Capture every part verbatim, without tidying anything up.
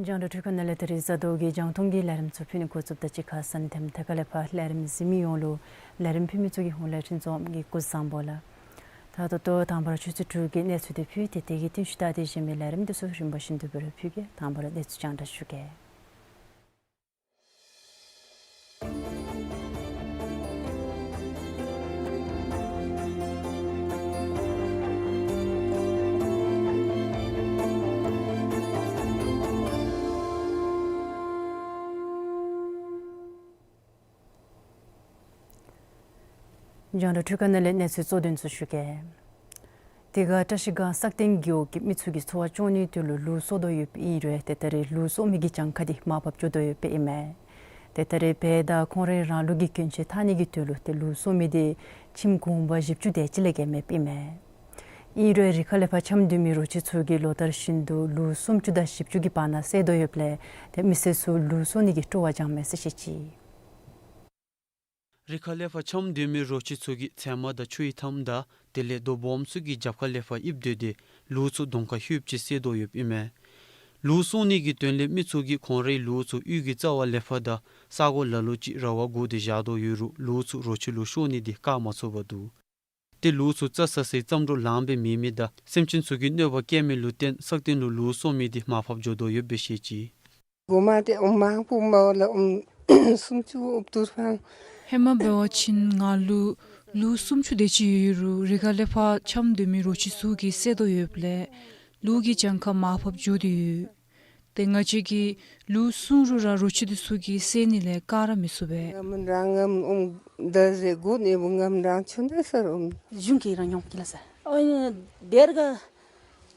རྒྱང་བསྒྲགས་འཕྲུལ་ཁང་ནང་ལས་ད་རིས་གཟའ་ཟླཝ་གི་རྒྱང་མཐོང་གི་ལས་རིམ་ཚུ་ཕུལ་ནི་འགོ་བཙུགསཔ་ད་གཅིག་ཁར་གསན་འཐེན་དེ་ཁ་ལས་ཕར་ལས་རིམ་གཟིགས་མི་ཡོངས་ལུ་ལས་རིམ་ཕུལ་མི་ཚུ་གི་ཧོངས་ལས་འཕྲིན་བཟང་གི་སྐུ་གཟུགས་བཟང་པོ་ལགས། ད་ད་ལྟོ་དང་པ་ར་ཆུ་ཚོད་དྲུག་གི་གནས་ཚུལ་དེ་ཕུལ་ཏེ་དེ་གི་རྟིང་ཤུལ་ད་དེ་བཞིན་མི་ལས་རིམ་དེ་ཚུ་རིམ་པ་བཞིན་དུ་སྦེ་ར་ཕུལ་གེ། དང་པ་ར་གནས་ཚུལ་རྒྱང་བསྒྲགས་ཞུ་གེ། རྒྱང་བསྒྲགས་འཕྲུལ་ཁང་ནང་ལས་གནས་ཚུལ་གཙོ་དོན་ཚུ་ཞུ་གེ། དེ་ཁར་བཀྲ་ཤིས་སྒང་སག་སྟེང་རྒེད་འོག་གི་མི་ཚུ་གིས་འཚོ་བ་སྐྱོང་ནིའི་དོན་ལུ་ལུག་གསོ་དོ་ཡོདཔ་ཨིན་རུང་ཏེ་ད་རེས་ལུག་གསོ་མི་གི་གྱངས་ཁ་དེ་མར་ཕབ་འགྱོ་དོ་ཡོདཔ་ཨིན་མས། ཏེ་ད་རེས་འབད་ད་ཁོང་རའི་རང་ལུགས་ཀྱི་གྱོན་ཆས་འཐག་ནི་གི་དོན་ལུ་ཏེ་ལུག་གསོ་མི་དེ་ཁྱིམ་གུང་པ་བཞི་བཅུ་དེ་ཅིག་ལས་བརྒལ་མེདཔ་ཨིན་མས། ཨིན་རུང་རི་ཁ་ལས་ཕར་འཁྱམས་སྡོད་མི་རོ་ཁྱི་ཚུ་གིས་ལོ་ལྟར་བཞིན་དུ་ལུག་སུམ་ཅུ་དང་བཞི་བཅུ་གི་བར་ན་བསད་དོ་ཡོདཔ་ལས་ཏེ་མི་སེར་ཚུ་ལུག་གསོ་ནི་གི་སྤྲོ་བ་འཇམ་མས་ཟེར་བཤད་ཅི། རི་ཁ་ལས་ཕར་འཁྱམས་སྡོད་མི་རོ་ཁྱི་ཚུ་གིས་ཚལ་མ་དང་ཆུའི་མཐའམ་དང་དེ་ལས་རྡོ་སྦོམ་ཚུ་གི་རྒྱབ་ཁ་ལས་ཕར་ཡིབ་སྡོད་དེ་ལུག་ཚུ་གདོང་ཁར་ལྷོདཔ་ཅིག་བསད་དོ་ཡོདཔ་ཨིན་མས། ལུག་གསོ་ནི་གི་དོན་ལས་མི་ཚུ་གིས་ཁོང་རའི་ལུག་ཚུ་གཡུས་ཀྱི་རྩ་བ་ལས་ཕར་དང་ས་གོ་ལ་ལུ་ཅིག་ར་བ་བསྒོར་ཏེ་བཞག་དོ་ཡོད་རུང་ལུག་ཚུ་རོ་ཁྱི་ལུ་ཤོར་ནི་དེ་བཀག་མ་ཚུགས་པར་འདུག། ཏེ་ལུག་ཚུ་རྩྭ་ཟ་སའི་རྩྭ་འབྲོག་ལངམ་སྦེ་མེད་མི་དང་སེམས་ཅན་ཚུ་གིས་གནོད་པ་བཀལ་མི་ལུ་བརྟེན་སག་སྟེང་ལུ་ལུག་གསོ་མི་དེ་མར་ཕབ་འགྱོ་དོ་ཡོདཔ་སྦེ་བཤད་ཅི། གོ་མ་ཏེ་ཨོམ་མང་པོ་མ་ལ་ཨོམ་སུམ་ཅུ་ཨུབ་ཏུར་ཕང་། ཧེ་མ་འབད་བ་ཅིན་ང་ལུ་ལུག་སུམ་ཅུ་དེ་ཅིག་ཡོད་རུང་རི་ཁ་ལས་ཕར་འཁྱམས་སྡོད་མི་རོ་ཁྱི་ཚུ་གིས་བསད་དོ་ཡོདཔ་ལས་ལུག་གི་གྱངས་ཁ་མར་ཕབ་འགྱོ་དོ་ཡོད། ཏེ་ང་བཅས་ཀྱིས་ལུག་བསྲུང་རུང་ར་རོ་ཁྱི་དེ་ཚུ་གིས་བསད་ནི་ལས་བཀག་ར་མི་ཚུགས་པས། ང་མི་རང་ངམ་ཨོམ་ད་ཟེ་གོ་ནི་བུ་ངམ་རང་ཆུང་དེ་སར་ཨོམ། གཞུང་གི་རང་ཡོང་གི་ལ་ས། ཨོ་ཡ་དེར་ག་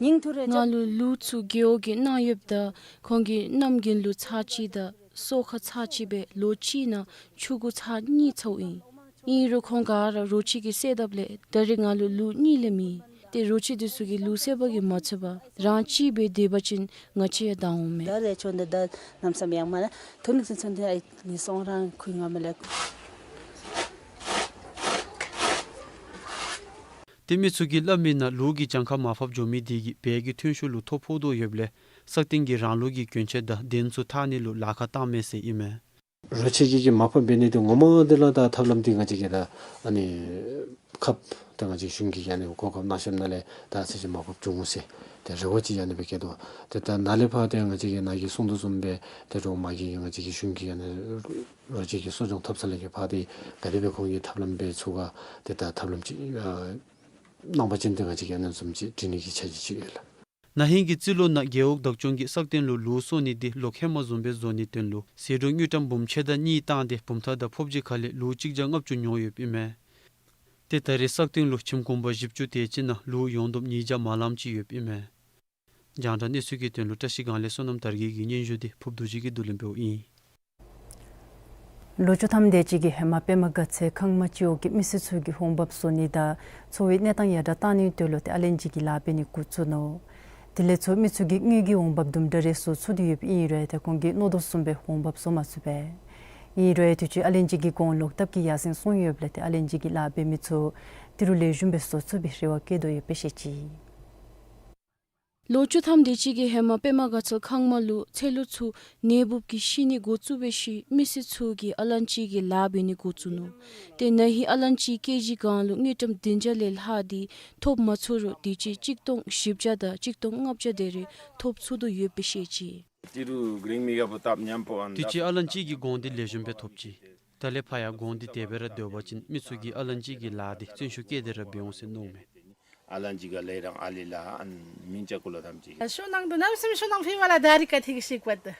ཉིང་ཐུ་རེ་ང་ལུ་ལུག་ཚུ་རྒེད་འོག་གིས་གནང་ཡོདཔ་ད་ཁོང་གིས་གནམ་དགུན་ལུ་ཚར་གཅིག་དང་སོ་ཁ་ཚར་གཅིག་སྦེ་ལོ་གཅིག་ནང་ཆུ་གུ་ཚར་གཉིས་ཚཝ་ཨིན། ཨིན་རུང་ཁོང་ག་ར་རོ་ཁྱི་གིས་བསད་དཔ་ལས་ད་རེས་ང་ལུ་ལུག་གཉིས་ལས་མེད། ཏེ་རོ་ཁྱི་དེ་ཚུ་གིས་ལུག་བསད་པ་གིས་མ་ཚད་པར་རང་གཅིག་སྦེ་སྡོད་པ་ཅིན་ང་བཅས་ཡང་སྡང་འོང་མས། ད་རེས་ཆོ་འདི་ད་ནམ་སམ་ཡང་མ་ན་ཐོན་ནི་ཚུན་ཚོད་འདི་ཨའི་ནི་སོང་རང་ཁུལ་ང་མི་ལེགས། ཏེ་མི་ཚུ་གིས་སླབ་མིའི་ནང་ལུག་གི་གྱངས་ཁ་མར་ཕབ་འགྱོ་མི་དེ་གིས་བལ་གྱི་ཐོན་ཤུགས་ལུ་ཐོ་ཕོག་དོ་ཡོདཔ་ལས་སག་སྟེང་གི་རང་ལུགས་ཀྱི་གྱོན་ཆས་དང་གདན་ཚུ་འཐག་ནི་ལུ་ལཱ་ཁག་བཏང་མས་ཟེར་ཨིན་མས། རོ་ཁྱི་གི་གི་མར་ཕབ་འབད་ནི་དེ་ངོ་མ་དེ་ལས་ད་ཐབས་ལམ་འདི་ང་བཅས་ཀྱིས་ད་ཨ་ནི་ཁབ་ད་ང་བཅས་གཞུང་གི་ཨ་ནི་གོ་སྐབས་གནང་ཤོམ་ནང་ལས་ད་ཚད་ཅིག་མར་ཕབ་འགྱོ་འོང་ཟེར་ཏེ་རེ་བ་ཅིག་ཨ་ནི་སྦེ་བསྐྱེད་དོ། ཏེ་ད་ནཱ་ལས་ཕར་ཏེ་ང་བཅས་ཀྱིས་ནཱ་གིས་གསུང་དོ་བཟུམ་སྦེ་ཏེ་རོགས་མ་གི་ང་བཅས་ཀྱི་གཞུང་གི་ཨ་ནི་རོ་ཁྱི་གི་གསོ་སྐྱོང་ཐབས་ས་ལས་ཀྱི་ཕར་ཏེ་ག་དེ་སྦེ་ཁོང་གིས་ཐབས་ལམ་འབད་ཚུགས་ག་ཏེ་ད་ཐབས་ལམ་ཅིག་ཨ་གནང་པ་ཅིན་ཏེ་ང་བཅས་ཀྱིས་ཨ་ནི་བཟུམ་ཅིག་འབྲི་ནི་གི་འཆར་གཞི་ཅིག་ཡོད་ལགས། ན་ཧིང་གི་རྩིས་ལོ་ནང་རྒེད་འོག་བདག་སྐྱོང་གིས་སག་སྟེང་ལུ་ལུག་གསོ་ནི་དེ་ལོག་ཧེ་མ་བཟུམ་སྦེ་བཟོ་ནིའི་དོན་ལུ་ཟད་འགྲོ་དངུལ་ཀྲམ་འབུམ་ཕྱེད་དང་གཉིས་བཏང་སྟེ་བུམ་ཐང་དང་ཕོབ་ཅིག་ཁ་ལས་ལུག་གཅིག་བརྒྱ་ལྔ་བཅུ་ཉོ་ཡོདཔ་ཨིན་མས། ཏེ་ད་རེས་སག་སྟེང་ལུ་ཁྱིམ་གུང་པ་བཞི་བཅུ་དེ་ཅིག་ནང་ལུག་ཡོངས་བསྡོམས་ཉིས་བརྒྱ་མ་ལངམ་ཅིག་ཡོདཔ་ཨིན་མས། རྒྱང་བསྒྲགས་གནས་ཚུལ་གྱི་དོན་ལུ་བཀྲ་ཤིས་སྒང་ལས་བསོད་ནམས་དར་རྒྱས་ཀྱི་སྙན་ཞུ་དེ་ཕུབ་རྡོ་རྗེ་གིས་བསྡུ་ལེན་འབདཝ་ཨིན། ལོ་བཅུ་ཐམ་དེ་ཅིག་གི་ཧེ་མ་པདྨ་དགའ་ཚལ་ཁང་མ་སྤྱི་འོག་གི་མི་སེར་ཚུ་གིས་འོང་འབབ་བཟོ་ནི་དང་འཚོ་བའི་གནས་སྟངས་ཡར་དྲག་གཏང་ནིའི་དོན་ལུ་ཏེ་ཨ་ལན་ཅི་གི་ལཱ་འབད་ནི་འགོ་བཙུགས་ནུག། དེ་ལས་ཚུར་མི་ཚུ་གིས་དངུལ་གྱི་འོང་འབབ་དུམ་གྲ་རེ་བཟོ་ཚུགས་ཏེ་ཡོདཔ་ཨིན་རུང་ཏེ་ཁོང་གིས་མནོ་དོ་བཟུམ་སྦེ་འོང་འབབ་བཟོ་མ་ཚུགས་པས། ཨིན་རུང་དུས་ཅི་ཨ་ལན་ཅི་གི་གོང་ལོག་ཐབས་ཀྱི་ཡར་སེང་སོང་ཡོདཔ་ལས་ཏེ་ཨ་ལན་ཅི་གི་ལཱ་འབད་མི་ཚུ་ཏི་རུ་ལེགས་ཤོམ་སྦེ་བཟོ་ཚུགས་པའི་རེ་བ་བསྐྱེད་དོ་ཡོདཔ་སྦེ་བཤད་ཅི། ལོ་བཅུ་ཐམ་དེ་ཅིག་གི་ཧེ་མ་པདྨ་དགའ་ཚལ་ཁང་མ་ལུ་ཚལ་ལུ་ཚུ་ནད་འབུབ་ཀྱིས་ཤི་ནི་འགོ་བཙུགས་པའི་ཤུལ་མི་སེར་ཚུ་གིས་ཨ་ལན་ཅི་གི་ལཱ་འབད་ནི་འགོ་བཙུགས་ནུག། ཏེ་ན་ཧིང་ཨ་ལན་ཅི་ཀེ་ཇི་གང་ལུ་དངུལ་ཀྲམ་བདུན་བརྒྱ་ལས་ལྷག་སྟེ་ཐོབ་མ་ཚུགས་རུང་དུས་ཅི་གཅིག་སྟོང་བཞི་བརྒྱ་དང་གཅིག་སྟོང་ལྔ་བརྒྱ་དེ་རེ་ཐོབ་ཚུགས་དོ་ཡོདཔ་སྦེ་བཤད་ཅི། ཏི་རུ་གླིང་མི་ག་པོ་སྟབས་ཉམ་པོ་ཨན། དུས་ཅི་ཨ་ལན་ཅི་གི་གོང་འདི་ལེགས་ཤོམ་སྦེ་ཐོབ་ཅི། ད་ལས་ཕར་ཡང་གོང་འདི་དེ་སྦེ་ར་སྡོད་པ་ཅིན་མི་ཚུ་གིས་ཨ་ལན་ཅི་གི་ལཱ་འདི་བརྩོན་ཤུགས་བསྐྱེད་དེ་ར་འབད་འོང་ཟེར་མནོཝ་མས། ཨ་ལན་ཅི་ག་ལས་རང་ཨ་ལི་ལ་ཨན་མིང་ཅ་ཀུ་ལ་ཐམས་ཅད། ཤོ་ནང་དུ་ནམ་སེམས་ཤོ་ནང་ཕི་བ་ལ་ད་རི་ཀ་ཐིག་ཤིག་པད།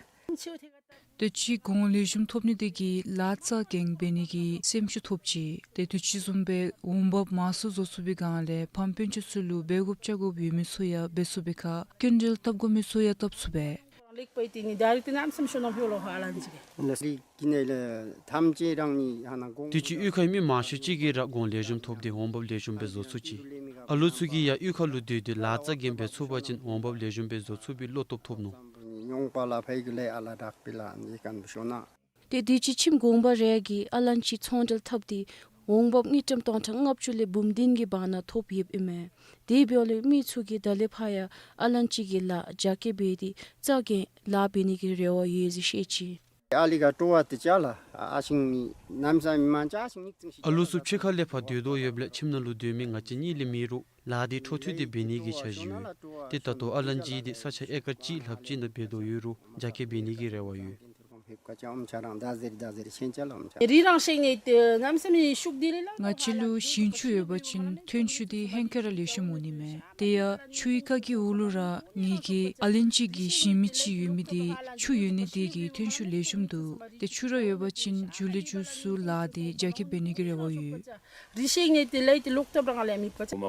དུས་ཅི་གོང་ལེགས་ཤོམ་ཐོབ་ནི་དེ་གིས་ལཱ་རྩ་འགེངས་འབད་ནི་གི་སེམས་ཤུགས་ཐོབ་ཅི། ཏེ་དུས་ཅི་བཟུམ་སྦེ་འོང་འབབ་མང་སུ་བཟོ་ཚུགས་པའི་སྒང་ལས་ཕམ་སྤུན་ཆ་ཚུ་ལུ་འབད་དགོཔ་བཅའ་དགོཔ་ཡོད་མི་ཚུ་ཡང་འབད་ཚུགས་པའི་ཁར་སྐྱིན་འགྲུལ་བཏབ་དགོ་མི་ཚུ་ཡང་བཏབ་ཚུགས་པས། ལེགས་པའི་དེ་ནི་ད་རིག་དེ་ནམ་སེམས་ཤོ་ནང་ཕི་བ་ལོ་ཧ་ལན་ཅི་གི། ལ་སི་ཀི་ནེ་ལ་ཐམས་ཅད་རང་ནི་ཧ་ན་གོང་། དུས་ཅི་གཡུས་ཁའི་མི་མང་ཤོས་ཅིག་གིས་ར་གོང་ལེགས་ཤོམ་ཐོབ་སྟེ་འོང་འབབ་ལེགས་ཤོམ་སྦེ་བཟོ་ཚུགས་ཅི། ཨ་ལུ་ཚུ་གིས་ཡང་གཡུས་ཁ་ལུ་སྡོད་དེ་ལཱ་རྩ་འགེངས་འབད་ཚུགས་པ་ཅིན་འོང་འབབ་ལེགས་ཤོམ་སྦེ་བཟོ་ཚུགས་པའི་བློ་སྟོབས་ཐོབ་ནུག། ཉོང་པ་ལ་ཕའི་གི་ལས་ཨ་ལ་དྲག་པི་ལ་ནི་ཀན་བུ་ཤོ་ན། ཏེ་དུས་ཅི་ཁྱིམ་གུང་པ་རེ་གིས་ཨ་ལན་ཅི་ཚོང་འབྲེལ་འཐབ་སྟེ་འོང་འབབ་དངུལ་ཀྲམ་སྟོང་ཕྲག་ལྔ་བཅུ་ལས་འབུམ་བདུན་གྱི་བར་ན་ཐོབ་ཡོདཔ་ཨིན་མས། དེ་འབདཝ་ལས་མི་ཚུ་གིས་ད་ལས་ཕར་ཡང་ཨ་ལན་ཅི་གི་ལཱ་རྒྱ་སྐྱེད་འབད་དེ་རྩ་འགེངས་ལཱ་འབད་ནི་གི་རེ་བ་ཡོད་ཟེར་བཤད་ཅི། ཨ་ལི་ག་སྤྲོ་བ་དེ་ཅ་ལ་ཨ་ཤིང་ནི་ནམ་ས་མི་མང་ཅ་ཤིང་ནི་ཙིང་ཤི། ཨ་ལུ་ཚུ་ཕྱི་ཁ་ལས་ཕར་སྡོད་དོ་ཡོདཔ་ལས་ཁྱིམ་ནང་ལུ་སྡོད་མི་ང་བཅས་གཉིས་ལས་མེད་རུང་ལཱ་འདི་འཕྲོ་མཐུད་དེ་འབད་ནི་གི་འཆར་གཞི་ཡོད། ཏེ་ད་ལྟོ་ཨ་ལན་ཅི་འདི་ས་ཆ་ཨེ་ཀར་གཅིག་ལྷགཔ་ཅིག་ནང་འབད་དོ་ཡོད་རུང་རྒྱ་སྐྱེད་འབད་ནི་གི་རེ་བ་ཡོད། རི་རང་ཤེས་ནས་ཏེ་ནམ་སེམས་ནི་ཤུགས་འདི་ལས་ལ། ང་བཅས་ལུ་ཞིང་ཆུ་ཡོད་པ་ཅིན་ཐོན་ཆུ་འདི་ཧེང་སྐལ་ར་ལེགས་ཤོམ་འོང་ནི་མས། དེ་ཡང་ཆུའི་ཁ་གི་འོག་ལུ་ར་ངེ་གི་ཨ་ལན་ཅི་གི་ཞིང་མི་ཅིག་ཡོད་མི་འདི་ཆུ་ཡོད་ནི་དེ་གིས་ཐོན་ཆུ་ལེགས་ཤོམ་འདུག། ཏེ་ཆུ་ར་ཡོད་པ་ཅིན་མགྱོགས་ལས་མགྱོགས་སུ་ལཱ་འདི་རྒྱ་སྐྱེད་འབད་ནི་གི་རེ་བ་ཡོད། རི་ཤིང་ནི་དེ་ལས་དེ་ལོག་ཐབས་རང་ལས་མི་པ་ཅི།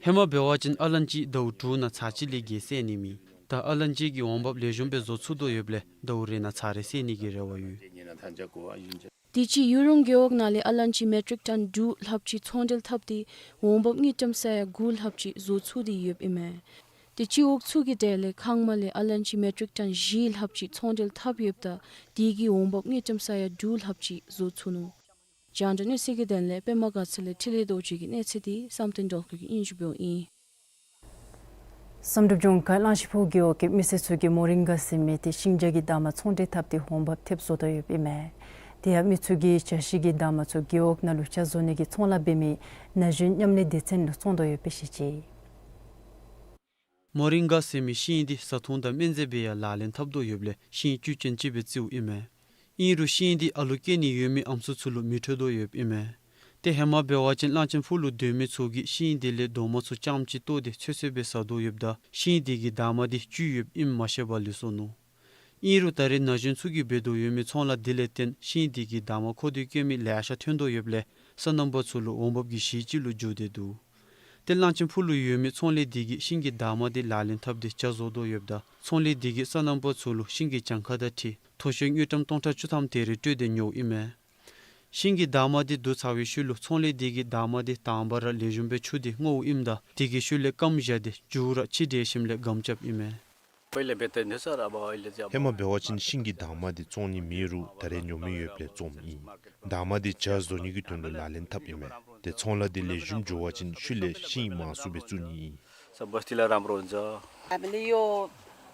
ཧེ་མ་འབད་བ་ཅིན་ཨ་ལན་ཅི་ཟླཝ་དྲུག་ནང་ཚར་གཅིག་ལས་བརྒལ་སེལ་ནི་མེད། ད་ཨ་ལན་ཅི་གི་འོང་འབབ་ལེགས་ཤོམ་སྦེ་བཟོ་ཚུགས་དོ་ཡོདཔ་ལས་ཟླཝ་རེ་ནང་ཚར་རེ་སེལ་ནི་གི་རེ་བ་ཡོད། དུས་ཅི་ཡུ་རོང་རྒེད་འོག་ནང་ལས་ཨ་ལན་ཅི་མེ་ཊིག་ཊོན་དྲུག་ལྷགཔ་ཅིག་ཚོང་འབྲེལ་འཐབ་སྟེ་འོང་འབབ་དངུལ་ཀྲམ་ས་ཡ་དགུ་ལྷགཔ་ཅིག་བཟོ་ཚུགས་ཏེ་ཡོདཔ་ཨིན་མས། ཏེ་སྤྱི་འོག་ཚུ་གི་གྲས་ལས་ཁང་མ་ལས་ཨ་ལན་ཅི་མེ་ཊིག་ཊོན་བཞི་ལྷགཔ་ཅིག་ཚོང་འབྲེལ་འཐབ་ཡོདཔ་ད་དེ་གིས་འོང་འབབ་དངུལ་ཀྲམ་ས་ཡ་དྲུག་ལྷགཔ་ཅིག་བཟོ་ཚུགས་ནུག། རྒྱང་བསྒྲགས་གནས་ཚུལ་གྱི་དོན་ལས་པདྨ་དགའ་ཚལ་ལས་འཕྲིན་ལས་རྡོ་རྗེ་གི་གནས་ཚུལ་འདི་བསམ་གཏན་སྒྲོལ་དཀར་གྱིས་སྙན་ཞུ་འབདཝ་ཨིན། བསམ་གྲུབ་ལྗོངས་མཁར་གླང་ཆེན་ཕུག་རྒེད་འོག་གི་མི་སེར་ཚུ་གིས་མོ་རིང་ག་ཟེར་མི་དེ་ཤིང་ཆ་གི་འདབ་མ་ཚོང་འབྲེལ་འཐབ་སྟེ་འོང་འབབ་ཐེབས་བཟོ་དོ་ཡོདཔ་ཨིན་མས། དེ་ཡང་མི་ཚུ་གིས་ཆ་ཤིང་གི་འདབ་མ་ཚུ་རྒེད་འོག་ནང་ལུ་ཆ་བཟོ་ནི་གི་ཚོང་ལཱ་འབད་མི་ན་གཞོན་མཉམ་ལས་སྡེ་ཚན་ལུ་བཙོང་དོ་ཡོདཔ་སྦེ་བཤད་ཅི། མོ་རིང་ག་ཟེར་མི་ཤིང་འདི་བཟའ་འཐུང་དང་སྨན་རྫས་སྦེ་ཡང་ལག་ལེན་འཐབ་དོ་ཡོདཔ་ལས་ཤིང་བཅུད་ཅན་ཅིག་སྦེ་བརྩིཝ་ཨིན་མས། ཨིན་རུང་ཤིང་འདི་ཨ་ལོ་སྐྱེ་ནི་ཡོད་མི་ཨམ་སྲུ་ཚུ་ལུ་མི་འཕྲོད་དོ་ཡོདཔ་ཨིན་མས། ཏེ་ཧེ་མ་འབད་བ་ཅིན་གླང་ཆེན་ཕུག་ལུ་སྡོད་མི་ཚུ་གིས་ཤིང་འདི་ལས་རྡོག་མ་ཚུ་རྐྱངམ་ཅིག་བཏོག་སྟེ་ཚོད་བསྲེ་སྦེ་བཟའ་དོ་ཡོདཔ་ད་ཤིང་འདི་གི་འདབ་མ་འདི་བཅུད་ཡོདཔ་ཨིནམ་མ་ཤེས་པར་ལུས་སོ་ནུག། ཨིན་རུང་ད་རེས་ན་གཞོན་ཚུ་གིས་འབད་དོ་ཡོད་མི་ཚོང་ལཱ་འདི་ལས་བརྟེན་ཤིང་འདི་གི་འདབ་མ་མཁོ་འདོད་བསྐྱེད་མི་ལེ་ཤ་ཐོན་དོ་ཡོདཔ་ལས་སོ་ནམ་པ་ཚུ་ལུ་འོང་འབབ་ཀྱི་གཞི་ཅིག་ལུ་འགྱུར་ཏེ་འདུག། ཏེ་གླང་ཆེན་ཕུག་ལུ་ཡོད་མི་ཚོང་ལས་འདི་གིས་ཤིང་གི་འདབ་མ་འདི་ལག་ལེན་འཐབ་སྟེ་ཇ་བཟོ་དོ་ཡོདཔ་ད་ཚོང་ལས་འདི་གིས་སོ་ནམ་པ་ཚུ་ལུ་ཤིང་གི་གྱངས་ཁ་དང་འཁྲིལ་མཐོ་ཤོས་དངུལ་ཀྲམ་སྟོང་ཕྲག་བཅུ་ཐམ་དེ་རེ་སྤྲོད་དེ་ཉོཝ་ཨིན་མས། ཤིང་གི་འདབ་མ་འདི་བསྡུ་ཚར་བའི་ཤུལ་ལུ་ཚོང་ལས་འདི་གིས་འདབ་མ་འདི་དང་པ་ར་ལེགས་ཤོམ་སྦེ་ཆུ་འདི་བརྔོཝ་ཨིནམ་ད་དེ་གི་ཤུལ་ལས་སྐམ་བཞག་སྟེ་མཇུག་ར་ཕྱེ་འབྲས་ཞིནམ་ལས་སྒམ་རྐྱབ་ཨིན་མས། ཧེ་མ་འབད་བ་ཅིན་ཤིང་གི་འདབ་མ་འདི་བཙོང་ནི་མེད་རུང་ད་རེས་ཉོ་མི་ཡོདཔ་ལས་བཙོངམ་ཨིན། འདབ་མ་འདི་ཇ་བཟོ་ནི་གི་དོན་ལུ་ལག་ལེན་འཐབ་ཨིན་མས། ཏེ་ཚོང་ལཱ་འདི་ལེགས་ཤོམ་འགྱོ་བ་ཅིན་ཤུལ་ལས་ཤིང་མང་སུ་སྦེ་བཙུགས་ནི་ཨིན།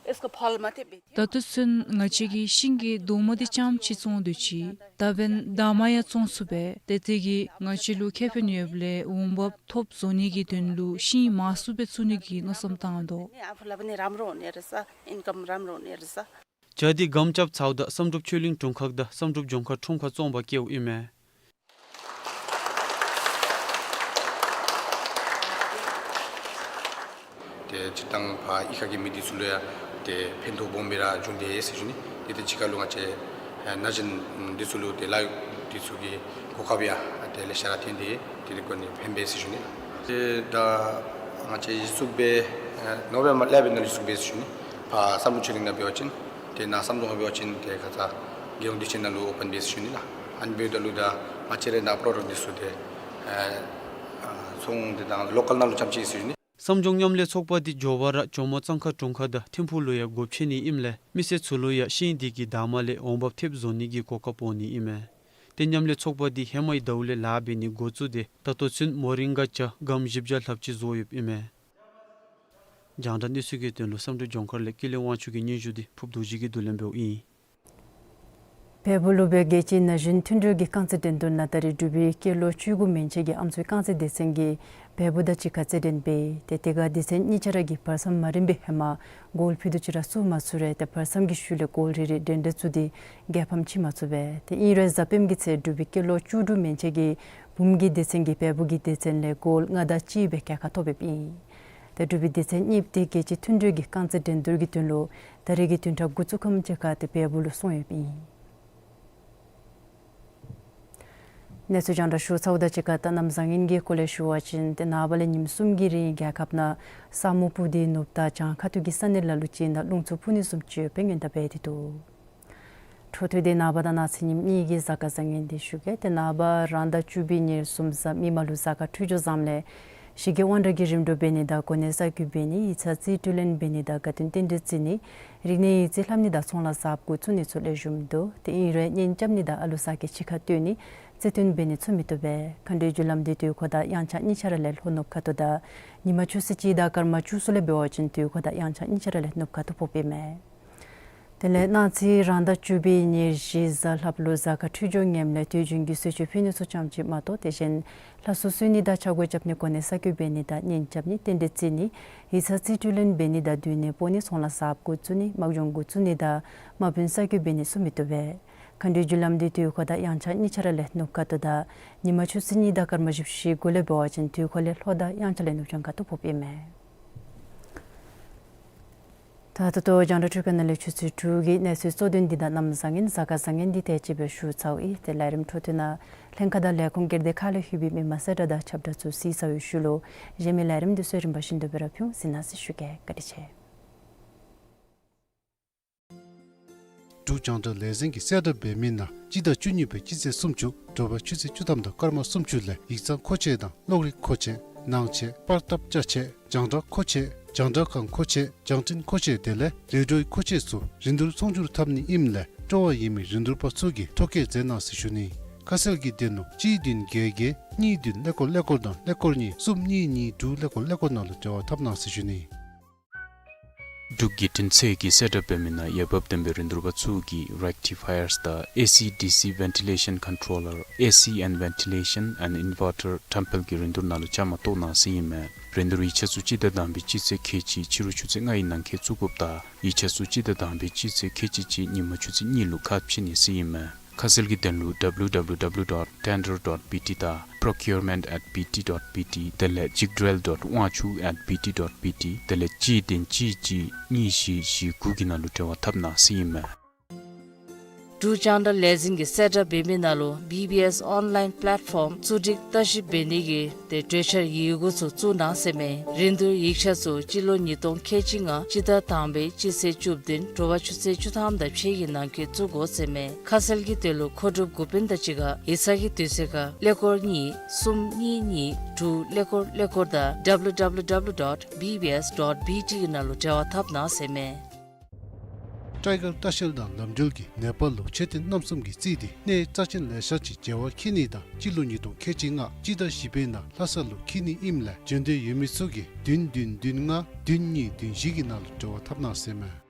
ད་ལྟོ་ཚུན་ང་བཅས་ཀྱིས་ཤིང་གི་རྡོག་མ་འདི་རྐྱངམ་ཅིག་བཙོང་སྡོད་ཅི། ད་འབདན་འདབ་མ་ཡང་བཙོང་ཚུགས་པས། ཏེ་དེ་གིས་ང་བཅས་ལུ་ཁེ་ཕན་ཡོདཔ་ལས་འོང་འབབ་ཐོབ་བཟོ་ནི་གི་དོན་ལུ་ཤིང་མང་སུ་སྦེ་བཙུགས་ནི་གི་མནོ་བསམ་བཏང་དོ། ཇ་འདི་སྒམ་རྐྱབ་ཚརཝ་ད་བསམ་གྲུབ་ཆོས་གླིང་དྲུང་ཁག་དང་བསམ་གྲུབ་ལྗོངས་མཁར་ཁྲོམ་ཁར་བཙོང་པར་བསྐྱལཝ་ཨིན་མས། ཏེ་སྤྱིར་བཏང་ཕར་གཡུས་ཁ་གི་མི་འདི་ཚུ་ལུ་ཡང་ཏེ་ཕན་ཐོགས་སྦོམ་སྦེ་ར་བྱུང་སྟེ་ཟེར་ཞུ་ནི། ཏེ་དེ་ཅིག་ཁར་ལུ་ང་བཅས་ན་གཞོན་འདི་ཚུ་ལུ་ཏེ་ལཱ་འདི་ཚུ་གི་གོ་སྐབས་ཡང་ཏེ་ལེ་ཤ་ར་ཐོན་ཏེ་དེ་ལས་ཁོང་གི་ཕན་པས་ཟེར་ཞུ་ནི། ཏེ་ད་ང་བཅས་གཞི་བཙུགས་འབད་ནོ་བེམ་བར་ལས་འབད་ནི་ལས་བཙུགས་འབད་ཟེར་ཞུ་ནི། ཕར་བསམ་གྲུབ་ཆོས་གླིང་ནང་འབད་བ་ཅིན་ཏེ་ནཱ་བསམ་གྲུབ་ལུང་འབད་བ་ཅིན་ཏེ་ཁ་ཙ་ རྒྱལ་ཡོངས་དུས་ཆེན་ནང་ལུ་ཨོ་པཱན་འབད་ཟེར་ཞུ་ནི་ལགས། ཨ་ནི་འབདཝ་ད་ལུ་ད་ང་བཅས་རའི་ནཱ་པྲོ་ཌཀཊ་འདི་ཚུ་ཏེ་ཨ་ཨ་ཚོང་འདི་དང་ལོ་ཀཱལ་ནང་ལུ་རྐྱངམ་ཅིག་ཟེར་ཞུ་ནི། བསམ་སྦྱོར་མཉམ་ལས་ཚོགས་པ་འདི་མགྱོགས་པ་ར་ཇོ་མོ་གཙང་ཁ་གྲོང་ཁྱེར་དང་ཐིམ་ཕུག་ལུ་ཡང་སྒོ་ཕྱེ་ནི་ཨིནམ་ལས་མི་སེར་ཚུ་ལུ་ཡང་ཤིང་འདི་གི་འདབ་མ་ལས་འོང་འབབ་ཐེབས་བཟོ་ནི་གི་གོ་སྐབས་འོང་ནི་ཨིན་མས། ཏེ་མཉམ་ལས་ཚོགས་པ་འདི་ཧེ་མའི་ཟླཝ་ལས་ལཱ་འབད་ནི་འགོ་བཙུགས་ཏེ་ད་ལྟོ་ཚུན་མོ་རིང་ག་ཇ་སྒམ་བཞི་བརྒྱ་ལྷགཔ་ཅིག་བཟོ་ཡོདཔ་ཨིན་མས། རྒྱང་བསྒྲགས་གནས་ཚུལ་གྱི་དོན་ལུ་བསམ་གྲུབ་ལྗོངས་མཁར་ལས་ཀུན་ལེགས་དབང་ཕྱུག་གི་སྙན་ཞུ་འདི་ཕུརཔ་རྡོ་རྗེ་གིས་བསྡུ་ལེན་འབདཝ་ཨིན། བལ་པོ་ལུ་སྦེ་རྒྱལ་སྤྱིའི་ན་གཞོན་མཐུན་སྒྲིལ་གྱི་རྐང་རྩེད་འགྲན་བསྡུར་ནང་ད་རེས་འབྲུག་པའི་སྐྱེས་ལོ་བཅུ་དགུ་མན་ཆད་ཀྱི་ཨམ་སྲུའི་རྐང་རྩེད་སྡེ་ཚན་གྱིས་བལ་པོ་དང་གཅིག་ཁར་རྩེད་འགྲན་འབད་དེ་དེ་ཁར་སྡེ་ཚན་གཉིས་ཆ་ར་གིས་བར་མཚམས་མ་རན་པའི་ཧེ་མ་གོལ་ཕུད་རྡོག་ཅིག་ར་བཙུགས་མ་ཚུགས་རུང་ཏེ་བར་མཚམས་ཀྱི་ཤུལ་ལས་གོལ་རེ་རེ་འདྲེན་འདྲ་བཙུགས་ཏེ་རྒྱལ་ཕམ་ཕྱིན་མ་ཚུགས་པས། ཏེ་ཨིན་རུང་གཟའ་སྤེནམ་གྱི་ཚེ་འབྲུག་པའི་སྐྱེས་ལོ་བཅུ་དྲུག་མན་ཆད་ཀྱི་བུམོ་གི་སྡེ་ཚན་གྱིས་བལ་པོ་གི་སྡེ་ཚན་ལས་གོལ་ལྔ་དང་གཅིག་སྦེ་རྒྱལ་ཁ་ཐོབ་ཡོདཔ་ཨིན། ཏེ་འབྲུག་པའི་སྡེ་ཚན་གཉིས་འདི་རྒྱལ་སྤྱིའི་མཐུན་སྒྲིལ་གྱི་རྐང་རྩེད་འགྲན་བསྡུར་གྱི་དོན་ལུ་ད་རེས་ཀྱི་བདུན་ཕྲག་དགུ་བཅུ་ཁམས་ཅིག་ཁར་ཏེ་བལ་པོ་ལུ་སོང་ཡོདཔ་ཨིན། གནས་ཚུལ་རྒྱང་བསྒྲགས་ཞུ་ཚརཝ་དང་གཅིག་ཁར་ད་གནམ་བཟང་ངན་གྱི་སྐོར་ལས་ཞུ་བ་ཅིན་ཏེ་ནངས་པ་ལས་ཉིནམ་གསུམ་གྱི་རིང་རྒྱལ་ཁབ་ནང་ས་སྨུག་སྤུབས་ཏེ་ནུབ་དང་བྱང་ཁ་ཐུག་གི་ས་གནས་ལ་ལུ་ཅིག་ནང་རླུང་འཚུབ་འཕུ་ནི་བཟུམ་ཅིག་ཡོད་པའི་སྔོན་བརྡ་འབད་དེ་འདུག། འཕྲོ་མཐུད་དེ་ནངས་པ་དང་གནངས་ཚེ་ཉིནམ་གཉིས་ཀྱི་གཟའ་སྐར་བཟང་ངན་འདི་ཞུ་གེ། ཏེ་ནངས་པ་རང་ཟླ་བཅུ་པའི་ཉེར་གསུམ་གཟའ་མིག་དམར་ལུ་གཟའ་སྐར་འཕྲོད་སྦྱོར་བཟངམ་ལས་གཞི་བཀོད་དབང་དྲག་གི་རིམ་གྲོ་འབད་ནི་དང་གོ་གནས་གསར་བསྐོ་འབད་ནི་ཡིག་ཚང་རྩིས་སྤྲོད་ལེན་འབད་ནི་དང་དགའ་སྟོན་རྟེན་འབྲེལ་བརྩི་ནི་རིག་གནས་ཡིག་རྩིས་ལྷབ་ནི་དང་ཚོང་ལཱ་གཟབ་འགོ་བཙུགས་ནི་ཚུ་ལེགས་ཤོམ་འདུག། ཏེ་ཨིན་རུང་གཉེན་རྐྱབ་ནི་དང་ཨ་ལུ་ཟ་སྐྱེལ་གཅིག་ཁར་སྡོད་ནི་རྩེད་འགྲན་འབད་ནི་ཚུ་མི་བཏུབ་པས། མཁའ་འགྲོའི་རྒྱུ་ལམ་འདི་དུས་འཁོར་དང་དབྱངས་འཆར་གཉིས་ཆ་ར་ལས་ལྷོ་ནུབ་ཁ་ཐུག་དང་ཉིན་མ་ཆུ་ཚོད་གཅིག་དང་སྐར་མ་བཅུ་གསུམ་ལས་འབད་བ་ཅིན་དུས་འཁོར་དང་དབྱངས་འཆར་གཉིས་ཆ་ར་ལས་ནུབ་ཁ་ཐུག་ཕོགཔ་ཨིན་མས། དེ་ལས་གནངས་ཚེ་རང་ཟླ་བཅུ་པའི་ཉེར་བཞི་གཟའ་ལྷགཔ་ལུ་གཟའ་སྐར་འཕྲོད་སྦྱོར་ངནམ་ལས་དུས་རྒྱུན་གྱི་གསོལ་མཆོད་ཕུལ་ནི་ཚུ་ཙམ་ཅིག་མ་གཏོགས་དེ་གཞན་ལྷ་གསོལ་གསོལ་ནི་དང་ཆ་བགོ་རྐྱབ་ནི་གོ་གནས་གསར་བསྐོ་འབད་ནི་དང་གཉེན་རྐྱབ་ནི་རྟེན་འབྲེལ་བརྩི་ནི་ཡིག་ཚང་རྩིས་སྤྲོད་ལེན་འབད་ནི་དང་སྡོད་གནས་སྤོ་ནི་ཚོང་ལཱ་གཟབ་འགོ་བཙུགས་ནི་དམག་སྦྱོང་འགོ་བཙུགས་ནི་དང་དམག་དཔོན་གསར་བསྐོ་འབད་ནི་ཚུ་མི་བཏུབ་པས། མཁའ་འགྲོའི་རྒྱུ་ལམ་འདི་དུས་འཁོར་དང་དབྱངས་འཆར་གཉིས་ཆ་ར་ལས་ནུབ་ཁ་ཐུག་དང་ཉིན་མ་ཆུ་ཚོད་གཉིས་དང་སྐར་མ་བཞི་བཅུ་ཞེ་དགུ་ལས་འབད་བ་ཅིན་དུས་འཁོར་ལས་ལྷོ་དང་དབྱངས་འཆར་ལས་ནུབ་བྱང་ཁ་ཐུག་ཕོགཔ་ཨིན་མས། ད་ད་ལྟོ་རྒྱང་བསྒྲགས་འཕྲུལ་ཁང་ནང་ལས་ཆུ་ཚོད་དྲུག་གི་གནས་ཚུལ་གཙོ་དོན་འདི་དང་གནམ་བཟང་ངན་གཟའ་སྐར་བཟང་ངན་འདི་དེ་ཅིག་སྦེ་ཞུ་ཚརཝ་ཨིན། ཏེ་ལས་རིམ་འཕྲོ་མཐུད་ནང་ལྷན་ཁག་དང་ལས་ཁུངས་སྒེར་སྡེ་ཁག་ལས་ལྷོད་པའི་མི་མང་གསལ་བསྒྲགས་དང་ཁྱབ་བསྒྲགས་ཚུ་གཟིགས་ཚར་བའི་ཤུལ་ལུ་གཞན་མི་ལས་རིམ་འདི་ཚུ་རིམ་པ་བཞིན་དུ་སྦེ་ར་ཕུལ་གཟིགས་གནང་ཟེར་ཞུ་གེ། བཀའ་དྲིན་ཆེ། འབྲུག་རྒྱང་བསྒྲགས་ལས་འཛིན་གྱིས་གསལ་བསྒྲགས་འབད་མི་ནང་སྤྱི་ཟླ་བཅུ་གཉིས་པའི་སྤྱི་ཚེས་སུམ་ཅུ་དྲོ་པ་ཆུ་ཚོད་བཅུ་ཐམ་དང་སྐར་མ་སུམ་ཅུ་ལས་ཡིག་ཚང་མཁོ་ཆས་དང་གློག་རིག་མཁོ་ཆས་ནང་ཆས་པར་བཏབ་ཅ་ཆས་རྒྱང་བསྒྲགས་མཁོ་ཆས་རྒྱང་བསྒྲགས་ཁང་མཁོ་ཆས་རྒྱང་འཕྲིན་མཁོ་ཆས་དེ་ལས་རེ་ཌིའོའི་མཁོ་ཆས་ཚུ་རིན་བསྡུར་ཚོང་སྒྱུར་འཐབ་ནི་ཨིནམ་ལས་སྤྲོ་བ་ཡོད་མི་རིན་བསྡུར་པ་ཚུ་གིས་ཐོ་བཀོད་མཛད་གནང་ཟེར་ཞུ་ནི། ཁ་གསལ་གྱི་དོན་ལུ་གཅིག་བདུན་བརྒྱད་བརྒྱད་གཉིས་བདུན་ཀླད་ཀོར་ཀླད་ཀོར་དང་ཀླད་ཀོར་གཉིས་གསུམ་གཉིས་གཉིས་དྲུག་ཀླད་ཀོར་ཀླད་ཀོར་ནང་ལུ་འབྲེལ་བ་འཐབ་གནང་ཟེར་ཞུ་ནི། འབྲུག་བརྒྱུད་འཕྲིན་ཚད་ཀྱིས་གསལ་བསྒྲགས་འབད་མི་ནང་འོས་འབབ་ལྡན་པའི་རིན་བསྡུར་པ་ཚུ་གིས་རེག་ཊི་ཕ་ཡརསི་དང་ཨེ་སི་ཌི་སི་ཝེན་ཊི་ལེ་ཤཱན་ཀོན་ཊོ་ལར་ཨེ་སི་ཨེན་ཝེན་ཊི་ལེ་ཤཱན་ཨེན་ཌི་ཨིན་ཝར་ཊར་བཀྲམ་སྤེལ་གྱི་རིན་བསྡུར་ནང་ལུ་བཅའ་མར་གཏོགས་གནང་ཟེར་ཨིན་མས། རིན་བསྡུར་ཡིག་ཆ་ཚུ་སྤྱི་ཟླ་དང་པའི་སྤྱི་ཚེས་ཁལ་གཅིག་ཕྱི་རུ་ཆུ་ཚོད་ལྔའི་ནང་འཁོད་བཙུགས་དགོཔ་དང་ཡིག་ཆ་ཚུ་སྤྱི་ཟླ་དང་པའི་སྤྱི་ཚེས་ཁལ་གཅིག་གཅིག་ཉིན་མ་ཆུ་ཚོད་གཉིས་ལུ་ཁ་ཕྱེ་ནི་ཟེར་ཨིན་མས། ཁ་གསལ་གྱི་དོན་ལུ་ཌབ་ལུ་ཌབ་ལུ་ཌབ་ལུ་ཌོཊ་ཊེན་ཌར་ཌོཊ་བི་ཊི་དང་པྲོ་ཀིའུར་མེནཊ་ཨེཊ་བི་ཊི་ཌོཊ་བི་ཊི་དེ་ལས་ཅིག་ཌེལ་ཌོཊ་ཝང་ཆུ་ཨེཊ་བི་ཊི་ཌོཊ་བི་ཊི་དེ་ལས་གཅིག་བདུན་གཅིག་གཅིག་གཉིས་བཞི་བཞི་དགུ་གི་ནང་ལུ་འབྲེལ་བ་འཐབ་གནང་ཟེར་ཨིན་མས། འབྲུག་རྒྱང་བསྒྲགས་ལས་འཛིན་གྱིས་གསལ་བསྒྲགས་འབད་མི་ནང་ལུ་བི་བི་ཨེསི་ཨོན་ལའིན་པེ་ལེཊ་ཕོམ་བཙུགས་སྒྲིག་བརྟག་ཞིབ་འབད་ནི་གི་ཏེ་གྲོས་འཆར་ཡི་གུ་ཚུ་བཙུགས་གནང་ཟེར་མས། རིན་བསྡུར་ཡིག་ཆ་ཚུ་སྤྱི་ལོ་ཉིས་སྟོང་ཁལ་གཅིག་ལྔ་སྤྱི་ཟླ་དང་པའི་སྤྱི་ཚེས་བཅུ་བདུན་དྲོ་པ་ཆུ་ཚོད་བཅུ་ཐམ་དང་ཕྱེད་ཀྱི་ནང་འཁོད་བཙུགས་དགོ་ཟེར་མས། ཁ་གསལ་གྱི་དོན་ལུ་མཁོ་སྒྲུབ་འགོ་དཔོན་དང་གཅིག་ཁར་ཡིག་ཚང་གི་དུས་ཚོད་ཁར་ཀླད་ཀོར་གཉིས་གསུམ་གཉིས་གཉིས་དྲུག་ཀླད་ཀོར་ཀླད་ཀོར་དང་ཌབ་ལུ་ཌབ་ལུ་ཌབ་ལུ་ཌོཊ་བི་བི་ཨེསི་ཌོཊ་བི་ཊི་གི་ནང་ལུ་འབྲེལ་བ་འཐབ་གནང་ཟེར་མས། ཊའི་གར་ལྟ་བཤལ་དང་ལམ་འགྲུལ་གྱིས་ནེ་པཱལ་ལུ་མཆོད་རྟེན་རྣམ་གསུམ་གྱིས་རྩིས་ཏེ་གནས་རྩ་ཆེན་ལེ་ཤ་ཅིག་མཇལ་བར་འཁྱིད་ནི་དང་སྤྱི་ལོ་ཉིས་སྟོང་ཁལ་གཅིག་ལྔ་སྤྱི་ཟླ་བཞི་པའི་ནང་ལྷ་ས་ལུ་འཁྱིད་ནི་ཨིནམ་ལས་འབྱོན་འདོད་ཡོད་མི་ཚུ་གིས་བདུན་བདུན་བདུན་ལྔ་བདུན་གཉིས་བདུན་བཞི་གི་ནང་ལུ་འབྲེལ་བ་འཐབ་གནང་ཟེར་མས།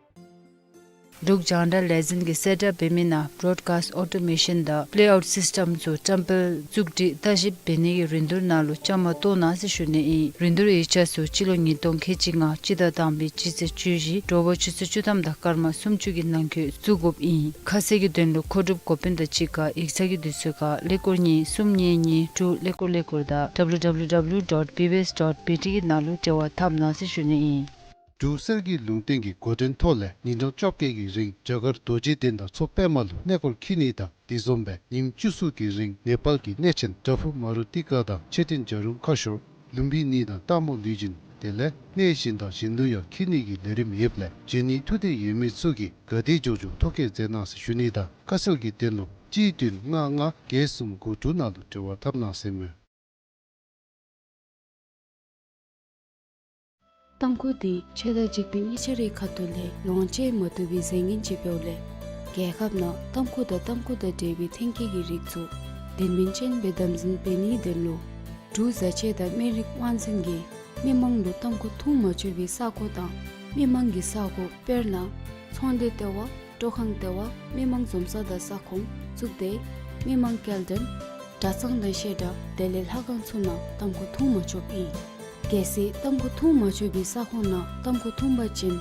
འབྲུག་རྒྱང་བསྒྲགས་ལས་འཛིན་གྱིས་གསལ་བསྒྲགས་འབད་མི་ནང་བྲོཌ་ཀཱསཊ་ཨོ་ཊོ་མེ་ཤཱན་དང་པེ་ལེ་ཨའུཊ་སིསི་ཊམ་ཚུ་བཀྲམ་སྤེལ་བཙུགས་སྒྲིག་བརྟག་ཞིབ་འབད་ནི་གི་རིན་བསྡུར་ནང་ལུ་བཅའ་མར་གཏོགས་གནང་ཟེར་ཞུ་ནི་ཨིན། རིན་བསྡུར་ཡིག་ཆ་ཚུ་སྤྱི་ལོ་ཉིས་སྟོང་ཁལ་གཅིག་ལྔ་སྤྱི་ཟླ་དང་པའི་སྤྱི་ཚེས་བཅུ་བཞི་དྲོ་པ་ཆུ་ཚོད་བཅུ་ཐམ་དང་སྐར་མ་སུམ་ཅུ་གི་ནང་འཁོད་བཙུགས་དགོཔ་ཨིན། ཁ་གསལ་གྱི་དོན་ལུ་མཁོ་སྒྲུབ་འགོ་དཔོན་དང་གཅིག་ཁར་ཡིག་ཚང་གི་དུས་ཚོད་ཁར་ཀླད་ཀོར་གཉིས་གསུམ་གཉིས་གཉིས་དྲུག་ཀླད་ཀོར་ཀླད་ཀོར་དང་ཌབ་ལུ་ཌབ་ལུ་ཌབ་ལུ་ཌོཊ་བི་བི་ཨེསི་ཌོཊ་བི་ཊི་གི་ནང་ལུ་འབྲེལ་བ་འཐབ་གནང་ཟེར་ཞུ་ནི་ཨིན། འབྲུག་གསེར་གྱི་ལུང་བསྟན་གྱི་འགོ་འདྲེན་ཐོག་ལས་ཉིན་གྲངས་བཅོ་བརྒྱད་ཀྱི་རིང་རྒྱ་གར་རྡོ་རྗེ་གདན་དང་མཚོ་པདྨ་ལུ་གནས་སྐོར་འཁྱིད་ནི་དང་དེ་བཟུམ་སྦེ་ཉིནམ་བཅུ་གསུམ་གྱི་རིང་ནེ་པཱལ་གྱི་གནས་ཆེན་བྲག་ཕུག་མ་རུ་ཏི་ཀ་དང་མཆོད་རྟེན་བྱ་རུང་ཁ་ཤོར་ལུམ་བི་ནི་དང་སྟག་མོ་ལུས་སྦྱིན་ དེ་ལས་གནས་གཞན་དང་གཞན་ལུ་ཡང་འཁྱིད་ནི་གི་ལས་རིམ་ཡོདཔ་ལས་འབྱོན་ནིའི་ཐུགས་འདུན་ཡོད་མི་ཚུ་གིས་ག་དེ་མགྱོགས་མགྱོགས་ཐོ་བཀོད་མཛད་གནང་ཟེར་ཞུ་ནི་དང་ཁ་གསལ་གྱི་དོན་ལུ་གཅིག་བདུན་ལྔ་ལྔ་བརྒྱད་གསུམ་དགུ་དྲུག་ནང་ལུ་འབྲེལ་བ་འཐབ་གནང་ཟེར་མས། ཏམ་ཁུ་འདི་ཆོས་དང་འཇིག་རྟེན་གཉིས་ཆ་རའི་ཁ་ཐུག་ལས་ལོངས་སྤྱོད་མ་བཏུབ་པའི་རྫས་ངན་ཅིག་འབདཝ་ལས་རྒྱལ་ཁབ་ནང་ཏམ་ཁུ་དང་ཏམ་ཁུ་དང་འབྲེལ་བའི་ཐོན་སྐྱེད་ཀྱི་རིགས་ཚུ་དོན་སྨིན་ཅན་སྦེ་དམ་འཛིན་འབད་ནིའི་དོན་ལུ་འབྲུག་བཟའ་ཆས་དང་སྨན་རིགས་དབང་འཛིན་གྱིས་མི་མང་ལུ་ཏམ་ཁུ་འཐུང་མ་ཆོག་པའི་ས་གོ་དང་མི་མང་གི་ས་གོ་དཔེར་ན་ཚོང་སྡེ་ལྟེ་བ། སྤྲོ་ཁང་ལྟེ་བ། མི་མང་འཛོམས་ས་དང་ས་ཁོངས་གཙུག་སྡེ། མི་མང་སྐྱེལ་འདྲེན། གྲྭ་ཚང་དང་བཤད་གྲྭ་དེ་ལས་ལྷ་ཁང་ཚུ་ནང་ཏམ་ཁུ་འཐུང་མ་ཆོགཔ་ཨིན། གལ་སྲིད་ཏམ་ཁུ་འཐུང་མ་ཆོག་པའི་ས་ཁོངས་ནང་ཏམ་ཁུ་འཐུང་པ་ཅིན་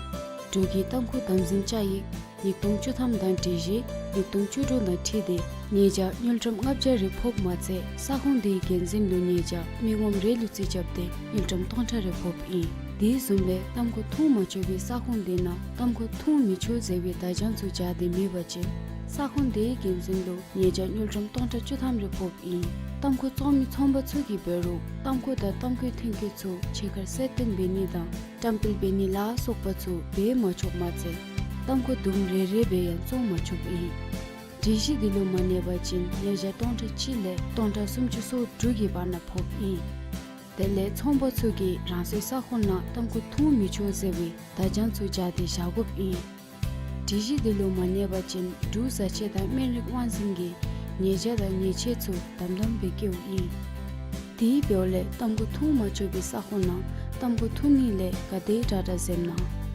འབྲུག་གི་ཏམ་ཁུ་དམ་འཛིན་བཅའ་ཡིག་ཉིས་སྟོང་བཅུ་ཐམ་དང་སྒྲིག་གཞི་ཉིས་སྟོང་བཅུ་དྲུག་དང་འཁྲིལ་ཏེ་ཉེས་བྱ་དངུལ་ཀྲམ་ལྔ་བརྒྱ་རེ་ཕོགཔ་མ་ཚད་ས་ཁོངས་དེའི་འགན་འཛིན་ལུ་ཉེས་བྱ་མི་ངོམ་རེ་ལུ་རྩིས་རྐྱབ་སྟེ་དངུལ་ཀྲམ་སྟོང་ཕྲག་རེ་ཕོགཔ་ཨིན། དེ་བཟུམ་སྦེ་ཏམ་ཁུ་འཐུང་མ་ཆོག་པའི་ས་ཁོངས་དེ་ནང་ཏམ་ཁུ་འཐུང་མི་ཆོག་ཟེར་བའི་བརྡ་བྱང་ཚུ་སྦྱར་ཏེ་མེད་པ་ཅིན་ས་ཁོངས་དེའི་འགན་འཛིན་ལུ་ཉེས་བྱ་དངུལ་ཀྲམ་སྟོང་ཕྲག་བཅུ་ཐམ་རེ་ཕོགཔ་ཨིན། ཏམ་ཁུ་བཙོང་མི་ཚོང་པ་ཚུ་གིས་འབད་རུང་ཏམ་ཁུ་དང་ཏམ་ཁུའི་ཐོན་སྐྱེད་ཚུ་ཕྱི་ཁར་གསལ་སྟོན་འབད་ནི་དང་བཀྲམ་སྤེལ་འབད་ནི་ལ་སོགས་པ་ཚུ་འབད་མ་ཆོགཔ་མ་ཚད་ཏམ་ཁུ་དུམ་རེ་རེ་སྦེ་ཡང་བཙོང་མ་ཆོགཔ་ཨིན། སྒྲིག་གཞི་འདི་ལུ་མ་གནས་པ་ཅིན་ཉེས་བྱ་སྟོང་ཕྲག་གཅིག་ལས་སྟོང་ཕྲག་སུམ་ཅུ་སོ་དྲུག་གི་བར་ན་ཕོགཔ་ཨིན། དེ་ལས་ཚོང་པ་ཚུ་གིས་རང་སོའི་ས་ཁོངས་ནང་ཏམ་ཁུ་འཐུང་མི་ཆོག་ཟེར་བའི་བརྡ་བྱང་ཚུ་སྦྱར་ཏེ་བཞག་དགོཔ་ཨིན། སྒྲིག་གཞི་འདི་ལུ་མ་གནས་པ་ཅིན་འབྲུག་བཟའ་ཆས་དང་སྨན་རིགས་དབང་འཛིན་གྱིས་ཉེས་བྱ་དང་ཉེས་ཆད་ཚུ་དམ་དམ་སྦེ་བཀལཝ་ཨིན། དེ་འབདཝ་ལས་ཏམ་ཁུ་འཐུང་མ་ཆོག་པའི་ས་ཁོངས་ནང་ཏམ་ཁུ་འཐུང་ནི་ལས་ག་དེ་དྲག་དྲག་འཛེམ་གནང་།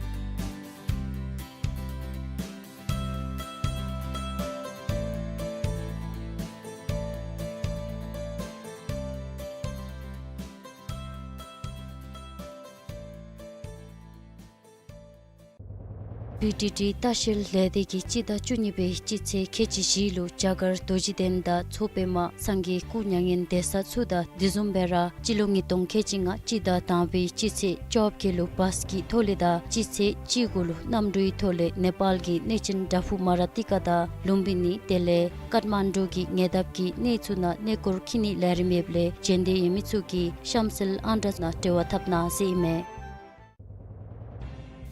བི་ཊི་ཊི་ལྟ་བཤལ་ལས་སྡེ་གིས་སྤྱི་ཟླ་བཅུ་གཉིས་པའི་སྤྱི་ཚེས་ཁལ་གཅིག་བཞི་ལུ་རྒྱ་གར་རྡོ་རྗེ་གདན་དང་མཚོ་པདྨ་སངས་རྒྱས་སྐུ་མྱ་ངན་འདས་ས་ཚུ་དང་དེ་བཟུམ་སྦེ་ར་སྤྱི་ལོ་ཉིས་སྟོང་ཁལ་གཅིག་ལྔ་སྤྱི་ཟླ་དང་པའི་སྤྱི་ཚེས་བཅོ་བརྒྱད་ལུ་བཱས་ཀྱི་ཐོག་ལས་དང་སྤྱི་ཚེས་བཅུ་དགུ་ལུ་གནམ་གྲུའི་ཐོག་ལས་ནེ་པཱལ་གྱི་གནས་ཆེན་བྲག་ཕུག་མ་ར་ཏི་ཀ་དང་ལུམ་བི་ནི་དེ་ལས་ཀཏ་མན་ཌུ་གི་ཉེ་འདབས་ཀྱི་གནས་ཚུ་ནང་གནས་སྐོར་འཁྱིད་ནིའི་ལས་རིམ་ཡོདཔ་ལས་འབྱོན་འདོད་ཡོད་མི་ཚུ་གིས་གཤམ་གསལ་ཨང་གྲངས་ནང་འབྲེལ་བ་འཐབ་གནང་ཟེར་ཨིན་མས།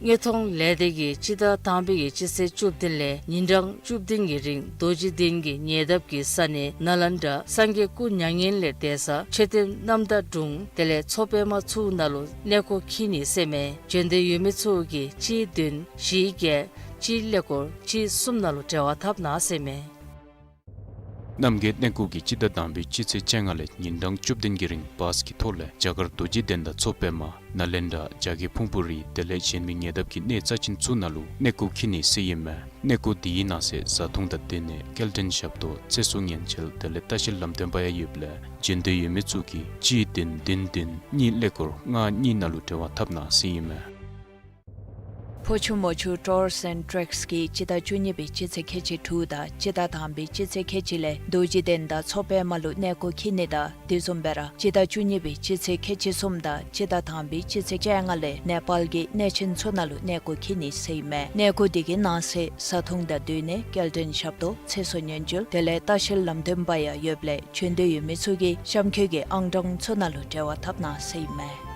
དངོས་མཐོང་ལས་སྡེ་གིས་སྤྱི་ཟླ་དང་པའི་གི་སྤྱི་ཚེས་བཅུ་བདུན་ལས་ཉིན་གྲངས་བཅུ་བདུན་གྱི་རིང་རྡོ་རྗེ་གདན་གྱི་ཉེ་འདབས་ཀྱི་ས་གནས་ནཱ་ལནྡཱ་སངས་རྒྱས་སྐུ་མྱ་ངན་ལས་འདས་ས་མཆོད་རྟེན་རྣམ་དག་དྲུང་དེ་ལས་མཚོ་པདྨ་ཚུ་ནང་ལུ་གནས་སྐོར་འཁྱིད་ནི་ཟེར་མས། འབྱོན་འདོད་ཡོད་མི་ཚུ་གིས་གཅིག་བདུན་བཞི་བརྒྱད་གཅིག་ཀླད་ཀོར་གཅིག་གསུམ་ནང་ལུ་འབྲེལ་བ་འཐབ་གནང་ཟེར་མས། རྣམ་རྒྱལ་གནས་སྐོར་གྱིས་སྤྱི་ཟླ་དང་པའི་སྤྱི་ཚེས་བཅོ་ལྔ་ལས་ཉིན་གྲངས་བཅུ་བདུན་གྱི་རིང་བཱས་ཀྱི་ཐོག་ལས་རྒྱ་གར་རྡོ་རྗེ་གདན་དང་མཚོ་པདྨ་ནཱ་ལནྡཱ་རྒྱ་རྒྱལ་ཕུང་པོ་རི་དེ་ལས་གཞན་མི་ཉེ་འདབས་ཀྱི་གནས་རྩ་ཅན་ཚུ་ནང་ལུ་གནས་སྐོར་འཁྱིད་ནི་ཟེར་ཨིན་མས། གནས་སྐོར་དེའི་ནང་གསེས་བཟའ་འཐུང་དང་སྡོད་གནས་སྐྱེལ་འདྲེན་ཞབས་ཏོག་ཚེ་སྲོག་ཉེན་བཅོལ་དེ་ལས་ལྟ་བཤལ་ལམ་སྟོན་པ་ཡང་ཡོདཔ་ལས་འབྱོན་འདོད་ཡོད་མི་ཚུ་གིས་གཅིག་བདུན་བདུན་བདུན་གཉིས་ཀླད་ཀོར་ལྔ་གཉིས་ནང་ལུ་འབྲེལ་བ་འཐབ་གནང་ཟེར་ཨིན་མས། ཕོ་ཆུ་མོ་ཆུ་ཊུརསི་ཨེནཌ་ཊེགསི་གིས་སྤྱི་ཟླ་བཅུ་གཉིས་པའི་སྤྱི་ཚེས་ཁལ་གཅིག་དྲུག་དང་སྤྱི་ཟླ་དང་པའི་སྤྱི་ཚེས་ཁལ་གཅིག་ལས་རྡོ་རྗེ་གདན་དང་མཚོ་པདྨ་ལུ་གནས་སྐོར་འཁྱིད་ནི་དང་དེ་བཟུམ་སྦེ་ར་སྤྱི་ཟླ་བཅུ་གཉིས་པའི་སྤྱི་ཚེས་ཁལ་གཅིག་གསུམ་དང་སྤྱི་ཟླ་དང་པའི་སྤྱི་ཚེས་བཅོ་ལྔ་ལས་ནེ་པཱལ་གྱི་གནས་ཆེན་ཚུ་ནང་ལུ་གནས་སྐོར་འཁྱིད་ནི་ཟེར་ཨིན་མས། གནས་སྐོར་དེ་གི་ནང་གསེས་བཟའ་འཐུང་དང་སྡོད་གནས་སྐྱེལ་འདྲེན་ཞབས་ཏོག་ཚེ་སྲོག་ཉེན་བཅོལ་དེ་ལས་ལྟ་བཤལ་ལམ་སྟོན་པ་ཡང་ཡོདཔ་ལས་འབྱོན་འདོད་ཡོད་མི་ཚུ་གིས་གཤམ་འཁོད་ཀྱི་ཨང་གྲངས་ཚུ་ནང་ལུ་འབྲེལ་བ་འཐབ་གནང་ཟེར་ཨིན་མས།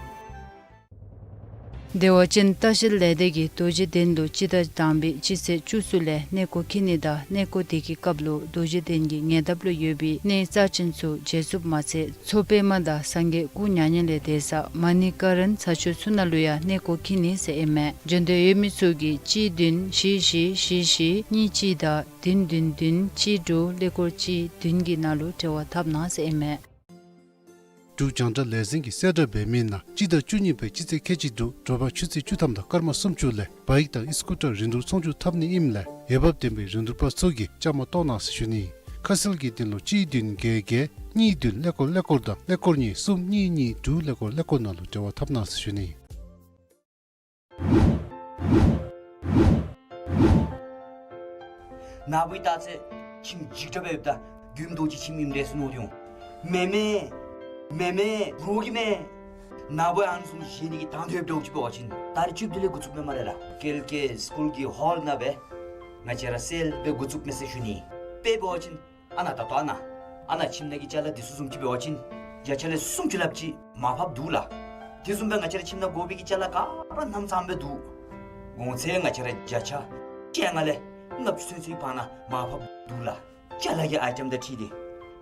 བདེ་བ་ཅན་ལྟ་བཤལ་ལས་སྡེ་གིས་རྡོ་རྗེ་གདན་ལུ་སྤྱི་ཟླ་དང་པའི་སྤྱི་ཚེས་བཅུ་གསུམ་ལས་གནས་སྐོར་འཁྱིད་ནི་དང་གནས་སྐོར་དེ་གི་སྐབས་ལུ་རྡོ་རྗེ་གདན་གྱི་ཉེ་འདབས་ལུ་ཡོད་པའི་གནས་རྩ་ཅན་ཚུ་མཇལ་ཚུགསཔ་མ་ཚད་མཚོ་པདྨ་དང་སངས་རྒྱས་སྐུ་མྱ་ངན་ལས་འདས་ས་མ་ཎི་ཀ་རན་ས་ཆ་ཚུ་ནང་ལུ་ཡང་གནས་སྐོར་འཁྱིད་ནི་ཟེར་ཨིན་མས། འབྱོན་འདོད་ཡོད་མི་ཚུ་གིས་གཅིག་བདུན་བཞི་བཞི་བཞི་བཞི་གཉིས་གཅིག་དང་བདུན་བདུན་བདུན་གཅིག་དྲུག་ཀླད་ཀོར་གཅིག་བདུན་གྱི་ནང་ལུ་འབྲེལ་བ་འཐབ་གནང་ཟེར་ཨིན་མས། འབྲུག་རྒྱང་བསྒྲགས་ལས་འཛིན་གྱིས་གསལ་བསྒྲགས་འབད་མི་ནང་སྤྱི་ཟླ་བཅུ་གཉིས་པའི་སྤྱི་ཚེས་ཁལ་གཅིག་དྲུག་དྲོ་པ་ཆུ་ཚོད་བཅུ་ཐམ་དང་སྐར་མ་སུམ་ཅུ་ལས་བཱའིཀ་དང་ཨི་སི་ཀུ་ཊར་རིན་བསྡུར་ཚོང་བསྒྱུར་འཐབ་ནི་ཨིནམ་ལས་འོས་འབབ་ལྡན་པའི་རིན་བསྡུར་པ་ཚུ་གིས་བཅའ་མར་གཏོགས་གནང་ཟེར་ཞུ་ནི། ཁ་གསལ་གྱི་དོན་ལུ་གཅིག་བདུན་བརྒྱད་བརྒྱད་གཉིས་བདུན་ཀླད་ཀོར་ཀླད་ཀོར་དང་ཀླད་ཀོར་གཉིས་གསུམ་གཉིས་གཉིས་དྲུག་ཀླད་ཀོར་ཀླད་ཀོར་ནང་ལུ་འབྲེལ་བ་འཐབ་གནང་ཟེར་ཞུ་ནི། ནཱ་བུ་ད་ཚེ་ཁྱིམ་འཇིགས་སྐྲག་སྦེ་ཡོདཔ་ད་མགོནམ་རྡོ་རྗེ་ཁྱིམ་ཨིནམ་འདྲས་སུ་མནོ་སྟེ་འོང་། མེན་མེན། མེན་མེན། རོགས་ཀྱིས་མེན། ནཱ་བུ་ཨ་ནི་བཟུམ་བཞེས་ནི་གི་དང་འདོད་འབདཝ་ཅིག་འབད་བ་ཅིན་ད་རེས་བཅུ་བདུན་ལས་འགོ་བཙུགས་མས་སྨ་རེ་ལགས། ཀེལ་ཀེ་སི་ཀུལ་གྱི་ཧོལ་ནང་སྦེ་ང་བཅས་ར་སེལ་སྦེ་འགོ་བཙུགས་མས་ཟེར་ཞུ་ནི། དཔེ་འབད་བ་ཅིན་ཨ་ནཱ་ད་ལྟོ་ཨ་ནཱ་ཨ་ནཱ་ཁྱིམ་ནང་གི་ཅ་ལ་འདི་ཚུ་བཟུམ་ཅིག་འབད་བ་ཅིན་བརྒྱ་ཆ་ལས་སུམ་ཅུ་ལྷགཔ་ཅིག་མར་ཕབ་འདུག་ལགས། དེ་བཟུམ་སྦེ་ང་བཅས་ར་ཁྱིམ་ནང་དགོ་པའི་གི་ཅ་ལ་ག་ར་གནམ་མེད་ས་མེད་འདུག། གོང་ཚད་ང་བཅས་ར་བརྒྱ་ཆ་བཅོ་ལྔ་ལས་ལྔ་བཅུ་ཚུན་ཚོད་བར་ན་མར་ཕབ་འདུག་ལགས། ཅ་ལ་གི་ཨའི་ཊེམ་དང་འཁྲིལ་ཏེ་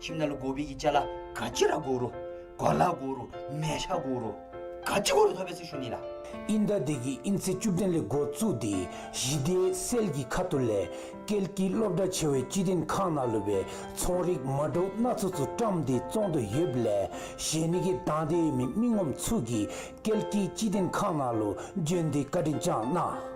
ཁྱིམ་ནང་ལུ་དགོ་པའི་གི་ཅ་ལ་ག་ཅི་ར་དགོ་རུང་གོ་ལ་དགོ་རུང་མལ་ཆ་དགོ་རུང་ག་ཅི་དགོ་རུང་ཐོབ་པས་ཟེར་ཞུ་ནི་ལགས། དབྱིན་ཟླ་འདི་གི་དབྱིན་ཚེས་བཅུ་བདུན་ལས་འགོ་བཙུགས་ཏེ་གཞི་སྡེ་སེལ་གྱི་ཁ་ཐུག་ལས་ཀལ་ཀི་སློབ་གྲྭ་ཆེ་བའི་སྤྱི་དོན་ཁང་ནང་ལུ་སྦེ་ཚོང་རིགས་མ་འདྲཝ་སྣ་ཚོགས་ཚུ་བཀྲམ་སྟེ་བཙོང་དོ་ཡོདཔ་ལས་བཞེས་ནི་གི་དང་འདོད་ཡོད་མི་མི་ངོམ་ཚུ་གིས་ཀལ་ཀི་སྤྱི་དོན་ཁང་ནང་ལུ་བྱོན་ཏེ་བཀའ་དྲིན་བསྐྱང་གནང་།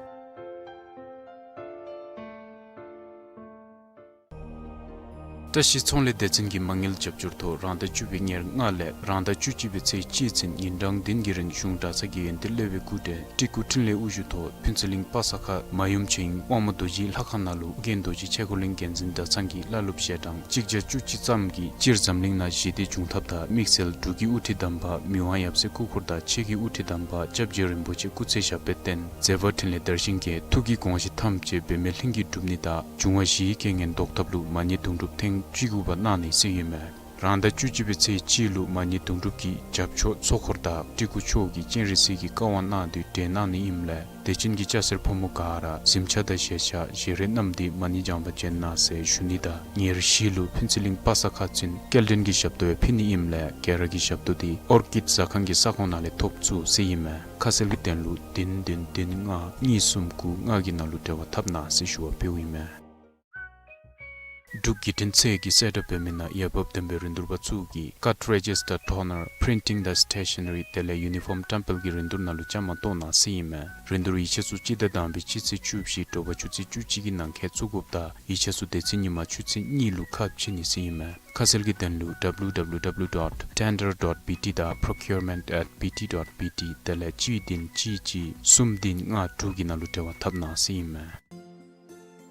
བཀྲ་ཤིས་ཚོང་ལས་སྡེ་ཚན་གྱི་མ་དངུལ་རྒྱབ་སྐྱོར་ཐོག་རང་ཟླ་བཅུ་པའི་ཉེར་ལྔ་ལས་རང་ཟླ་བཅུ་གཅིག་པའི་ཚེས་གཅིག་ཚུན་ཉིན་གྲངས་བདུན་གྱི་རིང་གཞུང་གྲྭ་ཚང་གི་ཡོན་ཏན་སློབ་དཔོན་སྐུ་བགྲེས་སྤྲུལ་སྐུ་འཕྲིན་ལས་དབུ་བཞུགས་ཐོག་ཕུན་ཚོགས་གླིང་པ་ས་ཁ་མ་ཡུམ་ཆོས་དབྱིངས་དབང་མོ་རྡོ་རྗེའི་ལྷ་ཁང་ནང་ལུ་ཨོ་རྒྱན་རྡོ་རྗེ་ཆས་འཁོར་གླིང་རྒྱལ་འཛིན་གྲྭ་ཚང་གི་བླ་སློབ་ཞལ་གྲངས་གཅིག་བརྒྱ་བཅུ་གཅིག་ཙམ་གྱིས་སྤྱིར་འཛམ་གླིང་ནང་ཞི་བདེ་འབྱུང་ཐབས་དང་དམིགས་བསལ་འབྲུག་གི་དབུ་ཁྲིད་དམ་པ་མི་དབང་ཡབ་སྲས་སྐུ་འཁོར་དང་ཆོས་ཀྱི་དབུ་ཁྲིད་དམ་པ་སྐྱབས་རྗེ་རིན་པོ་ཆེ་སྐུ་ཚེ་ཞབས་པད་བརྟན་མཛད་པ་འཕྲིན་ལས་དར་ཞིང་རྒྱས་ཐུགས་ཀྱི་དགོངས་གཞི་ཐམས་ཅད་འབད་མེད་ལྷུན་གྱིས་གྲུབ་ནི་དང་འབྱུང་བ་བཞིའི་རྐྱེན་ངན་བཟློག་ཐབས་ལུ་མ་ཎི་དུང་སྒྲུབ་ཐེངས་བཅུ་དགུ་པ་གནང་ནི་ཟེར་ཨིན་མས། རང་ཟླ་བཅུ་གཅིག་པའི་ཚེས་གཅིག་ལུ་མ་ཎི་དུང་སྒྲུབ་ཀྱི་རྒྱབ་ཕྱོགས་ཚོགས་འཁོར་དང་སྤྲུལ་སྐུ་མཆོག་གིས་སྤྱན་རས་གཟིགས་ཀྱི་བཀའ་དབང་གནང་སྟེ་གྲོལ་གནང་ནི་ཨིནམ་ལས་དད་ཅན་གྱི་སྐྱ་སེར་ཕོ་མོ་ག་ར་གཟིམ་ཆ་དང་ཞལ་ཆ་བཞེས་རས་བསྣམས་ཏེ་མ་ཎི་བགྱང་པར་བྱོན་གནང་ཟེར་ཞུ་ནི་དང་ཉེར་བཞི་ལུ་ཕུན་ཚོགས་གླིང་པ་ས་ཁ་ཚུན་སྐྱེལ་འདྲེན་གྱི་ཞབས་ཏོག་ཡང་ཕུལ་ནི་ཨིནམ་ལས་སྐྱེལ་ར་གི་ཞབས་ཏོག་འདི་ཨོར་ཀིཌ་ཟ་ཁང་གི་ས་ཁོངས་ནང་ལས་ཐོབ་ཚུགས་ཟེར་ཨིན་མས། ཁ་གསལ་གྱི་དོན་ལུ་བདུན་བདུན་བདུན་ལྔ་གཉིས་གསུམ་དགུ་ལྔ་གི་ནང་ལུ་འབྲེལ་བ་འཐབ་གནང་ཟེར་ཞུ་བ་ཕུལཝ་ཨིན་མས། འབྲུག་བརྒྱུད་འཕྲིན་ཚད་ཀྱིས་གསལ་བསྒྲགས་འབད་མི་ནང་འོས་འབབ་ལྡན་པའི་རིན་བསྡུར་པ་ཚུ་གིས་ཀཊ་རེ་ཇི་སི་ཊར་ཊོ་ནར་པི་རིན་ཊིང་དང་སི་ཊེ་ཤ་ནེ་རི་དེ་ལས་ཡུ་ནི་ཕོརམ་བཀྲམ་སྤེལ་གྱི་རིན་བསྡུར་ནང་ལུ་བཅའ་མར་གཏོགས་གནང་ཟེར་ཨིན་མས། རིན་བསྡུར་ཡིག་ཆ་ཚུ་སྤྱི་ཟླ་དང་པའི་སྤྱི་ཚེས་བཅུ་བཞི་དྲོ་པ་ཆུ་ཚོད་བཅུ་གཅིག་གི་ནང་འཁོད་བཙུགས་དགོཔ་དང་ཡིག་ཆ་ཚུ་དེ་ཚེ་ཉིན་མ་ཆུ་ཚོད་གཉིས་ལུ་ཁ་ཕྱེ་ནི་ཟེར་ཨིན་མས། ཁ་གསལ་གྱི་དོན་ལུ་ཌབ་ལུ་ཌབ་ལུ་ཌབ་ལུ་ཌོཊ་ཊེན་ཌར་ཌོཊ་བི་ཊི་དང་པྲོ་ཁིའུར་མེནཊ་ཨེཊ་བི་ཊི་ཌོཊ་བི་ཊི་དེ་ལས་གཅིག་བདུན་གཅིག་གཅིག་གསུམ་བདུན་ལྔ་དྲུག་གི་ནང་ལུ་འབྲེལ་བ་འཐབ་གནང་ཟེར་ཨིན་མས།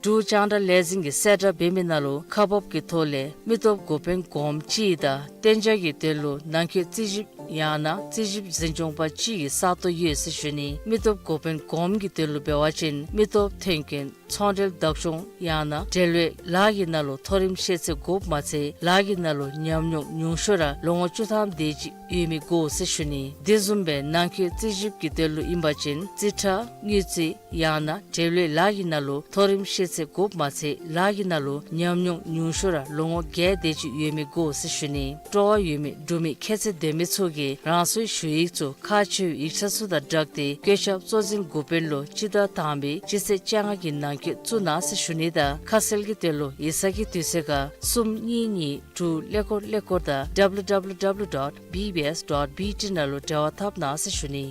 འབྲུག་རྒྱང་བསྒྲགས་ལས་འཛིན་གྱིས་གསལ་བསྒྲགས་འབད་མི་ནང་ལུ་ཁག་འབགཔ་ཀྱི་ཐོག་ལས་མི་སྟོབས་འགོ་དཔོན་གོངམ་གཅིག་དང་གཏན་འཇགས་ཀྱི་དོན་ལུ་ནང་འཁོད་རྩིས་ཞིབ་ཡང་ན་རྩིས་ཞིབ་འཛིན་སྐྱོང་པ་གཅིག་གི་ས་སྟོང་ཡོད་ཟེར་ཞུ་ནི། མི་སྟོབས་འགོ་དཔོན་གོངམ་གྱི་དོན་ལུ་འབད་བ་ཅིན་མི་སྟོབས་ཐོན་སྐྱེད་ཚོང་འབྲེལ་བདག་སྐྱོང་ཡང་ན་འབྲེལ་ཡོད་ལཱ་གི་ནང་ལུ་མཐོ་རིམ་ཤེས་ཚད་དགོཔ་མ་ཚད་ལཱ་གི་ནང་ལུ་ཉམས་མྱོང་ཉུང་ཤོས་ར་ལོ་ངོ་བཅུ་ཐམ་དེ་ཅིག་ཡོད་མི་དགོ་ཟེར་ཞུ་ནི། དེ་བཟུམ་སྦེ་ནང་འཁོད་རྩིས་ཞིབ་ཀྱི་དོན་ལུ་ཨིན་པ་ཅིན་རྩིས་ཁྲ་དངུལ་རྩིས་ཡང་ན་འབྲེལ་ཡོད་ལཱ་གི་ནང་ལུ་མཐོ་རིམ་ཤེས་ཚད་དགོཔ་མ་ཚད་ལཱ་གི་ནང་ལུ་ཉམས་མྱོང་ཉུང་ཤོས་ར་ལོ་ངོ་བརྒྱད་དེ་ཅིག་ཡོད་མི་དགོ་ཟེར་ཞུ་ནི། སྤྲོ་བ་ཡོད་མི་འབྲུག་མི་ཁྱད་ཚད་ལྡན་མི་ཚུ་གིས་རང་སོའི་ཞུ་ཡིག་ཚུ་ཁག་ཆེ་བའི་ཡིག་ཆ་ཚུ་དང་སྦྲགས་ཏེ་བཀོད་ཁྱབ་གཙོ་འཛིན་འགོ་དཔོན་ལུ་སྤྱི་ཟླ་དང་པའི་སྤྱི་ཚེས་བཅོ་ལྔ་གི་ནང་འཁོད་བཙུགས་གནང་ཟེར་ཞུ་ནི་དང་ཁ་གསལ་གྱི་དོན་ལུ་ཡིག་ཚང་གི་དུས་ཚོད་ཁར་གསུམ་གཉིས་གཉིས་དྲུག་ཀླད་ཀོར་ཀླད་ཀོར་དང་ཌབ་ལུ་ཌབ་ལུ་ཌབ་ལུ་ཌོཊ་བི་བི་ཨེསི་ཌོཊ་བི་ཊི་ནང་ལུ་འབྲེལ་བ་འཐབ་གནང་ཟེར་ཞུ་ནི།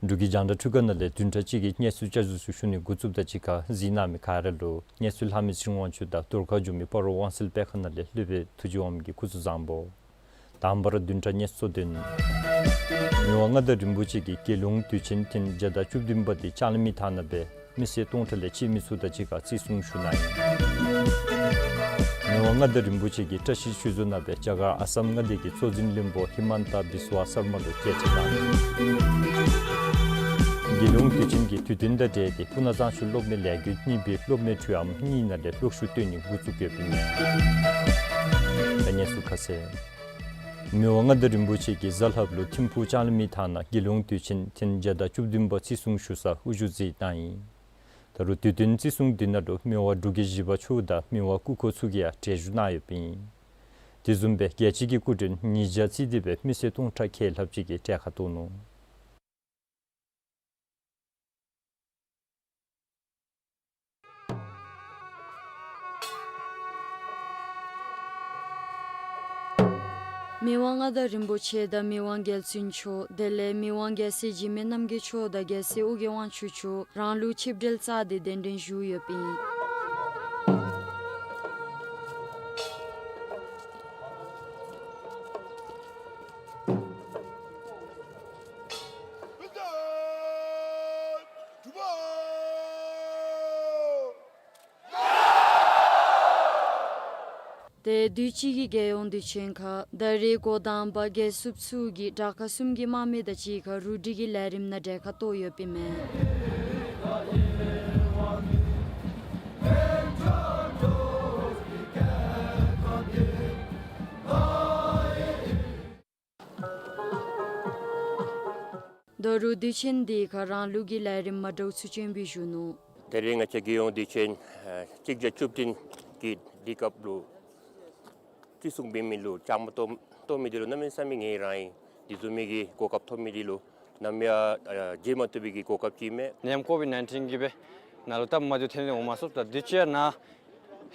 འབྲུག་གི་རྒྱང་བསྒྲགས་འཕྲུལ་ཁང་ནང་ལས་བདུན་ཕྲག་གཅིག་གི་གནས་ཚུལ་བསྐྱར་ཞུ་ཚུ་ཞུ་ནི་འགོ་བཙུགསཔ་དང་གཅིག་ཁར་གཟིགས་གནང་མི་ག་ར་ལུ་གནས་ཚུལ་ལྷག་མི་ཚེ་རིང་དབང་ཕྱུག་དང་གཏོར་ཁ་བསྒྱུར་མི་སྤ་རོ་དབང་གསལ་དཔེ་ཁང་ནང་ལས་སློབ་དཔོན་ཐུགས་རྗེ་དབང་མོ་གི་སྐུ་གཟུགས་བཟང་པོ། དང་པ་ར་བདུན་ཕྲག་གནས་ཚུལ་དོན། མི་དབང་མངའ་བདག་རིན་པོ་ཆེ་གིས་དགེ་སློང་དུས་ཆེན་ཐེངས་བརྒྱ་དང་བཅུ་བདུན་པ་དེ་ལྕང་གླིང་མི་ཐང་ནང་སྦེ་མི་སེར་སྟོང་ཕྲག་ལས་ཆེ་མི་ཚུ་དང་གཅིག་ཁར་བརྩི་སྲུང་ཞུ་གནང་ཡི། མི་དབང་མངའ་བདག་རིན་པོ་ཆེ་གིས་བཀྲ་ཤིས་ཆོས་རྫོང་ནང་སྦེ་རྒྱ་གར་ཨ་སམ་མངའ་སྡེ་གི་གཙོ་འཛིན་བློན་པོ་ཧི་མཱན་ཏ་བི་སྭ་སར་མ་ལུ་མཇལ་ཕྲད་གནང་ཡི། དགེ་སློང་དུས་ཆེན་གྱི་དུས་སྟོན་དང་འབྲེལ་ཏེ་སྤུ་ན་གཙང་ཆུ་གློག་མེ་ལས་འགུལ་གཉིས་པའི་གློག་མེ་འཕྲུལ་ཨམ་གཉིས་ནང་ལས་གློག་ཤུགས་བཏོན་ནི་འགོ་བཙུགས་ཡོདཔ་ཨིན་མས། ད་གནས་ཚུལ་ཁ་གསལ། མི་དབང་མངའ་བདག་རིན་པོ་ཆེ་གིས་གཟའ་ལྷགཔ་ལུ་ཐིམ་ཕུག་ལྕང་གླིང་མི་ཐང་ནང་དགེ་སློང་དུས་ཆེན་ཐེངས་བརྒྱ་དང་བཅུ་བདུན་པ་བརྩི་སྲུང་ཞུ་སར་དབུ་བཞུགས་མཛད་གནང་ཡི། ད་རུང་དུས་སྟོན་བརྩི་སྲུང་འདི་ནང་ལུ་མི་དབང་འབྲུག་རྒྱལ་བཞི་པ་མཆོག་དང་མི་དབང་སྐུ་འཁོར་ཚུ་གིས་ཡང་གྲལ་བཞུགས་གནང་ཡོདཔ་ཨིན། དེ་བཟུམ་སྦེ་རྒྱལ་སྤྱི་གི་སྐུ་མགྲོན་ཉིས་བརྒྱ་བརྩིས་ཏེ་སྦེ་མི་སེར་སྟོང་ཕྲག་ཁལ་ལྷགཔ་ཅིག་གིས་གྲལ་ཁར་གཏོགས་ནུག། མི་དབང་མངའ་བདག་རིན་པོ་ཆེ་དང་མི་དབང་རྒྱལ་བཙུན་མཆོག་དེ་ལས་མི་དབང་རྒྱལ་སྲས་འཇིགས་མེད་རྣམ་རྒྱལ་མཆོག་དང་རྒྱལ་སྲས་ཨོ་རྒྱན་དབང་ཕྱུག་མཆོག་རང་ལུགས་ཆིབས་གྲལ་བཅར་ཏེ་གདན་འདྲེན་ཞུ་ཡོདཔ་ཨིན། ཏེ་དུས་ཅི་གི་རྒྱལ་ཡོངས་དུས་ཆེན་ཁར་ད་རེས་འགོ་དང་པ་རྒྱལ་སྲུབ་ཚུ་གིས་དྲག་ཁག་གསུམ་གྱི་དམག་མི་དང་གཅིག་ཁར་རུ་སྒྲིག་གི་ལས་རིམ་ནང་གྲལ་ཁར་གཏོགས་ཡོདཔ་ཨིན་མས། ད་རུང་དུས་ཆེན་འདི་ཁར་རང་ལུགས་ཀྱི་ལས་རིམ་མ་འདྲཝ་ཚུ་སྤྱན་འབུལ་ཞུ་ནུག། ད་རེས་ང་བཅས་རྒྱལ་ཡོངས་དུས་ཆེན་ཨ་གཅིག་བརྒྱ་བཅུ་བདུན་གྱི་དུས་སྐབས་ལུ་བརྩི་སྲུང་འབད་མི་ལུ་བཅའ་མར་གཏོགས་གཏོགས་མི་འདི་ལུ་གནམ་མེད་ས་མེད་ངལ་རངས་ཡི། འདི་བཟུམ་མའི་གི་གོ་སྐབས་ཐོབ་མི་འདི་ལུ་ནམ་ཡང་ཨ་བརྗེད་མ་བཏུབ་པའི་གི་གོ་སྐབས་ཅིག་ཨིན་མས། ནད་ཡམས་ཀོ་ཝིཌ་ནའིན་ཊིན་གིས་སྦེ་ནཱ་ལུ་སྟབས་མ་བདེཝ་ཐོན་ཏེ་འོང་མ་ཚུགས། ད་དུས་ཅི་ནཱ་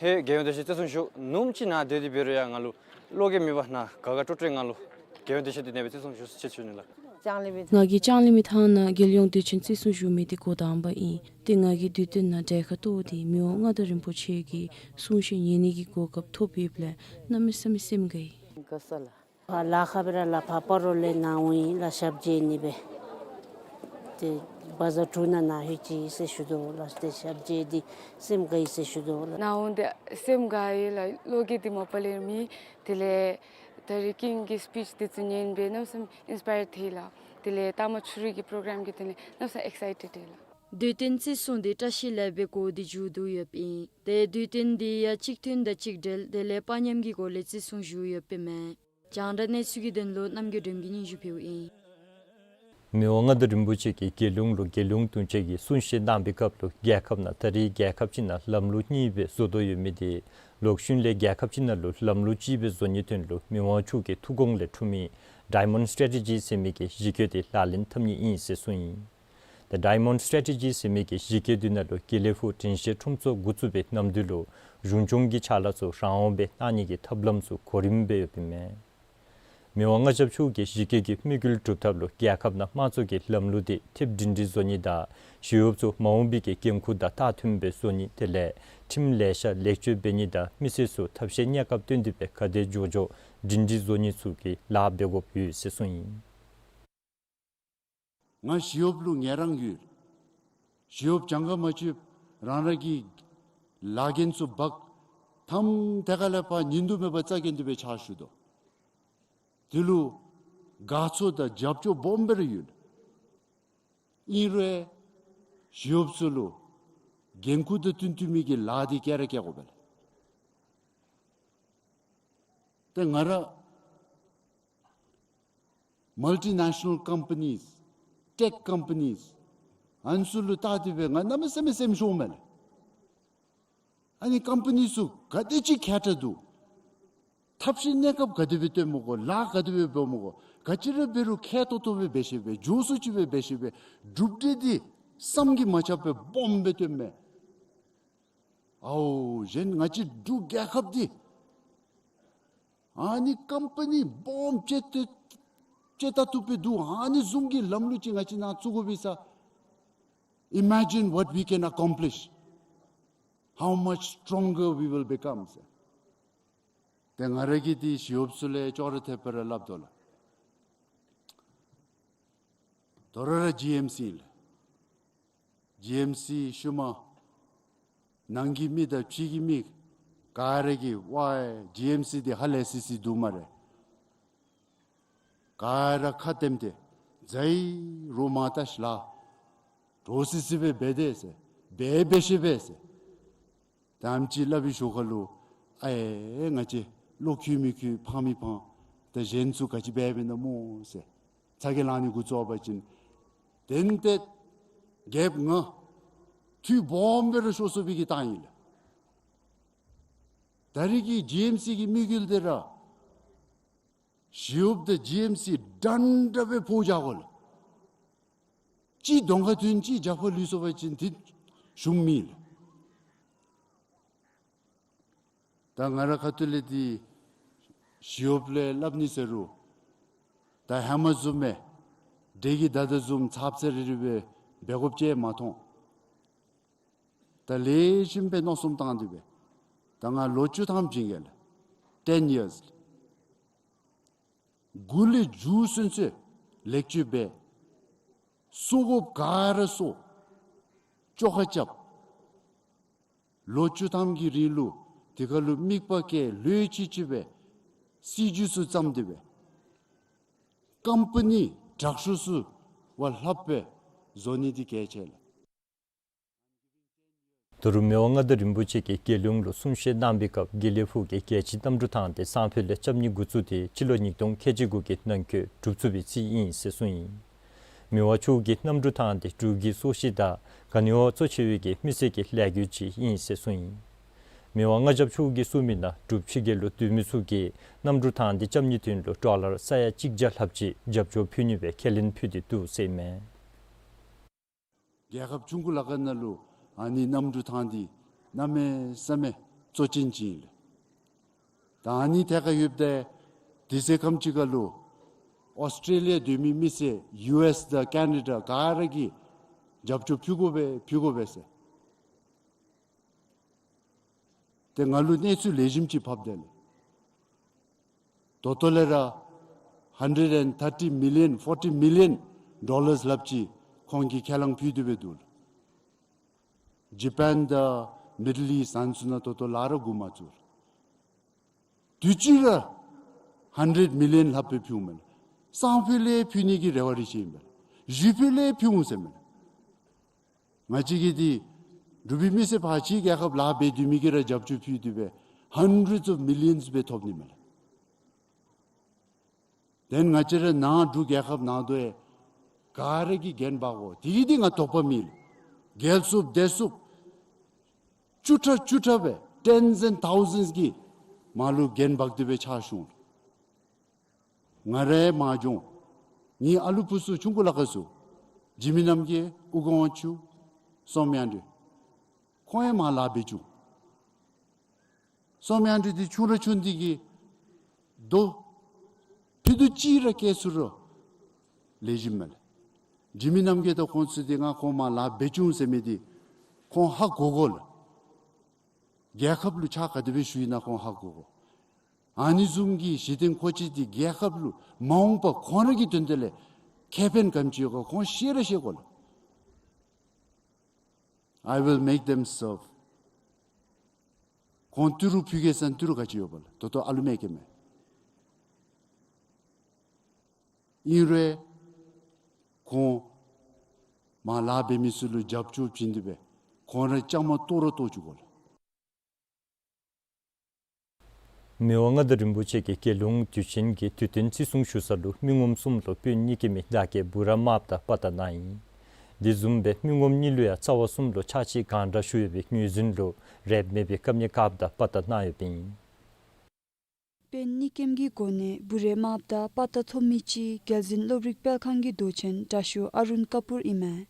ཧེ་རྒྱལ་ཡོངས་དུས་ཆེན་བརྩི་སྲུང་ཞུ་ནུམ་ཅིག་ནཱ་སྡོད་དེ་འབད་རུང་ཡང་ང་ལུ་བློ་འགྱོད་མེད་པར་ནཱ་དགའ་དགའ་སྤྲོ་སྤྲོའི་ངང་ལུ་རྒྱལ་ཡོངས་དུས་ཆེན་འདི་ནཱ་སྦེ་བརྩི་སྲུང་ཞུ་ཚུགས་ཟེར་ཞུ་ནི་ལགས། ང་གིས་ལྕང་གླིང་མི་ཐང་ནང་རྒྱལ་ཡོངས་དུས་ཆེན་བརྩི་སྲུང་ཞུ་མི་འདི་འགོ་དང་པ་ཨིན། ཏེ་ང་གིས་དུས་སྟོན་ནང་གྲལ་ཁར་གཏོགས་ཏེ་མི་དབང་མངའ་བདག་རིན་པོ་ཆེ་གི་གསུང་བཤད་ཉན་ནི་གི་གོ་སྐབས་ཐོབ་ཡོདཔ་ལས་གནམ་མེད་ས་མེད་སེམས་དགའ་ཡི། དགའ་ས་ལགས། ཕར་ལ་ཁ་སྦེ་ར་ལགས། ཕར་སྤ་རོ་ལས་ནཱ་འོང་ཡི་ལགས། ཞབས་རྗེས་ནི་སྦེ་ཏེ་བ་ཛར་དྲུག་ནང་ནཱ་ལྷོད་ཅི་ཟེར་ཞུ་དོ་ལགས། ཏེ་ཞབས་རྗེས་འདི་སེམས་དགའ་ཡི་ཟེར་ཞུ་དོ་ལགས། ནཱ་འོང་སྟེ་སེམས་དགའ་ཡི་ལགས། བློ་འགྱོད་འདི་མ་པ་ལས་མེད། དེ་ལས་ད་རེས་ཀིང་གི་སི་པིཆ་འདི་ཚུ་ཉན་སྦེ་གནམ་མེད་ས་མེད་ཨིན་སི་པ་ཡར་ཐལ་ལགས། དེ་ལས་ལྟ་མ་ཆུ་རུད་ཀྱི་པོ་རོ་གརམ་གྱི་དོན་ལས་གནམ་མེད་ས་མེད་ཨེག་སའི་ཊེཌ་ལགས། དུས་སྟོན་བརྩི་སྲུང་འདི་བཀྲ་ཤིས་ལེགས་པའི་སྒོ་ནས་མཇུག་བསྡུ་ཡོདཔ་ཨིན། ཏེ་དུས་སྟོན་འདི་ཡང་གཅིག་མཐུན་དང་གཅིག་སྒྲིལ་དེ་ལས་དཔའ་ཉམས་ཀྱི་སྒོ་ལས་བརྩི་སྲུང་ཞུ་ཡོདཔ་ཨིན་མས། རྒྱང་བསྒྲགས་གནས་ཚུལ་གྱི་དོན་ལུ་རྣམ་རྒྱལ་སྒྲོལམ་གྱིས་སྙན་ཞུ་ཕུལཝ་ཨིན། མི་དབང་མངའ་བདག་རིན་པོ་ཆེ་གིས་རྒྱལ་ཡོངས་ལུ་རྒྱལ་ཡོངས་དུས་ཆེན་གྱི་གསུང་བཤད་གནང་བའི་སྐབས་ལུ་རྒྱལ་ཁབ་ནང་ད་རེས་རྒྱལ་ཁབ་ཅིག་ནང་ལམ་ལུགས་གཉིས་སྦེ་བཟོ་དོ་ཡོད་མི་འདི་ལོག་ཤུལ་ལས་རྒྱལ་ཁབ་ཅིག་ནང་ལུ་ལམ་ལུགས་གཅིག་སྦེ་བཟོ་ནིའི་དོན་ལུ་མི་དབང་མཆོག་གི་ཐུགས་དགོངས་ལས་འཁྲུངས་མི་ཌའི་མོནཌ་སི་ཊེ་ཊི་ཇི་ཟེར་མི་གི་གཞི་བཀོད་འདི་ལག་ལེན་འཐབ་ནི་ཨིན་ཟེར་གསུངས་ཡི། ཏེ་ཌའི་མོནཌ་སི་ཊེ་ཊི་ཇི་ཟེར་མི་གི་གཞི་བཀོད་འདི་ནང་ལུ་དགེ་ལེགས་ཕུག་དྲན་ཤེས་ཁྲོམ་ཚོགས་འགོ་བཙུགས་པའི་ནམ་དུས་ལུ་གཞུང་སྐྱོང་གི་ཕྱག་ལཱ་ཚུ་རང་དབང་སྦེ་གནང་ནི་གི་ཐབས་ལམ་ཚུ་གོ་རིམ་སྦེ་ཡོདཔ་ཨིན་མས། མི་དབང་མངའ་ཞབས་མཆོག་གི་གཞི་བཀོད་ཀྱི་དམིགས་ཡུལ་སྒྲུབ་ཐབས་ལུ་རྒྱལ་ཁབ་ནང་དམངས་གཙོ་གི་ལམ་ལུགས་འདི་ཐེབས་སྒྲིང་སྒྲིང་བཟོ་ནི་དང་ཞི་གཡོགཔ་ཚུ་མ་འོངས་པའི་གི་འགན་ཁུར་དང་ལྟ་མཐུན་སྦེ་བཟོ་ནི་དེ་ལས་ཁྲིམས་ལེ་ཤ་ལེགས་བཅོས་འབད་ནི་དང་མི་སེར་ཚུ་ཐབས་ཤེས་གནས་སྐབས་བཏོན་ཏེ་སྦེ་ག་དེ་མགྱོགས་མགྱོགས་སྒྲིང་སྒྲིང་བཟོ་ནི་ཚུ་གི་ལཱ་འབད་དགོཔ་ཡོད་ཟེར་གསུངས་ཡི། ང་ཞི་གཡོགཔ་ལུ་ངལ་རངས་ཡོད། ཞི་གཡོགཔ་གྱངས་ཁ་མ་ཆོདཔ་རང་རང་གི་ལཱ་འགན་ཚུ་འབག་མཐའམ་ཏེ་ཁ་ལས་ཕར་ཉིན་དུ་མེད་པར་རྩ་འགེངས་ཏེ་སྦེ་ཕྱག་ཞུ་དོ། དེ་ལུ་དགའ་ཚོར་དང་རྒྱབ་སྐྱོར་སྦོམ་སྦེ་ར་ཡོད། ཨིན་རུང་ཞི་གཡོགཔ་ཚུ་ལུ་འགན་ཁུར་དང་བསྟུན་བསྟུན་མི་གི་ལཱ་འདི་བཀལ་ར་བཀལ་དགོ་པས་ལགས། ཏེ་ང་ར་མལ་ཊི་ནེ་ཤ་ནཱལ་ཀམ་པ་ནིས་ཊེག་ཀམ་པ་ནིས་ཨ་ནི་ཚུ་ལུ་བལྟ་སྟེ་སྦེ་ང་གནམ་མེད་ས་མེད་སེམས་ཤོརཝ་མས་ལགས། ཨ་ནི་ཀམ་པ་ནི་ཚུ་ག་དེ་ཅིག་མཁས་དྲགས་འདུག། ཐབས་ཤེས་གནས་སྐབས་ག་དེ་སྦེ་བཏོན་མི་དགོ། ལཱ་ག་དེ་སྦེ་འབད་མི་དགོ། ག་ཅི་ར་འབད་རུང་མཁས་ཏོག་ཏོ་སྦེ་འབད་ཤེས་པས། མགྱོགས་སུ་ཅིག་སྦེ་འབད་ཤེས་པས། གྲུབ་འབྲས་འདི་བསམ་གྱིས་མ་ཁྱབ་པའི་སྦོམ་སྦེ་བཏོན་མས། ཨའོ་གཞན་ང་བཅས་འབྲུག་རྒྱལ་ཁབ་འདི་ཨ་ནི་ཀམ་པ་ནི་སྦོམ་ཅིག་ཏེ་ཅིག་ལྟ་བཏུབ་སྦེ་འདུག། ཨ་ནི་བཟུམ་གྱི་ལམ་ལུགས་ཅིག་ང་བཅས་ནཱ་བཙུགས་དགོ་པས་ཟེར། Imagine what we can accomplish, how much stronger we will become ཟེར། ཏེ་ང་ར་གིས་འདི་ཞི་གཡོགཔ་ཚུ་ལས་ཅོག་ར་འཐདཔ་སྦེ་ར་སླབ་དོ་ལགས། ད་རུང་ར་ཇི་ཨེམ་སི་ཨིན་ལགས། ཇི་ཨེམ་སི་ཤུལ་མ་ནང་གི་མི་དང་ཕྱི་གི་མི་ག་ར་གིས་ཝའི་ཇི་ཨེམ་སི་འདི་ཧ་ལས་སི་སི་འདུག་སྨ་རེ། ག་ར་ཁ་བསྟནམ་ཏེ་ཛའི་རོགས་མ་ལྟ་ཤིག་ལགས། འདྲོག་སི་སི་སྦེ་འབད་དེས་ཟེར། འབད་འབད་ཤེས་པས་ཟེར། ད་ཨེམ་ཅིག་སླབ་པའི་ཞོར་ཁ་ལུ་ཨེ་ང་བཅས་བློ་འཁྱུད་མི་འཁྱུད་ཕངས་མི་ཕངས། ད་གཞན་ཚུ་ག་ཅི་འབད་འབདཝ་ཨིན་ན་སྨོ་ཟེར་ཚ་གྱང་ལང་ནི་འགོ་བཙུགས་པ་ཅིན་ཏན་ཏན་རྒྱལཔོ་ང་འཐུས་སྦོམ་སྦེ་ར་ཤོར་སོང་བའི་གི་རྟགས་ཨིན་ལགས། ད་རེས་ཀྱི་ཇི་ཨེམ་སི་གི་དམིགས་ཡུལ་འདི་ར་ཞི་གཡོགཔ་དང་ཇི་ཨེམ་སི་འདྲན་འདྲ་སྦེ་ཕོཝ་རྒྱག་དགོ་ལགས། གཅིག་གདོང་ཁར་ཐོན་གཅིག་རྒྱབ་ཁར་ལུས་སོང་པ་ཅིན་འདི་གཞུང་མེད་ལགས། ད་ང་ར་ཁ་ཐུག་ལས་འདི་ ཞི་གཡོགཔ་ལས་སླབ་ནི་ཟེར་རུང་ད་ཧེ་མ་བཟུམ་མེན། འདྲེ་གིས་བདའ་དོ་བཟུམ་ཚབ་ཚ་རི་རི་སྦེ་འབད་དགོཔ་ཅིག་མ་མཐོང་། ད་ལེགས་ཤོམ་སྦེ་མནོ་བསམ་བཏང་སྟེ་སྦེ་ད་ང་ལོ་བཅུ་ཐམ་བྱིན་གེ་ལགས། ten years། མགུ་ལས་མཇུག་སོན་སོན་ལེགས་བཅོས་འབད། གསོ་དགོཔ་ག་ར་གསོ། བཅོ་ཁ་རྐྱབ། ལོ་བཅུ་ཐམ་གྱི་རིང་ལུ་དེ་ཁར་ལུ་མིག་པ་བཀལ་ལྷོད་ཅིག་ཅིག་སྦེ་སྲིད་བྱུས་ཚུ་བརྩམས་ཏེ་སྦེ་ཀམ་པ་ནི་དྲག་ཤོས་ཚུ་བ་ལྷགཔ་སྦེ་བཟོ་ནི་འདི་གལ་ཆེ་ལགས། ད་རུང་མི་དབང་མངའ་བདག་རིན་པོ་ཆེ་གིས་རྒྱལ་ཡོངས་ལུ་གསུང་བཤད་གནང་པའི་སྐབས་དགེ་ལེགས་ཕུག་གི་རྒྱལ་སྤྱིའི་གནམ་གྲུ་ཐང་འདི་སང་ཕོད་ལས་རྐྱབ་ནི་འགོ་བཙུགས་ཏེ་སྤྱི་ལོ་ཉིས་སྟོང་ཁལ་གཅིག་དགུ་གི་ནང་འཁོད་གྲུབ་ཚུགས་པའི་རྩིས་ཨིན་ཟེར་གསུངས་ཡི། མི་དབང་མཆོག་གིས་གནམ་གྲུ་ཐང་འདི་འབྲུག་གི་སྲོག་ཤིང་དང་ག་ནི་བ་གཙོ་ཆེ་བའི་གི་མི་སེར་གྱི་ལས་འགུལ་ཅིག་ཨིན་ཟེར་གསུངས་ཡི། མི་དབང་མངའ་ཞབས་མཆོག་གིས་གསུངས་མི་ནང་འབྲུག་ཕྱི་རྒྱལ་ལུ་སྡོད་མི་ཚུ་གིས་གནམ་གྲུ་ཐང་འདི་རྐྱབ་ནིའི་དོན་ལུ་ཌོ་ལར་ས་ཡ་གཅིག་བརྒྱ་ལྷགཔ་ཅིག་རྒྱབ་སྐྱོར་ཕུལ་ནི་སྦེ་ཁས་ལེན་ཕུལ་ཏེ་འདུག་ཟེར་ཨིན་མས། རྒྱལ་ཁབ་ཆུང་ཀུ་ལ་ཁ་ནང་ལུ་ཨ་ནི་གནམ་གྲུ་ཐང་འདི་གནམ་མེད་ས་མེད་གཙོ་ཅན་ཅིག་ཨིན་ལགས། ད་ཨ་ནི་ཐད་ཁར་ཡོདཔ་ད་དུས་ཚོད་ཁམ་ཅིག་ཁར་ལུ་ཨོསི་ཊེ་ལི་ཡ་སྡོད་མི་མི་སེར་ཡུ་ཨེསི་དང་ཀེ་ན་ཌ་ག་ར་གིས་རྒྱབ་སྐྱོར་ཕུལ་དགོ་པས་ཕུལ་དགོ་པས་ཟེར། ཏེ་ང་ལུ་གནས་ཚུལ་ལེགས་ཤོམ་ཅིག་ཕབ་དེས་ལགས། ད་ལྟོ་ལས་ར་hundred and thirty million, forty million dollars ལྷགཔ་ཅིག་ཁོང་གིས་ཁས་བླངས་ཕུལ་ཏེ་སྦེ་འདུག་ལགས། ཇ་པཱན་དང་མིཌལ་ཨིསཊ་ཨ་ནི་ཚུ་ནང་ད་ལྟོ་ལཱ་ར་འགོ་མ་བཙུགས་ལགས། དུས་ཅི་ར་hundred million ལྷགཔ་སྦེ་ཕུལཝ་མས་ལགས། སང་ཕོད་ལས་ཕུལ་ནི་གི་རེ་བ་རེ་ཆེ་ཨིན་པས་ལགས། གཞེས་ཕོད་ལས་ཕུལ་འོང་ཟེར་མས་ལགས། ང་བཅས་ཀྱི་འདི་འབྲུག་པའི་མི་སེར་ཕར་ཕྱི་རྒྱལ་ཁབ་ལཱ་འབད་སྡོད་མི་གིས་ར་རྒྱབ་སྐྱོར་ཕུལ་ཏེ་སྦེ་hundreds of millions སྦེ་ཐོབ་ནི་མས་ལགས། དེ་ལས་ང་བཅས་ར་ནཱ་འབྲུག་རྒྱལ་ཁབ་ནང་དོ་ཡང་ག་ར་གིས་འགན་འབག་དགོ། དེ་གིས་འདི་ང་དོགས་པ་མེད་ལགས། རྒྱལ་སུ་སྡེ་སུ་བཅུ་ཕྲག་བཅུ་ཕྲག་སྦེ་tens and thousands གིས་མར་ལུ་འགན་འབག་སྟེ་སྦེ་ཕྱག་ཞུ་འོང་། ང་རའི་མ་འགྱོ། ངེའི་ཨ་ལུ་བུ་ཚུ་ཆུང་ཀུ་ལ་ཁ་ཚུ་འཇིགས་མེད་རྣམ་རྒྱལ་ཨོ་རྒྱན་དབང་ཕྱུག་བསོད་སྙོམས་དབང་འདུས་ཁོང་ཡང་མར་ལཱ་འབད་བཅུག། བསོད་སྙོམས་དབང་འདུས་འདི་ཆུང་ར་ཆུང་འདི་གིས་རྡོ་ཕྱེད་དུ་ཅིག་ར་བཀལ་ཚུགས་རུང་ལེགས་ཤོམ་མས་ལགས། འཇིགས་མེད་རྣམ་རྒྱལ་དང་ཁོང་ཚུ་འདི་ང་ཁོང་མར་ལཱ་འབད་བཅུག་ཟེར་མི་འདི་ཁོང་ཧ་གོ་དགོ་ལགས། རྒྱལ་ཁབ་ལུ་ཕྱག་ག་དེ་སྦེ་ཞུ་ཡི་ན་ཁོང་ཧ་གོ་དགོ། ཨ་ནི་བཟུམ་གྱི་གཞི་རྟེན་མཁོ་ཆས་འདི་རྒྱལ་ཁབ་ལུ་མ་འོངས་པ་ཁོང་ར་གི་དོན་དག་ལས་ཁེ་ཕན་ག་ཅི་ཡོད་ག་ཁོང་ཤེས་ར་ཤེས་དགོ་ལགས། I will make them serve. ཁོང་ཏི་རུ་ཕུལ་གེ་ཟེར་ན་ཏི་རུ་ག་ཅི་ཡོད་པ་ལགས། ད་ལྟོ་ཨ་ལུ་མེད་ཀྱི་མས། ཨིན་རུང་ཁོང་མར་ལཱ་འབད་མི་ཚུ་ལུ་རྒྱབ་སྐྱོར་བྱིན་ཏེ་སྦེ་ཁོང་ར་བཅའ་མར་གཏོགས་ར་གཏོགས་བཅུག་དགོ་ལགས། མི་དབང་མངའ་བདག་རིན་པོ་ཆེ་གིས་རྒྱལ་ཡོངས་དུས་ཆེན་གྱི་དུས་སྟོན་བརྩི་སྲུང་ཞུ་ས་ལུ་མི་ངོམ་གསུམ་ལུ་དཔོན་གཉིས་ཀྱི་མི་དར་གྱི་འབུ་ར་དམརཔོ་དང་པ་ཏ་གནང་ཡི། དེ་བཟུམ་སྦེ་མི་ངོམ་གཉིས་ལུ་ཡང་རྩ་བ་གསུམ་ལུ་ཕྱག་ཕྱི་གང་དྲག་ཞུ་ཡོད་པའི་ངོས་འཛིན་ལུ་རེབ་མེད་པའི་ཀབ་ནི་དཀརཔོ་དང་པ་ཏ་གནང་ཡོདཔ་ཨིན། དཔོན་གཉིས་ཀྱི་གོ་གནས་འབུ་ར་དམརཔོ་དང་པ་ཏ་ཐོབ་མི་ཅིག་རྒྱལ་འཛིན་སློབ་རིམ་སྤེལ་ཁང་གི་མདོ་ཆེན་དྲག་ཤོས་ཨ་རུན་ཀ་པུར་ཨིན་མས།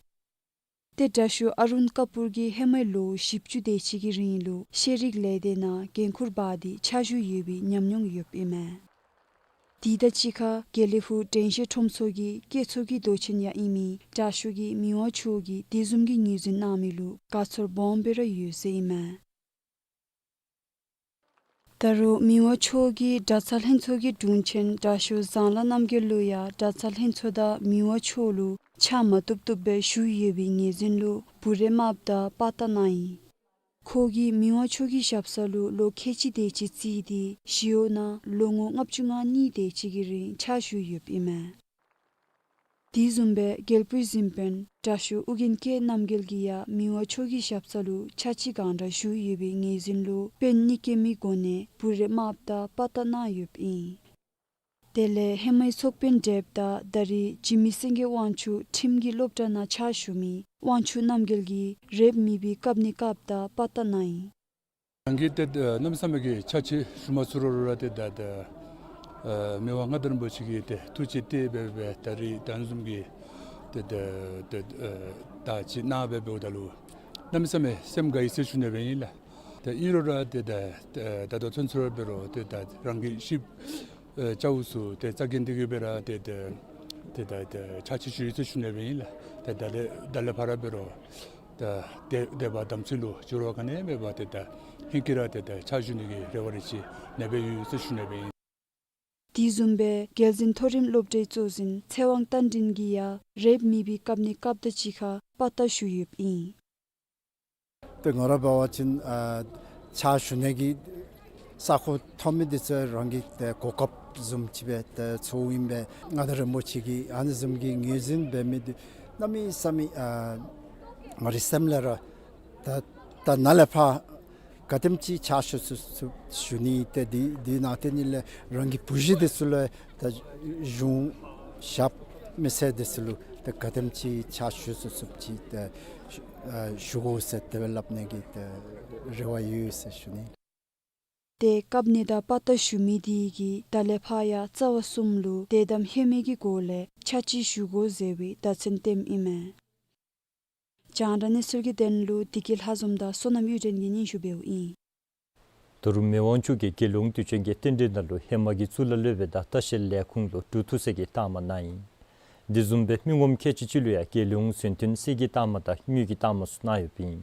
ཏེ་དྲག་ཤོས་ཨ་རུན་ཀ་པུར་གྱིས་ཧེ་མའི་ལོ་བཞི་བཅུ་དེ་ཅིག་གི་རིང་ལུ་ཤེས་རིག་ལས་སྡེ་ནང་འགན་ཁུར་འབག་སྟེ་ཕྱག་ཞུ་ཡོད་པའི་ཉམས་མྱོང་ཡོདཔ་ཨིན་མས། དེ་དང་གཅིག་ཁར་དགེ་ལེགས་ཕུག་དྲན་ཤེས་ཁྲོམ་ཚོགས་ཀྱི་བཀོད་ཚོགས་ཀྱི་མདོ་ཆེན་ཡང་ཨིན་མི་དྲག་ཤོས་ཀྱིས་མི་དབང་མཆོག་གིས་དེ་བཟུམ་གྱི་ངོས་འཛིན་གནང་མི་ལུ་དགའ་ཚོར་སྦོམ་སྦེ་ར་ཡོད་ཟེར་ཨིན་མས། ད་རུང་མི་དབང་མཆོག་གིས་གྲྭ་ཚང་ལྷན་ཚོགས་ཀྱི་དྲུང་ཆེན་དྲག་ཤོས་ཟངས་ལྷ་རྣམ་རྒྱལ་ལུ་ཡང་གྲྭ་ཚང་ལྷན་ཚོགས་དང་མི་དབང་མཆོག་ལུ་ཕྱག་མ་བཏུབ་བཏུབ་སྦེ་ཞུ་ཡོད་པའི་ངོས་འཛིན་ལུ་འབུ་ར་དམརཔོ་དང་པ་ཏ་གནང་ཡི། ཁོ་གིས་མི་དབང་མཆོག་གི་ཞབས་ས་ལུ་ལོ་ཁལ་གཅིག་དེ་ཅིག་རྩིས་ཏེ་ཞི་གཡོག་ནང་ལོ་ངོ་ལྔ་བཅུ་ང་གཉིས་དེ་ཅིག་གི་རིང་ཕྱག་ཞུ་ཡོདཔ་ཨིན་མས། དེ་བཟུམ་སྦེ་རྒྱལ་པོའི་གཟིམ་དཔོན་དྲག་ཤོས་ཨོ་རྒྱན་སྐྱབས་རྣམ་རྒྱལ་གྱིས་ཡང་མི་དབང་མཆོག་གི་ཞབས་ས་ལུ་ཕྱག་ཕྱི་གང་དྲག་ཞུ་ཡོད་པའི་ངོས་འཛིན་ལུ་དཔོན་གཉིས་ཀྱི་མི་གོ་གནས་འབུ་ར་དམརཔོ་དང་པ་ཏ་གནང་ཡོདཔ་ཨིན། དེ་ལས་ཧེ་མའི་ཚོགས་དཔོན་བགྲེསཔ་དང་ད་རེས་འཇིགས་མེད་སེང་གེ་དབང་ཕྱུག་ཁྲིམས་ཀྱི་སློབ་གྲྭ་ནང་ཕྱག་ཞུ་མི་དབང་ཕྱུག་རྣམ་རྒྱལ་གྱིས་རེབ་མེད་པའི་ཀབ་ནི་དཀརཔོ་དང་པ་ཏ་གནང་ཡི། ང་གིས་ཏེ་གནམ་མེད་ས་མེད་ཀྱི་ཕྱག་ཕྱི་ཞུ་མ་ཚུགས་རུང་ར་ཏེ་ད་ད་མི་དབང་མངའ་བདག་རིན་པོ་ཆེ་གིས་ཏེ་ཐུགས་རྗེ་གཏད་སྦེ་སྦེ་ད་རེས་ད་བཟུམ་གྱི་ཏེ་ད་ད་ཅིག་གནང་སྦེ་འབདཝ་ད་ལུ་གནམ་མེད་ས་མེད་སེམས་དགའ་ཡི་ཟེར་ཞུ་ནི་སྦེ་ཨིན་ལགས། ད་ཨིན་རུང་ར་ཏེ་ད་ད་ད་ལྟོ་ཚུན་ཚོད་འབད་རུང་ཏེ་ད་རང་གི་ཞིབ་ཨེ་བཅའཝ་ཚུ་ཏེ་རྩ་འགེངས་ཏེ་གིས་སྦེ་ར་ཏེ་ད་ཏེ་ད་ད་ཕྱག་ཕྱིད་ཞུ་ཡི་ཟེར་ཞུ་ནི་སྦེ་ཨིན་ལགས། ཏེ་ད་ལས་ད་ལས་ཕར་འབད་རུང་ད་དད་དད་པ་དམ་ཚིག་ལུ་འགྱུར་བ་ག་ནི་མེད་པར་ཏེ་ད་ཧིང་གིས་ར་ཏེ་ད་ཕྱག་ཞུ་ནི་གི་རེ་བ་རེ་ཆེ་ནི་སྦེ་ཡོད་ཟེར་ཞུ་ནི་སྦེ་ཨིན། དེ་བཟུམ་སྦེ་རྒྱལ་འཛིན་མཐོ་རིམ་སློབ་གྲྭའི་གཙོ་འཛིན་ཚེ་དབང་རྟ་མགྲིན་གྱིས་ཡང་རེབ་མི་བི་བཀབ་ནི་བཀབ་ད་ཅིག་ཁར་པ་ཏ་ཞུ་ཡོདཔ་ཨིན། ཏེ་ང་ར་འབད་བ་ཅིན་ཨ་ཕྱག་ཞུ་ནི་གི་ས་གོ་ཐོབ་མི་འདི་ཚུ་རང་གི་ཏེ་གོ་སྐབས་བཟུམ་ཅིག་སྦེ་ཏེ་ཚོརཝ་ཨིན་པས། མངའ་བདག་རིན་པོ་ཆེ་གིས་ཨ་ནི་བཟུམ་གྱི་ངོས་འཛིན་འབད་མི་འདི་གནམ་མེད་ས་མེད་ཨ་ང་རའི་སེམས་ལས་ར་ད་ད་ནཱ་ལས་ཕར་ག་དེམ་ཅིག་ཕྱག་ཞུ་ཚུགས་ཚུགས་ཞུ་ནི། ཏེ་འདི་འདི་ནང་ཏེ་ནི་ལས་རང་གི་བུ་གཞི་འདི་ཚུ་ལུ་ད་གཞུང་ཞབས་མི་སེར་འདི་ཚུ་ལུ་ད་ག་དེམ་ཅིག་ཕྱག་ཞུ་ཚུགས་ཚུགསཔ་ཅིག་ད་ཞུ་ཨ་ཞུ་དགོ་ཟེར་དེ་སྦེ་སླབ་ནི་གི་ད་རེ་བ་ཡོད་ཟེར་ཞུ་ནི། ཏེ་བཀབ་ནི་དང་པ་ཏ་ཞུ་མི་དེ་གིས་ད་ལས་ཕར་ཡང་རྩ་བ་གསུམ་ལུ་དད་དམ་ལྷད་མེད་ཀྱི་སྒོ་ལས་ཕྱག་ཕྱིད་ཞུ་དགོ་ཟེར་བའི་བརྡ་མཚོན་སྟོནམ་ཨིན་མས། རྒྱང་བསྒྲགས་གནས་ཚུལ་གྱི་དོན་ལུ་བདེ་སྐྱིད་ལྷ་འཛོམས་དང་བསོད་ནམས་གཡུ་སྒྲོན་གྱིས་སྙན་ཞུ་འབདཝ་ཨིན། ད་རུང་མི་དབང་མཆོག་གིས་རྒྱལ་ཡོངས་དུས་ཆེན་གྱི་རྟེན་འབྲེལ་ནང་ལུ་ཧེ་མ་གི་གཙུག་ལག་སློབ་དཔོན་དང་ལྟ་བཤལ་ལས་ཁུངས་ལུ་འབྲུག་ཐུགས་སྲས་ཀྱི་རྟགས་མ་གནང་ཡི། དེ་བཟུམ་སྦེ་མི་ངོམ་ཁལ་གཅིག་ཅིག་ལུ་ཡང་རྒྱལ་ཡོངས་གཟེངས་ཐོན་གསེར་གྱི་རྟགས་མ་དང་དངུལ་གྱི་རྟགས་མ་ཚུ་གནང་ཡོདཔ་ཨིན།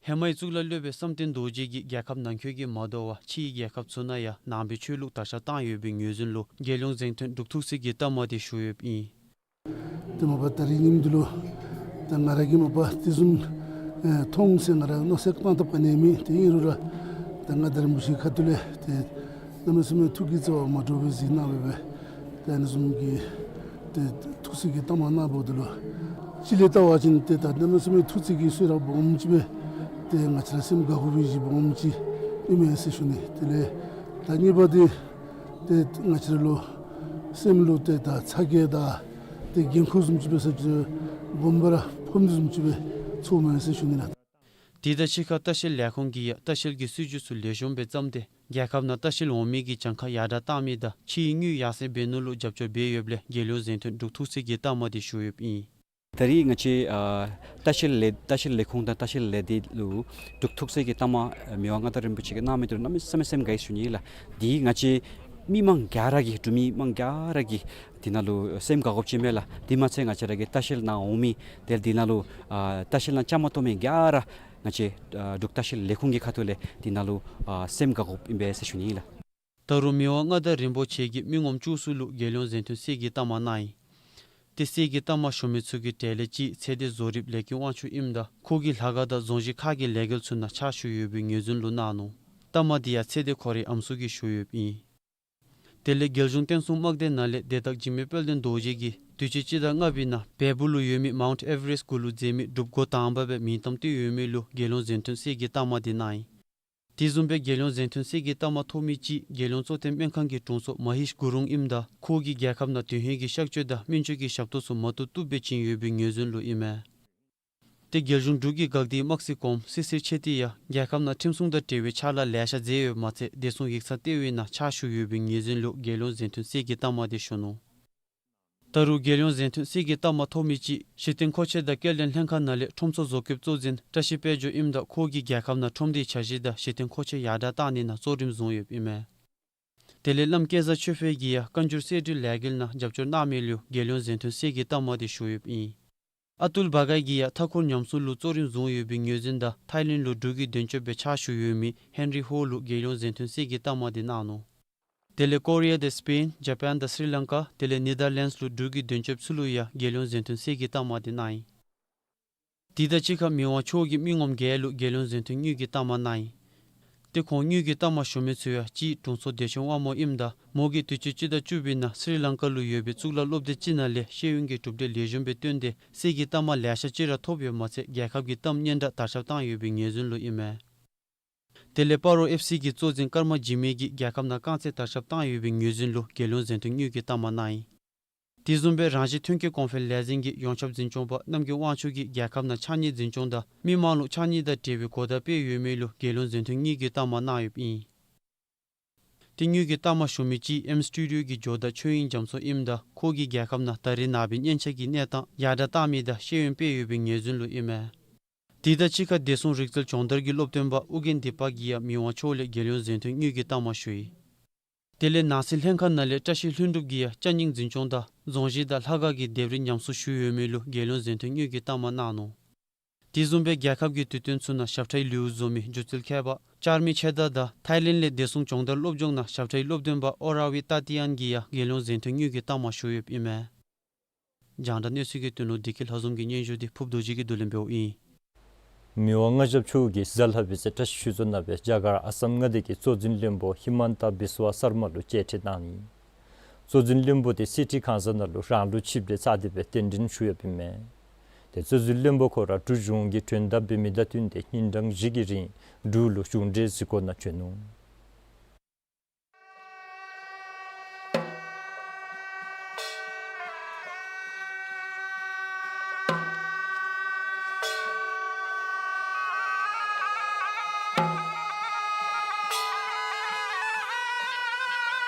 ཧེ་མའི་གཙུག་ལག་སློབ་དཔོན་བསམ་གཏན་རྡོ་རྗེ་གིས་རྒྱལ་ཁབ་ནང་འཁོད་ཀྱི་མ་དོ་བར་ཕྱིའི་རྒྱལ་ཁབ་ཚུ་ནང་ཡང་ནང་པའི་ཆོས་ལུགས་དར་ཁྱབ་བཏང་ཡོད་པའི་ངོས་འཛིན་ལུ་རྒྱལ་ཡོངས་གཟེངས་ཐོན་འབྲུག་ཐུགས་སྲས་ཀྱི་རྟགས་མ་དེ་ཞུ་ཡོདཔ་ཨིན། ཏེ་མ་པ་ད་རིས་ཉིནམ་འདི་ལུ་ད་ང་ར་གིས་མ་པ་དེ་བཟུམ་ཨེ་མཐོང་ཟེར་ང་ར་མནོ་བསམ་བཏང་ཐབས་ག་ནི་མེད། ཏེ་ཨིན་རུང་ར་ད་མངའ་བདག་རིན་པོ་ཆེའི་ཁ་ཐུག་ལས་ཏེ་གནམ་མེད་ས་མེད་ཐུགས་ཀྱི་བརྩེ་བ་མ་འདྲཝ་སྦེ་གཟིགས་གནང་སྦེ་སྦེ་ཏེ་ཨ་ནི་བཟུམ་གྱི་ཏེ་ཐུགས་སྲས་ཀྱི་རྟགས་མ་གནང་བ་འདི་ལུ་གཅིག་ལས་བལྟ་བ་ཅིན་ཏེ་ད་གནམ་མེད་ས་མེད་ཐུགས་བརྩེ་གི་གསོལ་རས་སྦོམ་ཅིག་སྦེ་ཏེ་ང་བཅས་ར་སེམས་དགའ་དགའ་བའི་གཞི་སྦོམ་ཅིག་ཨིན་མས་ཟེར་ཞུ་ནི། དེ་ལས་ད་གཉིས་པ་འདི་ཏེ་ང་བཅས་ར་ལུ་སེམས་ལུ་ཏེ་ད་ཚ་གྱང་དང་ཏེ་འགན་ཁུར་བཟུམ་ཅིག་སྦེ་ས་ཅིག་སྦོམ་སྦེ་ར་ཕོག་མི་བཟུམ་ཅིག་སྦེ་ཚོརཝ་མས་ཟེར་ཞུ་ནི་ལགས། དེ་དང་གཅིག་ཁར་ལྟ་བཤལ་ལས་ཁུངས་ཀྱིས་ཡང་ལྟ་བཤལ་གྱི་སྲིད་བྱུས་ཚུ་ལེགས་ཤོམ་སྦེ་བརྩམས་ཏེ་རྒྱལ་ཁབ་ནང་ལྟ་བཤལ་འོང་མི་གི་གྱངས་ཁ་ཡར་དྲག་བཏང་མི་དང་ཕྱིའི་དངུལ་ཡར་སེང་འབད་ནི་ལུ་རྒྱབ་སྐྱོར་འབད་ཡོདཔ་ལས་རྒྱལ་ཡོངས་གཟེངས་ཐོན་འབྲུག་ཐུགས་སྲས་ཀྱི་རྟགས་མ་དེ་ཞུ་ཡོདཔ་ཨིན། ད་རིས་ང་བཅས་ཨ་ལྟ་བཤལ་ལས་ལྟ་བཤལ་ལས་ཁུངས་དང་ལྟ་བཤལ་ལས་སྡེ་ལུ་འབྲུག་ཐུགས་སྲས་ཀྱི་རྟགས་མ་ཨ་མི་དབང་མངའ་བདག་རིན་པོ་ཆེ་གིས་གནང་མི་འདི་ལུ་གནམ་མེད་ས་མེད་སེམས་དགའ་ཡི་ཞུ་ནི་ལགས། འདི་ང་བཅས་མི་མང་ག་ར་གིས་འབྲུག་མི་མང་ག་ར་གིས་འདི་ནང་ལུ་སེམས་དགའ་དགོཔ་ཅིག་མས་ལགས། དེ་མ་ཚད་ང་བཅས་ར་གི་ལྟ་བཤལ་ནང་འོང་མི་དེ་ལས་འདི་ནང་ལུ་ཨ་ལྟ་བཤལ་ནང་བཅའ་མར་གཏོགས་མི་ག་ར་ང་བཅས་ཨ་འབྲུག་ལྟ་བཤལ་ལས་ཁུངས་ཀྱི་ཁ་ཐུག་ལས་འདི་ནང་ལུ་ཨ་སེམས་དགའ་དགོཔ་ཨིན་པས་ཟེར་ཞུ་ནི་ལགས། ད་རུང་མི་དབང་མངའ་བདག་རིན་པོ་ཆེ་གིས་མི་ངོམ་བཅུ་གསུམ་ལུ་རྒྱལ་ཡོངས་གཟེངས་ཐོན་གསེར་གྱི་རྟགས་མ་གནང་ཡི། ཏེ་གསེར་གྱི་རྟགས་མ་ཞུ་མི་ཚུ་གི་གྲས་ལས་གཅིག་ཚེ་བརྟན་བཟོ་རིགཔ་ལས་ཀྱི་དབང་ཕྱུག་ཨིནམ་ད་ཁོ་གིས་ལྷ་ཁང་དང་རྫོང་གཞི་ཁག་གི་ལས་འགུལ་ཚུ་ནང་ཕྱག་ཞུ་ཡོད་པའི་ངོས་འཛིན་ལུ་གནང་ནུག། རྟགས་མ་འདི་ཡང་ཚེ་བརྟན་ཁོ་རའི་ཨམ་སྲུ་གིས་ཞུ་ཡོདཔ་ཨིན། དེ་ལས་རྒྱལ་གཞུང་བསྟན་སྲུང་དམག་སྡེ་ནང་ལས་སྡེ་བདག་འཇིགས་མེད་དཔལ་ལྡན་རྡོ་རྗེ་གིས་དུས་ཅི་སྤྱི་ཟླ་ལྔ་པའི་ནང་བལ་པོ་ལུ་ཡོད་མི་མའུནཊ་ཨེ་ཝ་རེསཊ་གུ་ལུ་མཛད་མི་སྒྲུབ་སྒོ་དང་པ་སྦེ་མིང་གཏམ་བཏོན་ཡོད་མི་ལུ་རྒྱལ་ཡོངས་གཟེངས་ཐོན་གསེར་གྱི་རྟགས་མ་དེ་གནང་ཡི། དེ་བཟུམ་སྦེ་རྒྱལ་ཡོངས་གཟེངས་ཐོན་གསེར་གྱི་རྟགས་མ་ཐོབ་མི་གཅིག་རྒྱལ་ཡོངས་གཙོ་བསྟེན་སྨན་ཁང་གི་དྲུང་འཚོ་མ་ཧེཤ་གུ་རུང་ཨིནམ་ད་ཁོ་གིས་རྒྱལ་ཁབ་ནང་དོན་ཧིང་གི་གཤག་བཅོས་དང་སྨན་བཅོས་ཀྱི་ཞབས་ཏོག་ཚུ་མ་བཏུབ་བཏུབ་སྦེ་བྱིན་ཡོད་པའི་ངོས་འཛིན་ལུ་ཨིན་མས། ཏེ་རྒྱལ་གཞུང་འབྲུག་གི་འགག་སྡེའི་དམག་སྲིད་གོངམ་སྲི་ཟུར་ཆེ་ཏི་ཡང་རྒྱལ་ཁབ་ནང་ཁྲིམས་སྲུང་དང་འབྲེལ་བའི་ཕྱག་ལཱ་ལེ་ཤ་མཛད་ཡོདཔ་མ་ཚད་བདེ་སྲུང་ཡིག་ཚང་ལྟེ་བའི་ནང་ཕྱག་ཞུ་ཡོད་པའི་ངོས་འཛིན་ལུ་རྒྱལ་ཡོངས་གཟེངས་ཐོན་གསེར་གྱི་རྟགས་མ་དེ་ཞུ་ནུག། ད་རུང་རྒྱལ་ཡོངས་གཟེངས་ཐོན་གསེར་གྱི་རྟགས་མ་ཐོབ་མི་གཅིག་གཞི་རྟེན་མཁོ་ཆས་དང་སྐྱེལ་འདྲེན་ལྷན་ཁག་ནང་ལས་ཁྲོམ་ཚོགས་བཟོ་བཀོདཔ་གཙོ་འཛིན་བཀྲ་ཤིས་དཔལ་འབྱོར་ཨིནམ་ད་ཁོ་གིས་རྒྱལ་ཁབ་ནང་ཁྲོམ་སྡེའི་འཆར་གཞི་དང་གཞི་རྟེན་མཁོ་ཆས་ཡར་དྲག་བཏང་ནི་ནང་གཙོ་རིམ་བཟུང་ཡོདཔ་ཨིན་མས། དེ་ལས་བླམ་སྐལ་བཟང་ཆོས་འཕེལ་གྱིས་ཡང་བཀའ་འགྱུར་གསེར་བྲིས་ལས་འགུལ་ནང་རྒྱབ་སྐྱོར་གནང་མི་ལུ་རྒྱལ་ཡོངས་གཟེངས་ཐོན་གསེར་གྱི་རྟགས་མ་དེ་ཞུ་ཡོདཔ་ཨིན། ཨ་ཏུལ་བྷ་གྷའི་གིས་ཡང་མཐའ་འཁོར་ཉམས་སྲུང་ལུ་གཙོ་རིམ་བཟུང་ཡོད་པའི་ངོས་འཛིན་དང་ཐའི་ལེནཌ་ལུ་འབྲུག་གི་དོན་གཅོདཔ་སྦེ་ཕྱག་ཞུ་ཡོད་མི་ཧེན་རི་ཧོ་ལུ་རྒྱལ་ཡོངས་གཟེངས་ཐོན་གསེར་གྱི་རྟགས་མ་དེ་གནང་ནུག། དེ་ལས་ཀོ་རི་ཡ་དང་སི་པེན་ཇ་པཱན་དང་སི་རི་ལང་ཀ་དེ་ལས་ནེ་དར་ལེནཌསི་ལུ་འབྲུག་གི་དོན་གཅོདཔ་ཚུ་ལུ་ཡང་རྒྱལ་ཡོངས་གཟེངས་ཐོན་གསེར་གྱི་རྟགས་མ་དེ་གནང་ཡི། དེ་དང་གཅིག་ཁར་མི་དབང་མཆོག་གིས་མི་ངོམ་བརྒྱད་ལུ་རྒྱལ་ཡོངས་གཟེངས་ཐོན་དངུལ་གྱི་རྟགས་མ་གནང་ཡི། ཏེ་ཁོང་དངུལ་གྱི་རྟགས་མ་ཞུ་མི་ཚུ་ཡང་གཅིག་དྲུང་འཚོ་བདེ་ཆེན་དབང་མོ་ཨིནམ་ད་མོ་གིས་དུས་ཅི་སྤྱི་ཟླ་བཅུ་པའི་ནང་སི་རི་ལང་ཀ་ལུ་ཡོད་པའི་གཙུག་ལག་སློབ་སྡེ་ཅིག་ནང་ལས་ཤེས་ཡོན་གྱི་གྲུབ་འབྲས་ལེགས་ཤོམ་སྦེ་བཏོན་ཏེ་གསེར་གྱི་རྟགས་མ་ལེ་ཤ་ཅིག་ར་ཐོབ་ཡོདཔ་མ་ཚད་རྒྱལ་ཁབ་ཀྱི་གཏམ་སྙན་གྲགས་དར་ཁྱབ་བཏང་ཡོད་པའི་ངོས་འཛིན་ལུ་ཨིན་མས། དེ་ལས་སྤ་རོ་ཨེཕ་སི་གི་གཙོ་འཛིན་ཀརྨ་འཇིགས་མེད་ཀྱིས་རྒྱལ་ཁབ་ནང་རྐང་རྩེད་དར་ཁྱབ་བཏང་ཡོད་པའི་ངོས་འཛིན་ལུ་རྒྱལ་ཡོངས་གཟེངས་ཐོན་དངུལ་གྱི་རྟགས་མ་གནང་ཡི། དེ་བཟུམ་སྦེ་རང་བཞིན་ཐོན་སྐྱེད་གོང་འཕེལ་ལས་འཛིན་གྱི་ཡོངས་ཁྱབ་འཛིན་སྐྱོང་པ་རྣམ་རྒྱལ་དབང་ཕྱུག་གིས་རྒྱལ་ཁབ་ནང་ཕྱགས་སྙིགས་འཛིན་སྐྱོང་དང་མི་མང་ལུ་ཕྱགས་སྙིགས་དང་འབྲེལ་བའི་གོ་བརྡ་སྤེལ་ཡོད་མི་ལུ་རྒྱལ་ཡོངས་གཟེངས་ཐོན་དངུལ་གྱི་རྟགས་མ་གནང་ཡོདཔ་ཨིན། ཏེ་དངུལ་གྱི་རྟགས་མ་ཞུ་མི་ཅིག་ཨེམ་སི་ཊུ་ཌི་ཡོ་གི་ཇོ་བདག་ཆོས་དབྱིངས་རྒྱ་མཚོ་ཨིནམ་ད་ཁོ་གིས་རྒྱལ་ཁབ་ནང་ད་རེས་ནངས་པའི་སྙན་ཆ་གི་གནས་སྟངས་ཡར་དྲགས་བཏང་མི་དང་ཤེས་ཡོན་སྤེལ་ཡོད་པའི་ངོས་འཛིན་ལུ་ཨིན་མས། དེ་དང་གཅིག་ཁར་བདེ་སྲུང་རིག་རྩལ་སྦྱོང་བརྡར་གྱི་སློབ་སྟོན་པ་ཨོ་རྒྱན་བདེ་དཔལ་གྱིས་ཡང་མི་དབང་མཆོག་ལས་རྒྱལ་ཡོངས་གཟེངས་ཐོན་དངུལ་གྱི་རྟགས་མ་ཞུ་ཡི། དེ་ལས་ནང་སྲིད་ལྷན་ཁག་ནང་ལས་བཀྲ་ཤིས་ལྷུན་གྲུབ་ཀྱིས་ཡང་ཅ་རྙིང་འཛིན་སྐྱོང་དང་རྫོང་གཞི་དང་ལྷ་ཁང་གི་ལྡེབས་རིས་ཉམས་གསོ་ཞུ་ཡོད་མི་ལུ་རྒྱལ་ཡོངས་གཟེངས་ཐོན་དངུལ་གྱི་རྟགས་མ་གནང་ནུག། དེ་བཟུམ་སྦེ་རྒྱལ་ཁབ་ཀྱི་དུས་སྟོན་ཚུ་ནང་ཞབས་ཁྲའི་ལེའུ་བཟོ་མི་སྒྱུ་རྩལ་མཁས་པ་ལྕགས་མེ་ཆེ་བདག་དང་ཐའི་ལེནཌ་ལས་བདེ་སྲུང་སྦྱོང་བརྡར་སློབ་སྦྱོང་ནང་ཞབས་ཁྲའི་སློབ་སྟོན་པ་ཨོ་ར་བི་ཏ་ཏི་ཡན་གྱིས་ཡང་རྒྱལ་ཡོངས་གཟེངས་ཐོན་དངུལ་གྱི་རྟགས་མ་ཞུ་ཡོདཔ་ཨིན་མས། རྒྱང་བསྒྲགས་གནས་ཚུལ་གྱི་དོན་ལུ་བདེ་སྐྱིད་ལྷ་འཛོམས་ཀྱི་སྙན་ཞུ་དེ་ཕུརཔ་རྡོ་རྗེ་གིས་བསྡུ་ལེན་འབདཝ་ཨིན། མི་དབང་མངའ་ཞབས་མཆོག་གིས་གཟའ་ལྷག་པའི་ཚེ་བཀྲ་ཤིས་ཆོས་རྫོང་ནང་སྦེ་རྒྱ་གར་ཨ་སམ་མངའ་སྡེ་གི་གཙོ་འཛིན་བློན་པོ་ཧི་མན་ཏ་བིསཝ་སར་མ་ལུ་མཇལ་ཕྲད་གནང་ཡི། གཙོ་འཛིན་བློན་པོ་དེ་གསེར་ཁྲི་ཁང་གསར་ནང་ལུ་རང་ལུགས་ཆིབས་གྲལ་བཅག་སྟེ་སྦེ་གདན་འདྲེན་ཞུ་ཡོདཔ་ཨིན་མས། ཏེ་གཙོ་འཛིན་བློན་པོ་ཁོ་ར་འབྲུག་གཞུང་གི་མགྲོན་བརྡ་འབད་མི་དང་བསྟུན་ཏེ་ཉིན་གྲངས་བཞི་གི་རིང་འབྲུག་ལུ་གཞུང་འབྲེལ་གཟིགས་སྐོར་ནང་བྱོན་ནུག།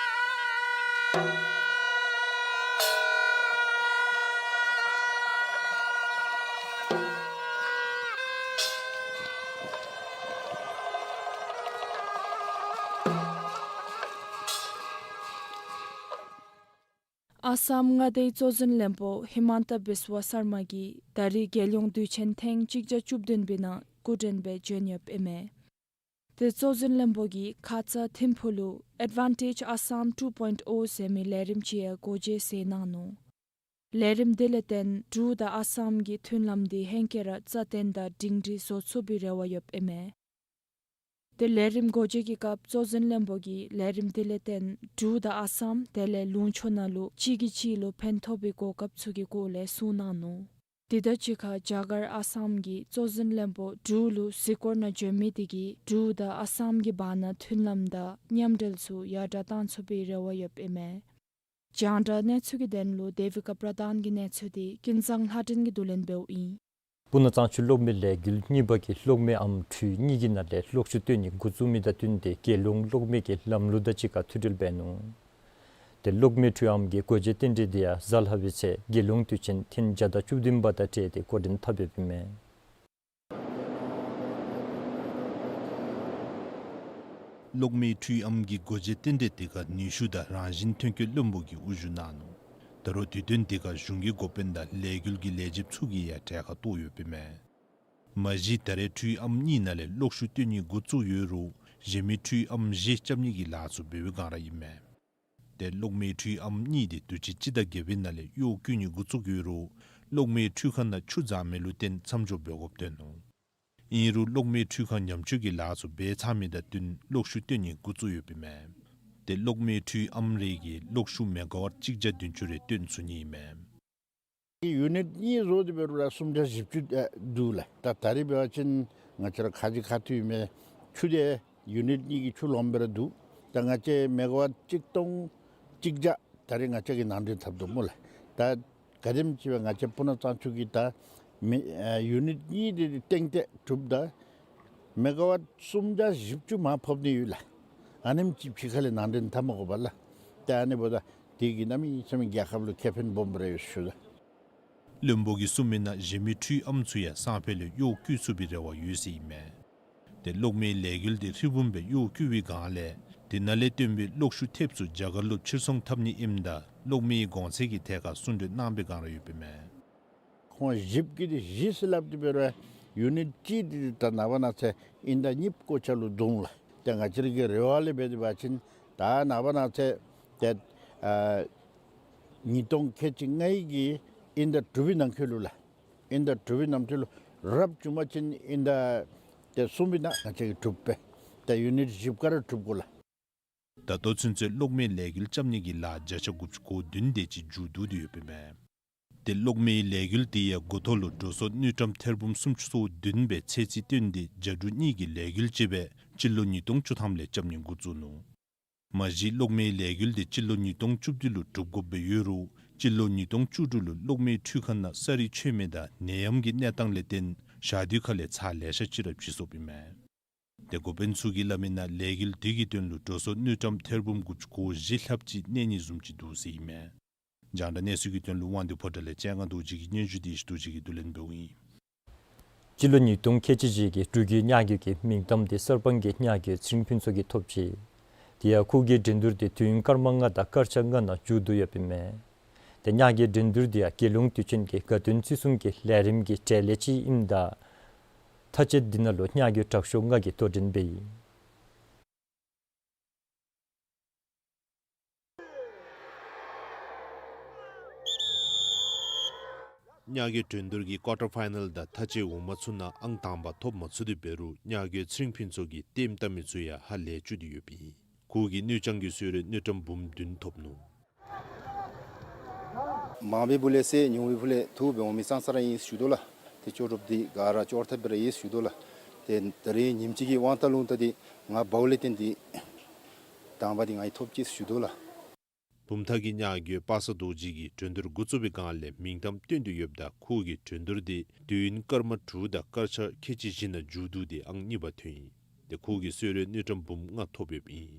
ཨ་སམ་མངའ་སྡེའི་གཙོ་འཛིན་བློན་པོ་ཧི་མན་ཏ་བིསཝ་སར་མ་གིས་ད་རེས་རྒྱལ་ཡོངས་དུས་ཆེན་ཐེངས་གཅིག་བརྒྱ་བཅུ་བདུན་པའི་ནང་སྐུ་མགྲོན་སྦེ་བྱོན་ཡོདཔ་ཨིན་མས། ཏེ་གཙོ་འཛིན་བློན་པོ་གིས་ཁ་ཙ་ཐིམ་ཕུག་ལུ་Advantage Assam two point oh ཟེར་མི་ལས་རིམ་ཅིག་ཡང་སྒོ་འབྱེད་མཛད་གནང་ནུག། ལས་རིམ་དེ་ལས་བརྟེན་འབྲུག་དང་ཨ་སམ་གྱི་མཐུན་ལམ་དེ་ཧེང་སྐལ་ར་རྩ་བརྟན་དང་སྒྲིང་སྒྲི་བཟོ་ཚུགས་པའི་རེ་བ་ཡོདཔ་ཨིན་མས། ཏེ་ལས་རིམ་སྒོ་འབྱེད་ཀྱི་སྐབས་གཙོ་འཛིན་བློན་པོ་གིས་ལས་རིམ་དེ་ལས་བརྟེན་འབྲུག་དང་ཨ་སམ་དེ་ལས་ལུང་ཕྱོགས་ནང་ལུ་གཅིག་གིས་གཅིག་ལུ་ཕན་ཐོགས་པའི་གོ་སྐབས་ཚུ་གི་སྐོར་ལས་གསུངས་གནང་ནུག། དེ་དང་གཅིག་ཁར་རྒྱ་གར་ཨ་སམ་གྱི་གཙོ་འཛིན་བློན་པོ་འབྲུག་ལུ་གཟིགས་སྐོར་ནང་བྱོན་མི་དེ་གིས་འབྲུག་དང་ཨ་སམ་གྱི་བར་ན་མཐུན་ལམ་དང་མཉམ་འབྲེལ་ཚུ་ཡར་དྲགས་གཏང་ཚུགས་པའི་རེ་བ་ཡོདཔ་ཨིན་མས། རྒྱང་བསྒྲགས་གནས་ཚུལ་གྱི་དོན་ལུ་དེ་བི་ཀ་པྲ་དཱན་གྱི་གནས་ཚུལ་དེ་ཀུན་བཟང་ལྷ་སྒྲོན་གྱིས་བསྡུ་ལེན་འབདཝ་ཨིན། སྤུ་ན་གཙང་ཆུ་གློག་མེ་ལས་འགུལ་གཉིས་པ་གིས་གློག་མེ་ཨམ་འཕྲུལ་གཉིས་ཀྱི་ནང་ལས་གློག་ཤུགས་བཏོན་ནི་འགོ་བཙུགས་མི་དང་བསྟུན་ཏེ་རྒྱལ་ཡོངས་གློག་མེ་གི་ལམ་ལུགས་དང་གཅིག་ཁར་མཐུད་སྒྲིལ་འབད་ནུག། ཏེ་གློག་མེ་འཕྲུལ་ཨམ་གྱི་སྒོ་འབྱེད་རྟེན་འབྲེལ་དེ་ཡང་གཟའ་ལྷག་པའི་ཚེ་རྒྱལ་ཡོངས་དུས་ཆེན་ཐེངས་བརྒྱ་དང་བཅུ་བདུན་པ་དང་འབྲེལ་ཏེ་འགོ་འདྲེན་འཐབ་ཡོདཔ་ཨིན་མས། གློག་མེ་འཕྲུལ་ཨམ་གྱི་སྒོ་འབྱེད་རྟེན་འབྲེལ་དེ་ཁར་ནུས་ཤུགས་དང་རང་བཞིན་ཐོན་སྐྱེད་བློན་པོ་གིས་དབུ་བཞུགས་གནང་ནུག། ད་རུང་དུས་སྟོན་དེ་ཁར་གཞུང་གི་འགོ་དཔོན་དང་ལས་འགུལ་གྱི་ལས་བྱེདཔ་ཚུ་གིས་ཡང་གྲལ་ཁར་གཏོགས་ཡོདཔ་ཨིན་མས། མ་གཞི་ད་རེས་འཕྲུལ་ཨམ་གཉིས་ནང་ལས་གློག་ཤུགས་བཏོན་ནི་འགོ་བཙུགས་ཡོད་རུང་གཞན་མི་འཕྲུལ་ཨམ་བཞི་རྐྱབ་ནི་གི་ལཱ་ཚུ་འབད་བའི་སྒང་ར་ཨིན་མས། ཏེ་གློག་མེ་འཕྲུལ་ཨམ་གཉིས་དེ་དུས་ཅི་སྤྱི་ཟླ་བརྒྱད་པའི་ནང་ལས་གཡོག་བཀོལ་ནི་འགོ་བཙུགས་ཡོད་རུང་གློག་མེ་འཕྲུལ་ཁང་ནང་ཆུ་འཛག་མི་ལུ་བརྟེན་མཚམས་འཇོག་འབད་དགོཔ་ཐོན་ནུག། ཨིན་རུང་གློག་མེ་འཕྲུལ་ཁང་ཉམས་བཅོས་ཀྱི་ལཱ་ཚུ་འབད་ཚར་མི་དང་བསྟུན་གློག་ཤུགས་བཏོན་ནི་འགོ་བཙུགས་ཡོདཔ་ཨིན་མས། ཏེ་གློག་མེ་འཕྲུལ་ཨམ་རེ་གིས་གློག་ཤུགས་མེ་ག་ཝཊ་གཅིག་བརྒྱ་བདུན་ཅུ་རེ་བཏོན་ཚུགས་ནི་ཨིན་མས། ཡུ་ནིཊ་གཉིས་བཟོ་སྟེ་འབད་རུང་ར་སུམ་བརྒྱ་བཞི་བཅུ་ཨེ་འདུག་ལགས། ད་ད་རེས་འབད་བ་ཅིན་ང་བཅས་ར་ཁ་རྗེ་ཁ་ཐུག་ཨིན་མས། ཆུ་དེ་ཡུ་ནིཊ་གཉིས་ཀྱི་ཆུ་ལོངམ་སྦེ་ར་འདུག། ད་ང་བཅས་མེ་ག་ཝཊ་གཅིག་སྟོང་གཅིག་བརྒྱ་ད་རེས་ང་བཅས་ཀྱིས་ནང་འདྲེན་འཐབ་དོ་སྨོ་ལགས། ད་ག་དེམ་ཅིག་སྦེ་ང་བཅས་སྤུ་ན་གཙང་ཆུ་གིས་ད་མེ་ཨེ་ཡུ་ནིཊ་གཉིས་དེ་གཏིང་ཏེ་གྲུབ་ད་མེ་ག་ཝཊ་སུམ་བརྒྱ་བཞི་བཅུ་མར་ཕབ་ནི་ཡོད་ལགས། ཨ་ནེམ་ཅིག་ཕྱི་ཁ་ལས་ནང་འདྲེན་འཐབ་མ་དགོ་པས་ལགས། ཏེ་ཨ་ནི་འབདཝ་ད་དེ་གིས་གནམ་མེད་ས་མེད་རྒྱལ་ཁབ་ལུ་ཁེ་ཕན་སྦོམ་སྦེ་ར་ཡོད་ཟེར་ཞུ་ལགས། བློན་པོ་གིས་གསུངས་མི་ནང་གཞན་མི་འཕྲུལ་ཨམ་ཚུ་ཡང་སང་ཕོད་ལས་གཡོག་བཀོལ་ཚུགས་པའི་རེ་བ་ཡོད་ཟེར་ཨིན་མས། ཏེ་གློག་མེའི་ལས་འགུལ་དེ་ཧྲིལ་བུམ་སྦེ་གཡོག་བཀོལ་བའི་སྒང་ལས་དེ་ནང་ལས་བཏོན་པའི་གློག་ཤུགས་ཐེབས་ཚུ་རྒྱ་གར་ལུ་ཕྱིར་ཚོང་འཐབ་ནི་ཨིནམ་ད་གློག་མེའི་གོང་ཚད་ཀྱི་ཐད་ཁར་གསུང་གྲོས་གནང་བའི་སྒང་ར་ཡོདཔ་ཨིན་མས། ཁོང་ཞིབ་ཀྱིས་དེ་ཞིབ་སླབ་སྟེ་འབད་རུང་ཡུ་ནིཊ་གཅིག་དེ་ད་ནངས་པ་གནངས་ཚེ་ཨིན་ཟླ་གཉིས་པའི་སྐོར་ཆ་ལུ་བརྡུང་ལགས། ཏེ་ང་བཅས་ར་གི་རེ་བ་ལས་འབད་དེ་འབད་བ་ཅིན་ད་ནངས་པ་གནངས་ཚེ་ཏེ་ཨ་ཉིས་སྟོང་ཁལ་གཅིག་ལྔ་གི་ཨིན་ཟླ་དྲུག་པའི་ནང་འཁོད་ལུ་ལགས། ཨིན་ཟླ་དྲུག་པའི་ནང་འཁོད་ལུ་རབ་བྱུང་པ་ཅིན་ཨིན་ཟླ་ཏེ་གསུམ་པའི་ནང་ང་བཅས་ཀྱིས་གྲུབ་པས། ཏེ་ཡུ་ནིཊ་བཞི་ཀ་ར་གྲུབ་དགོ་ལགས། ད་ལྟོ་ཚུན་ཚོད་གློག་མེའི་ལས་འགུལ་རྐྱབ་ནི་གི་ལཱ་བརྒྱ་ཆ་དགུ་བཅུ་གོ་བདུན་དེ་ཅིག་མཇུག་བསྡུ་སྟེ་ཡོདཔ་ཨིན་མས། ཏེ་གློག་མེའི་ལས་འགུལ་དེ་ཡང་འགོ་ཐོག་ལུ་འགྲོ་སོང་དངུལ་ཀྲམ་ཐེར་འབུམ་སུམ་ཅུ་སོ་བདུན་སྦེ་ཚད་རྩིས་བཏོན་ཏེ་རྒྱ་འབྲུག་གཉིས་ཀྱི་ལས་འགུལ་ཅིག་སྦེ་སྤྱི་ལོ་ཉིས་སྟོང་བཅུ་ཐམ་ལས་རྐྱབ་ནི་འགོ་བཙུགས་ནུག། མ་གཞི་གློག་མེའི་ལས་འགུལ་དེ་སྤྱི་ལོ་ཉིས་སྟོང་བཅུ་བདུན་ལུ་གྲུབ་དགོཔ་སྦེ་ཡོད་རུང་སྤྱི་ལོ་ཉིས་སྟོང་བཅུ་དྲུག་ལུ་གློག་མེའི་འཕྲུལ་ཁང་ནང་ས་རུད་ཆོད་མི་དང་ནད་ཡམས་ཀྱི་གནས་སྟངས་ལས་བརྟེན་ཞག་དུས་ཁ་ལས་ཚར་ལེ་ཤ་ཅིག་ར་བྱིན་སོཔ་ཨིན་མས། དེ་འགོ་དཔོན་ཚུ་གིས་སླབ་མི་ནང་ལས་འགུལ་དེ་གི་དོན་ལུ་འགྲོ་སོང་དངུལ་ཀྲམ་ཐེར་འབུམ་དགུ་བཅུ་གོ་བཞི་ལྷགཔ་ཅིག་གནས་ནི་བཟུམ་ཅིག་འདུག་ཟེར་ཨིན་མས། རྒྱང་བསྒྲགས་གནས་ཚུལ་གྱི་དོན་ལུ་དབང་འདུས་ཕོ་བྲང་ལས་སྤྱན་སྔ་རྡོ་རྗེ་གི་སྙན་ཞུ་དེ་ཡེ་ཤེས་རྡོ་རྗེ་གིས་བསྡུ་ལེན་འབདཝ་ཨིན། སྤྱི་ལོ་ཉིས་སྟོང་ཁལ་གཅིག་བཞི་གི་འབྲུག་གི་མྱྚ་རྒོད་ཀྱི་མིང་གཏམ་དེ་གསར་སྤང་གི་མྱྚ་རྒོད་ཚེ་རིང་ཕུན་ཚོགས་ཀྱིས་ཐོབ་ཅི། དེ་ཡང་ཁོ་གི་འགྲན་བསྡུར་དེ་དུས་ཡུན་སྐར་མ་ལྔ་དང་སྐར་ཆ་ལྔ་ནང་མཇུག་བསྡུ་ཡོདཔ་ཨིན་མས། དེ་མྱྚ་རྒོད་འགྲན་བསྡུར་དེ་ཡང་རྒྱལ་ཡོངས་དུས་ཆེན་གྱི་དགའ་སྟོན་བརྩི་སྲུང་གི་ལས་རིམ་གྱི་གྲས་ལས་གཅིག་ཨིནམ་ད་མཐའ་དཔྱད་འདི་ནང་ལུ་མྱྚ་རྒོད་དྲག་ཤོས་ལྔ་གིས་དོ་འགྲན་འབད་ཡི། མྱྚ་རྒོད་འགྲན་བསྡུར་གྱི་ཀོར་ཊར་ཕའི་ནཱལ་དང་མཐའ་དཔྱད་འོག་མ་ཚུ་ནང་ཨང་དང་པ་ཐོབ་མ་ཚུགས་ཏེ་འབད་རུང་མྱྚ་རྒོད་ཚེ་རིང་ཕུན་ཚོགས་ཀྱིས་ལྟདམོ་བལྟ་མི་ཚུ་ཡང་ཧ་ལས་བཅུག་སྟེ་ཡོདཔ་ཨིན། ཁོ་གིས་དངུལ་རྐྱང་གི་གསོལ་རས་དངུལ་ཀྲམ་འབུམ་བདུན་ཐོབ་ནུག། མང་པའི་སྦུག་ལས་སེར་ཉུང་བའི་སྦུག་ལས་ཐུ་སྦེ་འོང་མི་ཙང་ཙ་ར་ཨིན་ཞུ་དོ་ལགས། ཏེ་ལྕོགས་གྲུབ་འདི་ག་ར་ལྕོགས་ཐབས་སྦེ་ར་ཨིན་ཞུ་དོ་ལགས། ཏེ་ད་རིས་ཉིནམ་གཅིག་གི་དབང་ཐང་ལུང་བསྟན་འདི་ང་འབདཝ་ལས་བརྟེན་ཏེ་དང་པ་འདི་ང་གིས་ཐོབ་ཅི་ཞུ་དོ་ལགས། བུམ་ཐང་གི་མྱྚ་རྒོད་པ་སངས་རྡོ་རྗེ་གིས་འགྲན་བསྡུར་འགོ་བཙུགས་པའི་སྒང་ལས་མིང་གཏམ་བཏོན་ཏེ་ཡོདཔ་ད་ཁོ་གིས་འགྲན་བསྡུར་དེ་དུས་ཡུན་སྐར་མ་དྲུག་དང་སྐར་ཆ་ཁལ་གཅིག་བཞི་ནང་མཇུག་བསྡུ་སྟེ་ཨང་གཉིས་པ་ཐོན་ཡི། ཏེ་ཁོ་གིས་གསོལ་རས་དངུལ་ཀྲམ་འབུམ་ལྔ་ཐོབ་ཡོདཔ་ཨིན།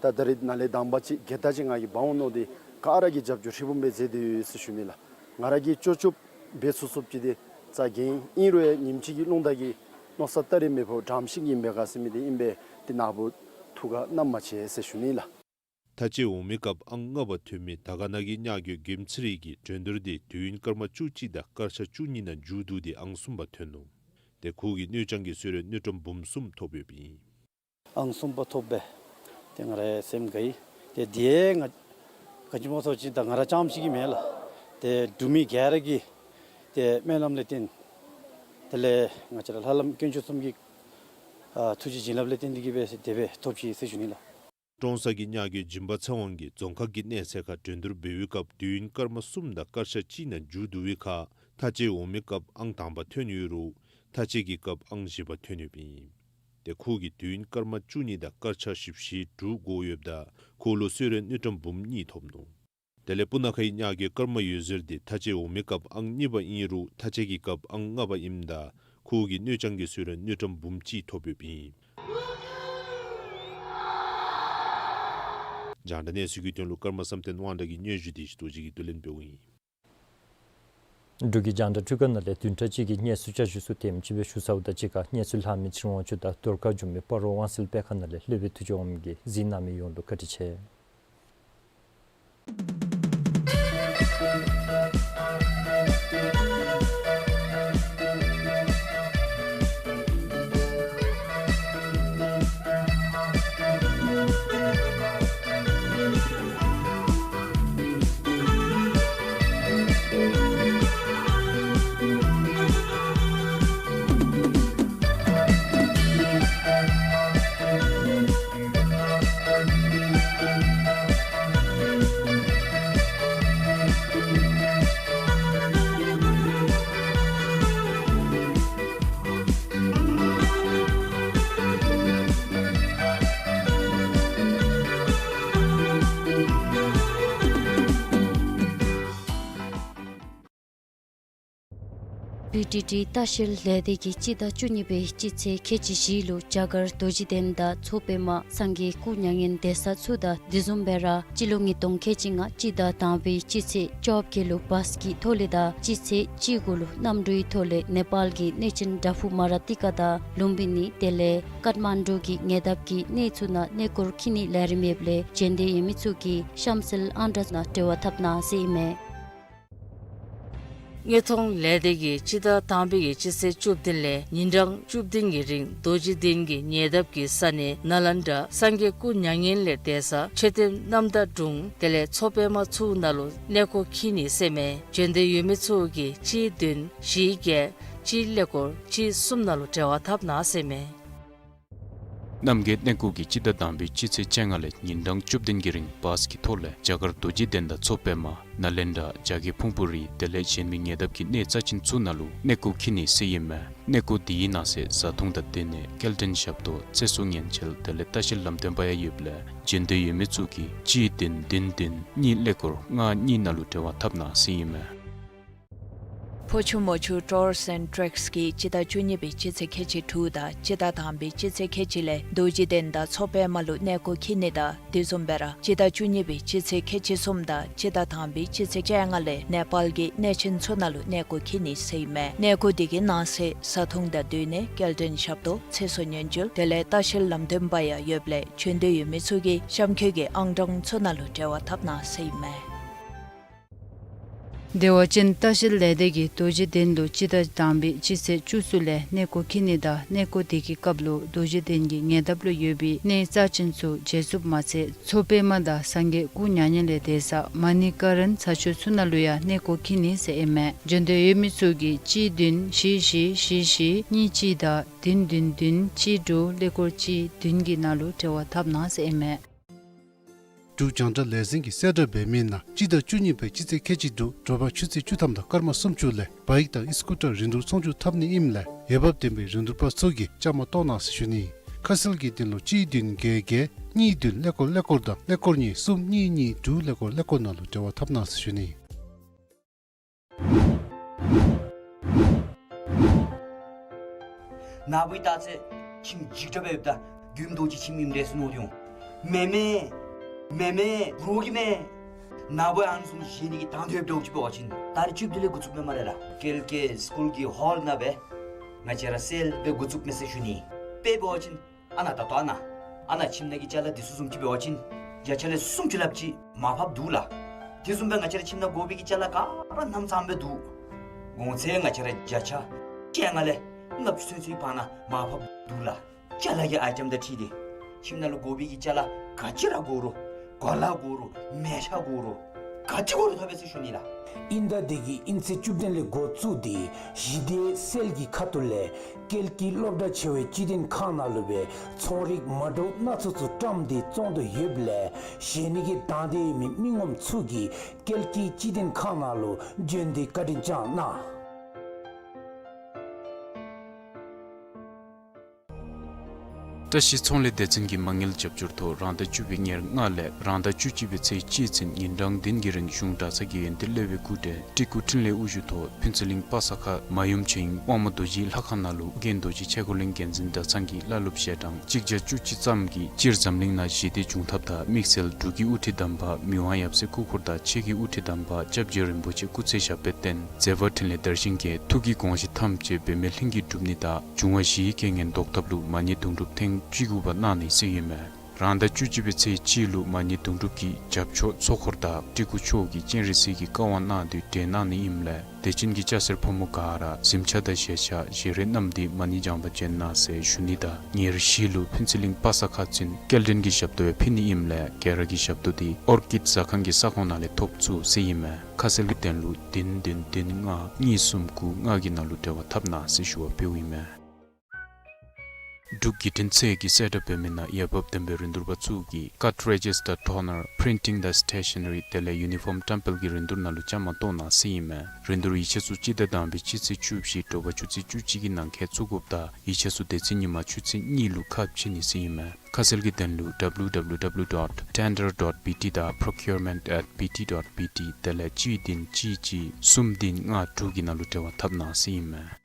ད་ད་རིས་ནཱ་ལས་དང་པ་ཅིག་གི་ད་ཅིག་ང་གིས་འབག་འོང་མནོ་སྟེ་ག་ར་གིས་རྒྱབ་སྐྱོར་ཧྲིལ་བུམ་སྦེ་མཛད་དེ་ཡོད་ཟེར་ཞུ་ནི་ལགས། ང་ར་གིས་ལྕོགས་ལྕོགས་འབད་ཚུགས་ཚུགསཔ་ཅིག་དེ་རྩ་འགེངས་ཨིན་རུང་ཡང་ཉིནམ་གཅིག་གི་རླུང་རྟ་གི་མནོ་བསམ་སྟ་རེ་མེད་པར་དྲངམ་ཤེས་ཀྱི་ཨིན་པས་ག་ཟེར་མི་དེ་ཨིན་པས། དེ་ནཱ་བུ་ཐུགས་ཁར་བསྣམ་མ་ཆེ་ཟེར་ཞུ་ནི་ལགས། མཐའ་དཔྱད་འོག་མའི་སྐབས་ཨང་ལྔ་པ་ཐོན་མི་དར་དཀར་ན་གི་མྱྚ་རྒོད་རྒྱལམོ་ཚེ་རིང་གིས་འགྲན་བསྡུར་དེ་དུས་ཡུན་སྐར་མ་བཅུ་གཅིག་དང་སྐར་ཆ་བཅུ་གཉིས་ནང་མཇུག་བསྡུ་སྟེ་ཨང་གསུམ་པ་ཐོན་ནུག། ཏེ་ཁོ་གིས་དངུལ་རྐྱང་གི་གསོལ་རས་དངུལ་ཀྲམ་འབུམ་གསུམ་ཐོབ་ཡོདཔ་ཨིན། ཨང་གསུམ་པ་ཐོབ་པས། ཏེ་ང་རའི་སེམས་དགའ་ཡི། ཏེ་དེ་ང་ག་ཅི་སྨོ་ཟེར་བ་ཅིན་ད་ང་ར་རྐྱངམ་ཅིག་གིས་མེན་ལགས། ཏེ་འབྲུག་མི་ག་ར་གི་ཏེ་སྨོན་ལམ་ལས་བརྟེན་དེ་ལས་ང་བཅས་ར་ལྷ་ལམ་དཀོན་མཆོག་གསུམ་གྱི་ཨ་ཐུགས་རྗེ་བྱིན་རླབས་ལས་བརྟེན་ཏེ་གིས་སྦེ་དེ་སྦེ་ཐོབ་ཅི་ཟེར་ཞུ་ནི་ལགས། ཀྲོང་གསར་གྱི་མྱྚ་རྒོད་སྦྱིན་པ་ཚེ་དབང་གིས་རྫོང་ཁག་གི་གནས་ཚད་ཁར་འགྲན་བསྡུར་འབད་བའི་སྐབས་དུས་ཡུན་སྐར་མ་གསུམ་དང་སྐར་ཆ་གཅིག་ནང་མཇུག་བསྡུ་བའི་ཁར་མཐའ་དཔྱད་འོག་མའི་སྐབས་ཨང་དང་པ་ཐོན་ཡོད་རུང་མཐའ་དཔྱད་ཀྱི་སྐབས་ཨང་བཞི་པ་ཐོན་ཡོདཔ་ཨིན། ཏེ་ཁོ་གིས་དུས་ཡུན་སྐར་མ་བཅུ་གཉིས་དང་སྐར་ཆ་བཞི་བཅུ་ཞེ་དྲུག་བགོ་ཡོདཔ་ད་ཁོ་ལུ་གསོལ་རས་དངུལ་ཀྲམ་འབུམ་གཉིས་ཐོབ་ནུག། དེ་ལས་སྤུ་ན་ཁའི་མྱྚ་རྒོད་ཀརྨ་འོད་ཟེར་དེ་མཐའ་དཔྱད་འོག་མའི་སྐབས་ཨང་གཉིས་པ་ཨིན་རུང་མཐའ་དཔྱད་ཀྱི་སྐབས་ཨང་ལྔ་པ་ཨིནམ་ད་ཁོ་གིས་དངུལ་རྐྱང་གི་གསོལ་རས་དངུལ་ཀྲམ་འབུམ་གཅིག་ཐོབ་ཡོདཔ་ཨིན། རྒྱང་བསྒྲགས་གནས་ཚུལ་གྱི་དོན་ལུ་ཀརྨ་བསམ་གཏན་དབང་གྲགས་ཀྱི་སྙན་ཞུ་དེ་ཡེ་ཤེས་རྡོ་རྗེ་གིས་བསྡུ་ལེན་འབདཝ་ཨིན། འབྲུག་གི་རྒྱང་བསྒྲགས་འཕྲུལ་ཁང་ནང་ལས་བདུན་ཕྲག་གཅིག་གི་གནས་ཚུལ་བསྐྱར་ཞུ་ཚུ་དེམ་ཅིག་སྦེ་ཞུ་ཚརཝ་དང་གཅིག་ཁར་གནས་ཚུལ་ལྷག་མི་ཚེ་རིང་དབང་ཕྱུག་དང་རྫོང་ཁ་འགྱོ་མི་སྤ་རོ་དབང་གསལ་པད་ཁ་ནང་ལས་ལྷོད་པའི་ཐུགས་ཅིག་འོང་མི་གིས་གཟིགས་གནང་མི་ཡོངས་ལུ་བཀའ་དྲིན་ཆེ། བི་ཊི་ཊི་ལྟ་བཤལ་ལས་སྡེ་གིས་སྤྱི་ཟླ་བཅུ་གཉིས་པའི་སྤྱི་ཚེས་ཁལ་གཅིག་བཞི་ལུ་རྒྱ་གར་རྡོ་རྗེ་གདན་དང་མཚོ་པདྨ་སངས་རྒྱས་སྐུ་མྱ་ངན་འདས་ས་ཚུ་དང་དེ་བཟུམ་སྦེ་ར་སྤྱི་ལོ་ཉིས་སྟོང་ཁལ་གཅིག་ལྔ་སྤྱི་ཟླ་དང་པའི་སྤྱི་ཚེས་བཅོ་བརྒྱད་ལུ་བཱས་ཀྱི་ཐོག་ལས་དང་སྤྱི་ཚེས་བཅུ་དགུ་ལུ་གནམ་གྲུའི་ཐོག་ལས་ནེ་པཱལ་གྱི་གནས་ཆེན་བྲག་ཕུག་མ་ར་ཏི་ཀ་དང་ལུམ་བི་ནི་དེ་ལས་ཀཏ་མན་ཌུ་གི་ཉེ་འདབས་ཀྱི་གནས་ཚུ་ནང་གནས་སྐོར་འཁྱིད་ནིའི་ལས་རིམ་ཡོདཔ་ལས་འབྱོན་འདོད་ཡོད་མི་ཚུ་གིས་གཤམ་གསལ་ཨང་གྲངས་ནང་འབྲེལ་བ་འཐབ་གནང་ཟེར་ཨིན་མས། དངོས་མཐོང་ལས་སྡེ་གིས་སྤྱི་ཟླ་དང་པའི་གི་སྤྱི་ཚེས་བཅུ་བདུན་ལས་ཉིན་གྲངས་བཅུ་བདུན་གྱི་རིང་རྡོ་རྗེ་གདན་གྱི་ཉེ་འདབས་ཀྱི་ས་གནས་ནཱ་ལེནྡྲ་སངས་རྒྱས་སྐུ་མྱ་ངན་ལས་འདས་ས་མཆོད་རྟེན་རྣམ་དག་དྲུང་དེ་ལས་མཚོ་པདྨ་ཚུ་ནང་ལུ་གནས་སྐོར་འཁྱིད་ནི་ཟེར་མས། འབྱོན་འདོད་ཡོད་མི་ཚུ་གིས་གཅིག་བདུན་བཞི་བརྒྱད་གཅིག་ཀླད་ཀོར་གཅིག་གསུམ་ནང་ལུ་འབྲེལ་བ་འཐབ་གནང་ཟེར་མས། རྣམ་རྒྱལ་གནས་སྐོར་གྱིས་སྤྱི་ཟླ་དང་པའི་སྤྱི་ཚེས་བཅོ་ལྔ་ལས་ཉིན་གྲངས་བཅུ་བདུན་གྱི་རིང་བཱས་ཀྱི་ཐོག་ལས་རྒྱ་གར་རྡོ་རྗེ་གདན་དང་མཚོ་པདྨ་ནཱ་ལེནྡྲ་བྱ་རྒོད་ཕུང་པོ་རི་དེ་ལས་གཞན་མི་ཉེ་འདབས་ཀྱི་གནས་རྩ་ཆེན་ཚུ་ནང་ལུ་གནས་སྐོར་འཁྱིད་ནི་ཟེར་ཨིན་མས། གནས་སྐོར་དེའི་ནང་གསེས་བཟའ་འཐུང་དང་སྡོད་གནས་སྐྱེལ་འདྲེན་ཞབས་ཏོག་ཚེ་སྲོག་ཉེན་བཅོལ་དེ་ལས་ལྟ་བཤལ་ལམ་སྟོན་པ་ཡང་ཡོདཔ་ལས་འབྱོན་འདོད་ཡོད་མི་ཚུ་གིས་གཅིག་བདུན་བདུན་བདུན་གཉིས་ཀླད་ཀོར་ལྔ་གཉིས་ནང་ལུ་འབྲེལ་བ་འཐབ་གནང་ཟེར་ཨིན་མས། ཕོ་ཆུ་མོ་ཆུ་Tours and Treks གིས་སྤྱི་ཟླ་བཅུ་གཉིས་པའི་སྤྱི་ཚེས་ཁལ་གཅིག་དྲུག་དང་སྤྱི་ཟླ་དང་པའི་སྤྱི་ཚེས་ཁལ་གཅིག་ལས་རྡོ་རྗེ་གདན་དང་མཚོ་པདྨ་ལུ་གནས་སྐོར་འཁྱིད་ནི་དང་དེ་བཟུམ་སྦེ་ར་སྤྱི་ཟླ་བཅུ་གཉིས་པའི་སྤྱི་ཚེས་ཁལ་གཅིག་གསུམ་དང་སྤྱི་ཟླ་དང་པའི་སྤྱི་ཚེས་བཅོ་ལྔ་ལས་ནེ་པཱལ་གྱི་གནས་ཆེན་ཚུ་ནང་ལུ་གནས་སྐོར་འཁྱིད་ནི་ཟེར་ཨིན་མས། གནས་སྐོར་དེ་གི་ནང་གསེས་བཟའ་འཐུང་དང་སྡོད་གནས་སྐྱེལ་འདྲེན་ཞབས་ཏོག་ཚེ་སྲོག་ཉེན་བཅོལ་དེ་ལས་ལྟ་བཤལ་ལམ་སྟོན་པ་ཡང་ཡོདཔ་ལས་བྱོན་འདོད་ཡོད་མི་ཚུ་གིས་གཤམ་འཁོད་ཀྱི་ཨང་གྲངས་ཚུ་ནང་ལུ་འབྲེལ་བ་འཐབ་གནང་ཟེར་ཨིན་མས། དེ་བ་ཅིན་ལྟ་བཤལ་ལས་སྡེ་གིས་རྡོ་རྗེ་གདན་ལུ་སྤྱི་ཟླ་དང་པའི་སྤྱི་ཚེས་བཅུ་གསུམ་ལས་གནས་སྐོར་འཁྱིད་ནི་དང་གནས་སྐོར་དེ་གི་སྐབས་ལུ་རྡོ་རྗེ་གདན་གྱི་ཉེ་འདབས་ལུ་ཡོད་པའི་གནས་རྩ་ཆེན་ཚུ་མཇལ་ཚུགསཔ་མ་ཚད་མཚོ་པདྨ་དང་སངས་རྒྱས་སྐུ་མྱ་ངན་ལས་འདས་ས་མ་ཎི་ཀ་རན་ས་ཆ་ཚུ་ནང་ལུ་ཡང་གནས་སྐོར་འཁྱིད་ནི་ཟེར་ཨིན་མས། བྱོན་འདོད་ཡོད་མི་ཚུ་གིས་གཅིག་བདུན་བཞི་བཞི་བཞི་བཞི་གཉིས་གཅིག་དང་བདུན་བདུན་བདུན་གཅིག་དྲུག་ཀླད་ཀོར་གཅིག་བདུན་གྱི་ནང་ལུ་འབྲེལ་བ་འཐབ་གནང་ཟེར་ཨིན་མས། འབྲུག་རྒྱང་བསྒྲགས་ལས་འཛིན་གྱིས་གསལ་བསྒྲགས་འབད་མི་ནང་སྤྱི་ཟླ་བཅུ་གཉིས་པའི་སྤྱི་ཚེས་ཁལ་གཅིག་དྲུག་དྲོ་པ་ཆུ་ཚོད་བཅུ་ཐམ་དང་སྐར་མ་སུམ་ཅུ་ལས་བཱའིཀ་དང་ཨི་སི་ཀུ་ཊར་རིན་བསྡུར་ཚོང་བསྒྱུར་འཐབ་ནི་ཨིནམ་ལས་འོས་འབབ་ལྡན་པའི་རིན་བསྡུར་པ་ཚུ་གིས་བཅའ་མར་གཏོགས་གནང་ཟེར་ཞུ་ནི། ཁ་གསལ་གྱི་དོན་ལུ་གཅིག་བདུན་བརྒྱད་བརྒྱད་གཉིས་བདུན་ཀླད་ཀོར་ཀླད་ཀོར་དང་ཀླད་ཀོར་གཉིས་གསུམ་གཉིས་གཉིས་དྲུག་ཀླད་ཀོར་ཀླད་ཀོར་ནང་ལུ་འབྲེལ་བ་འཐབ་གནང་ཟེར་ཞུ་ནི། ནཱ་བུ་གིས་ད་ཚེ་ཁྱིམ་འཇིག་དྲགས་སྦེ་ཡོདཔ་ད་དགུན་དུས་ཅི་ཁྱིམ་ཨིནམ་འདྲས་སུ་མནོ་སྟེ་འོང་། མེན་མས། མེན་མས། རོགས་ཀྱིས་མས། ནཱ་བུ་ཨ་ནི་བཟུམ་བཞེས་ནི་གི་དང་འདོད་འདྲཝ་ཅིག་འབད་བ་ཅིན་ད་རེས་བཅུ་བདུན་ལས་འགོ་བཙུགསཔ་མས་སྨ་རེ་ལགས། ཀལ་ཀེ་སི་ཀུལ་གྱི་ཧོལ་ནང་སྦེ་ང་བཅས་ར་སེལ་སྦེ་འགོ་བཙུགསཔ་མས་ཟེར་ཞུ་ནི། དཔེ་འབད་བ་ཅིན་ཨ་ནཱ་ད་ལྟོ་ཨ་ནཱ་ཨ་ནཱ་ཁྱིམ་ནང་གི་ཅ་ལ་འདི་ཚུ་བཟུམ་ཅིག་འབད་བ་ཅིན་བརྒྱ་ཆ་ལས་སུམ་ཅུ་ལྷགཔ་ཅིག་མར་ཕབ་འདུག་ལགས། དེ་བཟུམ་སྦེ་ང་བཅས་ར་ཁྱིམ་ནང་དགོ་པའི་གི་ཅ་ལ་ག་ར་གནམ་ཚང་སྦེ་འདུག། གོང་ཚད་ང་བཅས་ར་བརྒྱ་ཆ་བཅོ་ལྔ་ལས་ལྔ་བཅུ་ཚུན་ཚོད་བར་ན་མར་ཕབ་འདུག་ལགས། ཅ་ལ་གི་ཨའི་ཊེམ་དང་འཁྲིལ་ཏེ་ཁྱིམ་ནང་ལུ་དགོ་པའི་གི་ཅ་ལ་ག་ཅི་ར་དགོ་རུང་གོ་ལ་དགོ་རུང་མལ་ཆ་དགོ་རུང་ག་ཅི་དགོ་རུང་ཐོབ་པས་ཟེར་ཞུ་ནི་ལགས། དབྱིན་ཟླ་འདི་གི་དབྱིན་ཚེས་བཅུ་བདུན་ལས་འགོ་བཙུགས་ཏེ་ཞི་བདེ་སེལ་གྱི་ཁ་ཐུག་ལས་ཀལ་ཀི་སློབ་གྲྭ་ཆེ་བའི་སྤྱི་བདེ་ཁང་ནང་ལུ་སྦེ་ཚོང་རིགས་མ་འདྲཝ་སྣ་ཚོགས་ཚུ་བཀྲམ་སྟེ་བཙོང་དོ་ཡོདཔ་ལས་བཞེས་ནི་གི་དང་འདོད་ཡོད་མི་མི་ངོམ་ཚུ་གིས་ཀལ་ཀི་སྤྱི་བདེ་ཁང་ནང་ལུ་བྱོན་ཏེ་བཀའ་དྲིན་བསྐྱང་གནང་། བཀྲ་ཤིས་ཚོང་ལས་སྡེ་ཚན་གྱི་མ་དངུལ་རྒྱབ་སྐྱོར་ཐོག་རང་ཟླ་བཅུ་པའི་ཉེར་ལྔ་ལས་རང་ཟླ་བཅུ་གཅིག་པའི་ཚེས་གཅིག་ཚུན་ཉིན་གྲངས་བདུན་གྱི་རིང་གཞུང་གྲྭ་ཚང་གི་ཡོན་ཏན་སློབ་དཔོན་སྐུ་བགྲེས་སྤྲུལ་སྐུ་འཕྲིན་ལས་དབུ་བཞུགས་ཐོག་ཕུན་ཚོགས་གླིང་པ་ས་ཁ་མ་ཡུམ་ཆེན་དབང་མོ་རྡོ་རྗེའི་ལྷ་ཁང་ནང་ལུ་ཨོ་རྒྱན་རྡོ་རྗེ་ཆས་གོས་གླིང་རྒྱལ་འཛིན་གྲྭ་ཚང་གི་བླ་སློབ་ཞལ་གྲངས་གཅིག་བརྒྱ་བཅུ་གཅིག་ཙམ་གྱིས་སྤྱིར་འཛམ་གླིང་ནང་ཞི་བདེ་འབྱུང་ཐབས་དང་དམིགས་བསལ་འབྲུག་གི་དབུ་ཁྲིད་དམ་པ་མི་དབང་ཡབ་སྲས་སྐུ་འཁོར་དང་ཆེད་ཀྱི་དབུ་ཁྲིད་དམ་པ་སྐྱབས་རྗེ་རིན་པོ་ཆེ་སྐུ་ཚེ་ཞབས་པད་བརྟན་མཛད་པ་འཕྲིན་ལས་དར་ཞིང་རྒྱས། ཐུགས་ཀྱི་དགོངས་གཞི་ཐམས་ཅད་འབད་མེད་ལྷུན་གྱིས་གྲུབ་ནི་དང་འབྱུང་བ་བཞིའི་རྐྱེན་ངན་བཟློག་ཐབས་ལུ་མ་ཎི་དུང་སྒྲུབ་ཐེངས་བཅུ་དགུ་པ་གནང་ནི་ཟེར་ཨིན་མས། རང་ཟླ་བཅུ་གཅིག་པའི་ཚེས་གཅིག་ལུ་མ་ཎི་དུང་སྒྲུབ་ཀྱི་རྒྱབ་ཕྱོགས་ཚོགས་འཁོར་དང་སྤྲུལ་སྐུ་མཆོག་གིས་སྤྱན་རས་གཟིགས་ཀྱི་བཀའ་དབང་གནང་དོན་བཀྲོལ་གནང་ནི་ཨིནམ་ལས་དད་ཅན་གྱི་སྐྱ་སེར་ཕོ་མོ་ག་ར་གཟིམ་ཆས་དང་ཞལ་ཆས་བཞེས་རས་བསྣམས་ཏེ་མ་ཎི་བགྱང་པར་བྱོན་གནང་ཟེར་ཞུ་ནི་དང་ཉེར་བཞི་ལུ་ཕུན་ཚོགས་གླིང་པ་ས་ཁ་ཚུན་སྐྱེལ་འདྲེན་གྱི་ཞབས་ཏོག་ཡང་ཕུལ་ནི་ཨིནམ་ལས་ག་ར་གིས་ཞབས་ཏོག་འདི་ཨོར་ཀིཌ་ཟ་ཁང་གི་ས་ཁོངས་ནང་ལས་ཐོབ་ཚུགས་ཟེར་ཨིན་མས། ཁ་གསལ་གྱི་དོན་ལུ་བདུན་བདུན་བདུན་ལྔ་གཉིས་གསུམ་དགུ་ལྔ་གི་ནང་ལུ་འབྲེལ་བ་འཐབ་གནང་ཟེར་ཞུ་བ་ཕུལཝ་ཨིན་མས། འབྲུག་བརྒྱུད་འཕྲིན་ཚད་ཀྱིས་གསལ་བསྒྲགས་འབད་མི་ནང་འོས་འབབ་ལྡན་པའི་རིན་བསྡུར་པ་ཚུ་གིས་ཀཊ་རེ་ཇི་སི་ཊར་ཊོ་ནར་པི་རིན་ཊིང་དང་སི་ཊེ་ཤ་ན་རི་དེ་ལས་ཡུ་ནི་ཕོརམ་བཀྲམ་སྤེལ་གྱི་རིན་བསྡུར་ནང་ལུ་བཅའ་མར་གཏོགས་གནང་ཟེར་ཨིན་མས། རིན་བསྡུར་ཡིག་ཆ་ཚུ་སྤྱི་ཟླ་དང་པའི་སྤྱི་ཚེས་བཅུ་བཞི་དྲོ་པ་ཆུ་ཚོད་བཅུ་གཅིག་གི་ནང་འཁོད་བཙུགས་དགོཔ་དང་ཡིག་ཆ་ཚུ་དེ་ཚེ་ཉིན་མ་ཆུ་ཚོད་གཉིས་ལུ་ཁ་ཕྱེ་ནི་ཟེར་ཨིན་མས། ཁ་གསལ་གྱི་དོན་ལུ་ཌབ་ལིའུ་ཌབ་ལིའུ་ཌབ་ལིའུ་ཌོཊ་ཊེན་ཌར་ཌོཊ་བི་ཊི་དང་པྲོ་ཀིའུར་མེནཊ་ཨེཊ་བི་ཊི་ཌོཊ་བི་ཊི་དེ་ལས་གཅིག་བདུན་གཅིག་གཅིག་གསུམ་བདུན་ལྔ་དྲུག་གི་ནང་ལུ་འབྲེལ་བ་འཐབ་གནང་ཟེར་ཨིན་མས།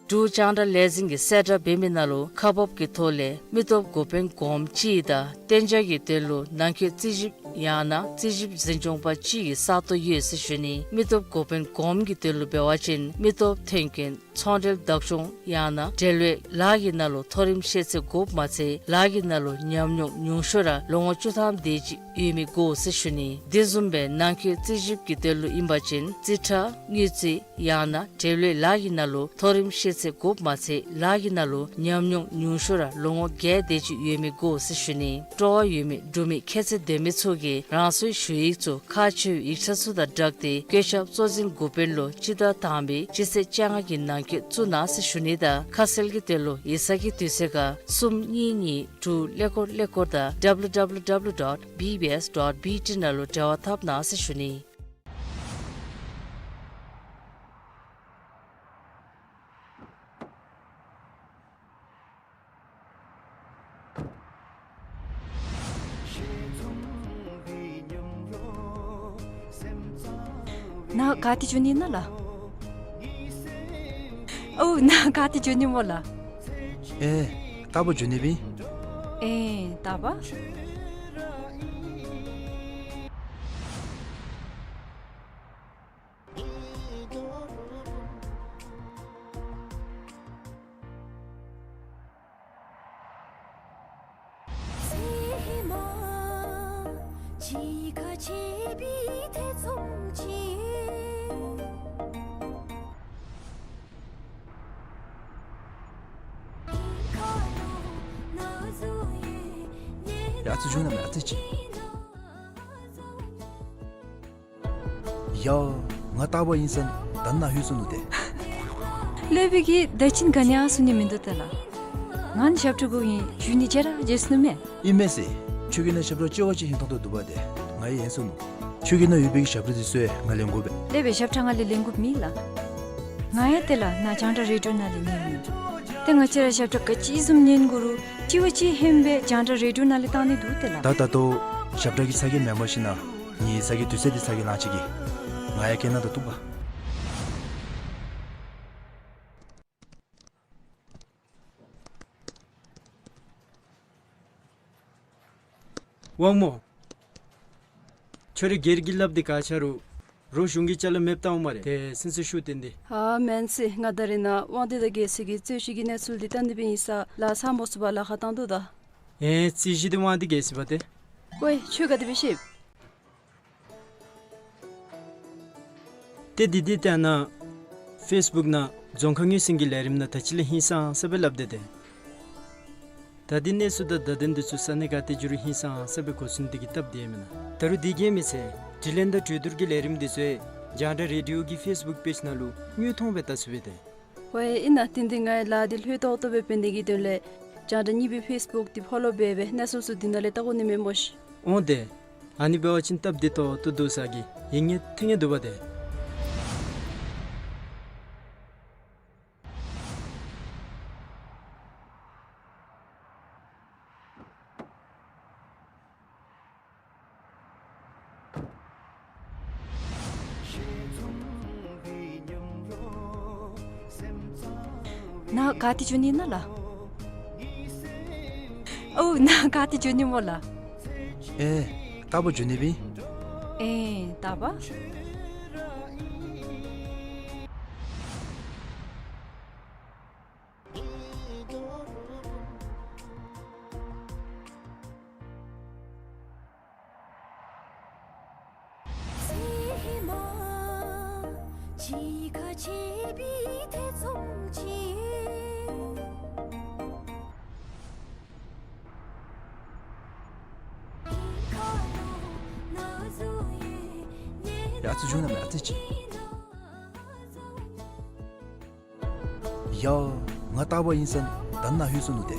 འབྲུག་རྒྱང་བསྒྲགས་ལས་འཛིན་གྱིས་གསལ་བསྒྲགས་འབད་མི་ནང་ལུ་ཁག་འབག་གི་ཐོག་ལས་མི་སྟོབས་འགོ་དཔོན་གོངམ་གཅིག་དང་གཏན་འཇགས་ཀྱི་དོན་ལུ་ནང་འཁོད་རྩིས་ཞིབ་ཡང་ན་རྩིས་ཞིབ་འཛིན་སྐྱོང་པ་གཅིག་གི་ས་སྟོང་ཡོད་ཟེར་ཞུ་ནི། མི་སྟོབས་འགོ་དཔོན་གོངམ་གྱི་དོན་ལུ་འབད་བ་ཅིན་མི་སྟོབས་ཐོན་སྐྱེད་ཚོང་འབྲེལ་བདག་སྐྱོང་ཡང་ན་འབྲེལ་ཡོད་ལཱ་གི་ནང་ལུ་མཐོ་རིམ་ཤེས་ཚད་དགོཔ་མ་ཚད་ལཱ་གི་ནང་ལུ་ཉམས་མྱོང་ཉུང་ཤོས་ར་ལོ་ངོ་བཅུ་ཐམ་དེ་ཅིག་ཡོད་མི་དགོ་ཟེར་ཞུ་ནི། དེ་བཟུམ་སྦེ་ནང་འཁོད་རྩིས་ཞིབ་ཀྱི་དོན་ལུ་ཨིན་པ་ཅིན་རྩིས་ཁྲ་དངུལ་རྩིས་ཡང་ན་འབྲེལ་ཡོད་ལཱ་གི་ནང་ལུ་མཐོ་རིམ་ཤེས་ཚད་དགོཔ་མ་ཚད་ལཱ་གི་ནང་ལུ་ཉམས་མྱོང་ཉུང་ཤོས་ར་ལོ་ངོ་བརྒྱད་དེ་ཅིག་ཡོད་མི་དགོ་ཟེར་ཞུ་ནི། སྤྲོ་བ་ཡོད་མི་འབྲུག་མི་ཁྱད་ཚད་ལྡན་མི་ཚུ་གིས་རང་སོའི་ཞུ་ཡིག་ཚུ་ཁག་ཆེ་བའི་ཡིག་ཆ་ཚུ་དང་སྦྲགས་ཏེ་བཀོད་ཁྱབ་གཙོ་འཛིན་འགོ་དཔོན་ལུ་སྤྱི་ཟླ་དང་པའི་སྤྱི་ཚེས་བཅོ་ལྔ་གི་ནང་འཁོད་བཙུགས་གནང་ཟེར་ཞུ་ནི་དང་ཁ་གསལ་གྱི་དོན་ལུ་ཡིག་ཚང་གི་དུས་ཚོད་ཁར་གསུམ་གཉིས་གཉིས་དྲུག་ཀླད་ཀོར་ཀླད་ཀོར་དང་ཌབ་ལིའུ་ཌབ་ལིའུ་ཌབ་ལིའུ་ཌོཊ་བི་བི་ཨེསི་ཌོཊ་བི་ཊི་ནང་ལུ་འབྲེལ་བ་འཐབ་གནང་ཟེར་ཞུ་ནི། ནཱ་ག་ཏེ་འགྱོ་ནི་ཨིན་ན་ལགས། ནཱ་ག་ཏེ་འགྱོ་ནི་སྨོ་ལགས། ཨེ། རྟ་པ་འགྱོ་ནི་སྦེ་ཨིན། ཨེ། རྟ་པ། ཡ་ཙི་བྱུང་ན་མེད་ཨ་ཙི་ཅིག། ཡ། ང་རྟ་པ་ཨིན་ཟེར་ད་ནཱ་ལྷོད་སོ་ནུག་ཏེ། ལྷོད་པའི་གི་ད་ཅི་ག་ནི་ཡང་གསུང་ནི་མིན་འདུག་ཏེ་ལགས། ང་ནི་ཞབས་ཁྲ་གུ་ཨིན། ཞུ་ནི་བརྗེད་ར་བརྗེད་སོ་ནུག་མས། ཨིན་མས་ཟེར། ཁྱོད་ཀྱི་ནང་ཞབས་ཁྲ་ལྕེ་བ་ཅིག་ཧིང་ཐང་ཐོག་འདུག་པ་ཏེ། ང་ཡང་ཡེངས་སོ་ནུག། ཁྱོད་ཀྱི་ནང་ཡོད་པའི་གི་ཞབས་ཁྲ་དེ་ཚུ་ཡང་ང་ལེན་དགོ་པས། ལྷོད་པའི་ཞབས་ཁྲ་ང་ལས་ལེན་དགོཔ་མེད་ལགས། ང་ཡང་ཏེ་ལགས་ནཱ་རྒྱང་བསྒྲགས་རེ་ཌི་ཡོ་ནང་ལས་ཉན་ནི། ཏེ་ང་བཅས་ར་ཞབས་ཁྲ་ག་ཅི་བཟུམ་ཉན་དགོ་རུང་གཅིག་བ་གཅིག་ཧན་སྦེ་རྒྱང་བསྒྲགས་རེ་ཌི་ཡོ་ནང་ལས་བཏང་ནི་འདུག་ཏེ་ལགས། ད་ད་ལྟོ་ཞབས་ཁྲ་གི་ཚ་གྱང་མེན་པར་ཞིན་ན་ངེའི་ཚ་གྱང་དུས་ཚོད་འདི་ཚ་གྱང་ལང་ཅི་གི། ང་ཡང་སྐད་ནང་དུ་གཏུགས་པ། དབང་མོ། ཁྱོད་རའི་སྒེར་གྱི་ལགཔ་འདི་ག་ཆ་རུང་རོགས་གཞུང་གི་ཅ་ལ་མེདཔ་བཏང་འོང་སྨ་རེ། ཏེ་སེམས་སུ་ཤུགས་བཏོན་ཏེ། ཨ་མེན་ཟེར། ང་ད་རེས་ནཱ་དབང་འདུས་དང་རྒྱལ་སྲས་ཀྱི་རྩོད་གཞི་གི་གནས་ཚུལ་འདི་བལྟ་ནི་སྦེ་ཨིན་ས་ལཱ་ཚ་མོ་ཚུགས་པར་ལཱ་ཁག་བཏང་དོ་ད། ཨེ་རྩོད་གཞི་འདི་དབང་འདུས་རྒྱལ་སྲས་པ་ཏེ། ཝའེ་ཁྱོད་ག་དེ་སྦེ་ཤེས། ཏེ་འདི་འདི་ལྟ་ན་ཕེསི་བུཀ་ནང་རྫོང་ཁ་ངོས་ཟིན་གྱི་ལས་རིམ་ནང་ད་ཅི་ལས་ཧིང་སངས་ས་སྦེ་སླབ་སྟེ་ཏེ། ད་འདི་གནས་ཚུལ་དང་བརྡ་དོན་འདི་ཚུ་ས་གནས་ག་ཏེ་འགྱོ་རུང་ཧིང་སངས་ས་སྦེ་གོ་ཚུགས་ནི་འདི་གིས་སྟབས་བདེ་མེན་ན། ད་རུང་འདི་གིས་མི་ཚད་དྲི་ལན་དང་གྲོས་བསྡུར་གྱི་ལས་རིམ་འདི་ཚུ་ཡང་རྒྱང་བསྒྲགས་རེ་ཌི་ཡོ་གི་ཕེསི་བུཀ་པེཇ་ནང་ལུ་དངོས་མཐོང་སྦེ་བལྟ་ཚུགས་པས་ཏེ། ཝའེ་ཨིན་ན་ཏེ་འདི་ངེའི་ལཱ་འདི་ལྷོད་ཏོག་ཏོ་སྦེ་འབད་ནི་གི་དོན་ལས་རྒྱང་བསྒྲགས་གཉིས་པའི་ཕེསི་བུཀ་འདི་ཕོ་ལོ་འབད་སྦེ་གནས་ཚུལ་ཚུ་འདི་ནང་ལས་བལྟ་དགོ་ནི་མས་སྨོ་ཤིག། འོང་ཏེ། ཨ་ནི་འབད་བ་ཅིན་སྟབས་བདེ་ཏོག་ཏོ་འདུག་ས་གི་ཡིད་ངེས་ཐིང་ངེས་འདུག་པ་ཏེ། ནཱ་ག་ཏེ་འགྱོ་ནི་ཨིན་ན་ལགས། ཨོ་ནཱ་ག་ཏེ་འགྱོ་ནི་སྨོ་ལགས། ཨེ་རྟ་པ་འགྱོ་ནི་སྦེ་ཨིན། ཨེ་རྟ་པ། ཡ་ཙི་བྱུང་ན་མེད་ཨ་ཙི་ཅིག། ཡ། ང་རྟ་པ་ཨིན་ཟེར་ད་ནཱ་ལྷོད་སོ་ནུག་ཏེ།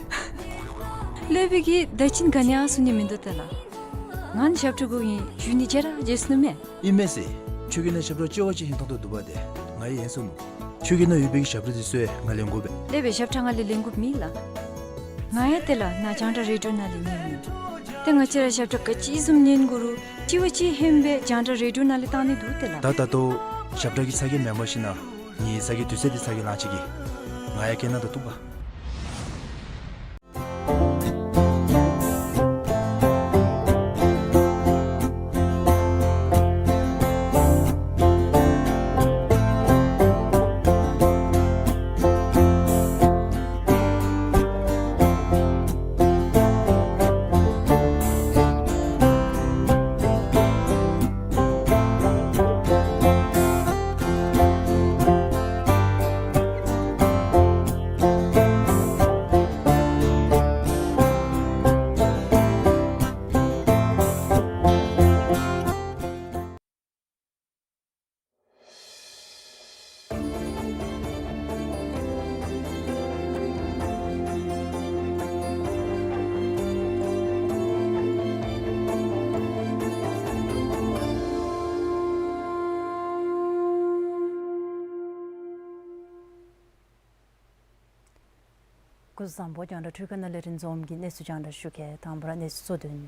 ལྷོད་པའི་གི་ད་ཅི་ག་ནི་ཡང་གསུང་ནི་མིན་འདུག་ཏེ་ལགས། ང་ནི་ཞབས་ཁྲ་གུ་ཨིན། ཞུ་ནི་བརྗེད་ར་བརྗེད་སོ་ནུག་མས། ཨིན་མས་ཟེར། ཁྱོད་ཀྱི་ནང་ཞབས་ཁྲ་ལྕེ་བ་ཅིག་ཧིང་ཐང་ཐོག་འདུག་པ་ཏེ་ང་ཡང་ཡེངས་སོ་ནུག། ཁྱོད་ཀྱི་ནང་ཡོད་པའི་གི་ཞབས་ཁྲ་དེ་ཚུ་ཡང་ང་ལེན་དགོ་པས། ལྷོད་པའི་ཞབས་ཁྲ་ང་ལས་ལེན་དགོཔ་མེད་ལགས། ང་ཡང་ཏེ་ལགས་ནཱ་རྒྱང་བསྒྲགས་རེ་ཌི་ཡོ་ནང་ལས་ཉན་ནི། ཏེ་ང་བཅས་ར་ཞབས་ཁྲ་ག་ཅི་བཟུམ་ཉན་དགོ་རུང་གཅིག་བ་གཅིག་ཧན་སྦེ་རྒྱང་བསྒྲགས་རེ་ཌི་ཡོ་ནང་ལས་བཏང་ནི་འདུག་ཏེ་ལགས། ད་ད་ལྟོ་ཞབས་ཁྲ་གི་ཚ་གྱང་མེན་པར་ཞིན་ན་ངེའི་ཚ་གྱང་དུས་ཚོད་འདི་ཚ་གྱང་ལང་ཅི་གི། ང་ཡང་སྐད་ནང་དུ་གཏུགས་པ། སྐུ་གཟུགས་བཟང་པོ། རྒྱང་བསྒྲགས་འཕྲུལ་ཁང་ནང་ལས་རིན་འཛོམས་ཀྱིས་གནས་ཚུལ་རྒྱང་བསྒྲགས་ཞུ་གེ། དང་པ་ར་གནས་ཚུལ་གཙོ་དོན།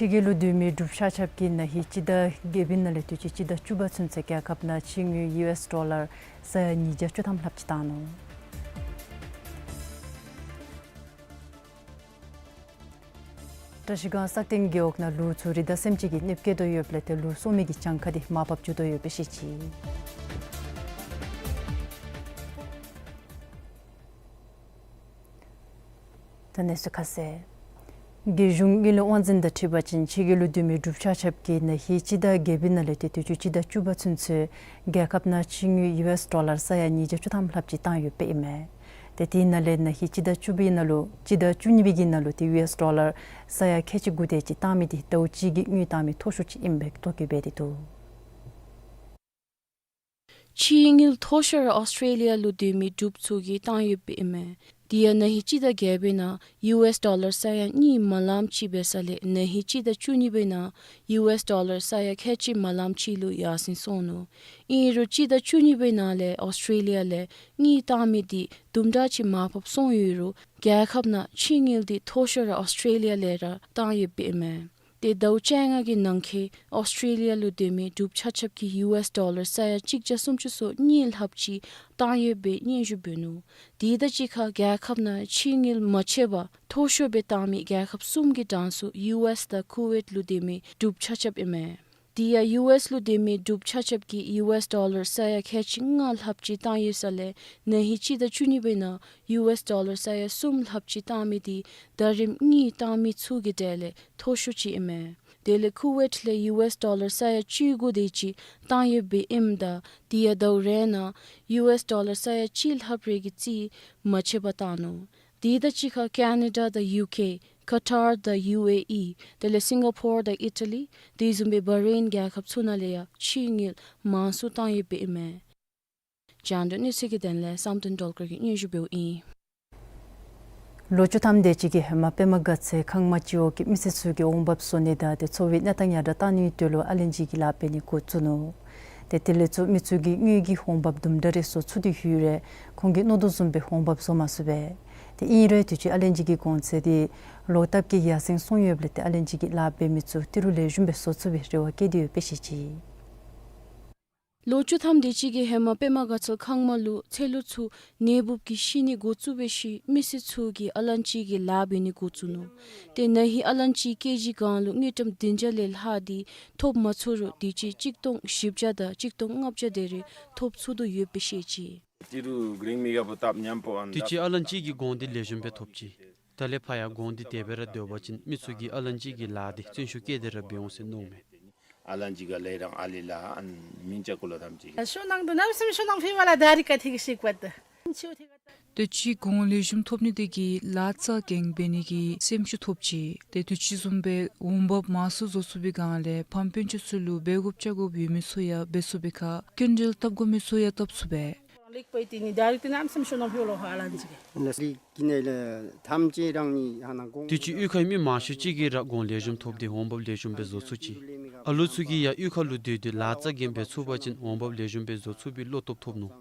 ཕྱི་རྒྱལ་ལུ་སྡོད་མི་འབྲུགཔ་ཆ་ཁྱབ་ཀྱིས་ན་ཧིང་སྤྱི་ཟླ་བརྒྱད་པའི་ནང་ལས་དུས་ཅི་སྤྱི་ཟླ་བཅུ་པ་ཚུན་ཚོད་རྒྱལ་ཁབ་ནང་ཕྱི་དངུལ་ཡུ་ཨེསི་ཌོ་ལར་ས་ཡ་ཉིས་བརྒྱ་བཅུ་ཐམ་ལྷགཔ་ཅིག་བཏང་ནུག། བཀྲིས་སྒང་སག་སྟེང་རྒེད་འོག་ནང་ལུག་ཚུ་རི་དྭགས་སེམས་ཅན་གྱིས་གནོདཔ་བཀལ་དོ་ཡོདཔ་ལས་ཏེ་ལུག་གསོ་མི་གི་གྱངས་ཁ་འདི་མར་ཕབ་འགྱོ་དོ་ཡོདཔ་སྦེ་བཤད་ཅི། ད་གནས་ཚུལ་ཁ་གསལ། རྒྱལ་གཞུང་དངུལ་ལས་དབང་འཛིན་དང་འཁྲིལ་བ་ཅིན་ཕྱི་རྒྱལ་ལུ་སྡོད་མི་འབྲུགཔ་ཆ་ཁྱབ་ཀྱིས་ན་ཧིང་སྤྱི་ཟླ་བརྒྱད་པའི་ནང་ལས་ཏེ་དུས་ཅི་སྤྱི་ཟླ་བཅུ་པ་ཚུན་ཚོད་རྒྱལ་ཁབ་ནང་ཕྱི་དངུལ་ཡུ་ཨེསི་ཌོ་ལར་ས་ཡ་ཉིས་བརྒྱ་བཅུ་ཐམ་ལྷགཔ་ཅིག་བཏང་ཡོདཔ་ཨིན་མས། ཏེ་དེ་ནང་ལས་ན་ཧིང་སྤྱི་ཟླ་བཅུ་པའི་ནང་ལུ་སྤྱི་ཟླ་བཅུ་གཉིས་པའི་གི་ནང་ལུ་ཏེ་ཡུ་ཨེསི་ཌོ་ལར་ས་ཡ་ཁལ་གཅིག་དགུ་དེ་ཅིག་བཏང་མི་འདི་ཟླཝ་གཅིག་གི་དངུལ་བཏང་མི་མཐོ་ཤོས་ཅིག་ཨིན་པའི་དོགས་ཀྱི་འབད་དེ་འདུག། ཕྱི་དངུལ་མཐོ་ཤོས་ར་ཨོསི་ཊྲེ་ལི་ཡ་ལུ་སྡོད་མི་འབྲུགཔ་ཚུ་གིས་བཏང་ཡོདཔ་ཨིན་མས། དེ་ཡང་ན་ཧིང་སྤྱི་ཟླ་བརྒྱད་པའི་ནང་ཡུ་ཨེསི་ཌོ་ལར་ས་ཡ་གཉིས་མ་ལངམ་ཅིག་འབད་ས་ལས་ན་ཧིང་སྤྱི་ཟླ་བཅུ་གཉིས་པའི་ནང་ཡུ་ཨེསི་ཌོ་ལར་ས་ཡ་ཁལ་གཅིག་མ་ལངམ་ཅིག་ལུ་ཡར་སེང་སོང་ནུག། ཨིན་རུང་སྤྱི་ཟླ་བཅུ་གཉིས་པའི་ནང་ལས་ཨོསི་ཊྲེ་ལི་ཡ་ལས་དངུལ་བཏང་མི་འདི་དུམ་གྲ་ཅིག་མར་ཕབ་སོང་ཡོད་རུང་རྒྱལ་ཁབ་ནང་ཕྱི་དངུལ་འདི་མཐོ་ཤོས་ར་ཨོསི་ཊྲེ་ལི་ཡ་ལས་ར་བཏང་ཡོདཔ་ཨིན་མས། ཏེ་ཟླཝ་བཅོ་ལྔ་གི་ནང་འཁོད་ཨོསི་ཊྲེ་ལི་ཡ་ལུ་སྡོད་མི་འབྲུགཔ་ཆ་ཁྱབ་ཀྱིས་ཡུ་ཨེསི་ཌོ་ལར་ས་ཡ་གཅིག་བརྒྱ་སུམ་ཅུ་སོ་གཉིས་ལྷགཔ་ཅིག་བཏང་ཡོདཔ་སྦེ་སྙན་ཞུ་འབད་ནུག། དེ་དང་གཅིག་ཁར་རྒྱལ་ཁབ་ནང་ཕྱི་དངུལ་མ་ཆད་པར་མཐོ་ཤོས་སྦེ་བཏང་མི་རྒྱལ་ཁབ་གསུམ་གྱི་གྲངས་སུ་ཡུ་ཨེསི་དང་ཁུ་ཝེཊ་ལུ་སྡོད་མི་འབྲུགཔ་ཆ་ཁྱབ་ཨིན་མས། དེ་ཡང་ཡུ་ཨེསི་ལུ་སྡོད་མི་འབྲུགཔ་ཆ་ཁྱབ་ཀྱིས་ཡུ་ཨེསི་ཌོ་ལར་ས་ཡ་ཁལ་གཅིག་ལྔ་ལྷགཔ་ཅིག་བཏང་ཡོད་ས་ལས་ན་ཧིང་སྤྱི་ཟླ་བཅུ་གཉིས་པའི་ནང་ཡུ་ཨེསི་ཌོ་ལར་ས་ཡ་གསུམ་ལྷགཔ་ཅིག་བཏང་མི་འདི་ཟླ་རིམ་གཉིས་བཏང་མི་ཚུ་གི་གྲས་ལས་མཐོ་ཤོས་ཅིག་ཨིན་མས། དེ་ལས་ཁུ་ཝེཊ་ལས་ཡུ་ཨེསི་ཌོ་ལར་ས་ཡ་བཅུ་དགུ་དེ་ཅིག་བཏང་ཡོདཔ་སྦེ་ཨིནམ་ད་དེ་ཡང་ཟླཝ་རེ་ནང་ཡུ་ཨེསི་ཌོ་ལར་ས་ཡ་གཅིག་ལྷགཔ་རེ་གི་རྩིས་མ་ཆད་པར་བཏང་ནུག། དེ་དང་གཅིག་ཁར་ཀེ་ན་ཌ་དང་ཡུ་ཀེ་ཀ་ཊར་དང་ཡུ་ཨེ་ཨི་དེ་ལས་སིང་ག་པོར་དང་ཨི་ཊ་ལི་དེ་བཟུམ་སྦེ་བྷ་རེན་རྒྱལ་ཁབ་ཚུ་ནང་ལས་ཡང་ཕྱི་དངུལ་མང་སུ་བཏང་ཡོདཔ་སྦེ་ཨིན་མས། རྒྱང་བསྒྲགས་གནས་ཚུལ་གྱི་དོན་ལས་བསམ་གཏན་སྒྲོལ་དཀར་གྱིས་སྙན་ཞུ་འབདཝ་ཨིན། ལོ་བཅུ་ཐམ་དེ་ཅིག་གི་ཧེ་མ་པདྨ་དགའ་ཚལ་ཁང་མ་སྤྱི་འོག་གི་མི་སེར་ཚུ་གིས་འོང་འབབ་བཟོ་ནི་དང་ཏེ་འཚོ་བའི་གནས་སྟངས་ཡར་དྲག་བཏང་ནིའི་དོན་ལུ་ཨ་ལན་ཅི་གི་ལཱ་འབད་ནི་འགོ་བཙུགས་ནུག། ཏེ་དེ་ལས་ཚུར་མི་ཚུ་གིས་དངུལ་གྱི་འོང་འབབ་དུམ་གྲ་རེ་བཟོ་ཚུགས་ཏེ་ཡོད་རུང་ཁོང་གིས་མནོ་དོ་བཟུམ་སྦེ་འོང་འབབ་བཟོ་མ་ཚུགས་པས། ཏེ་ཨིན་རུང་དུས་ཅི་ཨ་ལན་ཅི་གི་གོང་ཚད་འདི་ལོག་ལྟབ་ཀྱིས་ཡར་སེང་སོང་ཡོདཔ་ལས་ཏེ་ཨ་ལན་ཅི་གི་ལཱ་འབད་མི་ཚུ་ཏི་རུ་ལེགས་ཤོམ་སྦེ་བཟོ་ཚུགས་པའི་རེ་བ་བསྐྱེད་དེ་ཡོདཔ་སྦེ་བཤད་ཅི། ལོ་བཅུ་ཐམ་དེ་ཅིག་གི་ཧེ་མ་པདྨ་དགའ་ཚལ་ཁང་མ་ལུ་ཚལ་ལུ་ཚུ་ནད་འབུབ་ཀྱིས་ཤི་ནི་འགོ་བཙུགས་པའི་ཤུལ་མི་སེར་ཚུ་གིས་ཨ་ལན་ཅི་གི་ལཱ་འབད་ནི་འགོ་བཙུགས་ནུག། ཏེ་ན་ཧིང་ཨ་ལན་ཅི་ཀེ་ཇི་གང་ལུ་དངུལ་ཀྲམ་བདུན་བརྒྱ་ལས་ལྷག་སྟེ་ཐོབ་མ་ཚུགས་རུང་དུས་ཅི་གཅིག་སྟོང་བཞི་བརྒྱ་དང་གཅིག་སྟོང་ལྔ་བརྒྱ་དེ་རེ་ཐོབ་ཚུགས་དོ་ཡོདཔ་སྦེ་བཤད་ཅི། ཏི་རུ་གླིང་མི་ག་པོ་སྟབས་ཉམ་པོ་ཨན། དུས་ཅི་ཨ་ལན་ཅི་གི་གོང་འདི་ལེགས་ཤོམ་སྦེ་ཐོབ་ཅི། ད་ལས་ཕར་ཡང་གོང་འདི་དེ་སྦེ་ར་སྡོད་པ་ཅིན་མི་ཚུ་གིས་ཨ་ལན་ཅི་གི་ལཱ་འདི་བརྩོན་ཤུགས་བསྐྱེད་དེ་ར་འབད་འོང་ཟེར་མནོཝ་མས། ཨ་ལན་ཅི་ག་ལས་རང་ཨ་ལི་ལ་ཨན་མིང་ཅ་ཀུ་ལ་ཐམས་ཅད། ཤོ་ནང་དུ་གནམ་མེད་ས་མེད་ཤོ་ནང་ཕུལ་བ་ལ་ད་རིས་ཀ་ཐིག་ཤིག་པ་ད། དུས་ཅི་གོང་ལེགས་ཤོམ་ཐོབ་ནི་དེ་གིས་ལཱ་རྩ་འགེངས་འབད་ནི་གི་སེམས་ཤུགས་ཐོབ་ཅི། ཏེ་དུས་ཅི་བཟུམ་སྦེ་འོང་འབབ་མང་སུ་བཟོ་ཚུགས་པའི་སྒང་ལས་ཕམ་སྤུན་ཆ་ཚུ་ལུ་འབད་དགོཔ་བཅའ་དགོཔ་ཡོད་མི་ཚུ་ཡང་འབད་ཚུགས་པའི་ཁར་སྐྱིན་འགྲུལ་བཏབ་དགོ་མི་ཚུ་ཡང་བཏབ་ཚུགས་པས། དུས་ཅི་གཡུས་ཁའི་མི་མང་ཤོས་ཅིག་གིས་ར་གོང་ལེགས་ཤོམ་ཐོབ་སྟེ་འོང་འབབ་ལེགས་ཤོམ་སྦེ་བཟོ་ཚུགས་ཅི། ཨ་ལུ་ཚུ་གིས་ཡང་གཡུས་ཁ་ལུ་སྡོད་དེ་ལཱ་རྩ་འགེངས་འབད་ཚུགས་པ་ཅིན་འོང་འབབ་ལེགས་ཤོམ་སྦེ་བཟོ་ཚུགས་པའི་བློ་སྟོབས་ཐོབ་ནུག།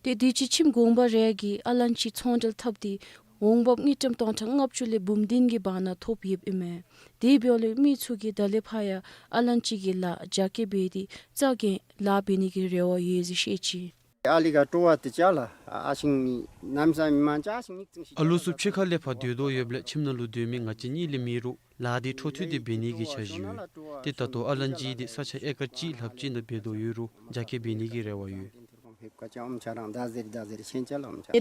ཏེ་དུས་ཅི་ཁྱིམ་གུང་པ་རེ་གིས་ཨ་ལན་ཅི་ཚོང་འབྲེལ་འཐབ་སྟེ་འོང་འབབ་དངུལ་ཀྲམ་སྟོང་ཕྲག་ལྔ་བཅུ་ལས་འབུམ་བདུན་གྱི་བར་ན་ཐོབ་ཡོདཔ་ཨིན་མས། དེ་འབདཝ་ལས་མི་ཚུ་གིས་ད་ལས་ཕར་ཡང་ཨ་ལན་ཅི་གི་ལཱ་རྒྱ་སྐྱེད་འབད་དེ་རྩ་འགེངས་ལཱ་འབད་ནི་གི་རེ་བ་ཡོད་ཟེར་བཤད་ཅི། ཨ་ལུ་ཚུ་ཕྱི་ཁ་ལས་ཕར་སྡོད་དོ་ཡོདཔ་ལས་ཁྱིམ་ནང་ལུ་སྡོད་མི་ང་བཅས་གཉིས་ལས་མེད་རུང་ལཱ་འདི་འཕྲོ་མཐུད་དེ་འབད་ནི་གི་འཆར་གཞི་ཡོད། ཏེ་ད་ལྟོ་ཨ་ལན་ཅི་འདི་ས་ཆ་ཨེ་ཀར་གཅིག་ལྷགཔ་ཅིག་ནང་འབད་དོ་ཡོད་རུང་རྒྱ་སྐྱེད་འབད་ནི་གི་རེ་བ་ཡོད།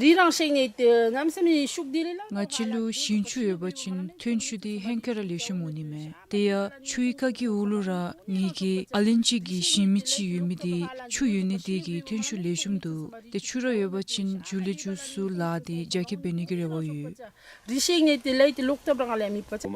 རི་རང་ཤེག་ནི་དེ་གནམ་མེད་ས་མེད་ཤུགས་དེ་ལས་ལ། ང་བཅས་ལུ་ཞིང་ཆུ་ཡོད་པ་ཅིན་ཐོན་ཆུ་འདི་ཧེང་སྐལ་ར་ལེགས་ཤོམ་འོང་ནི་མས། དེ་ཡང་ཆུའི་ཁ་གི་འོག་ལུ་ར་ངེ་གི་ཨ་ལན་ཅི་གི་ཞིང་མི་ཅིག་ཡོད་མི་འདི་ཆུ་ཡོད་ནི་དེ་གིས་ཐོན་ཆུ་ལེགས་ཤོམ་འདུག། ཏེ་ཆུ་ར་ཡོད་པ་ཅིན་མགྱོགས་ལས་མགྱོགས་སུ་ལཱ་འདི་རྒྱ་སྐྱེད་འབད་ནི་གི་རེ་བ་ཡོད། རི་ཤེག་ནི་དེ་ལས་དེ་ལོག་ཐབས་རང་ལས་མེད་པ་ཅིན།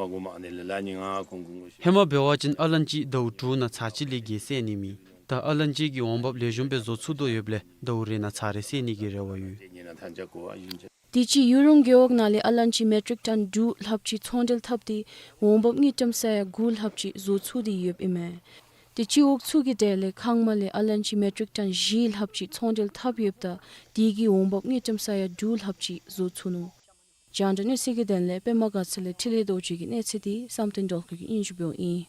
ཧེ་མ་འབད་བ་ཅིན་ཨ་ལན་ཅི་ཟླཝ་དྲུག་ནང་ཚར་གཅིག་ལས་བརྒལ་བསལ་ནི་མེད། ད་ཨ་ལན་ཅི་གི་འོང་འབབ་ལེགས་ཤོམ་སྦེ་བཟོ་ཚུགས་དོ་ཡོདཔ་ལས་ཟླཝ་རེ་ནང་ཚར་རེ་བསལ་ནི་གི་རེ་བ་ཡོད། དུས་ཅི་ཡུ་རོང་རྒེད་འོག་ནང་ལས་ཨ་ལན་ཅི་མེ་ཊིག་ཊོན་དྲུག་ལྷགཔ་ཅིག་ཚོང་འབྲེལ་འཐབ་སྟེ་འོང་འབབ་དངུལ་ཀྲམ་ས་ཡ་དགུ་ལྷགཔ་ཅིག་བཟོ་ཚུགས་ཏེ་ཡོདཔ་ཨིན་མས། དུས་ཅི་འོག་ཚུ་གི་གྲས་ལས་ཁང་མ་ལས་ཨ་ལན་ཅི་མེ་ཊིག་ཊོན་བཞི་ལྷགཔ་ཅིག་ཚོང་འབྲེལ་འཐབ་ཡོདཔ་ད་དེ་གིས་འོང་འབབ་དངུལ་ཀྲམ་ས་ཡ་དྲུག་ལྷགཔ་ཅིག་བཟོ་ཚུགས་ནུག། རྒྱང་བསྒྲགས་གནས་ཚུལ་གྱི་དོན་ལས་པདྨ་དགའ་ཚལ་ལས་འཕྲིན་ལས་རྡོ་རྗེ་གི་གནས་ཚུལ་འདི་བསམ་གཏན་སྒྲོལ་དཀར་གྱིས་སྙན་ཞུ་འབདཝ་ཨིན།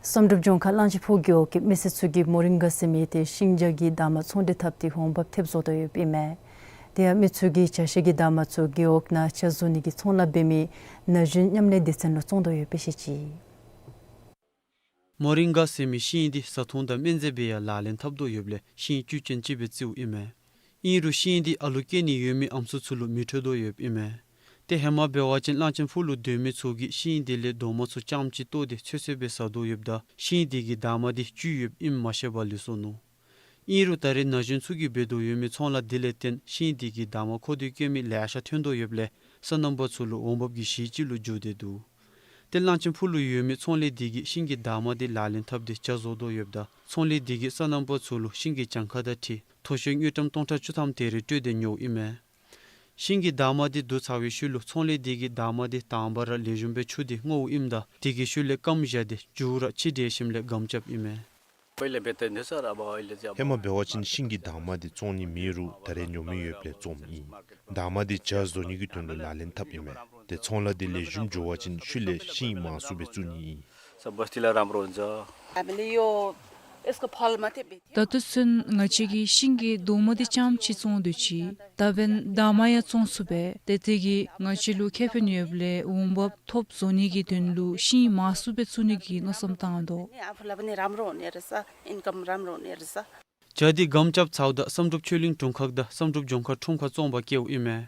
བསམ་གྲུབ་ལྗོངས་མཁར་གླང་ཆེན་ཕུག་རྒེད་འོག་གི་མི་སེར་ཚུ་གིས་མོ་རིང་ག་ཟེར་མི་དེ་ཤིང་ཇ་གི་འདབ་མ་ཚོང་འབྲེལ་འཐབ་སྟེ་འོང་འབབ་ཐེབས་བཟོ་དོ་ཡོདཔ་ཨིན་མས། དེ་ཡང་མི་ཚུ་གིས་ཇ་ཤིང་གི་འདབ་མ་ཚུ་རྒེད་འོག་ནང་ཇ་བཟོ་ནི་གི་ཚོང་ལཱ་འབད་མི་ན་གཞོན་མཉམ་ལས་སྡེ་ཚན་ལུ་བཙོང་དོ་ཡོདཔ་སྦེ་བཤད་ཅི། མོ་རིང་ག་ཟེར་མི་ཤིང་འདི་བཟའ་འཐུང་དང་སྨན་རྫས་སྦེ་ཡང་ལག་ལེན་འཐབ་དོ་ཡོདཔ་ལས་ཤིང་བཅུད་ཅན་ཅིག་སྦེ་བརྩིཝ་ཨིན་མས། ཨིན་རུང་ཤིང་འདི་ཨ་ལུ་སྐྱེ་ནི་ཡོད་མི་ཨམ་སྲུ་ཚུ་ལུ་མི་འཕྲོད་དོ་ཡོདཔ་ཨིན་མས། ཏེ་ཧེ་མ་འབད་བ་ཅིན་གླང་ཆེན་ཕུག་ལུ་སྡོད་མི་ཚུ་གིས་ཤིང་འདི་ལས་རྡོག་མ་ཚུ་རྐྱངམ་ཅིག་བཏོག་སྟེ་ཚོད་བསྲེ་སྦེ་བཟའ་དོ་ཡོདཔ་ད་ཤིང་འདི་གི་འདབ་མ་འདི་བཅུད་ཡོདཔ་ཨིནམ་མ་ཤེས་པར་ལུས་སོ་ནུག། ཨིན་རུང་ད་རེས་ན་གཞོན་ཚུ་གིས་འབད་དོ་ཡོད་མི་ཚོང་ལཱ་འདི་ལས་བརྟེན་ཤིང་འདི་གི་འདབ་མ་མཁོ་འདོད་བསྐྱེད་མི་ལེ་ཤ་ཐོན་དོ་ཡོདཔ་ལས་སོ་ནམ་པ་ཚུ་ལུ་འོང་འབབ་ཀྱི་གཞི་ཅིག་ལུ་འགྱུར་ཏེ་འདུག། ཏེ་གླང་ཆེན་ཕུག་ལུ་ཡོད་མི་ཚོང་ལས་འདི་གིས་ཤིང་གི་འདབ་མ་འདི་ལག་ལེན་འཐབ་སྟེ་ཇ་བཟོ་དོ་ཡོདཔ་ད་ཚོང་ལས་འདི་གིས་སོ་ནམ་པ་ཚུ་ལུ་ཤིང་གི་གྱངས་ཁ་དང་འཁྲིལ་མཐོ་ཤོས་དངུལ་ཀྲམ་སྟོང་ཕྲག་བཅུ་ཐམ་དེ་རེ་སྤྲོད་དེ་ཉོཝ་ཨིན་མས། ཤིང་གི་འདབ་མ་འདི་བསྡུ་ཚར་བའི་ཤུལ་ལུ་ཚོང་ལས་འདི་གིས་འདབ་མ་འདི་དང་པ་ར་ལེགས་ཤོམ་སྦེ་ཆུ་འདི་བརྔོཝ་ཨིནམ་ད་དེ་གི་ཤུལ་ལས་སྐམ་བཞག་སྟེ་མཇུག་ར་ཕྱེ་དྲལ་ཞིནམ་ལས་སྒམ་རྐྱབ་ཨིན་མས། ཧེ་མ་འབད་བ་ཅིན་ཤིང་གི་འདབ་མ་འདི་བཙོང་ནི་མེད་རུང་ད་རེས་ཉོ་མི་ཡོདཔ་ལས་བཙོངམ་ཨིན། འདབ་མ་འདི་ཇ་བཟོ་ནི་གི་དོན་ལུ་ལག་ལེན་འཐབ་ཨིན་མས། ཏེ་ཚོང་ལཱ་འདི་ལེགས་ཤོམ་འགྱོ་བ་ཅིན་ཤུལ་ལས་ཤིང་མང་སུ་སྦེ་བཙུགས་ནི་ཨིན། ད་ལྟོ་ཚུན་ང་བཅས་ཀྱིས་ཤིང་གི་རྡོག་མ་འདི་རྐྱངམ་ཅིག་བཙོང་སྡོད་ཅི། ད་འབདན་འདབ་མ་ཡང་བཙོང་ཚུགས་པས། ཏེ་དེ་གིས་ང་བཅས་ལུ་ཁེ་ཕན་ཡོདཔ་ལས་འོང་འབབ་ཐོབ་བཟོ་ནི་གི་དོན་ལུ་ཤིང་མང་སུ་སྦེ་བཙུགས་ནི་གི་མནོ་བསམ་བཏང་དོ། ཇ་འདི་སྒམ་རྐྱབ་ཚརཝ་ད་བསམ་གྲུབ་ཆོས་གླིང་དྲུང་ཁག་དང་བསམ་གྲུབ་ལྗོངས་མཁར་ཁྲོམ་ཁར་བཙོང་པར་བསྐྱལཝ་ཨིན་མས།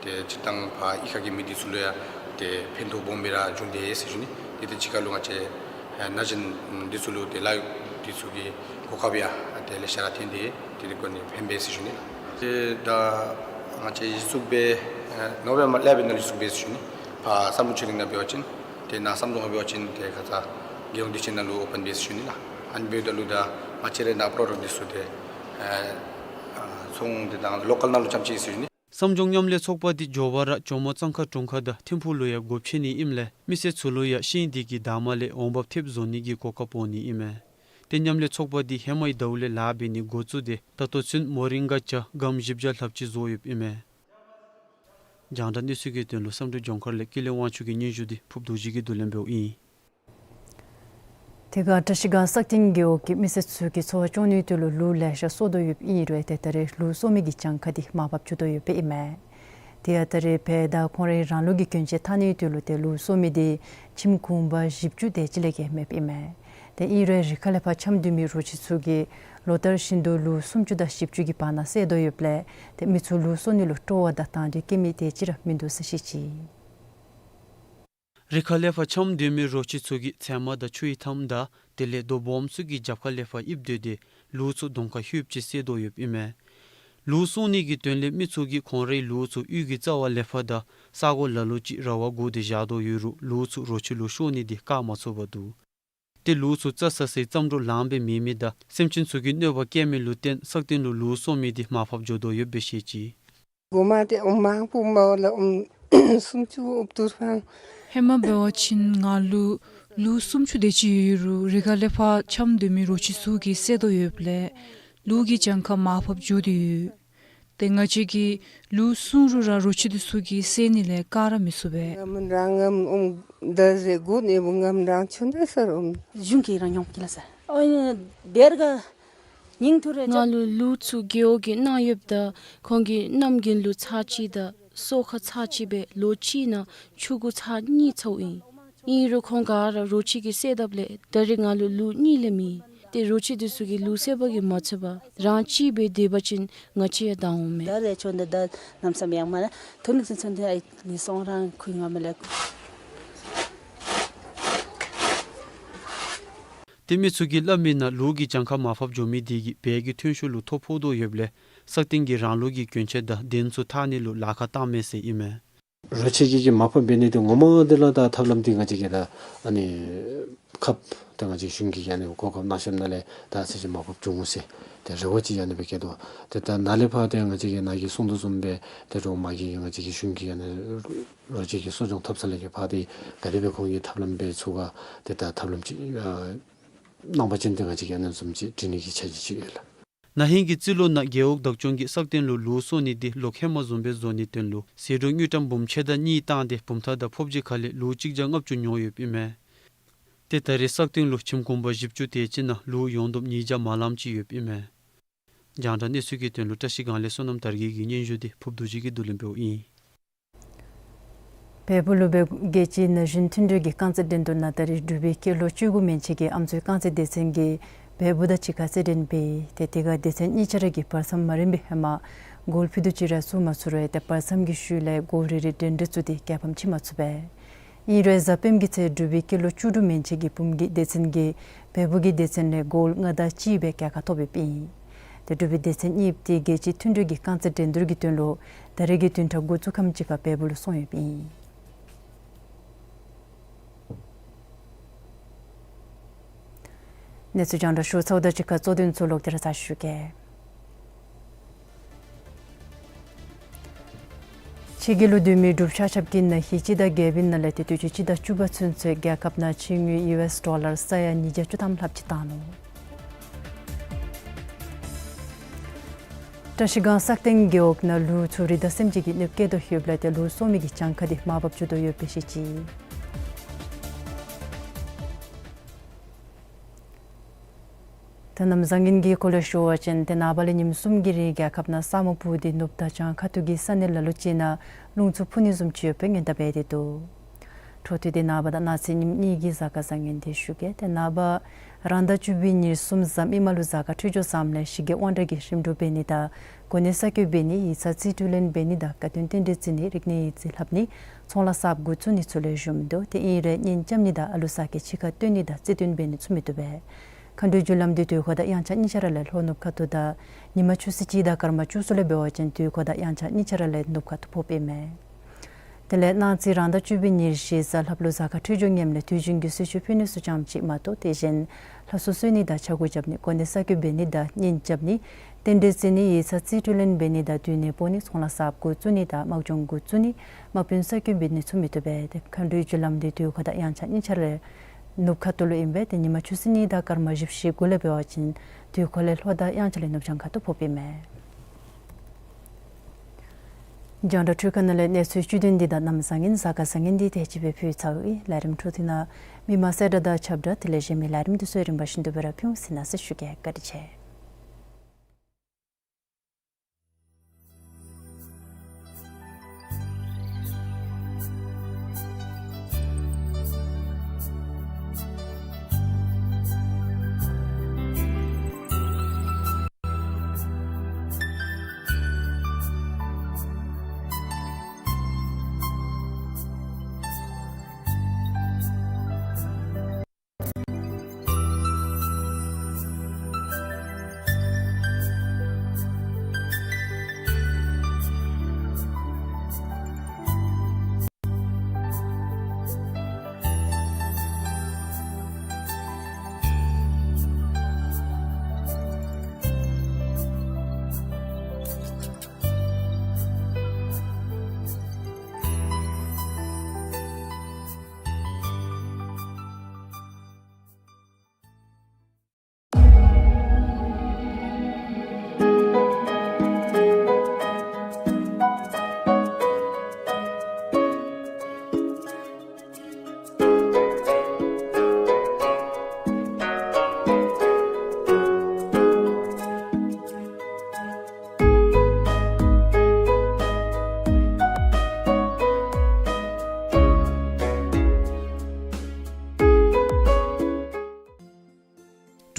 ཏེ་སྤྱིར་བཏང་ཕར་གཡུས་ཁ་གི་མི་འདི་ཚུ་ལུ་ཡང་ཏེ་ཕན་ཐོགས་སྦོམ་སྦེ་ར་བྱུང་སྟེ་ཟེར་ཞུ་ནི། ཏེ་དེ་གཅིག་ཁར་ལུ་ང་བཅས་ན་གཞོན་འདི་ཚུ་ལུ་ཏེ་ལཱ་འདི་ཚུ་གི་གོ་སྐབས་ཡང་ཏེ་ལེ་ཤ་ར་ཐོན་ཏེ་ཏེ་དེ་གི་སྒོ་ནས་ཕན་པས་ཟེར་ཞུ་ནི་ལགས། ཏེ་ད་ང་བཅས་གཞི་བཙུགས་སྦེ་ནོ་བེམ་བར་ལས་སྦེ་ནཱ་གཞི་བཙུགས་སྦེ་ཟེར་ཞུ་ནི། ཕར་བསམ་གྲུབ་ཆོས་གླིང་ནང་འབད་བ་ཅིན་ཏེ་ནཱ་བསམ་གྲུབ་ནང་འབད་བ་ཅིན་ཏེ་ཁ་ཙ་རྒྱལ་ཡོངས་དུས་ཆེན་ནང་ལུ་ཨོ་པཱན་འབད་ཟེར་ཞུ་ནི་ལགས། ཨ་ནི་འབདཝ་ད་ལུ་ད་ང་བཅས་རའི་ནཱ་པྲོ་ཌཀཊ་འདི་ཚུ་ཏེ་ཨ་ཚོང་འདི་དང་ལོ་ཀཱལ་ནང་ལུ་རྐྱངམ་ཅིག་ཟེར་ཞུ་ནི། བསམ་ལྗོངས་མཉམ་ལས་ཚོགས་པ་འདི་མགྱོགས་པ་ར་ཇོ་མོ་གཙང་ཁ་དྲུང་ཁག་དང་ཐིམ་ཕུག་ལུ་ཡང་སྒོ་ཕྱེ་ནི་ཨིནམ་ལས་མི་སེར་ཚུ་ལུ་ཡང་ཤིང་འདི་གི་འདབ་མ་ལས་འོང་འབབ་ཐེབས་བཟོ་ནི་གི་གོ་སྐབས་འོང་ནི་ཨིན་མས། ཏེ་མཉམ་ལས་ཚོགས་པ་འདི་ཧེ་མའི་ཟླཝ་ལས་ལཱ་འབད་ནི་འགོ་བཙུགས་ཏེ་ད་ལྟོ་ཚུན་མོ་རིང་ག་ཇ་སྒམ་བཞི་བརྒྱ་ལྷགཔ་ཅིག་བཟོ་ཡོདཔ་ཨིན་མས། རྒྱང་བསྒྲགས་གནས་ཚུལ་གྱི་དོན་ལུ་བསམ་གྲུབ་ལྗོངས་མཁར་ལས་ཀུན་ལེགས་དབང་ཕྱུག་གི་སྙན་ཞུ་འདི་ཕུབ་རྡོ་རྗེ་གིས་བསྡུ་ལེན་འབདཝ་ཨིན། དེ་ཁར་བཀྲིས་སྒང་སག་སྟེང་རྒེད་འོག་གི་མི་སེར་ཚུ་གིས་འཚོ་བ་སྐྱོང་ནིའི་དོན་ལུ་ལུག་ལེ་ཤ་གསོ་དོ་ཡོདཔ་ཨིན་རུང་ཏེ་ད་རེས་ལུག་གསོ་མི་གི་གྱངས་ཁ་འདི་མར་ཕབ་འགྱོ་དོ་ཡོདཔ་ཨིན་མས། དེ་ཡང་ད་རེས་ཕར་ད་ཁོང་རའི་རང་ལུགས་ཀྱི་གྱོན་ཆས་འཐག་ནིའི་དོན་ལུ་ཏེ་ལུག་གསོ་མི་འདི་ཁྱིམ་གུང་པ་བཞི་བཅུ་དེ་ཅིག་ལས་བརྒལ་མེདཔ་ཨིན་མས། ཏེ་ཨིན་རུང་རི་ཁ་ལས་ཕར་འཁྱམས་སྡོད་མི་རོ་ཁྱི་ཚུ་གིས་ལོ་ལྟར་བཞིན་དུ་ལུག་སུམ་ཅུ་དང་བཞི་བཅུ་གི་བར་ན་བསད་དོ་ཡོདཔ་ལས་ཏེ་མི་ཚུ་ལུག་གསོ་ནི་ལུ་སྤྲོ་བ་དང་དང་འདོད་བསྐྱེད་མི་དེ་ཅིག་ར་མིན་འདུག་ཟེར་བཤད་ཅི། རི་ཁ་ལས་ཕར་འཁྱམས་སྡོད་མི་རོ་ཁྱི་ཚུ་གིས་ཚལ་མ་དང་ཆུའི་མཐའམ་དང་དེ་ལས་རྡོ་སྦོམ་ཚུ་གི་རྒྱབ་ཁ་ལས་ཕར་ཡིབ་སྡོད་དེ་ལུག་ཚུ་གདོང་ཁར་ལྷོདཔ་ཅིག་བསད་དོ་ཡོདཔ་ཨིན་མས། ལུག་གསོ་ནི་གི་དོན་ལས་མི་ཚུ་གིས་ཁོང་རའི་ལུག་ཚུ་གཡུས་ཀྱི་རྩ་བ་ལས་ཕར་དང་ས་གོ་ལ་ལུ་ཅིག་ར་བ་བསྒོར་ཏེ་བཞག་དོ་ཡོད་རུང་ལུག་ཚུ་རོ་ཁྱི་ལུ་ཤོར་ནི་འདི་བཀག་མ་ཚུགས་པར་འདུག། ཏེ་ལུག་ཚུ་རྩྭ་ཟ་སའི་རྩྭ་འབྲོག་ལངམ་སྦེ་མེད་མི་དང་སེམས་ཅན་ཚུ་གིས་གནོད་པ་བཀལ་མི་ལུ་བརྟེན་སག་སྟེང་ལུ་ལུག་གསོ་མི་འདི་མར་ཕབ་འགྱོ་དོ་ཡོདཔ་སྦེ་བཤད་ཅི། གོང་མ་འདི་ཨོམ་མང་པོ་མ་ལ་ཨོམ་སུམ་ཅུ་ཨུབ་ཏུར་ཕང་། ཧེ་མ་འབད་བ་ཅིན་ང་ལུ་ལུག་སུམ་ཅུ་དེ་ཅིག་ཡོད་རུང་རི་ཁ་ལས་ཕར་འཁྱམས་སྡོད་མི་རོ་ཁྱི་ཚུ་གིས་བསད་དོ་ཡོདཔ་ལས་ལུག་གི་གྱངས་ཁ་མར་ཕབ་འགྱོ་སྟེ་ཡོད། ཏེ་ང་བཅས་ཀྱིས་ལུག་བསྲུང་རུང་ར་རོ་ཁྱི་འདི་ཚུ་གིས་བསད་ནི་ལས་བཀག་ར་མི་ཚུགས་པས། ང་མི་རང་ངམ་ཨོམ་ད་ཟེ་གུ་ནེ་བུ་ངམ་རང་ཆུན་ད་སར་ཨོམ། གཞུང་གི་རང་ཡོང་གི་ལ་ས། ཨོ་ཡ་དེར་ག་ཉིང་ཐུ་རེ། ང་ལུ་ལུག་ཚུ་རྒེད་འོག་གིས་གནང་ཡོདཔ་ད་ཁོང་གིས་གནམ་དགུན་ལུ་ཚར་གཅིག་དང་སོ་ཁ་ཚར་གཅིག་སྦེ་ལོ་གཅིག་ནང་ཆུ་གུ་ཚར་གཉིས་འཚཝ་ཨིན། ཨིན་རུང་ཁོང་ག་ར་རོ་ཁྱི་གིས་བསདཔ་ལས་ད་རེས་ང་ལུ་ལུག་གཉིས་ལས་མེད། ཏེ་རོ་ཁྱི་འདི་ཚུ་གིས་ལུག་བསད་པ་གིས་མ་ཚད་པར་རང་གཅིག་སྦེ་སྡོད་པ་ཅིན་ང་བཅས་ཡང་བདའ་འོང་མས། ད་རེས་ཆོ་འདི་ད་ནམ་སམ་ཡང་མ་ན་ཐོ་ནུག་ཚུན་ཚོད་འདི་ཨའི་ནི་སོང་རང་ཁུ་ང་མ་ལེགས། ཏེ་མི་ཚུ་གིས་སླབ་མི་ནང་ལུག་གི་གྱངས་ཁ་མར་ཕབ་འགྱོ་མི་འདི་གིས་བལ་གྱི་ཐོན་ཤུགས་ལུ་ཐོ་ཕོག་དོ་ཡོདཔ་ལས་སག་སྟེང་གི་རང་ལུགས་ཀྱི་གྱོན་ཆས་དང་གདན་ཚུ་འཐག་ནི་ལུ་ལཱ་ཁག་བཏངམ་མས་ཟེར་ཨིན་མས། རོ་ཁྱི་གི་གི་མར་ཕབ་འབད་ནི་འདི་ངོ་མ་འདི་ལགས་ད་ཐབས་ལམ་འདི་ང་བཅས་ཀྱིས་ད་ཨ་ནི་ཁབ་ད་ང་བཅས་གཞུང་གིས་ཨ་ནི་གོ་སྐབས་གནང་ཞིནམ་ལས་ད་ཚེ་ཅིག་མར་ཕབ་འགྱོ་འོང་ཟེར་ཏེ་རེ་བ་ཅིག་ཨ་ནི་སྦེ་བསྐྱེད་དོ། ཏེ་ད་ནཱ་ལས་ཕར་ཏེ་ང་བཅས་ཀྱིས་ནཱ་གིས་གསུངས་དོ་བཟུམ་སྦེ་ཏེ་རོགས་མ་གིས་ང་བཅས་ཀྱི་གཞུང་གིས་ཨ་ནི་རོ་ཁྱི་གི་གསོ་སྐྱོང་འཐབ་ས་ལས་ཀྱི་ཕར་ཏེ་ག་དེ་སྦེ་ཁོང་གིས་ཐབས་ལམ་འབད་ཚུགས་ག་ཏེ་ད་ཐབས་ལམ་ཅིག་ཨ་ ནང་པ་ཅན་ཏེ་ང་བཅས་ཀྱིས་ཨ་ནི་བཟུམ་ཅིག་འབྲི་ནི་གི་འཆར་གཞི་ཅིག་ཡོད་ལགས། ན་ཧིང་གི་རྩིས་ལོ་ནང་རྒེད་འོག་བདག་སྐྱོང་གིས་སག་སྟེང་ལུ་ལུག་གསོ་ནི་འདི་ལོ་ཧེ་མ་བཟུམ་སྦེ་བཟོ་ནིའི་དོན་ལུ་ཟད་འགྲོ་དངུལ་ཀྲམ་འབུམ་ཕྱེད་དང་གཉིས་བཏང་སྟེ་བུམ་ཐང་དང་ཕོབ་ཇི་ཁ་ལས་ལུག་གཅིག་བརྒྱ་ལྔ་བཅུ་ཉོ་ཡོདཔ་ཨིན་མས། ཏེ་ད་རེས་སག་སྟེང་ལུ་ཁྱིམ་གུང་པ་བཞི་བཅུ་དེ་ཅིག་ནང་ལུག་ཡོངས་བསྡོམས་ཉིས་བརྒྱ་མ་ལངམ་ཅིག་ཡོདཔ་ཨིན་མས། རྒྱང་བསྒྲགས་གནས་ཚུལ་གྱི་དོན་ལུ་བཀྲ་ཤིས་སྒང་ལས་བསོད་ནམས་དར་རྒྱས་ཀྱི་སྙན་ཞུ་འདི་ཕུརབ་རྡོ་རྗེ་གིས་བསྡུ་ལེན་འབདཝ་ཨིན། བལ་པོ་ལུ་སྦེ་རྒྱལ་སྤྱིའི་ན་གཞོན་མཐུན་གྲོས་ཀྱི་རྐང་རྩེད་འགྲན་བསྡུར་ནང་ད་རེས་འབྲུག་པའི་སྐྱེས་ལོ་བཅུ་དགུ་མན་ཆད་ཀྱི་ཨམ་སྲུའི་རྐང་རྩེད་སྡེ་ཚན་གྱིས་བལ་པོ་དང་གཅིག་ཁར་རྩེད་འགྲན་འབད་ཡི། ཏེ་དེ་ཁར་སྡེ་ཚན་གཉིས་ཆ་ར་གིས་བར་མཚམས་མ་རན་པའི་ཧེ་མ་གོལ་ཕུད་རྡོག་ཅིག་ར་བཙུགས་མ་ཚུགས་རུང་ཏེ་བར་མཚམས་ཀྱི་ཤུལ་ལས་གོལ་རེ་རེ་འདྲེན་འདྲེན་ཚུགས་ཏེ་རྒྱལ་ཕམ་ཕྱེ་མ་ཚུགས་པས། ཨིན་རུང་གཟའ་སྤེནམ་གྱི་ཚེ་འབྲུག་པའི་སྐྱེས་ལོ་བཅུ་དྲུག་མན་ཆད་ཀྱི་བུམོ་གི་སྡེ་ཚན་གྱིས་བལ་པོ་གི་སྡེ་ཚན་ལས་གོལ་ལྔ་དང་གཅིག་སྦེ་རྒྱལ་ཁ་ཐོབ་ཡོདཔ་ཨིན། ཏེ་འབྲུག་པའི་སྡེ་ཚན་གཉིས་པོ་དེ་རྒྱལ་སྤྱིའི་མཐུན་གྲོས་ཀྱི་རྐང་རྩེད་འགྲན་བསྡུར་གྱི་དོན་ལུ་ད་རེས་ཀྱི་བདུན་ཕྲག་འགོ་བཙུགས་ཁམས་ཅིག་ཁར་བལ་པོ་ལུ་སོང་ཡོདཔ་ཨིན། གནས་ཚུལ་རྒྱང་བསྒྲགས་ཞུ་ཚརཝ་དང་གཅིག་ཁར་གཙོ་དོན་ཚུ་ལོག་སྟེ་ར་ཞུ་གེ། ཕྱི་རྒྱལ་ལུ་སྡོད་མི་འབྲུགཔ་ཆ་ཁྱབ་ཀྱིས་ན་ཧིང་སྤྱི་ཟླ་བརྒྱད་པའི་ནང་ལས་ཏེ་དུས་ཅི་སྤྱི་ཟླ་བཅུ་པ་ཚུན་ཚོད་རྒྱལ་ཁབ་ནང་ཕྱི་དངུལ་ཡུ་ཨེསི་ཌོ་ལར་ས་ཡ་ཉིས་བརྒྱ་བཅུ་ཐམ་ལྷགཔ་ཅིག་བཏང་ནུག། བཀྲ་ཤིས་སྒང་སག་སྟེང་རྒེད་འོག་ནང་ལུག་ཚུ་རི་དྭགས་སེམས་ཅན་གྱིས་གནོདཔ་བཀལ་དོ་ཡོདཔ་ལས་ཏེ་ལུག་གསོ་མི་གི་གྱངས་ཁ་འདི་མར་བབས་བཅུག་དོ་ཡོདཔ་སྦེ་བཤད་ཅི། ད་གནམ་བཟང་ངན་གྱི་སྐོར་ལས་ཞུ་བ་ཅིན་ཏེ་ནངས་པ་ལས་ཉིནམ་གསུམ་གྱི་རིང་རྒྱལ་ཁབ་ནང་ས་སྨུག་སྤུབས་ཏེ་ནུབ་དང་བྱང་ཁ་ཐུག་གི་ས་གནས་ལ་ལུ་ཅིག་ནང་རླུང་འཚུབ་འཕུ་ནི་བཟུམ་ཅིག་ཡོདཔ་སྦེ་སྔོན་བརྡ་འབད་དེ་འདུག། འཕྲོ་མཐུད་དེ་ནངས་པ་དང་གནངས་ཚེ་ཉིནམ་གཉིས་ཀྱི་གཟའ་སྐར་བཟང་ངན་འདི་ཞུ་གེ། ཏེ་ནངས་པ་རང་ཟླ་བཅུ་པའི་ཉེར་གསུམ་གཟའ་མིག་དམར་ལུ་གཟའ་སྐར་འཕྲོད་སྦྱོར་བཟངམ་ལས་ཞི་རྒྱས་དབང་དྲག་གི་རིམ་གྲོ་འབད་ནི་དང་གོ་གནས་གསར་བསྐོ་འབད་ནི་ཡིག་ཚང་རྩིས་སྤྲོད་ལེན་འབད་ནི་དང་བཀའ་བསྟུན་རྟེན་འབྲེལ་བརྩི་ནི་རིག་གནས་ཡིག་རྩིས་ལྷབ་ནི་ཚོང་ལཱ་གསརཔ་འགོ་བཙུགས་ནི་ཚུ་ལེགས་ཤོམ་འདུག། ཏེ་ཨིན་རུང་གཉེན་རྐྱབ་ནི་དང་ཨ་ལུ་ཟ་སྐྱེལ་ཕྱི་ཁར་བཏོན་ནི་དང་རྩིས་སྟོན་འབད་ནི་ཚུ་མི་བཏུབ་པས། མཁའ་འགྲོའི་རྒྱུ་ལམ་འདི་དུས་འཁོར་དང་དབྱངས་འཆར་གཉིས་ཆ་ར་ལས་ལྷོ་ནུབ་ཁ་ཐུག་དང་ཉི་མ་ཆུ་ཚོད་གཅིག་དང་སྐར་མ་བཅུ་གསུམ་ལས་འབད་བ་ཅིན་དུས་འཁོར་དང་དབྱངས་འཆར་གཉིས་ཆ་ར་ལས་ནུབ་ཁ་ཐུག་ཕོགཔ་ཨིན་མས། དེ་ལས་གནངས་ཚེ་རང་ཟླ་བཅུ་པའི་ཉེར་བཞི་གཟའ་ལྷགཔ་ལུ་གཟའ་སྐར་འཕྲོད་སྦྱོར་ངནམ་ལས་དུས་རྒྱུན་གྱི་གསོལ་མཆོད་ཕུལ་ནི་ཚུ་ཙམ་ཅིག་མ་གཏོགས་དེ་བཞིན་ལྷ་གསོལ་གསོལ་ནི་དང་ཕྱག་སྐོར་རྐྱབ་ནི་གོ་གནས་གསར་བསྐོ་འབད་ནི་དང་གཉེན་རྐྱབ་ནི་རྟེན་འབྲེལ་བརྩི་ནི་ཡིག་ཚང་རྩིས་སྤྲོད་ལེན་འབད་ནི་དང་སྡོད་གནས་སྤོ་ནི་ཚོང་ལཱ་གསརཔ་འགོ་བཙུགས་ནི་དང་དམག་སྦྱོང་འགོ་བཙུགས་ནི་དམག་དཔོན་གསར་བསྐོ་འབད་ནི་ཚུ་མི་བཏུབ་པས། ཏེ་མཁའ་འགྲོའི་རྒྱུ་ལམ་འདི་དུས་འཁོར་དང་དབྱངས་འཆར་གཉིས་ཆ་ར་ལས་ནུབ་ཁ་ཐུག་ལུ་ཨིན་པས། ཏེ་ཉི་མ་ཆུ་ཚོད་གཉིས་དང་སྐར་མ་བཞི་བཅུ་ཞེ་དགུ་ལས་འབད་བ་ཅིན་དུས་འཁོར་ལས་ལྷོ་དང་དབྱངས་འཆར་ལས་ནུབ་བྱང་ཁ་ཐུག་ཕོགཔ་ཨིན་མས། རྒྱང་བསྒྲགས་འཕྲུལ་ཁང་ནང་ལས་གནས་ཚུལ་བཅུད་དོན་འདི་དང་གནམ་བཟང་ངན་གཟའ་སྐར་བཟང་ངན་འདི་དེ་ཅིག་སྦེ་ཕུལ་ཚརཝ་ཨིན། ལས་རིམ་འཕྲོ་མཐུད་ནང་མི་མང་གསལ་བསྒྲགས་དང་ཁྱབ་བསྒྲགས་དེ་ལས་གཞན་མི་ལས་རིམ་འདི་ཚུ་རིམ་པ་བཞིན་དུ་སྦེ་ར་ཕུལ་ཟེར་གནང་ཟེར་ཞུ་གེ། བཀའ་དྲིན་ཆེ།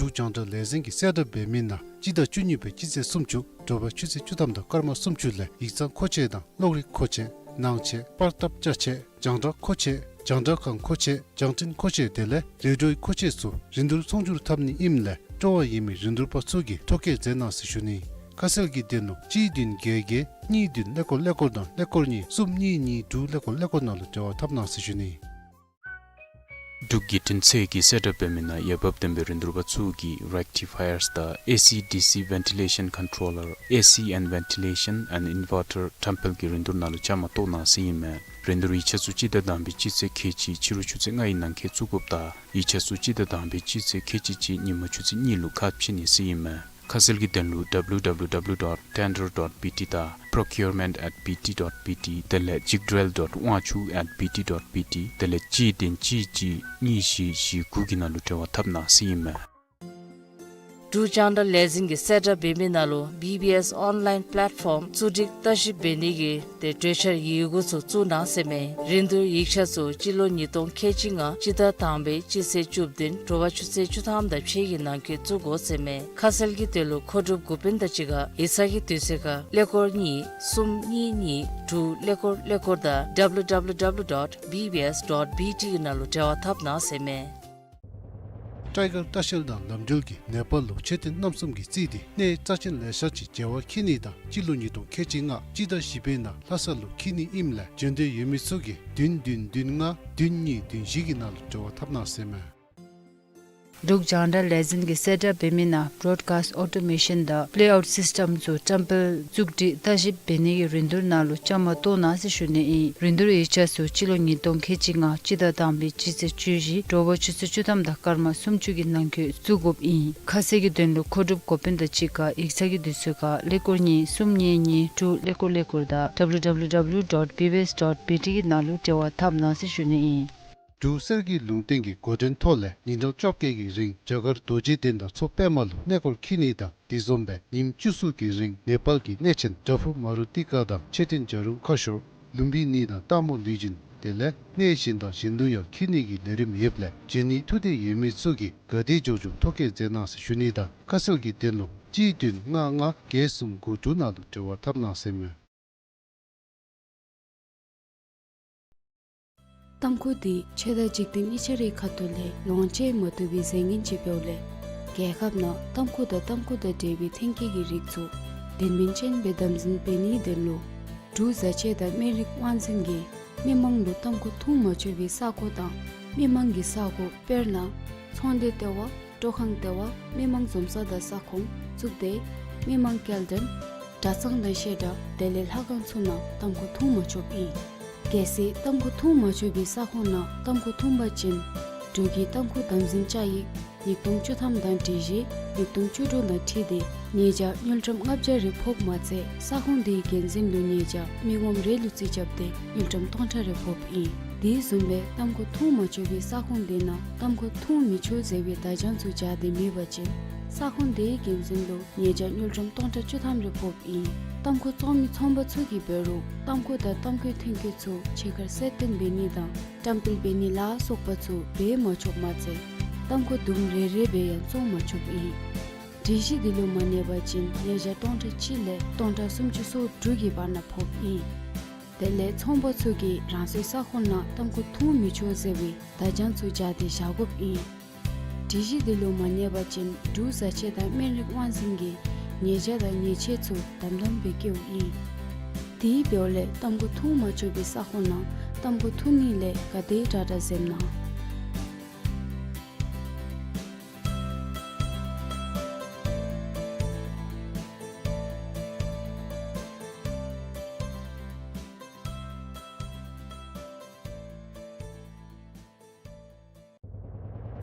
འབྲུག་རྒྱང་བསྒྲགས་ལས་འཛིན་གྱིས་གསལ་བསྒྲགས་འབད་མི་ནང་སྤྱི་ཟླ་བཅུ་གཉིས་པའི་སྤྱི་ཚེས་སུམ་ཅུ་དྲོ་པ་ཆུ་ཚོད་བཅུ་ཐམ་དང་སྐར་མ་སུམ་ཅུ་ལས་ཡིག་ཚང་མཁོ་ཆས་དང་གློག་རིག་མཁོ་ཆས་ནང་ཆས་པར་བཏབ་ཅ་ཆས་རྒྱང་བསྒྲགས་མཁོ་ཆས་རྒྱང་བསྒྲགས་ཁང་མཁོ་ཆས་རྒྱང་འཕྲིན་མཁོ་ཆས་དེ་ལས་རེ་ཌིའོའི་མཁོ་ཆས་ཚུ་རིན་བསྡུར་ཚོང་སྒྱུར་འཐབ་ནི་ཨིནམ་ལས་སྤྲོ་བ་ཡོད་མི་རིན་བསྡུར་པ་ཚུ་གིས་ཐོ་བཀོད་མཛད་གནང་ཟེར་ཞུ་ནི། ཁ་གསལ་གྱི་དོན་ལུ་གཅིག་བདུན་བརྒྱད་བརྒྱད་གཉིས་བདུན་ཀླད་ཀོར་ཀླད་ཀོར་དང་ཀླད་ཀོར་གཉིས་གསུམ་གཉིས་གཉིས་དྲུག་ཀླད་ཀོར་ཀླད་ཀོར་ནང་ལུ་འབྲེལ་བ་འཐབ་གནང་ཟེར་ཞུ་ནི། འབྲུག་གི་འཕྲིན་ཚད་ཀྱི་གསལ་བསྒྲགས་འབད་མི་ནང་འོས་འབབ་ལྡན་པའི་རིན་བསྡུར་པ་ཚུ་གིས་rectifiers དང་ཨེ་སི་ཌི་སི་ventilation controller, A C and ventilation and inverter བཀྲམ་སྤེལ་གྱི་རིན་བསྡུར་ནང་ལུ་བཅའ་མར་གཏོགས་གནང་ཟེར་ཨིན་མས། རིན་བསྡུར་ཡིག་ཆ་ཚུ་སྤྱི་ཟླ་དང་པའི་སྤྱི་ཚེས་ཁལ་གཅིག་ཕྱི་རུ་ཆུ་ཚོད་ལྔའི་ནང་འཁོད་བཙུགས་དགོཔ་དང་ཡིག་ཆ་ཚུ་སྤྱི་ཟླ་དང་པའི་སྤྱི་ཚེས་ཁལ་གཅིག་གཅིག་ཉིན་མ་ཆུ་ཚོད་གཉིས་ལུ་ཁ་ཕྱེ་ནི་ཟེར་ཨིན་མས། ཁ་གསལ་གྱི་དོན་ལུ་W W W dot tender dot B T དང་procurement at B T dot B T དེ་ལས་ཅིག་སྒྲིལ་dot ཝང་ཆུ་at B T dot B T དེ་ལས་གཅིག་བདུན་གཅིག་གཅིག་གཉིས་བཞི་བཞི་དགུ་གི་ནང་ལུ་འབྲེལ་བ་འཐབ་གནང་ཟེར་ཨིན་མས། འབྲུག་རྒྱང་བསྒྲགས་ལས་འཛིན་གྱིས་གསལ་བསྒྲགས་འབད་མི་ནང་ལུ་B B S online platform བཙུགས་སྒྲིག་ལྟ་ཞིབ་འབད་ནི་གི་ཏེ་གྲོས་འཆར་ཡི་གུ་ཚུ་བཙུགས་གནང་ཟེར་མས། རིན་བསྡུར་ཡིག་ཆ་ཚུ་སྤྱི་ལོ་ཉིས་སྟོང་ཁལ་གཅིག་ལྔ་སྤྱི་ཟླ་དང་པའི་སྤྱི་ཚེས་བཅུ་བདུན་དྲོ་པ་ཆུ་ཚོད་བཅུ་ཐམ་དང་ཕྱེད་ཀྱི་ནང་འཁོད་བཙུགས་དགོ་ཟེར་མས། ཁ་གསལ་གྱི་དོན་ལུ་མཁོ་སྒྲུབ་འགོ་དཔོན་དང་གཅིག་ཁར་ཡིག་ཚང་གི་དུས་ཚོད་ཁར་ཀླད་ཀོར་གཉིས་གསུམ་གཉིས་གཉིས་དྲུག་ཀླད་ཀོར་ཀླད་ཀོར་དང་W W W dot B B S dot B T གི་ནང་ལུ་འབྲེལ་བ་འཐབ་གནང་ཟེར་མས། སྤྲེལ་རྒན་ལྟ་བཤལ་དང་ལམ་འགྲུལ་གྱིས་ནེ་པཱལ་ལུ་མཆོད་རྟེན་རྣམ་གསུམ་གྱིས་རྩིས་ཏེ་གནས་རྩ་ཆེན་ལེ་ཤ་ཅིག་མཇལ་བར་འཁྱིད་ནི་དང་སྤྱི་ལོ་ཉིས་སྟོང་ཁལ་གཅིག་ལྔ་སྤྱི་ཟླ་བཞི་པའི་ནང་ལྷ་ས་ལུ་འཁྱིད་ནི་ཨིནམ་ལས་འབྱོན་འདོད་ཡོད་མི་ཚུ་གིས་བདུན་བདུན་བདུན་ལྔ་བདུན་གཉིས་བདུན་བཞི་གི་ནང་ལུ་འབྲེལ་བ་འཐབ་གནང་ཟེར་མས། འབྲུག་རྒྱང་བསྒྲགས་ལས་འཛིན་གྱིས་གསལ་བསྒྲགས་འབད་མི་ནང་broadcast automation དང་layout system ཚུ་བཀྲམ་སྤེལ་བཙུགས་སྒྲིག་ལྟ་ཞིབ་འབད་ནི་གི་རིན་བསྡུར་ནང་ལུ་བཅའ་མར་གཏོགས་གནང་ཟེར་ཞུ་ནི་ཨིན། རིན་བསྡུར་ཡིག་ཆ་ཚུ་སྤྱི་ལོ་ཉིས་སྟོང་ཁལ་གཅིག་ལྔ་སྤྱི་ཟླ་དང་པའི་སྤྱི་ཚེས་བཅུ་བཞི་དྲོ་པ་ཆུ་ཚོད་བཅུ་ཐམ་དང་སྐར་མ་སུམ་ཅུ་གི་ནང་འཁོད་བཙུགས་དགོཔ་ཨིན། ཁ་གསལ་གྱི་དོན་ལུ་མཁོ་སྒྲུབ་འགོ་དཔོན་དང་གཅིག་ཁར་ཡིག་ཚང་གི་དུས་ཚོད་ཁར་ཀླད་ཀོར་གཉིས་གསུམ་གཉིས་གཉིས་དྲུག་ཀླད་ཀོར་ཀླད་ཀོར་དང་W W W dot B B S dot B T གི་ནང་ལུ་འབྲེལ་བ་འཐབ་གནང་ཟེར་ཞུ་ནི་ཨིན། འབྲུག་གསེར་གྱི་ལུང་བསྟན་གྱི་འགོ་འདྲེན་ཐོག་ལས་ཉིན་གྲངས་བཅོ་བརྒྱད་ཀྱི་རིང་རྒྱ་གར་རྡོ་རྗེ་གདན་དང་མཚོ་པདྨ་ལུ་གནས་སྐོར་འཁྱིད་ནི་དང་དེ་བཟུམ་སྦེ་ཉིནམ་བཅུ་གསུམ་གྱི་རིང་ནེ་པཱལ་གྱི་གནས་ཆེན་དྲ་ཕུ་མ་རུ་ཏི་ཀ་དང་མཆོད་རྟེན་བྱ་རུང་ཁ་ཤོར་ལུམ་བི་ནི་དང་སྟག་མོ་ལུས་སྦྱིན་དེ་ལས་གནས་གཞན་དང་གཞན་ལུ་ཡང་འཁྱིད་ནི་གི་ལས་རིམ་ཡོདཔ་ལས་འབྱོན་ནི་ཐུགས་འདོད་ཡོད་མི་ཚུ་གིས་ག་དེ་མགྱོགས་མགྱོགས་ཐོ་བཀོད་མཛད་གནང་ཟེར་ཞུ་ནི་དང་ཁ་གསལ་གྱི་དོན་ལུ་གཅིག་བདུན་ལྔ་ལྔ་བརྒྱད་གསུམ་དགུ་དྲུག་ནང་ལུ་འབྲེལ་བ་འཐབ་གནང་ཟེར་མས། ཏམ་ཁུ་འདི་ཆོས་དང་འཇིག་རྟེན་གཉིས་ཆ་རའི་ཁ་ཐུག་ལས་ལོངས་སྤྱོད་མ་བཏུབ་པའི་རྫས་ངན་ཅིག་འབདཝ་ལས་རྒྱལ་ཁབ་ནང་ཏམ་ཁུ་དང་ཏམ་ཁུ་དང་འབྲེལ་བའི་ཐོན་སྐྱེད་ཀྱི་རིགས་ཚུ་དོན་སྨིན་ཅན་སྦེ་དམ་འཛིན་འབད་ནིའི་དོན་ལུ་འབྲུག་བཟའ་ཆས་དང་སྨན་རིགས་དབང་འཛིན་གྱིས་མི་མང་ལུ་ཏམ་ཁུ་འཐུང་མ་ཆོག་པའི་ས་ཁོངས་དང་མི་མང་གི་ས་ཁོངས་དཔེར་ན་ཚོང་སྡེ་ལྟེ་བ་སྤྲོ་ཁང་ལྟེ་བ་མི་མང་འཛོམས་ས་དང་ས་ཁོངས་བཙུགས་ཏེ་མི་མང་སྐྱེལ་འདྲེན་གྲྭ་ཚང་དང་བཤད་གྲྭ་དེ་ལས་ལྷ་ཁང་ཚུ་ནང་ཏམ་ཁུ་འཐུང་མ་ཆོགཔ་ཨིན། གལ་སྲིད་ཏམ་ཁུ་འཐུང་མ་ཆོག་པའི་ས་ཁོངས་ནང་ཏམ་ཁུ་འཐུང་པ་ཅིན་འབྲུག་གི་ཏམ་ཁུ་དམ་འཛིན་བཅའ་ཡིག་ཉིས་སྟོང་བཅུ་ཐམ་དང་སྒྲིག་གཞི་ཉིས་སྟོང་བཅུ་དྲུག་དང་འཁྲིལ་ཏེ་ཉེས་བྱ་དངུལ་ཀྲམ་ལྔ་བརྒྱ་རེ་ཕོགཔ་མ་ཚད་ས་ཁོངས་དེའི་འགན་འཛིན་ལུ་ཉེས་བྱ་མི་ངོམ་རེ་ལུ་རྩིས་རྐྱབ་སྟེ་དངུལ་ཀྲམ་སྟོང་ཕྲག་རེ་ཕོགཔ་ཨིན། དེ་བཟུམ་སྦེ་ཏམ་ཁུ་འཐུང་མ་ཆོག་པའི་ས་ཁོངས་དེ་ནང་ཏམ་ཁུ་འཐུང་མི་ཆོག་ཟེར་བའི་བརྡ་བྱང་ཚུ་སྦྱར་ཏེ་མེད་པ་ཅིན་ས་ཁོངས་དེའི་འགན་འཛིན་ལུ་ཉེས་བྱ་དངུལ་ཀྲམ་སྟོང་ཕྲག་བཅུ་ཐམ་རེ་ཕོགཔ་ཨིན། ཏམ་ཁུ་བཙོང་མི་ཚོང་པ་ཚུ་གིས་འབད་རུང་ཏམ་ཁུ་དང་ཏམ་ཁུའི་ཐོན་སྐྱེད་ཚུ་ཕྱི་ཁར་གསལ་སྟོན་འབད་ནི་དང་བཀྲམ་སྤེལ་འབད་ནི་ལ་སོགས་པ་ཚུ་འབད་མ་ཆོགཔ་མ་ཚད་ཏམ་ཁུ་དུམ་རེ་རེ་སྦེ་ཡང་བཙོང་མ་ཆོགཔ་ཨིན། སྒྲིག་གཞི་དེ་ལུ་མ་གནས་པ་ཅིན་ཉེས་བྱ་སྟོང་ཕྲག་གཅིག་ལས་སྟོང་ཕྲག་སུམ་ཅུ་སོ་དྲུག་གི་བར་ན་ཕོགཔ་ཨིན། དེ་ལས་ཚོང་པ་ཚུ་གིས་རང་སོའི་ས་ཁོངས་ནང་ཏམ་ཁུ་འཐུང་མི་ཆོག་ཟེར་བའི་བརྡ་བྱང་ཚུ་སྦྱར་ཏེ་བཞག་དགོཔ་ཨིན། སྒྲིག་གཞི་དེ་ལུ་མ་གནས་པ་ཅིན་འབྲུག་བཟའ་ཆས་དང་སྨན་རིགས་དབང་འཛིན་གྱིས་ཉེས་བྱ་དང་ཉེས་ཆད་ཚུ་དམ་དམ་སྦེ་བཀལཝ་ཨིན། དེ་འབདཝ་ལས་ཏམ་ཁུ་འཐུང་མ་ཆོག་པའི་ས་ཁོངས་ནང་ཏམ་ཁུ་འཐུང་ནི་ལས་ག་དེ་དྲག་དྲག་འཛེམ་གནང་།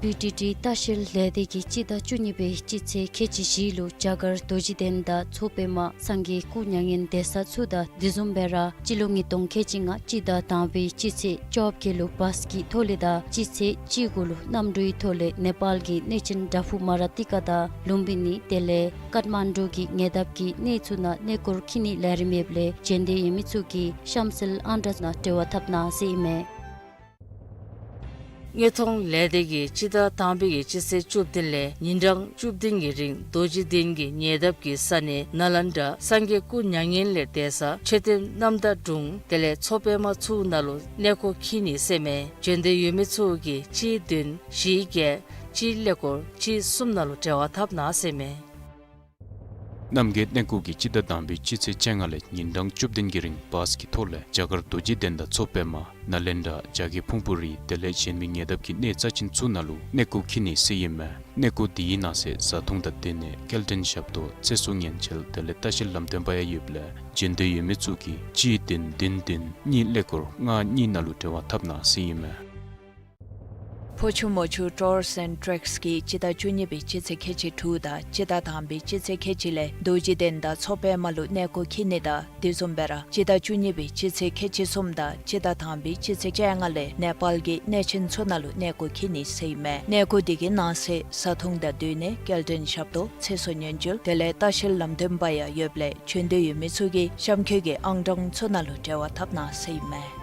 པི་ཊི་ཊི་ལྟ་བཤལ་ལས་སྡེ་གིས་སྤྱི་ཟླ་བཅུ་གཉིས་པའི་སྤྱི་ཚེས་ཁལ་གཅིག་བཞི་ལུ་རྒྱ་གར་རྡོ་རྗེ་གདན་དང་མཚོ་པདྨ་སངས་རྒྱས་སྐུ་མྱ་ངན་འདས་ས་ཚུ་དང་དེ་བཟུམ་སྦེ་ར་སྤྱི་ལོ་ཉིས་སྟོང་ཁལ་གཅིག་ལྔ་སྤྱི་ཟླ་དང་པའི་སྤྱི་ཚེས་བཅོ་བརྒྱད་ལུ་བཱས་ཀྱི་ཐོག་ལས་དང་སྤྱི་ཚེས་བཅུ་དགུ་ལུ་གནམ་གྲུའི་ཐོག་ལས་ནེ་པཱལ་གྱི་གནས་ཆེན་དྲ་ཕུ་མ་ར་ཏི་ཀ་དང་ལུམ་བི་ནི་དེ་ལས་ཀཏ་མན་ཌུ་གི་ཉེ་འདབས་ཀྱི་གནས་ཚུ་ནང་གནས་སྐོར་འཁྱིད་ནིའི་ལས་རིམ་ཡོདཔ་ལས་འབྱོན་འདོད་ཡོད་མི་ཚུ་གིས་གཤམ་གསལ་ཨང་གྲངས་ནང་འབྲེལ་བ་འཐབ་གནང་ཟེར་ཨིན་མས། དངོས་མཐོང་ལས་སྡེ་གིས་སྤྱི་ཟླ་དང་པའི་གི་སྤྱི་ཚེས་བཅུ་བདུན་ལས་ཉིན་གྲངས་བཅུ་བདུན་གྱི་རིང་རྡོ་རྗེ་གདན་གྱི་ཉེ་འདབས་ཀྱི་ས་གནས་ནཱ་ལནྡྲ་སངས་རྒྱས་སྐུ་མྱ་ངན་ལས་འདས་ས་མཆོད་རྟེན་རྣམ་དག་དྲུང་དེ་ལས་མཚོ་པདྨ་ཚུ་ནང་ལུ་གནས་སྐོར་འཁྱིད་ནི་ཟེར་མས། འབྱོན་འདོད་ཡོད་མི་ཚུ་གིས་གཅིག་བདུན་བཞི་བརྒྱད་གཅིག་ཀླད་ཀོར་གཅིག་གསུམ་ནང་ལུ་འབྲེལ་བ་འཐབ་གནང་ཟེར་མས། རྣམ་རྒྱལ་གནས་སྐོར་གྱིས་སྤྱི་ཟླ་དང་པའི་སྤྱི་ཚེས་བཅོ་ལྔ་ལས་ཉིན་གྲངས་བཅུ་བདུན་གྱི་རིང་བཱས་ཀྱི་ཐོག་ལས་རྒྱ་གར་རྡོ་རྗེ་གདན་དང་མཚོ་པདྨ་ནཱ་ལེནྡྲ་རྒྱ་བསྐྱེད་ཕུང་པོ་རི་དེ་ལས་གཞན་མི་ཉེ་འདབས་ཀྱི་གནས་རྩ་ཆེན་ཚུ་ནང་ལུ་གནས་སྐོར་འཁྱིད་ནི་ཟེར་ཨིན་མས། གནས་སྐོར་དེའི་ནང་གསེས་བཟའ་འཐུང་དང་སྡོད་གནས་སྐྱེལ་འདྲེན་ཞབས་ཏོག་ཚེ་སྲོག་ཉེན་བཅོལ་དེ་ལས་ལྟ་བཤལ་ལམ་སྟོན་པ་ཡང་ཡོདཔ་ལས་འབྱོན་འདོད་ཡོད་མི་ཚུ་གིས་གཅིག་བདུན་བདུན་བདུན་གཉིས་ཀླད་ཀོར་ལྔ་གཉིས་ནང་ལུ་འབྲེལ་བ་འཐབ་གནང་ཟེར་ཨིན་མས། ཕོ་ཆུ་མོ་ཆུ་ཊུརསི་ཨེནཌ་ཊེཀསི་གིས་སྤྱི་ཟླ་བཅུ་གཉིས་པའི་སྤྱི་ཚེས་ཁལ་གཅིག་དྲུག་དང་སྤྱི་ཟླ་དང་པའི་སྤྱི་ཚེས་ཁལ་གཅིག་ལས་རྡོ་རྗེ་གདན་དང་མཚོ་པདྨ་ལུ་གནས་སྐོར་འཁྱིད་ནི་དང་དེ་བཟུམ་སྦེ་ར་སྤྱི་ཟླ་བཅུ་གཉིས་པའི་སྤྱི་ཚེས་ཁལ་གཅིག་གསུམ་དང་སྤྱི་ཟླ་དང་པའི་སྤྱི་ཚེས་བཅོ་ལྔ་ལས་ནེ་པཱལ་གྱི་གནས་ཆེན་ཚུ་ནང་ལུ་གནས་སྐོར་འཁྱིད་ནི་ཟེར་ཨིན་མས། གནས་སྐོར་དེ་གི་ནང་གསེས་བཟའ་འཐུང་དང་སྡོད་གནས་སྐྱེལ་འདྲེན་ཞབས་ཏོག་ཚེ་སྲོག་ཉེན་བཅོལ་དེ་ལས་ལྟ་བཤལ་ལམ་སྟོན་པ་ཡང་ཡོདཔ་ལས་འབྱོན་འདོད་ཡོད་མི་ཚུ་གིས་གཤམ་འཁོད་ཀྱི་ཨང་གྲངས་ཚུ་ནང་ལུ་འབྲེལ་བ་འཐབ་གནང་ཟེར་ཨིན་མས།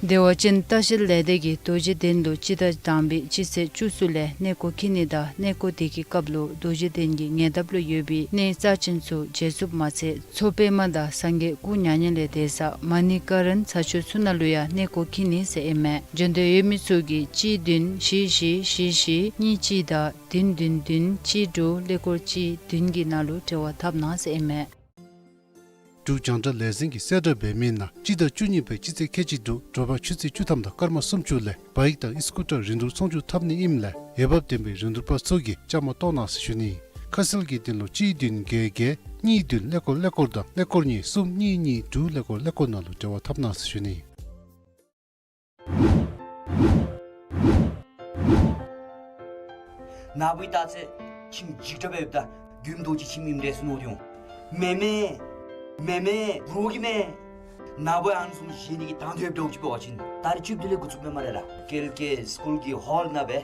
དེ་བ་ཅིན་ལྟ་བཤལ་ལས་སྡེ་གིས་རྡོ་རྗེ་གདན་ལུ་སྤྱི་ཟླ་དང་པའི་སྤྱི་ཚེས་བཅུ་གསུམ་ལས་གནས་སྐོར་འཁྱིད་ནི་དང་གནས་སྐོར་དེ་གི་སྐབས་ལུ་རྡོ་རྗེ་གདན་གྱི་ཉེ་འདབས་ལུ་ཡོད་པའི་གནས་རྩ་ཆེན་ཚུ་མཇལ་ཚུགསཔ་མ་ཚད་མཚོ་པདྨ་དང་སངས་རྒྱས་སྐུ་མྱ་ངན་ལས་འདས་ས་མ་ཎི་ཀ་རན་ས་ཆུ་ཚུ་ནང་ལུ་ཡང་གནས་སྐོར་འཁྱིད་ནི་ཟེར་ཨིན་མས། འབྱོན་འདོད་ཡོད་མི་ཚུ་གིས་གཅིག་བདུན་བཞི་བཞི་བཞི་བཞི་གཉིས་གཅིག་དང་བདུན་བདུན་བདུན་གཅིག་དྲུག་ཀླད་ཀོར་གཅིག་བདུན་གྱི་ནང་ལུ་འབྲེལ་བ་འཐབ་གནང་ཟེར་ཨིན་མས། འབྲུག་རྒྱང་བསྒྲགས་ལས་འཛིན་གྱིས་གསལ་བསྒྲགས་འབད་མི་ནང་སྤྱི་ཟླ་བཅུ་གཉིས་པའི་སྤྱི་ཚེས་ཁལ་གཅིག་དྲུག་དྲོ་པ་ཆུ་ཚོད་བཅུ་ཐམ་དང་སྐར་མ་སུམ་ཅུ་ལས་བཱའིཀ་དང་ཨི་སི་ཀུ་ཊར་རིན་བསྡུར་ཚོང་བསྒྱུར་འཐབ་ནི་ཨིནམ་ལས་འོས་འབབ་ལྡན་པའི་རིན་བསྡུར་པ་ཚུ་གིས་བཅའ་མར་གཏོགས་གནང་ཟེར་ཞུ་ནི། ཁ་གསལ་གྱི་དོན་ལུ་གཅིག་བདུན་བརྒྱད་བརྒྱད་གཉིས་བདུན་ཀླད་ཀོར་ཀླད་ཀོར་དང་ཀླད་ཀོར་གཉིས་གསུམ་གཉིས་གཉིས་དྲུག་ཀླད་ཀོར་ཀླད་ཀོར་ནང་ལུ་འབྲེལ་བ་འཐབ་གནང་ཟེར་ཞུ་ནི། ན་བུའི་རྟགས་ཚད་ཁྱིམ་འཇིགས་དྲགས་སྦེ་ཡོདཔ་ད་མགྱོནམ་རྡོ་རྗེ་ཁྱིམ་ཨིནམ་འདྲས་སུ་མནོ་དོ་འོང་། མེན་མེན། མེན་མེན། འུ་རོགས་ཀྱི་མེན། ན་བུ་ཨ་ནི་བཟུམ་བཞེས་ནི་གི་དང་འདོད་འདྲཝ་ཅིག་འབད་བ་ཅིན་ཏ་རིག་བཅུ་བདུན་ལས་འགོ་བཙུགས་མས་སྨ་རེ་ལགས། ཀལ་ཀེ་སི་ཀུལ་གྱི་ཧོལ་ནང་སྦེ་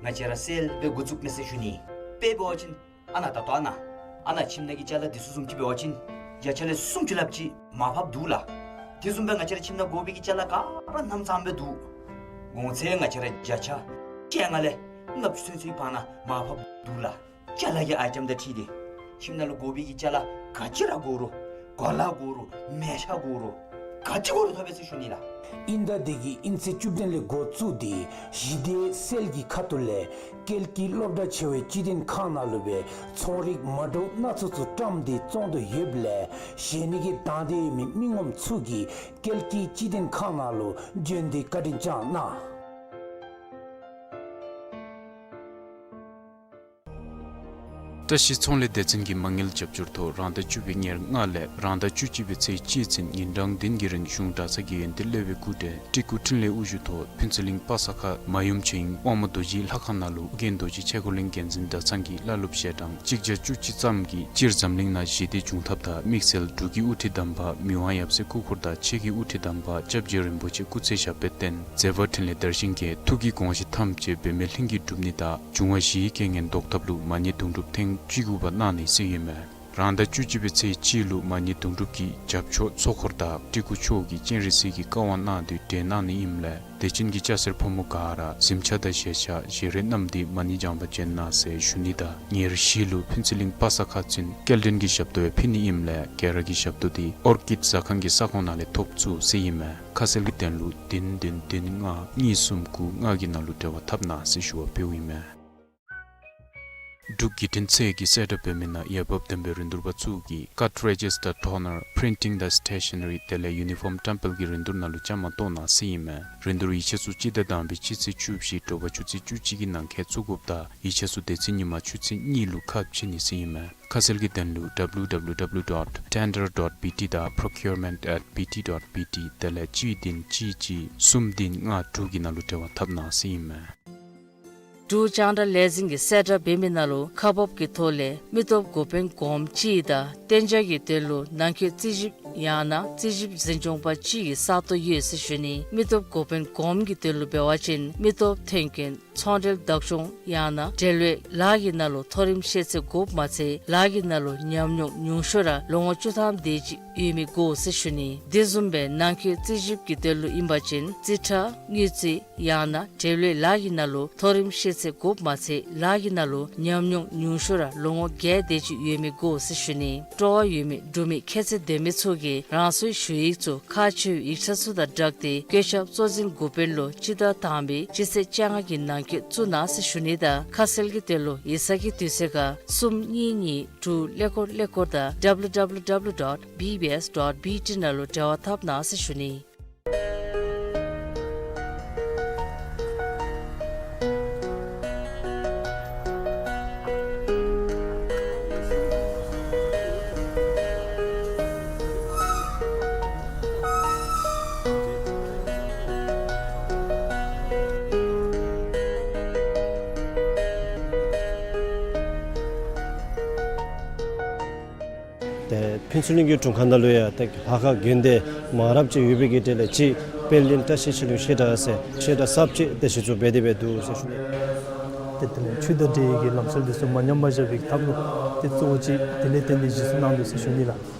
ང་བཅས་ར་སེལ་སྦེ་འགོ་བཙུགས་མས་ཟེར་ཞུ་ནི། དཔེ་འབད་བ་ཅིན་ཨ་ནཱ་ད་ལྟོ་ཨ་ནཱ་ཨ་ནཱ་ཁྱིམ་ནང་གི་ཅ་ལ་འདི་ཚུ་བཟུམ་ཅིག་འབད་བ་ཅིན་བརྒྱ་ཆ་ལས་སུམ་ཅུ་ལྷགཔ་ཅིག་མར་ཕབ་འདུག་ལགས། དེ་བཟུམ་སྦེ་ང་བཅས་ར་ཁྱིམ་ནང་དགོ་པའི་གི་ཅ་ལ་ག་ར་གནམ་ཚང་སྦེ་འདུག། གོང་ཚད་ང་བཅས་ར་བརྒྱ་ཆ་བཅོ་ལྔ་ལས་ལྔ་བཅུ་ཚུན་ཚོད་བར་ན་མར་ཕབ་འདུག་ལགས། ཅ་ལ་གི་ཨའི་ཊེམ་དང་འཁྲིལ་ཏེ་ཁྱིམ་ནང་ལུ་དགོ་པའི་གི་ཅ་ལ་ག་ཅི་ར་དགོ་རུང་གོ་ལ་དགོ་རུང་མལ་ཆ་དགོ་རུང་ག་ཅི་དགོ་རུང་ཐོབ་པས་ཟེར་ཞུ་ནི་ལགས། དབྱིན་ཟླ་འདི་གི་དབྱིན་ཚེས་བཅུ་བདུན་ལས་འགོ་བཙུགས་ཏེ་གཞི་སྡེ་སེལ་གྱི་ཁ་ཐུག་ལས་ཀལ་ཀི་སློབ་གྲྭ་ཆེ་བའི་སྤྱི་བདེ་ཁང་ནང་ལུ་སྦེ་ཚོང་རིགས་མ་འདྲཝ་སྣ་ཚོགས་ཚུ་བཀྲམ་སྟེ་བཙོང་དོ་ཡོདཔ་ལས་བཞེས་ནི་གི་དང་འདོད་ཡོད་མི་མི་ངོམ་ཚུ་གིས་ཀལ་ཀི་སྤྱི་བདེ་ཁང་ནང་ལུ་བྱོན་ཏེ་བཀའ་དྲིན་བསྐྱང་གནང་། བཀྲ་ཤིས་ཚོང་ལས་སྡེ་ཚན་གྱི་མ་དངུལ་རྒྱབ་སྐྱོར་ཐོག་རང་ཟླ་བཅུ་པའི་ཉེར་ལྔ་ལས་རང་ཟླ་བཅུ་གཅིག་པའི་ཚེས་གཅིག་ཚུན་ཉིན་གྲངས་བདུན་གྱི་རིང་གཞུང་གྲྭ་ཚང་གི་ཡོན་ཏན་གླེང་བའི་སྐུ་བགྲེས་སྤྲུལ་སྐུ་འཕྲིན་ལས་དབུ་བཞུགས་ཐོག་ཕུན་ཚོགས་གླིང་པ་ས་ཁ་མ་ཡུམ་ཆོས་དབྱིངས་དབང་མོ་རྡོ་རྗེའི་ལྷ་ཁང་ནང་ལུ་ཨོ་རྒྱན་རྡོ་རྗེ་ཆས་གོས་གླིང་རྒྱལ་འཛིན་གྲྭ་ཚང་གི་བླ་སློབ་ཞལ་གྲངས་གཅིག་བརྒྱ་བཅུ་གཅིག་ཙམ་གྱིས་སྤྱིར་འཛམ་གླིང་ནང་ཞི་བདེ་འབྱུང་ཐབས་དང་དམིགས་བསལ་འབྲུག་གི་དབུ་ཁྲིད་དམ་པ་མི་དབང་ཡབ་སྲས་སྐུ་འཁོར་དང་ཆོས་ཀྱི་དབུ་ཁྲིད་དམ་པ་སྐྱབས་རྗེ་རིན་པོ་ཆེ་སྐུ་ཚེ་ཞབས་པད་བརྟན་མཛད་པ་འཕྲིན་ལས་དར་ཞིང་རྒྱས་ཐུགས་ཀྱི་དགོངས་བཞེད་ཐམས་ཅད་འབད་མེད་ལྷུན་གྱིས་འགྲུབ་ནི་དང་འབྱུང་བ་བཞིའི་རྐྱེན་ངན་བཟློག་ཐབས་ལུ་མ་ཎི་དུང་སྒྲུབ་ཐེངས་བཅུ་དགུ་པ་གནང་ནི་ཟེར་ཨིན་མས། རང་ཟླ་བཅུ་གཅིག་པའི་ཚེས་གཅིག་ལུ་མ་ཎི་དུང་སྒྲུབ་ཀྱི་རྒྱབ་ཕྱོགས་ཚོགས་འཁོར་དང་སྤྲུལ་སྐུ་མཆོག་གིས་སྤྱན་རས་གཟིགས་ཀྱི་བཀའ་དབང་གནང་དོ་གྲོལ་གནང་ནི་ཨིནམ་ལས་དད་ཅན་གྱི་སྐྱ་སེར་ཕོ་མོ་ག་ར་གཟིམ་ཆས་དང་བཞེས་ཆས་བཞེས་རས་བསྣམས་ཏེ་མ་ཎི་བགྱང་པར་བྱོན་གནང་ཟེར་ཞུ་ནི་དང་ཉེར་བཞི་ལུ་ཕུན་ཚོགས་གླིང་པ་ས་ཁ་ཚུན་སྐྱེལ་འདྲེན་གྱི་ཞབས་ཏོག་ཡང་ཕུལ་ནི་ཨིནམ་ལས་ག་ར་གིས་ཞབས་ཏོག་འདི་ཨོར་ཀིཌ་ཟ་ཁང་གི་ས་ཁོངས་ནང་ལས་ཐོབ་ཚུགས་ཟེར་ཨིན་མས། ཁ་གསལ་གྱི་དོན་ལུ་བདུན་བདུན་བདུན་ལྔ་གཉིས་གསུམ་དགུ་ལྔ་གི་ནང་ལུ་འབྲེལ་བ་འཐབ་གནང་ཟེར་ཞུ་བ་ཕུལཝ་ཨིན་མས། འབྲུག་བརྒྱུད་འཕྲིན་ཚད་ཀྱིས་གསལ་བསྒྲགས་འབད་མི་ནང་འོས་འབབ་ལྡན་པའི་རིན་བསྡུར་པ་ཚུ་གིས་ཀཊ་རེ་ཇི་སི་ཊར་ཊོ་ནར་པི་རིན་ཊིང་དང་སི་ཊེ་ཤ་ན་རི་དེ་ལས་ཡུ་ནི་ཕོམ་བཀྲམ་སྤེལ་གྱི་རིན་བསྡུར་ནང་ལུ་བཅའ་མར་གཏོགས་གནང་ཟེར་ཨིན་མས། རིན་བསྡུར་ཡིག་ཆ་ཚུ་སྤྱི་ཟླ་དང་པའི་སྤྱི་ཚེས་བཅུ་བཞི་དྲོ་པ་ཆུ་ཚོད་བཅུ་གཅིག་གི་ནང་འཁོད་བཙུགས་དགོཔ་དང་ཡིག་ཆ་ཚུ་དེ་ཚེ་ཉིན་མ་ཆུ་ཚོད་གཉིས་ལུ་ཁ་ཕྱེ་ནི་ཟེར་ཨིན་མས། ཁ་གསལ་གྱི་དོན་ལུ་ཌབ་ལིའུ་ཌབ་ལིའུ་ཌབ་ལིའུ་ཌོཊ་ཊེན་ཌར་ཌོཊ་བི་ཊི་དང་པྲོ་ཀིའུར་མེནཊ་ཨེཊ་བི་ཊི་ཌོཊ་བི་ཊི་དེ་ལས་གཅིག་བདུན་གཅིག་གཅིག་གསུམ་བདུན་ལྔ་དྲུག་གི་ནང་ལུ་འབྲེལ་བ་འཐབ་གནང་ཟེར་ཨིན་མས། འབྲུག་རྒྱང་བསྒྲགས་ལས་འཛིན་གྱིས་གསལ་བསྒྲགས་འབད་མི་ནང་ལུ་ཁག་འབག་གི་ཐོག་ལས་མི་སྟོབས་འགོ་དཔོན་གོངམ་གཅིག་དང་གཏན་འཇགས་ཀྱི་དོན་ལུ་ནང་འཁོད་རྩིས་ཞིབ་ཡང་ན་རྩིས་ཞིབ་འཛིན་སྐྱོང་པ་གཅིག་གི་ས་སྟོང་ཡོད་ཟེར་ཞུ་ནི། མི་སྟོབས་འགོ་དཔོན་གོངམ་གྱི་དོན་ལུ་འབད་བ་ཅིན་མི་སྟོབས་ཐོན་སྐྱེད་ཚོང་འབྲེལ་བདག་སྐྱོང་ཡང་ན་འབྲེལ་ཡོད་ལཱ་གི་ནང་ལུ་མཐོ་རིམ་ཤེས་ཚད་དགོཔ་མ་ཚད་ལཱ་གི་ནང་ལུ་ཉམས་མྱོང་ཉུང་ཤོས་ར་ལོ་ངོ་བཅུ་ཐམ་དེ་ཅིག་ཡོད་མི་དགོ་ཟེར་ཞུ་ནི། དེ་བཟུམ་སྦེ་ནང་འཁོད་རྩིས་ཞིབ་ཀྱི་དོན་ལུ་ཨིན་པ་ཅིན་རྩིས་ཁྲ་དངུལ་རྩིས་ཡང་ན་འབྲེལ་ཡོད་ལཱ་གི་ནང་ལུ་མཐོ་རིམ་ཤེས་ཚད་དགོཔ་མ་ཚད་ལཱ་གི་ནང་ལུ་ཉམས་མྱོང་ཉུང་ཤོས་ར་ལོ་ངོ་བརྒྱད་དེ་ཅིག་ཡོད་མི་དགོ་ཟེར་ཞུ་ནི། སྤྲོ་བ་ཡོད་མི་འབྲུག་མི་ཁྱད་ཚད་ལྡན་མི་ཚུ་གིས་རང་སོའི་ཞུ་ཡིག་ཚུ་ཁག་ཆེ་བའི་ཡིག་ཆ་ཚུ་དང་སྦྲགས་ཏེ་བཀོད་ཁྱབ་གཙོ་འཛིན་འགོ་དཔོན་ལུ་སྤྱི་ཟླ་དང་པའི་སྤྱི་ཚེས་བཅོ་ལྔ་གི་ནང་ བཙུགས་གནང་ཟེར་ཞུ་ནི་དང་ཁ་གསལ་གྱི་དོན་ལུ་ཡིག་ཚང་གི་དུས་ཚོད་ཁར་གསུམ་གཉིས་གཉིས་དྲུག་ཀླད་ཀོར་ཀླད་ཀོར་དང་W W W dot B B S dot B T ནང་ལུ་འབྲེལ་བ་འཐབ་གནང་ཟེར་ཞུ་ནི། ཏེ་ཕུན་ཚོགས་གླིང་གི་དྲུང་ཁག་ནང་ལུ་ཡང་ཏེ་ལྷ་ཁང་དགོན་སྡེ་མང་རབས་ཅིག་ཡོད་པའི་གི་གྲས་ལས་གཅིག་དཔལ་ལྡན་བཀྲ་ཤིས་ཆོས་གླིང་བཤད་གྲྭ་ཟེར་བཤད་གྲྭ་གསརཔ་ཅིག་ཏེ་གཞི་བཙུགས་འབད་དེ་འབད་འདུག་ཟེར་ཞུ་ནི། ཏེ་དེ་ལས་ཆོས་དང་འབྲེལ་བའི་གི་ལམ་སྲོལ་འདི་ཚུ་མ་ཉམས་པར་བཞག་པའི་ཐབས་ལུ་ཏེ་གཙོ་བོ་ཅིག་དེ་ལས་བརྟེན་ཏེ་གཞི་བཙུགས་གནང་འདུག་ཟེར་ཞུ་ནི་ལགས།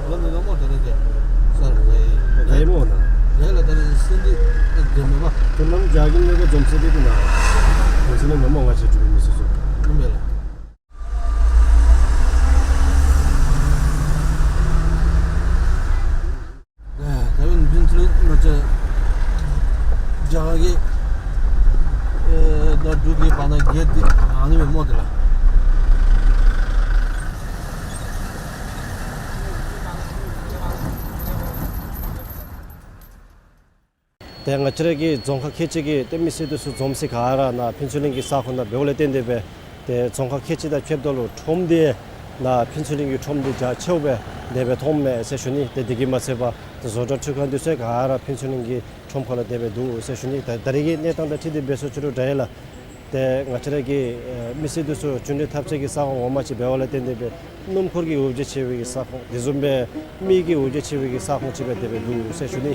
ལོ་ནི་ལོ་མོ་དེ་རེད་དེ། སར་རེད། རེད་ལ་ད་རེས་སེང་གེ་ཨ་དེ་མེད་པ། དེ་ནམ་རྒྱ་གི་ནི་གོ་འཛོམས་སེ་དེ་དེ་ན། འཛོམས་སེ་ནི་ནམ་མོ་ང་ཆེ་གྲུབ་མི་སོ་སོ། ཨ་མེད་ལ། ད་བན་བིན་ཚུལ་ང་ཆ་རྒྱ་གར་གྱི་ཨེ་ད་འབྲུག་གི་བར་ན་བརྒལ་ཏེ་ཨ་ནི་མེད་མོ་དེ་ལ། ཏེ་ང་བཅས་ར་གི་རྫོང་ཁག་ཁལ་གཅིག་གི་ཏེ་མི་སེར་དེ་ཚུ་འཛོམས་སེ་ག་ར་ནཱ་ཕུན་ཚོགས་གླིང་གི་ས་ཁོངས་ནང་འབདཝ་ལས་བརྟེན་ཏེ་སྦེ་ཏེ་རྫོང་ཁག་ཁལ་གཅིག་དང་ཕྱདཔ་ད་ལུ་ཁྲོམ་འདི་ནཱ་ཕུན་ཚོགས་གླིང་གི་ཁྲོམ་འདི་རྒྱ་ཆེཝ་སྦེ་དེ་སྦེ་མཐོངམ་མས་ཟེར་ཞུ་ནི། ཏེ་དེ་གིས་མ་ཚད་པར་ཏེ་བཟོ་གྲྭ་འཕྲུལ་ཁང་དེ་ཚུ་ག་ར་ཕུན་ཚོགས་གླིང་གི་ཁྲོམ་ཁ་ལུ་དེ་སྦེ་འདུག་ཟེར་ཞུ་ནི། ད་ད་རེས་ཀྱི་གནས་སྟངས་དང་འཁྲིལ་ཏེ་འབད་སོ་ཅི་རུང་འདྲ་ཡི་ལགས། ཏེ་ང་བཅས་ར་གི་ཨེ་མི་སེར་དེ་ཚུ་གཅིག་འདྲེས་འཐབ་རྩོད་ཀྱི་ས་ཁོངས་ངོ་མ་ཅིག་འབདཝ་ལས་བརྟེན་ཏེ་སྦེ་སྣུམ་འཁོར་གྱི་འོ་བརྒྱལ་ཆེ་བའི་གི་ས་ཁོངས་དེ་བཟུམ་སྦེ་མི་གི་འོ་བརྒྱལ་ཆེ་བའི་གི་ས་ཁོངས་ཅིག་སྦེ་དེ་སྦེ་འདུག་ཟེར་ཞུ་ནི།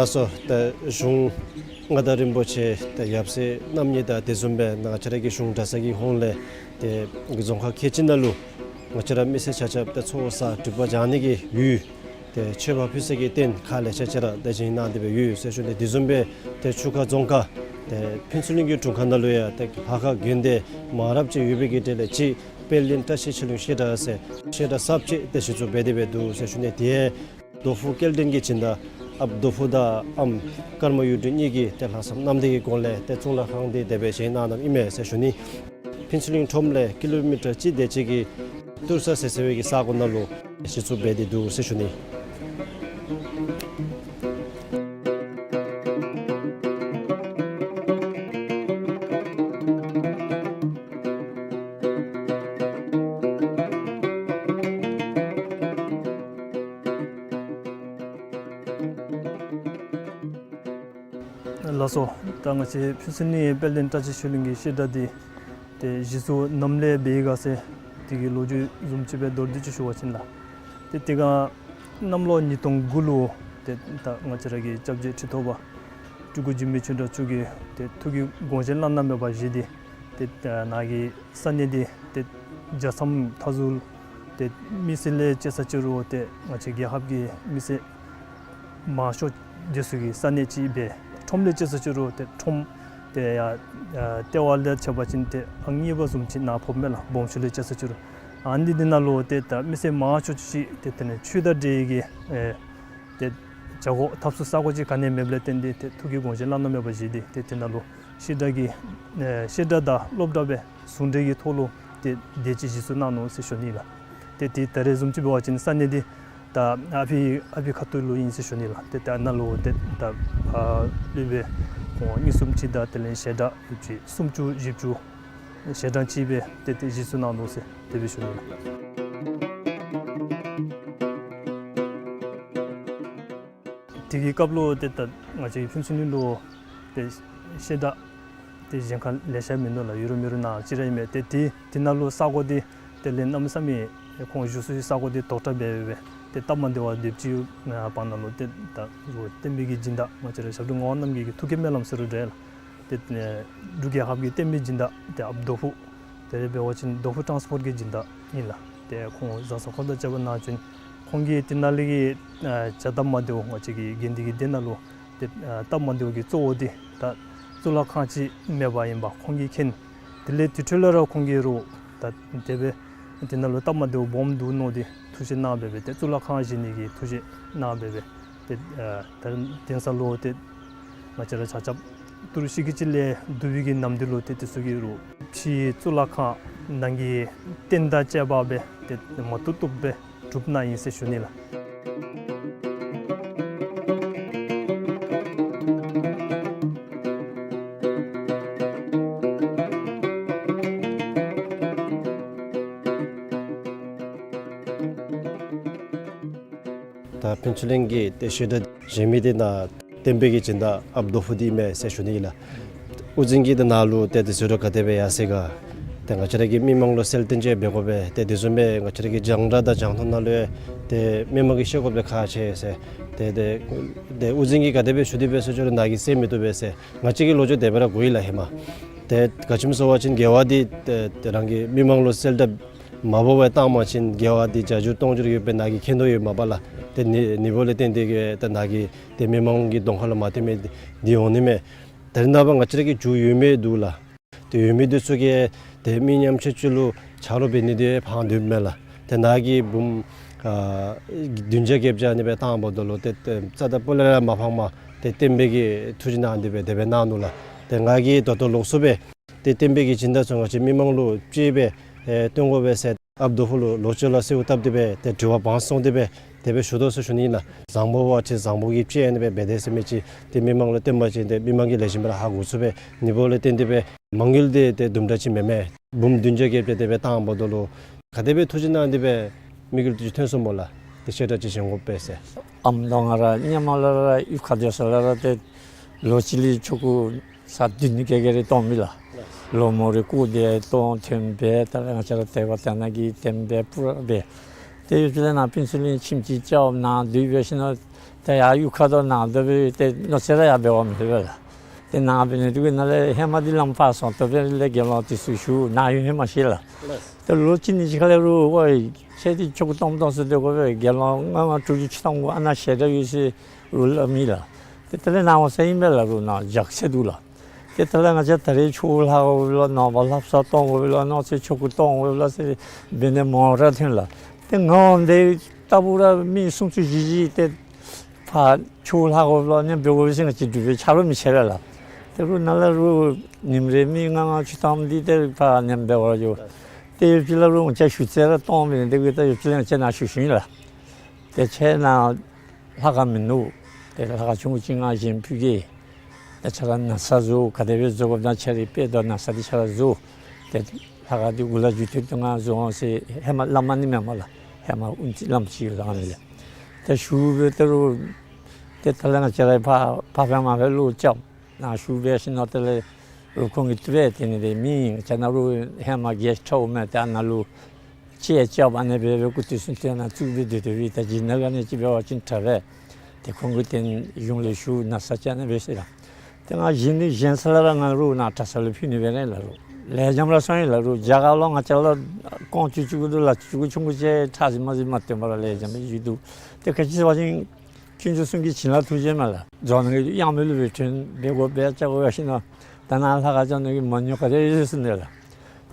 ལགས་སོ། ད་གཞུང་མངའ་བདག་རིན་པོ་ཆེ་ད་ཡབ་སྲས་རྣམ་གཉིས་དང་དེ་བཟུམ་སྦེ་ང་བཅས་ར་གི་གཞུང་གྲྭ་ཚང་གི་ཧོངས་ལས་ཏེ་རྫོང་ཁག་ཁལ་གཅིག་ནང་ལུ་ང་བཅས་ར་མི་སེར་ཆ་ཁྱབ་ཏེ་ཚོགས་བསགས་སྒྲིབ་པ་སྦྱང་ནི་གི་ཡུལ་ཏེ་མཆོད་པ་ཕུལ་ས་གི་རྟེན་ཁག་ལེ་ཤ་ཅིག་ར་ཏེ་བཞེངས་གནང་སྟེ་སྦེ་ཡོད་ཟེར་ཞུ་ནི། དེ་བཟུམ་སྦེ་ཏེ་ཆུ་ཁ་རྫོང་ཁག་ཏེ་ཕུན་ཚོགས་གླིང་གི་དྲུང་ཁག་ནང་ལུ་ཡང་ཏེ་ལྷ་ཁང་དགོན་སྡེ་མང་རབས་ཅིག་ཡོད་པའི་གི་གྲས་ལས་གཅིག་དཔལ་ལྡན་བཀྲ་ཤིས་ཆོས་གླིང་བཤད་གྲྭ་ཟེར་བཤད་གྲྭ་གསརཔ་ཅིག་ཏེ་གཞི་བཙུགས་འབད་དེ་སྦེ་འདུག་ཟེར་ཞུ་ནི། དེ་ཡང་རྡོ་ཕུག་སྐལ་ལྡན་གྱི་སྦྱིན་བདག་ཨཔ་རྡོ་ཕུག་དང་ཨམ་ཀརྨ་གཡུ་སྒྲོན་གཉིས་ཀྱིས་ཏེ་ལྷག་བསམ་རྣམ་དག་གི་སྒོ་ལས་ཏེ་གཙུག་ལག་ཁང་འདི་དེ་སྦེ་བཞེངས་གནང་གནངམ་ཨིན་མས་ཟེར་ཞུ་ནི། ཕུན་ཚོགས་གླིང་ཁྲོམ་ལས་ཀི་ལོ་མི་ཊར་གཅིག་དེ་ཅིག་གི་ཏུར་ས་ཟེར་ཟེར་བའི་གི་ས་གོ་ནང་ལུ་གཞི་བཙུགས་འབད་དེ་འདུག་ཟེར་ཞུ་ནི། ལགས་སོ། ད་ང་བཅས་ཕུན་ཚོགས་གླིང་དཔལ་ལྡན་བཀྲ་ཤིས་ཆོས་གླིང་གི་བཤད་གྲྭ་འདི་ཏེ་གཞི་བཙུགས་ནམ་ལས་འབད་ཡི་ག་ཟེར་དེ་གི་ལོ་རྒྱུས་བཟུམ་ཅིག་སྦེ་མདོར་བསྡུས་ཅིག་ཞུ་བ་ཅིན་ལགས། ཏེ་དེ་སྒང་གནམ་ལོ་ཉིས་སྟོང་དགུ་ལུ་ཏེ་ད་ང་བཅས་ར་གི་སྐྱབས་རྗེ་ཁྲི་ཐོག་པ་སྤྲུལ་སྐུ་འཇིགས་མེད་ཆོས་གྲགས་མཆོག་གིས་ཏེ་ཐུགས་ཀྱི་དགོངས་བཞེད་བླ་ན་མེད་པ་བཞེས་ཏེ་ཏེ་ནཱ་གི་ས་གནས་འདི་ཏེ་རྒྱལ་མཚམས་མཐའ་ཟུར་ཏེ་མི་སེར་ལས་ཅི་ས་ཅི་རུང་ཏེ་ང་བཅས་རྒྱལ་ཁབ་ཀྱི་མི་སེར་ མང་ཤོས་འདི་ཚུ་གི་ས་གནས་ཅིག་སྦེ་ཁྲོམ་ལས་བཅད་ས་ཅིག་རུང་ཏེ་ཁྲོམ་ཏེ་ཡར་ཨ་ལྟེ་བ་ལས་ཕྱེ་བ་ཅིན་ཏེ་ཨང་གཉིས་པ་བཟུམ་ཅིག་ནཱ་ཕོགཔ་མས་ལགས། སྦོམ་ཤོས་ལས་བཅད་ས་ཅིག་རུང་ཨ་ནི་འདི་ནང་ལུ་ཏེ་ད་མི་སེར་མང་ཤོས་ཅིག་ཏེ་དེ་ལས་ཆོས་དང་འབྲེལ་གྱི་ཨེ་ཏེ་བྱ་སྒོ་འཐབ་ས་ས་གོ་ཅིག་ག་ནི་མེདཔ་ལས་བརྟེན་ཏེ་ཏེ་ཐུགས་ཀྱི་དགོངས་བཞེད་བླ་ན་མེད་པ་བཞེས་ཏེ་ཏེ་དེ་ནང་ལུ་བཤད་གྲྭ་གི་ཨེ་བཤད་གྲྭ་དང་སློབ་གྲྭ་སྦེ་ཟུང་འབྲེལ་གྱི་ཐོག་ལུ་ཏེ་དེ་ཅིག་གཞི་བཙུགས་གནང་ནུག་ཟེར་ཞུ་ནི་ལགས། ཏེ་དེ་ད་རེས་བཟུམ་ཅིག་འབད་བ་ཅིན་ས་གནས་འདི་ད་ཨ་ཕི་ཨ་ཕི་ཁ་ཐུག་ལུ་ཨིན་ཟེར་ཞུ་ནི་ལགས། ཏེ་ད་ནཱ་ལུ་ཏེ་ད་ཨ་སློབ་དཔོན་ཁོང་གཉིས་གསུམ་ཅིག་དང་དེ་ལས་བཤད་གྲྭ་ཡོད་ཅིག་སུམ་ཅུ་བཞི་བཅུ་ཞལ་གྲངས་ཅིག་སྦེ་ཏེ་ཏེ་གཞི་བཙུགས་གནང་ནུག་ཟེར་དེ་སྦེ་ཞུ་ནི་ལགས། དེ་གི་སྐབས་ལུ་ཏེ་ད་ང་བཅས་ཀྱི་ཕུན་ཚོགས་གླིང་ལུ་ཏེ་བཤད་གྲྭ་ཏེ་གཞན་ཁར་ལེ་ཤ་མིན་འདུག་ལགས། ཡོད་རུང་མེད་རུང་ནཱ་གཅིག་ར་ཨིན་མས། ཏེ་དེ་དེ་ནང་ལུ་ས་གོ་འདི་དེ་ལས་གནམ་མེད་ས་མེད་ཁོང་བཞུགས་སའི་ས་གོ་འདི་དོག་དྲགས་སྦེ་སྦེ་ཏེ་སྟབས་མ་བདེ་བ་དེ་ཅིག་ཡོད་པ་ནང་ལུ་ཏེ་ད་རུང་བསྟན་པའི་གི་སྦྱིན་བདག་ང་བཅས་ར་ཞབས་དྲུང་ངག་དབང་རྣམ་རྒྱལ་གྱི་ཐུགས་བསྐྱེད་སྨོན་ལམ་ཟེར་རུང་འདྲ་ལགས། ཏེ་ཨེ་འབྲུག་རྒྱལ་ཁབ་ཀྱི་བསྟན་པའི་སྦྱིན་བདག་ཏེ་ཨཔ་རྡོ་ཕུག་དེ་ལས་འབད་བ་ཅིན་རྡོ་ཕུག་ཊཱནསི་པོརཊ་གི་སྦྱིན་བདག་ཨིན་ལགས། ཏེ་ཁོང་བཟའ་ཚང་ཁོང་དང་བཅས་པ་ནཱ་བྱོན། ཁོང་གིས་དེ་ནང་ལས་ཀྱི་ཨ་བྱ་སྟབས་མ་བདེཝ་ང་བཅས་ཀྱི་དགེ་འདུན་གྱི་སྡེ་ནང་ལུ་ཏེ་ཨ་སྟབས་མ་བདེཝ་གི་གཙོ་བོ་འདི་ད་གཙུག་ལག་ཁང་ཅིག་མེདཔ་ཨིནམ་ཁོང་གིས་མཁྱེན། དེ་ལས་དེ་འཕྲོ་ལས་ར་ཁོང་གིས་རུང་ད་དེ་སྦེ་དེ་ནང་ལུ་སྟབས་མ་བདེཝ་སྦོམ་འདུག་མནོ་སྟེ་ཐུགས་བཞེད་གནང་སྦེ་སྦེ་ཏེ་གཙུག་ལག་ཁང་བཞེངས་ནི་གི་ཐུགས་བཞེད་གནང་སྦེ་སྦེ་ཏེ་ཨ་ད་དེང་སང་ལུ་ཏེ་ང་བཅས་ར་ཆ་ཁྱབ་ཏི་རུ་ཤི་གི་ཅིག་ལས་བསྡུ་བའི་གི་ནམ་དུས་ལུ་ཏེ་དེ་ཚུ་གིས་རུང་ཕྱིའི་གཙུག་ལག་ཁང་ནང་གི་རྟེན་དང་བཅས་པ་སྦེ་ཏེ་མ་བཏུབ་བཏུབ་སྦེ་གྲུབ་གནང་ཡི་ཟེར་ཞུ་ནི་ལགས། ད་ཕུན་ཚོགས་གླིང་གི་ཏེ་བཤད་གྲྭ་བཞེངས་མི་འདི་ནཱ་བསྟན་པའི་གི་སྦྱིན་བདག་ཨཔ་རྡོ་ཕུག་འདི་ཨིན་མས་ཟེར་ཞུ་ནི་ཨིན་ལགས། དབུ་འཛིན་གྱིས་ཏེ་ནཱ་ལུ་ཏེ་དེ་ཟེར་རུང་ག་དེ་སྦེ་ཡར་སོང་ག། ཏེ་ང་བཅས་ར་གི་མི་མང་ལུ་གསལ་སྟོན་ཅིག་འབད་དགོ་པས། ཏེ་དེ་བཟུམ་སྦེ་ང་བཅས་ར་གི་རྒྱང་བསྒྲགས་དང་རྒྱང་མཐོང་ནང་ལུ་ཏེ་མི་མང་གིས་ཤེས་དགོ་པའི་ཁག་ཆེ་ཟེར། ཏེ་ཏེ་ཏེ་དབུ་འཛིན་གྱིས་ག་དེ་སྦེ་ཞུ་དེ་སྦེ་ཟེར་ཞུ་རུང་ནཱ་གིས་གསན་མི་བཏུབ་པས་ཟེར། ང་བཅས་ཀྱི་ལོ་རྒྱུས་དེ་སྦེ་ར་གོ་ཡི་ལགས་ཧེ་མ། ཏེ་ག་ཅི་སྨོ་ཟེར་བ་ཅིན་དགེ་བ་འདི་ཏེ་ཏེ་རང་གི་མི་མང་ལུ་གསལ་བསྒྲགས་མ་འབད་བར་བཏང་པ་ཅིན་དགེ་བ་འདི་བརྒྱ་འགྱུར་སྟོང་འགྱུར་ཡོད་པའི་ནཱ་གིས་མཁྱེན་དོ་ཡོདཔ་མས་པ་ལགས། ཏེ་ནི་ནི་འབདཝ་ལས་བརྟེན་ཏེ་གི་ཏེ་ནཱ་གིས་ཏེ་མི་མང་གི་གདོང་ཁ་ལུ་མ་བསྟནམ་འདི་འོང་ནི་མས། ད་རེས་ནངས་པ་ང་བཅས་ར་གི་རྒྱུ་ཡོད་མི་འདུག་ལགས། ཏེ་ཡོད་མི་འདི་ཚུ་གིས་ཏེ་མི་ཉམ་ཆུང་ཅིག་ལུ་ཆ་རོགས་འབད་ནི་འདི་ཕངས་སྡོདཔ་མས་ལགས། ཏེ་ནཱ་གིས་འབུམ་ཨ་བདུན་བརྒྱ་བརྒྱད་བརྒྱ་ཨ་ནི་སྦེ་བཏང་འབདཝ་ད་ལུ་ཏེ་ཏེ་རྩ་དང་སྤུ་ལས་ར་མ་ཕངས་པར་ཏེ་བསྟན་པའི་གི་ཐུགས་བཞེད་གནང་སྟེ་སྦེ་དེ་སྦེ་གནང་ནུག་ལགས། ཏེ་ང་གིས་ད་ལྟོ་ལོགས་སུ་སྦེ་ཏེ་བསྟན་པའི་གི་སྦྱིན་བདག་ཚུ་ང་བཅས་མི་མང་ལུ་ཅིག་སྦེ་ཨེ་སྟོན་དགོ་པས་ཟེར་ཨཔ་རྡོ་ཕུག་ལུ་ལོག་ཅི་ལགས་ཟེར་བཏབ་སྟེ་སྦེ་ཏེ་དྲི་བ་བང་སོང་སྟེ་སྦེ་དེ་སྦེ་ཞུ་དོ་ཟེར་ཞུ་ནི་ཨིན་ལགས། བཟང་པོ་བ་ཅིན་བཟང་པོ་གི་ཅིག་ཨ་ནི་སྦེ་འབད་དེས་ཟེར་མི་ཅིག་ཏེ་མི་མང་ལུ་སྟོན་པ་ཅིན་ཏེ་མི་མང་གིས་ལེགས་ཤོམ་སྦེ་ར་ཧ་གོ་ཚུགས་པས། ནི་འབདཝ་ལས་བརྟེན་ཏེ་སྦེ་མ་དངུལ་འདི་ཏེ་དུམ་གྲ་ཅིག་མེན་མས། འབུམ་བདུན་བརྒྱ་བརྒྱད་བརྒྱ་དེ་སྦེ་བཏང་འབདཝ་ད་ལུ་ག་དེ་སྦེ་ཐུགས་བཞེད་གནང་སྟེ་སྦེ་དམིགས་ཡུལ་འདི་ཅིག་ཐོན་སོང་སྨོ་ལགས། ཏེ་བཤད་གྲྭ་ཅིག་བཞེངས་དགོ་པས་ཟེར། ཨམ་དང་ང་ར་ཧེ་མ་ལས་ར་གཡུས་ཁར་སྡོད་ས་ལས་ར་ཏེ་ལོ་གཅིག་ལས་ཆོ་ག་ས་བདུན་ནི་ག་ག་ར་གཏང་མི་ལགས། ལོ་མོ་རེ་སྐུ་དེ་གཏང་ཐོན་སྦེ་ད་ལས་ང་བཅས་ར་དད་པ་དད་ན་གི་བསྟན་པ་སྤུ་ར་སྦེ། ཏེ་ཡུལ་ལས་ནཱ་ཕུན་ཚོགས་གླིང་ཁྱིམ་ཅིག་རྐྱབ་ནཱ་སྡོད་འབད་ཞིནམ་ལས་ཏེ་ཡར་གཡུས་ཁར་དང་ནཱ་སྡོད་སྦེ་ཏེ་མནོ་ཚད་ར་ཡར་འབད་བ་མེད་པས་ལགས། ཏེ་ནཱ་འབད་ནི་འདི་གིས་ནཱ་ལས་ཧེ་མ་འདི་ལམ་ཕར་སོང་སྟེ་སྦེ་ལས་དགེ་སློང་འདི་ཚུ་ཞུ་ནཱ་ཡོད་ཧེ་མ་ཤེས་ལགས། ཏེ་ལོ་གཅིག་གཉིས་ཅིག་ཁ་ལས་རུང་ཝའེ་ཁྱེད་འདི་ཆོ་ག་གཏང་གཏང་ཟེར་སྡོད་དགོ་པས། དགེ་སློང་ལྔ་ལྔ་དྲུག་ཅུ་ཅིག་གཏང་དགོ། ཨ་ནཱ་ཞལ་གྲངས་ཡོད་ཟེར་རུང་སླབ་མས་ལགས། ཏེ་དེ་ལས་ནཱ་འོང་ས་ཨིན་པས་ལགས། རུང་ནཱ་རྒྱགས་ཚད་འདུག་ལགས། ཏེ་དེ་ལས་ང་བཅས་ད་རེས་ཆོས་ལྷབ་དགོ་པས་ལགས། ནངས་པ་ལྷ་བསངས་གཏང་དགོ་པས་ལགས། གནངས་ཚེ་ཆོ་ག་གཏང་དགོ་པས་ལགས་ཟེར་འབད་ནི་མང་ར་ཐོན་ལགས། ཏེ་ང་འོང་དེ་ལྟ་བུ་ར་མི་སུམ་ཅུ་བཞི་བཞི་ཏེ་ཕར་ཆོས་ལྷབ་དགོ་པས་ལགས། ཨ་ནི་འབད་དགོ་པས་ཟེར་ང་བཅས་འབྲུག་པའི་ཆ་རོགས་མི་ཆེ་ར་ལགས། ཏེ་རུང་ནཱ་ལས་རུང་ཉིནམ་རེ་མི་ལྔ་ལྔ་བཅུ་ཐམ་འདི་ཏེ་ཕར་ཨ་ནི་འབད་བར་འགྱོ། ཏེ་ཡུལ་ལས་རུང་ང་བཅས་ཞུ་ཚད་ར་གཏང་མི་འདི་གིས་ད་ཡུལ་ལས་ང་བཅས་ནཱ་ཞུ་ཞུཝ་ཨིན་ལགས། ཏེ་ཁྱེད་ནཱ་ལྷ་ཁང་མིན་འདུག། ཏེ་ལྷ་ཁང་ཆུང་ཀུ་ཅིག་ང་བཞེངས་ཕུལ་གེ། ད་ཁྱེད་ར་ན་བཟའ་བཟོ་ག་དེ་སྦེ་བཟོ་དགོཔ་ད་ཁྱེད་ར་དཔེ་དང་ན་བཟའ་འདི་ཁྱེད་ར་བཟོ། ཏེ་ལྷ་ཁང་འདི་གུ་ལས་རྒྱུ་ཐོན་ཏེ་ང་བཟོ་འོང་ཟེར་ཧེ་མ་སླབ་མ་ནི་མེན་མས་ལགས། ཧེ་མ་ཨུན་ཙི་ལམ་ཅིག་ཡོད་ལགས་ཨ་ནི་ལས། ཏེ་ཞུ་སྦེ་ད་རུང་ཏེ་ད་ལས་ང་བཅས་ར་ཕར་ཕར་སྦེ་མར་སྦེ་ལོག་རྐྱབ། ནཱ་ཞུ་སྦེ་ཞིནམ་ལས་དེ་ལས་རུང་ཁོང་གིས་དེ་སྦེ་དེ་ནི་དེ་མི་ང་བཅས་ནཱ་རུང་ཧེ་མ་གེསཊ་ཧའུསི་མས། ཏེ་ཨ་ནཱ་ལུ་ཅིག་རྐྱབ་ཨ་ནི་སྦེ་སྦེ་སྐུ་དུས་གསུམ་དེ་ནཱ་བཙུགས་སྦེ་སྡོད་སྡོད་པའི་ད་ཇི་ནང་ག་ནི་ཅིག་འབད་བ་ཅིན་དྲག་པས། ཏེ་ཁོང་གིས་ཏེ་གཞུང་ལས་ཞུ་ན་བཟའ་ཅིག་ཨ་ནི་སྦེ་ཟེར་ལགས། ཏེ་ང་བཞེངས་ནི་བཞེངས་ས་ལས་ར་ང་རུང་ནཱ་གྲྭ་ཚང་ལུ་ཕུལ་ནི་སྦེ་ར་ལགས། རུང་ལེགས་ཤོམ་ར་སོང་ཡི་ལགས། རུང་རྒྱ་གར་ལུ་ང་བཅས་ལུ་ཀོང་ཆུང་ཆུང་ཀུ་འདུག་ལགས། ཆུང་ཀུ་ཆུང་ཀུ་ཅིག་ཁྲག་ཟེར་མ་ཟེར་མ་སྟོན་པར་ར་ལེགས་ཤོམ་སྦེ་བཞུགས་འདུག། ཏེ་ག་ཅི་ཟེར་བ་ཅིན་ དཀོན་མཆོག་གསུམ་གྱི་བྱིན་རླབས་ཐུགས་རྗེ་མས་ལགས། རྫོང་ནང་གི་གཡང་མོ་ལུ་སྦེ་ཐོན་སྦེ་དགོ་སྦེ་ཅ་དགོ་ཡར་སོང་ན་ད་ནཱ་ལྷ་ཁང་རྫོང་ནང་གི་མ་ཉོ་ག་དེ་ཡོད་ཟེར་ནི་ལགས།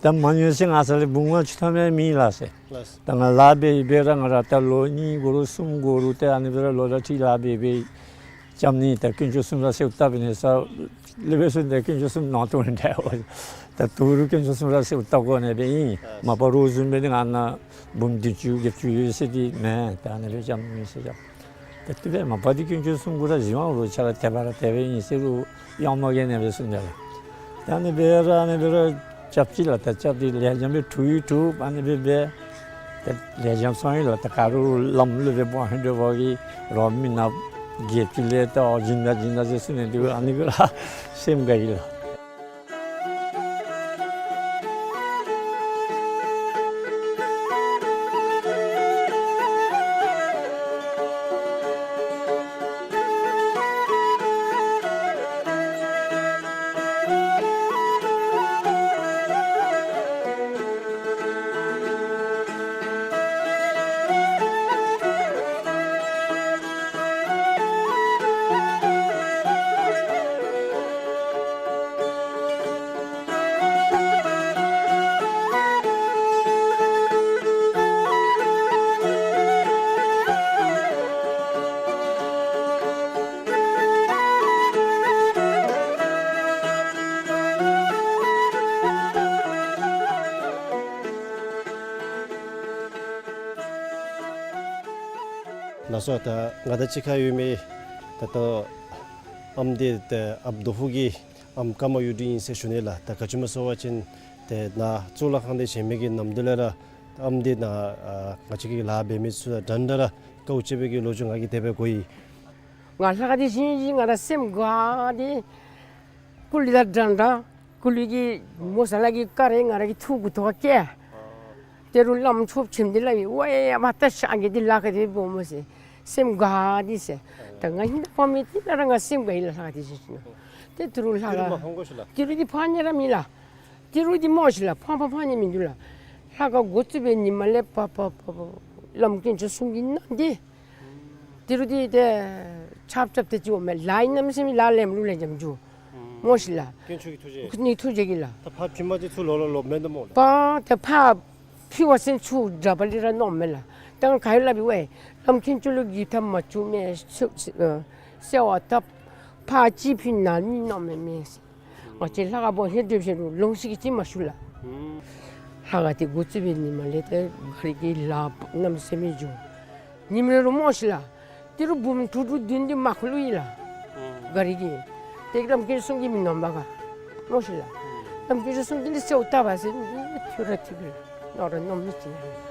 ད་མ་ཉོ་ཟེར་ང་ས་ལས་བུམོ་ཅིག་ཐོན་མི་མེད་ལགས་ཟེར། ལགས། ད་ང་ལཱ་འབད་འབད་ར་ང་ར་ད་ལོ་གཉིས་འགོར་རུང་གསུམ་འགོར་རུང་ཏེ་ཨ་ནི་སྦེ་ར་ལོ་ཟླ་ཁྲིག་ལཱ་འབད་འབད་རྐྱབ་ནི། ད་དཀོན་མཆོག་གསུམ་ར་གསོལཝ་བཏབ་ནི་ས་ལས་འབད་ཟེར་ཏེ་དཀོན་མཆོག་གསུམ་ནང་དོག་ནི་འདྲ་འོང་། ད་དོ་རུང་དཀོན་མཆོག་གསུམ་ར་གསོལཝ་བཏབ་དགོ་ནི་སྦེ་ཨིན། མ་པ་རོགས་བཟུམ་སྦེ་ནི་ང་ནཱ་བུམོ་བདུན་ཅུ་བརྒྱད་ཅུ་ཡོད་ཟེར་འདི་མེན། ད་ཨ་ནི་སྦེ་རྐྱབ་མི་ཟེར་རྐྱབ། ད་དེ་སྦེ་མ་པ་འདི་དཀོན་མཆོག་གསུམ་གུ་ར་གཞི་དབང་རུང་ཆ་ར་དེ་སྦེ་ར་དེ་སྦེ་ཨིན་ཟེར་རུང་གཡང་མོ་གིས་ཨ་ནི་སྦེ་གསུངས་ནི་ལགས། ད་ཨ་ནི་སྦེ་ར་ཨ་ནི་སྦེ་ར་རྐྱབ་ཅི་ལགས། ད་རྐྱབ་སྟེ་ལེགས་ཤོམ་སྦེ་གྲུབ་ཡང་གྲུབ། ཨ་ནི་སྦེ་འབད་ད་ལེགས་ཤོམ་སོང་ཡི་ལགས། ད་ག་རུང་ལམ་ལུ་སྦེ་འབད་ཧིང་འདོད་པ་གིས་རོགས་མི་ནག་བརྒྱད་ཅུ་ལས་ད་ཨོ་བྱིན་ད་བྱིན་ད་ཟེར་གསུངས་ནི་འདི་ཨ་ནི་གུ་ར་སེམས་དགའ་ཡི་ལགས། ལགས་སོ། ད་ང་དང་གཅིག་ཁར་ཡོད་མི་ད་ལྟོ་ཨམ་འདི་ད་ཨཔ་རྡོ་ཧུ་གི་ཨམ་ཀརྨ་གཡུ་སྒྲོན་ཨིན་ཟེར་ཞུ་ནི་ལགས། ད་ག་ཅི་སྨོ་ཟེར་བ་ཅིན་ཏེ་ནཱ་གཙུག་ལག་ཁང་འདི་བཞེངས་མི་གི་ནམ་དུས་ལས་ར་ཨམ་འདི་ནཱ་ཨ་ང་བཅས་ཀྱི་ལཱ་འབད་མི་ཚུ་དང་འདྲན་འདྲ་ར་དཀའཝ་སྤྱད་པའི་གི་ལོ་རྒྱུས་ང་གིས་དེ་སྦེ་གོ་ཡི། ང་ལྷ་ཁང་འདི་བཞེངས་བཞེངས་ང་ར་སེམས་དགའ་སྟེ་སྐུ་ལུས་དང་འདྲན་འདྲ་སྐུ་ལུས་ཀྱི་མོ་ས་ལ་གི་ཀ་རེ་ང་ར་གི་ཐུགས་གུ་ཐོག་ཁར་བཀལ། དེ་རུང་བླམ་ཆོསཔ་ཆེན་པོ་འདི་ལགས་ཡི་ཝའེ་ཡ་མ་ད་ཤ་གི་འདི་ལཱ་ཁག་འདི་སྦོམ་མས་ཟེར་སེམས་དགའ་སྟེ་ཟེར། ད་ང་ཧིང་ཕམ་མི་འདི་ནང་ར་ང་སེམས་དགའ་ཡི་ལགས། ལྷ་ཁང་འདི་བཞེངས་བཞེངས་ན། ཏེ་དེ་རུང་ལྷ་ཁང་དེ་རུང་མ་ཕམ་དགོ་ཤིག་ལགས། དེ་རུང་འདི་ཕམ་ནི་ར་མེད་ལགས། དེ་རུང་འདི་སྨོ་ཤིག་ལགས། ཕམ་ཕམ་ཕམ་ནི་མིན་འདུག་ལགས། ལྷ་ཁང་འགོ་བཙུགས་པའི་ཉིནམ་ལས་ཕར་ཕར་ཕར་ཕར་བླམ་དཀོན་མཆོག་གསུམ་གྱི་སྣང་འདི་དེ་རུང་འདི་ཏེ་ཆརཔ་རྐྱབ་སྟེ་ཅིག་འོང་མས། ལཱ་ཨིན་ན་མི་སེམས་ལཱ་ལེགསམ་ལུ་ལེགས་ཤོམ་འགྱོ་སྨོ་ཤིག་ལགས། དཀོན་མཆོག་གི་ཐུགས་རྗེ། ནི་ཐུགས་རྗེ་གིས་ལགས། ད་ཕར་ཕྱིན་མ་ཅིག་ཚུར་ལོག་ལོག་ལོག་མེན་ན་སྨོ་ལགས། ཕར་ད་ཕར་ཕུལ་བ་ཟེར་ཚུར་དྲག་པ་ལས་ར་མནོཝ་མས་ལགས། ད་ང་ག་ཡོད་སླབ་ཡི་ཝའེ། བླམ་དཀོན་མཆོག་ལུ་གི་ཐབས་མ་བྱུང་མས། ཨ་གསོལ་བ་བཏབ། ཕར་ཅིག་ཕུལ་ནཱ་མི་མནོཝ་མས་མས། ང་བཅས་ལྷ་ཁང་སྦོམ་ཧེ་སྒྲུབ་ཞིནམ་ལུ་ལོང་ཤིག་གི་ཅིག་མ་ཞུ་ལགས། ལྷ་ཁང་འདི་འགོ་བཙུགས་པའི་ཉིནམ་ལས་ཏེ་ག་རི་གི་ལཱ་གནམ་མེད་ས་མེད་འགྱོ། ཉིནམ་རེ་རུང་སྨོ་ཤིག་ལགས། དེ་རུང་འབུམ་དྲུག་དྲུག་བདུན་བདུན་མ་ཁུག་ལུ་ཡི་ལགས། ག་རི་གི་ཏེ་བླམ་དཀོན་མཆོག་གསུམ་གྱི་མི་མནོཝ་མས་ག་སྨོ་ཤིག་ལགས། བླམ་དཀོན་མཆོག་གསུམ་འདི་ལུ་གསོལཝ་བཏབ་པ་ཟེར་འདི་ཐུགས་ར་ཐིག་གི་ལགས། ནོར་ར་ནོར་མི་ཅིག་ལགས།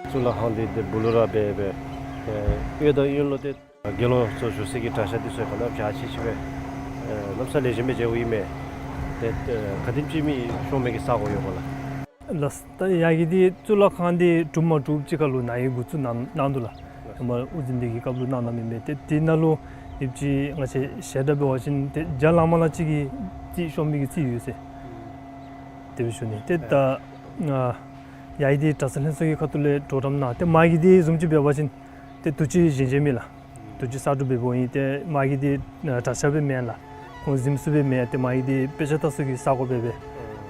གཙུག་ལག་ཁང་འདི་འདི་སྦུག་ལུ་ར་སྦེ་སྦེ་ཨེ་གཡས་དང་གཡོན་ལུ་ཏེ་དགེ་སློང་ཚུ་བཞུགས་སའི་གི་གྲྭ་ཤག་འདི་ཚུ་གནམ་མེད་ས་མེད་ཅིག་སྦེ་ཨེ་གནམ་མེད་ས་མེད་ལེགས་ཤོམ་སྦེ་མཇལཝ་ཨིན་མས། ཏེ་ཨེ་ག་དེམ་ཅིག་མི་ཤོང་མི་གི་ས་གོ་ཡོད་ག་ལགས། ལགས། ད་ཡར་གྱི་འདི་གཙུག་ལག་ཁང་འདི་གྲུབ་མ་གྲུབ་ཅིག་ཁར་ལུ་ནཱ་གིས་འགོ་བཙུགས་གནང་གནང་འདུག་ལགས། ཧེ་མ་དབུ་འཛིན་འདི་གི་སྐབས་ལུ་གནང་གནངམ་ཨིན་མས། ཏེ་དེ་ནང་ལུ་ཡོདཔ་ཅིག་ང་བཅས་བཤད་གྲྭ་འབད་བ་ཅིན་ཏེ་བརྒྱ་ལང་མ་ལང་ཅིག་གི་རྩིས་ཤོང་མི་གི་རྩིས་ཡོད་ཟེར་དེ་སྦེ་ཞུ་ནི། ཏེ་ད་ཨ་ཡར་གྱི་འདི་གྲྭ་ཚང་ལྷན་ཚོགས་ཀྱི་ཁ་ཐུག་ལས་གྲོགས་རམ་གནང་། ཏེ་མར་གྱི་འདི་བཟུམ་ཅིག་འབད་བ་ཅིན་ཏེ་དུས་ཅི་གཞན་གཞན་མེད་ལགས། དུས་ཅི་གསར་སྒྲུབ་འབདཝ་ཨིན། ཏེ་མར་གྱི་འདི་ཨ་གྲྭ་ཤག་སྦེ་མེན་ལགས། ཁོང་གཟིམ་སུ་སྦེ་མེན། ཏེ་མར་གྱི་འདི་དཔེ་ཆ་ལྟ་སའི་གི་ས་གོ་སྦེ་སྦེ།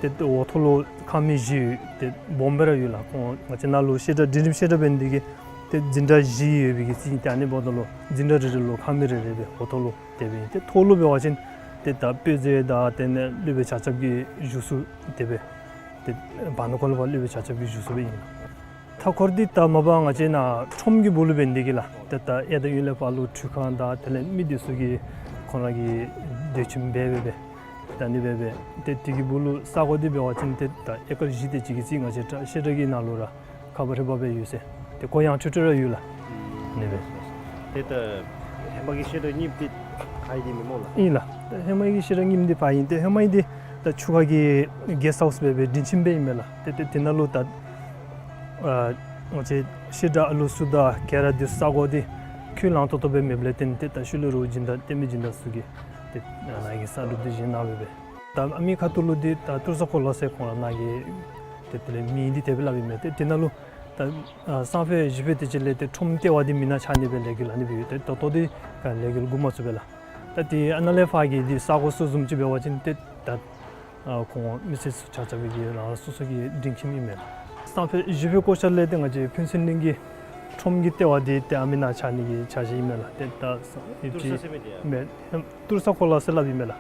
ཏེ་འོག་ཐོག་ལུ་ཁང་མིག་བཞི་ཡོད། ཏེ་སྦོམ་སྦེ་ར་ཡོད་ལགས། ཁོང་ང་བཅས་ནཱ་ལུ་བཤད་གྲྭ་འབྲིང་རིམ་བཤད་གྲྭ་འབད་ནི་འདི་གིས་ཏེ་འཛིན་གྲྭ་བཞི་ཡོད་པའི་གི་རྩིས་ཨིན། ཏེ་ཨ་ནི་འབདཝ་ད་ལུ་འཛིན་གྲྭ་རེ་རེ་ལུ་ཁང་མིག་རེ་རེ་སྦེ་འོག་ཐོག་ལུ་དེ་སྦེ་ཨིན། ཏེ་ཐོག་ལུ་འབད་བ་ཅིན་ཏེ་ད་དཔེ་མཛོད་དང་དེ་ལས་སློབ་དཔོན་ཆ་ཁྱབ་ཀྱི་བཞུགས་ས་དེ་སྦེ་ཏེ་བར་ན་ཁོ་ལུ་ཕར་སློབ་དཔོན་ཆ་ཁྱབ་ཀྱི་བཞུགས་ས་སྦེ་ཨིན། མཐའ་འཁོར་འདི་ད་མ་པ་ང་བཅས་ནཱ་ཁྲོམ་གྱི་སྦུག་ལུ་འབད་ནི་འདི་གིས་ལགས། ཏེ་ད་གཡས་དང་གཡོན་ལས་ཕར་ལུ་ཁྲུས་ཁང་དང་དེ་ལས་མི་སྡོད་སའི་གི་ཁོང་ར་གི་སྡོད་ཁྱིམ་སྦེ་སྦེ་སྦེ་ད་ཨ་ནི་སྦེ་སྦེ་ཏེ་དེ་གི་སྦུག་ལུ་ས་གོ་འདི་འབད་བ་ཅིན་ཏེ་ད་ཨེ་ཀར་བཞི་དེ་ཅིག་གི་རྩིས་ང་བཅས་བཤད་གྲྭ་གི་ནང་ལུ་ར་ཁ་པར་རེ་འབག་སྦེ་ཡོད་ཟེར། ཏེ་གོ་ཡངས་ཁྲོལ་ཁྲོལ་ར་ཡོད་ལགས། ཨ་ནི་སྦེ། ཏེ་ད་ཧེ་མ་གི་བཤད་གྲྭ་རྙིངམ་འདི་ཕར་ཨིན་ཏེ་མེན་སྨོ་ལགས། ཨིན་ལགས། ད་ཧེ་མ་གི་བཤད་གྲྭ་རྙིངམ་འདི་ཕར་ཨིན། ཏེ་ཧེ་མ་ཨིན་འདི་ད་ཆུ་ཁ་གི་གེསཊ་ཧའུསི་སྦེ་སྦེ་འབྲིང་ཁྱིམ་སྦེ་ཨིན་མས་ལགས། ཏེ་ཏེ་དེ་ནང་ལུ་ད་ཨ་ང་བཅས་བཤད་གྲྭ་ཨ་ལུ་ཚུ་དང་ག་ར་འདི་ས་གོ་འདི་ ཁོང་ལང་ཏོག་ཏོ་སྦེ་མེདཔ་ལས་བརྟེན་ཏེ་ད་ཤུལ་ལས་ར་སྦྱིན་བདག་བསྟན་པའི་སྦྱིན་བདག་ཚུ་གིས་ཏེ་ནཱ་གི་གསར་སྒྲུབ་འདི་བཞེངས་གནང་སྦེ་སྦེ། ད་ཨ་མི་ཁ་ཐུག་ལུ་འདི་ད་ཏུར་ས་གོ་ལ་ཟེར་ཁོང་ར་ནཱ་གི་ཏེ་དེ་ལས་མིང་འདི་དེ་སྦེ་སླབ་ཨིན་མས། ཏེ་དེ་ནང་ལུ་ད་ཨ་སང་ཕོད་གཞེས་ཕོད་དེ་ཅིག་ལས་ཏེ་ཁྲོམ་ལྟེ་བ་འདི་མེན་ན་ཆགས་ནི་སྦེ་ལས་འགུལ་ཨ་ནི་སྦེ་ཡོད། ཏེ་ད་ལྟོ་འདི་ག་ལས་འགུལ་འགོ་མ་བཙུགས་པས་ལགས། ད་ཏེ་ཨ་ནཱ་ལས་ཕར་གྱི་འདི་ས་གོ་ཚུ་བཟུམ་ཅིག་འབད་བ་ཅིན་ཏེ་ད་ཨ་ཁོང་མི་སེར་ཚུ་ཆ་ཁྱབ་ཀྱིས་རང་རང་སོ་སོ་གི་སྒྲིང་ཁྱིམ་ཨིན་མས་ལགས། སང་ཕོད་གཞེས་ཕོད་བཀོད་ཆ་ལས་ཏེ་ང་བཅས་ཕུན་ཚོགས་གླིང་གི་ཁྲོམ་གྱི་ལྟེ་བ་འདི་ཏེ་ཨ་མི་ནང་ཆགས་ནི་གི་འཆར་གཞི་ཨིན་མས་ལགས། ཏེ་ད་ས་ཏུར་ས་ཟེར་མི་འདི་ཡང་མེན་ཏུར་ས་གོ་ལ་ཟེར་སླབ་ཨིན་མས་ལགས།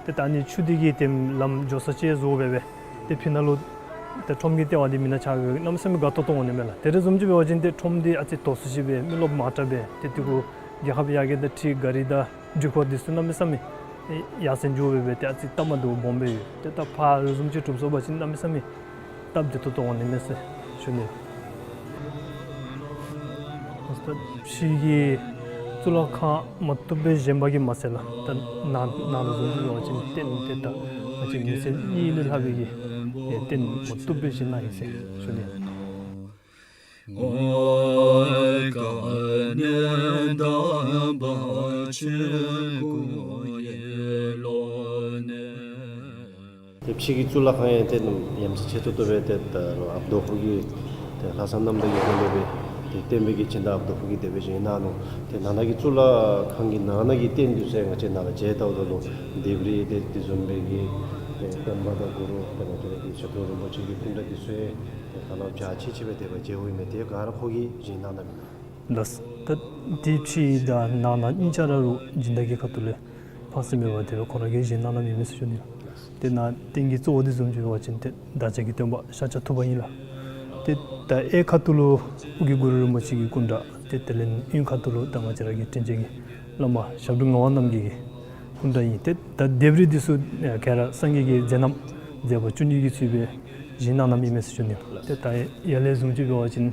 ཏེ་ད་ཨ་ནི་ཆུ་འདི་གི་ཏེ་ལམ་འགྱོ་ས་ཅིག་བཟོ་སྦེ་སྦེ་ཏེ་ཕི་ནང་ལུ་ཏེ་ཁྲོམ་གྱི་ལྟེ་བ་འདི་མེན་ན་ཆགས་སྦེ་གནམ་མེད་ས་མེད་དགའ་ཏོག་ཏོ་འོང་ནི་མས་ལགས། དེ་རེ་བཟུམ་ཅིག་འབད་བ་ཅིན་ཏེ་ཁྲོམ་འདི་ཨ་ཙི་དོག་སུ་ཅིག་སྦེ་མི་རློབས་མང་དྲགས་སྦེ་ཏེ་དེ་གུ་རྒྱལ་ཁབ་ཡར་རྒྱས་དང་འཁྲིལ་གཱ་རི་དང་འགྲུལ་འཁོར་འདི་ཚུ་གནམ་མེད་ས་མེད་ཡར་སེང་འགྱོ་སྦེ་སྦེ་ཏེ་ཨ་ཙི་སྟབས་མ་བདེཝ་སྦོམ་སྦེ་ཡོད། ཏེ་ད་ཕར་རེ་བཟུམ་ཅིག་གྲུབ་སོང་པ་ཅིན་གནམ་མེད་ས་མེད་སྟབས་བདེ་ཏོག་ཏོ་འོང་ནི་མས་ཟེར་ཞུ་ནི། ད་ཕྱི་གི་གཙུག་ལག་ཁང་མ་བཏུབ་སྦེ་བཞེངས་པ་གིས་མ་ཚད་ལགས། ད་ནང་ནང་ལུ་བཟུམ་ཅིག་འབད་བ་ཅིན་རྟེན་འདི་ད་ང་བཅས་མི་སེར་གཉིས་ལས་ལྷག་པའི་གི་རྟེན་མ་བཏུབ་སྦེ་བཞེངས་གནང་ཡི་ཟེར་ཞུ་ནི། ཏེ་ཕྱི་གི་གཙུག་ལག་ཁང་ཡང་ཏེ་ཡ་མཚན་ཆེ་ཏོག་ཏོ་སྦེ་ཏེ་ད་ཨཔ་རྡོ་ཧུ་གི་ཏེ་ལྷ་བསངས་གནམ་ཐང་གི་སྒོ་ལས་སྦེ་ཏེ་བསྟན་པའི་གི་སྦྱིན་བདག་ཨཔ་རྡོ་ཧུ་གིས་དེ་སྦེ་བཞེངས་གནང་ནུག། ཏེ་ནང་ན་གི་གཙུག་ལག་ཁང་གི་ནང་ན་གི་རྟེན་འདི་ཚུ་ཡང་ང་བཅས་ནཱ་ལུ་མཇལ་ལྟཝ་ད་ལུ་ལྡེབས་རིས་ཏེ་དེ་བཟུམ་སྦེ་གི་ཏེ་པདྨ་དང་གུ་རུ་ཏེ་ང་བཅས་ར་གི་ཞབས་དྲུང་རིན་པོ་ཆེ་གི་སྐུ་འདྲ་འདི་ཚུ་ཡང་ཏེ་ད་ལྟོ་འཇའ་ཆི་ཆི་སྦེ་དེ་སྦེ་མཇལཝ་ཨིན་མས། ཏེ་ག་ར་ཁོ་གིས་བཞེངས་གནང་གནངམ་ཨིན་ལགས། ད་ཏེ་ཕྱི་དང་ནང་ན་གཉིས་ཆ་ར་རུ་སྦྱིན་བདག་གི་ཁ་ཐུག་ལས་ཕངས་སེམས་མེད་པར་དེ་སྦེ་ཁོང་ར་གིས་བཞེངས་གནང་གནངམ་ཨིན་མས་ཟེར་ཞུ་ནི། ཏེ་ནཱ་རྟེན་གྱི་གཙོ་བོ་འདི་བཟུམ་ཅིག་འབད་བ་ཅིན་ཏེ་བདག་ཅག་གི་སྟོན་པ་ཤཱཀྱ་ཐུབ་པ་ཨིན་ལགས། ཏེ་ད་གཡས་ཁ་ཐུག་ལུ་ཨོ་རྒྱན་གུ་རུ་རིན་པོ་ཆེ་གི་སྐུ་འདྲ་ཏེ་དེ་ལས་གཡོན་ཁ་ཐུག་ལུ་ད་ང་བཅས་ར་གི་དྲིན་ཅན་གྱི་བླ་མ་ཞབས་དྲུང་ངག་དབང་རྣམ་རྒྱལ་གྱི་སྐུ་འདྲ་ཨིན། ཏེ་ད་ལྡེབས་རིས་འདི་ཚུ་ག་ར་སངས་རྒྱས་ཀྱི་མཛད་རྣམ་མཛད་པ་བཅུ་གཉིས་ཀྱི་ཚུལ་སྦེ་བཞེངས་གནང་གནངམ་ཨིན་མས་ཟེར་ཞུ་ནི། ཏེ་ད་ཡར་ལས་བཟུམ་ཅིག་འབད་བ་ཅིན་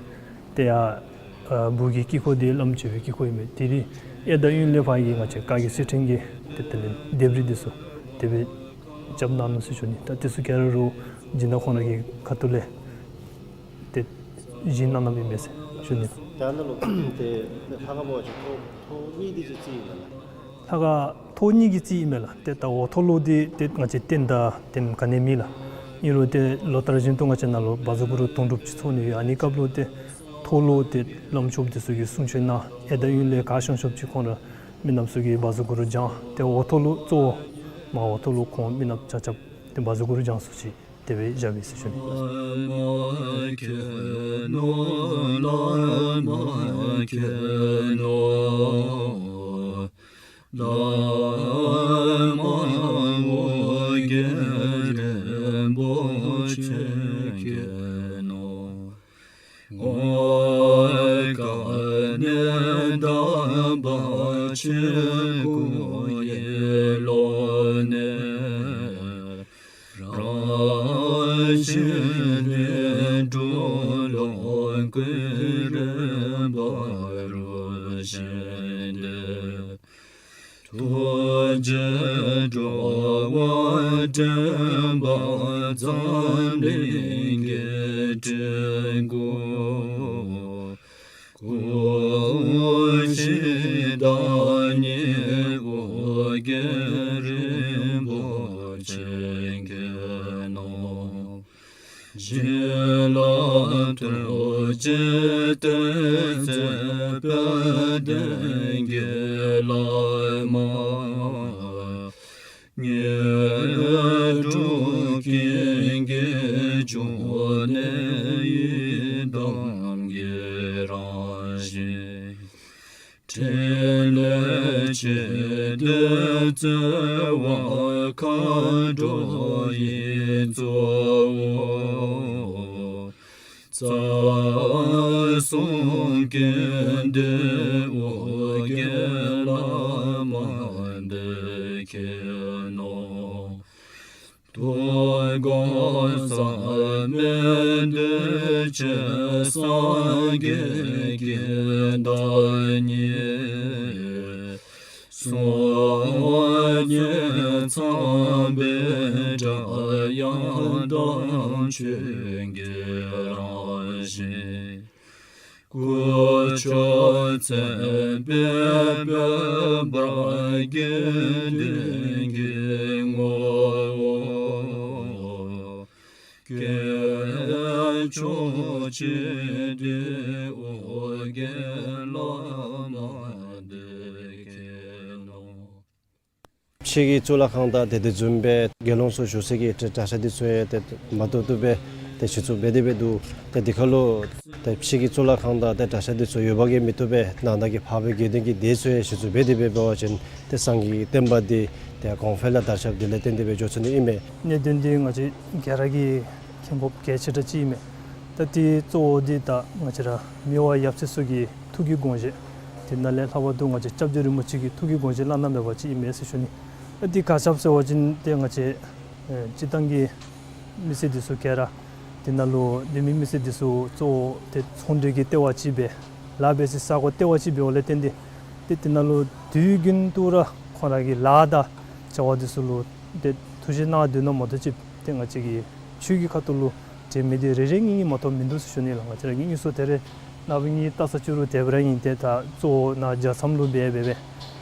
ཏེ་ཡར་ཨ་སྦུག་གི་དཀྱིལ་འཁོར་འདི་བླམ་མཆོད་པའི་དཀྱིལ་འཁོར་ཨིན་མས། དེ་རིང་གཡས་དང་གཡོན་ལས་ཕར་གྱི་ང་བཅས་བཀའ་བརྒྱུད་གསེར་ཕྲེང་གི་ཏེ་དེ་ལས་ལྡེབས་རིས་འདི་ཚུ་དེ་སྦེ་རྐྱབ་གནང་ནུག་ཟེར་ཞུ་ནི། ད་དེ་ཚུ་ག་ར་རུ་སྦྱིན་བདག་ཁོང་ར་གི་ཁ་ཐུག་ལས་ཏེ་བཞེངས་གནང་གནངམ་ཨིན་མས་ཟེར་ཞུ་ནི། ད་ནཱ་ལུ་ཏེ་ལྷ་ཁང་འབད་བ་ཅིན་ཐོག་ཐོག་གཉིས་འདི་ཅིག་རྩིགཔ་ཨིན་ན་ལགས། ལྷ་ཁང་ཐོག་གཉིས་ཀྱི་རྩིགཔ་ཨིན་མས་ལགས། ཏེ་ད་འོག་ཐོག་ལུ་འདི་ཏེ་ང་བཅས་རྟེན་དང་རྟེན་ག་ནི་མེད་ལགས། ཨིན་རུང་ཏེ་ལོ་ལྟར་བཞིན་དུ་ང་བཅས་ནཱ་ལུ་བཛྲ་གུ་རུ་དུང་སྒྲུབ་ཅིག་ཚོགས་ནི་ཡོད། ཨ་ནི་སྐབས་ལུ་ཏེ་ཐོག་ལུ་ཏེ་བླམ་ཆོསཔ་འདི་ཚུ་གིས་གསུང་ཆོས་གནང་། གཡས་དང་གཡོན་ལས་ག་ཤོང་ཤོངམ་ཅིག་ཁོང་ར་མི་ནགཔ་ཚུ་གིས་བཛྲ་གུ་རུ་བགྱང་། ཏེ་འོག་ཐོག་ལུ་གཙོ་བོ་མར་འོག་ཐོག་ལུ་ཁོང་མི་ནགཔ་ཆ་ཁྱབ་ཏེ་བཛྲ་གུ་རུ་བགྱང་ས་ཅིག་དེ་སྦེ་བཞག་པས་ཟེར་ཞུ་ནི། ཐུགས་རྗེས་འགྲོ་བ་འདྲེན་པ་འཛམ་གླིང་གི་སྤྲུལ་སྐུ། སྐུ་མཆེད་བདག་ཉིད་ཨོ་རྒྱན་རིན་པོ་ཆེ་མཁྱེན་ནོ། བྱིན་རླབས་ཐུགས་རྗེའི་གཏེར་མཛོད་དཔལ་ལྡན་གྱི་བླ་མ། དངོས་གྲུབ་ཀུན་གྱི་འབྱུང་གནས་ཡི་དམ་གྱི་རང་བཞིན། ཕྲིན་ལས་ཆེ་འདོད་བརྩེ་བ་མཁའ་འགྲོ་ཡི་གཙོ་བོ། རྩ་གསུམ་ཀུན་འདུས་ཨོ་རྒྱན་བླ་མ་འདི་མཁྱེན་ནོ། རྟོག་ཚོགས་མཚམས་མེད་འདུས་བྱས་སངས་རྒྱས་ཀྱི་བདག་ཉིད། སྲོག་ཉིད་ཚངས་པའི་སྒྲ་དབྱངས་དང་ཆོས་ཀྱི་རང་བཞིན། སྐུ་མཆོག་མཚན་དཔལ་འབར་བ་དགེ་འདུན་གྱི་ངོ་བོ། སྐྱེས་མཆོག་སྤྱི་འདུས་ཨོ་རྒྱན་བླ་མ་འདི་མཁྱེན་ནོ། ཕྱི་གི་གཙུག་ལག་ཁང་དང་ཏེ་དེ་བཟུམ་སྦེ་དགེ་སློང་ཚུ་བཞུགས་སའི་གི་གྲྭ་ས་འདི་ཚུ་ཡང་ཏེ་མ་ཏོག་ཏོ་སྦེ་ཏེ་ཞུ་ཚུགས་འབད་དེ་འབད་འདུག། ཏེ་འདི་ཁར་ལུ་ཏེ་ཕྱི་གི་གཙུག་ལག་ཁང་དང་ཏེ་གྲྭ་ས་འདི་ཚུ་ཡོདཔ་གིས་མི་བཏུབ་པས། ནང་ན་གི་འཕགས་པའི་དགེ་འདུན་གྱི་སྡེ་ཚུ་ཡང་ཞུ་ཚུགས་འབད་དེ་འབད་བ་ཅིན་ཏེ་སངས་རྒྱས་ཀྱི་བསྟན་པ་འདི་ཏེ་གོང་འཕེལ་ལུ་དར་ཁྱབ་འདི་ལས་བརྟེན་ཏེ་སྦེ་འགྱོ་ཚུགས་ནི་ཨིན་མས། གནད་དོན་འདི་ང་བཅས་ག་ར་གིས་མཁྱེན་དགོཔ་གལ་ཆེ་དྲགས་ཅིག་ཨིན་མས། ད་འདི་གཙོ་བོ་འདི་ད་ང་བཅས་ར་མི་དབང་ཡབ་སྲས་ཚུ་གི་ཐུགས་ཀྱི་དགོངས་བཞེད། དེ་ནང་ལས་ལྷག་པར་དུ་ང་བཅས་སྐྱབས་རྗེ་རིན་པོ་ཆེ་གི་ཐུགས་ཀྱི་དགོངས་བཞེད་བླ་ན་མེད་པ་ཅིག་ཨིན་མས་ཟེར་ཞུ་ནི། ཨ་འདི་ག་ཅི་སྦེ་ཟེར་བ་ཅིན་ཏེ་ང་བཅས་ཨེ་སྤྱིར་བཏང་གི་མི་སེར་འདི་ཚུ་ག་ར་དེ་ནང་ལུ་འདི་མི་མི་སེར་འདི་ཚུ་གཙོ་བོ་ཏེ་ཚོང་འབྲེལ་གྱི་ལྟེ་བ་ཅིག་སྦེ་ལཱ་འབད་སའི་ས་གོ་ལྟེ་བ་ཅིག་འབདཝ་ལས་བརྟེན་ཏེ་ཏེ་དེ་ནང་ལུ་དུས་རྒྱུན་དུ་ར་ཁོང་ར་གི་ལཱ་དང་བྱ་བ་འདི་ཚུ་ལུ་ཏེ་ཐུགས་བཞེད་གནང་སྡོད་ནི་མ་གཏོགས་ཅིག་ཏེ་ང་བཅས་ཀྱི་ཆོས་ཀྱི་ཁ་ཐུག་ལུ་འབྲེལ་མི་འདི་རེ་རེ་གཉིས་གཉིས་མ་གཏོགས་མིན་འདུག་ཟེར་ཞུ་ནི་ལགས། ང་བཅས་ར་གི་དངོས་སུ་ཏེ་རེ་ནངས་པ་གཉིས་ལྟ་ས་བཅུ་རུ་དེ་སྦེ་ར་ཨིན། ཏེ་ད་གཙོ་བོ་ནཱ་རྒྱལ་མཚམས་ལུ་འབད་འབད་འབད་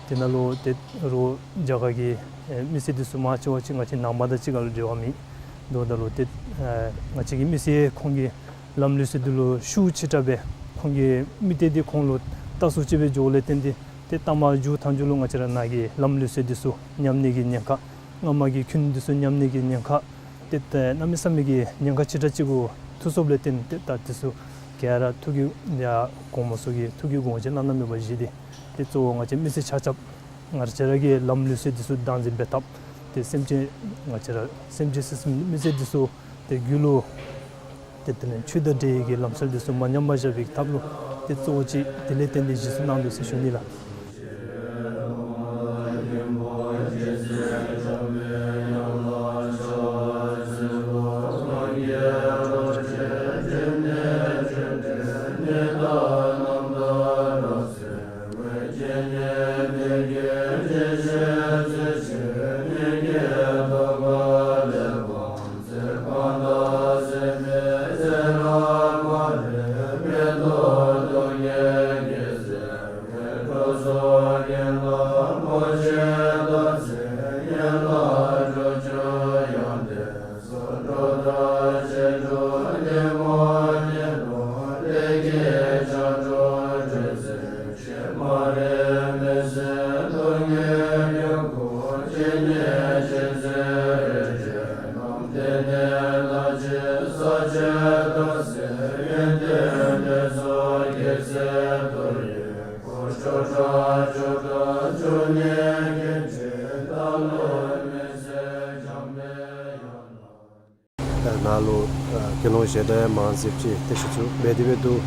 དེ་ནང་ལུ་ཏེ་རུང་རྒྱ་གར་གྱི་ཨེ་མི་སེར་འདི་ཚུ་མང་ཆེ་བ་ཅིག་ང་བཅས་ནང་པ་དང་གཅིག་ཁར་ལུ་འབྲེལ་བ་མེད། འདུག་ད་ལུ་ཏེ་ཨེ་ང་བཅས་ཀྱི་མི་སེར་ཁོང་གི་ལམ་ལུགས་ཟེར་འདི་ལུ་ཤུགས་ཆེ་དྲགས་སྦེ་ཁོང་གི་མི་སྡེ་འདི་ཁོང་ལུ་ལྟ་སུ་ཅིག་སྦེ་འགྱོཝ་ལས་བརྟེན་ཏེ་ཏེ་ལྟ་མ་འགྱོ་ཐངས་འགྱོ་ལུ་ང་བཅས་ར་ནཱ་གི་ལམ་ལུགས་ཟེར་འདི་ཚུ་ཉམས་ནི་གི་ཉེན་ཁ། སྔ་མ་གི་ཁུངས་འདི་ཚུ་ཉམས་ནི་གི་ཉེན་ཁ། ཏེ་ཏེ་གནམ་མེད་ས་མེད་ཀྱི་ཉེན་ཁ་ཆེ་དྲགས་ཅིག་གུ་ཐུག་སོཔ་ལས་བརྟེན་ཏེ་ད་འདི་ཚུ་ག་ར་ཐུགས་ཀྱི་ཡ་གོང་མ་ཚུ་གི་ཐུགས་ཀྱི་དགོངས་བཞེད་བླ་ན་མེད་པ་བཞེས་ཏེ་ཏེ་གཙོ་བོ་ང་བཅས་མི་སེར་ཆ་ཁྱབ་ང་བཅས་ར་གི་ལམ་ལུགས་ཟེར་འདི་ཚུ་བདག་འཛིན་འབད་ཐབས། ཏེ་སེམས་ཅན་ང་བཅས་ར་སེམས་ཅན་སེམས་ཅན་མི་སེར་འདི་ཚུ་ཏེ་རྒྱུད་ལུ་ཏེ་དེ་ལས་ཆོས་དང་འབྲེལ་བའི་གི་ལམ་སྲོལ་འདི་ཚུ་མ་ཉམས་པར་བཞག་པའི་ཐབས་ལུ་ཏེ་གཙོ་བོ་ཅིག་དེ་ལས་བརྟེན་ཏེ་བཞེས་སུ་གནང་དོ་ཟེར་ཞུ་ནི་ལགས། ད་ནཱ་ལུ་ཨ་དགེ་སློང་བཤད་གྲྭ་ཡང་མང་སུ་ཅིག་ཏེ་ཞུ་ཚུགས་འབད་དེ་འབད་འདུག།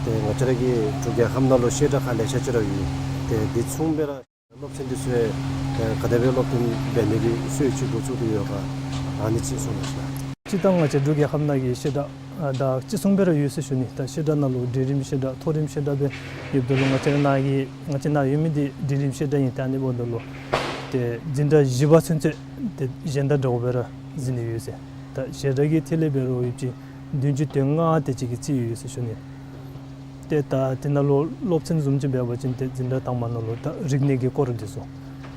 ཏེ་ང་བཅས་ར་གི་འབྲུག་རྒྱལ་ཁབ་ནང་ལུ་བཤད་གྲྭ་ཁག་ལེ་ཤ་ཅིག་ར་ཡོད། ཏེ་དེ་མཚུངས་སྦེ་ར་སློབ་ཚན་འདི་ཚུ་ཡང་ཨ་ག་དེ་སྦེ་སློབ་སྟོན་འབད་ནི་གི་སྲོལ་ཅིག་འགོ་བཙུགས་ཏེ་ཡོད་ག། ཨ་ནི་ཅིག་གསུངས་གནང་ཤིག། སྤྱིར་བཏང་ང་བཅས་འབྲུག་རྒྱལ་ཁབ་ནང་གི་བཤད་གྲྭ་ཨ་ད་ཅི་གསུངས་པ་ར་ཡོད་ཟེར་ཞུ་ནི། ད་བཤད་གྲྭ་ནང་ལུ་འབྲིང་རིམ་བཤད་གྲྭ་མཐོ་རིམ་བཤད་གྲྭ་སྦེ་ཡོདཔ་ད་ལུ་ང་བཅས་ནཱ་གི་ང་བཅས་ནཱ་ཡོད་མི་འདི་འབྲིང་རིམ་བཤད་གྲྭ་ཨིན། ད་ཨ་ནི་འབདཝ་ད་ལུ་ཏེ་འཛིན་གྲྭ་བཞི་པ་ཚུན་ཚོད་ཏེ་གཞན་དང་འདྲཝ་སྦེ་ར་འཛིན་ནི་ཡོད་ཟེར། ད་བཤད་གྲྭ་གི་ཐད་ལས་འབད་རུང་ཡོདཔ་ཅིག་བདུན་ཅུ་དོན་ལྔ་དེ་ཅིག་གི་རྩིས་ཡོད་ཟེར་ཞུ་ནི། ཏེ་ད་དེ་ནང་ལུ་སློབ་ཚན་བཟུམ་ཅིག་འབད་བ་ཅིན་ཏེ་འཛིན་གྲྭ་དང་པ་ནང་ལུ་ད་རིག་གནས་ཀྱི་སྐོར་འདི་ཚུ།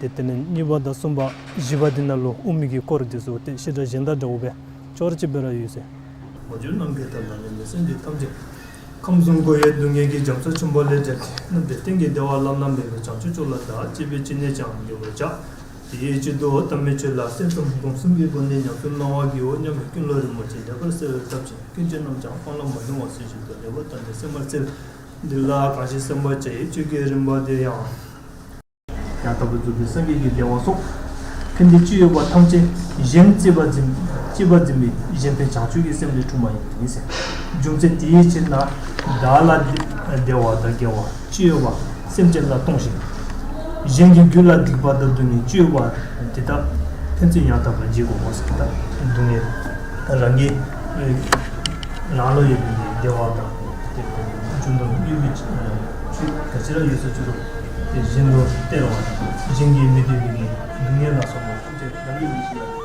ཏེ་དེ་ལས་གཉིས་པ་དང་གསུམ་པ་བཞི་པ་འདི་ནང་ལུ་དབུ་མའི་གི་སྐོར་འདི་ཚུ་ཏེ་བཤད་གྲྭ་གཞན་དང་འདྲཝ་སྦེ་ཅོག་ར་གཅིག་སྦེ་ར་ཡོད་ཟེར། མ་གྱུར་ནམ་མཁའི་མཐའ་ལ་གནས་པའི་སེམས་ཅན་ཐམས་ཅད། ཁམས་གསུམ་འཁོར་བའི་སྡུག་བསྔལ་གྱི་རྒྱ་མཚོ་ཆེན་པོ་ལས་བསྒྲལ་ཏེ། རྣམ་དཔལ་གཏན་གྱི་བདེ་བ་བླ་ན་མེད་པ་བྱང་ཆུབ་མཆོག་ལ་བདག་གཅིག་པུས་ཅི་ནས་ཀྱང་འགོད་པར་བྱ། དེའི་ཕྱིར་དུ་དམ་པའི་ཆོས་ལ་སེམས་ཙམ་སྒོམ་གསུམ་གྱི་སྒོ་ནས་ཉམས་སུ་བླང་བར་བགྱིའོ་སྙམ་པའི་ཀུན་སློང་རིན་པོ་ཆེ་ལེགས་པར་གསལ་བའི་སྟོབས་ཀྱིས་ཀུན་གྱི་རྣམ་གྲངས་སྤང་བླང་མ་ལྡང་བ་ཚུལ་བཞིན་དུ་ལེགས་པར་བརྟགས་ནས་སེམས་པར་འཚལ། འདི་ལ་གང་ཞིག་སེམས་པར་བྱ་ཡི་ཆོས་ཀྱི་རིམ་པ་དེ་ཡང་། ཡང་དག་པར་རྫོགས་པའི་སངས་རྒྱས་ཀྱི་བདེ་བ་སོགས། ཕན་བདེ་ཅི་ཡོད་པ་ཐམས་ཅད་གཞན་གཅེས་པར་འཛིན་གཅེས་པར་འཛིན་པའི་གཞན་ཕན་བྱང་ཆུབ་ཀྱི་སེམས་ལས་འཁྲུངས་པ་ཡིན་ཟེར། རྒྱུ་མཚན་དེའི་ཕྱིར་ན་བདག་ལ་བདེ་བ་དང་དགེ་བ་ཅི་ཡོད་པ་སེམས་ཅན་ལ་གཏོང་ཞིང་། གཞན་གྱི་རྒྱུད་ལ་སྡིག་པ་དང་སྡུག་བསྔལ་ཅི་ཡོད་པ་དེ་དག་ཕན་ཚུན་ཡང་དག་པར་བརྗེ་དགོ་ཟེར། ད་སྡུག་བསྔལ་རང་གི་རང་ལུ་ཡོད་པའི་བདེ་བ་དང་དེ་རྒྱུ་དང་དངོས་པོའི་ཆོས་ག་ཅི་ར་ཡོད་ཟེར་ཅི་རུང་དེ་གཞན་ལུ་སྟེར་བ་དང་གཞན་གྱིས་མི་བདེ་བའི་སྡུག་བསྔལ་ལ་སོགས་པ་ཐམས་ཅད་རང་གི་ལུས་ཤིག་ལ།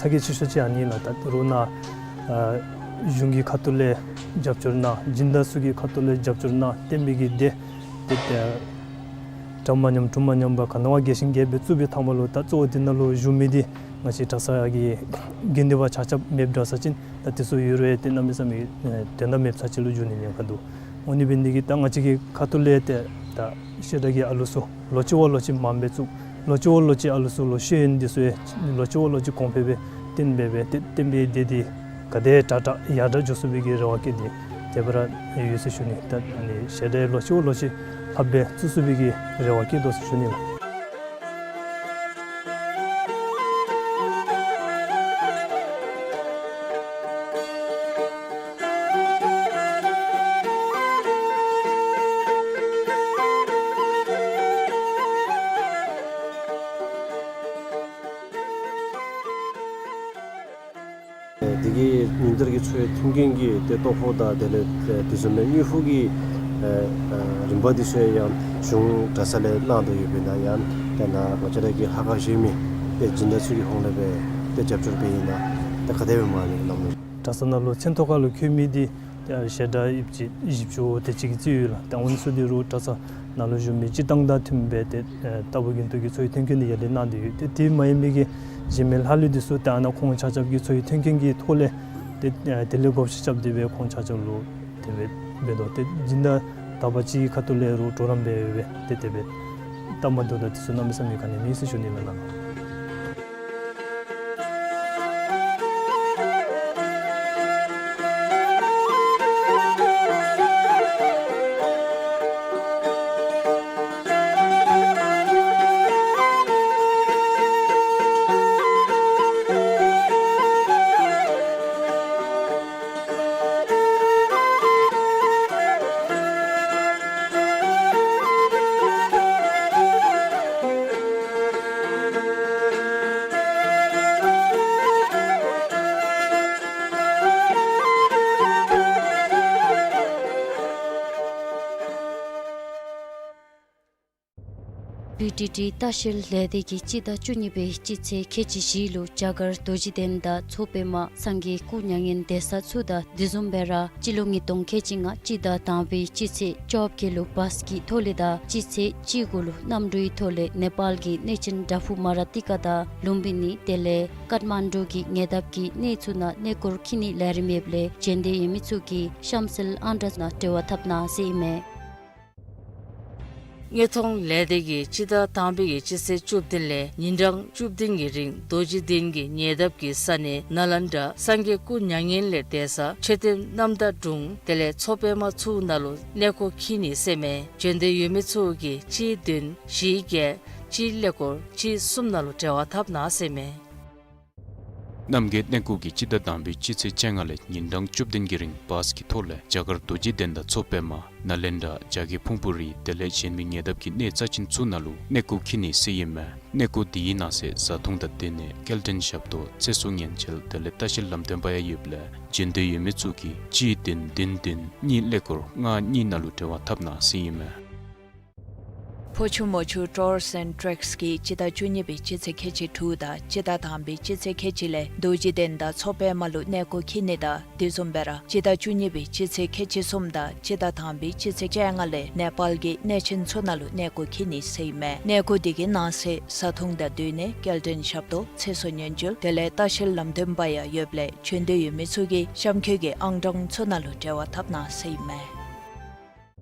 ཚ་གྱང་ཆེ་ཤོས་ཅིག་ཨ་ནི་ལགས། ད་རུང་ནཱ་ཨ་གཞུང་གི་ཁ་ཐུག་ལས་རྒྱབ་སྐྱོར་གནང་། སྦྱིན་བདག་ཚུ་གི་ཁ་ཐུག་ལས་རྒྱབ་སྐྱོར་གནང་། བསྟན་པའི་གི་སྡེ་ཏེ་ཏེ་གྲངས་མ་ཉམས་གྲངས་མ་ཉམས་པར་ག་ནི་བ་རྒྱས་ཤིང་རྒྱས་པར་བཙུགས་པའི་ཐ་མ་ལུ་ད་གཙོ་བོ་འདི་ནང་ལུ་བཞུགས་མི་འདི་ང་བཅས་གྲྭ་ཚང་གི་དགེ་འདུན་པ་ཆ་ཁྱབ་མེདཔ་འདྲ་ས་ཅིན་ད་དེ་ཚུ་ཡོད་རུང་ཏེ་གནམ་མེད་ས་མེད་དོན་དག་མེདཔ་ཚར་ཅིག་ལུ་འགྱུར་ནི་ཉེན་ཁ་འདུག། འོ་ནི་འབད་ནི་འདི་གིས་ད་ང་བཅས་ཀྱི་ཁ་ཐུག་ལས་ཏེ་ད་བཤད་གྲྭ་གི་ཨ་ལུ་ཚུ་ལོ་གཅིག་བ་ལོ་གཅིག་མངམ་སྦེ་བཙུགས། ལོ་གཅིག་བ་ལོ་གཅིག་ཨ་ལུ་ཚུ་ལུ་ཤེས་ཡོན་འདི་ཚུ་ཡང་ལོ་གཅིག་བ་ལོ་གཅིག་གོང་འཕེལ་སྦེ་བརྟན་སྦེ་སྦེ་ཏེ་བསྟན་པའི་སྡེ་འདི་ག་དེ་དྲག་དྲག་ཡར་དྲག་འགྱོ་ཚུགས་པའི་གི་རེ་བ་བསྐྱེད་དེ་དེ་སྦེ་ར་ཡོད་ཟེར་ཞུ་ནི། ད་ཨ་ནི་བཤད་གྲྭ་ལོ་གཅིག་བ་ལོ་གཅིག་ལྷགཔ་སྦེ་བཙུགས་ཚུགས་པའི་གི་རེ་བ་བསྐྱེད་དོ་ཟེར་ཞུ་ནི་ལགས། དེ་གི་ཉིན་ལྟར་གྱི་འཚོ་བའི་མཐུན་རྐྱེན་གྱི་ཏེ་ལྟོ་ཕོགས་དང་དེ་ལས་ཏེ་དེ་བཟུམ་མའི་དངུལ་ཕོགས་ཀྱི་ཨ་ཨ་རིམ་པ་འདི་ཚུ་ཡང་གཞུང་གྲྭ་ཚང་ལས་གནང་དོ་ཡོདཔ་ཨིན་ན་ཡང་ཏེ་ནཱ་ང་བཅས་ར་གི་ལྷ་ཁང་བཞེངས་མི་ཏེ་སྦྱིན་བདག་ཚུ་གི་ཧོངས་ལས་སྦེ་ཏེ་རྒྱབ་སྐྱོར་འབད་ཨིན་ན་ཏེ་ག་དེ་སྦེ་མ་ལས་གནང་ནུག། གྲྭ་ཚང་ནང་ལུ་མཚན་ཐོ་ཁ་ལུ་འཁོད་མི་འདི་ཏེ་བཤད་གྲྭ་ཡིབ་ཅིག་བཞི་བཅུ་དེ་ཅིག་གི་རྩིས་ཡོད་ལགས། ཏེ་འོ་ནི་ཚུ་འདི་རུང་གྲྭ་ཚང་ནང་ལུ་བཞུགས་མི་སྤྱིར་བཏང་དང་མཐུནམ་སྦེ་ཏེ་ཨེ་ལྟ་བུ་དགེ་འདུན་གྱི་འཚོ་བའི་མཐུན་རྐྱེན་འདི་ཡར་ལས་གནང་སྟེ་ཡོད། ཏེ་དེ་མ་ཡིན་པའི་གི་གཞན་མི་ལྷག་ལུས་འདི་ཚུ་ཏེ་ཨ་ནཱ་ཁོང་ཆ་ཁྱབ་ཀྱི་འཚོ་བའི་མཐུན་རྐྱེན་གྱི་ཐོག་ལས་ཏེ་ཨེ་དེ་ལས་བགོ་བཤའ་རྐྱབ་སྟེ་སྦེ་ཁོང་ཆ་ཁྱབ་ལུ་དེ་སྦེ་འབད་དོ། ཏེ་སྦྱིན་བདག་དག་པ་ཅིག་གི་ཁ་ཐུག་ལས་རུང་གྲོགས་རམ་འབད་སྦེ་ཏེ་དེ་སྦེ་སྟབས་མ་བདེཝ་དང་དེ་ཚུ་གནམ་མེད་ས་མེད་ག་ནི་མེད་ཟེར་ཞུ་ནི་ལགས། བི་ཊི་ཊི་ལྟ་བཤལ་ལས་སྡེ་གིས་སྤྱི་ཟླ་བཅུ་གཉིས་པའི་སྤྱི་ཚེས་ཁལ་གཅིག་བཞི་ལུ་རྒྱ་གར་རྡོ་རྗེ་གདན་དང་མཚོ་པདྨ་སངས་རྒྱས་སྐུ་མྱ་ངན་འདས་ས་ཚུ་དང་དེ་བཟུམ་སྦེ་ར་སྤྱི་ལོ་ཉིས་སྟོང་ཁལ་གཅིག་ལྔ་སྤྱི་ཟླ་དང་པའི་སྤྱི་ཚེས་བཅོ་བརྒྱད་ལུ་བཱས་ཀྱི་ཐོག་ལས་དང་སྤྱི་ཚེས་བཅུ་དགུ་ལུ་གནམ་གྲུའི་ཐོག་ལས་ནེ་པཱལ་གྱི་གནས་ཆེན་དྲག་ཕུག་མ་ར་ཏི་ཀ་དང་ལུམ་བི་ནི་དེ་ལས་ཀཏ་མན་ཌུ་གི་ཉེ་འདབས་ཀྱི་གནས་ཚུ་ནང་གནས་སྐོར་འཁྱིད་ནིའི་ལས་རིམ་ཡོདཔ་ལས་བྱོན་འདོད་ཡོད་མི་ཚུ་གིས་གཤམ་གསལ་ཨང་གྲངས་ནང་འབྲེལ་བ་འཐབ་གནང་ཟེར་ཨིན་མས། དངོས་མཐོང་ལས་སྡེ་གིས་སྤྱི་ཟླ་དང་པའི་གི་སྤྱི་ཚེས་བཅུ་བདུན་ལས་ཉིན་གྲངས་བཅུ་བདུན་གྱི་རིང་རྡོ་རྗེ་གདན་གྱི་ཉེ་འདབས་ཀྱི་ས་གནས་ནཱ་ལེནྡྲ་སངས་རྒྱས་སྐུ་མྱ་ངན་ལས་འདས་ས་མཆོད་རྟེན་རྣམ་དག་དྲུང་དེ་ལས་མཚོ་པདྨ་ཚུ་ནང་ལུ་གནས་སྐོར་འཁྱིད་ནི་ཟེར་ཨིན་མས། བྱོན་འདོད་ཡོད་མི་ཚུ་གིས་གཅིག་བདུན་བཞི་བརྒྱད་གཅིག་ཀླད་ཀོར་གཅིག་གསུམ་ནང་ལུ་འབྲེལ་བ་འཐབ་གནང་ཟེར་ཨིན་མས། རྣམ་རྒྱལ་གནས་སྐོར་གྱིས་སྤྱི་ཟླ་དང་པའི་སྤྱི་ཚེས་བཅོ་ལྔ་ལས་ཉིན་གྲངས་བཅུ་བདུན་གྱི་རིང་བཱས་ཀྱི་ཐོག་ལས་རྒྱ་གར་རྡོ་རྗེ་གདན་དང་མཚོ་པདྨ་ནཱ་ལེནྡྲ་རྒྱ་རྒྱལ་ཕུང་པོ་རི་དེ་ལས་གཞན་མི་ཉེ་འདབས་ཀྱི་གནས་རྩ་ཆེན་ཚུ་ནང་ལུ་གནས་སྐོར་འཁྱིད་ནི་ཟེར་ཨིན་མས། གནས་སྐོར་འདི་གི་ནང་གསེས་བཟའ་འཐུང་དང་སྡོད་གནས་སྐྱེལ་འདྲེན་ཞབས་ཏོག་ཚེ་སྲོག་ཉེན་བཅོལ་དེ་ལས་ལྟ་བཤལ་ལམ་སྟོན་པ་ཡང་ཡོདཔ་ལས་བྱོན་འདོད་ཡོད་མི་ཚུ་གིས་གཅིག་བདུན་བདུན་བདུན་གཉིས་ཀླད་ཀོར་ལྔ་གཉིས་ནང་ལུ་འབྲེལ་བ་འཐབ་གནང་ཟེར་ཨིན་མས། ཕོ་ཆུང་མོ་ཆུང་ཊུརསི་ཨེནཌ་ཊེགསི་གིས་སྤྱི་ཟླ་བཅུ་གཉིས་པའི་སྤྱི་ཚེས་ཁལ་གཅིག་དྲུག་དང་སྤྱི་ཟླ་དང་པའི་སྤྱི་ཚེས་ཁལ་གཅིག་ལས་རྡོ་རྗེ་གདན་དང་མཚོ་པདྨ་ལུ་གནས་སྐོར་འཁྱིད་ནི་དང་དེ་བཟུམ་སྦེ་ར་སྤྱི་ཟླ་བཅུ་གཉིས་པའི་སྤྱི་ཚེས་ཁལ་གཅིག་གསུམ་དང་སྤྱི་ཟླ་དང་པའི་སྤྱི་ཚེས་བཅོ་ལྔ་ལས་ནེ་པཱལ་གྱི་གནས་ཆེན་ཚུ་ནང་ལུ་གནས་སྐོར་འཁྱིད་ནི་ཟེར་ཨིན་མས། གནས་སྐོར་འདི་གི་ནང་གསེས་བཟའ་འཐུང་དང་སྡོད་གནས་སྐྱེལ་འདྲེན་ཞབས་ཏོག་ཚེ་སྲོག་ཉེན་བཅོལ་དེ་ལས་ལྟ་བཤལ་ལམ་སྟོན་པ་ཡང་ཡོདཔ་ལས་བྱོན་འདོད་ཡོད་མི་ཚུ་གིས་གཤམ་འཁོད་ཀྱི་ཨང་གྲངས་ཚུ་ནང་ལུ་འབྲེལ་བ་འཐབ་གནང་ཟེར་ཨིན་མས།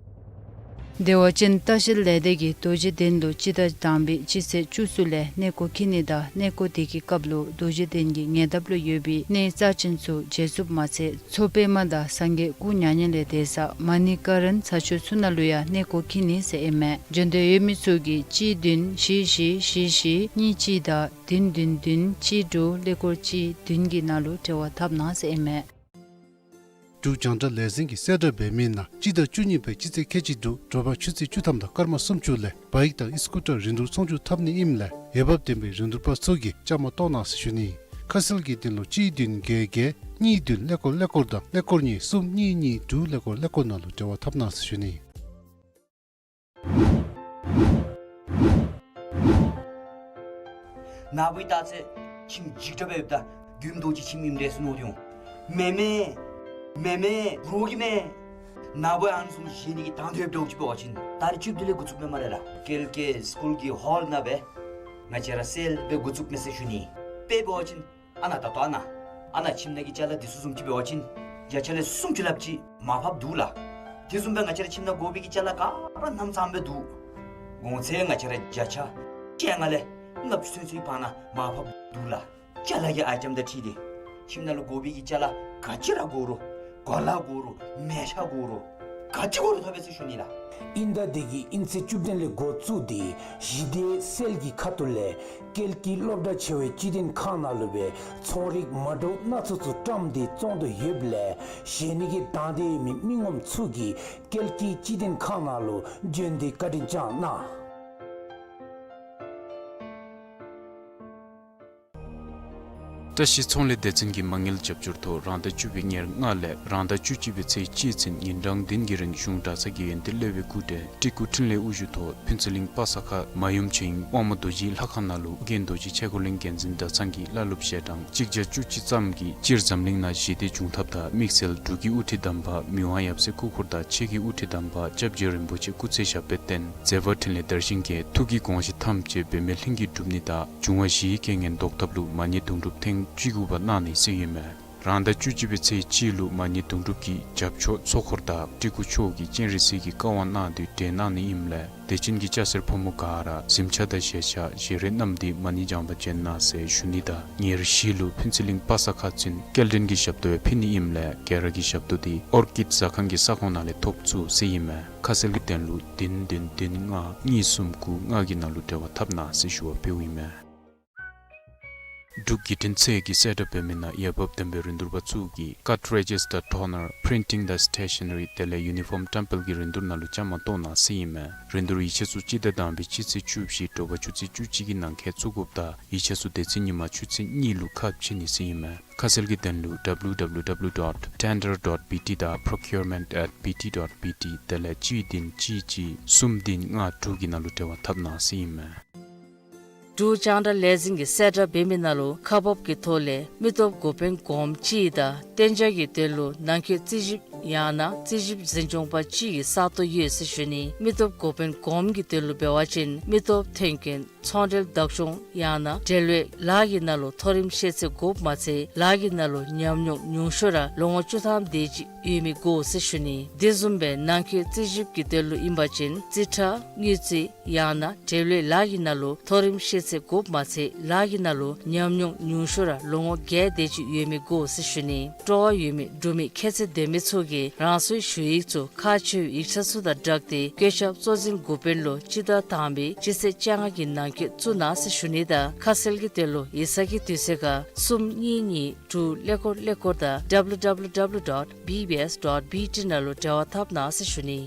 བདེ་བ་ཅན་ལྟ་བཤལ་ལས་སྡེ་གིས་རྡོ་རྗེ་གདན་ལུ་སྤྱི་ཟླ་དང་པའི་སྤྱི་ཚེས་བཅུ་གསུམ་ལས་གནས་སྐོར་འཁྱིད་ནི་དང་གནས་སྐོར་དེ་གི་སྐབས་ལུ་རྡོ་རྗེ་གདན་གྱི་ཉེ་འདབས་ལུ་ཡོད་པའི་གནས་རྩ་ཆེན་ཚུ་མཇལ་ཚུགསཔ་མ་ཚད་མཚོ་པདྨ་དང་སངས་རྒྱས་སྐུ་མྱ་ངན་ལས་འདས་ས་མ་ཎི་ཀ་རན་ས་ཆ་ཚུ་ནང་ལུ་ཡང་གནས་སྐོར་འཁྱིད་ནི་ཟེར་ཨིན་མས། བྱོན་འདོད་ཡོད་མི་ཚུ་གིས་གཅིག་བདུན་བཞི་བཞི་བཞི་བཞི་གཉིས་གཅིག་དང་བདུན་བདུན་བདུན་གཅིག་དྲུག་ཀླད་ཀོར་གཅིག་བདུན་གྱི་ནང་ལུ་འབྲེལ་བ་འཐབ་གནང་ཟེར་ཨིན་མས། འབྲུག་རྒྱང་བསྒྲགས་ལས་འཛིན་གྱིས་གསལ་བསྒྲགས་འབད་མི་ནང་སྤྱི་ཟླ་བཅུ་གཉིས་པའི་སྤྱི་ཚེས་ཁལ་གཅིག་དྲུག་དྲོ་པ་ཆུ་ཚོད་བཅུ་ཐམ་དང་སྐར་མ་སུམ་ཅུ་ལས་བཱའིཀ་དང་ཨི་སི་ཀུ་ཊར་རིན་བསྡུར་ཚོང་བསྒྱུར་འཐབ་ནི་ཨིནམ་ལས་འོས་འབབ་ལྡན་པའི་རིན་བསྡུར་པ་ཚུ་གིས་བཅའ་མར་གཏོགས་གནང་ཟེར་ཞུ་ནི། ཁ་གསལ་གྱི་དོན་ལུ་གཅིག་བདུན་བརྒྱད་བརྒྱད་གཉིས་བདུན་ཀླད་ཀོར་ཀླད་ཀོར་དང་ཀླད་ཀོར་གཉིས་གསུམ་གཉིས་གཉིས་དྲུག་ཀླད་ཀོར་ཀླད་ཀོར་ནང་ལུ་འབྲེལ་བ་འཐབ་གནང་ཟེར་ཞུ་ནི། ནཱ་བུ་ད་ཚེ་ཁྱིམ་འཇིགས་སྐྲག་སྦེ་ཡོདཔ་ད། མགྱོནམ་རྡོག་ཅིག་ཁྱིམ་ཨིནམ་འདྲས་ཟེར་མནོ་སྟེ་འོང་། མེན་མེན། མེན་མེན། རོགས་ཀྱིས་མེན། ནངས་པ་ཨ་ནི་བཟུམ་བཞེས་ནི་གི་དང་འདོད་འདྲཝ་ཅིག་འབད་བ་ཅིན་ད་རིས་བཅུ་བདུན་ལས་འགོ་བཙུགསཔ་མས་སྨ་རེ་ལགས། ཀལ་ཀེ་སི་ཀུལ་གྱི་ཧོལ་ནང་སྦེ་ང་བཅས་ར་སེལ་སྦེ་འགོ་བཙུགསཔ་མས་ཟེར་ཞུ་ནི། དཔེ་འབད་བ་ཅིན་ཨ་ནཱ་ད་ལྟོ་ཨ་ནཱ་ཨ་ནཱ་ཁྱིམ་ནང་གི་ཅ་ལ་འདི་ཚུ་བཟུམ་ཅིག་འབད་བ་ཅིན་བརྒྱ་ཆ་ལས་སུམ་ཅུ་ལྷགཔ་ཅིག་མར་ཕབ་འདུག་ལགས། དེ་བཟུམ་སྦེ་ང་བཅས་ར་ཁྱིམ་ནང་དགོ་པའི་གི་ཅ་ལ་ག་ར་སྣུམ་ཚངམ་སྦེ་འདུག། གོང་ཚད་ང་བཅས་ར་བརྒྱ་ཆ་བཅོ་ལྔ་ལས་ལྔ་བཅུ་ཚུན་ཚོད་ཀྱི་བར་ན་མར་ཕབ་འདུག་ལགས། ཅ་ལ་གི་ཨའི་ཊེམ་དང་འཁྲིལ་ཏེ་ཁྱིམ་ནང་ལུ་དགོ་པའི་གི་ཅ་ལ་ག་ཅི་ར་དགོ་རུང་གོ་ལ་དགོ་རུང་མལ་ཆ་དགོ་རུང་ག་ཅི་དགོ་རུང་ཐོབ་པས་ཟེར་ཞུ་ནི་ལགས། དབྱིན་ཟླ་འདི་གི་དབྱིན་ཚེས་བཅུ་བདུན་ལས་འགོ་བཙུགས་ཏེ་ཞི་བདེའི་སེལ་གྱི་ཁ་ཐུག་ལས་ཀལ་ཀི་སློབ་གྲྭ་ཆེ་བའི་སྤྱི་དོན་ཁང་ནང་ལུ་སྦེ་ཚོང་རིགས་མ་འདྲཝ་སྣ་ཚོགས་ཚུ་བཀྲམ་སྟེ་བཙོང་དོ་ཡོདཔ་ལས་བཞེས་ནི་གི་དང་འདོད་ཡོད་མི་མི་ངོམ་ཚུ་གིས་ཀལ་ཀི་སྤྱི་དོན་ཁང་ནང་ལུ་བྱོན་ཏེ་བཀའ་དྲིན་བསྐྱང་གནང་། བཀྲ་ཤིས་ཚོང་ལས་སྡེ་ཚན་གྱི་མ་དངུལ་རྒྱབ་སྐྱོར་ཐོག་རང་ཟླ་བཅུ་པའི་ཉེར་ལྔ་ལས་རང་ཟླ་བཅུ་གཅིག་པའི་ཚེས་གཅིག་ཚུན་ཉིན་གྲངས་བདུན་གྱི་རིང་གཞུང་གྲྭ་ཚང་གི་ཡོན་ཏན་སློབ་དཔོན་སྐུ་བགྲེས་སྤྲུལ་སྐུ་འཕྲིན་ལས་དབུ་བཞུགས་ཐོག་ཕུན་ཚོགས་གླིང་པ་ས་ཁ་མ་ཡུམ་ཆོས་དབྱིངས་དབང་མོ་རྡོ་རྗེའི་ལྷ་ཁང་ནང་ལུ་ཨོ་རྒྱན་རྡོ་རྗེ་ཆས་གོས་གླིང་རྒྱལ་འཛིན་གྲྭ་ཚང་གི་བླ་སློབ་ཞལ་གྲངས་གཅིག་བརྒྱ་བཅུ་གཅིག་ཙམ་གྱིས་སྤྱིར་འཛམ་གླིང་ནང་ཞི་བདེ་འབྱུང་ཐབས་དང་དམིགས་བསལ་འབྲུག་གི་དབུ་ཁྲིད་དམ་པ་མི་དབང་ཡབ་སྲས་སྐུ་འཁོར་དང་ཆེད་ཀྱི་དབུ་ཁྲིད་དམ་པ་སྐྱབས་རྗེ་རིན་པོ་ཆེ་སྐུ་ཚེ་ཞབས་པད་བརྟན་མཛད་པ་འཕྲིན་ལས་དར་ཞིང་རྒྱས་ཐུགས་ཀྱི་དགོངས་གཞི་ཐམས་ཅད་འབད་མེད་ལྷུན་གྱིས་འགྲུབ་ནི་དང་འབྱུང་བ་བཞིའི་རྐྱེན་ངན་བཟློག་ཐབས་ལུ་མ་ཎི་དུང་སྒྲུབ་ཐེངས་བཅུ་དགུ་པ་གནང་ནི་ཟེར་ཨིན་མས། རང་ཟླ་བཅུ་གཅིག་པའི་ཚེས་གཅིག་ལུ་མ་ཎི་དུང་སྒྲུབ་ཀྱི་རྒྱབ་ཕྱོགས་ཚོགས་འཁོར་དང་སྤྲུལ་སྐུ་མཆོག་གིས་སྤྱན་རས་གཟིགས་ཀྱི་བཀའ་དབང་གནང་སྟེ་གྲོལ་གནང་ནི་ཨིནམ་ལས་དད་ཅན་གྱི་སྐྱ་སེར་ཕོ་མོ་ག་ར་གཟིམ་ཆས་དང་བཞེས་ཆས་བཞེས་རས་བསྣམས་ཏེ་མ་ཎི་བགྱང་པར་བྱོན་གནང་ཟེར་ཞུ་ནི་དང་ཉེར་བཞི་ལུ་ཕུན་ཚོགས་གླིང་པ་ས་ཁ་ཚུན་སྐྱེལ་འདྲེན་གྱི་ཞབས་ཏོག་ཡང་ཕུལ་ནི་ཨིནམ་ལས་ག་ར་གིས་ཞབས་ཏོག་འདི་ཨོར་ཀིཌ་ཟ་ཁང་གི་ས་ཁོངས་ནང་ལས་ཐོབ་ཚུགས་ཟེར་ཨིན་མས། ཁ་གསལ་གྱི་དོན་ལུ་བདུན་བདུན་བདུན་ལྔ་གཉིས་གསུམ་དགུ་ལྔ་གི་ནང་ལུ་འབྲེལ་བ་འཐབ་གནང་ཟེར་ཞུ་བ་ཕུལཝ་ཨིན་མས། འབྲུག་བརྒྱུད་འཕྲིན་ཚད་ཀྱིས་གསལ་བསྒྲགས་འབད་མི་ནང་འོས་འབབ་ལྡན་པའི་རིན་བསྡུར་པ་ཚུ་གིས་ཀཊ་རེ་ཇི་སི་ཊར་ཊོ་ནར་པི་རིན་ཊིང་དང་སི་ཊེ་ཤ་ན་རི་དེ་ལས་ཡུ་ནི་ཕོམ་བཀྲམ་སྤེལ་གྱི་རིན་བསྡུར་ནང་ལུ་བཅའ་མར་གཏོགས་གནང་ཟེར་ཨིན་མས། རིན་བསྡུར་ཡིག་ཆ་ཚུ་སྤྱི་ཟླ་དང་པའི་སྤྱི་ཚེས་བཅུ་བཞི་དྲོ་པ་ཆུ་ཚོད་བཅུ་གཅིག་གི་ནང་འཁོད་བཙུགས་དགོཔ་དང་ཡིག་ཆ་ཚུ་དེ་ཚེ་ཉིན་མ་ཆུ་ཚོད་གཉིས་ལུ་ཁ་ཕྱེ་ནི་ཟེར་ཨིན་མས། ཁ་གསལ་གྱི་དོན་ལུ་ཌབ་ལུ་ཌབ་ལུ་ཌབ་ལུ་ཌོཊ་ཊེན་ཌར་ཌོཊ་བི་ཊི་དང་པོ་རོ་ཀིའུར་མེནཊ་ཨེཊ་བི་ཊི་ཌོཊ་བི་ཊི་དེ་ལས་གཅིག་བདུན་གཅིག་གཅིག་གསུམ་བདུན་ལྔ་དྲུག་གི་ནང་ལུ་འབྲེལ་བ་འཐབ་གནང་ཟེར་ཨིན་མས། འབྲུག་རྒྱང་བསྒྲགས་ལས་འཛིན་གྱིས་གསལ་བསྒྲགས་འབད་མི་ནང་ལུ་ཁག་འབག་གི་ཐོག་ལས་མི་སྟོབས་འགོ་དཔོན་གོངམ་གཅིག་དང་གཏན་འཇགས་ཀྱི་དོན་ལུ་ནང་འཁོད་རྩིས་ཞིབ་ཡང་ན་རྩིས་ཞིབ་འཛིན་སྐྱོང་པ་གཅིག་གི་ས་སྟོང་ཡོད་ཟེར་ཞུ་ནི། མི་སྟོབས་འགོ་དཔོན་གོངམ་གྱི་དོན་ལུ་འབད་བ་ཅིན་མི་སྟོབས་ཐོན་སྐྱེད་ཚོང་འབྲེལ་བདག་སྐྱོང་ཡང་ན་འབྲེལ་ཡོད་ལཱ་གི་ནང་ལུ་མཐོ་རིམ་ཤེས་ཚད་དགོཔ་མ་ཚད་ལཱ་གི་ནང་ལུ་ཉམས་མྱོང་ཉུང་ཤོས་ར་ལོ་ངོ་བཅུ་ཐམ་དེ་ཅིག་ཡོད་མི་དགོ་ཟེར་ཞུ་ནི། དེ་བཟུམ་སྦེ་ནང་འཁོད་རྩིས་ཞིབ་ཀྱི་དོན་ལུ་ཨིན་པ་ཅིན་རྩིས་ཁྲ་དངུལ་རྩིས་ཡང་ན་འབྲེལ་ཡོད་ལཱ་གི་ནང་ལུ་མཐོ་རིམ་ཤེས་ཚད་དགོཔ་མ་ཚད་ལཱ་གི་ནང་ལུ་ཉམས་མྱོང་ཉུང་ཤོས་ར་ལོ་ངོ་བརྒྱད་དེ་ཅིག་ཡོད་མི་དགོ་ཟེར་ཞུ་ནི། སྤྲོ་བ་ཡོད་མི་འབྲུག་མི་ཁྱད་ཚད་ལྡན་མི་ཚུ་གིས་རང་སོའི་ཞུ་ཡིག་ཚུ་ཁག་ཆེ་བའི་ཡིག་ཆ་ཚུ་དང་སྦྲགས་ཏེ་བཀོད་ཁྱབ་གཙོ་འཛིན་འགོ་དཔོན་ལུ་སྤྱི་ཟླ་དང་པའི་སྤྱི་ཚེས་བཅོ་ལྔ་གི་ནང་འཁོད་བཙུགས་གནང་ཟེར་ཞུ་ནི་དང་ཁ་གསལ་གྱི་དོན་ལུ་ཡིག་ཚང་གི་དུས་ཚོད་ཁར་གསུམ་གཉིས་གཉིས་དྲུག་ཀླད་ཀོར་ཀླད་ཀོར་དང་ཌབ་ལུ་ཌབ་ལུ་ཌབ་ལུ་ཌོཊ་བི་བི་ཨེསི་ཌོཊ་བི་ཊི་ནང་ལུ་འབྲེལ་བ་འཐབ་གནང་ཟེར་ཞུ་ནི།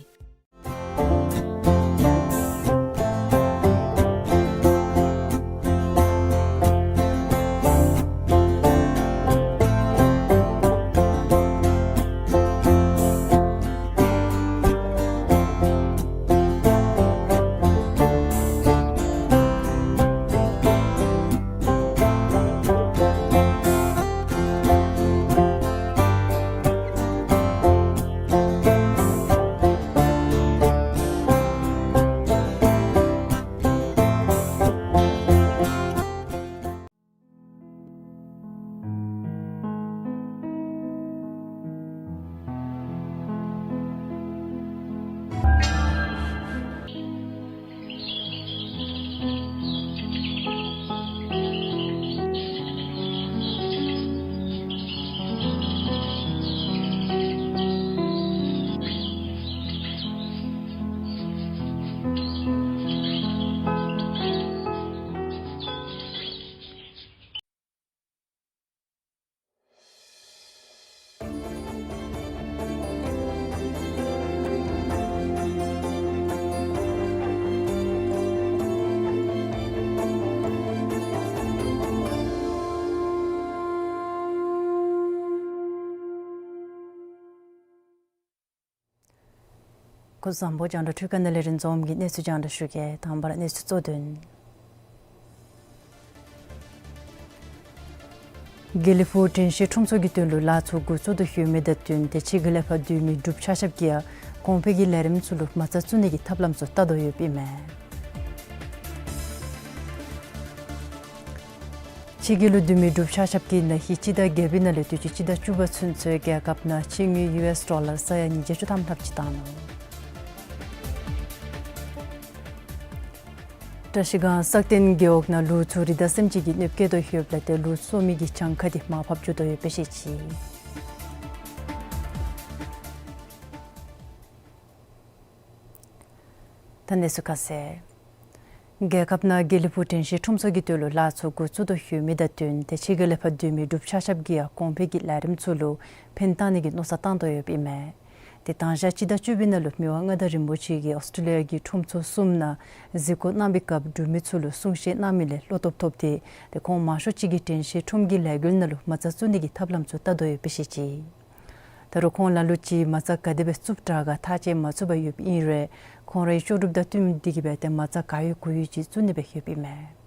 སྐུ་གཟུགས་བཟང་པོ། རྒྱང་བསྒྲགས་འཕྲུལ་ཁང་ནང་ལས་རིན་འཛོམས་ཀྱིས་གནས་ཚུལ་རྒྱང་བསྒྲགས་ཞུ་གེ། དང་པ་ར་གནས་ཚུལ་གཙོ་དོན། དགེ་ལེགས་ཕུག་དྲན་ཤེས་ཁྲོམ་ཚོགས་ཀྱི་དོན་ལུ་ལཱ་ཚུ་འགོ་བཙུགས་དོ་ཡོད་མི་དང་བསྟུན་ཏེ་ཕྱི་རྒྱལ་ལས་ཕར་སྡོད་མི་འབྲུགཔ་ཆ་ཁྱབ་ཀྱིས་ཡང་གོང་འཕེལ་གྱི་ལས་རིམ་ཚུ་ལུ་མ་རྩ་བཙུགས་ནི་གི་ཐབས་ལམ་ཚུ་བལྟ་དོ་ཡོདཔ་ཨིན་མས། ཕྱི་རྒྱལ་ལུ་སྡོད་མི་འབྲུགཔ་ཆ་ཁྱབ་ཀྱིས་ན་ཧིང་སྤྱི་ཟླ་བརྒྱད་པའི་ནང་ལས་དུས་ཅི་སྤྱི་ཟླ་བཅུ་པ་ཚུན་ཚོད་རྒྱལ་ཁབ་ནང་ཕྱི་དངུལ་ཡུ་ཨེསི་ཌོ་ལར་ས་ཡ་ཉིས་བརྒྱ་བཅུ་ཐམ་ལྷགཔ་ཅིག་བཏང་ནུག། བཀྲ་ཤིས་སྒང་སག་སྟེང་རྒེད་འོག་ནང་ལུག་ཚུ་རི་དྭགས་སེམས་ཅན་གྱིས་གནོདཔ་བཀལ་དོ་ཡོདཔ་ལས་ཏེ་ལུག་གསོ་མི་གི་གྱངས་ཁ་འདི་མར་ཕབ་འགྱོ་དོ་ཡོདཔ་སྦེ་བཤད་ཅི། ད་གནས་ཚུལ་ཁ་གསལ། རྒྱལ་ཁབ་ནང་དགེ་ལེགས་ཕུག་དྲན་ཤེས་ཁྲོམ་ཚོགས་ཀྱི་དོན་ལུ་ལཱ་ཚུ་འགོ་བཙུགས་དོ་ཡོད་མི་དང་བསྟུན་ཏེ་ཕྱི་རྒྱལ་ལས་ཕར་སྡོད་མི་འབྲུགཔ་ཆ་ཁྱབ་ཀྱིས་ཡང་གོང་འཕེལ་གྱི་ལས་རིམ་ཚུ་ལུ་ཕན་བཏགས་ནི་གི་མནོ་བསམ་བཏང་དོ་ཡོདཔ་ཨིན་མས། ཏེ་དང་ཞག་སྤྱི་ཟླ་བཅུ་པའི་ནང་ལུ་མི་དབང་མངའ་བདག་རིན་པོ་ཆེ་གིས་ཨོསི་ཊྲེ་ལི་ཡ་གི་ཁྲོམ་ཚོགས་གསུམ་ནང་གཟིགས་སྐོར་གནང་བའི་སྐབས་འབྲུག་མི་ཚུ་ལུ་གསུང་བཤད་གནང་མི་ལས་བློ་སྟོབས་ཐོབ་སྟེ་ཏེ་ཁོང་མང་ཤོས་ཅིག་གིས་དྲན་ཤེས་ཁྲོམ་གྱི་ལས་འགུལ་ནང་ལུ་མ་རྩ་བཙུགས་ནི་གི་ཐབས་ལམ་ཚུ་བལྟ་དོ་ཡོདཔ་སྦེ་བཤད་ཅི། ད་རུང་ཁོང་ལ་ལུ་ཅིག་མ་རྩ་ག་དེ་སྦེ་བཙུགསཔ་དྲག་ག་ཐག་བཅད་མ་ཚུགས་པར་ཡོདཔ་ཨིན་རུང་ཁོང་རའི་ལྕོགས་གྲུབ་དང་བསྟུན་ཏེ་གིས་སྦེ་ཏེ་མ་རྩ་ག་ཡོད་གུ་ཡོད་ཅིག་བཙུགས་ནི་སྦེ་ཡོདཔ་ཨིན་མས།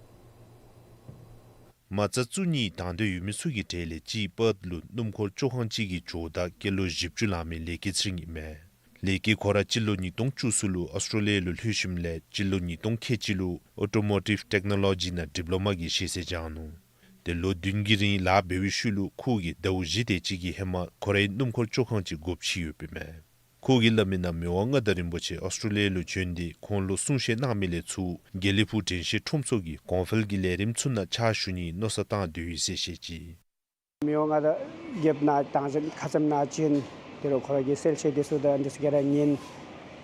མ་རྩ་བཙུགས་ནི་དང་འདོད་ཡོད་མི་ཚུ་གི་གྲས་ལས་གཅིག་པརཐ་ལུ་སྣུམ་འཁོར་བཅོ་ཁང་ཅིག་གི་ཇོ་བདག་སྐྱེས་ལོ་བཞི་བཅུ་ལང་མི་ལེགས་སྐྱིད་ཚེ་རིང་ཨིན་མས། ལེགས་སྐྱིད་ཁོ་ར་སྤྱི་ལོ་ཉིས་སྟོང་བཅུ་གསུམ་ལུ་ཨོསི་ཊྲེ་ལི་ཡ་ལུ་ལྷོད་ཞིནམ་ལས་སྤྱི་ལོ་ཉིས་སྟོང་ཁལ་གཅིག་ལུ་ཨོ་ཊོ་མོ་ཊིབ་ཊེཀ་ནོ་ལོ་ཇི་ནང་ཌིབ་ལོ་མ་གི་ཤེས་ཚད་སྦྱངས་ནུག། ཏེ་ལོ་བདུན་གྱི་རིང་ལཱ་འབད་བའི་ཤུལ་ལུ་ཁོ་གིས་ཟླཝ་བཞི་དེ་ཅིག་གི་ཧེ་མ་ཁོ་རའི་སྣུམ་འཁོར་བཅོ་ཁང་ཅིག་སྒོ་ཕྱེ་ཡོདཔ་ཨིན་མས། ཁོ་གིས་སླབ་མིའི་ནང་མི་དབང་མངའ་བདག་རིན་པོ་ཆེ་ཨོསི་ཊྲེ་ལི་ཡ་ལུ་བྱོན་ཏེ་ཁོང་ལུ་གསུང་བཤད་གནང་མི་ལས་ཚུར་དགེ་ལེགས་ཕུག་དྲན་ཤེས་ཁྲོམ་ཚོགས་ཀྱི་གོང་འཕེལ་གྱི་ལས་རིམ་ཚུ་ནང་ཕྱག་ཞུ་ནིའི་མནོ་བསམ་བཏང་དོ་ཡོད་ཟེར་བཤད་ཅི། མི་དབང་མངའ་བདག་རྒྱལཔོ་ནཱ་དང་ཞག་ཁ་ཙ་ནཱ་བྱོན། དེ་རུང་ཁོ་ར་གི་གསལ་བཤད་འདི་ཚུ་དང་འདི་ཚུ་ག་ར་ཉན།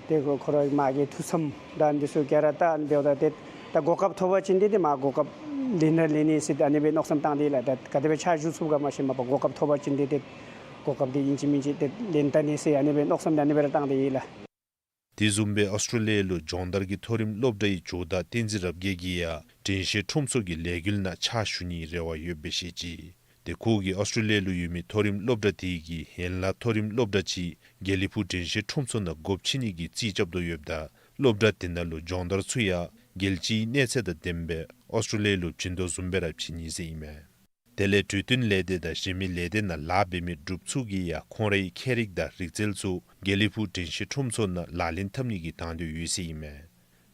དེ་ཁོ་ཁོ་ར་མ་གི་ཐུགས་བསམ་དང་འདི་ཚུ་ག་ར་ད་འབདཝ་ད་ཏེ་ད་གོ་སྐབས་ཐོབ་པ་ཅིན་ཏེ་ཏེ་མ་གོ་སྐབས་ལེན་ར་ལེན་ནི་ཟེར་ཨ་ནི་སྦེ་མནོ་བསམ་བཏང་སྟེ་ལགས། ད་ག་དེ་སྦེ་ཕྱག་ཞུ་ཚུགས་ག་མ་ཤེས་མ་པ་གོ་སྐབས་ཐོབ་པ་ཅིན་ཏེ་ཏེ་གོ་སྐབས་འདི་ཨིན་ཅི་མིན་ཅི་ཏེ་ལེན་ད་ནི་ཟེར་ཨ་ནི་སྦེ་མནོ་བསམ་འདི་ཨ་ནི་སྦེ་ར་བཏང་སྟེ་ཡོད་ལགས། དེ་བཟུམ་སྦེ་ཨོསི་ཊྲེ་ལི་ཡ་ལུ་སྦྱོང་བརྡར་གྱི་མཐོ་རིམ་སློབ་གྲྭའི་ཇོ་བདག་བསྟན་འཛིན་རབ་རྒྱས་ཀྱིས་ཡང་དྲན་ཤེས་ཁྲོམ་ཚོགས་ཀྱི་ལས་འགུལ་ནང་ཕྱག་ཞུ་ནིའི་རེ་བ་ཡོདཔ་སྦེ་བཤད་ཅི། ཏེ་ཁོ་གིས་ཨོསི་ཊྲེ་ལི་ཡ་ལུ་ཡོད་མི་མཐོ་རིམ་སློབ་གྲྭ་དེ་གི་ཡན་ལག་མཐོ་རིམ་སློབ་གྲྭ་ཅིག་དགེ་ལེགས་ཕུག་དྲན་ཤེས་ཁྲོམ་ཚོགས་ནང་སྒོ་ཕྱེ་ནི་གི་རྩིས་རྐྱབ་དོ་ཡོདཔ་ད་སློབ་གྲྭ་དེ་ནང་ལུ་སྦྱོང་བརྡར་ཚུ་ཡང་རྒྱལ་སྤྱིའི་གནས་ཚད་དང་ལྡནམ་སྦེ་ཨོསི་ཊྲེ་ལི་ཡ་ལུ་བྱིན་དོ་བཟུམ་སྦེ་ར་བྱིན་ནི་ཟེར་ཨིན་མས། དེ་ལས་འཕྲོད་བསྟེན་ལས་སྡེ་དང་གཞན་མི་ལས་སྡེ་ནང་ལཱ་འབད་མི་འབྲུགཔ་ཚུ་གིས་ཡང་ཁོང་རའི་ཁྱད་རིག་དང་རིག་རྩལ་ཚུ་དགེ་ལེགས་ཕུག་དྲན་ཤེས་ཁྲོམ་ཚོགས་ནང་ལག་ལེན་འཐབ་ནི་གི་དང་འདོད་ཡོད་ཟེར་ཨིན་མས།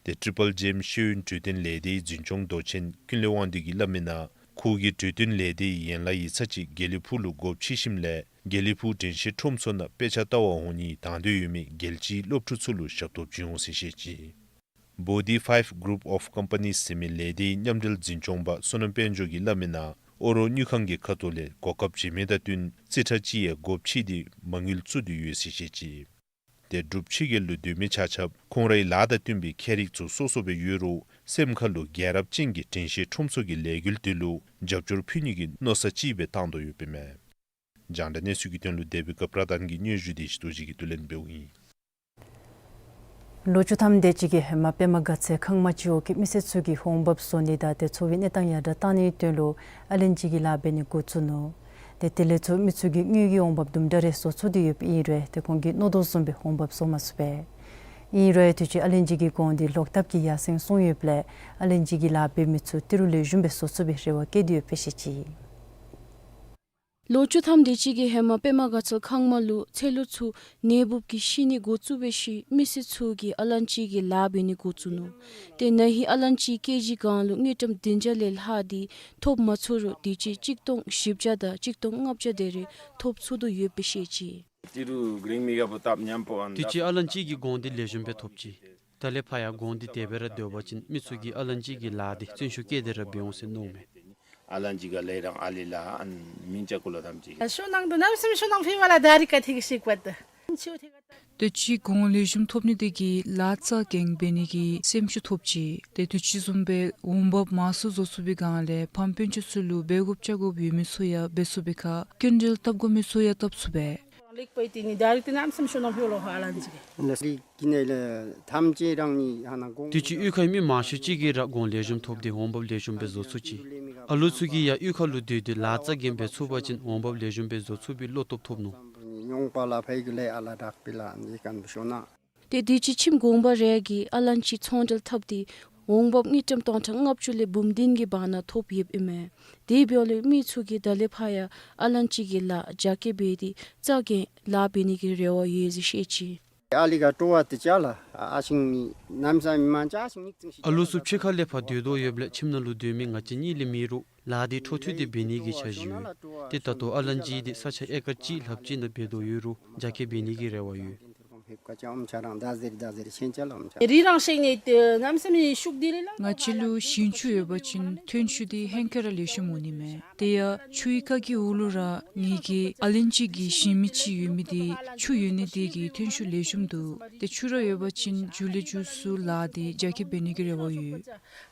ཏེ་ཊི་རི་པལ་ཇེ་ཨེམ་ཤེས་ཡོན་འཕྲོད་བསྟེན་ལས་སྡེའི་འཛིན་སྐྱོང་མདོ་ཆེན་ཀུན་ལེགས་དབང་འདུས་ཀྱིས་སླབ་མིའི་ནང་ཁོ་གིས་འཕྲོད་བསྟེན་ལས་སྡེའི་ཡན་ལག་ཡིག་ཚང་ཅིག་དགེ་ལེགས་ཕུག་ལུ་སྒོ་ཕྱེ་ཞིནམ་ལས་དགེ་ལེགས་ཕུག་དྲན་ཤེས་ཁྲོམ་ཚོགས་ནང་དཔེ་ཆ་ལྟ་བར་འོང་ནིའི་དང་འདོད་ཡོད་མི་རྒྱལ་སྤྱིའི་སློབ་ཕྲུག་ཚུ་ལུ་ཞབས་ཏོག་བྱིན་འོང་ཟེར་བཤད་ཅི། བོ་དྷི་ཕའིབ་གུ་རུཔ་ཨོཕ་ཀམ་པ་ནིས་ཟེར་མི་ལས་སྡེའི་མཉམ་འབྲེལ་འཛིན་སྐྱོང་པ་བསོད་ནམས་དཔལ་འབྱོར་གྱིས་སླབ་མིའི་ནང་ཨོ་རོག་དངུལ་ཁང་གི་ཁ་ཐུག་ལས་གོ་སྐབས་བྱིན་མི་དང་བསྟུན་རྩིས་ཁྲ་ཅིག་ཡང་སྒོ་ཕྱེ་སྟེ་མ་དངུལ་བཙུགས་ཏེ་ཡོད་ཟེར་བཤད་ཅི། ཏེ་འབྲུགཔ་ཕྱི་རྒྱལ་ལུ་སྡོད་མི་ཆ་ཁྱབ་ཁོང་རའི་ལཱ་དང་བསྟུན་པའི་ཁྱད་རིག་ཚུ་སོ་སོ་སྦེ་ཡོད་རུང་སེམས་ཁ་ལུ་རྒྱལ་རབས་ཅན་གྱི་དྲན་ཤེས་ཁྲོམ་ཚོགས་ཀྱི་ལས་འགུལ་དེ་ལུ་རྒྱབ་སྐྱོར་ཕུལ་ནི་གི་མནོ་བསམ་ཅིག་སྦེ་བཏང་དོ་ཡོདཔ་ཨིན་མས། རྒྱང་བསྒྲགས་གནས་ཚུལ་གྱི་དོན་ལུ་དེ་སྦེ་ཀ་པྲ་དཱན་གྱི་སྙན་ཞུ་དེ་ཞི་ཏོ་ཇི་གིས་བསྡུ་ལེན་འབདཝ་ཨིན། ལོ་བཅུ་ཐམ་དེ་ཅིག་གི་ཧེ་མ་པདྨ་དགའ་ཚལ་ཁང་མ་སྤྱི་འོག་གི་མི་སེར་ཚུ་གིས་འོང་འབབ་བཟོ་ནི་དང་ཏེ་འཚོ་བའི་གནས་སྟངས་ཡར་དྲག་བཏང་ནིའི་དོན་ལུ་ཨ་ལན་ཅི་གི་ལཱ་འབད་ནི་འགོ་བཙུགས་ནུག། ཏེ་དེ་ལས་ཚུར་མི་ཚུ་གིས་དངུལ་གྱི་འོང་འབབ་དུམ་གྲ་རེ་བཟོ་ཚུགས་ཏེ་ཡོདཔ་ཨིན་རུང་ཏེ་ཁོང་གིས་མནོ་དོ་བཟུམ་སྦེ་འོང་འབབ་བཟོ་མ་ཚུགས་པས། ཨིན་རུང་དུས་ཅི་ཨ་ལན་ཅི་གི་གོང་འདི་ལོག་ལྟབ་ཀྱིས་ཡར་སེང་སོང་ཡོདཔ་ལས་ཨ་ལན་ཅི་གི་ལཱ་འབད་མི་ཚུ་ཏི་རུ་ལེགས་ཤོམ་སྦེ་བཟོ་ཚུགས་པའི་རེ་བ་བསྐྱེད་དེ་ཡོདཔ་སྦེ་བཤད་ཅི། ལོ་བཅུ་ཐམ་དེ་ཅིག་གི་ཧེ་མ་པདྨ་དགའ་ཚལ་ཁང་མ་ལུ་ཚལ་ལུ་ཚུ་ནད་འབུབ་ཀྱིས་ཤི་ནི་འགོ་བཙུགས་པའི་ཤུལ་མི་སེར་ཚུ་གིས་ཨ་ལན་ཅི་གི་ལཱ་འབད་ནི་འགོ་བཙུགས་ནུག། ཏེ་ན་ཧིང་ཨ་ལན་ཅི་ཀེ་ཇི་གང་ལུ་དངུལ་ཀྲམ་བདུན་བརྒྱ་ལས་ལྷག་སྟེ་ཐོབ་མ་ཚུགས་རུང་དུས་ཅི་གཅིག་སྟོང་བཞི་བརྒྱ་དང་གཅིག་སྟོང་ལྔ་བརྒྱ་དེ་རེ་ཐོབ་ཚུགས་དོ་ཡོདཔ་སྦེ་བཤད་ཅི། ཏི་རུ་རིང་མི་ག་བུ་སྟབས་ཉམ་པོ་ཨན་དུས་ཅི་ཨ་ལན་ཅི་གི་གོང་འདི་ལེགས་ཤོམ་སྦེ་ཐོབ་ཅི། ད་ལས་ཕར་ཡང་གོང་འདི་དེ་སྦེ་ར་སྡོད་པ་ཅིན་མི་ཚུ་གིས་ཨ་ལན་ཅི་གི་ལཱ་འདི་བརྩོན་ཤུགས་བསྐྱེད་དེ་ར་འབད་འོང་ཟེར་མནོཝ་མས། ཨ་ལན་ཅི་ག་ལས་རང་ཨ་ལི་ལ་ཨན་མིང་ཅ་ཀུ་ལ་ཐམས་ཅད། ཤུལ་ནང་དུ་གནམ་མེད་ས་མེད་ཤུལ་ནང་ཕི་བ་ལ་ད་རི་ཀ་ཐིག་ཤིག་པ་ད། དུས་ཅི་གོང་ལེགས་ཤོམ་ཐོབ་ནི་དེ་གིས་ལཱ་རྩ་འགེངས་འབད་ནི་གི་སེམས་ཤུགས་ཐོབ་ཅི། ཏེ་དུས་ཅི་བཟུམ་སྦེ་འོང་འབབ་མང་སུ་བཟོ་ཚུགས་པའི་སྒང་ལས་ཕམ་སྤུན་ཆ་ཚུ་ལུ་འབད་དགོཔ་བཅའ་དགོཔ་ཡོད་མི་ཚུ་ཡང་འབད་ཚུགས་པའི་ཁར་སྐྱིན་འགྲུལ་བཏབ་དགོ་མི་ཚུ་ཡང་བཏབ་ཚུགས་པས། ལེགས་པའི་དེ་ནི་ད་རིག་དེ་གནམ་མེད་ས་མེད་ཤུལ་ནང་ཕི་བ་ལོ་ཧ་ལན་ཅི་གི། དུས་ཅི་གཡུས་ཁའི་མི་མང་ཤོས་ཅིག་གིས་ར་གོང་ལེགས་ཤོམ་ཐོབ་སྟེ་འོང་འབབ་ལེགས་ཤོམ་སྦེ་བཟོ་ཚུགས་ཅི། ཨ་ལུ་ཚུ་གིས་ཡང་གཡུས་ཁ་ལུ་སྡོད་དེ་ལཱ་རྩ་འགེངས་འབད་ཚུགས་པ་ཅིན་འོང་འབབ་ལེགས་ཤོམ་སྦེ་བཟོ་ཚུགས་པའི་བློ་སྟོབས་ཐོབ་ནུག། ཏེ་དུས་ཅི་ཁྱིམ་གུང་པ་རེ་གིས་ཨ་ལན་ཅི་ཚོང་འབྲེལ་འཐབ་སྟེ་ འོང་འབབ་དངུལ་ཀྲམ་སྟོང་ཕྲག་ལྔ་བཅུ་ལས་འབུམ་བདུན་གྱི་བར་ན་ཐོབ་ཡོདཔ་ཨིན་མས། དེ་འབདཝ་ལས་མི་ཚུ་གིས་ད་ལས་ཕར་ཡང་ཨ་ལན་ཅི་གི་ལཱ་རྒྱ་སྐྱེད་འབད་དེ་རྩ་འགེངས་ལཱ་འབད་ནི་གི་རེ་བ་ཡོད་ཟེར་བཤད་ཅི། ཨ་ལུ་ག་སྤྲོ་བ་དེ་ཅ་ལ་ཨ་ཤིང་ནམ་ས་མི་མང་ཅ་ཤིང་ཉིག་ཙིང་ཤི། ཨ་ལུ་ཚུ་ཕྱི་ཁ་ལས་ཕར་སྡོད་དོ་ཡོདཔ་ལས་ཁྱིམ་ནང་ལུ་སྡོད་མི་ང་བཅས་གཉིས་ལས་མེད་རུང་ལཱ་དེ་འཕྲོ་མཐུད་དེ་འབད་ནི་གི་འཆར་གཞི་ཡོད། ཏེ་ད་ལྟོ་ཨ་ལན་ཅི་དེ་ས་ཆ་ཨེ་ཀར་གཅིག་ལྷགཔ་ཅིག་ནང་འབད་དོ་ཡོད་རུང་རྒྱ་སྐྱེད་འབད་ནི་གི་རེ་བ་ཡོད། རི་རང་ཤེད་ནི་དེ་ནམ་ས་མི་ཤུགས་དེ་ལས་ལ། ང་བཅས་ལུ་ཞིང་ཆུ་ཡོད་པ་ཅིན་ཐོན་ཤུགས་དེ་ཧེང་སྐལ་ར་ལེགས་ཤོམ་འོང་ནི་མས། དེ་ཡང་ཆུའི་ཁ་གི་འོག་ལུ་ར་ངེ་གི་ཨ་ལན་ཅི་གི་ཞིང་མི་ཅིག་ཡོད་མི་དེ་ཆུ་ཡོད་ནི་དེ་གིས་ཐོན་ཤུགས་ལེགས་ཤོམ་འདུག། ཏེ་ཆུ་ར་ཡོད་པ་ཅིན་མགྱོགས་ལས་མགྱོགས་སུ་ལཱ་དེ་རྒྱ་སྐྱེད་འབད་ནི་གི་རེ་བ་ཡོད།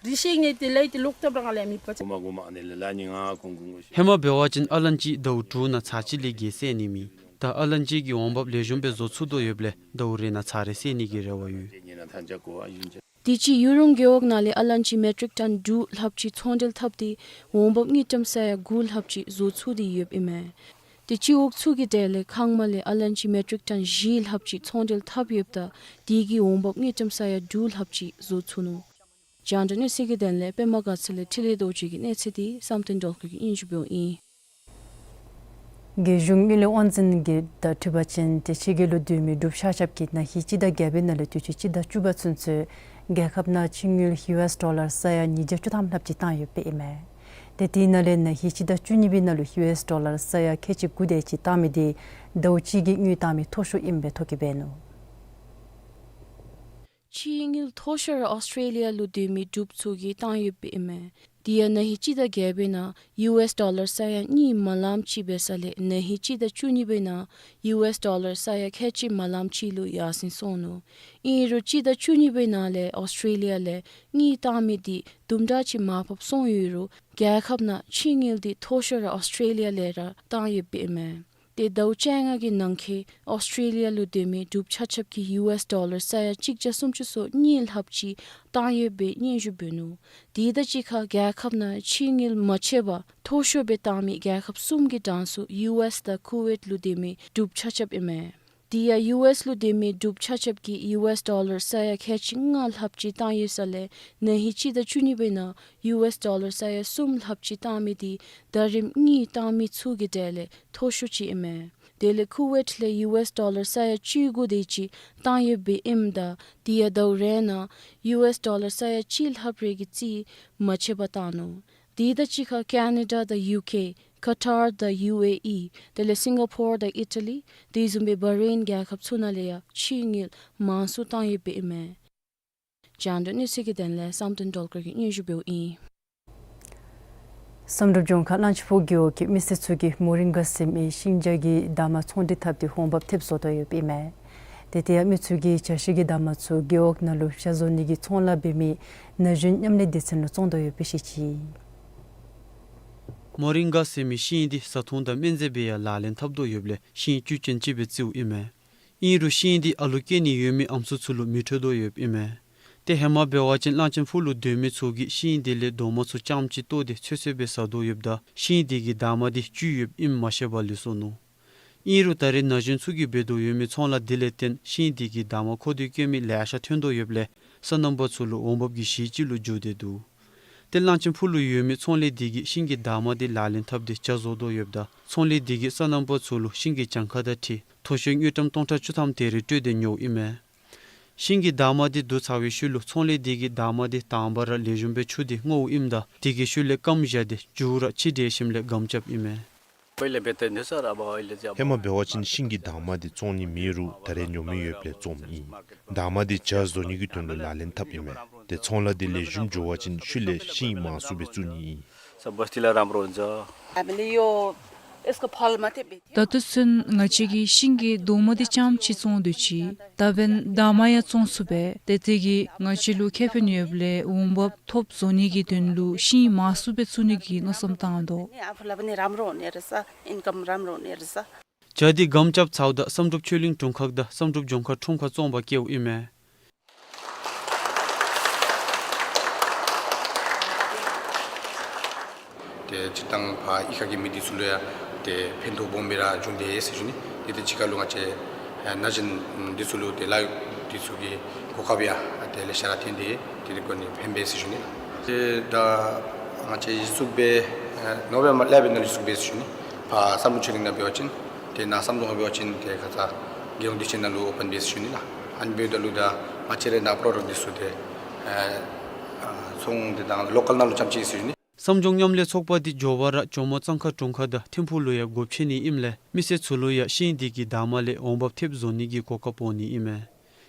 རི་ཤེད་ནི་དེ་ལས་དེ་ལོག་ཐབས་རང་ལས་མི་པ་ཅིན། ཧེ་མ་འབད་བ་ཅིན་ཨ་ལན་ཅི་ཟླཝ་དྲུག་ནང་ཚར་གཅིག་ལས་བརྒལ་བསལ་ནི་མེད། ད་ཨ་ལན་ཅི་གི་འོང་འབབ་ལེགས་ཤོམ་སྦེ་བཟོ་ཚུགས་དོ་ཡོདཔ་ལས་ཟླཝ་རེ་ནང་ཚར་རེ་བསལ་ནི་གི་རེ་བ་ཡོད། དུས་ཅི་ཡུ་རོང་རྒེད་འོག་ནང་ལས་ཨ་ལན་ཅི་མེ་ཊིག་ཊོན་དྲུག་ལྷགཔ་ཅིག་ཚོང་འབྲེལ་འཐབ་སྟེ་འོང་འབབ་དངུལ་ཀྲམ་ས་ཡ་དགུ་ལྷགཔ་ཅིག་བཟོ་ཚུགས་ཏེ་ཡོདཔ་ཨིན་མས། དུས་ཅི་འོག་ཚུ་གི་གྲས་ལས་ཁང་མ་ལས་ཨ་ལན་ཅི་མེ་ཊིག་ཊོན་བཞི་ལྷགཔ་ཅིག་ཚོང་འབྲེལ་འཐབ་ཡོདཔ་ད་དེ་གིས་འོང་འབབ་དངུལ་ཀྲམ་ས་ཡ་དྲུག་ལྷགཔ་ཅིག་བཟོ་ཚུགས་ནུག། རྒྱང་བསྒྲགས་གནས་ཚུལ་གྱི་དོན་ལས་པདྨ་དགའ་ཚལ་ལས་འཕྲིན་ལས་རྡོ་རྗེ་གི་གནས་ཚུལ་དེ་བསམ་གཏན་སྒྲོལ་དཀར་གྱིས་སྙན་ཞུ་འབདཝ་ཨིན། རྒྱལ་གཞུང་དངུལ་ལས་དབང་འཛིན་གྱིས་དང་འཁྲིལ་བ་ཅིན་ཏེ་ཕྱི་རྒྱལ་ལུ་སྡོད་མི་འབྲུགཔ་ཆ་ཁྱབ་ཀྱིས་ན་ཧིང་སྤྱི་ཟླ་བརྒྱད་པའི་ནང་ལས་དུས་ཅི་སྤྱི་ཟླ་བཅུ་པ་ཚུན་ཚོད་རྒྱལ་ཁབ་ནང་ཕྱི་དངུལ་ཡུ་ཨེསི་ཌོ་ལར་ས་ཡ་ཉིས་བརྒྱ་བཅུ་ཐམ་ལྷགཔ་ཅིག་བཏང་ཡོདཔ་ཨིན་མས། ཏེ་དེ་ནང་ལས་ན་ཧིང་སྤྱི་ཟླ་བཅུ་གཉིས་པའི་ནང་ལུ་ཡུ་ཨེསི་ཌོ་ལར་ས་ཡ་ཁལ་གཅིག་དགུ་དེ་ཅིག་བཏང་མི་དེ་ཟླཝ་གཅིག་གི་དངུལ་བཏང་མི་མཐོ་ཤོས་ཨིན་པའི་ཐོ་བཀོད་འབད་ནུག། ཕྱིའི་དངུལ་མཐོ་ཤོས་ར་ཨོསི་ཊྲེ་ལི་ཡ་ལུ་སྡོད་མི་འབྲུགཔ་ཚུ་གིས་བཏང་ཡོདཔ་ཨིན་མས། དེ་ཡང་ན་ཧིང་སྤྱི་ཟླ་བརྒྱད་པའི་ནང་ཡུ་ཨེསི་ཌོ་ལར་ས་ཡ་གཉིས་མ་ལངམ་ཅིག་འབད་ས་ལས་ན་ཧིང་སྤྱི་ཟླ་བཅུ་གཉིས་པའི་ནང་ཡུ་ཨེསི་ཌོ་ལར་ས་ཡ་ཁལ་གཅིག་མ་ལངམ་ཅིག་ལུ་ཡར་སེང་སོང་ནུག། ཨིན་རུང་སྤྱི་ཟླ་བཅུ་གཉིས་པའི་ནང་ལས་ཨོསི་ཊྲེ་ལི་ཡ་ལས་དངུལ་བཏང་མི་དེ་དུམ་གྲ་ཅིག་མར་ཕབ་སོང་ཡོད་རུང་རྒྱལ་ཁབ་ནང་ཕྱིའི་དངུལ་དེ་མཐོ་ཤོས་ར་ཨོསི་ཊྲེ་ལི་ཡ་ལས་ར་བཏང་ཡོདཔ་ཨིན་མས། ཏེ་ཟླཝ་བཅོ་ལྔ་གི་ནང་འཁོད་ཨོསི་ཊྲེ་ལི་ཡ་ལུ་སྡོད་མི་འབྲུགཔ་ཆ་ཁྱབ་ཀྱིས་ཡུ་ཨེསི་ཌོ་ལར་ས་ཡ་གཅིག་བརྒྱ་སུམ་ཅུ་སོ་གཉིས་ལྷགཔ་ཅིག་བཏང་ཡོདཔ་སྦེ་སྙན་ཞུ་འབད་ནུག། དེ་དང་གཅིག་ཁར་རྒྱལ་ཁབ་ནང་ཕྱིའི་དངུལ་མ་ཆད་པར་མཐོ་ཤོས་སྦེ་བཏང་མི་རྒྱལ་ཁབ་གསུམ་གྱི་གྲངས་སུ་ཡུ་ཨེསི་དང་ཁུ་ཝེཊ་ལུ་སྡོད་མི་འབྲུགཔ་ཆ་ཁྱབ་ཨིན་མས། དེ་ཡང་ཡུ་ཨེསི་ལུ་སྡོད་མི་འབྲུགཔ་ཆ་ཁྱབ་ཀྱིས་ཡུ་ཨེསི་ཌོ་ལར་ས་ཡ་ཁལ་གཅིག་ལྔ་ལྷགཔ་ཅིག་བཏང་ཡོད་ས་ལས་ན་ཧིང་སྤྱི་ཟླ་བཅུ་གཉིས་པའི་ནང་ཡུ་ཨེསི་ཌོ་ལར་ས་ཡ་གསུམ་ལྷགཔ་ཅིག་བཏང་མི་དེ་ཟླ་རིམ་གཉིས་བཏང་མི་ཚུ་གི་གྲས་ལས་མཐོ་ཤོས་ཅིག་ཨིན་མས། དེ་ལས་ཁུ་ཝེཊ་ལས་ཡུ་ཨེསི་ཌོ་ལར་ས་ཡ་བཅུ་དགུ་དེ་ཅིག་བཏང་ཡོདཔ་སྦེ་ཨིནམ་ད་དེ་ཡང་ཟླཝ་རེ་ནང་ཡུ་ཨེསི་ཌོ་ལར་ས་ཡ་གཅིག་ལྷགཔ་རེ་གི་རྩིས་མ་ཆད་པར་བཏང་ནུག། དེ་དང་གཅིག་ཁར་ཀེ་ན་ཌ་དང་ཡུ་ཀེ་ཀ་ཊར་དང་ཡུ་ཨེ་ཨི་དེ་ལས་སིང་ག་པོར་དང་ཨི་ཊ་ལི་དེ་བཟུམ་སྦེ་བྷ་རེན་རྒྱལ་ཁབ་ཚུ་ནང་ལས་ཡང་ཕྱིའི་དངུལ་མང་སུ་བཏང་ཡོདཔ་སྦེ་ཨིན་མས། རྒྱང་བསྒྲགས་གནས་ཚུལ་གྱི་དོན་ལས་བསམ་གཏན་སྒྲོལ་དཀར་གྱིས་སྙན་ཞུ་འབདཝ་ཨིན། བསམ་གྲུབ་ལྗོངས་མཁར་གླང་ཆེན་ཕུག་རྒེད་འོག་གི་མི་སེར་ཚུ་གིས་མོ་རིང་ག་ཟེར་མི་ཤིང་བྱ་གི་འདབ་མ་ཚོང་འབྲེལ་འཐབ་སྟེ་འོང་འབབ་ཐེབས་བཟོ་དོ་ཡོདཔ་ཨིན་མས། ཏེ་དེ་ཡང་མི་ཚུ་གིས་བྱ་ཤིང་གི་འདབ་མ་ཚུ་རྒེད་འོག་ནང་ལུ་བྱ་བཟོ་ནི་གི་ཚོང་ལཱ་འབད་མི་ན་གཞོན་མཉམ་ལས་སྡེ་ཚན་ལུ་བཙོང་དོ་ཡོདཔ་སྦེ་བཤད་ཅི། མོ་རིང་ག་ཟེར་མི་ཤིང་འདི་བཟའ་འཐུང་དང་སྨན་རྫས་སྦེ་ཡང་ལག་ལེན་འཐབ་དོ་ཡོདཔ་ལས་ཤིང་བཅུད་ཅན་ཅིག་སྦེ་བརྩིཝ་ཨིན་མས། ཨིན་རུང་ཤིང་འདི་ཨ་ལུ་སྐྱེ་ནི་ཡོད་མི་ཨམ་སྲུ་ཚུ་ལུ་མི་འཕྲོད་དོ་ཡོདཔ་ཨིན་མས། ཏེ་ཧེ་མ་འབད་བ་ཅིན་གླང་ཆེན་ཕུག་ལུ་སྡོད་མི་ཚུ་གིས་ཤིང་འདི་ལས་རྡོག་མ་ཚུ་རྐྱངམ་ཅིག་བཏོག་སྟེ་ཚོད་བསྲེ་སྦེ་བཟའ་དོ་ཡོདཔ་ད་ཤིང་འདི་གི་འདབ་མ་འདི་བཅུད་ཡོདཔ་ཨིནམ་མ་ཤེས་པར་ལུས་སོ་ནུག། ཨིན་རུང་ད་རེས་ན་གཞོན་ཚུ་གིས་འབད་དོ་ཡོད་མི་ཚོང་ལཱ་འདི་ལས་བརྟེན་ཤིང་འདི་གི་འདབ་མ་མཁོ་འདོད་སྐྱེ་མི་ལེ་ཤ་ཐོན་དོ་ཡོདཔ་ལས་སོ་ནམ་པ་ཚུ་ལུ་འོང་འབབ་ཀྱི་གཞི་ཅིག་ལུ་འགྱུར་ཏེ་འདུག། ཏེ་གླང་ཆེན་ཕུག་ལུ་ཡོད་མི་ཚོང་ལས་འདི་གིས་ཤིང་གི་འདབ་མ་འདི་ལག་ལེན་འཐབ་སྟེ་བྱ་བཟོ་དོ་ཡོདཔ་ད་ཚོང་ལས་འདི་གིས་སོ་ནམ་པ་ཚུ་ལུ་ཤིང་གི་གྱངས་ཁ་དང་འཁྲིལ་མཐོ་ཤོས་དངུལ་ཀྲམ་སྟོང་ཕྲག་བཅུ་ཐམ་དེ་རེ་སྤྲོད་དེ་ཉོཝ་ཨིན་མས། ཤིང་གི་འདབ་མ་འདི་བསྡུ་ཚར་བའི་ཤུལ་ལུ་ཚོང་ལས་འདི་གིས་འདབ་མ་འདི་དང་པ་ར་ལེགས་ཤོམ་སྦེ་འཁྱུ་སྟེ་བརྔོཝ་ཨིནམ་ད་དེ་གི་ཤུལ་ལས་སྐམ་བཞག་སྟེ་མཇུག་ར་ཕྱེ་འབྲས་ཞིནམ་ལས་སྒམ་རྐྱབ་ཨིན་མས། ཧེ་མ་འབད་བ་ཅིན་ཤིང་གི་འདབ་མ་འདི་བཙོང་ནི་མེད་རུང་ད་རེས་ཉོ་མི་ཡོདཔ་ལས་བཙོངམ་ཨིན། འདབ་མ་འདི་བྱ་བཟོ་ནི་གི་དོན་ལུ་ལག་ལེན་འཐབ་ཨིན་མས། ཏེ་ཚོང་ལཱ་འདི་ལེགས་ཤོམ་འགྱོ་བ་ཅིན་ཤུལ་ལས་ཤིང་མང་སུ་སྦེ་བཙུགས་ནི་ཨིན། ད་ལྟོ་ཚུན་ང་བཅས་ཀྱིས་ཤིང་གི་རྡོག་མ་འདི་རྐྱངམ་ཅིག་བཙོང་སྡོད་ཅི། ད་འབདན་འདབ་མ་ཡང་བཙོང་ཚུགས་པས། ཏེ་དེ་གིས་ང་བཅས་ལུ་ཁེ་ཕན་ཡོདཔ་ལས་འོང་འབབ་ཐོབ་བཟོ་ནི་གི་དོན་ལུ་ཤིང་མང་སུ་སྦེ་བཙུགས་ནི་གི་མནོ་བསམ་བཏང་དོ། བྱ་འདི་སྒམ་རྐྱབ་ཚརཝ་ད་བསམ་གྲུབ་ཆོས་གླིང་དྲུང་ཁག་དང་བསམ་གྲུབ་ལྗོངས་མཁར་ཁྲོམ་ཁར་བཙོང་པར་བསྐྱལཝ་ཨིན་མས། ཏེ་སྤྱིར་བཏང་ཕར་གཡུས་ཁ་གི་མི་འདི་ཚུ་ལུ་ཡང་ཏེ་ཕན་ཐོགས་སྦོམ་སྦེ་ར་བྱུང་སྟེ་ཡོད་ཟེར་ཞུ་ནི། ཏེ་དེ་གཅིག་ཁར་ལུ་ང་བཅས་ན་གཞོན་འདི་ཚུ་ལུ་ཏེ་ལཱ་འདི་ཚུ་གི་ གོ་སྐབས་ཡང་དེ་ལེ་ཤ་ར་ཐོན་ཏེ་དེ་འདི་སྒོ་ནས་ཕན་པས་ཟེར་ཞུ་ནི་ལགས། ཏེ་ད་ང་བཅས་ཡིག་ཚུགས་སྦེ་ནོ་བེམ་བར་ལེབ་ནང་ལུ་ཡིག་ཚུགས་སྦེ་ཟེར་ཞུ་ནི། ཕར་བསམ་གྲུབ་ཆོས་གླིང་ནང་འབད་བ་ཅིན་ཏེ་ནཱ་བསམ་གྲུབ་ནང་འབད་བ་ཅིན་ཏེ་ཁ་ཙ་རྒྱལ་ཡོངས་དུས་ཆེན་ནང་ལུ་ཨོ་པཱན་འབད་ཟེར་ཞུ་ནི་ལགས། ཨ་ནི་འབདཝ་ད་ལུ་ད་ང་བཅས་རའི་ནཱ་པྲོ་ཌཀཊ་འདི་ཚུ་ཏེ་ཚོང་འདི་དང་ལོ་ཀཱལ་ནང་ལུ་རྐྱངམ་ཅིག་ཟེར་ཞུ་ནི། བསམ་སྦྱོར་མཉམ་ལས་ཚོགས་པ་འདི་མགྱོགས་པ་ར་ཇོ་མོ་གཙང་ཁ་གྲོང་ཁྱེར་དང་ཐིམ་ཕུག་ལུ་ཡང་སྒོ་ཕྱེ་ནི་ཨིནམ་ལས་མི་སེར་ཚུ་ལུ་ཡང་ཤིང་འདི་གི་འདབ་མ་ལས་འོང་འབབ་ཐེབས་བཟོ་ནི་གི་གོ་སྐབས་འོང་ནི་ཨིན་མས།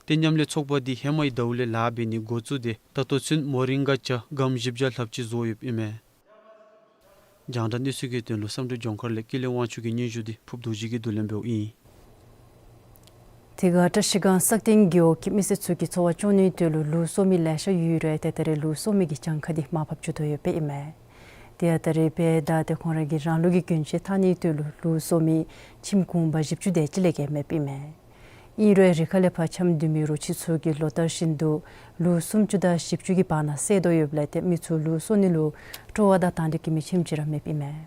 ཏེ་མཉམ་ལས་ཚོགས་པ་འདི་ཧེ་མའི་ཟླཝ་ལས་ལཱ་འབད་ནི་འགོ་བཙུགས་ཏེ་ད་ལྟོ་ཚུན་མོ་རིང་ག་ཇ་སྒམ་བཞི་བརྒྱ་ལྷགཔ་ཅིག་བཟོ་ཡོདཔ་ཨིན་མས། རྒྱང་བསྒྲགས་གནས་ཚུལ་གྱི་དོན་ལུ་བསམ་གྲུབ་ལྗོངས་མཁར་ལས་ཀུན་ལེགས་དབང་ཕྱུག་གི་སྙན་ཞུ་འདི་ཕུབ་རྡོ་རྗེ་གིས་བསྡུ་ལེན་འབདཝ་ཨིན། དེ་ཁར་བཀྲིས་སྒང་སག་སྟེང་རྒེད་འོག་གི་མི་སེར་ཚུ་གིས་འཚོ་བ་སྐྱོང་ནིའི་དོན་ལུ་ལུག་གསོ་མི་ལེ་ཤ་ཡོད་རུང་ཏེ་ད་རེས་ལུག་གསོ་མི་གི་གྱངས་ཁ་འདི་མར་ཕབ་འགྱོ་དོ་ཡོདཔ་ཨིན་མས། དེ་ཡང་ད་རེས་འབདཝ་ད་ཏེ་ཁོང་ར་གིས་རང་ལུགས་ཀྱི་གྱོན་ཆས་འཐག་ནིའི་དོན་ལུ་ལུག་གསོ་མི་ཁྱིམ་གུང་པ་བཞི་བཅུ་དེ་ཅིག་ལས་བརྒལ་མེདཔ་ཨིན་མས། ཨིན་རུང་རི་ཁ་ལས་ཕར་འཁྱམས་སྡོད་མི་རོ་ཁྱི་ཚུ་གིས་ལོ་ལྟར་བཞིན་དུ་ལུག་སུམ་ཅུ་དང་བཞི་བཅུ་གི་བར་ན་བསད་དོ་ཡོདཔ་ལས་ཏེ་མི་ཚུ་ལུག་གསོ་ནི་ལུ་སྤྲོ་བ་དང་དང་འདོད་བསྐྱེད་མི་ཁྱིམ་ཅིག་ར་མེདཔ་ཨིན་མས།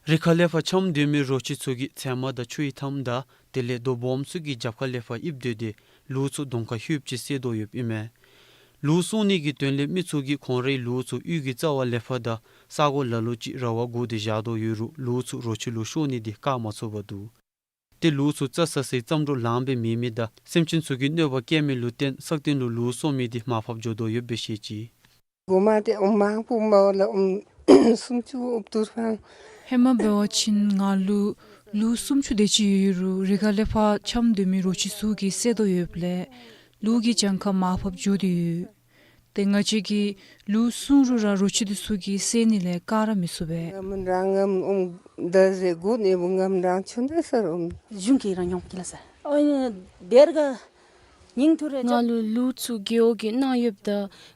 རི་ཁ་ལས་ཕར་འཁྱམས་སྡོད་མི་རོ་ཁྱི་ཚུ་གིས་ཚལ་མ་དང་ཆུའི་མཐའམ་དང་དེ་ལས་རྡོ་སྦོམ་ཚུ་གི་རྒྱབ་ཁ་ལས་ཕར་ཡིབ་སྡོད་དེ་ལུག་ཚུ་གདོང་ཁར་ལྷོདཔ་ཅིག་བསད་དོ་ཡོདཔ་ཨིན་མས། ལུག་བསྲུང་ནི་གི་དོན་ལས་མི་ཚུ་གིས་ཁོང་རའི་ལུག་ཚུ་གཡུས་ཀྱི་རྩ་བ་ལས་ཕར་དང་ས་གོ་ལ་ལུ་ཅིག་ར་བ་བསྒོར་ཏེ་བཞག་དོ་ཡོད་རུང་ལུག་ཚུ་རོ་ཁྱི་ལུ་ཤོར་ནི་འདི་བཀག་མ་ཚུགས་པར་འདུག། ཏེ་ལུག་ཚུ་རྩྭ་ཟ་སའི་རྩྭ་འབྲོག་ལངམ་སྦེ་མེད་མི་དང་སེམས་ཅན་ཚུ་གིས་གནོད་པ་བཀལ་མི་ལུ་བརྟེན་སག་སྟེང་ལུ་ལུག་གསོ་མི་འདི་མར་ཕབ་འགྱོ་དོ་ཡོདཔ་སྦེ་བཤད་ཅི། གོང་མ་ཏེ་ཨོམ་མང་པོ་མ་ལ་ཨོམ་སུམ་ཅུ་ཨུབ་ཏུར་ཕང་། ཧེ་མ་འབད་བ་ཅིན་ང་ལུ་ལུག་སུམ་ཅུ་དེ་ཅིག་ཡོད་རུང་རི་ཁ་ལས་ཕར་འཁྱམས་སྡོད་མི་རོ་ཁྱི་ཚུ་གིས་བསད་དོ་ཡོདཔ་ལས་ལུག་གི་གྱངས་ཁ་མར་ཕབ་འགྱོ་དོ་ཡོད། ཏེ་ང་བཅས་ཀྱིས་ལུག་བསྲུང་རུང་ར་རོ་ཁྱི་འདི་ཚུ་གིས་བསད་ནི་ལས་བཀག་ར་མི་ཚུགས་པས། ང་མི་རང་ངམ་ཨོམ་ད་ཟེ་གུ་ནེ་བུ་ངམ་རང་ཆུང་དེ་སར་ཨོམ། གཞུང་གི་རང་ཡོང་གི་ལ་ས། ཨོ་ཡ་དེར་ག་ཉིང་ཐུ་རེ་ང་ལུ་ལུག་ཚུ་རྒེད་འོག་གིས་གནང་ཡོདཔ་ད་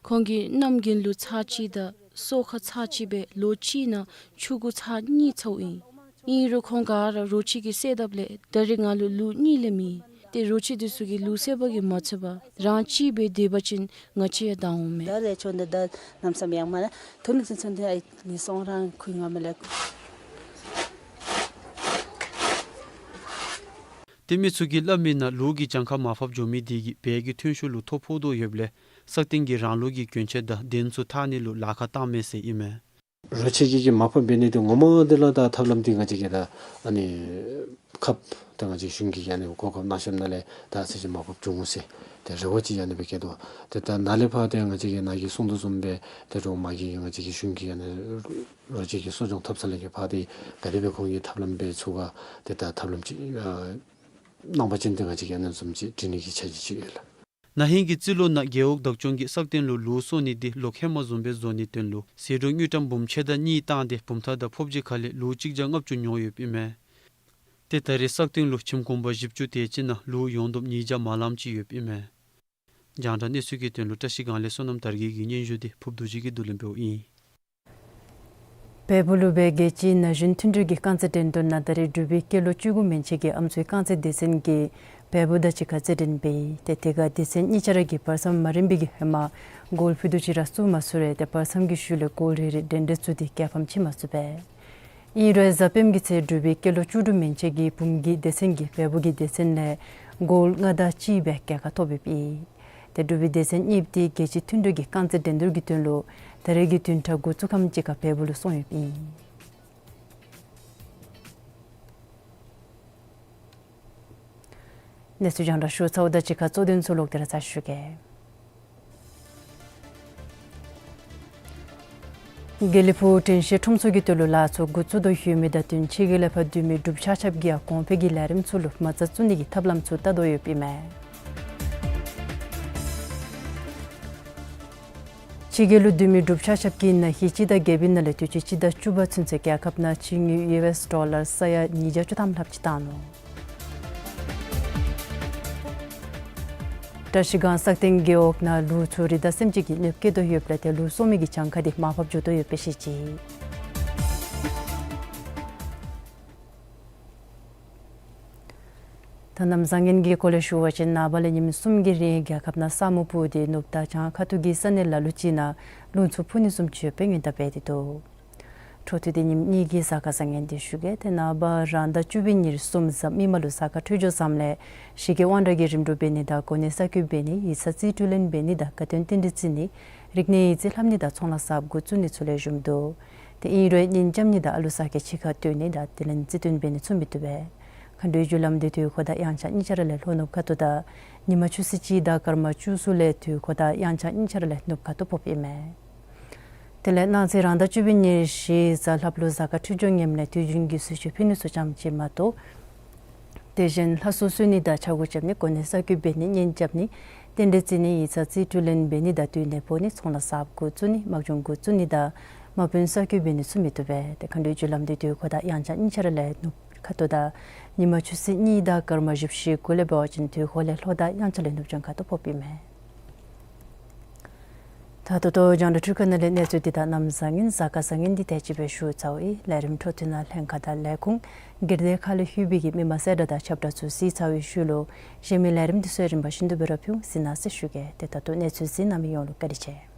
ཁོང་གིས་གནམ་དགུན་ལུ་ཚར་གཅིག་དང་སོ་ཁ་ཚར་གཅིག་སྦེ་ལོ་གཅིག་ནང་ཆུ་གུ་ཚར་གཉིས་འཚོཝ་ཨིན། ཨིན་རུང་ཁོང་ག་ར་རོ་ཁྱི་གིས་བསདཔ་ལས་ད་རེས་ང་ལུ་ལུག་གཉིས་ལས་མེད། ཏེ་རོ་ཁྱི་འདི་ཚུ་གིས་ལུག་བསད་པ་གིས་མ་ཚད་པར་རང་གཅིག་སྦེ་སྡོད་པ་ཅིན་ང་བཅས་ཡང་བདའ་འོང་མས། ད་རེས་ཆོ་འདི་ད་ནམ་སམ་ཡང་མ་ལ་ཐོན་ནི་ཚུན་ཚོད་འདི་ཨའི་ནི་སོང་རང་ཁུལ་ང་མི་ལེགས། ཏེ་མི་ཚུ་གིས་སླབ་མི་ནང་ལུག་གི་གྱངས་ཁ་མར་ཕབ་འགྱོ་མི་འདི་གིས་བལ་གྱི་ཐོན་ཤུགས་ལུ་ཐོ་ཕོག་དོ་ཡོདཔ་ལས་སག་སྟེང་གི་རང་ལུགས་ཀྱི་གྱོན་ཆས་དང་གདན་ཚུ་འཐག་ནི་ལུ་ལཱ་ཁག་བཏང་མས་ཟེར་ཨིན་མས། རོ་ཁྱི་གི་གི་མར་ཕབ་འབད་ནི་འདི་ངོ་མ་འདི་ལུ་ད་ཐབས་ལམ་འདི་ང་བཅས་ཀྱིས་ད་ཨ་ནི་ཁབ་ད་ང་བཅས་གཞུང་གིས་ཨ་ནི་གོ་སྐབས་གནང་ཞིནམ་ལས་ད་ཚད་ཅིག་མར་ཕབ་འགྱོ་འོང་ཟེར་ཏེ་རེ་བ་ཅིག་ཨ་ནི་སྦེ་བསྐྱེད་དོ། ཏེ་ད་ནཱ་ལས་ཕར་ཏེ་ང་བཅས་ཀྱིས་ནཱ་གིས་གསུང་དོ་བཟུམ་སྦེ་ཏེ་རོགས་མ་གིས་ང་བཅས་ཀྱི་གཞུང་གིས་ཨ་ནི་རོ་ཁྱི་གི་གསོ་སྐྱོང་འཐབ་ས་ལས་ཀྱི་ཕར་ཏེ་ག་དེ་སྦེ་ཁོང་གིས་ཐབས་ལམ་འབད་ཚུགས་ག་ཏེ་ད་ཐབས་ལམ་ཅིག་ཨ་གནང་པ་ཅིན་ཏེ་ང་བཅས་ཀྱིས་ཨ་ནི་བཟུམ་ཅིག་འབྲི་ནི་གི་འཆར་གཞི་ཅིག་ཡོད་ལགས། ན་ཧིང་གི་རྩིས་ལོ་ནང་རྒེད་འོག་བདག་སྐྱོང་གིས་སག་སྟེང་ལུ་ལུག་གསོ་ནི་འདི་ལོག་ཧེ་མ་བཟུམ་སྦེ་བཟོ་ནིའི་དོན་ལུ་ཟད་འགྲོ་དངུལ་ཀྲམ་འབུམ་ཕྱེད་དང་གཉིས་བཏང་སྟེ་བུམ་ཐང་དང་ཕོབ་སྦྱིས་ཁ་ལས་ལུག་གཅིག་བརྒྱ་ལྔ་བཅུ་ཉོ་ཡོདཔ་ཨིན་མས། ཏེ་ད་རེས་སག་སྟེང་ལུ་ཁྱིམ་གུང་པ་བཞི་བཅུ་དེ་ཅིག་ནང་ལུག་ཡོངས་བསྡོམས་ཉིས་བརྒྱ་མ་ལངམ་ཅིག་ཡོདཔ་ཨིན་མས། རྒྱང་བསྒྲགས་གནས་ཚུལ་གྱི་དོན་ལུ་བཀྲ་ཤིས་སྒང་ལས་བསོད་ནམས་དར་རྒྱས་ཀྱི་སྙན་ཞུ་འདི་ཕུབ་རྡོ་རྗེ་གིས་བསྡུ་ལེན་འབདཝ་ཨིན། བལ་པོ་ལུ་སྦེ་རྒྱལ་སྤྱིའི་ན་གཞོན་མཐུན་འབྲེལ་གྱི་རྐང་རྩེད་འགྲན་བསྡུར་ནང་ད་རེས་འབྲུག་པའི་སྐྱེས་ལོ་བཅུ་དགུ་མན་ཆད་ཀྱི་ཨམ་སྲུའི་རྐང་རྩེད་སྡེ་ཚན་གྱིས་བལ་པོ་དང་གཅིག་ཁར་རྩེད་འགྲན་འབད་ཡི། ཏེ་དེ་ཁར་སྡེ་ཚན་གཉིས་ཆ་ར་གིས་བར་མཚམས་མ་རན་པའི་གི་ཧེ་མ་གོལ་ཕུད་རྡོག་ཅིག་ར་བཙུགས་མ་ཚུགས་རུང་ཏེ་བར་མཚམས་ཀྱི་ཤུལ་ལས་གོལ་རེ་རེ་འདྲེན་འདྲེན་བཙུགས་ཏེ་རྒྱལ་ཕམ་ཕྱིན་མ་ཚུགས་པས། ཨིན་རུང་གཟའ་སྤེནམ་གྱི་ཚེ་འབྲུག་པའི་སྐྱེས་ལོ་བཅུ་དྲུག་མན་ཆད་ཀྱི་བུམ་སྐྱེས་སྡེ་ཚན་གྱིས་བལ་པོ་གི་སྡེ་ཚན་ལས་གོལ་ལྔ་དང་གཅིག་སྦེ་རྒྱལ་ཁ་ཐོབ་ཡོདཔ་ཨིན། ཏེ་འབྲུག་པའི་སྡེ་ཚན་གཉིས་འདི་རྒྱལ་སྤྱིའི་མཐུན་འབྲེལ་གྱི་རྐང་རྩེད་འགྲན་བསྡུར་གྱི་དོན་ལུ་ད་རེས་ཀྱི་བདུན་ཕྲག་འགོ་བཙུགས་ཁམས་ཅིག་ཁར་བལ་པོ་ལུ་སོང་ཡོདཔ་ཨིན། གནས་ཚུལ་རྒྱང་བསྒྲགས་ཞུ་ཚརཝ་དང་གཅིག་ཁར་གཙོ་དོན་ཚུ་ལོག་སྟེ་ར་ཞུ་གེ། དགེ་ལེགས་ཕུག་དྲན་ཤེས་ཁྲོམ་ཚོགས་ཀྱི་དོན་ལུ་ལཱ་ཚུ་འགོ་བཙུགས་དོ་ཡོད་མི་དང་བསྟུན་ཕྱི་རྒྱལ་ལས་ཕར་བསྡུ་མི་འབྲུགཔ་ཆ་ཁྱབ་ཀྱིས་ཡང་གོང་འཕེལ་གྱི་ལས་རིམ་ཚུ་ལུ་མ་རྩ་བཙུགས་ནི་གི་ཐབས་ལམ་ཚུ་བལྟ་དོ་ཡོདཔ་ཨིན་མས། ཕྱི་རྒྱལ་ལུ་སྡོད་མི་འབྲུགཔ་ཆ་ཁྱབ་ཀྱིས་ན་ཧིང་སྤྱི་ཟླ་བརྒྱད་པའི་ནང་ལས་དུས་ཅི་སྤྱི་ཟླ་བཅུ་པ་ཚུན་ཚོད་རྒྱལ་ཁབ་ནང་ཕྱི་དངུལ་ཡུ་ཨེསི་ཌོ་ལར་ས་ཡ་ཉིས་བརྒྱ་བཅུ་ཐམ་ལྷགཔ་ཅིག་བཏང་ནུག། བཀྲིས་སྒང་སག་སྟེང་རྒེད་འོག་ནང་ལུག་ཚུ་རི་དྭགས་སེམས་ཅན་གྱིས་གནོདཔ་བཀལ་དོ་ཡོདཔ་ལས་ཏེ་ལུག་གསོ་མི་གི་གྱངས་ཁ་འདི་མར་ཕབ་འགྱོ་དོ་ཡོདཔ་སྦེ་བཤད་ཅི། ད་གནམ་བཟང་ངན་གྱི་སྐོར་ལས་ཞུ་བ་ཅིན་ནངས་པ་ལས་ཉིནམ་གསུམ་གྱི་རིང་རྒྱལ་ཁབ་ནང་ས་སྨུག་སྤུབས་ཏེ་ནུབ་དང་བྱང་ཁ་ཐུག་གི་ས་གནས་ལ་ལུ་ཅིག་ནང་རླུང་འཚུབ་འཕུ་ནི་བཟུམ་ཅིག་ཡོདཔ་སྦེ་སྔོན་བརྡ་འབད་དེ་འདུག། འཕྲོ་མཐུད་དེ་ཉིནམ་གཉིས་ཀྱི་གཟའ་སྐར་བཟང་ངན་འདི་ཞུ་གེ། དེ་ནངས་པ་རང་ཟླ་བཅུ་པའི་ཉེར་གསུམ་གཟའ་མིག་དམར་ལུ་གཟའ་སྐར་འཕྲོད་སྦྱོར་བཟངམ་ལས་གཞི་བཀོད་དབང་དྲག་གི་རིམ་གྲོ་འབད་ནི་དང་གོ་གནས་གསར་བསྐོ་འབད་ནི་ཡིག་ཚང་རྩིས་སྤྲོད་ལེན་འབད་ནི་དང་དགའ་སྟོན་རྟེན་འབྲེལ་བརྩི་ནི་རིག་གནས་ཡིག་རྩིས་ལྷབ་ནི་དང་ཚོང་ལཱ་གསརཔ་འགོ་བཙུགས་ནི་ཚུ་ལེགས་ཤོམ་འདུག། དེ་ཨིན་རུང་གཉེན་རྐྱབ་ནི་དང་ཨ་ལུ་ཚ་གི་ཕྱི་ཁར་སྟོན་ནི་དང་དེ་ལས་རྩིས་སྟོན་འབད་ནི་ཚུ་མི་བཏུབ་པས། མཁའ་འགྲོའི་རྒྱུ་ལམ་འདི་དུས་འཁོར་དང་དབྱངས་འཆར་གཉིས་ཆ་ར་ལས་ལྷོ་ནུབ་ཁ་ཐུག་དང་ཉིན་མ་ཆུ་ཚོད་གཅིག་དང་སྐར་མ་བཅུ་གསུམ་ལས་དུས་འཁོར་དང་དབྱངས་འཆར་གཉིས་ཆ་ར་ལས་ནུབ་ཁ་ཐུག་ཕོགཔ་ཨིན་མས། དེ་ལས་གནངས་ཚེ་རང་ཟླ་བཅུ་པའི་ཉེར་བཞི་གཟའ་ལྷགཔ་ལུ་གཟའ་སྐར་འཕྲོད་སྦྱོར་ངནམ་ལས་དུས་རྒྱུན་གྱི་གསོལ་མཆོད་ཕུལ་ནི་ཚུ་ཙམ་ཅིག་མ་གཏོགས། དེ་བཞིན་ལྷ་གསོལ་གསོལ་ནི་དང་ཕྱག་འགུགས་རྐྱབ་ནི་གོ་གནས་གསར་བསྐོ་འབད་ནི་གཉེན་རྐྱབ་ནི་རྟེན་འབྲེལ་བརྩི་ནི་ཡིག་ཚང་རྩིས་སྤྲོད་ལེན་འབད་ནི་དང་དུས་གནས་སྤོ་ནི་ཚོང་ལཱ་གསརཔ་འགོ་བཙུགས་ནི་དམག་སྦྱོང་འགོ་བཙུགས་ནི་དང་དམག་དཔོན་གསར་བསྐོ་འབད་ནི་ཚུ་མི་བཏུབ་པས། དེ་མཁའ་འགྲོའི་རྒྱུ་ལམ་འདི་དུས་འཁོར་དང་དབྱངས་འཆར་གཉིས་ཆ་ར་ལས་ནུབ་ཁ་ཐུག་དང་ཉིན་མ་ཆུ་ཚོད་གཉིས་དང་སྐར་མ་བཞི་བཅུ་ཞེ་དགུ་ལས་འབད་བ་ཅིན་དུས་འཁོར་ལས་ལྷོ་དང་དབྱངས་འཆར་ལས་ནུབ་བྱང་ཁ་ཐུག་ཕོགཔ་ཨིན་མས། ད་ད་ལྟོ་རྒྱང་བསྒྲགས་འཕྲུལ་ཁང་ནང་ལས་གནས་ཚུལ་འདི་དང་གནམ་བཟང་ངན་གཟའ་སྐར་བཟང་ངན་འདི་དེ་ཅིག་སྦེ་ཞུ་ཚརཝ་ཨིན། ལས་རིམ་འཕྲོ་མཐུད་ནང་ལྷན་ཁག་དང་ལས་ཁུངས་སྒེར་སྡེ་ཁག་ལས་ལྷོད་པའི་མི་མང་གསལ་བསྒྲགས་དང་ཁྱབ་བསྒྲགས་ཚུ་གཟིགས་ཚར་བའི་ཤུལ་ལུ་གཞན་མི་ལས་རིམ་འདི་ཚུ་རིམ་པ་བཞིན་དུ་སྦེ་ར་ཕུལ་ཟེར་གནང་ཟེར་ཞུ་གེ། ཏེ་ད་ལྟོ་གནས་ཚུལ་གཟིགས་གནང་མི་ཡོངས་ལུ་བཀའ་དྲིན་ཆེ།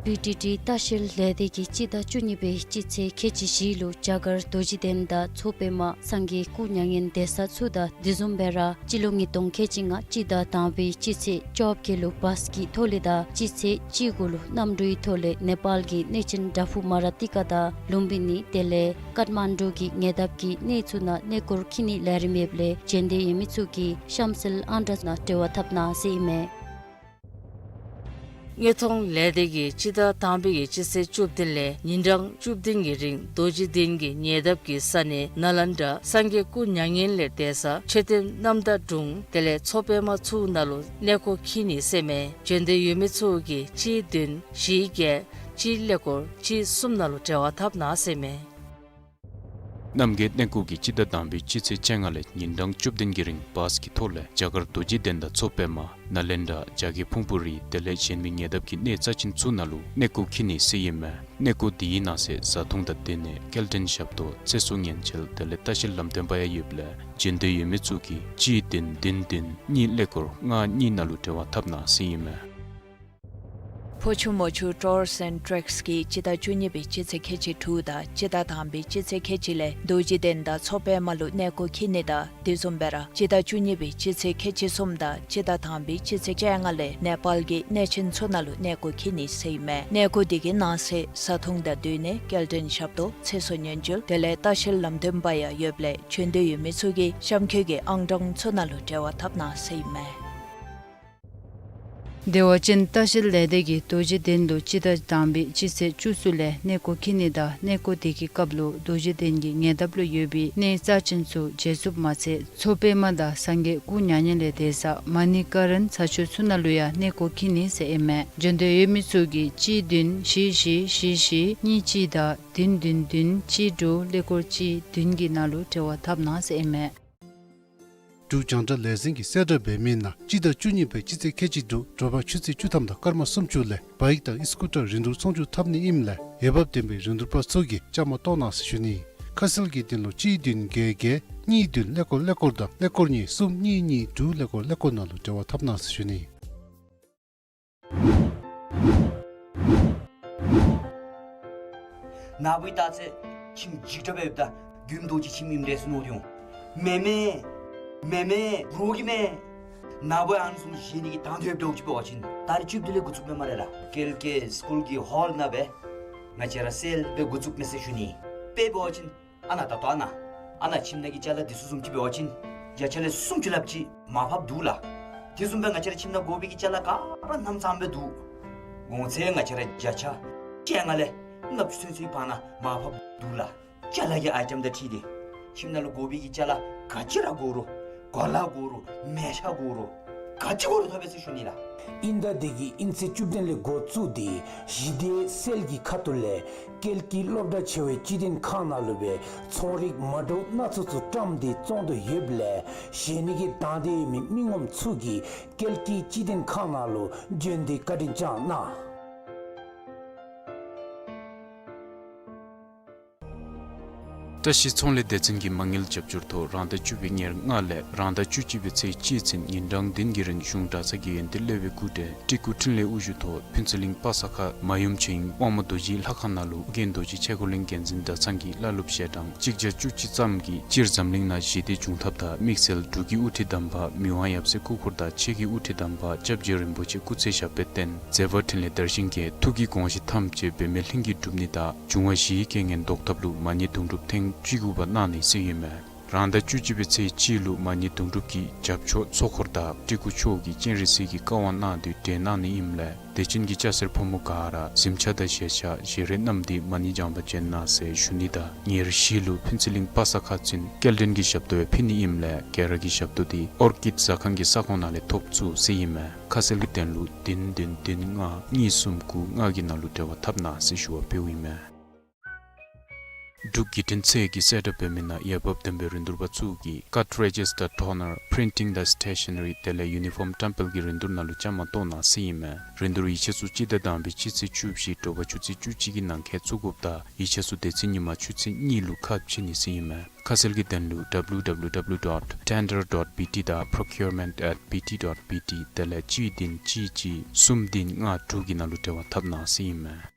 བི་ཊི་ཊི་ལྟ་བཤལ་ལས་སྡེ་གིས་སྤྱི་ཟླ་བཅུ་གཉིས་པའི་སྤྱི་ཚེས་ཁལ་གཅིག་བཞི་ལུ་རྒྱ་གར་རྡོ་རྗེ་གདན་དང་མཚོ་པདྨ་སངས་རྒྱས་སྐུ་མྱ་ངན་འདས་ས་ཚུ་དང་དེ་བཟུམ་སྦེ་ར་སྤྱི་ལོ་ཉིས་སྟོང་ཁལ་གཅིག་ལྔ་སྤྱི་ཟླ་དང་པའི་སྤྱི་ཚེས་བཅོ་བརྒྱད་ལུ་བཱས་ཀྱི་ཐོག་ལས་དང་སྤྱི་ཚེས་བཅུ་དགུ་ལུ་གནམ་གྲུའི་ཐོག་ལས་ནེ་པཱལ་གྱི་གནས་ཆེན་དྲག་ཕུག་མ་ར་ཏི་ཀ་དང་ལུམ་བི་ནི་དེ་ལས་ཀཏ་མན་ཌུ་གི་ཉེ་འདབས་ཀྱི་གནས་ཚུ་ནང་གནས་སྐོར་འཁྱིད་ནིའི་ལས་རིམ་ཡོདཔ་ལས་བྱོན་འདོད་ཡོད་མི་ཚུ་གིས་གཤམ་གསལ་ཨང་གྲངས་ནང་འབྲེལ་བ་འཐབ་གནང་ཟེར་ཨིན་མས། དངོས་མཐོང་ལས་སྡེ་གིས་སྤྱི་ཟླ་དང་པའི་གི་སྤྱི་ཚེས་བཅུ་བདུན་ལས་ཉིན་གྲངས་བཅུ་བདུན་གྱི་རིང་རྡོ་རྗེ་གདན་གྱི་ཉེ་འདབས་ཀྱི་ས་གནས་ནཱ་ལེནྡྲ་སངས་རྒྱས་སྐུ་མྱ་ངན་ལས་འདས་ས་མཆོད་རྟེན་རྣམ་དག་དྲུང་དེ་ལས་མཚོ་པདྨ་ཚུ་ནང་ལུ་གནས་སྐོར་འཁྱིད་ནི་ཟེར་མས། བྱོན་འདོད་ཡོད་མི་ཚུ་གིས་གཅིག་བདུན་བཞི་བརྒྱད་གཅིག་ཀླད་ཀོར་གཅིག་གསུམ་ནང་ལུ་འབྲེལ་བ་འཐབ་གནང་ཟེར་མས། རྣམ་རྒྱལ་གནས་སྐོར་གྱིས་སྤྱི་ཟླ་དང་པའི་སྤྱི་ཚེས་བཅོ་ལྔ་ལས་ཉིན་གྲངས་བཅུ་བདུན་གྱི་རིང་བཱས་ཀྱི་ཐོག་ལས་རྒྱ་གར་རྡོ་རྗེ་གདན་དང་མཚོ་པདྨ་ནཱ་ལེནྡྲ་རྒྱ་བསྐྱེད་ཕུང་པོ་རི་དེ་ལས་གཞན་མི་ཉེ་འདབས་ཀྱི་གནས་རྩ་ཆེན་ཚུ་ནང་ལུ་གནས་སྐོར་འཁྱིད་ནི་ཟེར་ཨིན་མས། གནས་སྐོར་འདི་གི་ནང་གསེས་བཟའ་འཐུང་དང་སྡོད་གནས་སྐྱེལ་འདྲེན་ཞབས་ཏོག་ཚེ་སྲོག་ཉེན་བཅོལ་དེ་ལས་ལྟ་བཤལ་ལམ་སྟོན་པ་ཡང་ཡོདཔ་ལས་བྱོན་འདོད་ཡོད་མི་ཚུ་གིས་གཅིག་བདུན་བདུན་བདུན་གཉིས་ཀླད་ཀོར་ལྔ་གཉིས་ནང་ལུ་འབྲེལ་བ་འཐབ་གནང་ཟེར་ཨིན་མས། ཕོ་ཆུ་མོ་ཆུ་ཊུརསི་ཨེནཌ་ཊེགསི་གིས་སྤྱི་ཟླ་བཅུ་གཉིས་པའི་སྤྱི་ཚེས་ཁལ་གཅིག་དྲུག་དང་སྤྱི་ཟླ་དང་པའི་སྤྱི་ཚེས་ཁལ་གཅིག་ལས་རྡོ་རྗེ་གདན་དང་མཚོ་པདྨ་ལུ་གནས་སྐོར་འཁྱིད་ནི་དང་དེ་བཟུམ་སྦེ་ར་སྤྱི་ཟླ་བཅུ་གཉིས་པའི་སྤྱི་ཚེས་ཁལ་གཅིག་གསུམ་དང་སྤྱི་ཟླ་དང་པའི་སྤྱི་ཚེས་བཅོ་ལྔ་ལས་ནེ་པཱལ་གྱི་གནས་ཆེན་ཚུ་ནང་ལུ་གནས་སྐོར་འཁྱིད་ནི་ཟེར་ཨིན་མས། གནས་སྐོར་འདི་གི་ནང་གསེས་བཟའ་འཐུང་དང་སྡོད་གནས་སྐྱེལ་འདྲེན་ཞབས་ཏོག་ཚེ་སྲོག་ཉེན་བཅོལ་དེ་ལས་ལྟ་བཤལ་ལམ་སྟོན་པ་ཡང་ཡོདཔ་ལས་བྱོན་འདོད་ཡོད་མི་ཚུ་གིས་གཤམ་འཁོད་ཀྱི་ཨང་གྲངས་ཚུ་ནང་ལུ་འབྲེལ་བ་འཐབ་གནང་ཟེར་ཨིན་མས། བདེ་བ་ཅན་ལྟ་བཤལ་ལས་སྡེ་གིས་རྡོ་རྗེ་གདན་ལུ་སྤྱི་ཟླ་དང་པའི་སྤྱི་ཚེས་བཅུ་གསུམ་ལས་གནས་སྐོར་འཁྱིད་ནི་དང་གནས་སྐོར་དེ་གི་སྐབས་ལུ་རྡོ་རྗེ་གདན་གྱི་ཉེ་འདབས་ལུ་ཡོད་པའི་གནས་རྩ་ཆེན་ཚུ་མཇལ་ཚུགསཔ་མ་ཚད་མཚོ་པདྨ་དང་སངས་རྒྱས་སྐུ་མྱ་ངན་ལས་འདས་ས་མ་ཎི་ཀ་རན་ས་ཆུ་ཚུ་ནང་ལུ་ཡང་གནས་སྐོར་འཁྱིད་ནི་ཟེར་ཨིན་མས། བྱོན་འདོད་ཡོད་མི་ཚུ་གིས་གཅིག་བདུན་བཞི་བཞི་བཞི་བཞི་གཉིས་གཅིག་དང་བདུན་བདུན་བདུན་གཅིག་དྲུག་ཀླད་ཀོར་གཅིག་བདུན་གྱི་ནང་ལུ་འབྲེལ་བ་འཐབ་གནང་ཟེར་ཨིན་མས། འབྲུག་རྒྱང་བསྒྲགས་ལས་འཛིན་གྱིས་གསལ་བསྒྲགས་འབད་མི་ནང་སྤྱི་ཟླ་བཅུ་གཉིས་པའི་སྤྱི་ཚེས་ཁལ་གཅིག་དྲུག་དྲོ་པ་ཆུ་ཚོད་བཅུ་ཐམ་དང་སྐར་མ་སུམ་ཅུ་ལས་བཱའིཀ་དང་ཨི་སི་ཀུ་ཊར་རིན་བསྡུར་ཚོང་བསྒྱུར་འཐབ་ནི་ཨིནམ་ལས་འོས་འབབ་ལྡན་པའི་རིན་བསྡུར་པ་ཚུ་གིས་བཅའ་མར་གཏོགས་གནང་ཟེར་ཞུ་ནི། ཁ་གསལ་གྱི་དོན་ལུ་གཅིག་བདུན་བརྒྱད་བརྒྱད་ གཉིས་བདུན་ཀླད་ཀོར་ཀླད་ཀོར་དང་ཀླད་ཀོར་གཉིས་གསུམ་གཉིས་གཉིས་དྲུག་ཀླད་ཀོར་ཀླད་ཀོར་ནང་ལུ་འབྲེལ་བ་འཐབ་གནང་ཟེར་ཞུ་ནི། ནཱ་བུ་ད་ཚེ་ཁྱིམ་འཇིག་དྲག་སྦེ་ཡོདཔ་ད་མགྱོནམ་རྡོ་རྗེ་ཁྱིམ་ཨིནམ་འདྲས་སུ་མནོ་སྟེ་འོང་། མེན་མེན། མེན་མེན། རོགས་ཀྱིས་མེན། ནཱ་བུ་ཨ་ནི་བཟུམ་བཞེས་ནི་གི་དང་འདོད་འདྲཝ་ཅིག་འབད་བ་ཅིན་ཏ་རིག་བཅུ་བདུན་ལས་འགོ་བཙུགས་མས་སྨ་རེ་ལགས། ཀལ་ཀེ་སི་ཀུལ་གྱི་ཧོལ་ནང་སྦེ་ང་བཅས་ར་སེལ་སྦེ་འགོ་བཙུགས་མས་ཟེར་ཞུ་ནི། དཔེ་འབད་བ་ཅིན་ཨ་ནཱ་ད་ལྟོ་ཨ་ནཱ་ཨ་ནཱ་ཁྱིམ་ནང་གི་ཅ་ལ་འདི་ཚུ་བཟུམ་ཅིག་འབད་བ་ཅིན་བརྒྱ་ཆ་ལས་སུམ་ཅུ་ལྷགཔ་ཅིག་མར་ཕབ་འདུག་ལགས། དེ་བཟུམ་སྦེ་ང་བཅས་ར་ཁྱིམ་ནང་དགོ་པའི་གི་ཅ་ལ་ག་ར་གནམ་མེད་ས་མེད་འདུག། གོང་ཚད་ང་བཅས་ར་བརྒྱ་ཆ་བཅོ་ལྔ་ལས་ལྔ་བཅུ་ཚུན་ཚོད་ཕར་ནང་མར་ཕབ་འདུག་ལགས། ཅ་ལ་གི་ཨའི་ཊེམ་དང་འཁྲིལ་ཏེ་ཁྱིམ་ནང་ལུ་དགོ་པའི་གི་ཅ་ལ་ག་ཅི་ར་དགོ་རུང་གོ་ལ་དགོ་རུང་མལ་ཆ་དགོ་རུང་ག་ཅི་དགོ་རུང་ཐོབ་པས་ཟེར་ཞུ་ནི་ལགས། དབྱིན་ཟླ་འདི་གི་དབྱིན་ཚེས་བཅུ་བདུན་ལས་འགོ་བཙུགས་ཏེ་ཞི་བདེའི་སེལ་གྱི་ཁ་ཐུག་ལས་ཀལ་ཀི་སློབ་གྲྭ་ཆེ་བའི་སྤྱི་བདེ་ཁང་ནང་ལུ་སྦེ་ཚོང་རིགས་མ་འདྲཝ་སྣ་ཚོགས་ཚུ་བཀྲམ་སྟེ་བཙོང་དོ་ཡོདཔ་ལས་བཞེས་ནི་གི་དང་འདོད་ཡོད་མི་མི་ངོམ་ཚུ་གིས་ཀལ་ཀི་སྤྱི་བདེ་ཁང་ནང་ལུ་བྱོན་ཏེ་བཀའ་དྲིན་བསྐྱང་གནང་། བཀྲ་ཤིས་ཚོང་ལས་སྡེ་ཚན་གྱིས་མ་དངུལ་རྒྱབ་སྐྱོར་ཐོག་རང་ཟླ་བཅུ་པའི་ཉེར་ལྔ་ལས་རང་ཟླ་བཅུ་གཅིག་པའི་ཚེས་གཅིག་ཚུན་ཉིན་གྲངས་བདུན་གྱི་རིང་གཞུང་གྲྭ་ཚང་གི་ཡོན་ཏན་བསླབ་པའི་སྐུ་བགྲེས་སྤྲུལ་སྐུ་འཕྲིན་ལས་དབུ་བཞུགས་ཐོག་ཕུན་ཚོགས་གླིང་པ་ས་ཁ་མ་ཡུམ་ཆོས་དབྱིངས་དབང་མོ་རྡོ་རྗེའི་ལྷ་ཁང་ནང་ལུ་ཨོ་རྒྱན་རྡོ་རྗེ་ཆས་གོས་གླིང་འགན་འཛིན་གྲྭ་ཚང་གི་བླ་སློབ་ཞལ་གྲངས་གཅིག་བརྒྱ་བཅུ་གཅིག་ཙམ་གྱིས་སྤྱིར་འཛམ་གླིང་ནང་ཞི་བདེ་འབྱུང་ཐབས་དང་དམིགས་བསལ་འབྲུག་གི་དབུ་ཁྲིད་དམ་པ་མི་དབང་ཡབ་སྲས་སྐུ་འཁོར་དང་ཆོས་ཀྱི་དབུ་ཁྲིད་དམ་པ་སྐྱབས་རྗེ་རིན་པོ་ཆེ་སྐུ་ཚེ་ཞབས་པད་བརྟན། མཛད་པ་འཕྲིན་ལས་དར་ཞིང་རྒྱས། ཐུགས་ཀྱི་དགོངས་གཞི་ཐམས་ཅད་འབད་མེད་ལྷུན་གྱིས་གྲུབ་ནི་དང་འབྱུང་བ་བཞིའི་རྐྱེན་ངན་བཟློག་ཐབས་ལུ་མ་ཎི་དུང་སྒྲུབ་ཐེངས་བཅུ་དགུ་པ་གནང་ནི་ཟེར་ཨིན་མས། རང་ཟླ་བཅུ་གཅིག་པའི་ཚེས་གཅིག་ལུ་མ་ཎི་དུང་སྒྲུབ་ཀྱི་རྒྱབ་ཕྱོགས་ཚོགས་འཁོར་དང་སྤྲུལ་སྐུ་མཆོག་གིས་སྤྱན་རས་གཟིགས་ཀྱི་བཀའ་དབང་གནང་སྟེ་གྲོལ་གནང་ནི་ཨིནམ་ལས་དད་ཅན་གྱི་སྐྱ་སེར་ཕོ་མོ་ག་ར་གཟིམ་ཆས་དང་བཞེས་ཆས་བཞེས་རས་བསྣམས་ཏེ་མ་ཎི་བགྱང་པར་བྱོན་གནང་ཟེར་ཞུ་ནི་དང་ཉེར་བཞི་ལུ་ཕུན་ཚོགས་གླིང་པ་ས་ཁ་ཚུན་སྐྱེལ་འདྲེན་གྱི་ཞབས་ཏོག་ཡང་ཕུལ་ནི་ཨིནམ་ལས་ག་ར་གི་ཞབས་ཏོག་འདི་ཨོར་ཀིཌ་ཟ་ཁང་གི་ས་ཁོངས་ནང་ལས་ཐོབ་ཚུགས་ཟེར་ཨིན་མས། ཁ་གསལ་གྱི་དོན་ལུ་བདུན་བདུན་བདུན་ལྔ་གཉིས་གསུམ་དགུ་ལྔ་གི་ནང་ལུ་འབྲེལ་བ་འཐབ་གནང་ཟེར་ཞུ་བ་ཕུལཝ་ཨིན་མས། འབྲུག་བརྒྱུད་འཕྲིན་ཚད་ཀྱིས་གསལ་བསྒྲགས་འབད་མི་ནང་འོས་འབབ་ལྡན་པའི་རིན་བསྡུར་པ་ཚུ་གིས་ཀཊ་རེ་ཇི་སི་ཊར་ཊོ་ནར་པི་རིན་ཊིང་དང་སི་ཊེ་ཤ་ན་རི་དེ་ལས་ཡུ་ནི་ཕོརམ་བཀྲམ་སྤེལ་གྱི་རིན་བསྡུར་ནང་ལུ་བཅའ་མར་གཏོགས་གནང་ཟེར་ཨིན་མས། རིན་བསྡུར་ཡིག་ཆ་ཚུ་སྤྱི་ཟླ་དང་པའི་སྤྱི་ཚེས་བཅུ་བཞི་དྲོ་པ་ཆུ་ཚོད་བཅུ་གཅིག་གི་ནང་འཁོད་བཙུགས་དགོཔ་དང་ཡིག་ཆ་ཚུ་དེ་ཚེ་ཉིན་མ་ཆུ་ཚོད་གཉིས་ལུ་ཁ་ཕྱེ་ནི་ཟེར་ཨིན་མས། ཁ་གསལ་གྱི་དོན་ལུ་ཌབ་ལིའུ་ཌབ་ལིའུ་ཌབ་ལིའུ་ཌོཊ་ཊེན་ཌར་ཌོཊ་བི་ཊི་དང་པྲོ་ཀིའུར་མེནཊ་ཨེཊ་བི་ཊི་ཌོཊ་བི་ཊི་དེ་ལས་གཅིག་བདུན་གཅིག་གཅིག་གསུམ་བདུན་ལྔ་དྲུག་གི་ནང་ལུ་འབྲེལ་བ་འཐབ་གནང་ཟེར་ཨིན་མས།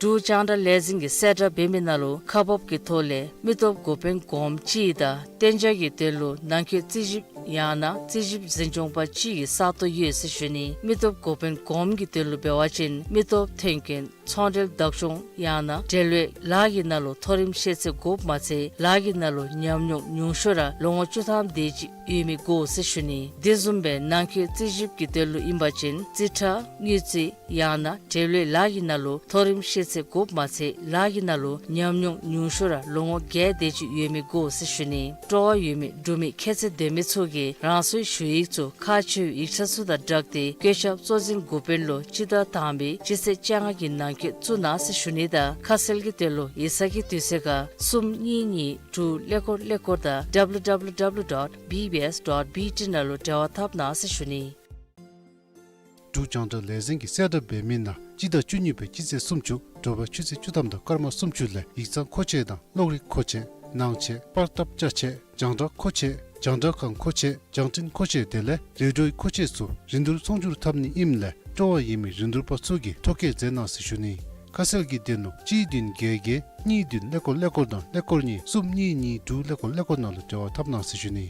འབྲུག་རྒྱང་བསྒྲགས་ལས་འཛིན་གྱིས་གསལ་བསྒྲགས་འབད་མི་ནང་ལུ་ཁག་འབག་གི་ཐོག་ལས་མི་སྟོབས་འགོ་དཔོན་གོངམ་གཅིག་དང་གཏན་འཇགས་ཀྱི་དོན་ལུ་ནང་འཁོད་རྩིས་ཞིབ་ཡང་ན་རྩིས་ཞིབ་འཛིན་སྐྱོང་པ་གཅིག་གི་ས་སྟོང་ཡོད་ཟེར་ཞུ་ནི། མི་སྟོབས་འགོ་དཔོན་གོངམ་གྱི་དོན་ལུ་འབད་བ་ཅིན་མི་སྟོབས་ཐོན་སྐྱེད་ཚོང་འབྲེལ་བདག་སྐྱོང་ཡང་ན་འབྲེལ་ཡོད་ལཱ་གི་ནང་ལུ་མཐོ་རིམ་ཤེས་ཚད་དགོཔ་མ་ཚད་ལཱ་གི་ནང་ལུ་ཉམས་མྱོང་ཉུང་ཤོས་ར་ལོ་ངོ་བཅུ་ཐམ་དེ་ཅིག་ཡོད་མི་དགོ་ཟེར་ཞུ་ནི། དེ་བཟུམ་སྦེ་ནང་འཁོད་རྩིས་ཞིབ་ཀྱི་དོན་ལུ་ཨིན་པ་ཅིན་རྩིས་ཁྲ་དངུལ་རྩིས་ཡང་ན་འབྲེལ་ཡོད་ལཱ་གི་ནང་ལུ་མཐོ་རིམ་ཤེས་ཚད་དགོཔ་མ་ཚད་ལཱ་གི་ནང་ལུ་ཉམས་མྱོང་ཉུང་ཤོས་ར་ལོ་ངོ་བརྒྱད་དེ་ཅིག་ཡོད་མི་དགོ་ཟེར་ཞུ་ནི། སྤྲོ་བ་ཡོད་མི་འབྲུག་མི་ཁྱད་ཚད་ལྡན་མི་ཚུ་གིས་རང་སོའི་ཞུ་ཡིག་ཚུ་ཁག་ཆེ་བའི་ཡིག་ཆ་ཚུ་དང་སྦྲགས་ཏེ་བཀོད་ཁྱབ་གཙོ་འཛིན་འགོ་དཔོན་ལུ་སྤྱི་ཟླ་དང་པའི་སྤྱི་ཚེས་བཅོ་ལྔ་གི་ནང་འཁོད་བཙུགས་གནང་ཟེར་ཞུ་ནི་དང་ཁ་གསལ་གྱི་དོན་ལུ་ཡིག་ཚང་གི་དུས་ཚོད་ཁར་གསུམ་གཉིས་གཉིས་དྲུག་ཀླད་ཀོར་ཀླད་ཀོར་དང་ཌབ་ལིའུ་ཌབ་ལིའུ་ཌབ་ལིའུ་ཌོཊ་བི་བི་ཨེསི་ཌོཊ་བི་ཊི་ནང་ལུ་འབྲེལ་བ་འཐབ་གནང་ཟེར་ཞུ་ནི། འབྲུག་རྒྱང་བསྒྲགས་ལས་འཛིན་གྱིས་གསལ་བསྒྲགས་འབད་མི་ནང་སྤྱི་ཟླ་བཅུ་གཉིས་པའི་སྤྱི་ཚེས་སུམ་ཅུ་དྲོ་པ་ཆུ་ཚོད་བཅུ་ཐམ་དང་སྐར་མ་སུམ་ཅུ་ལས་ཡིག་ཚང་མཁོ་ཆས་དང་གློག་རིག་མཁོ་ཆས་ནང་ཆས་པར་ཐབ་ཅ་ཆས་རྒྱང་བསྒྲགས་མཁོ་ཆས་རྒྱང་བསྒྲགས་ཁང་མཁོ་ཆས་རྒྱང་འཕྲིན་མཁོ་ཆས་དེ་ལས་རེ་ཌིའོའི་མཁོ་ཆས་ཚུ་རིན་བསྡུར་ཚོང་སྒྱུར་འཐབ་ནི་ཨིནམ་ལས་སྤྲོ་བ་ཡོད་མི་རིན་བསྡུར་པ་ཚུ་གིས་ཐོ་བཀོད་མཛད་གནང་ཟེར་ཞུ་ནི། ཁ་གསལ་གྱི་དོན་ལུ་གཅིག་བདུན་བརྒྱད་བརྒྱད་གཉིས་བདུན་ཀླད་ཀོར་ཀླད་ཀོར་དང་ཀླད་ཀོར་གཉིས་གསུམ་གཉིས་གཉིས་དྲུག་ཀླད་ཀོར་ཀླད་ཀོར་ནང་ལུ་འབྲེལ་བ་འཐབ་གནང་ཟེར་ཞུ་ནི།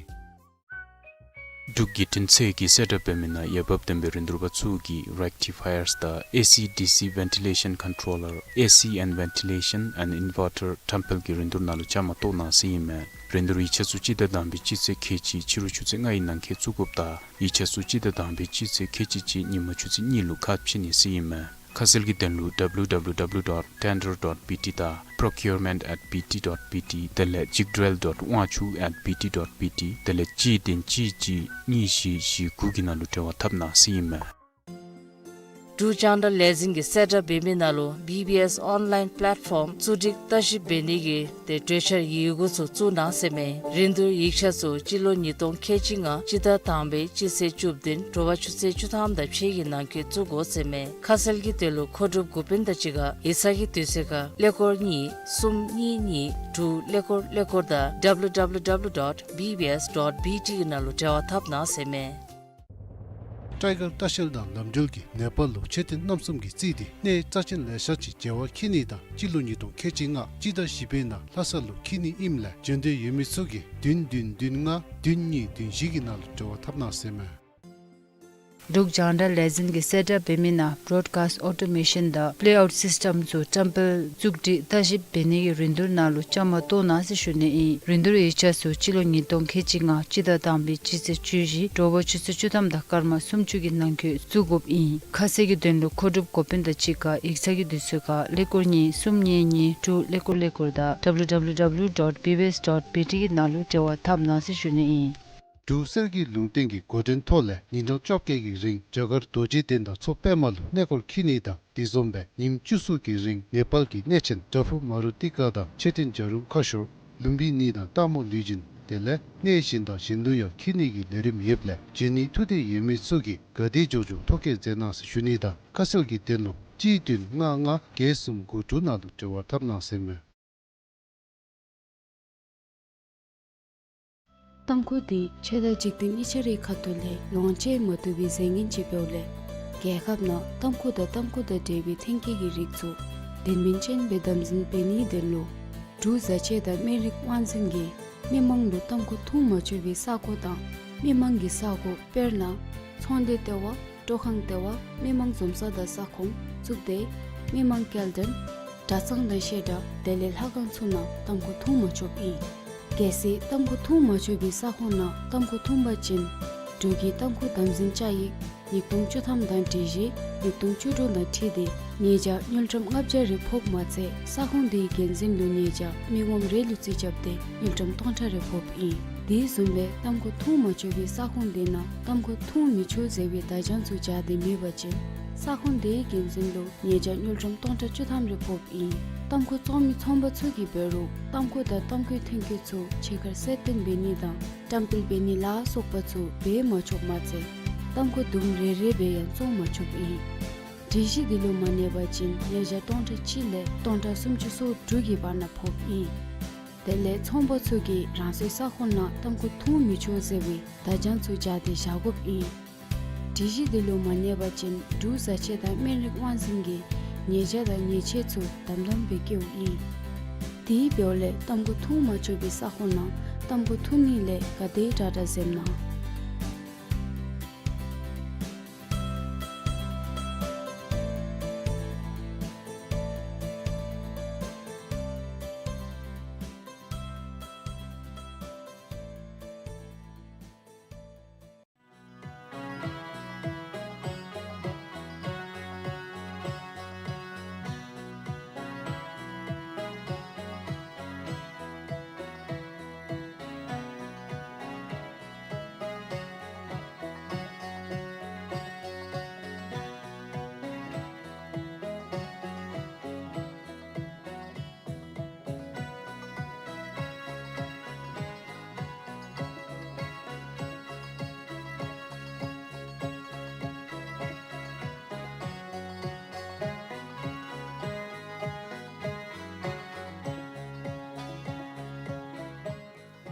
འབྲུག་བརྒྱུད་འཕྲིན་ཚད་ཀྱིས་གསལ་བསྒྲགས་འབད་མི་ནང་འོས་འབབ་ལྡན་པའི་རིན་བསྡུར་པ་ཚུ་གིས་རེག་ཊི་ཕ་ཡརསི་དང་ཨེ་སི་ཌི་སི་ཝེན་ཊི་ལེ་ཤཱན་ཀོན་ཊོ་ལར་ཨེ་སི་ཨེནཌ་ཝེན་ཊི་ལེ་ཤཱན་ཨེནཌ་ཨིན་ཝར་ཊར་བཀྲམ་སྤེལ་གྱི་རིན་བསྡུར་ནང་ལུ་བཅའ་མར་གཏོགས་གནང་ཟེར་ཨིན་མས། རིན་བསྡུར་ཡིག་ཆ་ཚུ་སྤྱི་ཟླ་དང་པའི་སྤྱི་ཚེས་ཁལ་གཅིག་ཕྱི་རུ་ཆུ་ཚོད་ལྔ་ཡི་ནང་འཁོད་བཙུགས་དགོཔ་དང་ཡིག་ཆ་ཚུ་སྤྱི་ཟླ་དང་པའི་སྤྱི་ཚེས་ཁལ་གཅིག་གཅིག་ཉིན་མ་ཆུ་ཚོད་གཉིས་ལུ་ཁ་ཕྱེ་ནི་ཟེར་ཨིན་མས། ཁ་གསལ་གྱི་དོན་ལུ་ཌབ་ལིའུ་ཌབ་ལིའུ་ཌབ་ལིའུ་ཌོཊ་ཊེན་ཌར་ཌོཊ་བི་ཊི་དང་པྲོ་ཀིའུར་མེནཊ་ཨེཊ་བི་ཊི་ཌོཊ་བི་ཊི་དེ་ལས་ཅིག་ཌེལ་ཌོཊ་དབང་ཕྱུག་ཨེཊ་བི་ཊི་ཌོཊ་བི་ཊི་དེ་ལས་གཅིག་བདུན་གཅིག་གཅིག་གཉིས་བཞི་བཞི་དགུ་གི་ནང་ལུ་འབྲེལ་བ་འཐབ་གནང་ཟེར་ཨིན་མས། འབྲུག་རྒྱང་བསྒྲགས་ལས་འཛིན་གྱིས་གསལ་བསྒྲགས་འབད་མི་ནང་ལུ་བི་བི་ཨེསི་ཨོན་ལཱའིན་པ་ལེཊ་ཕོམ་བཙུགས་སྒྲིག་ལྟ་ཞིབ་འབད་ནི་གི་ཏེ་གྲོས་འཆར་ཡི་གུ་ཚུ་བཙུགས་གནང་ཟེར་མས། རིན་བསྡུར་ཡིག་ཆ་ཚུ་སྤྱི་ལོ་ཉིས་སྟོང་ཁལ་གཅིག་ལྔ་སྤྱི་ཟླ་དང་པའི་སྤྱི་ཚེས་བཅུ་བདུན་དྲོ་པ་ཆུ་ཚོད་བཅུ་ཐམ་དང་ཕྱེད་ཀྱི་ནང་འཁོད་བཙུགས་དགོ་ཟེར་མས། ཁ་གསལ་གྱི་དོན་ལུ་མཁོ་སྒྲུབ་འགོ་དཔོན་དང་གཅིག་ཁར་ཡིག་ཚང་གི་དུས་ཚོད་ཁར་ཀླད་ཀོར་གཉིས་གསུམ་གཉིས་གཉིས་དྲུག་ཀླད་ཀོར་ཀླད་ཀོར་དང་W W W dot B B S dot B T གི་ནང་ལུ་འབྲེལ་བ་འཐབ་གནང་ཟེར་མས། ཊའི་གར་ལྟ་བཤལ་དང་ལམ་འགྲུལ་གྱིས་ནེ་པཱལ་ལུ་མཆོད་རྟེན་རྣམ་གསུམ་གྱིས་རྩིས་ཏེ་གནས་རྩ་ཆེན་ལེ་ཤ་ཅིག་མཇལ་བར་འཁྱིད་ནི་དང་སྤྱི་ལོ་ཉིས་སྟོང་ཁལ་གཅིག་ལྔ་སྤྱི་ཟླ་བཞི་པའི་ནང་ལྷ་ས་ལུ་འཁྱིད་ནི་ཨིནམ་ལས་འབྱོན་འདོད་ཡོད་མི་ཚུ་གིས་བདུན་བདུན་བདུན་ལྔ་བདུན་གཉིས་བདུན་བཞི་གི་ནང་ལུ་འབྲེལ་བ་འཐབ་གནང་ཟེར་མས། འབྲུག་རྒྱང་བསྒྲགས་ལས་འཛིན་གྱིས་གསལ་བསྒྲགས་འབད་མི་ནང་བོ་རོཌ་ཀཱསིཊ་ཨོ་ཊོ་མེ་ཤཱན་དང་པེ་ལེ་ཨའུཊ་སིསི་ཊེམ་ཚུ་བཀྲམ་སྤེལ་བཙུགས་སྒྲིག་ལྟ་ཞིབ་འབད་ནི་གི་རིན་བསྡུར་ནང་ལུ་བཅའ་མར་གཏོགས་གནང་ཟེར་ཞུ་ནི་ཨིན། རིན་བསྡུར་ཡིག་ཆ་ཚུ་སྤྱི་ལོ་ཉིས་སྟོང་ཁལ་གཅིག་ལྔ་སྤྱི་ཟླ་དང་པའི་སྤྱི་ཚེས་བཅུ་བཞི་དྲོ་པ་ཆུ་ཚོད་བཅུ་ཐམ་དང་སྐར་མ་སུམ་ཅུ་གི་ནང་འཁོད་བཙུགས་དགོཔ་ཨིན། ཁ་གསལ་གྱི་དོན་ལུ་མཁོ་སྒྲུབ་འགོ་དཔོན་དང་གཅིག་ཁར་ཡིག་ཚང་གི་དུས་ཚོད་ཁར་ཀླད་ཀོར་གཉིས་གསུམ་གཉིས་གཉིས་དྲུག་ཀླད་ཀོར་ཀླད་ཀོར་དང་W W W dot B B S dot B T གི་ནང་ལུ་འབྲེལ་བ་འཐབ་གནང་ཟེར་ཞུ་ནི་ཨིན། འབྲུག་གསེར་གྱི་ལུང་བསྟན་གྱི་འགོ་འདྲེན་ཐོག་ལས་ཉིན་གྲངས་བཅོ་བརྒྱད་ཀྱི་རིང་རྒྱ་གར་རྡོ་རྗེ་གདན་དང་མཚོ་པདྨ་ལུ་གནས་སྐོར་འཁྱིད་ནི་དང་དེ་བཟུམ་སྦེ་ཉིནམ་བཅུ་གསུམ་གྱི་རིང་ནེ་པཱལ་གྱི་གནས་ཆེན་པྲ་བྷུ་མ་རུ་ཏི་ཀ་དང་མཆོད་རྟེན་བྱ་རུང་ཁ་ཤོར་ལུམ་བི་ནི་དང་སྟག་མོ་ལུས་སྦྱིན་དེ་ལས་གནས་གཞན་དང་གཞན་ལུ་ཡང་འཁྱིད་ནི་གི་ལས་རིམ་ཡོདཔ་ལས་འབྱོན་ནི་ཐུགས་འདོད་ཡོད་མི་ཚུ་གིས་ག་དེ་མགྱོགས་མགྱོགས་ཐོ་བཀོད་མཛད་གནང་ཟེར་ཞུ་ནི་དང་ཁ་གསལ་གྱི་དོན་ལུ་གཅིག་བདུན་ལྔ་ལྔ་བརྒྱད་གསུམ་དགུ་དྲུག་ནང་ལུ་འབྲེལ་བ་འཐབ་གནང་ཟེར་མས། ཏམ་ཁུ་འདི་ཆོས་དང་འཇིག་རྟེན་གཉིས་ཆ་རའི་ཁ་ཐུག་ལས་ལོངས་སྤྱོད་མ་བཏུབ་པའི་རྫས་ངན་ཅིག་འབདཝ་ལས་རྒྱལ་ཁབ་ནང་ཏམ་ཁུ་དང་ཏམ་ཁུ་དང་འབྲེལ་བའི་ཐོན་སྐྱེད་ཀྱི་རིགས་ཚུ་དོན་སྨིན་ཅན་སྦེ་དམ་འཛིན་འབད་ནིའི་དོན་ལུ་འབྲུག་བཟའ་ཆས་དང་སྨན་རིགས་དབང་འཛིན་གྱིས་མི་མང་ལུ་ཏམ་ཁུ་འཐུང་མ་ཆོག་པའི་ས་གོ་དང་མི་མང་གི་ས་གོ་དཔེར་ན་ཚོང་སྡེ་ལྟེ་བ། སྤྲོ་ཁང་ལྟེ་བ། མི་མང་འཛོམས་ས་དང་ས་ཁོངས་བཙུགས་ཏེ་མི་མང་སྐྱེལ་འདྲེན་གྲྭ་ཚང་དང་བཤད་གྲྭ་དེ་ལས་ལྷ་ཁང་ཚུ་ནང་ཏམ་ཁུ་འཐུང་མ་ཆོགཔ་ཨིན། གལ་སྲིད་ཏམ་ཁུ་འཐུང་མ་ཆོག་པའི་ས་ཁོངས་ནང་ཏམ་ཁུ་འཐུང་པ་ཅིན་འབྲུག་གི་ཏམ་ཁུ་དམ་འཛིན་བཅའ་ཡིག་ཉིས་སྟོང་བཅུ་ཐམ་དང་སྒྲིག་གཞི་ཉིས་སྟོང་བཅུ་དྲུག་དང་འཁྲིལ་ཏེ་ཉེས་བྱ་དངུལ་ཀྲམ་ལྔ་བརྒྱ་རེ་ཕོགཔ་མ་ཚད་ས་ཁོངས་དེའི་འགན་འཛིན་ལུ་ཉེས་བྱ་མི་ངོམ་རེ་ལུ་རྩིས་རྐྱབ་སྟེ་དངུལ་ཀྲམ་སྟོང་ཕྲག་རེ་ཕོགཔ་ཨིན། དེ་བཟུམ་སྦེ་ཏམ་ཁུ་འཐུང་མ་ཆོག་པའི་ས་ཁོངས་དེ་ནང་ཏམ་ཁུ་འཐུང་མི་ཆོག་ཟེར་བའི་བརྡ་བྱང་ཚུ་སྦྱར་ཏེ་མེད་པ་ཅིན་ས་ཁོངས་དེའི་འགན་འཛིན་ལུ་ཉེས་བྱ་དངུལ་ཀྲམ་སྟོང་ཕྲག་བཅུ་ཐམ་རེ་ཕོགཔ་ཨིན། ཏམ་ཁུ་བཙོང་མི་ཚོང་པ་ཚུ་གིས་འབད་རུང་ཏམ་ཁུ་དང་ཏམ་ཁུའི་ཐོན་སྐྱེད་ཚུ་ཕྱི་ཁར་གསལ་སྟོན་འབད་ནི་དང་བཀྲམ་སྤེལ་འབད་ནི་ལ་སོགས་པ་ཚུ་འབད་མ་ཆོགཔ་མ་ཚད་ཏམ་ཁུ་དུམ་རེ་རེ་སྦེ་ཡང་བཙོང་མ་ཆོགཔ་ཨིན། སྒྲིག་གཞི་འདི་ལུ་མ་གནས་པ་ཅིན་ཉེས་བྱ་སྟོང་ཕྲག་གཅིག་ལས་སྟོང་ཕྲག་སུམ་ཅུ་སོ་དྲུག་གི་བར་ན་ཕོགཔ་ཨིན། དེ་ལས་ཚོང་པ་ཚུ་གིས་རང་སོའི་ས་ཁོངས་ནང་ཏམ་ཁུ་འཐུང་མི་ཆོག་ཟེར་བའི་བརྡ་བྱང་ཚུ་སྦྱར་ཏེ་བཞག་དགོཔ་ཨིན། སྒྲིག་གཞི་འདི་ལུ་མ་གནས་པ་ཅིན་འབྲུག་བཟའ་ཆས་དང་སྨན་རིགས་དབང་འཛིན་གྱིས་ཉེས་བྱ་དང་ཉེས་ཆད་ཚུ་དམ་དམ་སྦེ་བཀལཝ་ཨིན། དེ་འབདཝ་ལས་ཏམ་ཁུ་འཐུང་མ་ཆོག་པའི་ས་ཁོངས་ནང་ཏམ་ཁུ་འཐུང་ནི་ལས་ག་དེ་དྲག་དྲག་འཛེམ་གནང་།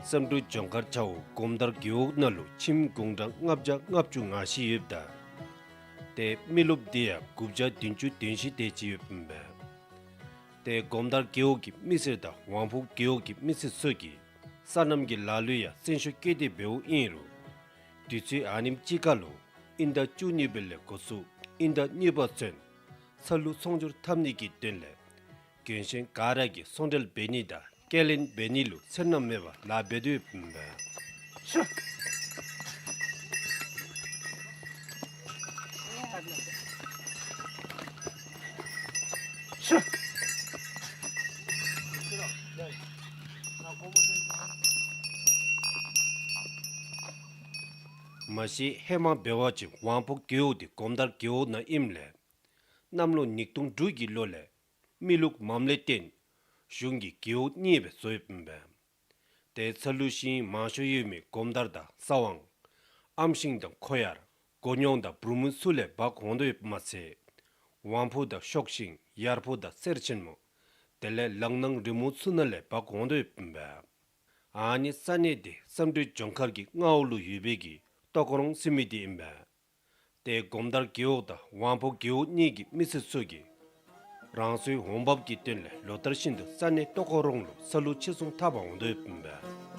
བསམ་འགྲུབ་ལྗོངས་མཁར་ཆ་འོག་སྒོམ་དར་རྒེད་འོག་ནང་ལུ་ཁྱིམ་གུང་གྲངས་ལྔ་བརྒྱ་ལྔ་བཅུ་ང་བཞི་ཡོདཔ་ད་ཏེ་མི་རློབས་འདི་ཡང་དགུ་བརྒྱ་བདུན་ཅུ་དོན་བཞི་དེ་ཅིག་ཡོདཔ་ཨིན་པས། ཏེ་སྒོམ་དར་རྒེད་འོག་གི་མི་སེར་དང་ཝང་ཕུ་རྒེད་འོག་གི་མི་སེར་ཚུ་གིས་སོ་ནམ་གྱི་ལཱ་ལུ་ཡང་བརྩོན་ཤུགས་བསྐྱེད་དེ་འབདཝ་ཨིན་རུང་དུས་ཚོད་ཨ་ནེམ་ཅིག་ཁར་ལུ་དབྱིན་ཟླ་བཅུ་གཉིས་པའི་ལས་འགོ་བཙུགས་དབྱིན་ཟླ་གཉིས་པ་ཚུན་ས་ལུད་ཚོང་སྒྱུར་འཐབ་ནི་གི་དོན་ལས་གྱོན་ཞེན་ག་ར་གིས་ཚོང་འབྲེལ་འབད་ནི་དང་སྐྱེལ་ལེན་འབད་ནི་ལུ་འཚེར་སྣང་མེད་པར་ལཱ་འབད་དོ་ཡོདཔ་ཨིན་པས། མ་གཞི་ཧེ་མ་འབད་བ་ཅིན་ཝང་ཕུ་རྒེད་འོག་འདི་སྒོམ་དར་རྒེད་འོག་ནང་ཨིནམ་ལས་ གནམ་ལོ་ཉིས་སྟོང་དྲུག་གི་ལོ་ལས་མི་ལུགས་མམ་ལས་བརྟེན་གཞུང་གིས་རྒེད་འོག་གཉིས་སྦེ་བཟོ་ཡོདཔ་ཨིན་པས། ཏེ་ཚ་ལུ་ཤིང་མང་ཤོས་ཡོད་མི་སྒོམ་དར་དང་ས་དབང་། ཨམ་ཤིང་དང་ཁོ་ཡར། སྒོ་ཉོང་དང་འབྲུག་མོ་ཚུ་ལས་འབག་འོང་དོ་ཡོདཔ་མ་ཚད། ཝང་ཕུ་དང་ཤོག་ཤིང་ཡར་ཕུ་དང་གསེར་ཆེན་མོ། དེ་ལས་ལག་ནང་རི་མོ་ཚུ་ནང་ལས་འབག་འོང་དོ་ཡོདཔ་ཨིན་པས། ཨ་ནི་ས་གནས་དེ་བསམ་གྲུབ་ལྗོངས་མཁར་གྱི་མངའ་འོག་ལུ་ཡོད་པའི་གི་ཏོག་རོང་ཟེར་མི་དེ་ཨིན་པས། ཏེ་སྒོམ་དར་རྒེད་འོག་དང་ཝང་ཕུ་རྒེད་འོག་གཉིས་ཀྱི་མི་སེར་ཚུ་གིས་རང་སོའི་འོང་འབབ་ཀྱི་དོན་ལས་ལོ་ལྟར་བཞིན་དུ་ས་གནས་ཏོག་རོང་ལུ་ཚ་ལུ་ཕྱིར་ཚོང་འཐབ་པར་འོང་དོ་ཡོདཔ་ཨིན་པས།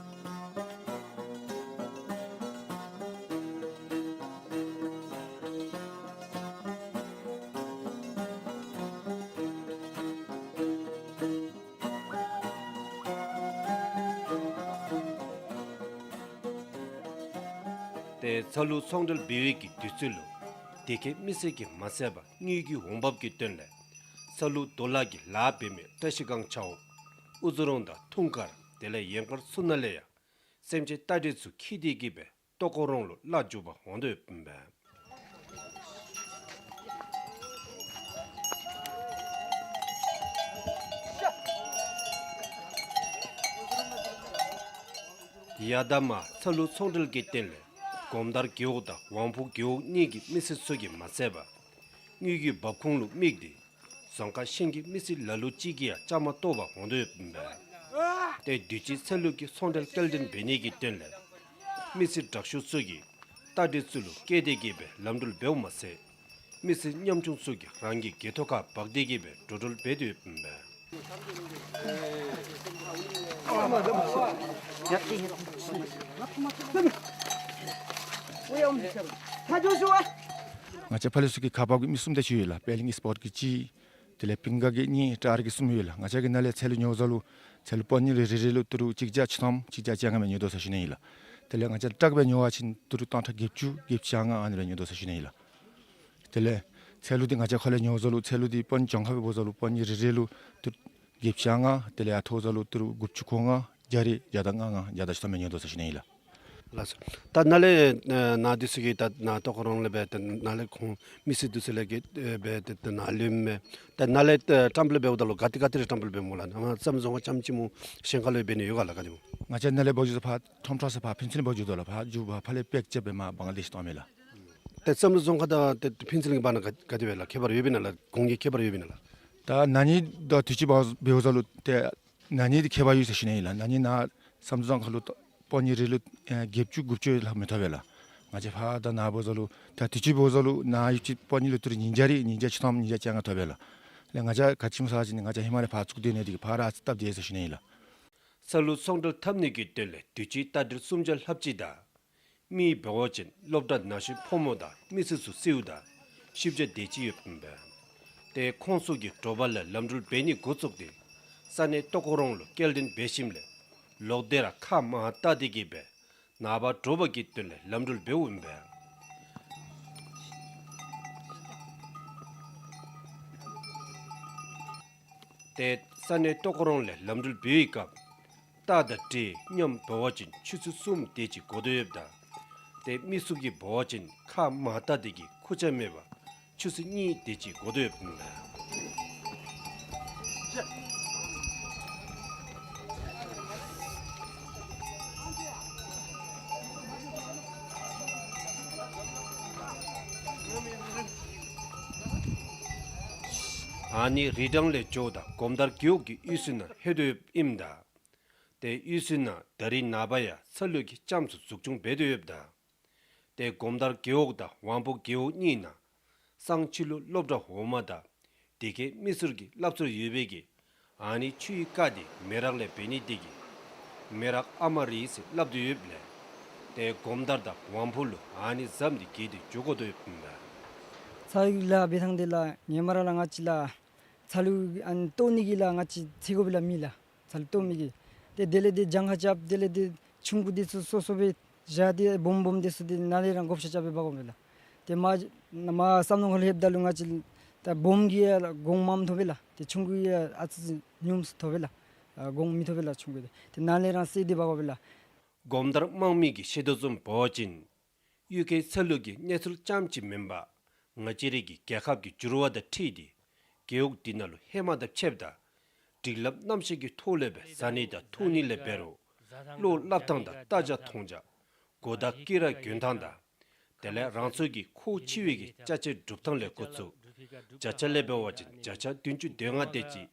ཏེ་ཚ་ལུ་ཚོང་འབྲེལ་འབད་བའི་གི་དུས་ཚོད་ལུ་དེ་ཁའི་མི་སེར་གྱིས་མ་ཚད་པར་དངུལ་གྱི་འོང་འབབ་ཀྱི་དོན་ལས་ཚ་ལུ་རྡོ་ལ་གི་ལཱ་འབད་མི་བཀྲ་ཤིས་སྒང་ཆའོ་ཨུ་ཛོ་རོང་དང་ཐུང་དཀར་དེ་ལས་ཡན་དཀར་ཚུ་ནང་ལས་ཡང་སེམས་ཅན་རྟ་དྲེལ་ཚུ་འཁྱིད་དེ་གི་སྦེ་ཏོག་རོང་ལུ་གླ་འཇུག་པར་འོང་དོ་ཡོདཔ་ཨིན་པས། ཡ་ད་མ་ཚ་ལུ་ཚོང་འབྲེལ་གྱི་དོན་ལས་སྒོམ་དར་རྒེད་འོག་དང་ཝང་ཕུ་རྒེད་འོག་གཉིས་ཀྱི་མི་སེར་ཚུ་གིས་མ་ཚད་པར་དངུལ་གྱི་འབབ་ཁུངས་ལུ་དམིགས་ཏེ་རྫོང་ཁག་གཞན་གྱི་མི་སེར་ལ་ལུ་ཅིག་གིས་ཡང་བཅའ་མར་གཏོགས་པར་འོང་དོ་ཡོདཔ་ཨིན་པས། ཏེ་དུས་ཅི་ཚ་ལུ་གི་ཚོང་འབྲེལ་སྐྱེལ་འདྲེན་འབད་ནི་གི་དོན་ལས་མི་སེར་དྲག་ཤོས་ཚུ་གིས་རྟ་དྲེལ་ཚུ་ལུ་བཀལ་ཏེ་གི་སྦེ་ལམ་འགྲུལ་འབདཝ་མ་ཚད་མི་སེར་ཉམ་ཆུང་ཚུ་གིས་རང་གི་སྒལ་ཐོག་ཁར་འབག་སྟེ་གི་སྦེ་འགྲོ་འགྲུལ་འབད་དོ་ཡོདཔ་ཨིན་པས། ང་བཅས་ཕར་ལས་ཚུ་གི་ཁག་འབག་གི་མི་གསུམ་དེ་ཅིག་ཡོད་ལགས། པད་གླིང་སི་པོརཊ་གི་གཅིག། དེ་ལས་པིང་ག་གི་གཉིས། ཊ་ཡར་གི་གསུམ་ཡོད་ལགས། ང་བཅས་ཀྱིས་ནཱ་ལས་ཚལ་ལུ་ཉོཝ་ད་ལུ་ཚལ་ལུ་པ་ནི་རེ་རེ་ལུ་ཏི་རུ་གཅིག་བརྒྱ་ཆིག་སྟོང་གཅིག་བརྒྱ་བཅོ་ལྔ་སྦེ་ཉོ་དོ་ཟེར་ཞུ་ནི་ཨིན་ལགས། དེ་ལས་ང་བཅས་ཊྲག་སྦེ་ཉོ་བ་ཅིན་ཏི་རུ་སྟོང་ཕྲག་བརྒྱད་ཅུ་བརྒྱད་ཅུ་གྱ་ལྔ་ཨ་ནི་སྦེ་ཉོ་དོ་ཟེར་ཞུ་ནི་ཨིན་ལགས། དེ་ལས་ཚལ་ལུ་འདི་ང་བཅས་ཁ་ལས་ཉོཝ་ད་ལུ་ཚལ་ལུ་འདི་པ་ནི་གྱངས་ཁ་སྦེ་འབདཝ་ད་ལུ་པ་ནི་རེ་རེ་ལུ་ཏི་རུ་བརྒྱད་ཅུ་གྱ་ལྔ། དེ་ལས་ཡར་མཐོཝ་ད་ལུ་ཏི་རུ་དགུ་བཅུ་གོ་ལྔ། བརྒྱ་རེ་བརྒྱ་དང་ལྔ་ལྔ་བརྒྱ་དང་བཅུ་ཐམ་སྦེ་ཉོ་དོ་ཟེར་ཞུ་ནི་ཨིན་ལགས། ལགས་སོ། ད་ནཱ་ལས་ཨེ་ནཱ་འདི་ཚུ་གི་ད་ནཱ་ཏོག་རོང་ལས་སྦེ་ད་ནཱ་ལས་ཁོང་མི་སེར་འདི་ཚུ་ལས་ཀྱི་ཨེ་སྦེ་ད་ད་ནཱ་ལུ་མས། ད་ནཱ་ལས་ཨེ་བཀྲམ་སྤེལ་འབདཝ་ད་ལུ་ག་ཏེ་ག་ཏེ་ར་བཀྲམ་སྤེལ་འབད་སྨོ་ལགས། ནཱ་བསམ་གྲུབ་རྫོང་ཁག་རྐྱངམ་ཅིག་སྨོ་གཞན་ཁ་ལུ་འབད་ནི་ཡོད་ག་ལགས། ག་ཏེ་སྨོ། ང་བཅས་ནཱ་ལས་འབག་འགྱོ་ས་ཕར་ཁྲོམ་ཁྲོམ་ས་ཕར་ཕུན་ཚོགས་ལས་འབག་འགྱོ་དོ་ལགས། ཕར་འགྱོ་བ་ཕར་ལས་པེག་རྐྱབ་སྦེ་མར་བང་ལེ་ཤི་གཏང་མས་ལགས། ད་བསམ་གྲུབ་རྫོང་ཁག་དང་ཏེ་ཕུན་ཚོགས་གླིང་གི་བར་ན་ག་ག་ཏེ་སྦེ་ལགས། ཁྱད་པར་ཡོདཔ་ཨིན་ན་ལགས། གོང་གི་ཁྱད་པར་ཡོདཔ་ཨིན་ན་ལགས། ད་ན་ནིང་དང་དུས་ཅི་འབདཝ་འབདཝ་ད་ལུ་ཏེ་ན་ནིང་འདི་ཁྱད་པར་ཡོད་ཟེར་ཞུ་ནི་ཨིན་ལགས། ན་ནིང་ནཱ་བསམ་གྲུབ་རྫོང་ཁག་ལུ་པ་ནི་རེ་ལུ་ཨེ་བརྒྱད་ཅུ་དགུ་བཅུ་ལྷག་མི་ཐོབ་པས་ལགས། ང་བཅས་ཕར་ད་ནཱ་འབདཝ་ད་ལུ་ད་དུས་ཅི་འབདཝ་ད་ལུ་ནཱ་ཡོད་ཅི་པ་ནི་ལུ་ཏི་རུ་ཉིས་བརྒྱ་རེ་ཉིས་བརྒྱ་ཆིག་སྟོང་ཉིས་བརྒྱ་བཅོ་ལྔ་ཐོབ་པས་ལགས། ལགས་ང་བཅས་ག་ཅི་སྨོ་ཟེར་བ་ཅིན་ང་བཅས་ཧེ་མ་ལས་ཕར་བཙུགས་ཏེ་ནི་འདི་གིས་ཕར་ར་ཨ་ཙི་སྟབས་བདེ་ཟེར་ཞུ་ནི་ཨིན་ལགས། ཚ་ལུ་ཚོང་འབྲེལ་འཐབ་ནི་གི་དོན་ལས་དུས་ཅི་རྟ་དྲེལ་སུམ་བརྒྱ་ལྷགཔ་ཅིག་དང་མི་འབད་བ་ཅིན་སློབ་གྲྭ་ནང་བཞིན་ཕོ་མོ་དང་མི་སེར་ཚུ་སེརཝ་དང་བཞི་བརྒྱ་དེ་ཅིག་ཡོདཔ་ཨིན་པས། ཏེ་ཁོང་ཚུ་གིས་དྲོ་པ་ལས་ལམ་འགྲུལ་འབད་ནི་འགོ་བཙུགས་ཏེ་ས་གནས་ཏོག་རོང་ལུ་སྐྱེལ་འདྲེན་འབད་ཞིནམ་ལས་ལོག་སྟེ་ར་ཁ་མར་བལྟ་སྟེ་གི་སྦེ་ནངས་པ་དྲོ་པ་གི་དོན་ལས་ལམ་འགྲུལ་འབདཝ་ཨིན་པས། ཏེ་ས་གནས་ཏོག་རོང་ལས་ལམ་འགྲུལ་འབད་བའི་སྐབས་རྟ་དང་དྲེལ་མཉམ་འབད་བ་ཅིན་ཆུ་ཚོད་གསུམ་དེ་ཅིག་འགོར་དོ་ཡོདཔ་ད་ཏེ་མི་སེར་གྱིས་འབད་བ་ཅིན་ཁ་མར་བལྟ་སྟེ་གི་ཁུར་ཆ་མེད་པར་ཆུ་ཚོད་གཉིས་དེ་ཅིག་འགོར་དོ་ཡོདཔ་ཨིན་ལགས། ཨ་ནི་རི་གྲངས་ལས་འགྱོཝ་ད་སྒོམ་དར་རྒེད་འོག་གི་གཡུས་ཚན་ནང་ལྷོད་དོ་ཡོདཔ་ཨིནམ་ད་ཏེ་གཡུས་ཚན་ནང་ད་རིས་ནངས་པ་ཡང་ཚ་ལུ་གི་རྐྱངམ་ཚུ་འཛུགས་སྐྱོང་འབད་དོ་ཡོདཔ་ད་ཏེ་སྒོམ་དར་རྒེད་འོག་དང་ཝང་པོ་རྒེད་འོག་གཉིས་ནང་སང་ཕྱི་ལུ་སློབ་གྲྭ་འོག་མ་དང་དེ་ཁའི་མི་སེར་གྱི་སློབ་ཚོར་ཡོད་པའི་གི་ཨ་ནི་ཆུའི་རྐ་དེ་མེ་རག་ལས་འབད་ནི་དེ་གིས་མེ་རག་ཨ་མ་རི་ཟེར་སླབ་སྟེ་ཡོདཔ་ལས་ཏེ་སྒོམ་དར་དང་ཝང་པོ་ལུ་ཨ་ནི་ཟམ་དེ་གིས་ཏེ་འགྱོ་དགོ་དོ་ཡོདཔ་ཨིན་པས། ཚ་གི་ལཱ་འབད་ཐངས་དེ་ལགས་ཧེ་མ་ར་ལགས་ང་བཅས་ལགས་ཚ་ལུ་ཨ་ནི་བཏོག་ནི་གི་ལགས་ང་བཅས་ཚེ་སྒོ་སྦེ་ལགས་མི་ལགས། ཚ་ལུ་བཏོག་མི་གི། ཏེ་དེ་ལས་ཏེ་གྱངས་ཁ་རྐྱབ། དེ་ལས་ཏེ་ཆུང་ཀུ་དེ་ཚུ་སོ་སོ་སྦེ་བཞག་སྟེ་སྦོམ་སྦོམ་དེ་ཚུ་ཏེ་ནཱ་ལས་ར་བགོ་བཤའ་རྐྱབ་སྦེ་འབག་འོང་པས་ལགས། ཏེ་མར་མར་བསམ་གྲུབ་རྫོང་ཁ་ལུ་ལྷོདཔ་ད་ལུ་ང་བཅས་ད་སྦོམ་གི་ཡང་གོང་མངམ་ཐོབ་པས་ལགས། ཏེ་ཆུང་ཀུ་ཡང་ཨ་ཙི་ཉུངམ་སུ་ཐོབ་པས་ལགས། ཨ་གོང་མི་ཐོབ་པས་ལགས་ཆུང་ཀུ་དེ། ཏེ་ནཱ་ལས་ར་བསད་དེ་འབག་འོང་པས་ལགས། སྒོམ་དར་དམངས་མི་གིས་བཤད་དོ་བཟུམ་འབད་བ་ཅིན་གཡུས་ཁའི་ཚ་ལུ་གི་གནས་ཚུལ་རྐྱངམ་ཅིག་མེན་པར་ ང་བཅས་རའི་གི་རྒྱལ་ཁབ་ཀྱི་འགྱུར་བ་དང་འཁྲིལ་ཏེ་རྒེད་འོག་འདི་ནང་ལུ་ཧེ་མ་དང་ཕྱདཔ་ད་སྒྲིག་ལམ་རྣམ་གཞག་གི་ཐོག་ལས་སྦེ་བཟའ་ནི་དང་འཐུང་ནི་ལས་འབད་རུང་བློ་སླབ་ཐངས་དང་ལྟ་བྱ་མཐོང་བྱ་གོ་བརྡ་བསྐྱལ་ར་གྱོན་ཐངས་དང་དེ་ལས་རང་ཚུ་གི་ཁོ་ཆེ་བའི་གི་ཅ་ཆས་སྒྲུབ་ཐངས་ལས་འགོ་བཙུགས་བརྒྱ་ཆ་ལས་འབད་བ་ཅིན་བརྒྱ་ཆ་བདུན་ཅུ་དོན་ལྔ་དེ་ཅིག་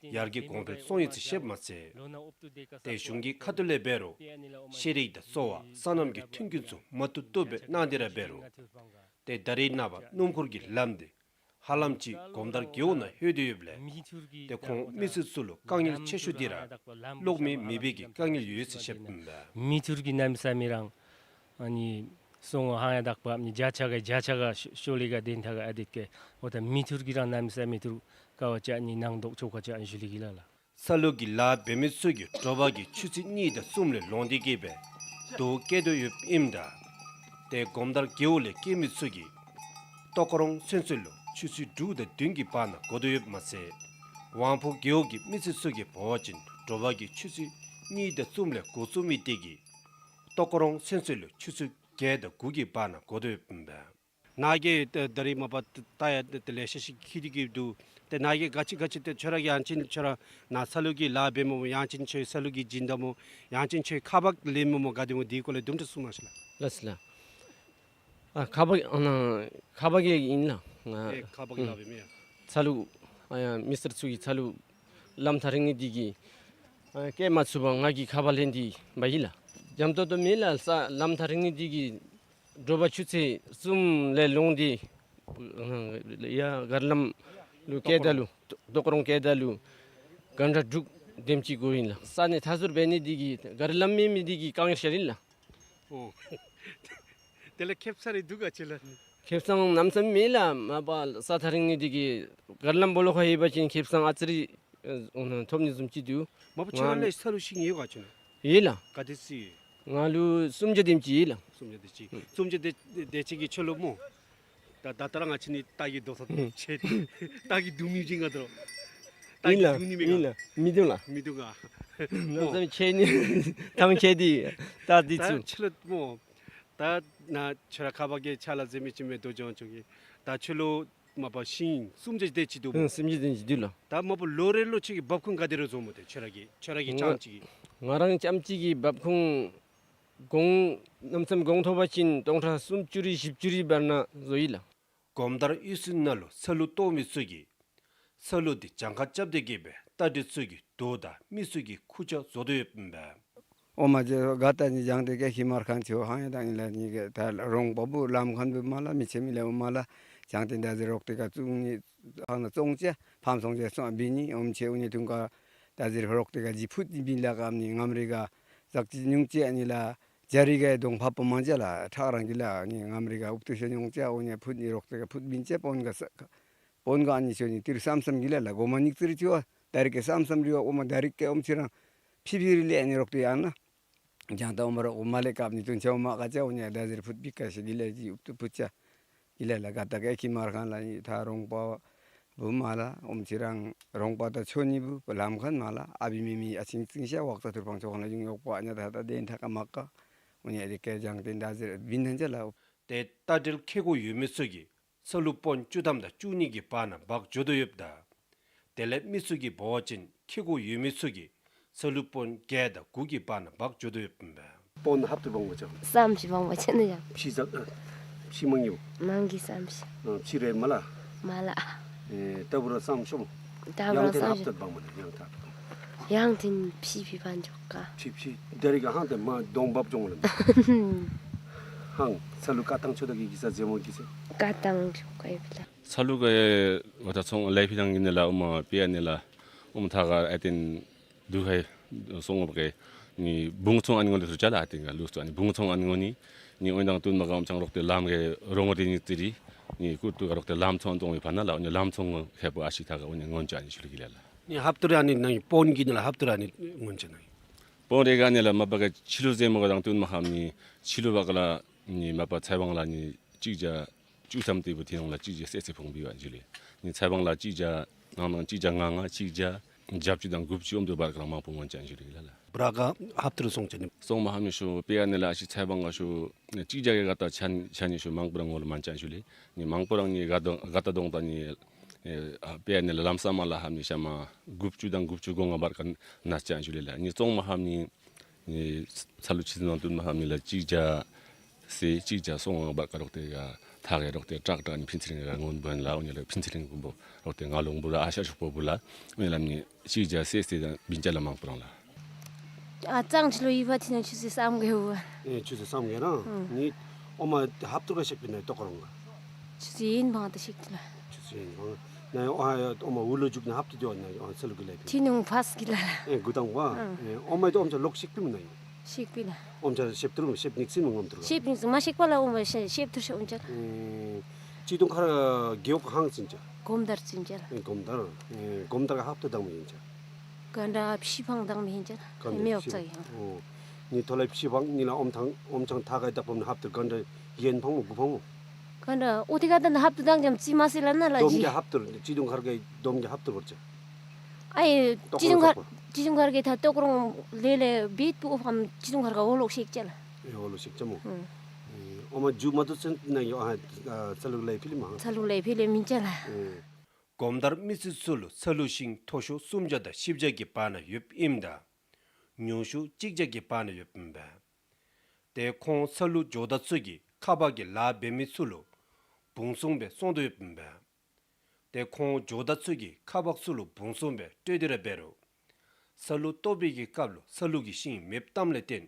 ཡར་རྒྱས་གོང་འཕེལ་སོང་ཡི་ཟེར་བཤདཔ་མ་ཚད་ཏེ་གཞུང་གི་ཁ་ཐུག་ལས་འབད་རུང་ཤེས་རིག་དང་གསོ་བ་སོ་ནམ་གྱི་མཐུན་རྐྱེན་ཚུ་མ་བཏུབ་བཏུབ་སྦེ་གནང་སྟེ་ར་འབད་རུང་ཏེ་ད་རེས་ནངས་པ་སྣུམ་འཁོར་གྱི་ལམ་འདི་ཧ་ལམ་ཅིག་གོམ་དར་རྒེད་འོག་ནང་ལྷོད་དེ་ཡོདཔ་ལས་ཏེ་ཁོང་མི་སེར་ཚུ་ལུ་དཀའ་ངལ་ཆེ་ཤོས་འདི་ར་གློག་མེ་མེད་པའི་གི་དཀའ་ངལ་ཡོད་ཟེར་བཤདཔ་ཨིན་པས། མི་འཐོར་གྱི་གནམ་མེད་ས་མེད་རང་ཨ་ནི་སོང་ཧང་ཡང་དག་པ་ཨ་ནི་བརྒྱ་ཆ་ག་བརྒྱ་ཆ་ག་ཤོ་ཤོ་ལེ་ག་དེ་ཐ་ག་ཨ་དེ་ཀེ་འོ་ད་མི་འཐོར་གྱི་རང་གནམ་མེད་ས་མེད་འཐོར་དཀའ་བ་ཅིག་ཨ་ནི་ནང་དོག་ཆོ་ག་ཅིག་ཨ་ནི་ཞུ་ལེ་གི་ལ་ལ། ས་ལུ་གི་ལཱ་འབད་མི་ཚུ་གིས་དྲོ་པ་གི་ཆུ་ཚོད་གཉིས་དང་གསུམ་ལས་ལོང་སྟེ་གི་སྦེ་རྡོ་བཀལ་དོ་ཡོདཔ་ཨིནམ་ད་ཏེ་གོམ་དར་རྒེད་འོག་ལས་སྐྱེས་མི་ཚུ་གིས་ལྟོ་ཀོ་རོང་ཚུན་ཚོད་ལུ་ཆུ་ཚོད་དྲུག་དང་བདུན་གྱི་བར་ན་འགོར་དོ་ཡོདཔ་མ་ཚད་ཝང་ཕོ་རྒེད་འོག་གི་མི་སེར་ཚུ་གིས་འབད་བ་ཅིན་དྲོ་པ་གི་ཆུ་ཚོད་གཉིས་དང་གསུམ་ལས་འགོ་བཙུགས་མི་དེ་གིས་ལྟོ་ཀོ་རོང་ཚུན་ཚོད་ལུ་ཆུ་ཚོད་བརྒྱད་དང་དགུ་གི་བར་ན་འགོར་དོ་ཡོདཔ་ཨིན་པས། ནཱ་གིས་ད་ད་རིས་མ་པ་ད་ཡ་ད་ལེ་ཤ་ཅིག་འཁྱིད་དེ་གི་འདུག། ཏེ་ནཱ་གིས་ག་ཅི་ག་ཅི་ཏེ་ཁྱོད་ར་གི་ཡང་ཅིན་ཁྱོད་ར་ནཱ་ས་ལུ་གི་ལཱ་འབད་མི་སྨོ་ཡང་ཅིན་ཁྱོད་ས་ལུ་གི་སྦྱིན་བདག་སྨོ་ཡང་ཅིན་ཁྱོད་ཁ་འབག་ལེན་མི་སྨོ་ག་དེ་སྨོ་དེའི་སྐོར་ལས་དུམ་གྲ་གསུང་གནང་ཤིག་ལགས། ལགས་སོ་ལགས། ཨ་ཁ་འབག་ཨ་ནཱ་ཁ་འབག་གི་ཨིན་ལགས། ང་ཨེ་ཁ་འབག་གི་ལཱ་འབད་མི་ཡ། ས་ལུ་ཨ་ཡ་མི་སེར་ཚུ་གིས་ས་ལུ་ལམ་ཐག་རིང་ནི་དེ་གིས་ཨ་བསྐྱལ་མ་ཚུགས་པར་ང་གིས་ཁ་འབག་ལེན་ཏེ་འབག་ཡི་ལགས། འཇམ་ཏོང་ཏོ་མེད་ལགས། ས་ལམ་ཐག་རིང་ནི་དེ་གིས་དྲོ་པ་ཆུ་ཚོད་གསུམ་ལས་ལོང་སྟེ་ཡ་གར་ལམ་ལུ་བསྐྱལ་ད་ལུ་ལྟོ་ཀོ་རོང་བསྐྱལ་ད་ལུ་གྷན་ཊ་དྲུག་དེམ་ཅིག་འགོར་ཡི་ལགས། ས་གནས་མཐའ་ཟུར་འབད་ནི་དེ་གིས་གར་ལམ་མེད་མི་དེ་གིས་དཀའ་ངལ་ཤར་ཡི་ལགས། ཨོ། དེ་ལས་ཁེབ་ས་རེ་འདུག་ག་ཅི་ལགས། ཁེབ་ས་གནམ་མེད་ས་མེད་ལགས། མ་པ་ས་ཐག་རིང་ནི་དེ་གིས་གར་ལམ་སྦོ་ལོགས་ཁར་ཡོད་པ་ཅིན་ཁེབ་ས་ཨ་ཙི་རེ་ཨ་ཐོབ་ནི་བཟུམ་ཅིག་འདུག། མ་པ་ཁྱོད་ར་ལས་ས་ལུ་ཤིང་ཡོད་ག་ཅི་ན། ཡོད་ལགས། ག་དེ་ཅིག། ང་ལུ་སུམ་བརྒྱ་དེམ་ཅིག་ཡོད་ལགས། སུམ་བརྒྱ་དེ་ཅིག། སུམ་བརྒྱ་དེ་དེ་ཅིག་གིས་ཁྱོད་ལུ་སྨོ། ད་ད་ད་ར་ང་བཅས་ནི་རྟ་གིས་རྡོ་ས་ཆེ། རྟ་གིས་རྡུང་མི་བྱིན་ག་དོ། རྟ་གིས་ཨིན་ལགས། རྡུང་ནི་མེད་ག། ཨིན་ལགས། མི་རྡུང་ལགས། མི་རྡུང་ག། ལམ་སེང་ཆེ་ནི་ཐང་ཆད་དེ་རྟ་འདི་ད་ཚུ། ཁྱོད་ལུ་སྨོ། ད་ནཱ་ཁྱོད་ར་ཁ་འབག་གི་ཕྱག་ལཱ་མཛད་མི་ཅིག་མས་དོ་ལྗང་ཁྱོད་ཀྱིས། ད་ཁྱོད་ལུ་མ་པ་ཤིང་སུམ་བརྒྱ་དེ་ཅིག་འདུག་སྨོ། ཨང་སུམ་བརྒྱ་དེ་ཅིག་འདུག་ལགས། ད་མ་པ་ལོ་རེ་ལུ་ཁྱོད་ཀྱིས་འབབ་ཁུངས་ག་དེ་ར་བཟོཝ་སྨོ། ཏེ་ཁྱོད་ར་གི་ཁྱོད་ར་གི་རྐྱངམ་གཅིག་གིས། ང་རང་རྐྱངམ་གཅིག་གིས་འབབ་ཁུངས་གོང་གནམ་མེད་ས་མེད་གོང་མཐོ་བ་ཅིན་སྟོང་ཕྲག་སུམ་ཅུ་རེ་བཞི་བཅུ་རེ་བར་ན་བཟོ་ཡི་ལགས། གོམ་དར་གཡུས་ཚན་ནང་ལུ་ས་ལུ་གཏོགས་མི་ཚུ་གིས་ས་ལུ་འདི་གྱངས་ཁ་རྐྱབ་སྟེ་གི་སྦེ་རྟ་དྲེལ་ཚུ་གི་རྡོ་དང་མི་ཚུ་གི་ཁུར་ཆ་བཟོ་དོ་ཡོདཔ་ཨིན་པས། ཨོ་མ་ཇེ་ག་ད་ནི་བྱང་སྟེ་ཀེ་ཁི་མར་ཁན་ཆེ་བ་ཧང་ཡ་དང་ཨིན་ལ་ནི་ག་ད་རོང་པ་བུ་ལམ་ཁན་བུ་མ་ལ་མི་ཆེ་མི་ལ་ཨོ་མ་ལ་བྱང་སྟེ་ད་ཟེར་རོག་ཏེ་ག་ཙུང་ནི་ཧང་ན་ཙོང་ཅེ་ཕམ་སོང་ཅེ་སོང་བི་ནི་ཨོམ་ཆེ་ཨུ་ནི་ཐུང་ག་ད་ཟེར་རོག་ཏེ་ག་ཇི་ཕུད་བི་ལ་ག་ཨམ་ནི་ངམ་རི་ག་ཟག་ཅི་ཉུང་ཅེ་ཨ་ནི་ལ་ཇ་རི་ག་དོང་ཕ་པོ་མང་ཅེ་ལ་ཁྲག་རང་གི་ལ་ཨ་ནི་ངམ་རི་ག་ཨུབ་ཏུ་ཤོ་ཉུང་ཅེ་ཨོ་ནི་ཕུད་ནི་རོག་ཏེ་ག་ཕུད་བིན་ཅེ་པོན་ག་ས་པོན་ག་ཨ་ནི་ཤོ་ནི་ཏིར་སམ་སམ་གི་ལ་ལ་གོ་མ་ཉིག་ཙིར་ཅི་བ་ད་རི་ཀེ་སམ་སམ་རི་བ་ཨོ་མ་ད་རི་ཀེ་ཨོམ་ཆི་རང་ཕི་ཕི་རི་ལེ་ཨ་ནི་རོག་ཏུ་ཡང་ན། ཇང་ཏ་ཨོ་མ་རོག་ཨོ་མ་ལེ་ཀབ་ནི་ཏུན་ཆ་ཨོ་མ་ཀ་ཅ་ཨོ་ཉ་ད་ཟེར་ཕུད་པི་ཀ་ཤི་གི་ལེ་ཇི་ཨུབ་ཏུ་ཕུད་ཅ་གི་ལེ་ལ་ག་ད་གེ་ཁི་མར་ཁན་ལ་ནི་ད་རོང་པ་བུ་མ་ལ་ཨོམ་ཆི་རང་རོང་པ་ད་ཆོ་ནི་བུ་ལམ་ཁན་མ་ལ་ཨ་བི་མི་མི་ཨ་ཆིང་ཆིང་ཤ་ཝག་ཏ་ཐུར་ཕང་ཆོ་ཁན་ལ་ཡུང་ཡོག་པ་ཨ་ཉ་ད་ད་དེན་ཐ་ཀ་མ་ཀ་ཨོ་ཉ་དེ་ཀེ་ཇང་ཏེན་ད་ཟེར་བིན་ནན་ཅ་ལ། ཏེ་རྟ་དྲེལ་ཁེ་གོ་ཡོད་མི་ཚུ་གིས་ས་ལུ་པོན་བཅུ་ཐམ་དང་བཅུ་གཉིས་ཀྱི་བར་ན་འབག་འགྱོ་དོ་ཡོདཔ་ད། དེ་ལས་མི་ཚུ་གིས་འབད་བ་ཅིན་ཁེ་གོ་ཡོད་མི་ཚུ་གིས་ས་ལུ་པོན་བརྒྱད་དང་དགུ་གི་བར་ན་འབག་འགྱོ་དོ་ཡོདཔ་ཨིན་པས། པོན་ཧབ་ཏུ་འབག་མ་ཅང་། སམ་ཤི་འབག་མ་ཅང་ན་ཡང་། ཕྱི་ཟ་ཨ་ཕྱི་མང་ཡོད། ནང་གི་སམ་ཤི། ཨ་ཕྱི་རེ་མ་ལ། མ་ལ། ཨེ་ད་བུ་ར་སམ་ཤོམ། ད་བུ་ར་ཡང་ཏེན་སམ་ཧབ་ཤོམ། ཏུ་འབག་མ་ནི་ཡང་ཐག་ཏུ། ཡང་ཏེན་ཕྱི་ཕི་པན་འགྱོ་ཀ། ཕྱི་ཕྱི་ད་རི་ག་ཧང་ཏེ་མ་དོང་འབབ་ཅོང་ལ། ཧང་ས་ལུ་ཀ་ཏང་ཆོ་ད་གི་གི་ས་ཛེ་མོ་གི་ས། ཀ་ཏང་ཆོ་ཀ་ཡོད་པ་ལ། ས་ལུ་ག་ཝ་ད་ཚོང་ལེ་ཕི་དང་གི་ནི་ལ་ཨོ་མ་པེ་ཡ་ནི་ལ་ཨོ་མ་ཐ་ག་ཨ་ཏེན་དུ་ཧའི་སོང་ངོ་བ་གེ་ནི་བུང་ཚོང་ཨ་ནི་ངོ་ནི་ཚུར་ཅ་ལ་ཨ་ཏེན་ག་ལུ་སོ་ཨ་ནི་བུང་ཚོང་ཨ་ནི་ངོ་ནི་ནི་ཨོ་དང་ཏུན་མ་ག་ཨོམ་ཆང་རོག་ཏེ་ལམ་གེ་རོང་ངོ་ཏེ་ནི་ཙི་རི་ནི་ཀུར་ཏུ་ག་རོག་ཏེ་ལམ་ཚོང་ཏོང་བི་ཕ་ན་ལ་ཨོ་ནི་ལམ་ཚོང་ངོ་ཧེ་པོ་ཨ་ཤི་ཐ་ག་ཨོ་ནི་ངོན་ཅ་ནི་ཤུ་རི་གི་ལ་ལ། ནི་ཧབ་ཏུ་ར་ནི་ནང་པོན་གི་ནི་ལ་ཧབ་ཏུ་ར་ནི་ངོན་ཅ་ནི། པོན་རེ་ག་ནི་ལ་མ་པ་ག་ཆི་ལུ་ཟེ་མོ་ག་དང་ཏུན་མ་ཧམ་ནི་ཆི་ལུ་བ་ག་ལ་ནི་མ་པ་ཚའི་བང་ལ་ནི་ཅིག་ཇ་ཅུ་ཙམ་ཏེ་བུ་ཏེ་ནང་ལ་ཅིག་ཇ་སེ་སེ་ཕོང་བི་བ་ཇི་ལེ། ནི་ཚའི་བང་ལ་ཅིག་ཇ་ནང་ནང་ཅིག་ཇ་ང་ང་ཅིག་ཇ་ཇབ་ཅུ་དང་གུབ་ཅུ་ཨོམ་དུ་བར་ག་ལ་མང་པོ་ངོན་ཅ་ཇི་ལེ་ལ་ལ། ར་ག་ཧབ་ཏུ་རུ་སོང་ཅི་ནི། སོང་མ་ཧ་མི་ཤོ་པེ་ཡ་ནི་ལ་ཨ་ཤི་ཚའི་བང་ག་ཤོ་ཅིག་ཇ་གི་ག་ཏ་ཆན་ཆན་ནི་ཤོ་མང་པོ་རང་ངོ་ལ་མན་ཅན་ཤོ་ལེ། ནི་མང་པོ་རང་ནི་ག་ཏ་ག་ཏ་དོང་ཏ་ནི་ཨེ་ཨ་པེ་ཡ་ནི་ལ་ལམ་ས་མ་ལ་ཧ་མི་ཤ་མ་དགུ་བཅུ་དང་དགུ་བཅུ་གོ་ལྔ་བར་ཀ་ན་ཅན་ཤོ་ལེ་ལ། ནི་སོང་མ་ཧ་མི་ནི་ཚ་ལུ་ཆི་ནང་དུ་མ་ཧ་མི་ལ་ཅིག་ཇ་སེ་ཅིག་ཇ་སོང་བར་ཀ་རོག་ཏེ་ག་ཐག་གི་རོག་ཏེ་ཏྲག་ཏྲག་ནི་ཕིན་ཚེ་རིང་ག་ངོ་བོན་ལ་འོ་ནི་ལ་ཕིན་ཚེ་རིང་གུ་བོ་རོག་ཏེ་ང་ལོང་བུ་ར་ཨ་ཤ་ཤོག་པོ་བུ་ལ་འོ་ནི་ལ་ནི་ཅིག་ཇ་སེ་སེ་དང་བིན་ཅ་ལ་མང་པོ་རང་ལ། ཨ་གཙང་ཆུ་ལུ་ཡི་བ་ཐི་ན་ཆུ་སི་སམ་གེ་བ། ཨེ་ཆུ་སི་སམ་གེ་རང་། ཨུམ། ནི་ཨོ་མ་ཧབ་ཏུ་ག་ཤེག་པི་ན་ཏོ་ཀོ་རོང་ག། ཆུ་སི་ཡིན་བང་ཏ་ཤེག་ཏི་ལ། ཆུ་སི་ཡིན་བང་ན་ཨོ་ཨོ་མ་ཝུ་ལུ་འཇུག་ན་ཧབ་ཏུ་དེ་བ་ན་ཨོ་ཚ་ལུ་གི་ལེ་ཕི། ཐི་ནུང་ཕཱས་གི་ལ་ལ། ཨེ་གུ་དང་བ། ཨུམ། ཨེ་ཨོ་མ་དེ་ཨོམ་ཆ་ལོག་ཤེག་པི་མི་ན་ཡིན། ཤེག་པི་ལ། ཨོམ་ཆ་ཤེབ་ཏུ་རུང་ཤེབ་ནིག་སི་མི་ངོམ་ཏུ་རུང་། ཤེབ་ནིག་སི་མ་ཤེག་པ་ལ་ཨོམ་ཤེ་ཤེབ་ཏུ་ཤེ་ཨོམ་ཆ་ལ། ཨེ་ཅི་དུང་ཁར་གེའུ་ཁང་ཚིན་ཆ། གོམ་དར་ཚིན་ཆ་ལ། ཨེ་གོམ་དར། ཨེ་གོམ་དར་ག་ཧབ་ཏུ་དང་མི་ཡིན་ཆ། ག་འདྲ་ཕྱི་ཕང་དང་མི་ཡིན་ཆ་ལ། ག་འདྲ་མི་ཡོག་ཕྱི་ཚ་ཕང་། ཡིན། ཨོ། ནི་ཐོ་ལ་ཕྱི་ཕང་ནི་ལ་ཨོམ་ཐང་ཨོམ་ཆང་ཐ་ག་དག་པོ་ནི་ཧབ་ཏུ་ག་འདྲ་ཡན་ཕང་མོ་གུ་ཕང་མོ། ག་འདྲ་ཨོ་ཐི་ག་ད་ན་ཧབ་ཏུ་དང་ཅམ་ཙི་མ་སི་ལ་ན་ལ་ཇི། དོམ་གི་ཧབ་ཏུ་ཅི་དུང་ཁར་གེ་དོམ་གི་ཧབ་ཏུ་བོར་ཆ། ཨའི་ཏོ་ཅི་ཀོ་རོང་དུང་ཁར་སོག་པོ། ཅི་དུང་ཁར་གེ་ཐ་ཏོ་ཀོ་རོང་ལེ་ལེ་བིད་པུ་ཨོ་ཕམ་ཅི་དུང་ཁར་ག་ཨོ་ལོག་ཤེག་ཅ་ལ། ཨེ་ཨོ་ལོག་ཤེག་ཅ་མོ། ཨུམ། ཨེ་ཨོ་མ་ཇུ་མ་དུ་ཚུན་ན་ཡོ་ཨ་ཚ་ལུག་ལེ་ཕི་ལི་མ། ཚ་ལུག་ལེ་ཕི་ལི་མིན་ཅ་ལ། ཨེ། གོམ་དར་མི་སེར་ཚུ་ལུ་ཚ་ལུ་ཤིང་མཐོ་ཤོས་སུམ་བརྒྱ་དང་བཞི་བརྒྱ་གི་བར་ན་ཡོདཔ་ཨིནམ་ད་ཉུང་ཤོས་གཅིག་བརྒྱ་གི་བར་ན་ཡོདཔ་ཨིན་པས། ཏེ་ཁོང་ཚ་ལུ་ཇོ་བདག་ཚུ་གིས་ཁ་པར་གྱི་ལཱ་འབད་མི་ཚུ་ལུ་བུང་སོང་སྦེ་སོང་དོ་ཡོདཔ་ཨིན་པས། ཏེ་ཁོང་ཇོ་བདག་ཚུ་གིས་ཁ་པར་ཚུ་ལུ་བུང་སོང་སྦེ་སྤྲོད་དེ་ར་འབད་རུང་ཚ་ལུ་བཏོག་པའི་གི་སྐབས་ལུ་ཚ་ལུ་གི་ཤིང་མེདཔ་བཏངམ་ལས་བརྟེན་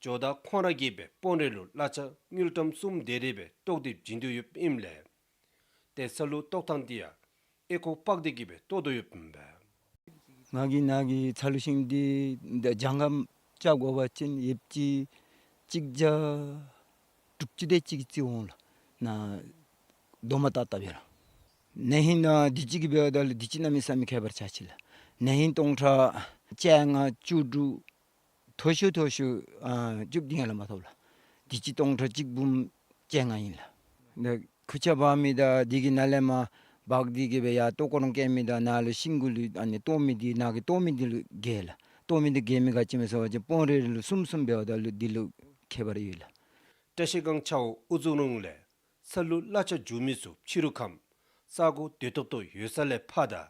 ཇོ་བདག་ཁོང་ར་གིས་སྦེ་དཔོན་རིགས་ལུ་གླ་ཆ་དངུལ་ཀྲམ་གསུམ་དེ་རེ་སྦེ་བཏོག་སྟེ་བྱིན་དོ་ཡོདཔ་ཨིནམ་ལས་ཏེ་ཚ་ལུ་བཏོག་ཐངས་འདི་ཡང་ཨེ་ཁོག་པག་སྟེ་གི་སྦེ་བཏོག་དོ་ཡོདཔ་ཨིན་པས། ང་གི་ནཱ་གི་ཚ་ལུ་ཤིང་འདི་ད་ཇང་གམ་ཅ་གོ་བ་ཅིན་ཡེབ་ཅི་གཅིག་བརྒྱ་དྲུག་ཅུ་དེ་ཅིག་ཅིག་འོང་ལགས། ནཱ་རྡོག་མ་བཏགས་བཏགསཔ་ཡོད་ལགས། ན་ཧིང་ནཱ་འདི་ཅིག་གི་འབདཝ་ད་ལུ་འདི་ཅིག་གནམ་མེད་ས་མེད་ཁྱད་པར་ཆགས་ཅི་ལགས། ན་ཧིང་སྟོང་ཕྲག་བཅོ་ལྔ་བཅུ་དྲུག་མཐོ་ཤོས་མཐོ་ཤོས་ཨ་བཅུ་བདུན་ཡར་ལས་མ་ཐོབ་ལགས། འདི་ཅིག་སྟོང་ཕྲག་གཅིག་འབུམ་བཅོ་ལྔ་ཨིན་ལགས། ད་ཁུར་ཆ་འབག་མི་དང་འདི་གི་ནང་ལས་མར་འབག་སྟེ་གི་སྦེ་ཡར་ལྟོ་ཀོ་རོང་བཀལ་མི་དང་ནཱ་ལུ་ཤིང་གུ་ལུ་ཨ་ནི་བཏོག་མི་འདི་ནཱ་གི་བཏོག་མི་འདི་ལུ་འགལ་ལགས། བཏོག་མི་འདི་འགལ་མི་ག་ཅི་སྨོ་ཟེར་བ་ཅིན་དཔོན་རིགས་ལུ་གསུམ་གསུམ་འབདཝ་ད་ལུ་འདི་ལུ་ཁྱད་པར་ཡོད་ལགས། བཀྲ་ཤིས་སྒང་ཆའོ་ཨུ་ཛུ་རུང་ལས་ཚ་ལུ་གླ་ཆ་འཇུ་མི་ཚུ་ཕྱི་རུ་ཁམས་ས་གོ་དེ་ཐོབ་ཐོབ་ཡོད་ས་ལས་ཕར་དང་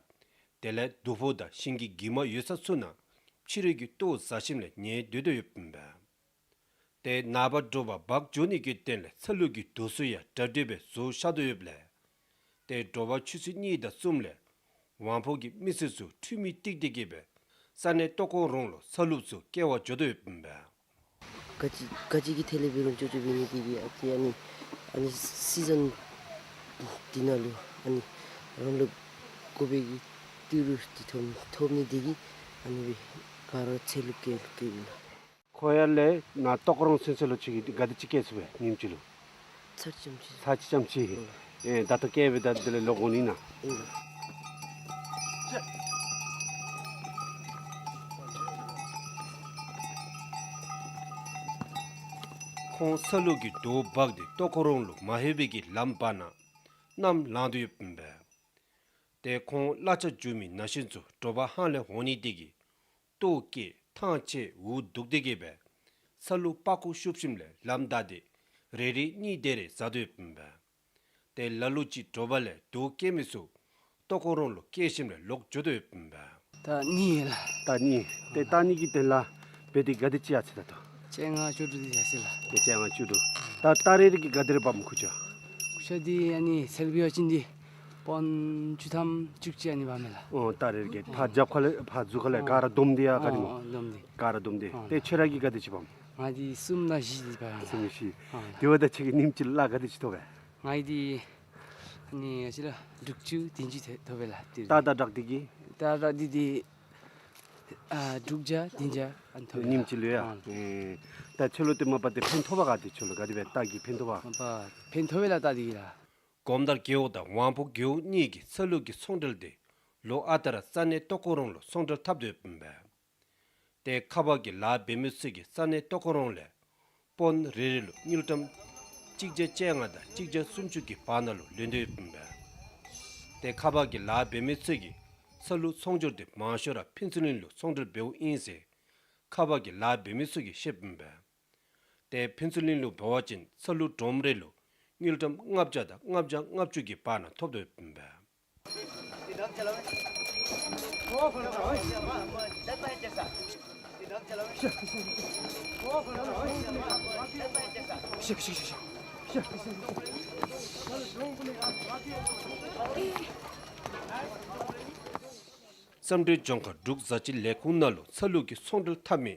དེ་ལས་དུ་ཕོ་དང་ཤིང་གི་གྱིབ་མ་ཡོད་ས་ཚུ་ནང་ཕྱི་རུ་གི་ལྟོ་བཟའ་ཞིནམ་ལས་ཉལ་སྡོད་དོ་ཡོདཔ་ཨིན་པས། ཏེ་ནངས་པ་དྲོ་པ་འབག་འགྱོ་ནི་གི་དོན་ལས་ཚ་ལུ་གི་དུག་སོ་ཡང་གྲ་སྒྲིག་སྦེ་བཟོ་བཞག་དོ་ཡོདཔ་ལས་ཏེ་དྲོ་པ་ཆུ་ཚོད་གཉིས་དང་གསུམ་ལས་ཝང་ཕོ་གི་མི་སེར་ཚུ་འཕྲུལ་མི་བཏེག་སྟེ་གི་སྦེ་ས་གནས་ལྟོ་ཀོ་རོང་ལུ་ཚ་ལུ་ཚུ་སྐྱེལ་བར་འགྱོ་དོ་ཡོདཔ་ཨིན་པས། ག་ཅི་ག་ཅི་གི་ཐད་ལས་འབད་རུང་ཅོག་ཅོག་འབད་ནི་དེ་གིས་ཨ་ཙི་ཨ་ནི་ཨ་ནི་སི་ཛན་འདི་ནང་ལུ་ཨ་ནི་རང་ལུ་དགོ་པའི་གི་ཏི་རུ་འདི་ཐོབ་ཐོབ་ནི་དེ་གིས་ཨ་ནི་སྦེ་ག་ར་ཚ་ལུ་སྐྱེལ་སྐྱེལཝ་ཨིན་ལགས། ཁོ་ཡར་ལས་ནཱ་ལྟོ་ཀོ་རོང་ཚུན་ཚོད་ལུ་ཅིག་གི་ག་དེ་ཅིག་སྐྱེལ་ཚུགས་པས་ཉིནམ་གཅིག་ལུ། ཚར་ཅམ་ཅིག། ཚར་ཅམ་ཅིག། ཨེ་ད་ལྟོ་སྐྱེལ་སྦེ་ད་དེ་ལས་ལོག་འོང་ནི་ན། ཨེ་ཁོང་ཚ་ལུ་གི་དོ་འབག་སྟེ་ལྟོ་ཀོ་རོང་ལུ་མ་ལྷོད་པའི་གི་ལམ་བར་ན་ནམ་ལངས་དོ་ཡོདཔ་ཨིན་པས། ཏེ་ཁོང་གླ་ཆ་འཇུ་མི་ན་གཞོན་ཚུ་དྲོ་པ་ཧང་ལས་འོང་ནི་དེ་གིས་ལྟོ་བཀྱེས་ཐང་ཆད་འུ་སྡུག་སྟེ་གི་སྦེ་ཚ་ལུ་པག་ཀོ་ཤུབ་ཞིནམ་ལས་ལམ་བདའ་སྟེ་རེ་རེ་གཉིས་དེ་རེ་བཟའ་དོ་ཡོདཔ་ཨིན་པས། ཏེ་ལ་ལུ་ཅིག་དྲོ་པ་ལས་དོ་བཀྱེས་མི་ཚུ་ལྟོ་ཀོ་རོང་ལུ་བཀྱེས་ཞིནམ་ལས་ལོག་འགྱོ་དོ་ཡོདཔ་ཨིན་པས། ད་གཉིད་ལགས། ད་གཉིད། ཏེ་ད་གཉིད་ཀྱི་དོན་ལས་འབད་དེ་ག་དེ་ཅིག་ཡར་སོ་ད་ལྟོ། བཅོ་ལྔ་བཅུ་དྲུག་དེ་ཡར་སོ་ལགས། ཏེ་བཅོ་ལྔ་བཅུ་དྲུག། ད་ད་རེས་རེ་གི་ག་དེ་རེ་འབག་མི་ཁུར་ཆ། ཁུར་ཆ་འདི་ཨ་ནི་ཚལ་བི་ཡོ་ཅིན་འདི་པོན་བཅུ་ཐམ་བཅུ་གཅིག་ཨ་ནི་འབག་མས་ལགས། ཨོ་ད་རེས་རེ་གི་ཕར་རྒྱབ་ཁ་ལས་ཕར་མཛུབ་ཁ་ལས་ག་ར་བསྡོམས་ཏེ་ཡ་ག་དེ་སྨོ། ཨོ་བསྡོམས་ཏེ། ག་ར་བསྡོམས་ཏེ། ཨོ་ཏེ་ཁྱོད་ར་གིས་ག་དེ་ཅིག་འབག་མས། ང་འདི་གསུམ་དང་བཞི་འདི་འབག་ཡི་ལགས། གསུམ་བཞི། ཨོ་དེ་འབདཝ་ད་ཁྱོད་ཀྱིས་ཉིནམ་གཅིག་ལུ་ག་དེ་ཅིག་ཐོབ་པས། ང་འདི་ཨ་ནི་ཨ་ཙི་ལགས་དྲུག་ཅུ་བདུན་ཅུ་ཐོབ་པས་ལགས། ཏེ་ད་ད་དྲག་འདི་གིས། ད་དྲག་འདི་འདི་ཨ་དྲུག་བརྒྱ་བདུན་བརྒྱ་ཨ་ནི་ཐོབ་པས་ལགས། ཉིནམ་གཅིག་ལུ་ཡ། ཨ་ཨེ་ད་ཁྱོད་ལུ་ཏེ་མ་པ་ཏེ་ཕན་ཐོགས་པ་ག་དེ་ཁྱོད་ལུ་ག་དེ་སྦེ་རྟ་གིས་ཕན་ཐོགས་པ། མ་པ་ཕན་ཐོགས་པས་ལགས་རྟ་འདི་གིས་ལགས། གོམ་དར་རྒེད་འོག་དང་ཝང་ཕོ་རྒེད་འོག་གཉིས་ཀྱི་ཚ་ལུ་གི་ཚོང་འབྲེལ་འདི་ལོ་ཨ་རྟག་ར་ས་གནས་ལྟོ་ཀོ་རོང་ལུ་ཚོང་འབྲེལ་འཐབ་དོ་ཡོདཔ་ཨིན་པས། ཏེ་ཁ་པར་གྱི་ལཱ་འབད་མི་ཚུ་གིས་ས་གནས་ལྟོ་ཀོ་རོང་ལས་པོན་རེ་རེ་ལུ་དངུལ་ཀྲམ་གཅིག་བརྒྱ་བཅོ་ལྔ་དང་གཅིག་བརྒྱ་སུམ་ཅུ་གི་བར་ན་ལུ་ལེན་དོ་ཡོདཔ་ཨིན་པས། ཏེ་ཁ་པར་གྱི་ལཱ་འབད་མི་ཚུ་གིས་ཚ་ལུ་ཚོང་སྒྱུར་འདི་མང་ཤོས་ར་ཕུན་ཚོགས་གླིང་ལུ་ཚོང་འབྲེལ་འབདཝ་ཨིན་ཟེར་ ཁ་པར་གྱི་ལཱ་འབད་མི་ཚུ་གིས་བཤདཔ་ཨིན་པས། ཏེ་ཕུན་ཚོགས་གླིང་ལུ་འབད་བ་ཅིན་ཚ་ལུ་སྒྲོམ་རེ་ལུ་དངུལ་ཀྲམ་ལྔ་བརྒྱ་དང་ལྔ་བརྒྱ་ལྔ་བཅུ་གི་བར་ན་ཐོབ་དོ་ཡོདཔ་ཨིན་པས། བསམ་གྲུབ་ལྗོངས་མཁར་འབྲུག་བཟའ་སྤྱོད་ལས་ཁུངས་ནང་ལུ་ཚ་ལུ་གི་ཚོང་འབྲེལ་འཐབ་མི་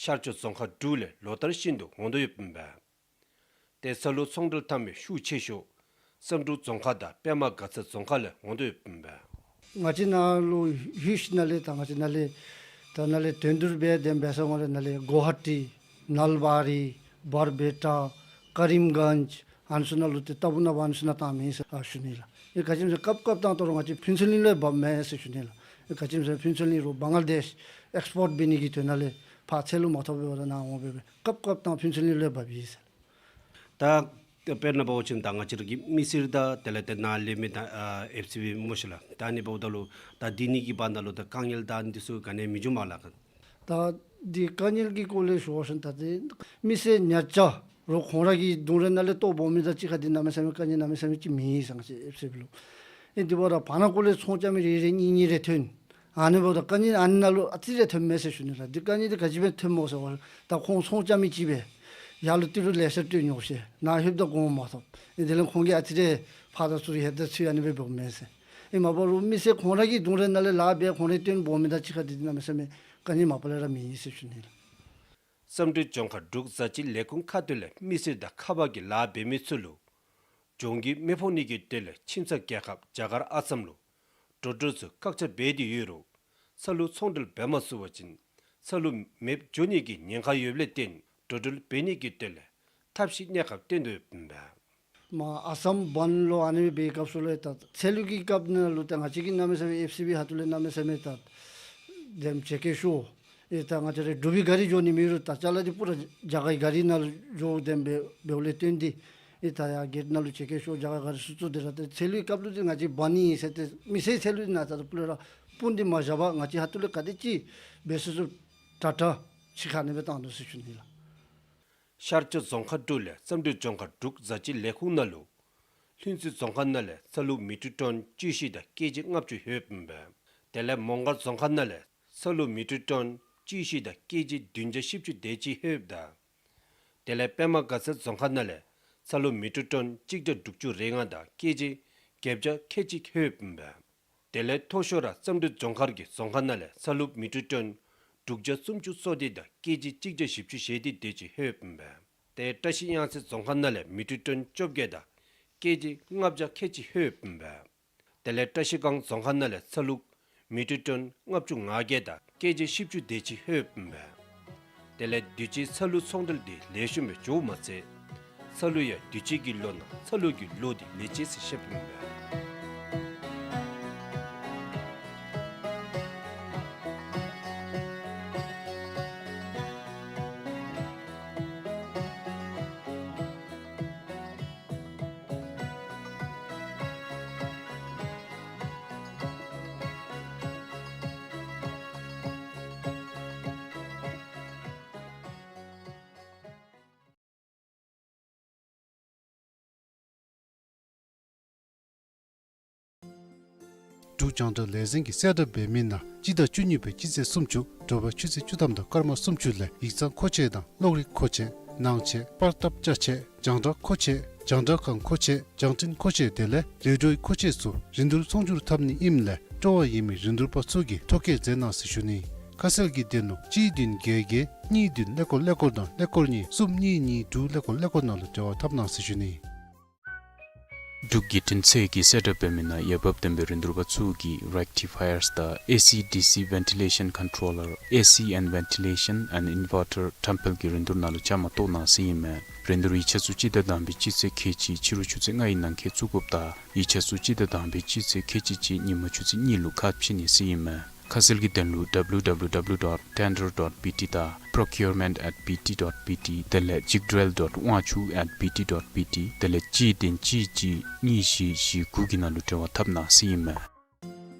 ཤར་ཕྱོགས་རྫོང་ཁག་དྲུག་ལས་ལོ་ལྟར་བཞིན་དུ་འོང་དོ་ཡོདཔ་ཨིན་པས། ཏེ་ཚ་ལུ་ཚོང་འབྲེལ་འཐབ་མི་ཤུགས་ཆེ་ཤོས་བསམ་གྲུབ་རྫོང་ཁག་དང་པདྨ་དགའ་ཚལ་རྫོང་ཁག་ལས་འོང་དོ་ཡོདཔ་ཨིན་པས། ང་བཅས་ནཱ་ལུ་ཡུལ་ནང་ལས་ད་ང་བཅས་ནཱ་ལས་ད་ནཱ་ལས་དོན་བསྡུ་འབད་དེ་འབད་ས་ང་ལས་ནཱ་ལས་གོ་ཧ་ཊི་ནལ་བཱ་རི་བར་པེ་ཊ་ཀ་རིམ་གཉྗ་ཨ་ནི་ཚུ་ནང་ལུ་ཏེ་ཏ་བུ་ན་བ་ཨ་ནི་ཚུ་ནང་བཏང་མི་ཨིན་ཟེར་ཨ་ཞུ་ནི་ལགས། ཨེ་ག་ཅི་སྨོ་ཟེར་སྐབས་སྐབས་བཏང་དོ་རུང་ང་བཅས་ཕུན་ཚོགས་གླིང་ལུ་འབགཔ་མེན་ཟེར་ཞུ་ནི་ལགས། ཨེ་ག་ཅི་སྨོ་ཟེར་ཕུན་ཚོགས་གླིང་རུང་བང་ལ་དེཤ་ཨེགསི་པོརཊ་འབད་ནི་གི་དོན་ལས་ཕར་ཚ་ལུ་མ་ཐོབ་པར་ད་ནཱ་འོང་འབད་འབད་སྐབས་སྐབས་བཏང་ཕུན་ཚོགས་གླིང་ལུ་འབགཔ་ཨིན་ཟེར། ད་དཔེར་ན་འབད་བ་ཅིན་ད་ང་བཅས་ར་གི་མི་སེར་དང་དེ་ལས་ཏེ་ནཱ་ལས་མི་དང་ཨ་ཨེཕ་སི་བི་སྨོ་ཤིག་ལགས། ད་ཨ་ནི་འབདཝ་ད་ལུ་ད་འདི་གཉིས་ཀྱི་བར་ན་ལུ་ད་དཀའ་ངལ་དང་འདི་ཚུ་ག་ནི་ཡང་མི་འབྱུངམ་མས་ལགས། ད་འདི་དཀའ་ངལ་གྱི་སྐོར་ལས་ཞུ་བ་ཅིན་ད་ཏེ་མི་སེར་ཉ་ཆ་རུང་ཁོང་ར་གི་གདོང་ར་ནང་ལས་ལྟོ་འབོ་མི་དང་གཅིག་ཁར་འདི་གནམ་མེད་ས་མེད་དཀའ་ངལ་གནམ་མེད་ས་མེད་ཅིག་མེད་ཟེར་ང་བཅས་ཨེཕ་སི་བི་ལུ། ཨེ་འདི་འབདཝ་ད་བར་ན་སྐོར་ལས་ཚོང་རྐྱབ་མི་རེ་རེ་གཉིས་གཉིས་རེ་ཐོན། ཨ་ནི་འབདཝ་ད་དཀའ་ངལ་ཨ་ནི་ནང་ལུ་ཨ་ཙི་རེ་ཐོནམ་མས་ཟེར་ཞུ་ནི་ལགས། འདི་དཀའ་ངལ་འདི་ག་ཅི་སྦེ་ཐོནམ་སྨོ་ཟེར་བ་ད་ཁོང་ཚོང་རྐྱབ་མི་ཅིག་སྦེ་ཡར་ལུ་ཏི་རུ་ལེ་ཤ་སྤྲོད་ཉོ་ཤེས་ནཱ་ལྷོདཔ་ད་གོང་མ་ཐོབ། ཨེ་དེ་ལས་ཁོང་གིས་ཨ་ཙི་རེ་ཕར་དང་ཚུར་ལྷོདཔ་ད་ཚུར་ཨ་ནི་སྦེ་འབདཝ་མས་ཟེར། ཨེ་མ་པ་རུང་མི་སེར་ཁོང་ར་གི་གདོང་ར་ནང་ལས་ལཱ་འབད་ཁོང་ར་ལྟོ་འབོ་མི་དང་གཅིག་ཁར་འདི་གནམ་མེད་ས་མེད་དཀའ་ངལ་མ་པ་ལས་ར་མེད་ཟེར་ཞུ་ནི་ལགས། བསམ་གྲུབ་ལྗོངས་མཁར་འབྲུག་བཟའ་སྤྱོད་ལས་ཁུངས་ཁ་ཐུག་ལས་མི་སེར་དང་ཁ་པར་གྱི་ལཱ་འབད་མི་ཚུ་ལུ་གྱོང་གུད་མི་ཕོག་ནི་གི་དོན་ལས་ཁྱིམ་ཚང་རྒྱལ་ཁབ་རྒྱ་གར་ཨ་སམ་ལུ་འགྲོ་འགྲུལ་ཚུ་བཀག་ཆ་འབད་དེ་ཡོད་རུང་ཚ་ལུ་ཚོང་འབྲེལ་འབད་མ་ཚུགས་པ་ཅིན་ཚ་ལུ་མེདཔ་འགྱོ་ནི་གི་ཉེན་ཁ་ཡོདཔ་ལས་བརྟེན་འགྲོ་འགྲུལ་འབད་ནི་གི་དོན་ལས་ཐབས་ཤེས་གནས་སྐབས་བཏོན་དོ་ཡོདཔ་ཨིན་པས། མར་ཨ་སམ་བཱན་ལུ་ཨ་ནི་སྦེ་སྐབས་སུ་ལུ་ད་ཚ་ལུ་གི་སྐབས་ནང་ལུ་ད་ང་བཅས་ཀྱིས་གནམ་མེད་ས་མེད་ཨེཕ་སི་བི་ཁ་ཐུག་ལས་གནམ་མེད་ས་མེད་ད་དེམ་ཅེ་ཀེ་ཤོ་ཨེ་ད་ང་བཅས་ར་འབྲུག་པའི་གཱ་རི་འགྱོ་ནི་མེད་རུང་ད་ཅ་ལ་འདི་པུ་ར་རྒྱ་གར་གྱི་གཱ་རི་ནང་ལུ་འགྱོ་དེམ་སྦེ་འབདཝ་ལས་བརྟེན་ཏེ་ཨེ་ད་ཡར་གེཊ་ནང་ལུ་ཅེ་ཀེ་ཤོ་རྒྱ་གར་གཱ་རི་ཚུ་བཙུགས་ཏེ་ར་ཏེ་ཚ་ལུའི་སྐབས་ལུ་འདི་ང་བཅས་བཱན་ཨིན་ཟེར་ཏེ་མི་སེར་ཚ་ལུ་འདི་ནང་ད་ད་པུ་ར་སྤུན་འདི་མ་བཞག་པར་ང་བཅས་ཁ་ཐུག་ལས་ག་དེ་ཅིག་འབད་ཚུགས་ཚུགས་དྲག་དྲག་ཕྱི་ཁར་ཨ་ནི་སྦེ་བཏང་དོ་ཟེར་ཞུ་ནི་ལགས། ཤར་ཕྱོགས་རྫོང་ཁག་དྲུག་ལས་བསམ་གྲུབ་ལྗོངས་མཁར་འབྲུག་བཟའ་སྤྱོད་ལས་ཁུངས་ནང་ལུ་ལྷུན་རྩེ་རྫོང་ཁག་ནང་ལས་ཚ་ལུ་མི་ཊར་ཊོན་བཅུ་བཞི་དང་ཀེ་ཇི་ལྔ་བཅུ་ལྷོདཔ་ཨིན་པས། དེ་ལས་མོང་སྒར་རྫོང་ཁག་ནང་ལས་ཚ་ལུ་མི་ཊར་ཊོན་བཅུ་བཞི་དང་ཀེ་ཇི་བདུན་བརྒྱ་བཞི་བཅུ་དེ་ཅིག་ལྷོདཔ་ད། དེ་ལས་པདྨ་དགའ་ཚལ་རྫོང་ཁག་ནང་ལས་ཚ་ལུ་མི་ཊར་ཊོན་གཅིག་བརྒྱ་དྲུག་ཅུ་རེ་ལྔ་དང་ཀེ་ཇི་བརྒྱད་བརྒྱ་ཁལ་གཅིག་ལྷོདཔ་ཨིན་པས། དེ་ལས་མཐོ་ཤོས་ར་བསམ་གྲུབ་ལྗོངས་མཁར་གྱི་རྫོང་ཁག་ནང་ལས་ཚ་ལུ་མི་ཊར་ཊོན་དྲུག་བརྒྱ་སུམ་ཅུ་སོ་བདུན་དང་ཀེ་ཇི་གཅིག་བརྒྱ་བཞི་བཅུ་ཞེ་བདུན་དེ་ཅིག་ལྷོདཔ་ཨིན་པས། ཏེ་བཀྲ་ཤིས་གཡང་རྩེ་རྫོང་ཁག་ནང་ལས་མི་ཊར་ཊོན་བཅོ་བརྒྱད་དང་ཀེ་ཇི་ལྔ་བརྒྱ་ཁལ་གཅིག་ལྷོདཔ་ཨིན་པས། དེ་ལས་བཀྲ་ཤིས་སྒང་རྫོང་ཁག་ནང་ལས་ཚ་ལུ་མི་ཊར་ཊོན་ལྔ་བཅུ་ང་བརྒྱད་དང་ཀེ་ཇི་བཞི་བཅུ་དེ་ཅིག་ལྷོདཔ་ཨིན་པས། དེ་ལས་དུས་ཅི་ཚ་ལུ་ཚོང་འབྲེལ་འདི་ལེགས་ཤོམ་སྦེ་འགྱོཝ་མ་ཚད་ཚ་ལུ་ཡང་དུས་ཅི་གི་ལོ་ནང་ཚ་ལུ་གི་ལོ་འདི་ལེགས་ཆེ་ཟེར་བཤདཔ་ཨིན་པས། འབྲུག་རྒྱང་བསྒྲགས་ལས་འཛིན་གྱིས་གསལ་བསྒྲགས་འབད་མི་ནང་སྤྱི་ཟླ་བཅུ་གཉིས་པའི་སྤྱི་ཚེས་སུམ་ཅུ་དྲོ་པ་ཆུ་ཚོད་བཅུ་ཐམ་དང་སྐར་མ་སུམ་ཅུ་ལས་ཡིག་ཚང་མཁོ་ཆས་དང་གློག་རིག་མཁོ་ཆས་ནང་ཆས་པར་བཏབ་ཅ་ཆས་རྒྱང་བསྒྲགས་མཁོ་ཆས་རྒྱང་བསྒྲགས་ཁང་མཁོ་ཆས་རྒྱང་འཕྲིན་མཁོ་ཆས་དེ་ལས་རེ་ཌིའོའི་མཁོ་ཆས་ཚུ་རིན་བསྡུར་ཚོང་སྒྱུར་འཐབ་ནི་ཨིནམ་ལས་སྤྲོ་བ་ཡོད་མི་རིན་བསྡུར་པ་ཚུ་གིས་ཐོ་བཀོད་མཛད་གནང་ཟེར་ཞུ་ནི། ཁ་གསལ་གྱི་དོན་ལུ་གཅིག་བདུན་བརྒྱད་བརྒྱད་གཉིས་བདུན་ཀླད་ཀོར་ཀླད་ཀོར་དང་ཀླད་ཀོར་གཉིས་གསུམ་གཉིས་གཉིས་དྲུག་ཀླད་ཀོར་ཀླད་ཀོར་ནང་ལུ་འབྲེལ་བ་འཐབ་གནང་ཟེར་ཞུ་ནི། འབྲུག་བརྒྱུད་འཕྲིན་ཚད་ཀྱིས་གསལ་བསྒྲགས་འབད་མི་ནང་འོས་འབབ་ལྡན་པའི་རིན་བསྡུར་པ་ཚུ་གིས་རེག་ཊི་ཕ་ཡརསི་དང་ཨེ་སི་ཌི་སི་ཝེན་ཊི་ལེ་ཤཱན་ཀོན་ཊོ་ལར་ཨེ་སི་ཨེནཌ་ཝེན་ཊི་ལེ་ཤཱན་ཨེནཌ་ཨིན་ཝར་ཊར་བཀྲམ་སྤེལ་གྱི་རིན་བསྡུར་ནང་ལུ་བཅའ་མར་གཏོགས་གནང་ཟེར་ཨིན་མས། རིན་བསྡུར་ཡིག་ཆ་ཚུ་སྤྱི་ཟླ་དང་པའི་སྤྱི་ཚེས་ཁལ་གཅིག་ཕྱི་རུ་ཆུ་ཚོད་ལྔའི་ནང་འཁོད་བཙུགས་དགོཔ་དང་ཡིག་ཆ་ཚུ་སྤྱི་ཟླ་དང་པའི་སྤྱི་ཚེས་ཁལ་གཅིག་གཅིག་ཉིན་མ་ཆུ་ཚོད་གཉིས་ལུ་ཁ་ཕྱེ་ནི་ཟེར་ཨིན་མས། ཁ་གསལ་གྱི་དོན་ལུ་ཌབ་ལུ་ཌབ་ལུ་ཌབ་ལུ་ཌོཊ་ཊེན་ཌར་ཌོཊ་བི་ཊི་དང་པྲོ་ཀིའུར་མེནཊ་ཨེཊ་བི་ཊི་ཌོཊ་བི་ཊི་དེ་ལས་ཅིག་ཌེལ་ཌོཊ་ཝང་ཆུ་ཨེཊ་བི་ཊི་ཌོཊ་བི་ཊི་དེ་ལས་གཅིག་བདུན་གཅིག་གཅིག་གཉིས་བཞི་བཞི་དགུ་གི་ནང་ལུ་འབྲེལ་བ་འཐབ་གནང་ཟེར་ཨིན་མས།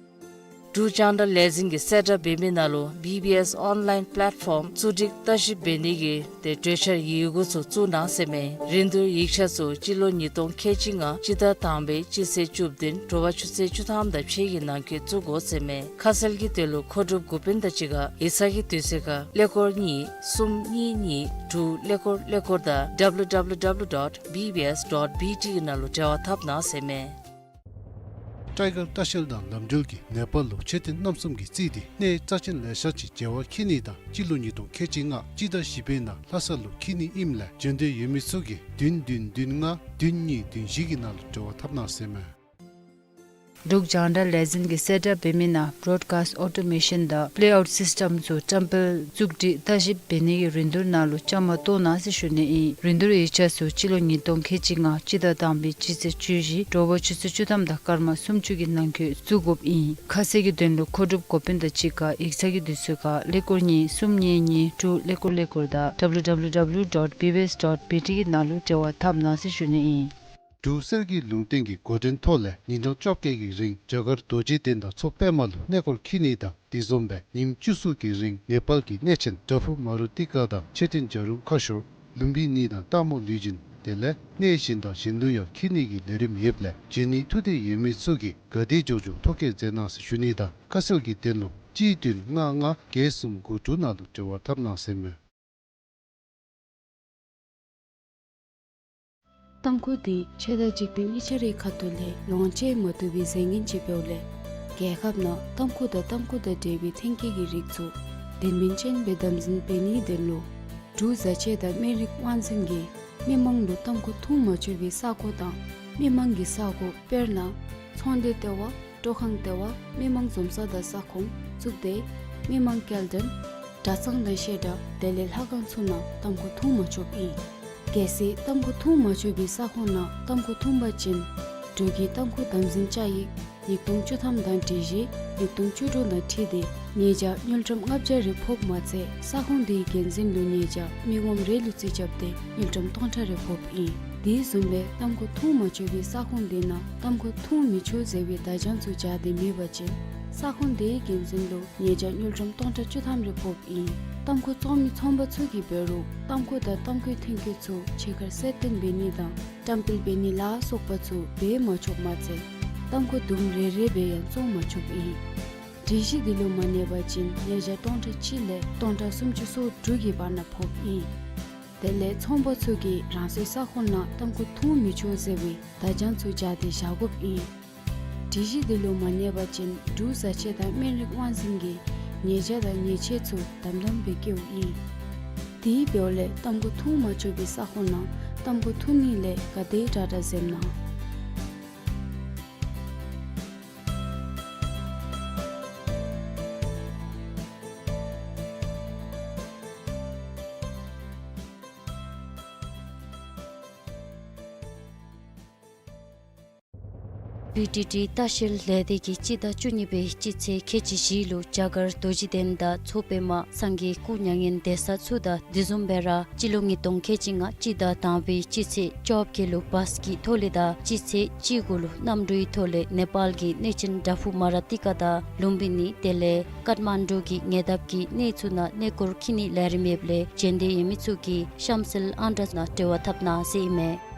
འབྲུག་རྒྱང་བསྒྲགས་ལས་འཛིན་གྱིས་གསལ་བསྒྲགས་འབད་མི་ནང་ལུ་བི་བི་ཨེསི་ཨོན་ལའིན་པ་ལེཊ་ཕོམ་བཙུགས་སྒྲིག་ལྟ་ཞིབ་འབད་ནི་གི་ཏེ་གྲོས་འཆར་ཡི་གུ་ཚུ་བཙུགས་གནང་ཟེར་མས། རིན་བསྡུར་ཡིག་ཆ་ཚུ་སྤྱི་ལོ་ཉིས་སྟོང་ཁལ་གཅིག་ལྔ་སྤྱི་ཟླ་དང་པའི་སྤྱི་ཚེས་བཅུ་བདུན་དྲོ་པ་ཆུ་ཚོད་བཅུ་ཐམ་དང་ཕྱེད་ཀྱི་ནང་འཁོད་བཙུགས་དགོ་ཟེར་མས། ཁ་གསལ་གྱི་དོན་ལུ་མཁོ་སྒྲུབ་འགོ་དཔོན་དང་གཅིག་ཁར་ཡིག་ཚང་གི་དུས་ཚོད་ཁར་ཀླད་ཀོར་གཉིས་གསུམ་གཉིས་གཉིས་དྲུག་ཀླད་ཀོར་ཀླད་ཀོར་དང་W W W dot B B S dot B T གི་ནང་ལུ་འབྲེལ་བ་འཐབ་གནང་ཟེར་མས། ཊའི་གར་ལྟ་བཤལ་དང་ལམ་འགྲུལ་གྱིས་ནེ་པཱལ་ལུ་མཆོད་རྟེན་རྣམ་གསུམ་གྱིས་རྩིས་ཏེ་གནས་རྩ་ཆེན་ལེ་ཤ་ཅིག་མཇལ་བར་འཁྱིད་ནི་དང་སྤྱི་ལོ་ཉིས་སྟོང་ཁལ་གཅིག་ལྔ་སྤྱི་ཟླ་བཞི་པའི་ནང་ལྷ་ས་ལུ་འཁྱིད་ནི་ཨིནམ་ལས་འབྱོན་འདོད་ཡོད་མི་ཚུ་གིས་བདུན་བདུན་བདུན་ལྔ་བདུན་གཉིས་བདུན་བཞི་གི་ནང་ལུ་འབྲེལ་བ་འཐབ་གནང་ཟེར་མས། འབྲུག་རྒྱང་བསྒྲགས་ལས་འཛིན་གྱིས་གསལ་བསྒྲགས་འབད་མི་ནང་བོ་རོཌ་ཀཱསིཊ་ཨོ་ཊོ་མེ་ཤཱན་དང་པི་ལེ་ཨའུཊ་སིསི་ཊེམ་ཚུ་བཀྲམ་སྤེལ་བཙུགས་སྒྲིག་ལྟ་ཞིབ་འབད་ནི་གི་རིན་བསྡུར་ནང་ལུ་བཅའ་མར་གཏོགས་གནང་ཟེར་ཞུ་ནི་ཨིན། རིན་བསྡུར་ཡིག་ཆ་ཚུ་སྤྱི་ལོ་ཉིས་སྟོང་ཁལ་གཅིག་ལྔ་སྤྱི་ཟླ་དང་པའི་སྤྱི་ཚེས་བཅུ་བཞི་དྲོ་པ་ཆུ་ཚོད་བཅུ་ཐམ་དང་སྐར་མ་སུམ་ཅུ་གི་ནང་འཁོད་བཙུགས་དགོཔ་ཨིན། ཁ་གསལ་གྱི་དོན་ལུ་མཁོ་སྒྲུབ་འགོ་དཔོན་དང་གཅིག་ཁར་ཡིག་ཚང་གི་དུས་ཚོད་ཁར་ཀླད་ཀོར་གཉིས་གསུམ་གཉིས་གཉིས་དྲུག་ཀླད་ཀོར་ཀླད་ཀོར་དང་W W W dot B B S dot B T གི་ནང་ལུ་འབྲེལ་བ་འཐབ་གནང་ཟེར་ཞུ་ནི་ཨིན། འབྲུག་གསེར་གྱི་ལུང་བསྟན་གྱི་འགོ་འདྲེན་ཐོག་ལས་ཉིན་གྲངས་བཅོ་བརྒྱད་ཀྱི་རིང་རྒྱ་གར་རྡོ་རྗེ་གདན་དང་མཚོ་པདྨ་ལུ་གནས་སྐོར་འཁྱིད་ནི་དང་དེ་བཟུམ་སྦེ་ཉིནམ་བཅུ་གསུམ་གྱི་རིང་ནེ་པཱལ་གྱི་གནས་ཆེན་དྲ་ཕུ་མ་རུ་ཏི་ཀ་དང་མཆོད་རྟེན་བྱ་རུང་ཁ་ཤོར་ལུམ་བི་ནི་དང་སྟག་མོ་ལུས་སྦྱིན་དེ་ལས་གནས་གཞན་དང་གཞན་ལུ་ཡང་འཁྱིད་ནི་གི་ལས་རིམ་ཡོདཔ་ལས་འབྱོན་ནི་ཐུགས་འདོད་ཡོད་མི་ཚུ་གིས་ག་དེ་མགྱོགས་མགྱོགས་ཐོ་བཀོད་མཛད་གནང་ཟེར་ཞུ་ནི་དང་ཁ་གསལ་གྱི་དོན་ལུ་གཅིག་བདུན་ལྔ་ལྔ་བརྒྱད་གསུམ་དགུ་དྲུག་ནང་ལུ་འབྲེལ་བ་འཐབ་གནང་ཟེར་མས། ཏམ་ཁུ་འདི་ཆད་ལྟ་གཅིག་པའི་གཉིས་ཆ་རེ་ཁ་ཐུག་ལས་ལོངས་སྤྱོད་མ་བཏུབ་པའི་རྫས་ངན་ཅིག་འབདཝ་ལས་རྒྱལ་ཁབ་ནང་ཏམ་ཁུ་དང་ཏམ་ཁུ་དང་འབྲེལ་བའི་ཐོན་སྐྱེད་ཀྱི་རིགས་ཚུ་དོན་སྨིན་ཅན་སྦེ་དམ་འཛིན་འབད་ནིའི་དོན་ལུ་འབྲུག་བཟའ་ཆས་དང་སྨན་རིགས་དབང་འཛིན་གྱིས་མི་མང་ལུ་ཏམ་ཁུ་འཐུང་མ་ཆོག་པའི་ས་གོ་དང་མི་མང་གི་ས་གོ་དཔེར་ན་ཚོང་སྡེ་ལྟེ་བ་སྤྲོ་ཁང་ལྟེ་བ་མི་མང་འཛོམས་ས་དང་ས་ཁོངས་བཙུགས་ཏེ་མི་མང་སྐྱེལ་འདྲེན་གྲྭ་ཚང་དང་བཤད་གྲྭ་དེ་ལས་ལྷ་ཁང་ཚུ་ནང་ཏམ་ཁུ་འཐུང་མ་ཆོགཔ་ཨིན། གལ་སྲིད་ཏམ་ཁུ་འཐུང་མ་ཆོག་པའི་ས་ཁོངས་ནང་ཏམ་ཁུ་འཐུང་པ་ཅིན་འབྲུག་གི་ཏམ་ཁུ་དམ་འཛིན་བཅའ་ཡིག་ཉིས་སྟོང་བཅུ་ཐམ་དང་སྒྲིག་གཞི་ཉིས་སྟོང་བཅུ་དྲུག་དང་འཁྲིལ་ཏེ་ཉེས་བྱ་དངུལ་ཀྲམ་ལྔ་བརྒྱ་རེ་ཕོགཔ་མ་ཚད་ས་ཁོངས་དེའི་འགན་འཛིན་ལུ་ཉེས་བྱ་མི་ངོམ་རེ་ལུ་རྩིས་རྐྱབ་སྟེ་དངུལ་ཀྲམ་སྟོང་ཕྲག་རེ་ཕོགཔ་ཨིན། དེ་བཟུམ་སྦེ་ཏམ་ཁུ་འཐུང་མ་ཆོག་པའི་ས་ཁོངས་དེ་ནང་ཏམ་ཁུ་འཐུང་མི་ཆོག་ཟེར་བའི་བརྡ་བྱང་ཚུ་སྦྱར་ཏེ་མེད་པ་ཅིན་ས་ཁོངས་དེའི་འགན་འཛིན་ལུ་ཉེས་བྱ་དངུལ་ཀྲམ་སྟོང་ཕྲག་བཅུ་ཐམ་རེ་ཕོགཔ་ཨིན། ཏམ་ཁུ་བཙོང་མི་ཚོང་པ་ཚུ་གིས་འབད་རུང་ཏམ་ཁུ་དང་ཏམ་ཁུའི་ཐོན་སྐྱེད་ཚུ་ཕྱི་ཁར་གསལ་སྟོན་འབད་ནི་དང་བཀྲམ་སྤེལ་འབད་ནི་ལ་སོགས་པ་ཚུ་འབད་མ་ཆོགཔ་མ་ཚད་ཏམ་ཁུ་དུམ་རེ་རེ་སྦེ་ཡང་བཙོང་མ་ཆོགཔ་ཨིན། སྒྲིག་གཞི་འདི་ལུ་མ་གནས་པ་ཅིན་ཉེས་བྱ་སྟོང་ཕྲག་གཅིག་ལས་སྟོང་ཕྲག་སུམ་ཅུ་སོ་དྲུག་གི་བར་ན་ཕོགཔ་ཨིན། དེ་ལས་ཚོང་པ་ཚུ་གིས་རང་སོའི་ས་ཁོངས་ནང་ཏམ་ཁུ་འཐུང་མི་ཆོག་ཟེར་བའི་བརྡ་བྱང་ཚུ་སྦྱར་ཏེ་བཞག་དགོཔ་ཨིན། སྒྲིག་གཞི་འདི་ལུ་མ་གནས་པ་ཅིན་འབྲུག་བཟའ་ཆས་དང་སྨན་རིགས་དབང་འཛིན་གྱིས་ཉེས་བྱ་དང་ཉེས་ཆད་ཚུ་དམ་དམ་སྦེ་བཀལཝ་ཨིན། དེ་འབདཝ་ལས་ཏམ་ཁུ་འཐུང་མ་ཆོག་པའི་ས་ཁོངས་ནང་ཏམ་ཁུ་འཐུང་ནི་ལས་ག་དེ་དྲག་དྲག་འཛེམ་གནང་། བི་ཊི་ཊི་ལྟ་བཤལ་ལས་སྡེ་གིས་སྤྱི་ཟླ་བཅུ་གཉིས་པའི་སྤྱི་ཚེས་ཁལ་གཅིག་བཞི་ལུ་རྒྱ་གར་རྡོ་རྗེ་གདན་དང་མཚོ་པདྨ་སངས་རྒྱས་སྐུ་མྱ་ངན་འདས་ས་ཚུ་དང་དེ་བཟུམ་སྦེ་ར་སྤྱི་ལོ་ཉིས་སྟོང་ཁལ་གཅིག་ལྔ་སྤྱི་ཟླ་དང་པའི་སྤྱི་ཚེས་བཅོ་བརྒྱད་ལུ་བཱསི་གི་ཐོག་ལས་དང་སྤྱི་ཚེས་བཅུ་དགུ་ལུ་གནམ་གྲུའི་ཐོག་ལས་ནེ་པཱལ་གྱི་གནས་ཆེན་དྲ་ཕུ་མ་ར་ཏི་ཀ་དང་ལུམ་བི་ནི་དེ་ལས་ཀཏ་མན་ཌུ་གི་ཉེ་འདབས་ཀྱི་གནས་ཚུ་ནང་གནས་སྐོར་འཁྱིད་ནིའི་ལས་རིམ་ཡོདཔ་ལས་འབྱོན་འདོད་ཡོད་མི་ཚུ་གིས་གཤམ་གསལ་ཨང་གྲངས་ནང་འབྲེལ་བ་འཐབ་གནང་ཟེར་ཨིན་མས།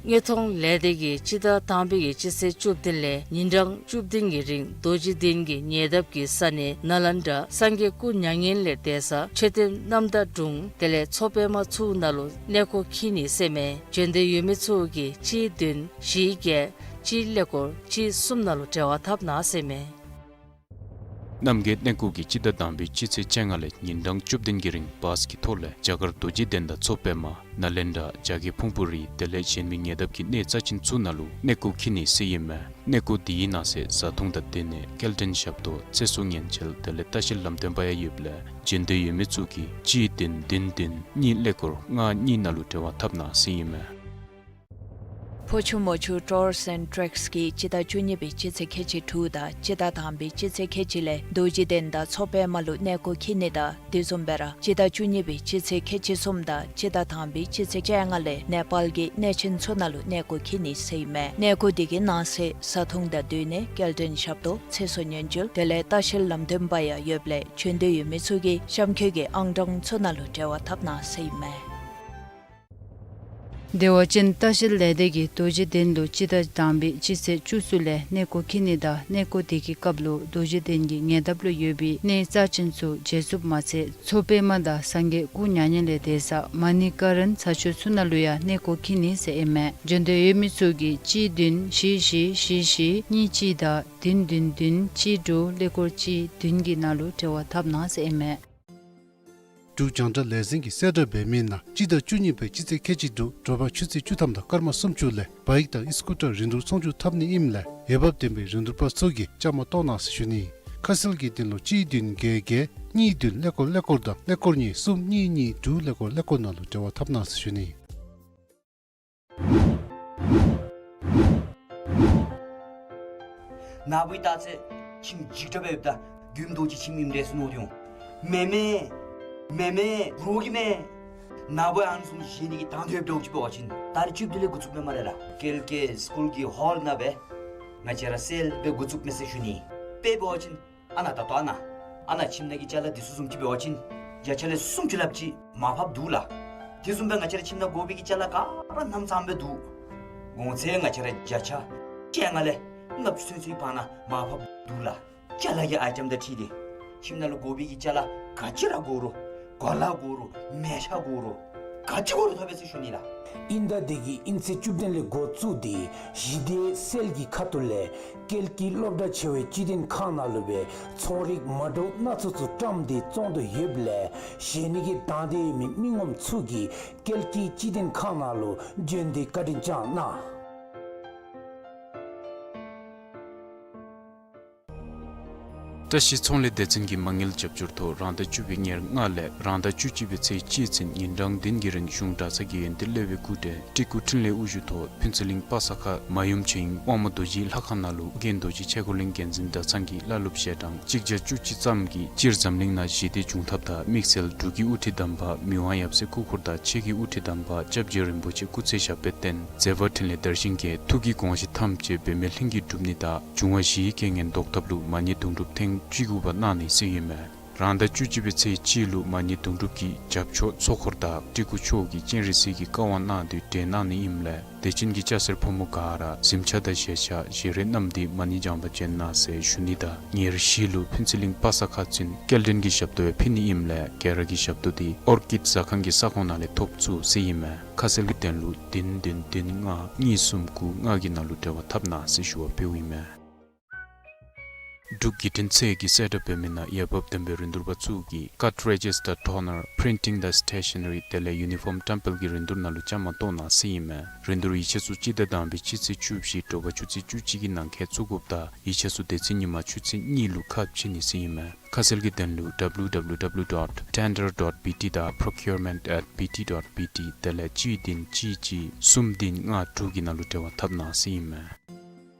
དངོས་མཐོང་ལས་སྡེ་གིས་སྤྱི་ཟླ་དང་པའི་གི་སྤྱི་ཚེས་བཅུ་བདུན་ལས་ཉིན་གྲངས་བཅུ་བདུན་གྱི་རིང་རྡོ་རྗེ་གདན་གྱི་ཉེ་འདབས་ཀྱི་ས་གནས་ནཱ་ལེནྡྲ་སངས་རྒྱས་སྐུ་མྱ་ངན་ལས་འདས་ས་མཆོད་རྟེན་རྣམ་དག་སྒྲུང་དེ་ལས་མཚོ་པདྨ་ཚུ་ནང་ལུ་གནས་སྐོར་འཁྱིད་ནི་ཟེར་མས། འབྱོན་འདོད་ཡོད་མི་ཚུ་གིས་གཅིག་བདུན་བཞི་བརྒྱད་གཅིག་ཀླད་ཀོར་གཅིག་གསུམ་ནང་ལུ་འབྲེལ་བ་འཐབ་གནང་ཟེར་མས། རྣམ་རྒྱལ་གནས་སྐོར་གྱིས་སྤྱི་ཟླ་དང་པའི་སྤྱི་ཚེས་བཅོ་ལྔ་ལས་ཉིན་གྲངས་བཅུ་བདུན་གྱི་རིང་བཱསི་གི་ཐོག་ལས་རྒྱ་གར་རྡོ་རྗེ་གདན་དང་མཚོ་པདྨ་ནཱ་ལེནྡྲ་རྒྱ་བསྐྱེད་ཕུང་པོ་རི་དེ་ལས་གཞན་མི་ཉེ་འདབས་ཀྱི་གནས་རྩ་ཆེན་ཚུ་ནང་ལུ་གནས་སྐོར་འཁྱིད་ནི་ཟེར་ཨིན་མས། གནས་སྐོར་དེའི་ནང་གསེས་བཟའ་འཐུང་དང་སྡོད་གནས་སྐྱེལ་འདྲེན་ཞབས་ཏོག་ཚེ་སྲོག་ཉེན་བཅོལ་དེ་ལས་ལྟ་བཤལ་ལམ་སྟོན་པ་ཡང་ཡོདཔ་ལས་འབྱོན་འདོད་ཡོད་མི་ཚུ་གིས་གཅིག་བདུན་བདུན་བདུན་གཉིས་ཀླད་ཀོར་ལྔ་གཉིས་ནང་ལུ་འབྲེལ་བ་འཐབ་གནང་ཟེར་ཨིན་མས། ཕོ་ཆུ་མོ་ཆུ་ཊུརསི་ཨེནཌ་ཊྲེཀསི་གིས་སྤྱི་ཟླ་བཅུ་གཉིས་པའི་སྤྱི་ཚེས་ཁལ་གཅིག་དྲུག་དང་སྤྱི་ཟླ་དང་པའི་སྤྱི་ཚེས་ཁལ་གཅིག་ལས་རྡོ་རྗེ་གདན་དང་མཚོ་པདྨ་ལུ་གནས་སྐོར་འཁྱིད་ནི་དང་དེ་བཟུམ་སྦེ་ར་སྤྱི་ཟླ་བཅུ་གཉིས་པའི་སྤྱི་ཚེས་ཁལ་གཅིག་གསུམ་དང་སྤྱི་ཟླ་དང་པའི་སྤྱི་ཚེས་བཅོ་ལྔ་ལས་ནེ་པཱལ་གྱི་གནས་ཆེན་ཚུ་ནང་ལུ་གནས་སྐོར་འཁྱིད་ནི་ཟེར་ཨིན་མས། གནས་སྐོར་དེ་གི་ནང་གསེས་བཟའ་འཐུང་དང་སྡོད་གནས་སྐྱེལ་འདྲེན་ཞབས་ཏོག་ཚེ་སྲོག་ཉེན་བཅོལ་དེ་ལས་ལྟ་བཤལ་ལམ་སྟོན་པ་ཡང་ཡོདཔ་ལས་བྱོན་འདོད་ཡོད་མི་ཚུ་གིས་གཤམ་འཁོད་ཀྱི་ཨང་གྲངས་ཚུ་ནང་ལུ་འབྲེལ་བ་འཐབ་གནང་ཟེར་ཨིན་མས། དེ་བ་ཅིན་ལྟ་བཤལ་ལས་སྡེ་གིས་རྡོ་རྗེ་གདན་ལུ་སྤྱི་ཟླ་དང་པའི་སྤྱི་ཚེས་བཅུ་གསུམ་ལས་གནས་སྐོར་འཁྱིད་ནི་དང་གནས་སྐོར་དེ་གི་སྐབས་ལུ་རྡོ་རྗེ་གདན་གྱི་ཉེ་འདབས་ལུ་ཡོད་པའི་གནས་རྩ་ཆེན་ཚུ་མཇལ་ཚུགསཔ་མ་ཚད་མཚོ་པདྨ་དང་སངས་རྒྱས་སྐུ་མྱ་ངན་ལས་འདས་ས་མ་ཎི་ཀ་རན་ས་ཆ་ཚུ་ནང་ལུ་ཡང་གནས་སྐོར་འཁྱིད་ནི་ཟེར་ཨིན་མས། བྱོན་འདོད་ཡོད་མི་ཚུ་གིས་གཅིག་བདུན་བཞི་བཞི་བཞི་བཞི་གཉིས་གཅིག་དང་བདུན་བདུན་བདུན་གཅིག་དྲུག་ཀླད་ཀོར་གཅིག་བདུན་གྱི་ནང་ལུ་འབྲེལ་བ་འཐབ་གནང་ཟེར་ཨིན་མས། འབྲུག་རྒྱང་བསྒྲགས་ལས་འཛིན་གྱིས་གསལ་བསྒྲགས་འབད་མི་ནང་སྤྱི་ཟླ་བཅུ་གཉིས་པའི་སྤྱི་ཚེས་ཁལ་གཅིག་དྲུག་དྲོ་པ་ཆུ་ཚོད་བཅུ་ཐམ་དང་སྐར་མ་སུམ་ཅུ་ལས་བཱའིཀ་དང་ཨི་སི་ཀུ་ཊར་རིན་བསྡུར་ཚོང་བསྒྱུར་འཐབ་ནི་ཨིནམ་ལས་འོས་འབབ་ལྡན་པའི་རིན་བསྡུར་པ་ཚུ་གིས་བཅའ་མར་གཏོགས་གནང་ཟེར་ཞུ་ནི། ཁ་གསལ་གྱི་དོན་ལུ་གཅིག་བདུན་བརྒྱད་བརྒྱད་གཉིས་བདུན་ཀླད་ཀོར་ཀླད་ཀོར་དང་ཀླད་ཀོར་གཉིས་གསུམ་གཉིས་གཉིས་དྲུག་ཀླད་ཀོར་ཀླད་ཀོར་ནང་ལུ་འབྲེལ་བ་འཐབ་གནང་ཟེར་ཞུ་ནི། ནཱ་བུ་ད་ཚེ་ཁྱིམ་འཇིག་དྲགས་སྦེ་ཡོདཔ་ད་དགུན་དུས་ཅི་ཁྱིམ་ཨིནམ་འདྲས་སུ་མནོ་སྟེ་འོང་། མེན་མས། མེན་མས། རོགས་ཀྱིས་མས། ནཱ་བུ་ཨ་ནི་བཟུམ་བཞེས་ནི་གི་དང་འདོད་འབདཝ་ཅིག་འབད་བ་ཅིན་ད་རེས་བཅུ་བདུན་ལས་འགོ་བཙུགསཔ་མས་སྨ་རེ་ལགས། ཀལ་ཀེ་སི་ཀུལ་གྱི་ཧོལ་ནང་སྦེ་ང་བཅས་ར་སེལ་སྦེ་འགོ་བཙུགསཔ་མས་ཟེར་ཞུ་ནི། དཔེ་འབད་བ་ཅིན་ཨ་ནཱ་ད་ལྟོ་ཨ་ནཱ་ཨ་ནཱ་ཁྱིམ་ནང་གི་ཅ་ལ་འདི་ཚུ་བཟུམ་ཅིག་འབད་བ་ཅིན་བརྒྱ་ཆ་ལས་སུམ་ཅུ་ལྷགཔ་ཅིག་མར་ཕབ་འདུག་ལགས། དེ་བཟུམ་སྦེ་ང་བཅས་ར་ཁྱིམ་ནང་དགོ་པའི་གི་ཅ་ལ་ག་ར་རྣམ་ཚང་སྦེ་འདུག། གོང་ཚད་ང་བཅས་ར་བརྒྱ་ཆ་བཅོ་ལྔ་ལས་ལྔ་བཅུ་ཚུན་ཚོད་བར་ན་མར་ཕབ་འདུག་ལགས། ཅ་ལ་གི་ཨའི་ཊེམ་དང་འཁྲིལ་ཏེ་ཁྱིམ་ནང་ལུ་དགོ་པའི་གི་ཅ་ལ་ག་ཅི་ར་དགོ་རུང་གོ་ལ་དགོ་རུང་མལ་ཆ་དགོ་རུང་ག་ཅི་དགོ་རུང་ཐོབ་པས་ཟེར་ཞུ་ནི་ལགས། དབྱིན་ཟླ་འདི་གི་དབྱིན་ཚེས་བཅུ་བདུན་ལས་འགོ་བཙུགས་ཏེ་ཞི་བདེ་སེལ་གྱི་ཁ་ཐུག་ལས་ཀལ་ཀི་སློབ་གྲྭ་ཆེ་བའི་སྤྱི་བདེན་ཁང་ནང་ལུ་སྦེ་ཚོང་རིགས་མ་འདྲཝ་སྣ་ཚོགས་ཚུ་བཀྲམ་སྟེ་བཙོང་དོ་ཡོདཔ་ལས་བཞེས་ནི་གི་དང་འདོད་ཡོད་མི་མི་ངོམ་ཚུ་གིས་ཀལ་ཀི་སྤྱི་བདེན་ཁང་ནང་ལུ་བྱོན་ཏེ་བཀའ་དྲིན་བསྐྱང་གནང་། བཀྲ་ཤིས་ཚོང་ལས་སྡེ་ཚན་གྱི་མ་དངུལ་རྒྱབ་སྐྱོར་ཐོག་རང་ཟླ་བཅུ་པའི་ཉེར་ལྔ་ལས་རང་ཟླ་བཅུ་གཅིག་པའི་ཚེས་གཅིག་ཚུན་ཉིན་གྲངས་བདུན་གྱི་རིང་གཞུང་གྲྭ་ཚང་གི་ཡོན་ཏན་སློབ་དཔོན་སྐུ་བགྲེས་སྤྲུལ་སྐུ་འཕྲིན་ལས་དབུ་བཞུགས་ཐོག་ཕུན་ཚོགས་གླིང་པ་ས་ཁ་མ་ཡུམ་ཆོས་དབྱིངས་དབང་མོ་རྡོ་རྗེའི་ལྷ་ཁང་ནང་ལུ་ཨྱོན་རྡོ་རྗེ་ཆས་འཁོར་གླིང་འགན་འཛིན་གྲྭ་ཚང་གི་བླ་སློབ་ཞལ་གྲངས་གཅིག་བརྒྱ་བཅུ་གཅིག་ཙམ་གྱིས་སྤྱིར་འཛམ་གླིང་ནང་ཞི་བདེ་འབྱུང་ཐབས་དང་དམིགས་བསལ་འབྲུག་གི་དབུ་ཁྲིད་དམ་པ་མི་དབང་ཡབ་སྲས་སྐུ་འཁོར་དང་ཆེད་ཀྱི་དབུ་ཁྲིད་དམ་པ་སྐྱབས་རྗེ་རིན་པོ་ཆེ་སྐུ་ཚེ་ཞབས་པད་བརྟན་མཛད་པ་འཕྲིན་ལས་དར་ཞིང་རྒྱས་ཐུགས་ཀྱི་དགོངས་གཞི་ཐམས་ཅད་འབད་མེད་ལྷུན་གྱིས་འགྲུབ་ནི་དང་འབྱུང་བ་བཞིའི་རྐྱེན་ངན་ཟློག་ཐབས་ལུ་མ་ཎི་དུང་སྒྲུབ་ཐེངས་བཅུ་དགུ་པ་གནང་ནི་ཟེར་ཨིན་མས། རང་ཟླ་བཅུ་གཅིག་པའི་ཚེས་གཅིག་ལུ་མ་ཎི་དུང་སྒྲུབ་ཀྱི་རྒྱབ་ཕྱོགས་ཚོགས་འཁོར་དང་སྤྲུལ་སྐུ་མཆོག་གིས་སྤྱན་རས་གཟིགས་ཀྱི་བཀའ་དབང་གནང་སྟེ་གྲོལ་གནང་ནི་ཨིནམ་ལས་དད་ཅན་གྱི་སྐྱ་སེར་ཕོ་མོ་ག་ར་གཟིམ་ཆས་དང་བཞེས་ཆས་བཞེས་རས་བསྣམས་ཏེ་མ་ཎི་བགྱང་པར་བྱོན་གནང་ཟེར་ཞུ་ནི་དང་ཉེར་བཞི་ལུ་ཕུན་ཚོགས་གླིང་པ་ས་ཁ་ཚུན་སྐྱེལ་འདྲེན་གྱི་ཞབས་ཏོག་ཡང་ཕུལ་ནི་ཨིནམ་ལས་ག་ར་གིས་ཞབས་ཏོག་འདི་ཨོར་ཀིཌ་ཟ་ཁང་གི་ས་ཁོངས་ནང་ལས་ཐོབ་ཚུགས་ཟེར་ཨིན་མས། ཁ་གསལ་གྱི་དོན་ལུ་བདུན་བདུན་བདུན་ལྔ་གཉིས་གསུམ་དགུ་ལྔ་གི་ནང་ལུ་འབྲེལ་བ་འཐབ་གནང་ཟེར་ཞུ་བ་ཕུལཝ་ཨིན་མས། འབྲུག་བརྒྱུད་འཕྲིན་ཚད་ཀྱིས་གསལ་བསྒྲགས་འབད་མི་ནང་འོས་འབབ་ལྡན་པའི་རིན་བསྡུར་པ་ཚུ་གིས་ཀཊ་རེ་ཇི་སི་ཊར་ཊོ་ནར་པི་རིན་ཊིང་དང་སི་ཊེ་ཤ་ན་རི་དེ་ལས་ཡུ་ནི་ཕོརམ་བཀྲམ་སྤེལ་གྱི་རིན་བསྡུར་ནང་ལུ་བཅའ་མར་གཏོགས་གནང་ཟེར་ཨིན་མས། རིན་བསྡུར་ཡིག་ཆ་ཚུ་སྤྱི་ཟླ་དང་པའི་སྤྱི་ཚེས་བཅུ་བཞི་དྲོ་པ་ཆུ་ཚོད་བཅུ་གཅིག་གི་ནང་འཁོད་བཙུགས་དགོཔ་དང་ཡིག་ཆ་ཚུ་དེ་ཚེ་ཉིན་མ་ཆུ་ཚོད་གཉིས་ལུ་ཁ་ཕྱེ་ནི་ཟེར་ཨིན་མས། ཁ་གསལ་གྱི་དོན་ལུ་ཌབ་ལིའུ་ཌབ་ལིའུ་ཌབ་ལིའུ་ཌོཊ་ཊེན་ཌར་ཌོཊ་བི་ཊི་དང་པོ་རོ་ཀིའུར་མེནཊ་ཨེཊ་བི་ཊི་ཌོཊ་བི་ཊི་དེ་ལས་གཅིག་བདུན་གཅིག་གཅིག་གསུམ་བདུན་ལྔ་དྲུག་གི་ནང་ལུ་འབྲེལ་བ་འཐབ་གནང་ཟེར་ཨིན་མས།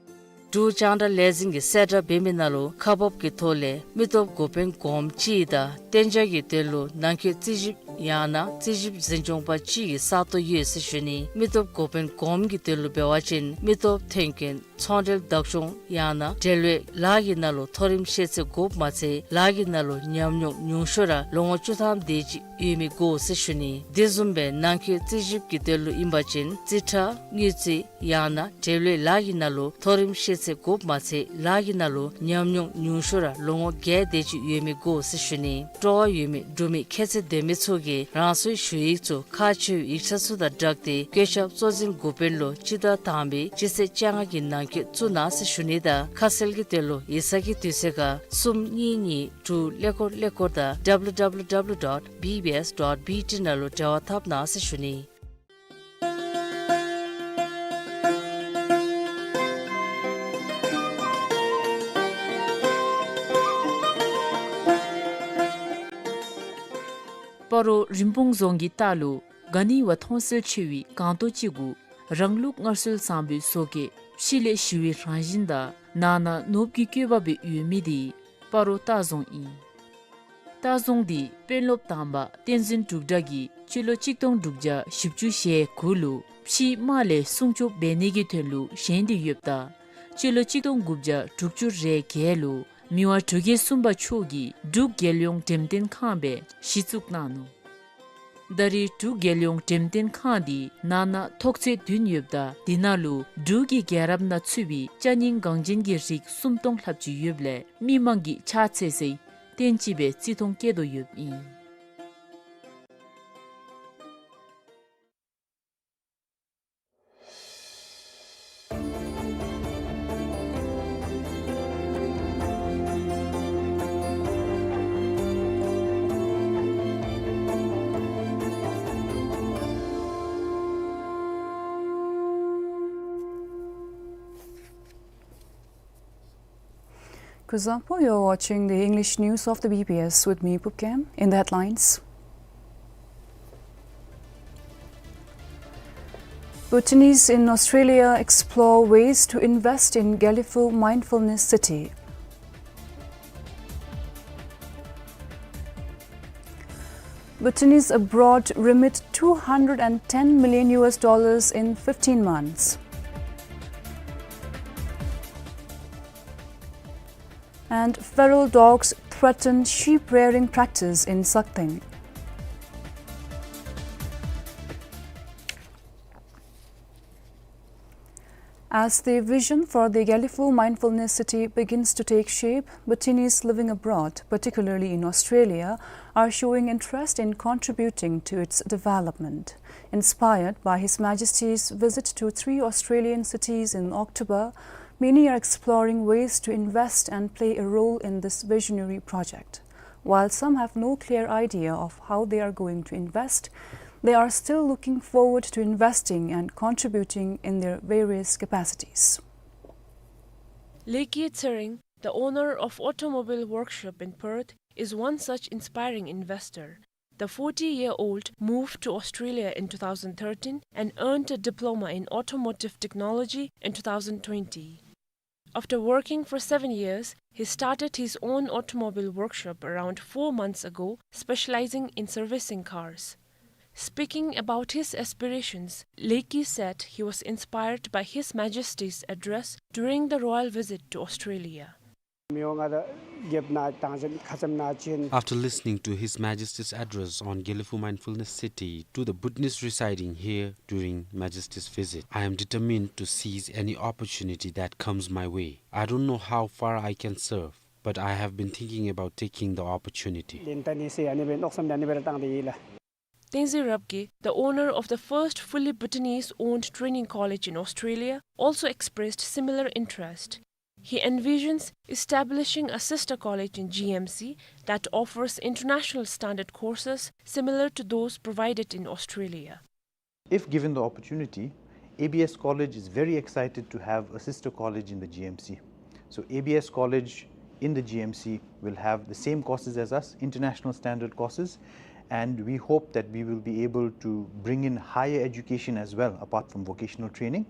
འབྲུག་རྒྱང་བསྒྲགས་ལས་འཛིན་གྱིས་གསལ་བསྒྲགས་འབད་མི་ནང་ལུ་ཁག་འབག་གི་ཐོག་ལས་མི་སྟོབས་འགོ་དཔོན་གོངམ་གཅིག་དང་གཏན་འཇགས་ཀྱི་དོན་ལུ་ནང་འཁོད་རྩིས་ཞིབ་ཡང་ན་རྩིས་ཞིབ་འཛིན་སྐྱོང་པ་གཅིག་གི་ས་སྟོང་ཡོད་ཟེར་ཞུ་ནི། མི་སྟོབས་འགོ་དཔོན་གོངམ་གྱི་དོན་ལུ་འབད་བ་ཅིན་མི་སྟོབས་ཐོན་སྐྱེད་ཚོང་འབྲེལ་བདག་སྐྱོང་ཡང་ན་འབྲེལ་ཡོད་ལཱ་གི་ནང་ལུ་མཐོ་རིམ་ཤེས་ཚད་དགོཔ་མ་ཚད་ལཱ་གི་ནང་ལུ་ཉམས་མྱོང་ཉུང་ཤོས་ར་ལོ་ངོ་བཅུ་ཐམ་དེ་ཅིག་ཡོད་མི་དགོ་ཟེར་ཞུ་ནི། དེ་བཟུམ་སྦེ་ནང་འཁོད་རྩིས་ཞིབ་ཀྱི་དོན་ལུ་ཨིན་པ་ཅིན་རྩིས་ཁྲ་དངུལ་རྩིས་ཡང་ན་འབྲེལ་ཡོད་ལཱ་གི་ནང་ལུ་མཐོ་རིམ་ཤེས་ཚད་དགོཔ་མ་ཚད་ལཱ་གི་ནང་ལུ་ཉམས་མྱོང་ཉུང་ཤོས་ར་ལོ་ངོ་བརྒྱད་དེ་ཅིག་ཡོད་མི་དགོ་ཟེར་ཞུ་ནི། སྤྲོ་བ་ཡོད་མི་འབྲུག་མི་ཁྱད་ཚད་ལྡན་མི་ཚུ་གིས་རང་སོའི་ཞུ་ཡིག་ཚུ་ཁག་ཆེ་བའི་ཡིག་ཆ་ཚུ་དང་སྦྲགས་ཏེ་བཀོད་ཁྱབ་གཙོ་འཛིན་འགོ་དཔོན་ལུ་སྤྱི་ཟླ་དང་པའི་སྤྱི་ཚེས་བཅོ་ལྔ་གི་ནང་འཁོད་བཙུགས་གནང་ཟེར་ཞུ་ནི་དང་ཁ་གསལ་གྱི་དོན་ལུ་ཡིག་ཚང་གི་དུས་ཚོད་ཁར་གསུམ་གཉིས་གཉིས་དྲུག་ཀླད་ཀོར་ཀླད་ཀོར་དང་ཌབ་ལིའུ་ཌབ་ལིའུ་ཌབ་ལིའུ་ཌོཊ་བི་བི་ཨེསི་ཌོཊ་བི་ཊི་ནང་ལུ་འབྲེལ་བ་འཐབ་གནང་ཟེར་ཞུ་ནི། སྤ་རོ་རིན་སྤུངས་རྫོང་གི་ལྟག་ལུ་ག་ནི་བ་མཐོང་གསལ་ཆེ་བའི་སྒང་ཏོག་ཅིག་གུ་ རང་ལུགས་སྔར་སྲོལ་བཟང་པོའི་བཟོ་བཀོད་ཕྱི་ལས་ཞི་བའི་རང་བཞིན་དང་ནང་ན་ནོར་བུ་གི་བཀོད་པ་སྦེ་ཡོད་མི་དེ་སྤ་རོ་ལྟ་རྫོང་ཨིན། ལྟ་རྫོང་འདི་དཔོན་སློབ་དང་པ་བསྟན་འཛིན་འབྲུག་གྲགས་ཀྱིས་སྤྱི་ལོ་གཅིག་སྟོང་དྲུག་བརྒྱ་བཞི་བཅུ་ཞེ་དགུ་ལུ་ཕྱིའི་དམག་ལས་སྲུང་སྐྱོབ་འབད་ནི་གི་དོན་ལུ་བཞེངས་ཏེ་ཡོདཔ་ད་སྤྱི་ལོ་གཅིག་སྟོང་དགུ་བརྒྱ་དྲུག་ཅུ་རེ་བརྒྱད་ལུ་མི་དབང་འབྲུག་རྒྱལ་གསུམ་པ་མཆོག་གིས་འབྲུག་རྒྱལ་ཡོངས་འགྲེམས་སྟོན་ཁང་སྦེ་གཞི་བཙུགས་གནང་ནུག། ད་རེས་འབྲུག་རྒྱལ་ཡོངས་འགྲེམས་སྟོན་ཁང་འདི་ནང་ན་ཐོག་ཚད་བདུན་ཡོདཔ་ད་དེ་ནང་ལུ་འབྲུག་གི་རྒྱལ་རབས་ནང་ཚུད་པའི་ཅ་རྙིང་འགངས་ཅན་གྱི་རིགས་སུམ་སྟོང་ལྷགཔ་ཅིག་ཡོདཔ་ལས་མི་མང་གིས་ཕྱག་འཚལ་སའི་རྟེན་ཅིག་སྦེ་བརྩི་མཐོང་བསྐྱེད་དོ་ཡོདཔ་ཨིན། Kuzuzangpo, you're watching the English news of the B B S with me, Pupkem. In the headlines, Bhutanese in Australia explore ways to invest in Gelephu Mindfulness City. Bhutanese abroad remit two hundred and ten million U S dollars in fifteen months. And feral dogs threaten sheep rearing practice in Sakteng. As the vision for the Gelephu Mindfulness City begins to take shape, Bhutanese living abroad, particularly in Australia, are showing interest in contributing to its development. Inspired by His Majesty's visit to three Australian cities in October, many are exploring ways to invest and play a role in this visionary project. While some have no clear idea of how they are going to invest, they are still looking forward to investing and contributing in their various capacities. Leki Tsering, the owner of automobile workshop in Perth, is one such inspiring investor. The forty-year-old moved to Australia in two thousand thirteen and earned a diploma in automotive technology in two thousand twenty. After working for seven years, he started his own automobile workshop around four months ago, specializing in servicing cars. Speaking about his aspirations, Leki said he was inspired by His Majesty's address during the royal visit to Australia. After listening to His Majesty's address on Gelephu Mindfulness City to the Bhutanese residing here during Majesty's visit, I am determined to seize any opportunity that comes my way. I don't know how far I can serve, but I have been thinking about taking the opportunity. Tenzin Rabgye, the owner of the first fully Bhutanese-owned training college in Australia, also expressed similar interest. He envisions establishing a sister college in G M C that offers international standard courses similar to those provided in Australia. If given the opportunity, A B S College is very excited to have a sister college in the G M C. So A B S College in the G M C will have the same courses as us, international standard courses, and we hope that we will be able to bring in higher education as well, apart from vocational training.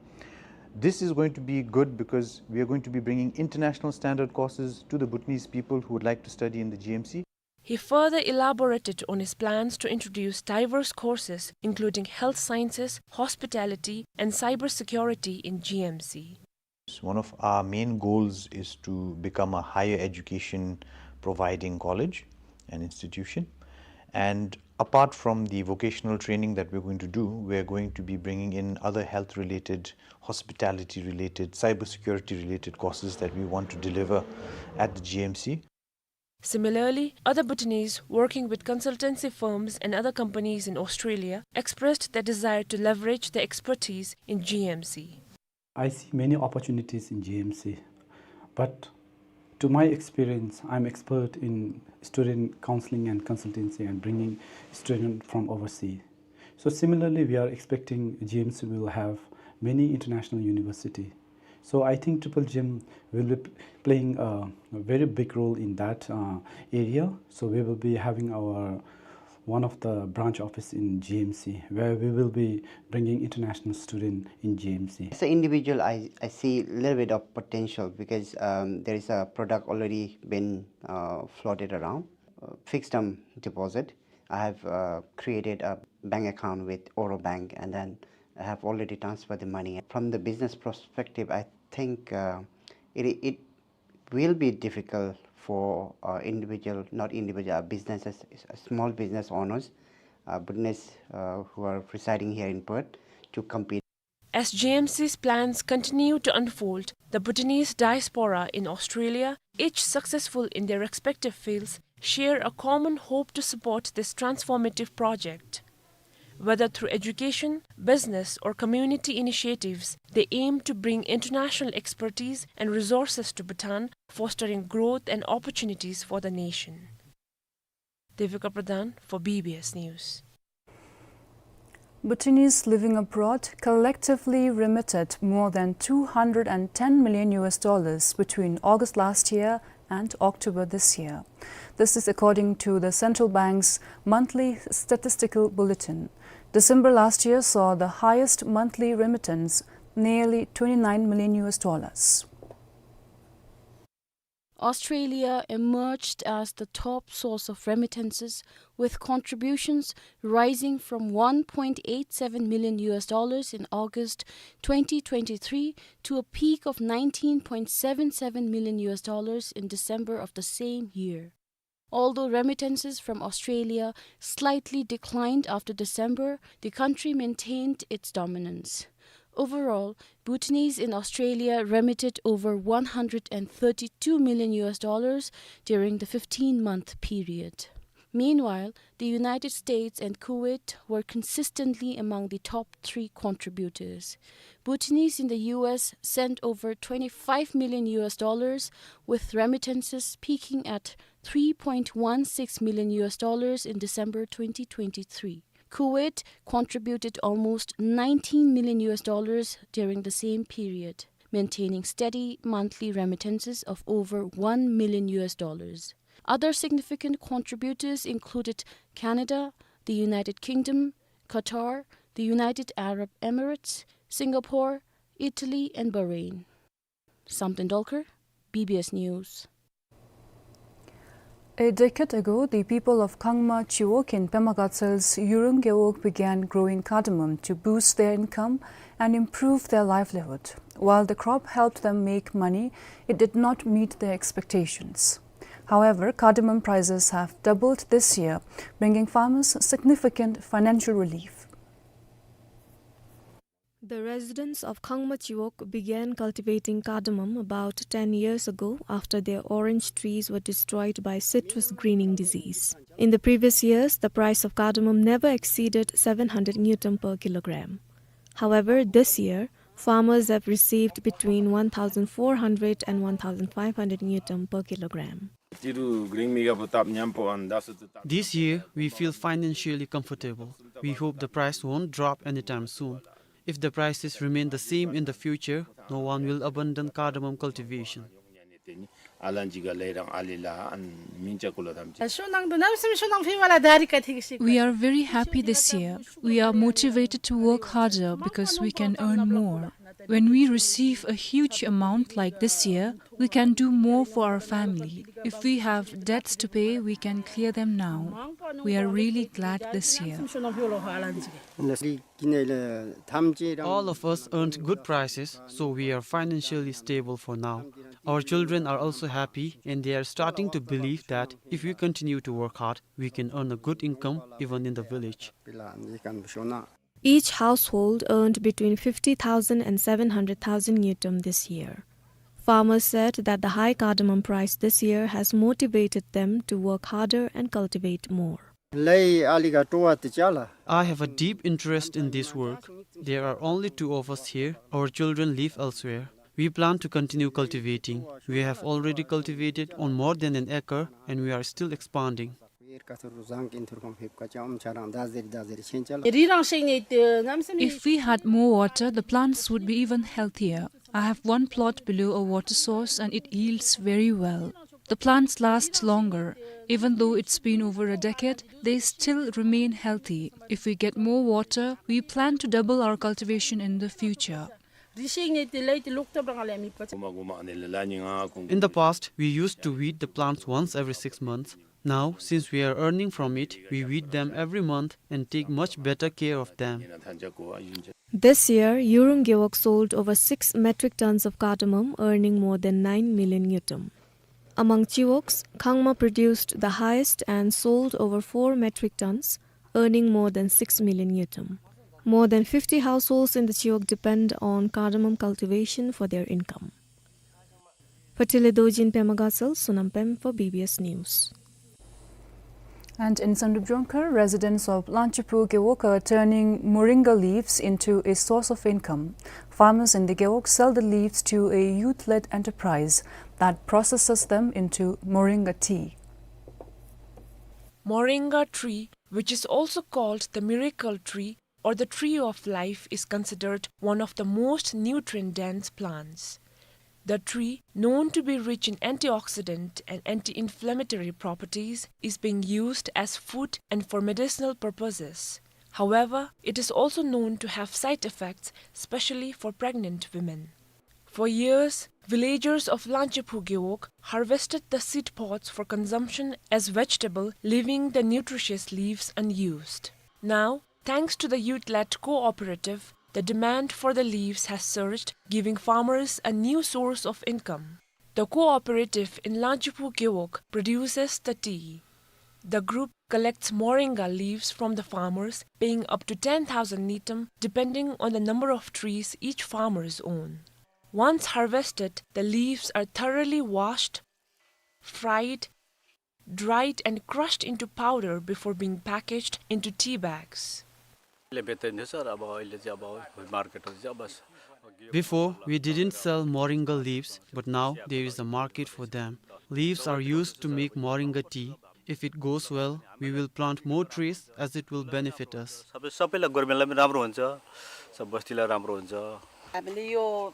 This is going to be good because we are going to be bringing international standard courses to the Bhutanese people who would like to study in the G M C. He further elaborated on his plans to introduce diverse courses, including health sciences, hospitality, and cybersecurity in G M C. One of our main goals is to become a higher education providing college and institution. And apart from the vocational training that we're going to do, we're going to be bringing in other health-related, hospitality-related, cybersecurity-related courses that we want to deliver at the G M C. Similarly, other Bhutanese working with consultancy firms and other companies in Australia expressed their desire to leverage their expertise in G M C. I see many opportunities in G M C, but to my experience, I'm expert in student counseling and consultancy and bringing student from overseas. So similarly, we are expecting G M C will have many international university. So I think Triple G M will be p-, playing a, a very big role in that, uh, area. So we will be having our one of the branch office in G M C, where we will be bringing international student in G M C. As an individual, I, I see a little bit of potential because, um, there is a product already been, uh, floated around, uh, fixed term deposit. I have, uh, created a bank account with Oro Bank, and then I have already transferred the money. From the business perspective, I think, uh, it, it will be difficult for, uh, individual, not individual, uh, businesses, uh, small business owners, uh, Bhutanese, uh, who are residing here in Perth to compete. As G M C's plans continue to unfold, the Bhutanese diaspora in Australia, each successful in their respective fields, share a common hope to support this transformative project. Whether through education, business, or community initiatives, they aim to bring international expertise and resources to Bhutan, fostering growth and opportunities for the nation. Devika Pradhan for B B S News. Bhutanese living abroad collectively remitted more than two hundred and ten million U S dollars between August last year and October this year. This is according to the central bank's monthly statistical bulletin. December last year saw the highest monthly remittance, nearly twenty-nine million U S dollars. Australia emerged as the top source of remittances, with contributions rising from one point eight seven million U S dollars in August twenty twenty-three to a peak of nineteen point seven seven million U S dollars in December of the same year. Although remittances from Australia slightly declined after December, the country maintained its dominance. Overall, Bhutanese in Australia remitted over one hundred and thirty-two million U S dollars during the fifteen-month period. Meanwhile, the United States and Kuwait were consistently among the top three contributors. Bhutanese in the U S sent over twenty-five million U S dollars, with remittances peaking at three point one six million U S dollars in December twenty twenty-three. Kuwait contributed almost nineteen million U S dollars during the same period, maintaining steady monthly remittances of over one million U S dollars. Other significant contributors included Canada, the United Kingdom, Qatar, the United Arab Emirates, Singapore, Italy, and Bahrain. Samten Dolkar, B B S News. A decade ago, the people of Khangma Chiwog in Pema Gatsel's Yurung Gewog began growing cardamom to boost their income and improve their livelihood. While the crop helped them make money, it did not meet their expectations. However, cardamom prices have doubled this year, bringing farmers significant financial relief. The residents of Khangma Chiwog began cultivating cardamom about ten years ago after their orange trees were destroyed by citrus greening disease. In the previous years, the price of cardamom never exceeded seven hundred ngultrum per kilogram. However, this year, farmers have received between one thousand four hundred and one thousand five hundred ngultrum per kilogram. This year, we feel financially comfortable. We hope the price won't drop anytime soon. If the prices remain the same in the future, no one will abandon cardamom cultivation. We are very happy this year. We are motivated to work harder because we can earn more. When we receive a huge amount like this year, we can do more for our family. If we have debts to pay, we can clear them now. We are really glad this year. All of us earned good prices, so we are financially stable for now. Our children are also happy, and they are starting to believe that if we continue to work hard, we can earn a good income even in the village. Each household earned between fifty thousand and seven hundred thousand ngultrum this year. Farmers said that the high cardamom price this year has motivated them to work harder and cultivate more. I have a deep interest in this work. There are only two of us here. Our children live elsewhere. We plan to continue cultivating. We have already cultivated on more than an acre and we are still expanding. If we had more water, the plants would be even healthier. I have one plot below a water source and it yields very well. The plants last longer. Even though it's been over a decade, they still remain healthy. If we get more water, we plan to double our cultivation in the future. In the past, we used to weed the plants once every six months. Now, since we are earning from it, we weed them every month and take much better care of them. This year, Yurung Gewog sold over six metric tons of cardamom, earning more than nine million ngultrum. Among Chiwogs, Khangma produced the highest and sold over four metric tons, earning more than six million ngultrum. More than fifty households in the Chiwog depend on cardamom cultivation for their income. Fatile Dojin, Pema Gatsal, Sonam Pem for B B S News. And in Samdrup Jongkhar, residents of Lanchipu Gewog are turning moringa leaves into a source of income. Farmers in the Gewog sell the leaves to a youth-led enterprise that processes them into moringa tea. Moringa tree, which is also called the miracle tree, or the tree of life, is considered one of the most nutrient-dense plants. The tree, known to be rich in antioxidant and anti-inflammatory properties, is being used as food and for medicinal purposes. However, it is also known to have side effects, especially for pregnant women. For years, villagers of Lanchipu Gewog harvested the seed pods for consumption as vegetable, leaving the nutritious leaves unused. Now, thanks to the youth-led cooperative, the demand for the leaves has surged, giving farmers a new source of income. The cooperative in Lanchipu Gewog produces the tea. The group collects moringa leaves from the farmers, paying up to ten thousand ngultrum, depending on the number of trees each farmers own. Once harvested, the leaves are thoroughly washed, fried, dried and crushed into powder before being packaged into tea bags. Before, we didn't sell moringa leaves, but now there is a market for them. Leaves are used to make moringa tea. If it goes well, we will plant more trees as it will benefit us. सबै, सबैलाई, government लाई पनि राम्रो हुन्छ, सब बस्तीलाई राम्रो हुन्छ। हामीले यो,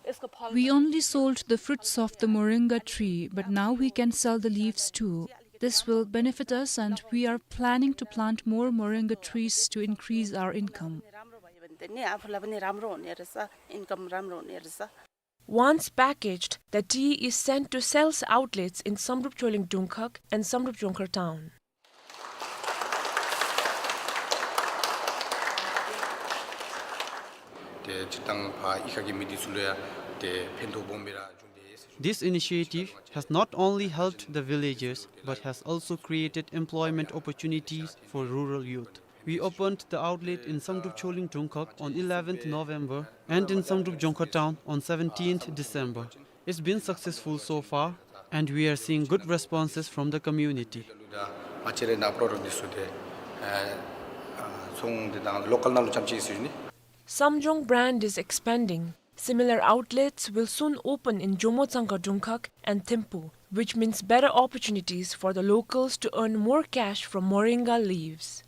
यसको फल We only sold the fruits of the moringa tree, but now we can sell the leaves too. This will benefit us, and we are planning to plant more moringa trees to increase our income. राम्रो भयो भने त नि आफूलाई पनि राम्रो हुने रहेछ, income राम्रो हुने रहेछ। Once packaged, the tea is sent to sales outlets in Samdrup Choling Dungkhag and Samdrup Jongkhar town. This initiative has not only helped the villagers, but has also created employment opportunities for rural youth. We opened the outlet in Samdrup Choling Dungkhag on eleventh November and in Samdrup Jongkhar town on seventeenth December. It's been successful so far, and we are seeing good responses from the community. Samjong brand is expanding. Similar outlets will soon open in Jomo Tsangka Dungkhag and Thimphu, which means better opportunities for the locals to earn more cash from moringa leaves.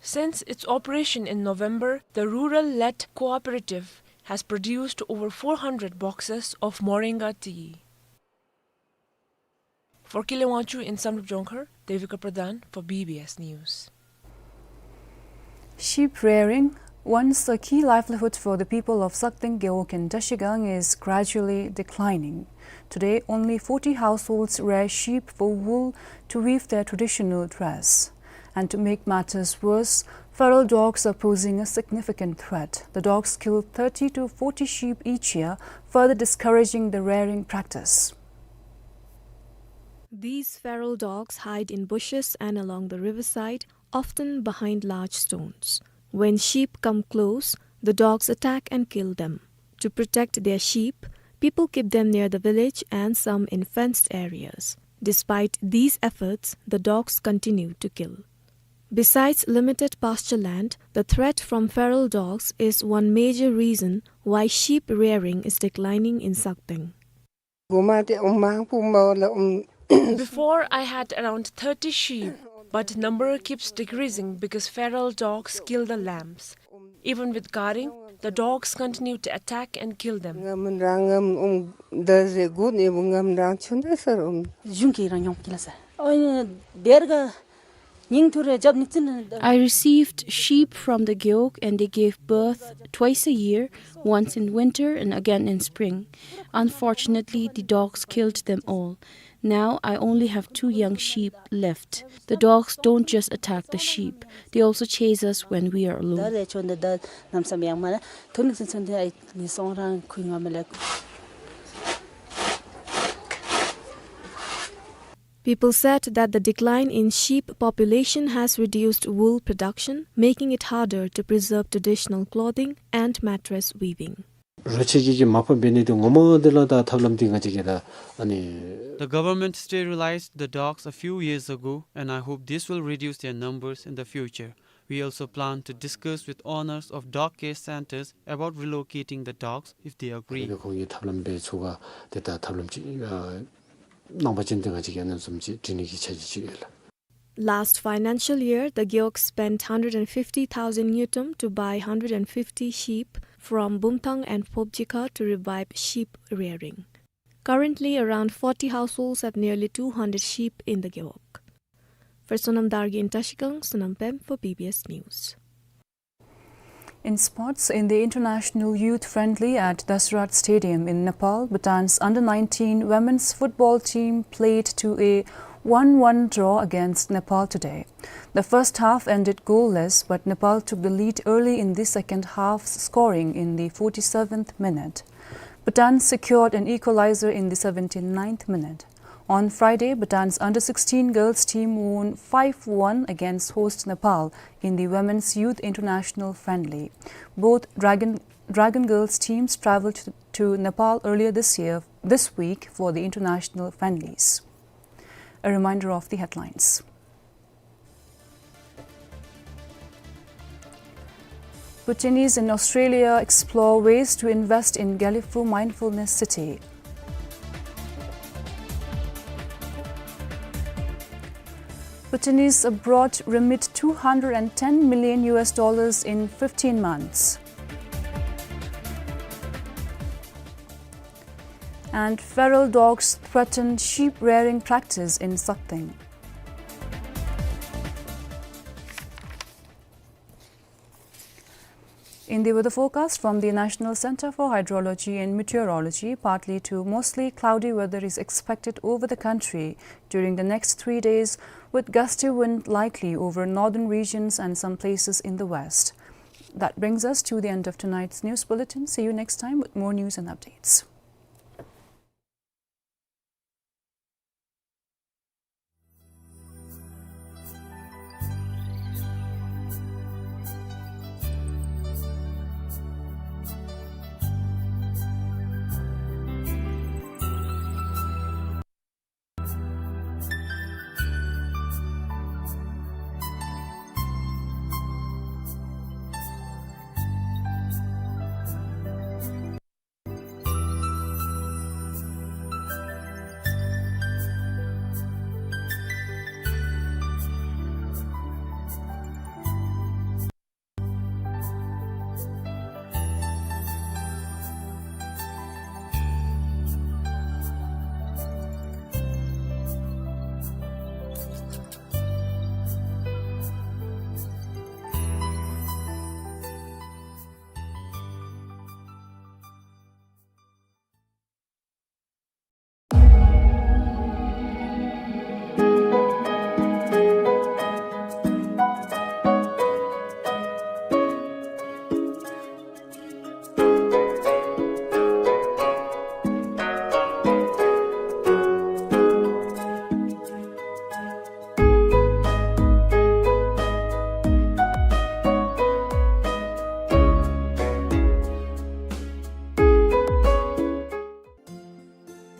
Since its operation in November, the rural-led cooperative has produced over four hundred boxes of moringa tea. For Kile Wangchuck in Samdrup Jongkhar, Devika Pradhan for B B S News. Sheep rearing, once a key livelihood for the people of Sakteng Gewog in Trashigang, is gradually declining. Today, only forty households rear sheep for wool to weave their traditional dress. And to make matters worse, feral dogs are posing a significant threat. The dogs kill thirty to forty sheep each year, further discouraging the rearing practice. These feral dogs hide in bushes and along the riverside, often behind large stones. When sheep come close, the dogs attack and kill them. To protect their sheep, people keep them near the village and some in fenced areas. Despite these efforts, the dogs continue to kill. Besides limited pasture land, the threat from feral dogs is one major reason why sheep rearing is declining in Sakteng. Before, I had around thirty sheep, but number keeps decreasing because feral dogs kill the lambs. Even with guarding, The dogs continued to attack and kill them. ང་མི་རང་ངམ་ཨུམ་ད་ཟེ་གུ་ནི་བུ་ངམ་རང་ཆུན་ད་སར་ཨུམ། གཞུང་གི་རང་ཡོང་གི་ལ་ས། ཨོ་ནི་དེར་ག་ཉིང་ཐུ་རེ་རྒྱབ་ནི་ཙིན། I received sheep from the Gewog and they gave birth twice a year, once in winter and again in spring. Unfortunately, the dogs killed them all. Now I only have two young sheep left. The dogs don't just attack the sheep, they also chase us when we are alone. ད་རེ་ཆོན་ད་ད་ནམ་སམ་ཡང་མ་ན་ཐོན་ནི་ཚུན་ཚོན་དེ་ཨའི་ནི་སོང་རང་ཁུ་ང་མ་ལེ། People said that the decline in sheep population has reduced wool production, making it harder to preserve traditional clothing and mattress weaving. རོ་ཆེ་གི་གི་མ་ཕམ་འབད་ནི་དེ་ངོ་མ་དེ་ལ་ད་ཐབས་ལམ་དེ་ང་བཅས་ཀྱི་ད་ཨ་ནི། The government sterilized the dogs a few years ago, and I hope this will reduce their numbers in the future. We also plan to discuss with owners of dog care centers about relocating the dogs if they agree. ཁོང་གི་ཐབས་ལམ་འབད་ཚུགས་ག་དེ་ད་ཐབས་ལམ་ཅིག་ཨ་གནང་པ་ཅིན་དེ་ང་བཅས་ཀྱི་ཨ་ནི་བཟུམ་ཅིག་འབྲི་ནི་གི་འཆར་གཞི་ཅིག་ཡོད་ལགས། Last financial year, the Gewog spent hundred and fifty thousand ngultrum to buy hundred and fifty sheep from Bumthang and Phobjikha to revive sheep rearing. Currently, around forty households have nearly two hundred sheep in the Gewog. For Sonam Dargin Tashikang, Sonam Pem for B B S News. In sports, in the international youth friendly at Dasrat Stadium in Nepal, Bhutan's under nineteen women's football team played to a one one draw against Nepal today. The first half ended goalless, but Nepal took the lead early in the second half, scoring in the forty-seventh minute. Bhutan secured an equalizer in the seventy-ninth minute. On Friday, Bhutan's under sixteen girls team won five one against host Nepal in the Women's Youth International Friendly. Both Dragon, Dragon Girls teams traveled to, to Nepal earlier this year, this week for the international friendlies. A reminder of the headlines. Bhutanese in Australia explore ways to invest in Gelephu Mindfulness City. Bhutanese abroad remit two hundred and ten million U S dollars in fifteen months. And feral dogs threaten sheep rearing practice in Sakteng. In the weather forecast from the National Center for Hydrology and Meteorology, partly to mostly cloudy weather is expected over the country during the next three days, with gusty wind likely over northern regions and some places in the west. That brings us to the end of tonight's news bulletin. See you next time with more news and updates.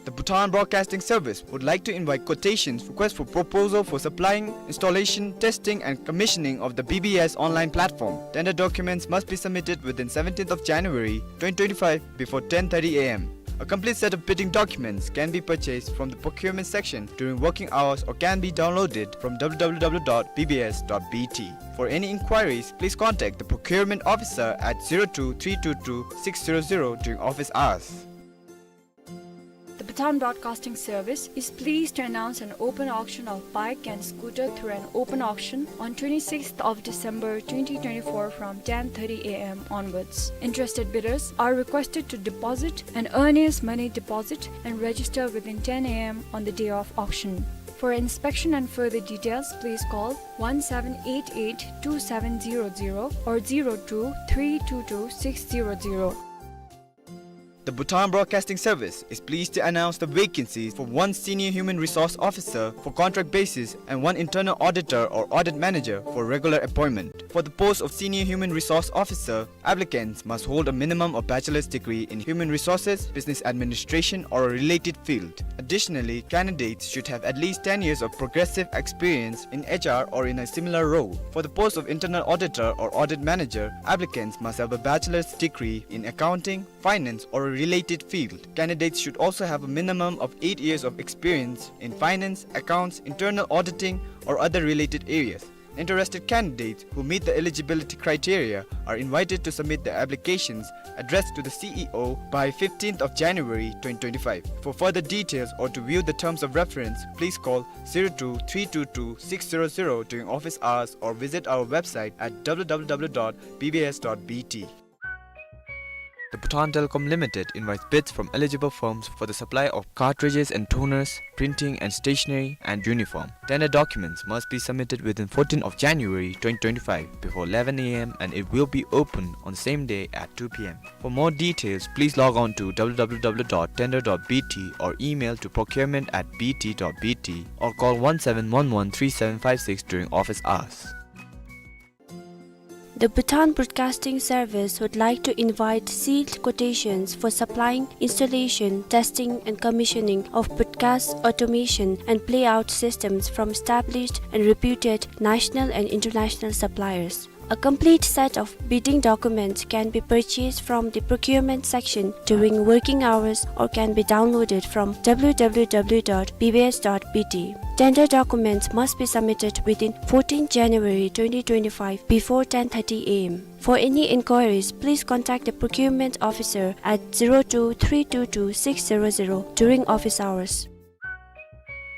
The Bhutan Broadcasting Service would like to invite quotations, request for proposal for supplying, installation, testing and commissioning of the B B S online platform. Tender documents must be submitted within seventeenth of January twenty twenty-five before ten thirty A M. A complete set of bidding documents can be purchased from the procurement section during working hours or can be downloaded from w w w dot b b s dot b t. For any inquiries, please contact the procurement officer at zero two three two two six zero zero during office hours. The Bhutan Broadcasting Service is pleased to announce an open auction of bike and scooter through an open auction on twenty-sixth of December twenty twenty-four from ten thirty a m onwards. Interested bidders are requested to deposit an earnest money deposit and register within ten a m on the day of auction. For inspection and further details, please call one seven eight eight two seven zero zero or zero two three two two six zero zero. The Bhutan Broadcasting Service is pleased to announce the vacancies for one Senior Human Resource Officer for contract basis and one Internal Auditor or Audit Manager for regular appointment. For the post of Senior Human Resource Officer, applicants must hold a minimum of bachelor's degree in human resources, business administration, or a related field. Additionally, candidates should have at least ten years of progressive experience in H R or in a similar role. For the post of Internal Auditor or Audit Manager, applicants must have a bachelor's degree in accounting, finance, or a related field. Candidates should also have a minimum of eight years of experience in finance, accounts, internal auditing, or other related areas. Interested candidates who meet the eligibility criteria are invited to submit their applications addressed to the C E O by fifteenth of January twenty twenty-five. For further details or to view the terms of reference, please call zero two three two two six zero zero during office hours or visit our website at w w w dot b b s dot b t. The Bhutan Telecom Limited invites bids from eligible firms for the supply of cartridges and toners, printing and stationery, and uniform. Tender documents must be submitted within fourteenth of January twenty twenty-five before eleven a m and it will be open on the same day at two p m. For more details, please log on to w w w dot tender dot b t or email to procurement at b t dot b t or call one seven one one three seven five six during office hours. The Bhutan Broadcasting Service would like to invite sealed quotations for supplying, installation, testing and commissioning of broadcast automation and playout systems from established and reputed national and international suppliers. A complete set of bidding documents can be purchased from the procurement section during working hours or can be downloaded from w w w dot b b s dot b t. Tender documents must be submitted within fourteenth January twenty twenty-five before ten thirty a m. For any inquiries, please contact the procurement officer at zero two three two two six zero zero during office hours.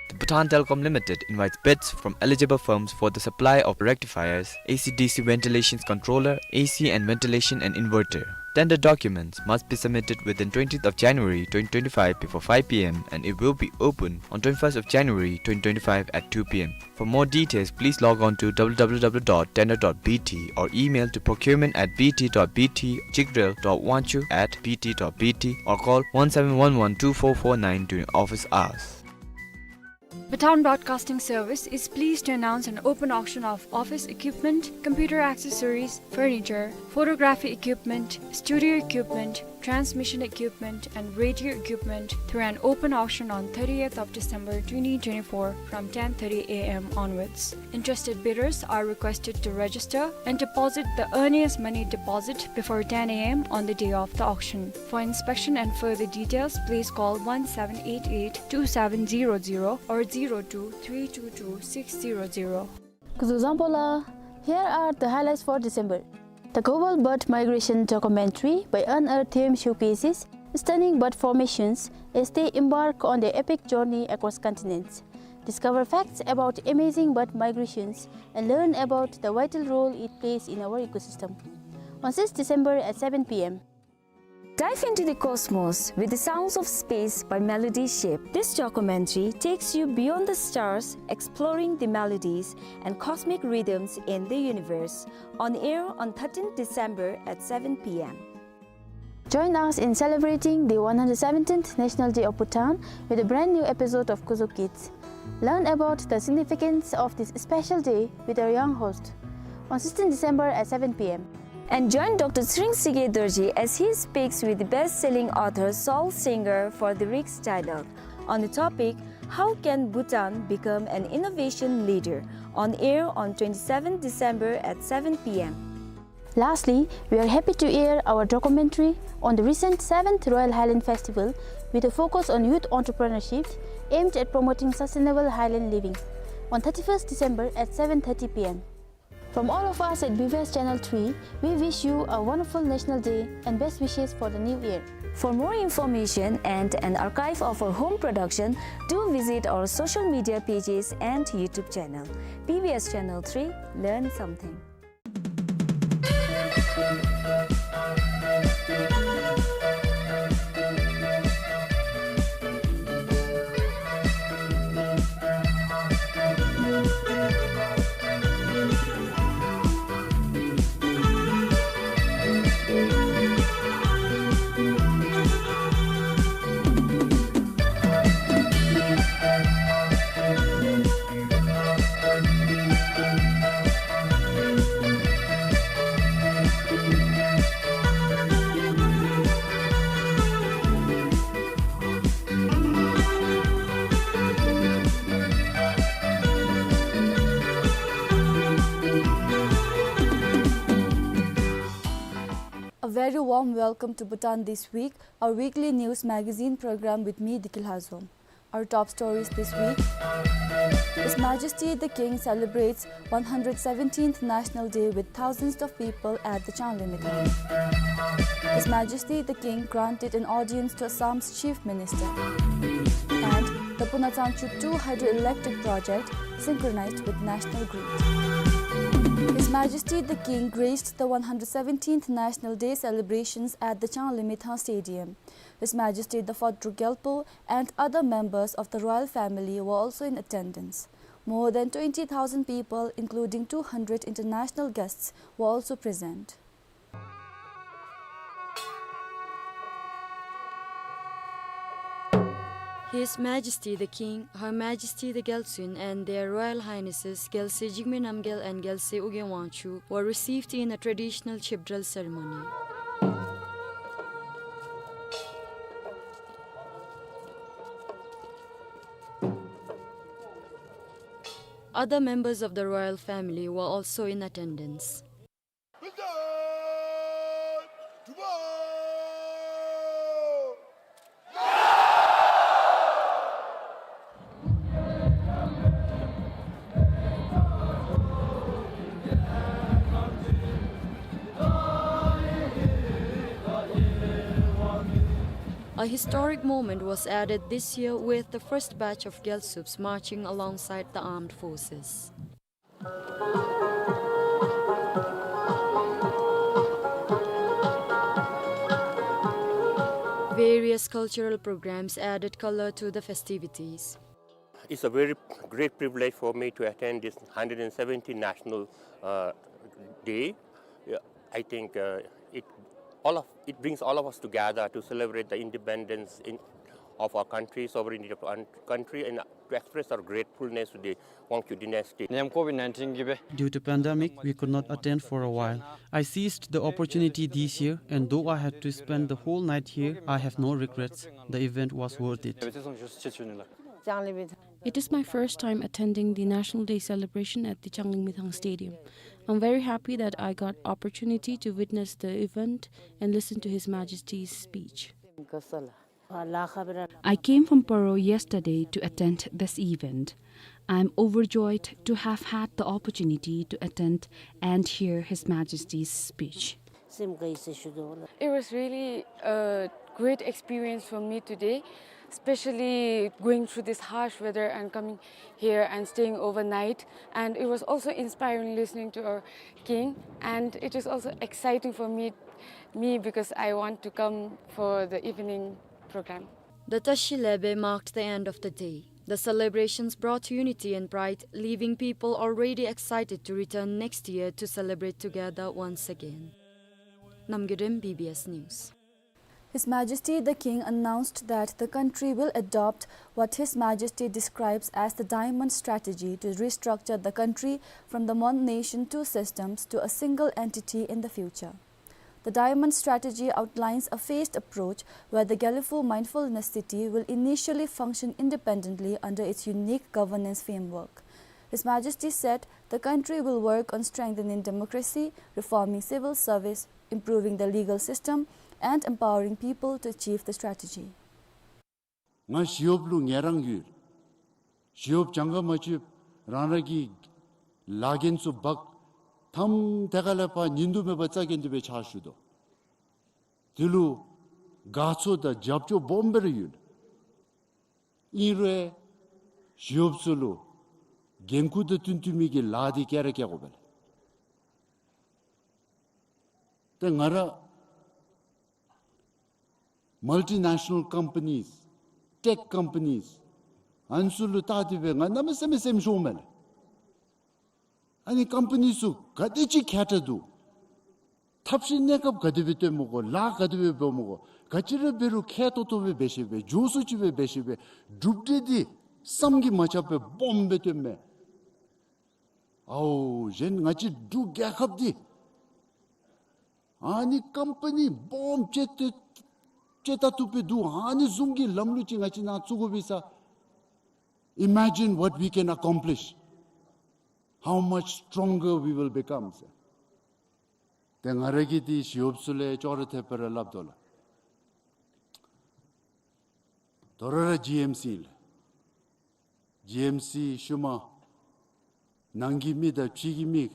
The Bhutan Telecom Limited invites bids from eligible firms for the supply of rectifiers, A C D C ventilation controller, A C and ventilation and inverter. Tender documents must be submitted within twentieth of January twenty twenty-five before five p m and it will be open on twenty-first of January twenty twenty-five at two p m. For more details, please log on to w w w dot tender dot b t or email to procurement at b t dot b t, jigdrel dot wanchuk at b t dot b t, or call one seven one one two four four nine during office hours. Bhutan Broadcasting Service is pleased to announce an open auction of office equipment, computer accessories, furniture, photography equipment, studio equipment, transmission equipment, and radio equipment through an open auction on thirtieth of December twenty twenty-four from ten thirty a m onwards. Interested bidders are requested to register and deposit the earnest money deposit before ten a m on the day of the auction. For inspection and further details, please call one seven eight eight two seven zero zero or zero two three two two six zero zero. Kuzuzampola, here are the highlights for December. The Global Bird Migration documentary by Unearthed Showcases stunning bird formations as they embark on their epic journey across continents. Discover facts about amazing bird migrations and learn about the vital role it plays in our ecosystem. On sixth December at seven p m. Dive into the cosmos with the sounds of space by Melody Ship. This documentary takes you beyond the stars, exploring the melodies and cosmic rhythms in the universe. On air on thirteenth December at seven p m. Join us in celebrating the one hundred seventeenth National Day of Bhutan with a brand new episode of Kuzo Kids. Learn about the significance of this special day with our young host on sixteenth December at seven p m. And join Doctor Tshering Tshige Dorji as he speaks with the best-selling author Saul Singer for the Rick's Dialogue on the topic, "How can Bhutan become an innovation leader?" On air on twenty-seventh December at seven p m. Lastly, we are happy to air our documentary on the recent seventh Royal Highland Festival with a focus on youth entrepreneurship aimed at promoting sustainable Highland living on thirty-first December at seven thirty P M. From all of us at B B S Channel three, we wish you a wonderful National Day and best wishes for the new year. For more information and an archive of our home production, do visit our social media pages and YouTube channel. B B S Channel three, learn something. A very warm welcome to Bhutan This Week, our weekly news magazine program with me, Diki Lhazom. Our top stories this week. His Majesty the King celebrates one hundred seventeenth National Day with thousands of people at the Changlimithang. His Majesty the King granted an audience to Assam's Chief Minister. And the Punachangchu two hydroelectric project synchronized with national grid. His Majesty the King graced the one hundred seventeenth National Day celebrations at the Changlimithang Stadium. His Majesty the Fourth Druk Gyalpo and other members of the royal family were also in attendance. More than twenty thousand people, including two hundred international guests, were also present. His Majesty the King, Her Majesty the Gyaltsuen, and Their Royal Highnesses Gyaltsuen Jigme Namgyal and Gyaltsuen Ugyen Wangchuck were received in a traditional chibdral ceremony. Other members of the royal family were also in attendance. A historic moment was added this year with the first batch of Gyaltswups marching alongside the armed forces. Various cultural programs added color to the festivities. It's a very great privilege for me to attend this hundred and seventieth National, uh, Day. Yeah, I think, uh, it, all of, it brings all of us together to celebrate the independence in, of our country, sovereignty of our country, and to express our gratefulness to the Wangchuck dynasty. Due to pandemic, we could not attend for a while. I seized the opportunity this year, and though I had to spend the whole night here, I have no regrets. The event was worth it. It is my first time attending the National Day celebration at the Changlimithang Stadium. I'm very happy that I got opportunity to witness the event and listen to His Majesty's speech. I came from Paro yesterday to attend this event. I'm overjoyed to have had the opportunity to attend and hear His Majesty's speech. It was really a great experience for me today, especially going through this harsh weather and coming here and staying overnight. And it was also inspiring listening to our king, and it is also exciting for me, me because I want to come for the evening program. The Tashi Lebe marked the end of the day. The celebrations brought unity and pride, leaving people already excited to return next year to celebrate together once again. Namgay Dem, B B S News. His Majesty the King announced that the country will adopt what His Majesty describes as the diamond strategy to restructure the country from the one nation, two systems to a single entity in the future. The diamond strategy outlines a phased approach where the Gelephu Mindfulness City will initially function independently under its unique governance framework. His Majesty said the country will work on strengthening democracy, reforming civil service, improving the legal system, and empowering people to achieve the strategy. ང་ཞི་གཡོགཔ་ལུ་ངལ་རངས་ཡོད། ཞི་གཡོགཔ་གྱངས་ཁ་མ་ཆོདཔ་རང་རང་གི་ལཱ་འགན་ཚུ་འབག་མཐའམ་ཏེ་ཁ་ལས་ཕར་ཉིན་དུ་མེད་པར་རྩ་འགེངས་ཏེ་སྦེ་ཕྱག་ཞུ་དོ། དེ་ལུ་དགའ་ཚོར་དང་རྒྱབ་སྐྱོར་སྦོམ་སྦེ་ར་ཡོད། ཨིན་རུང་ཞི་གཡོགཔ་ཚུ་ལུ་འགན་ཁུར་དང་བསྟུན་བསྟུན་མི་གི་ལཱ་འདི་བཀལ་ར་བཀལ་དགོ་པས་ལགས། ཏེ་ང་ར་multinational companies, tech companies ཨ་ནི་ཚུ་ལུ་བལྟ་སྟེ་སྦེ་ང་གནམ་མེད་ས་མེད་སེམས་ཤོརཝ་མས་ལགས། ཨ་ནི་ཀམ་པ་ནི་ཚུ་ག་དེ་ཅིག་མཁས་དྲགས་འདུག། ཐབས་ཤེས་གནས་སྐབས་ག་དེ་སྦེ་སྟོནམ་མས་གོ། ལཱ་ག་དེ་སྦེ་འབདཝ་མས་གོ། ག་ཅི་ར་འབད་རུང་མཁས་ཏོག་ཏོ་སྦེ་འབད་ཤེས་པས། མགྱོགས་སུ་ཅིག་སྦེ་འབད་ཤེས་པས། གྲུབ་འབྲས་འདི་བསམ་གྱིས་མ་ཁྱབ་པའི་སྦོམ་སྦེ་སྟོནམ་མས། ཨའོ་གཞན་ང་བཅས་འབྲུག་རྒྱལ་ཁབ་འདི་ཨ་ནི་ཀམ་པ་ནི་སྦོམ་ཅིག་ཏེ་ཅིག་ད་བཏུབ་སྦེ་འདུག། ཨ་ནི་བཟུམ་གྱི་ལམ་ལུགས་ཅིག་ང་བཅས་ནང་བཙུགས་དགོ་པས་ཟེར། Imagine what we can accomplish, how much stronger we will become ཟེར། ཏེ་ང་ར་གིས་འདི་ཞི་གཡོགཔ་ཚུ་ལས་ཅོག་ར་འཐདཔ་སྦེ་ར་སླབ་དོ་ལགས། དོ་རུང་ར་ཇི་ཨེམ་སི་ཨིན་ལགས། ཇི་ཨེམ་སི་ཤུལ་མ་ནང་གི་མི་དང་ཕྱི་གི་མི་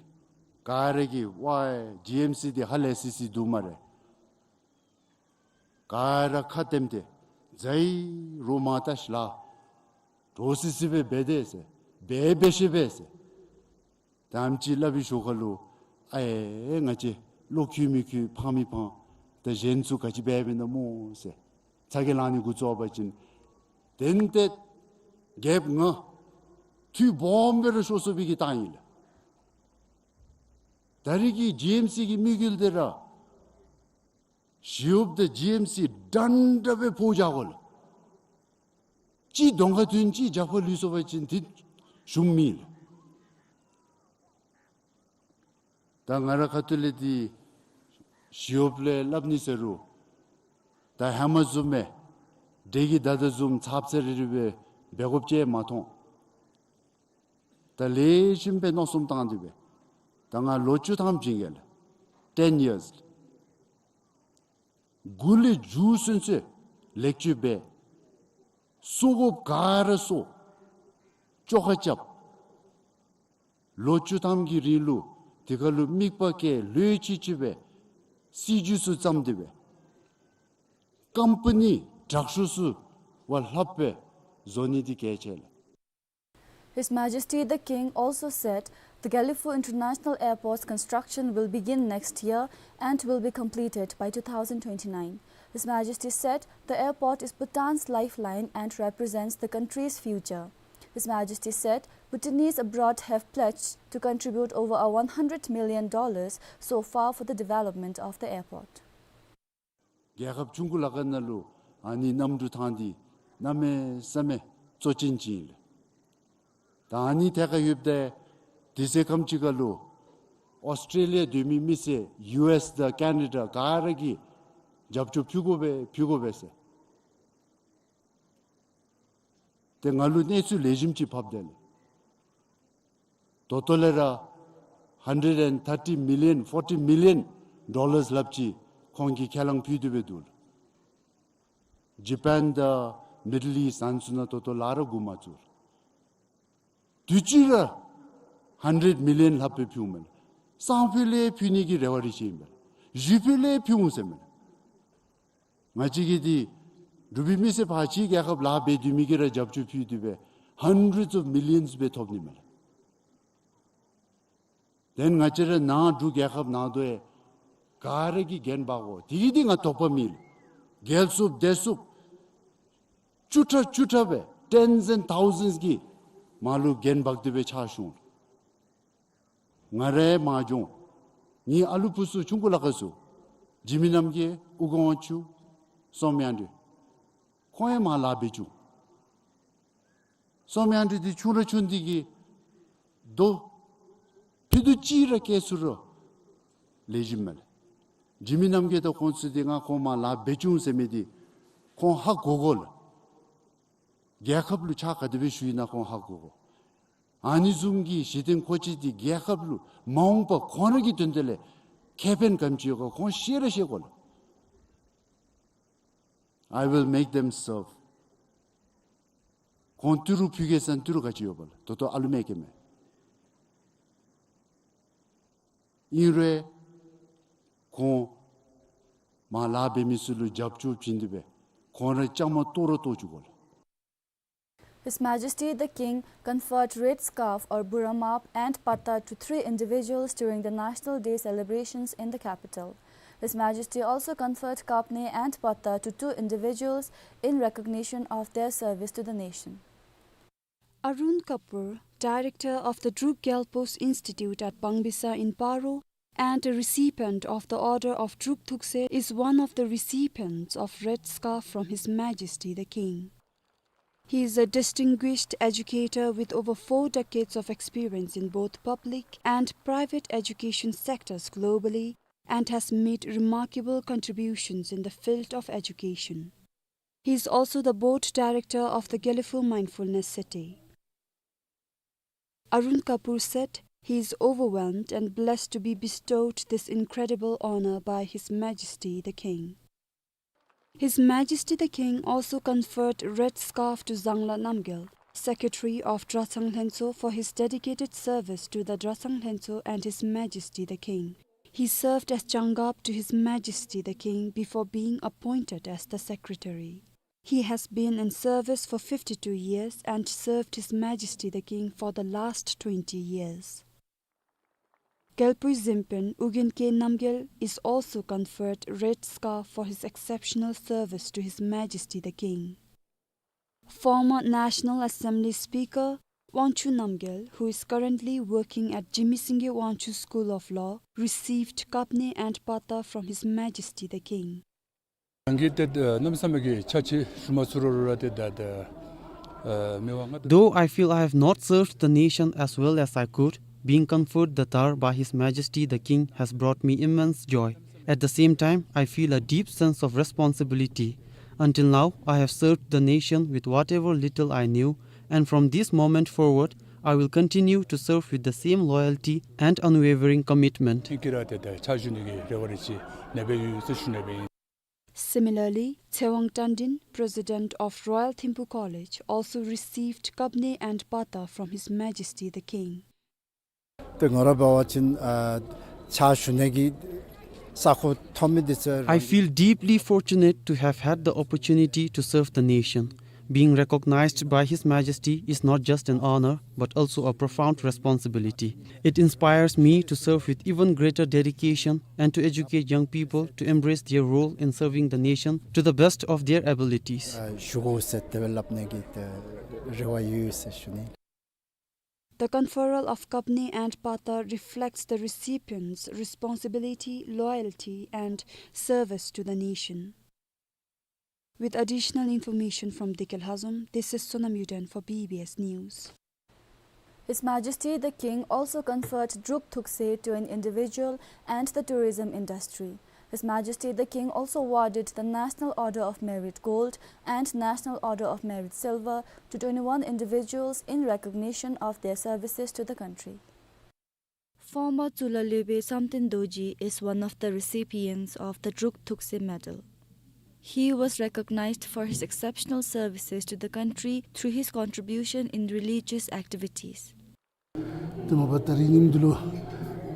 ག་ར་གིས་ཝའི་ཇི་ཨེམ་སི་འདི་ཧ་ལས་སི་སི་འདུག་སྨ་རེ། ག་ར་ཁ་བསྟནམ་ཏེ་ཛའི་རོགས་མ་བལྟ་ཤིག་ལགས། འདྲོག་སི་སི་སྦེ་འབད་དེས་ཟེར། འབད་འབད་ཤེས་པས་ཟེར། ད་ཨེམ་ཅིག་སླབ་པའི་ཞོར་ཁ་ལུ་ཨའེ་ང་བཅས་བློ་འཁྱུད་མི་འཁྱུད་ཕངས་མི་ཕངས། ད་གཞན་ཚུ་ག་ཅི་འབད་འབདཝ་ཨིན་ན་སྨོ་ཟེར་ཚ་གྱང་ལང་ནི་འགོ་བཙུགས་པ་ཅིན་ཏན་ཏན་རྒྱལཔོ་ང་འཐུས་སྦོམ་སྦེ་ར་ཤོར་སོང་བའི་གི་རྟགས་ཨིན་ལགས། ད་རེས་ཀྱི་ཇི་ཨེམ་སི་གི་དམིགས་ཡུལ་འདི་ར་ཞི་གཡོགཔ་དང་ཇི་ཨེམ་སི་འདྲན་འདྲ་སྦེ་ཕོག་བཞག་དགོ་ལགས། གཅིག་གདོང་ཁར་ཐོན་གཅིག་རྒྱབ་ཁར་ལུས་སོང་པ་ཅིན་འདི་གཞུང་མེད་ལགས། ད་ང་རའི་ཁ་ཐུག་ལས་འདི་ཞི་གཡོགཔ་ལས་སླབ་ནི་ཟེར་རུང་ད་ཧེ་མ་བཟུམ་སྦེ་འདྲེ་གིས་བདའ་དོ་བཟུམ་ཚབ་ཚབ་རིལ་རིལ་སྦེ་འབད་དགོཔ་ཅིག་མ་མཐོང་། ད་ལེགས་ཤོམ་སྦེ་མནོ་བསམ་བཏང་སྟེ་སྦེ་ད་ང་ལོ་བཅུ་ཐམ་བྱིན་གེ་ལགས། ten years། མགུ་ལས་མཇུག་ཚུན་ཚོད་ལེགས་བཅོས་འབད། གསོ་དགོཔ་ག་ར་གསོ། བཅོ་ཁ་རྐྱབ། ལོ་བཅུ་ཐམ་གྱི་རིང་ལུ་དེ་ཁར་ལུ་མིག་པ་བཀལ་ལྷོད་ཅིག་ཅིག་སྦེ་སྲིད་བྱུས་ཚུ་བརྩམས་ཏེ་སྦེ་ཀམ་པ་ནི་དྲག་ཤོས་ཚུ་བ་ལྷགཔ་སྦེ་བཟོ་ནི་འདི་གལ་ཆེ་ལགས། His Majesty the King also said the Gelephu International Airport's construction will begin next year and will be completed by two thousand twenty-nine. His Majesty said the airport is Bhutan's lifeline and represents the country's future. His Majesty said Bhutanese abroad have pledged to contribute over a one hundred million dollars so far for the development of the airport. རྒྱལ་ཁབ་ཆུང་ཀུ་ལ་ཁ་ནང་ལུ་ཨ་ནི་གནམ་གྲུ་ཐང་འདི་གནམ་མེད་ས་མེད་གཙོ་ཅན་ཅིག་ཨིན་ལགས། ད་ཨ་ནི་ཐད་ཁར་ཡོདཔ་ད་དུས་ཚོད་ཁམ་ཅིག་ཁར་ལུ་ཨོསི་ཊེ་ལི་ཡ་སྡོད་མི་མི་སེར་ཡུ་ཨེསི་དང་ཀེ་ན་ཌ་ག་ར་གིས་རྒྱབ་སྐྱོར་ཕུལ་དགོ་པས་ཕུལ་དགོ་པས་ཟེར། ཏེ་ང་ལུ་གནས་ཚུལ་ལེགས་ཤོམ་ཅིག་ཕབ་དེས་ལགས། ད་ལྟོ་ལས་ར་hundred and thirty million, forty million dollars ལྷགཔ་ཅིག་ཁོང་གིས་ཁས་བླངས་ཕུལ་ཏེ་སྦེ་འདུག་ལགས། ཇ་པཱན་དང་མི་ཌལ་ཨིསཊ་ཨ་ནི་ཚུ་ནང་ད་ལྟོ་ལཱ་ར་འགོ་མ་བཙུགས། དུས་ཅི་ར་hundred million ལྷགཔ་སྦེ་ཕུལཝ་མས་ལགས། སང་ཕོད་ལས་ཕུལ་ནི་གི་རེ་བ་རེ་བྱེད་ཨིན་པས་ལགས། གཞེས་ཕོད་ལས་ཕུལ་འོང་ཟེར་མས་ལགས། ང་བཅས་ཀྱི་འདི་འབྲུག་པའི་མི་སེར་ཕར་ཕྱི་རྒྱལ་ཁབ་ལཱ་འབད་སྡོད་མི་གིས་ར་རྒྱབ་སྐྱོར་ཕུལ་ཏེ་སྦེ་hundreds of millions སྦེ་ཐོབ་ནི་མས་ལགས། དེ་ང་བཅས་ར་ནཱ་འབྲུག་རྒྱལ་ཁབ་ནང་དུ་ཡང་ག་ར་གིས་འགན་འབག་དགོ། དེ་གིས་འདི་ང་དོགས་པ་མེད་ལགས། རྒྱལ་སྲུངཔ་སྡེ་སྲུངཔ་བཅུ་ཕྲག་བཅུ་ཕྲག་སྦེ་tens and thousands གིས་མར་ལུ་འགན་འབག་སྟེ་སྦེ་ཕྱག་ཞུ་འོང་། ང་རའི་མ་འགྱོ་ངེའི་ཨ་ལུ་བུ་ཚུ་ཆུང་ཀུ་ལ་ཁ་ཚུ་འཇིགས་མེད་རྣམ་རྒྱལ་ཨུ་དགོངས་ཆུ་སོམ་ཡང་འདི་ཁོང་ཡང་མར་ལཱ་འབད་བཅུག། སོམ་ཡང་འདི་འདི་ཆུང་ར་ཆུང་འདི་གིས་རྡོ་ཕྱེད་དུ་ཅིག་ར་བཀལ་ཚུགས་རུང་ལེགས་ཤོམ་མས་ལགས། འཇིགས་མེད་རྣམ་རྒྱལ་དང་ཁོང་ཚུ་འདི་ང་ཁོང་མར་ལཱ་འབད་བཅུག་ཟེར་མི་འདི་ཁོང་ཧ་གོ་དགོ་ལགས། རྒྱལ་ཁབ་ལུ་ཕྱག་ག་དེ་སྦེ་ཞུ་ཡི་ན་ཁོང་ཧ་གོ་དགོ། ཨ་ནི་བཟུམ་གྱི་གཞི་རྟེན་མཁོ་ཆས་འདི་རྒྱལ་ཁབ་ལུ་མ་འོངས་པ་ཁོང་ར་གི་དོན་དག་ལས་ཁེ་ཕན་ག་དེམ་ཅིག་ཡོད་ག་ཁོང་ཤེས་ར་ཤེས་དགོ་ལགས། I will make them serve. ཁོང་ཏི་རུ་ཕུལ་གེ་ཟེར་ན་ཏི་རུ་ག་ཅི་ཡོད་པ་ལགས། ད་ལྟོ་ཨ་ལུ་མེད་ཀྱི་མས། ཨིན་རུང་ཁོང་མར་ལཱ་འབད་མི་ཚུ་ལུ་རྒྱབ་སྐྱོར་བྱིན་ཏེ་སྦེ་ཁོང་ར་བཅའ་མར་གཏོགས་ར་གཏོགས་བཅུག་དགོ་ལགས། His Majesty the King conferred red scarf or burra map and patta to three individuals during the National Day celebrations in the capital. His Majesty also conferred kapne and patta to two individuals in recognition of their service to the nation. Arun Kapoor, director of the Druk Gyalpo's Institute at Bangbisa in Paro and a recipient of the Order of Druk Thukse, is one of the recipients of red scarf from His Majesty the King. He is a distinguished educator with over four decades of experience in both public and private education sectors globally and has made remarkable contributions in the field of education. He is also the board director of the Gelephu Mindfulness City. Arun Kapoor said he is overwhelmed and blessed to be bestowed this incredible honor by His Majesty the King. His Majesty the King also conferred red scarf to Zangla Namgyal, secretary of Dratshang Lhentso, for his dedicated service to the Dratshang Lhentso and His Majesty the King. He served as Jangab to His Majesty the King before being appointed as the secretary. He has been in service for fifty-two years and served His Majesty the King for the last twenty years. Gyalpoi Zempen Ugyen K Namgyal is also conferred red scarf for his exceptional service to His Majesty the King. Former National Assembly Speaker Wangchuk Namgyal, who is currently working at Jigme Singye Wangchuk School of Law, received kapne and patta from His Majesty the King. ང་གིས་ཏེ་གནམ་མེད་ས་མེད་ཀྱི་ཆ་ཆེ་ཞུ་མ་ཚུགས་རུང་ར་ཏེ་ད་ད་ཨ་མི་དབང་མངའ་བདག Though I feel I have not served the nation as well as I could, being conferred the Thar by His Majesty the King has brought me immense joy. At the same time, I feel a deep sense of responsibility. Until now, I have served the nation with whatever little I knew, and from this moment forward, I will continue to serve with the same loyalty and unwavering commitment. ཁྱེད་ར་ཏེ་ད་ཕྱག་ཞུ་ནི་གི་རེ་བ་རེ་ཅིག་ནེ་སྦེ་ཡོད་ཟེར་ཞུ་ནི་སྦེ་ཨིན། Similarly, Tshewang Tandin, president of Royal Thimphu College, also received kapne and patta from His Majesty the King. ཏེ་ང་ར་འབད་བ་ཅིན་ཨ་ཕྱག་ཞུ་ནི་གི་ས་ཁོངས་ཐོབ་མི་འདི་ཚུ། I feel deeply fortunate to have had the opportunity to serve the nation. Being recognized by His Majesty is not just an honor, but also a profound responsibility. It inspires me to serve with even greater dedication and to educate young people to embrace their role in serving the nation to the best of their abilities. ཨ་ཞུ་དགོ་ཟེར་དེ་སྦེ་སླབ་ནི་གི་ཏེ་རེ་བ་ཡོད་ཟེར་ཞུ་ནི། The conferral of kapne and patta reflects the recipient's responsibility, loyalty, and service to the nation. With additional information from Dekel Hazom, this is Sonam Yuden for B B S News. His Majesty the King also conferred Druk Thukse to an individual and the tourism industry. His Majesty the King also awarded the National Order of Merit Gold and National Order of Merit Silver to twenty-one individuals in recognition of their services to the country. Former Tsulalepe Samten Dorji is one of the recipients of the Druk Thukse Medal. He was recognized for his exceptional services to the country through his contribution in religious activities. ཏེ་མ་པ་ད་རིས་ཉིནམ་འདི་ལུ་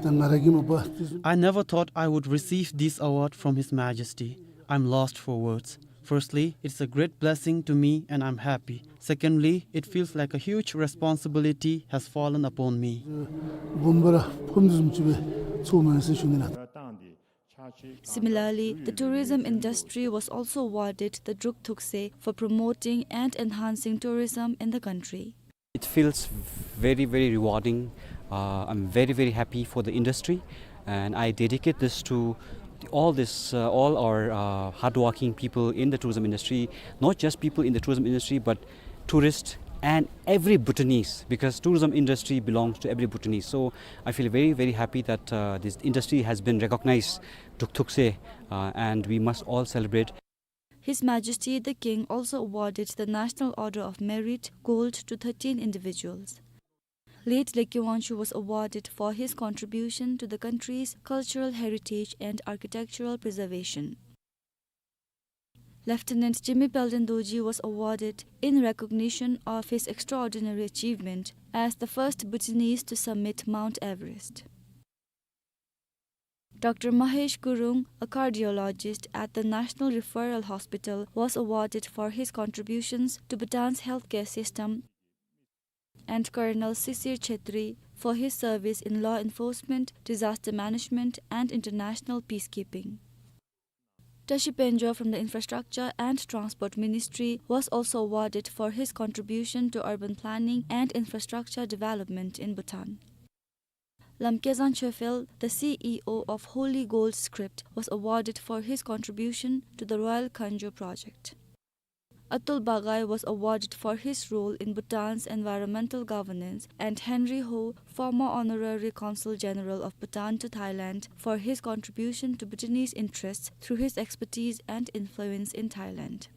ད་ང་ར་གིས་མ་པ་ཏེ་I never thought I would receive this award from His Majesty. I'm lost for words. Firstly, it's a great blessing to me and I'm happy. Secondly, it feels like a huge responsibility has fallen upon me. སྦོམ་སྦེ་ར་ཕོགཔ་འདི་བཟུམ་ཅིག་སྦེ་ཚོརཝ་མས་ཟེར་ཞུ་ནི་ལགས། Similarly, the tourism industry was also awarded the Druk Thukse for promoting and enhancing tourism in the country. It feels very, very rewarding. Uh, I'm very, very happy for the industry, and I dedicate this to the, all this, uh, all our, uh, hardworking people in the tourism industry, not just people in the tourism industry, but tourists and every Bhutanese, because tourism industry belongs to every Bhutanese. So I feel very, very happy that, uh, this industry has been recognized, Druk Thukse, uh, and we must all celebrate. His Majesty the King also awarded the National Order of Merit Gold to thirteen individuals. Late Lekki Wangchuck was awarded for his contribution to the country's cultural heritage and architectural preservation. Lieutenant Jigme Palden Dorji was awarded in recognition of his extraordinary achievement as the first Bhutanese to summit Mount Everest. Doctor Mahesh Gurung, a cardiologist at the National Referral Hospital, was awarded for his contributions to Bhutan's healthcare system, and Colonel Sisir Chhetri for his service in law enforcement, disaster management, and international peacekeeping. Tashi Pengjo from the Infrastructure and Transport Ministry was also awarded for his contribution to urban planning and infrastructure development in Bhutan. Lamkezang Chöphel, the C E O of Holy Gold Script, was awarded for his contribution to the Royal Khangjo project. Atul Bagai was awarded for his role in Bhutan's environmental governance, and Henry Ho, former Honorary Consul General of Bhutan to Thailand, for his contribution to Bhutanese interests through his expertise and influence in Thailand.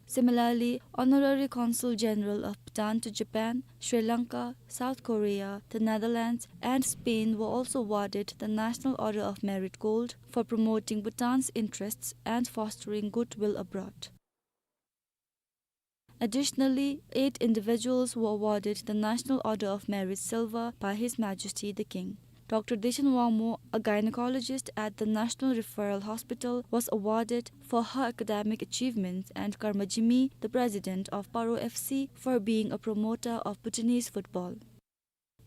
Similarly, Honorary Consul General of Bhutan to Japan, Sri Lanka, South Korea, the Netherlands, and Spain were also awarded the National Order of Merit Gold for promoting Bhutan's interests and fostering goodwill abroad. Additionally, eight individuals were awarded the National Order of Merit Silver by His Majesty the King. Doctor Dechen Wangmo, a gynecologist at the National Referral Hospital, was awarded for her academic achievements, and Karma Jigme, the president of Paro F C, for being a promoter of Bhutanese football.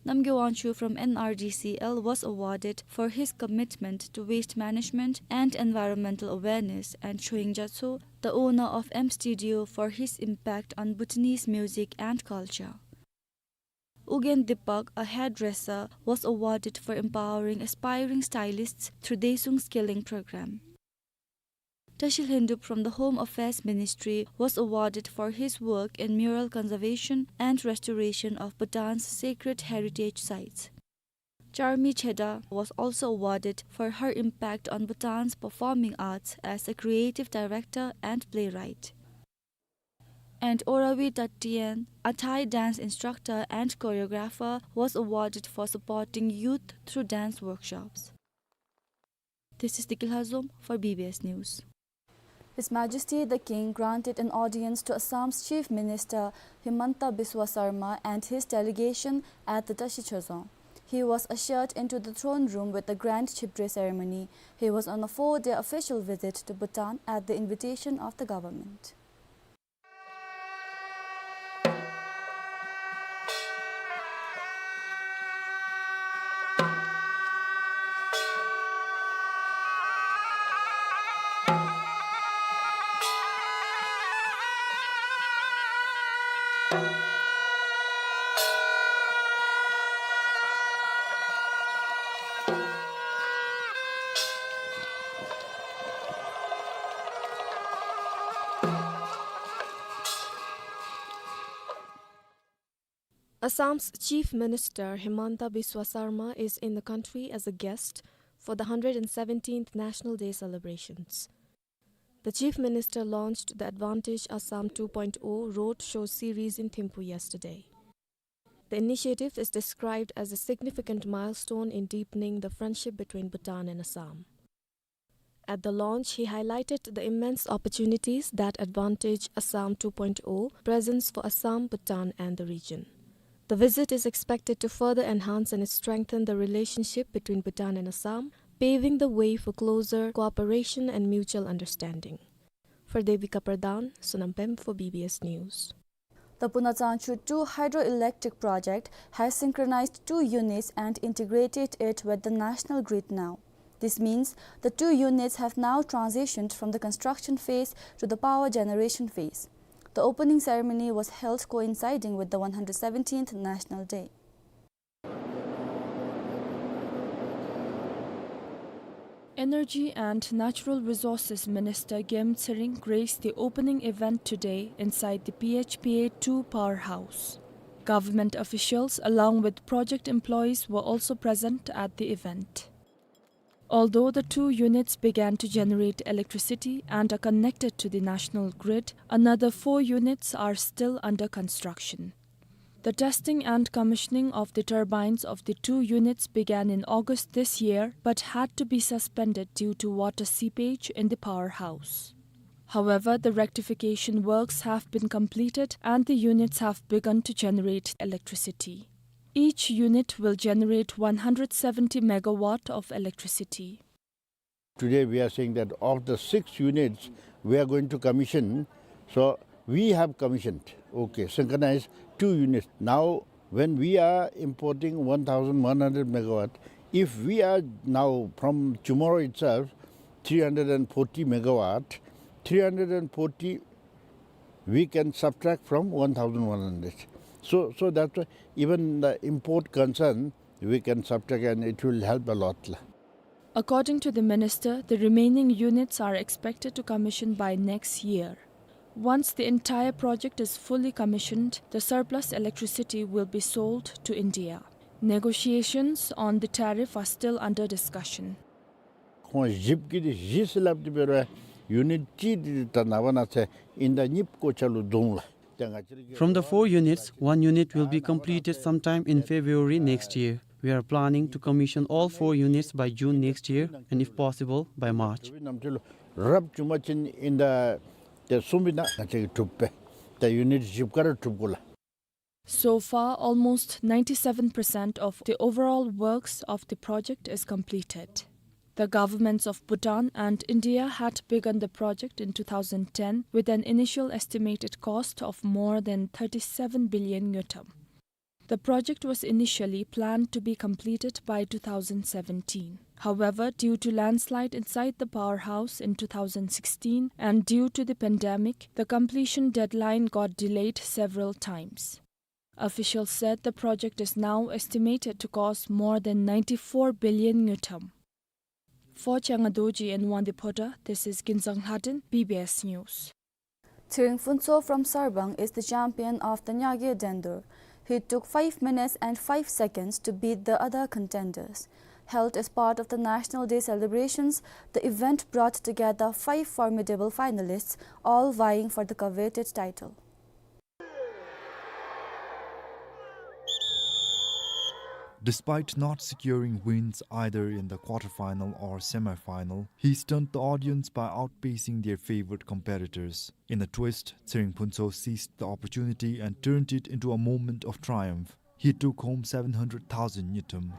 Namgay Wangchuck from N R D C L was awarded for his commitment to waste management and environmental awareness, and Choying Gyatso, the owner of M Studio, for his impact on Bhutanese music and culture. Ugyen Dipak, a hairdresser, was awarded for empowering aspiring stylists through Desuung Skilling Program. Tashi Lhendup from the Home Affairs Ministry was awarded for his work in mural conservation and restoration of Bhutan's sacred heritage sites. Charmi Cheda was also awarded for her impact on Bhutan's performing arts as a creative director and playwright. And Orawi Tatien, a Thai dance instructor and choreographer, was awarded for supporting youth through dance workshops. This is Dikil Hazom for B B S News. His Majesty the King granted an audience to Assam's Chief Minister Himanta Biswa Sarma and his delegation at the Tashi Chozon. He was ushered into the throne room with the grand chibdre ceremony. He was on a four-day official visit to Bhutan at the invitation of the government. Assam's Chief Minister Himanta Biswa Sarma is in the country as a guest for the hundred and seventeenth National Day celebrations. The Chief Minister launched the Advantage Assam two point oh roadshow series in Thimphu yesterday. The initiative is described as a significant milestone in deepening the friendship between Bhutan and Assam. At the launch, he highlighted the immense opportunities that Advantage Assam two point oh presents for Assam, Bhutan, and the region. The visit is expected to further enhance and strengthen the relationship between Bhutan and Assam, paving the way for closer cooperation and mutual understanding. For Devika Pradhan, Sonam Pem for B B S News. The Punachangchu two hydroelectric project has synchronized two units and integrated it with the national grid now. This means the two units have now transitioned from the construction phase to the power generation phase. The opening ceremony was held coinciding with the one hundred seventeenth National Day. Energy and Natural Resources Minister Gem Tsering graced the opening event today inside the P H P A two powerhouse. Government officials, along with project employees, were also present at the event. Although the two units began to generate electricity and are connected to the national grid, another four units are still under construction. The testing and commissioning of the turbines of the two units began in August this year, but had to be suspended due to water seepage in the powerhouse. However, the rectification works have been completed and the units have begun to generate electricity. Each unit will generate one hundred seventy megawatt of electricity. Today we are saying that of the six units we are going to commission, so we have commissioned, okay, synchronized two units. Now, when we are importing one thousand one hundred megawatt, if we are now from tomorrow itself, three hundred and forty megawatt, three hundred and forty we can subtract from one thousand one hundred. So, so that's why even the import concern, we can subtract and it will help a lot. According to the minister, the remaining units are expected to commission by next year. Once the entire project is fully commissioned, the surplus electricity will be sold to India. Negotiations on the tariff are still under discussion. ཁོང་བཞི་གི་དེ་བཞི་ཟེར་སླབ་དེ་འབད་རུང་ཡུ་ནིཊ་གཅིག་དེ་ད་ནངས་པ་གནངས་ཚེ་ཨིན་ཟླ་གཉིས་པའི་གོ་ཆ་ལུ་རྫོང་ལ། From the four units, one unit will be completed sometime in February next year. We are planning to commission all four units by June next year, and if possible, by March. རབ་བྱུང་པ་ཅིན་ཨིན་ཟླ་དེ་གསུམ་པའི་ནང་ང་བཅས་ཀྱིས་གྲུབ་པས། ད་ཡུ་ནིཊ་བཞི་ག་ར་གྲུབ་དགོ་ལགས། So far, almost ninety-seven percent of the overall works of the project is completed. The governments of Bhutan and India had begun the project in two thousand ten with an initial estimated cost of more than thirty-seven billion ngultrum. The project was initially planned to be completed by two thousand seventeen. However, due to landslide inside the powerhouse in two thousand sixteen and due to the pandemic, the completion deadline got delayed several times. Officials said the project is now estimated to cost more than ninety-four billion ngultrum. For Changa Dorji and Wangdi Phota, this is Kinzang Lhaden, B B S News. Tshering Phuntsho from Sarbang is the champion of the Nyage Dendur. He took five minutes and five seconds to beat the other contenders. Held as part of the National Day celebrations, the event brought together five formidable finalists, all vying for the coveted title. Despite not securing wins either in the quarter-final or semi-final, he stunned the audience by outpacing their favourite competitors. In a twist, Tshering Phuntsho seized the opportunity and turned it into a moment of triumph. He took home seven hundred thousand ngultrum.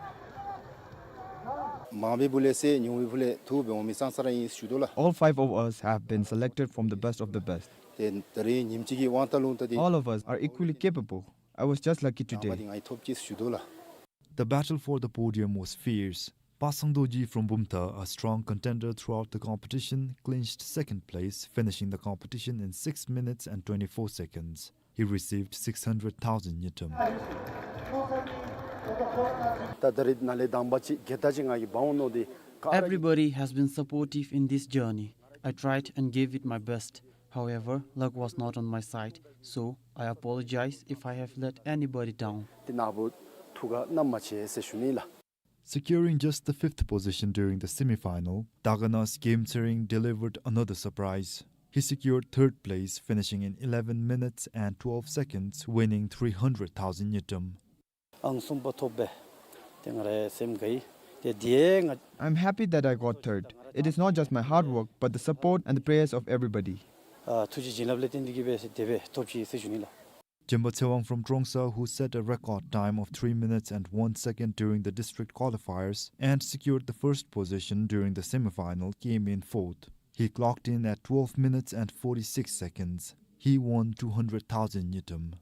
མང་པོའི་ཕུ་ལས་སེ་ཉུང་པའི་ཕུ་ལས་ཐུ་འབད་འོང་མི་ཙང་ཙ་ར་ཨིན་ཞུ་དོ་ལགས། All five of us have been selected from the best of the best. ཏེ་ད་རིས་ཉིནམ་གཅིག་གི་དབང་ཐང་ལུ་ད་ཏེ། All of us are equally capable. I was just lucky today. ང་ཏེ་ང་གིས་ཐོབ་ཅི་ཞུ་དོ་ལགས། The battle for the podium was fierce. Pasang Dorji from Bumthang, a strong contender throughout the competition, clinched second place, finishing the competition in six minutes and twenty-four seconds. He received six hundred thousand ngultrum. ད་ད་རིས་ནཱ་ལས་དང་པ་ཅིག་གེ་ད་ཅིག་ང་གིས་འབག་འོང་མནོ་སྟེ་ག་ར། Everybody has been supportive in this journey. I tried and gave it my best. However, luck was not on my side, so I apologize if I have let anybody down. ཏེ་ནཱ་བུ་ཐུགས་ཁར་བསྣམ་མ་ཆེ་ཟེར་ཞུ་ནི་ལགས། Securing just the fifth position during the semi-final, Daganas Kemtsering delivered another surprise. He secured third place, finishing in eleven minutes and twelve seconds, winning three hundred thousand ngultrum. ཨང་གསུམ་པ་ཐོབ་པས། ཏེ་ང་རའི་སེམས་དགའ་ཡི། ཏེ་དེ་ང་། I'm happy that I got third. It is not just my hard work, but the support and the prayers of everybody. ཨ་ཐུགས་རྗེ་བྱིན་རླབས་ལས་བརྟེན་ཏེ་གིས་སྦེ་དེ་སྦེ་ཐོབ་ཅི་ཟེར་ཞུ་ནི་ལགས། Jemba Tsewang from Trongsa, who set a record time of three minutes and one second during the district qualifiers and secured the first position during the semi-final, came in fourth. He clocked in at twelve minutes and forty-six seconds. He won two hundred thousand ngultrum.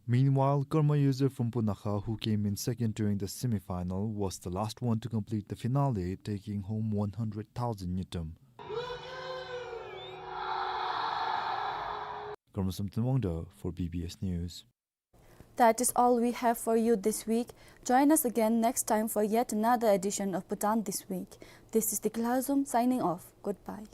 Meanwhile, Karma User from Punakha, who came in second during the semi-final, was the last one to complete the finale, taking home one hundred thousand ngultrum. Karma Samten Wangda for B B S News. That is all we have for you this week. Join us again next time for yet another edition of Bhutan This Week. This is Dikilhazum signing off. Goodbye.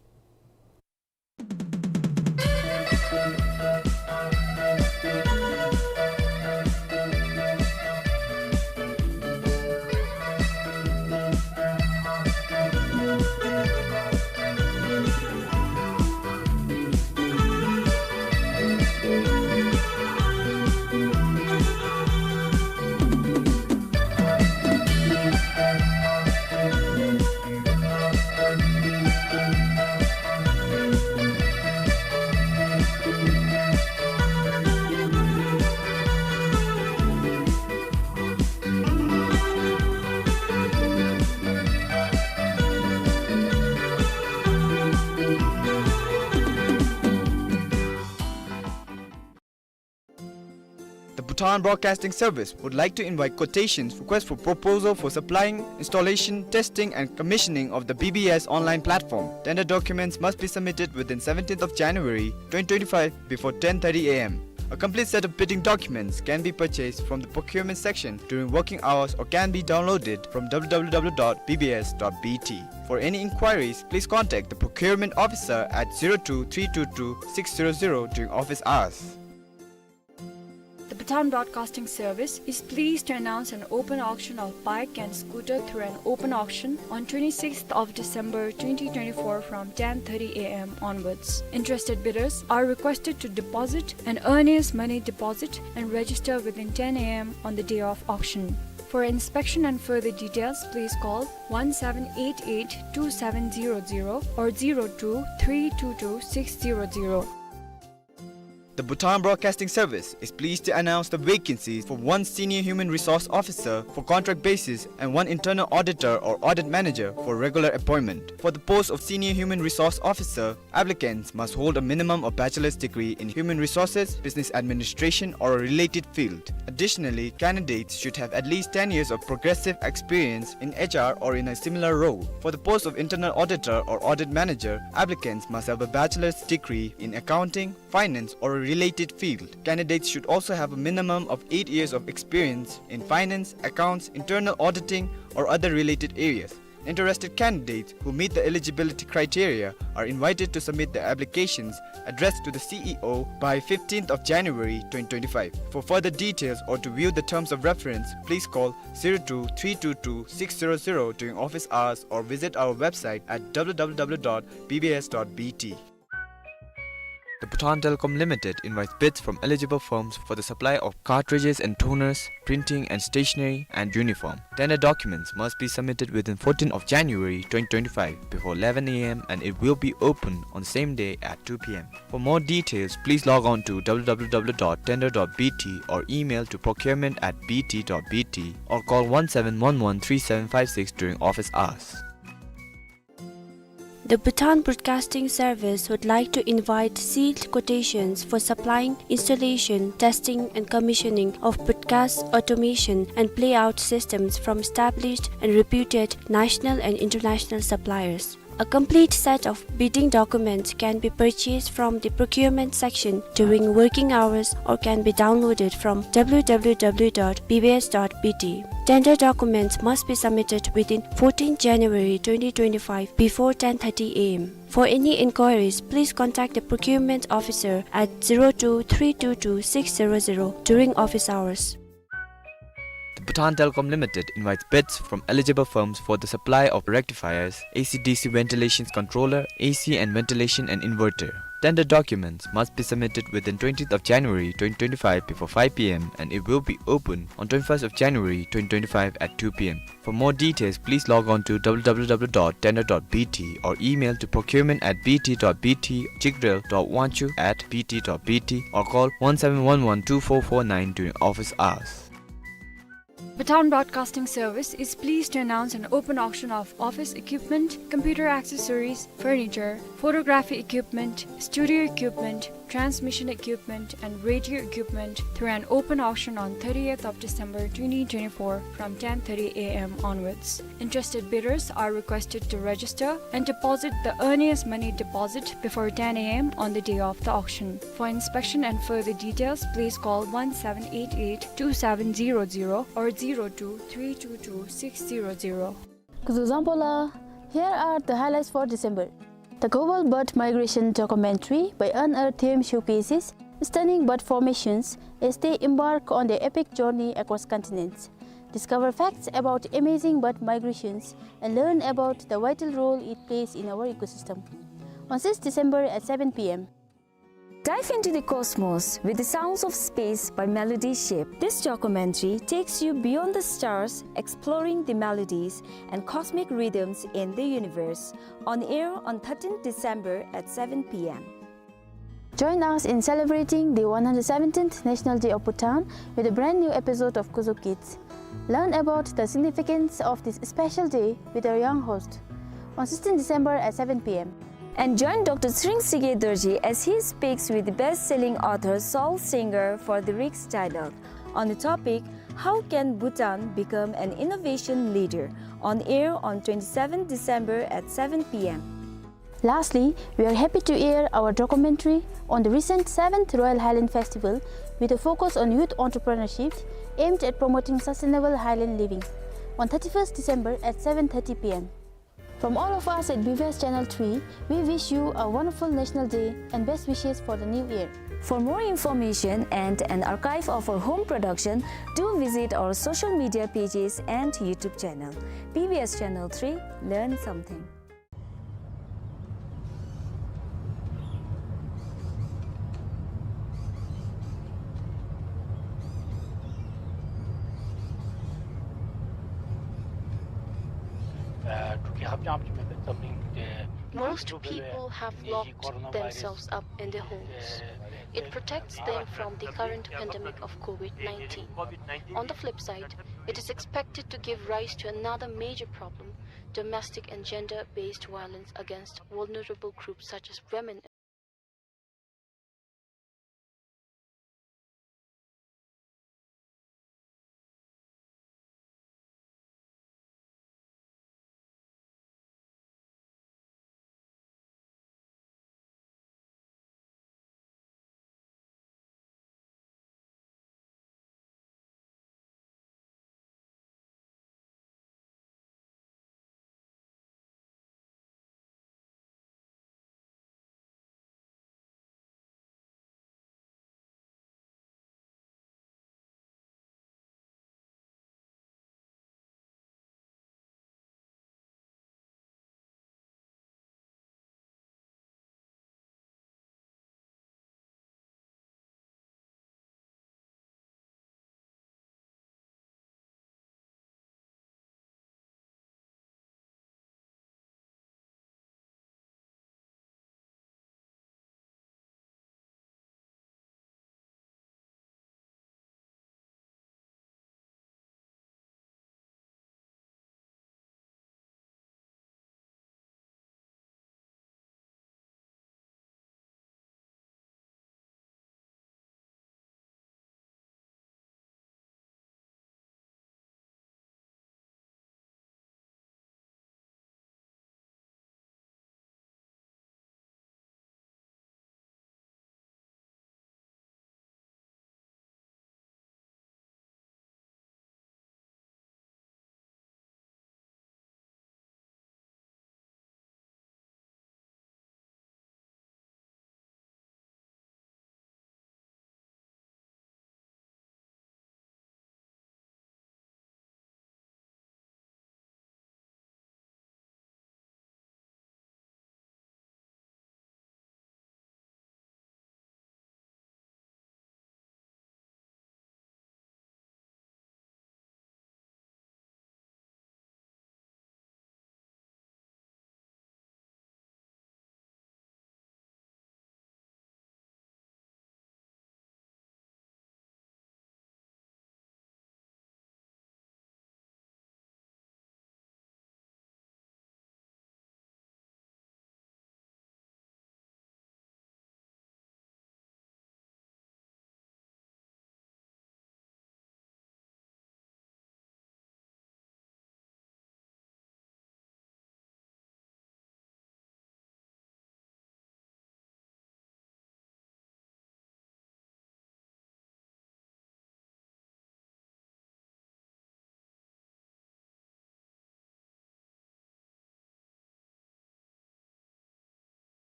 Bhutan Broadcasting Service would like to invite quotations, request for proposal for supplying, installation, testing, and commissioning of the B B S online platform. Tender documents must be submitted within seventeenth of January twenty twenty-five before ten thirty A M. A complete set of bidding documents can be purchased from the procurement section during working hours or can be downloaded from W W W dot B B S dot B T. For any inquiries, please contact the procurement officer at zero two three two two six zero zero during office hours. The Bhutan Broadcasting Service is pleased to announce an open auction of bike and scooter through an open auction on twenty-sixth of December twenty twenty-four from ten thirty A M onwards. Interested bidders are requested to deposit an earnest money deposit and register within ten A M on the day of auction. For inspection and further details, please call one seven eight eight two seven zero zero or zero two three two two six zero zero. The Bhutan Broadcasting Service is pleased to announce the vacancies for one Senior Human Resource Officer for contract basis and one Internal Auditor or Audit Manager for regular appointment. For the post of Senior Human Resource Officer, applicants must hold a minimum of bachelor's degree in human resources, business administration, or a related field. Additionally, candidates should have at least ten years of progressive experience in H R or in a similar role. For the post of Internal Auditor or Audit Manager, applicants must have a bachelor's degree in accounting, finance, or a related field. Candidates should also have a minimum of eight years of experience in finance, accounts, internal auditing, or other related areas. Interested candidates who meet the eligibility criteria are invited to submit their applications addressed to the C E O by fifteenth of January twenty twenty-five. For further details or to view the terms of reference, please call zero two three two two six zero zero during office hours or visit our website at W W W dot B B S dot B T. The Bhutan Telecom Limited invites bids from eligible firms for the supply of cartridges and toners, printing and stationery, and uniform. Tender documents must be submitted within fourteenth of January twenty twenty-five before eleven A M and it will be open on the same day at two P M. For more details, please log on to W W W dot tender dot B T or email to procurement at B T dot B T or call one seven one one three seven five six during office hours. The Bhutan Broadcasting Service would like to invite sealed quotations for supplying, installation, testing and commissioning of broadcast automation and playout systems from established and reputed national and international suppliers. A complete set of bidding documents can be purchased from the procurement section during working hours or can be downloaded from W W W dot B B S dot B T. Tender documents must be submitted within fourteenth January twenty twenty-five before ten thirty A M. For any inquiries, please contact the procurement officer at zero two three two two six zero zero during office hours. The Bhutan Telecom Limited invites bids from eligible firms for the supply of rectifiers, A C D C ventilation controller, A C and ventilation and inverter. Tender documents must be submitted within twentieth of January twenty twenty-five before five P M and it will be open on twenty-first of January twenty twenty-five at two P M. For more details, please log on to W W W dot tender dot B T or email to procurement at B T dot B T, jigdrel dot wanchuk at B T dot B T or call one seven one one two four four nine during office hours. Bhutan Broadcasting Service is pleased to announce an open auction of office equipment, computer accessories, furniture, photography equipment, studio equipment, transmission equipment, and radio equipment through an open auction on thirtieth of December twenty twenty-four from ten thirty A M onwards. Interested bidders are requested to register and deposit the earnest money deposit before ten A M on the day of the auction. For inspection and further details, please call one seven eight eight two seven zero zero or zero two three two two six zero zero. Kuzuzangpola, here are the highlights for December. The global bird migration documentary by Unearth Them showcases stunning bird formations as they embark on their epic journey across continents. Discover facts about amazing bird migrations and learn about the vital role it plays in our ecosystem. On sixth December at seven P M. Dive into the cosmos with the sounds of space by Melody Ship. This documentary takes you beyond the stars, exploring the melodies and cosmic rhythms in the universe. On air on thirteenth December at seven P M. Join us in celebrating the one hundred seventeenth National Day of Bhutan with a brand new episode of Kuzo Kids. Learn about the significance of this special day with our young host on sixteenth December at seven P M. And join Doctor Tshering Tshige Dorji as he speaks with the best-selling author Soul Singer for the Rick's Channel on the topic, "How can Bhutan become an innovation leader?" on air on twenty-seventh December at seven p m. Lastly, we are happy to air our documentary on the recent seventh Royal Highland Festival with a focus on youth entrepreneurship aimed at promoting sustainable highland living on thirty-first December at seven thirty p m. From all of us at B B S Channel three, we wish you a wonderful National Day and best wishes for the new year. For more information and an archive of our home production, do visit our social media pages and YouTube channel. B B S Channel three, learn something. Most people have locked themselves up in their homes. It protects them from the current pandemic of COVID nineteen. On the flip side, it is expected to give rise to another major problem, domestic and gender-based violence against vulnerable groups such as women.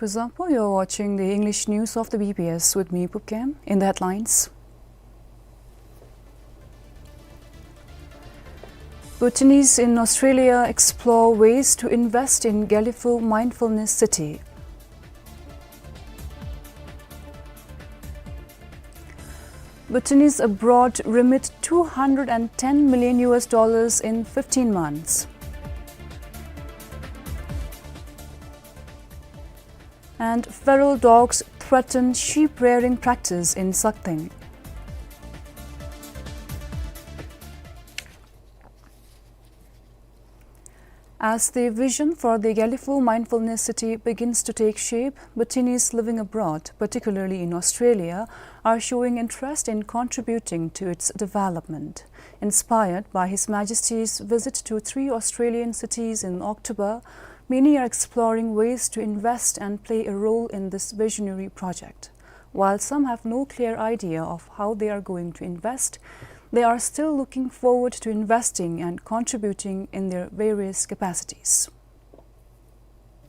Example, you're watching the English news of the B B S with me, Pupkem. In the headlines, Bhutanese in Australia explore ways to invest in Gelephu Mindfulness City. Bhutanese abroad remit two hundred and ten million U S dollars in fifteen months. And feral dogs threaten sheep rearing practice in Sakteng. As the vision for the Gelephu Mindfulness City begins to take shape, Bhutanese living abroad, particularly in Australia, are showing interest in contributing to its development. Inspired by His Majesty's visit to three Australian cities in October, many are exploring ways to invest and play a role in this visionary project. While some have no clear idea of how they are going to invest, they are still looking forward to investing and contributing in their various capacities.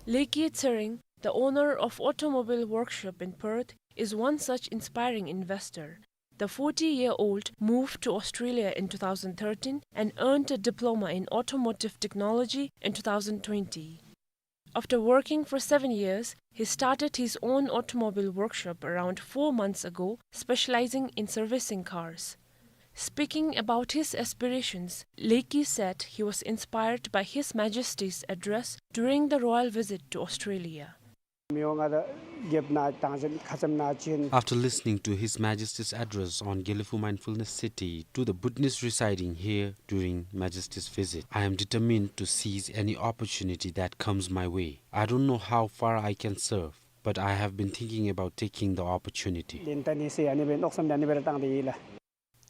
Leki Tsering, the owner of automobile workshop in Perth, is one such inspiring investor. The forty-year-old moved to Australia in two thousand thirteen and earned a diploma in automotive technology in two thousand twenty. After working for seven years, he started his own automobile workshop around four months ago, specializing in servicing cars. Speaking about his aspirations, Leki said he was inspired by His Majesty's address during the royal visit to Australia. After listening to His Majesty's address on Gelephu Mindfulness City to the Bhutanese residing here during Majesty's visit, I am determined to seize any opportunity that comes my way. I don't know how far I can serve, but I have been thinking about taking the opportunity.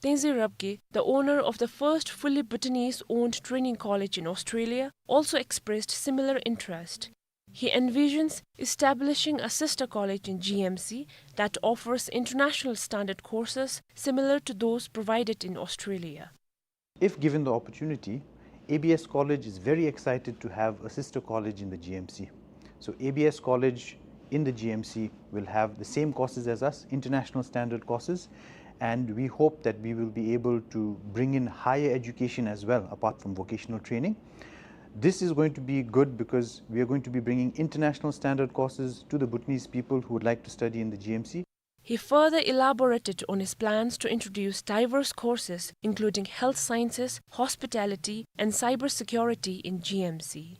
Tenzin Rabgye, the owner of the first fully Bhutanese-owned training college in Australia, also expressed similar interest. He envisions establishing a sister college in G M C that offers international standard courses similar to those provided in Australia. If given the opportunity, A B S College is very excited to have a sister college in the G M C. So A B S College in the G M C will have the same courses as us, international standard courses, and we hope that we will be able to bring in higher education as well, apart from vocational training. This is going to be good because we are going to be bringing international standard courses to the Bhutanese people who would like to study in the G M C. He further elaborated on his plans to introduce diverse courses, including health sciences, hospitality, and cybersecurity in G M C.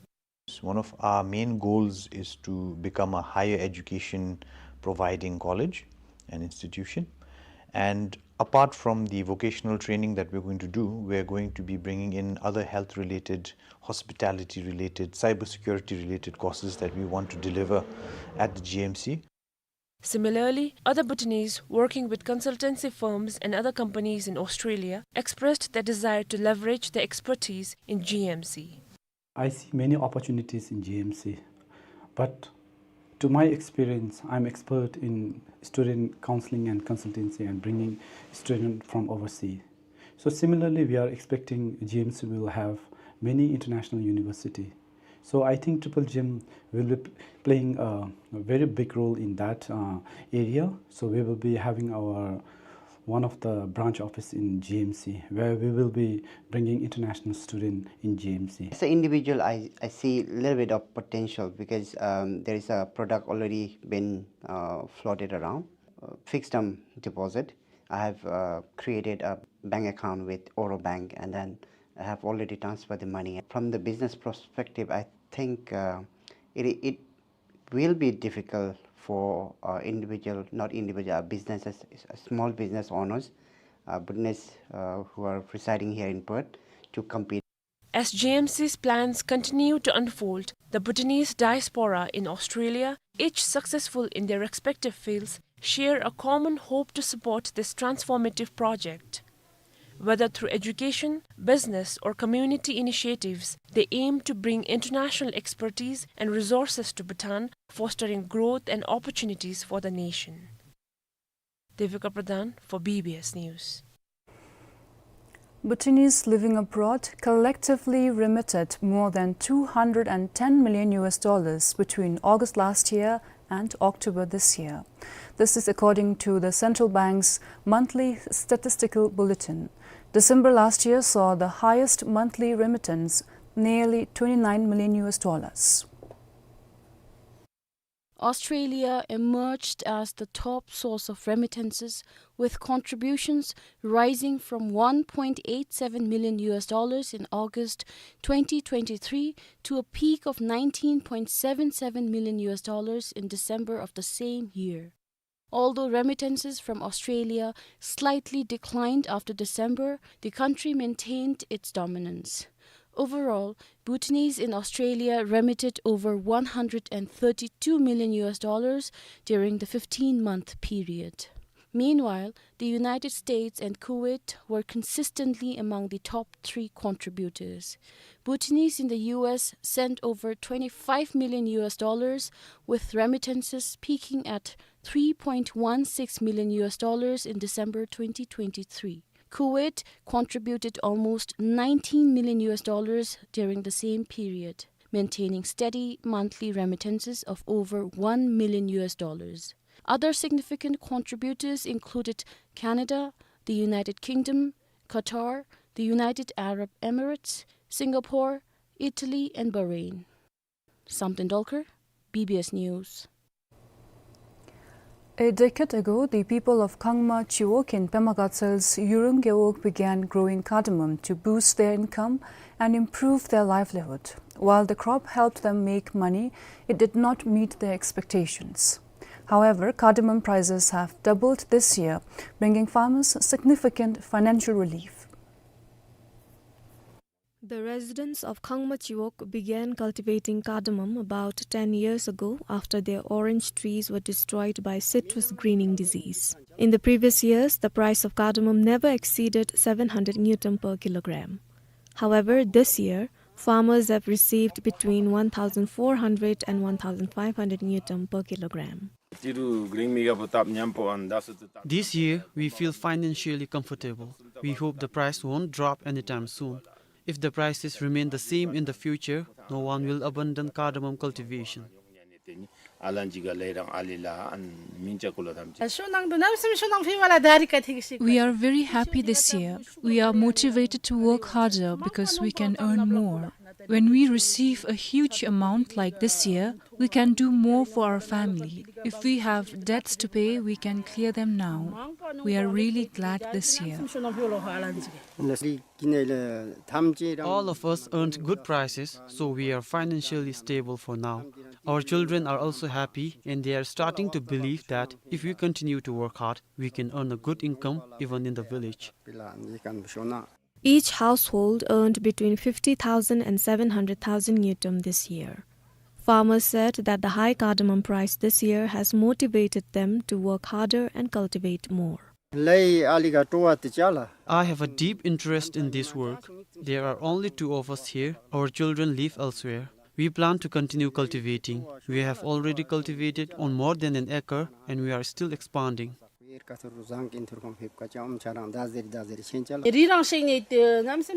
One of our main goals is to become a higher education providing college and institution. And apart from the vocational training that we're going to do, we're going to be bringing in other health-related, hospitality-related, cybersecurity-related courses that we want to deliver at the G M C. Similarly, other Bhutanese working with consultancy firms and other companies in Australia expressed their desire to leverage their expertise in G M C. I see many opportunities in G M C, but to my experience, I'm expert in student counseling and consultancy and bringing students from overseas. So similarly, we are expecting G M C will have many international university. So I think Triple G M will be p-, playing a, a very big role in that, uh, area. So we will be having our, one of the branch office in G M C, where we will be bringing international student in G M C. As an individual, I, I see a little bit of potential because, um, there is a product already been, uh, floated around, uh, fixed term deposit. I have, uh, created a bank account with Oro Bank, and then I have already transferred the money. From the business perspective, I think, uh, it, it will be difficult for, uh, individual, not individual, uh, businesses, uh, small business owners, uh, business, uh, who are residing here in Perth to compete. As G M C's plans continue to unfold, the Bhutanese diaspora in Australia, each successful in their respective fields, share a common hope to support this transformative project. Whether through education, business, or community initiatives, they aim to bring international expertise and resources to Bhutan, fostering growth and opportunities for the nation. Devika Pradhan for B B S News. Bhutanese living abroad collectively remitted more than two hundred and ten million U S dollars between August last year and October this year. This is according to the central bank's monthly statistical bulletin. December last year saw the highest monthly remittance, nearly twenty-nine million U S dollars. Australia emerged as the top source of remittances, with contributions rising from one point eight seven million U S dollars in August twenty twenty-three to a peak of nineteen point seven seven million U S dollars in December of the same year. Although remittances from Australia slightly declined after December, the country maintained its dominance. Overall, Bhutanese in Australia remitted over one hundred and thirty-two million U S dollars during the fifteen-month period. Meanwhile, the United States and Kuwait were consistently among the top three contributors. Bhutanese in the U S sent over twenty-five million U S dollars, with remittances peaking at three point one six million U S dollars in December twenty twenty-three. Kuwait contributed almost nineteen million U S dollars during the same period, maintaining steady monthly remittances of over one million U S dollars. Other significant contributors included Canada, the United Kingdom, Qatar, the United Arab Emirates, Singapore, Italy, and Bahrain. Samten Dolkar, B B S News. A decade ago, the people of Khangma Chiwog in Pema Gatsel's Yurung Gewog began growing cardamom to boost their income and improve their livelihood. While the crop helped them make money, it did not meet their expectations. However, cardamom prices have doubled this year, bringing farmers significant financial relief. The residents of Khangma Chiwog began cultivating cardamom about ten years ago after their orange trees were destroyed by citrus greening disease. In the previous years, the price of cardamom never exceeded seven hundred ngultrum per kilogram. However, this year, farmers have received between one thousand four hundred and one thousand five hundred ngultrum per kilogram. This year, we feel financially comfortable. We hope the price won't drop anytime soon. If the prices remain the same in the future, no one will abandon cardamom cultivation. We are very happy this year. We are motivated to work harder because we can earn more. When we receive a huge amount like this year, we can do more for our family. If we have debts to pay, we can clear them now. We are really glad this year. All of us earned good prices, so we are financially stable for now. Our children are also happy, and they are starting to believe that if we continue to work hard, we can earn a good income even in the village. Each household earned between fifty thousand and seven hundred thousand ngultrum this year. Farmers said that the high cardamom price this year has motivated them to work harder and cultivate more. I have a deep interest in this work. There are only two of us here. Our children live elsewhere. We plan to continue cultivating. We have already cultivated on more than an acre, and we are still expanding.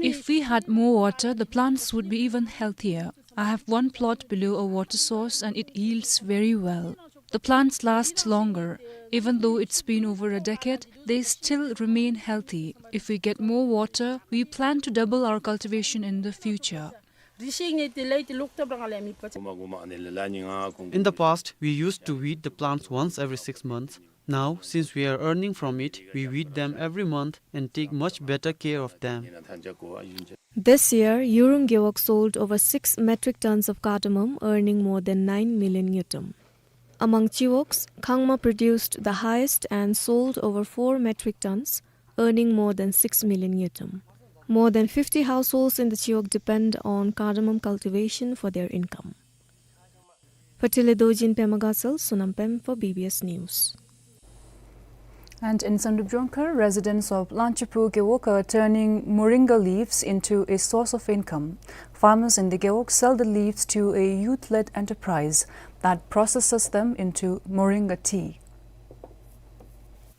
If we had more water, the plants would be even healthier. I have one plot below a water source and it yields very well. The plants last longer. Even though it's been over a decade, they still remain healthy. If we get more water, we plan to double our cultivation in the future. In the past, we used to weed the plants once every six months. Now, since we are earning from it, we weed them every month and take much better care of them. This year, Yurung Gewog sold over six metric tons of cardamom, earning more than nine million ngultrum. Among Chiwogs, Khangma produced the highest and sold over four metric tons, earning more than six million ngultrum. More than fifty households in the Chiwog depend on cardamom cultivation for their income. Patile Dojin, Pema Gatsal, Sonam Pem for B B S News. And in Sandrup Jongkhar, residents of Lanchipu Gewog are turning moringa leaves into a source of income. Farmers in the Gewog sell the leaves to a youth-led enterprise that processes them into moringa tea.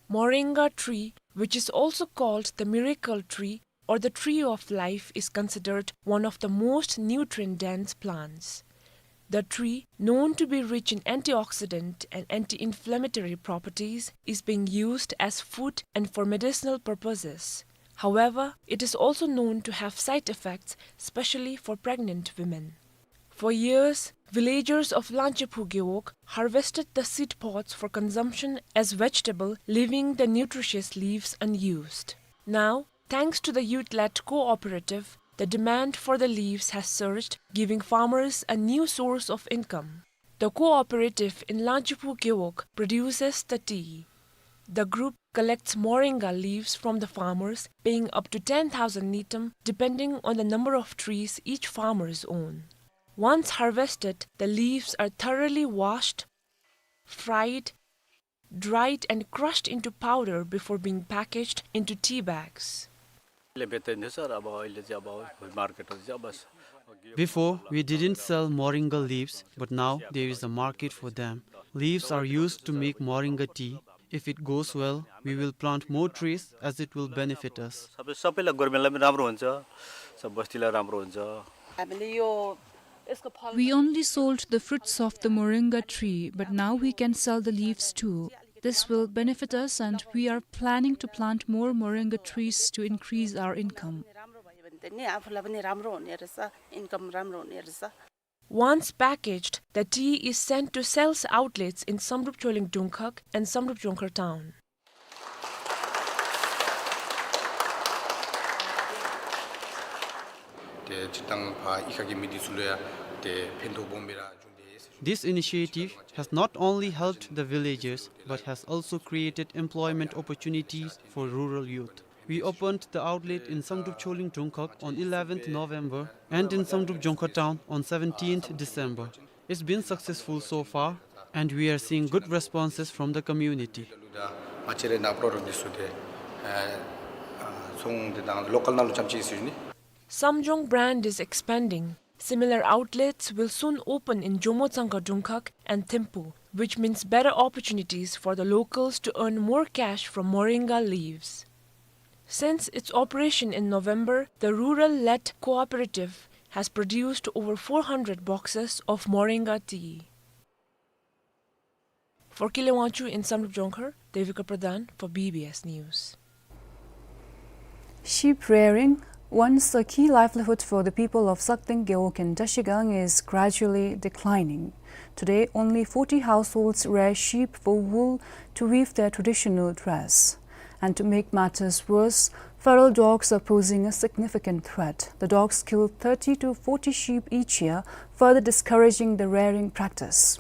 Moringa tree, which is also called the miracle tree or the tree of life, is considered one of the most nutrient-dense plants. The tree, known to be rich in antioxidant and anti-inflammatory properties, is being used as food and for medicinal purposes. However, it is also known to have side effects, especially for pregnant women. For years, villagers of Langchaphu Gewog harvested the seed pods for consumption as vegetable, leaving the nutritious leaves unused. Now, thanks to the youth-led cooperative, the demand for the leaves has surged, giving farmers a new source of income. The cooperative in Langchaphu Gewog produces the tea. The group collects moringa leaves from the farmers, paying up to ten thousand ngultrum, depending on the number of trees each farmers own. Once harvested, the leaves are thoroughly washed, fried, dried and crushed into powder before being packaged into tea bags. Before, we didn't sell moringa leaves, but now there is a market for them. Leaves are used to make moringa tea. If it goes well, we will plant more trees as it will benefit us. सबै, सबैलाई government लाई पनि राम्रो हुन्छ, सब बस्तीलाई राम्रो हुन्छ। हामीले यो, यसको फल We only sold the fruits of the moringa tree, but now we can sell the leaves too. This will benefit us, and we are planning to plant more moringa trees to increase our income. राम्रो भयो भने त नि आफूलाई पनि राम्रो हुने रहेछ, income राम्रो हुने रहेछ। Once packaged, the tea is sent to sales outlets in Samdrup Choling Dungkhag and Samdrup Jongkhar town. ཏེ་སྤྱིར་བཏང་ཕར་གཡུས་ཁ་གི་མི་འདི་ཚུ་ལུ་ཡང་ཏེ་ཕན་ཐོགས་སྦོམ་སྦེ་ར་བྱུང་སྟེ། This initiative has not only helped the villagers but has also created employment opportunities for rural youth. We opened the outlet in Samdrup Choling Dungkhag on eleventh November and in Samdrup Jongkhar town on seventeenth December. It's been successful so far, and we are seeing good responses from the community. ང་བཅས་རའི་ནང་product འདི་ཚུ་ཏེ་ཨ་ཚོང་འདི་དང་local ནང་ལུ་རྐྱངམ་ཅིག་ཨིན་ཟེར་ཞུ་ནི། Samjong brand is expanding. Similar outlets will soon open in Jomo Tsangka Dungkhag and Thimphu, which means better opportunities for the locals to earn more cash from moringa leaves. Since its operation in November, the rural-led cooperative has produced over four hundred boxes of moringa tea. For Kile Wangchuck in Samdrup Jongkhar, Devika Pradhan for B B S News. Sheep rearing, once a key livelihood for the people of Sakteng Gewog in Trashigang, is gradually declining. Today, only forty households rear sheep for wool to weave their traditional dress. And to make matters worse, feral dogs are posing a significant threat. The dogs kill thirty to forty sheep each year, further discouraging the rearing practice.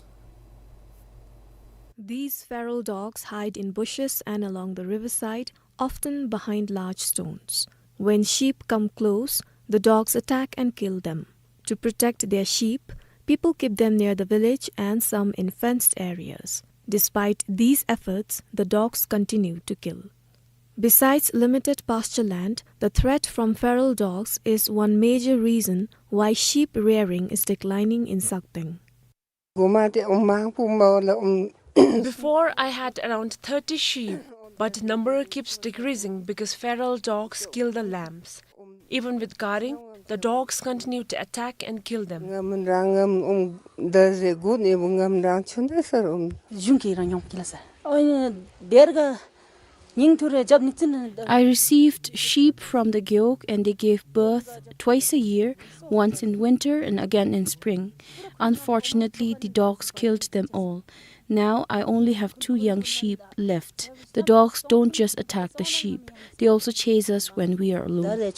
These feral dogs hide in bushes and along the riverside, often behind large stones. When sheep come close, the dogs attack and kill them. To protect their sheep, people keep them near the village and some in fenced areas. Despite these efforts, the dogs continue to kill. Besides limited pasture land, the threat from feral dogs is one major reason why sheep rearing is declining in Sakteng. Before, I had around thirty sheep, but number keeps decreasing because feral dogs kill the lambs. Even with guarding, the dogs continue to attack and kill them. I received sheep from the Gewog and they gave birth twice a year, once in winter and again in spring. Unfortunately, the dogs killed them all. Now I only have two young sheep left. The dogs don't just attack the sheep, they also chase us when we are alone.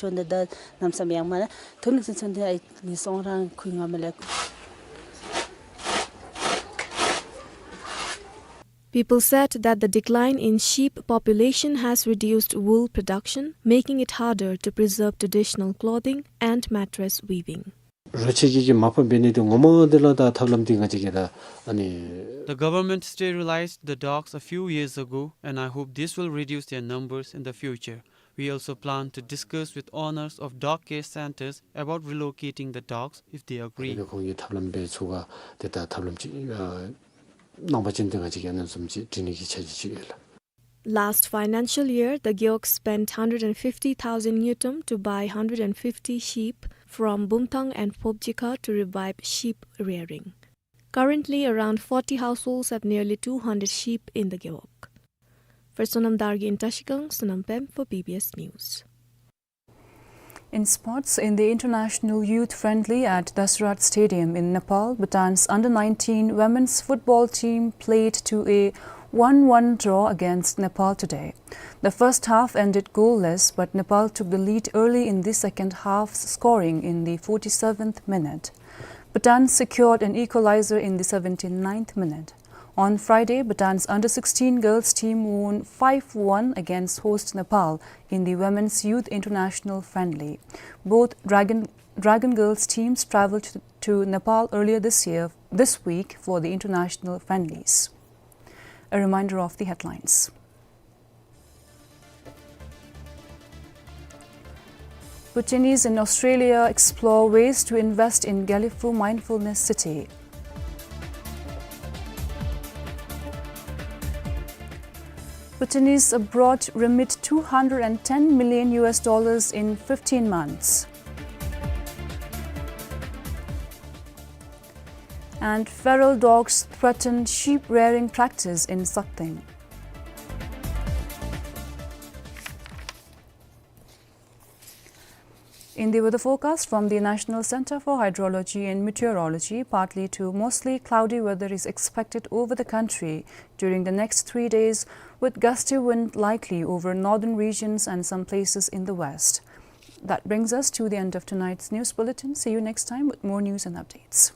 People said that the decline in sheep population has reduced wool production, making it harder to preserve traditional clothing and mattress weaving. རོགས་ཆེ་གི་གི་མ་ཕམ་འབད་ནི་འདི་ངོ་མ་འདི་ལུ་ད་ཐབས་ལམ་འདི་ང་བཅས་ཀྱིས་ད་ཨ་ནི། The government sterilized the dogs a few years ago, and I hope this will reduce their numbers in the future. We also plan to discuss with owners of dog care centers about relocating the dogs if they agree. ཁོང་གིས་ཐབས་ལམ་འབད་ཚུགས་ག་དེ་ད་ཐབས་ལམ་ཅིག་ཨ་གནང་པ་ཅིན་ཏེ་ང་བཅས་ཀྱིས་ཨ་ནི་བཟུམ་ཅིག་འབྲི་ནི་གི་འཆར་གཞི་ཅིག་ཡོད་ལགས། Last financial year, the Gewog spent hundred and fifty thousand ngultrum to buy hundred and fifty sheep from Bumthang and Phobjikha to revive sheep rearing. Currently, around forty households have nearly two hundred sheep in the gewog. For Sonam Dargye in Trashigang, Sonam Pem for B B S News. In sports, in the International Youth Friendly at Dasrat Stadium in Nepal, Bhutan's under nineteen women's football team played to a one one draw against Nepal today. The first half ended goalless, but Nepal took the lead early in the second half, scoring in the forty-seventh minute. Bhutan secured an equalizer in the seventy-ninth minute. On Friday, Bhutan's under sixteen girls team won five one against host Nepal in the Women's Youth International Friendly. Both Dragon, Dragon Girls teams traveled to, to Nepal earlier this year, this week for the international friendlies. A reminder of the headlines. Bhutanese in Australia explore ways to invest in Gelephu Mindfulness City. Bhutanese abroad remit two hundred and ten million U S dollars in fifteen months. And feral dogs threaten sheep rearing practice in Sakteng. In the weather forecast from the National Center for Hydrology and Meteorology, partly to mostly cloudy weather is expected over the country during the next three days, with gusty wind likely over northern regions and some places in the west. That brings us to the end of tonight's news bulletin. See you next time with more news and updates.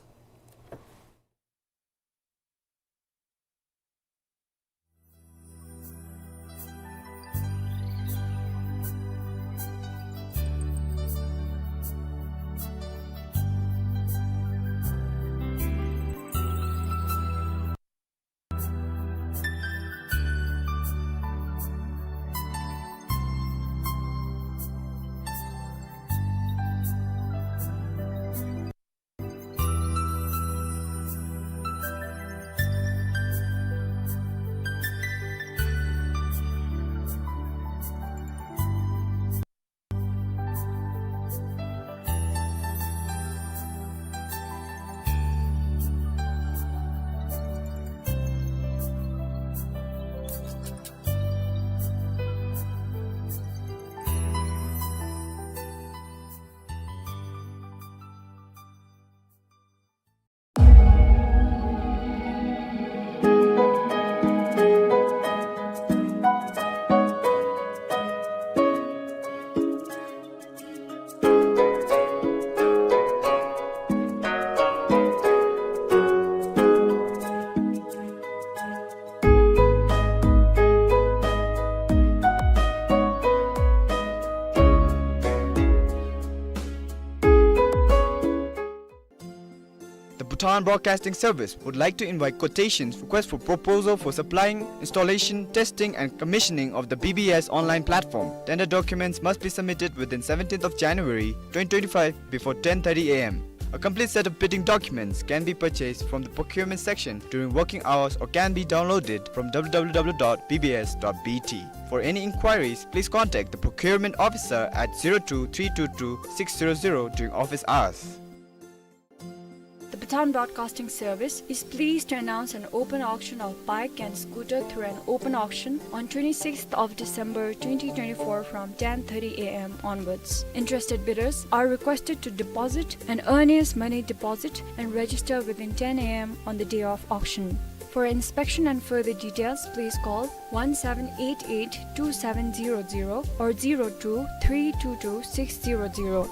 The Bhutan Broadcasting Service would like to invite quotations, request for proposal for supplying, installation, testing, and commissioning of the B B S online platform. Tender documents must be submitted within seventeenth of January twenty twenty-five before ten thirty A M. A complete set of bidding documents can be purchased from the procurement section during working hours or can be downloaded from W W W dot B B S dot B T. For any inquiries, please contact the procurement officer at zero two three two two six zero zero during office hours. The Bhutan Broadcasting Service is pleased to announce an open auction of bike and scooter through an open auction on twenty-sixth of December twenty twenty-four from ten thirty A M onwards. Interested bidders are requested to deposit an earnest money deposit and register within ten A M on the day of auction. For inspection and further details, please call one seven eight eight two seven zero zero or zero two three two two six zero zero.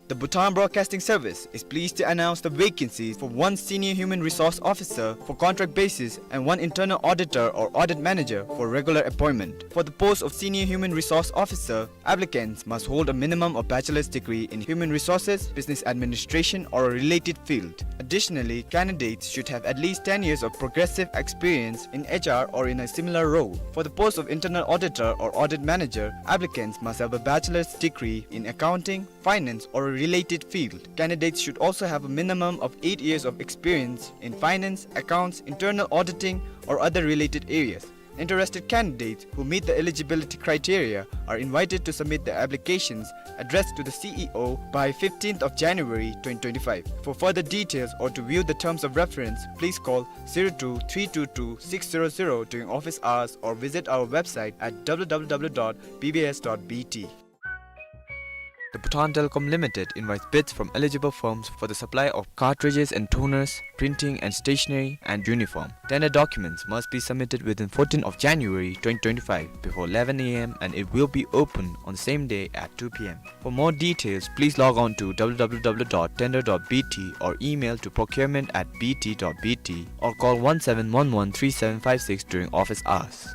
The Bhutan Broadcasting Service is pleased to announce the vacancies for one Senior Human Resource Officer for contract basis and one Internal Auditor or Audit Manager for regular appointment. For the post of Senior Human Resource Officer, applicants must hold a minimum of bachelor's degree in human resources, business administration, or a related field. Additionally, candidates should have at least ten years of progressive experience in H R or in a similar role. For the post of Internal Auditor or Audit Manager, applicants must have a bachelor's degree in accounting, finance, or a related field. Candidates should also have a minimum of eight years of experience in finance, accounts, internal auditing, or other related areas. Interested candidates who meet the eligibility criteria are invited to submit their applications addressed to the C E O by fifteenth of January twenty twenty-five. For further details or to view the terms of reference, please call zero two three two two six zero zero during office hours or visit our website at W W W dot B B S dot B T. The Bhutan Telecom Limited invites bids from eligible firms for the supply of cartridges and toners, printing and stationery, and uniform. Tender documents must be submitted within fourteenth of January twenty twenty-five before eleven A M and it will be open on the same day at two P M. For more details, please log on to W W W dot tender dot B T or email to procurement at B T dot B T or call one seven one one three seven five six during office hours.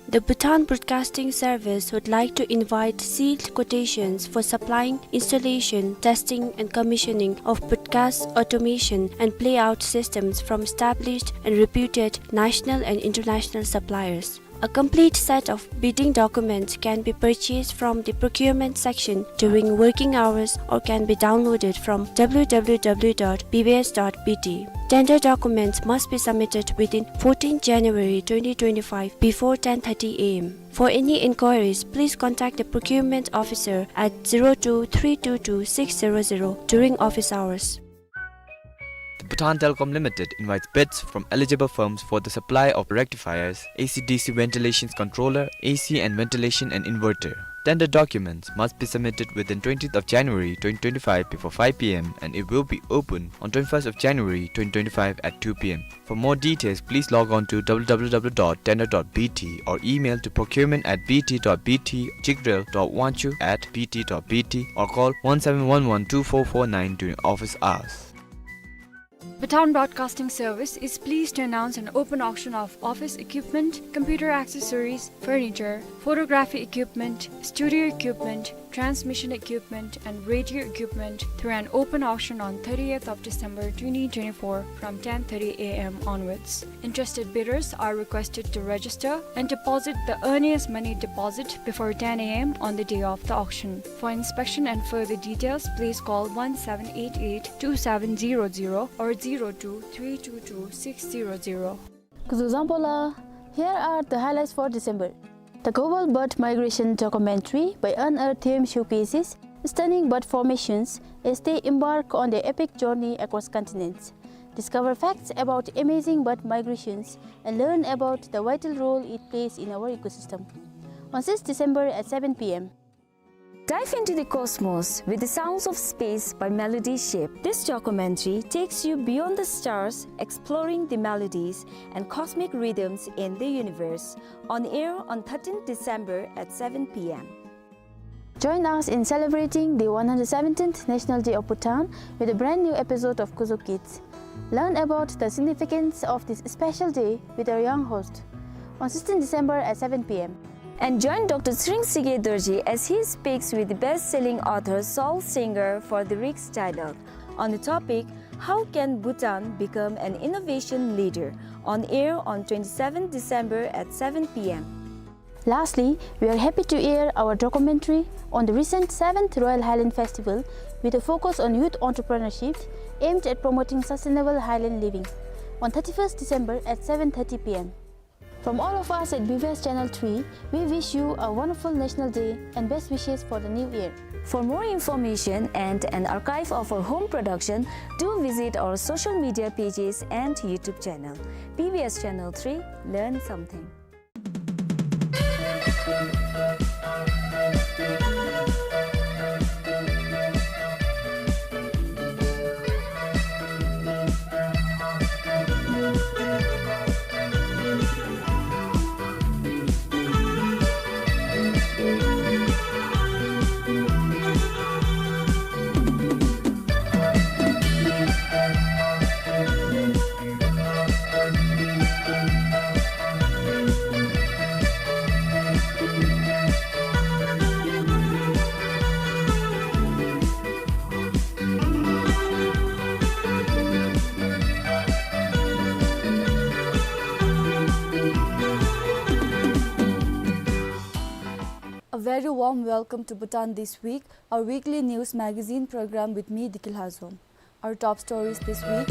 The Bhutan Broadcasting Service would like to invite sealed quotations for supplying, installation, testing and commissioning of broadcast automation and playout systems from established and reputed national and international suppliers. A complete set of bidding documents can be purchased from the procurement section during working hours or can be downloaded from W W W dot B B S dot B T. Tender documents must be submitted within fourteenth January twenty twenty-five before ten thirty A M. For any inquiries, please contact the procurement officer at zero two three two two six zero zero during office hours. The Bhutan Telecom Limited invites bids from eligible firms for the supply of rectifiers, A C D C ventilation controller, A C and ventilation and inverter. Tender documents must be submitted within twentieth of January twenty twenty-five before five P M and it will be open on twenty-first of January twenty twenty-five at two P M. For more details, please log on to W W W dot tender dot B T or email to procurement at B T dot B T, jigrel dot wanchuk at B T dot B T or call one seven one one two four four nine during office hours. Bhutan Broadcasting Service is pleased to announce an open auction of office equipment, computer accessories, furniture, photography equipment, studio equipment, transmission equipment, and radio equipment through an open auction on thirtieth of December twenty twenty-four from ten thirty A M onwards. Interested bidders are requested to register and deposit the earnest money deposit before ten A M on the day of the auction. For inspection and further details, please call one seven eight eight two seven zero zero or zero two three two two six zero zero. Kuzuzangpo la, here are the highlights for December. The Global Bird Migration documentary by Unearthed Them showcases stunning bird formations as they embark on their epic journey across continents. Discover facts about amazing bird migrations and learn about the vital role it plays in our ecosystem. On sixth December at seven P M. Dive into the cosmos with the sounds of space by Melody Ship. This documentary takes you beyond the stars, exploring the melodies and cosmic rhythms in the universe. On air on thirteenth December at seven P M. Join us in celebrating the one hundred seventeenth National Day of Bhutan with a brand new episode of Kuzo Kids. Learn about the significance of this special day with our young host on sixteenth December at seven P M. And join Doctor Tshering Tshige Dorji as he speaks with the best-selling author Saul Singer for the Riks Dialogue on the topic, "How can Bhutan become an innovation leader?" On air on twenty-seventh December at seven P M. Lastly, we are happy to air our documentary on the recent seventh Royal Highland Festival with a focus on youth entrepreneurship aimed at promoting sustainable highland living on thirty-first December at seven thirty P M. From all of us at B B S Channel three, we wish you a wonderful National Day and best wishes for the new year. For more information and an archive of our home production, do visit our social media pages and YouTube channel. B B S Channel three, learn something. A very warm welcome to Bhutan This Week, our weekly news magazine program with me, Diki Lhazom. Our top stories this week.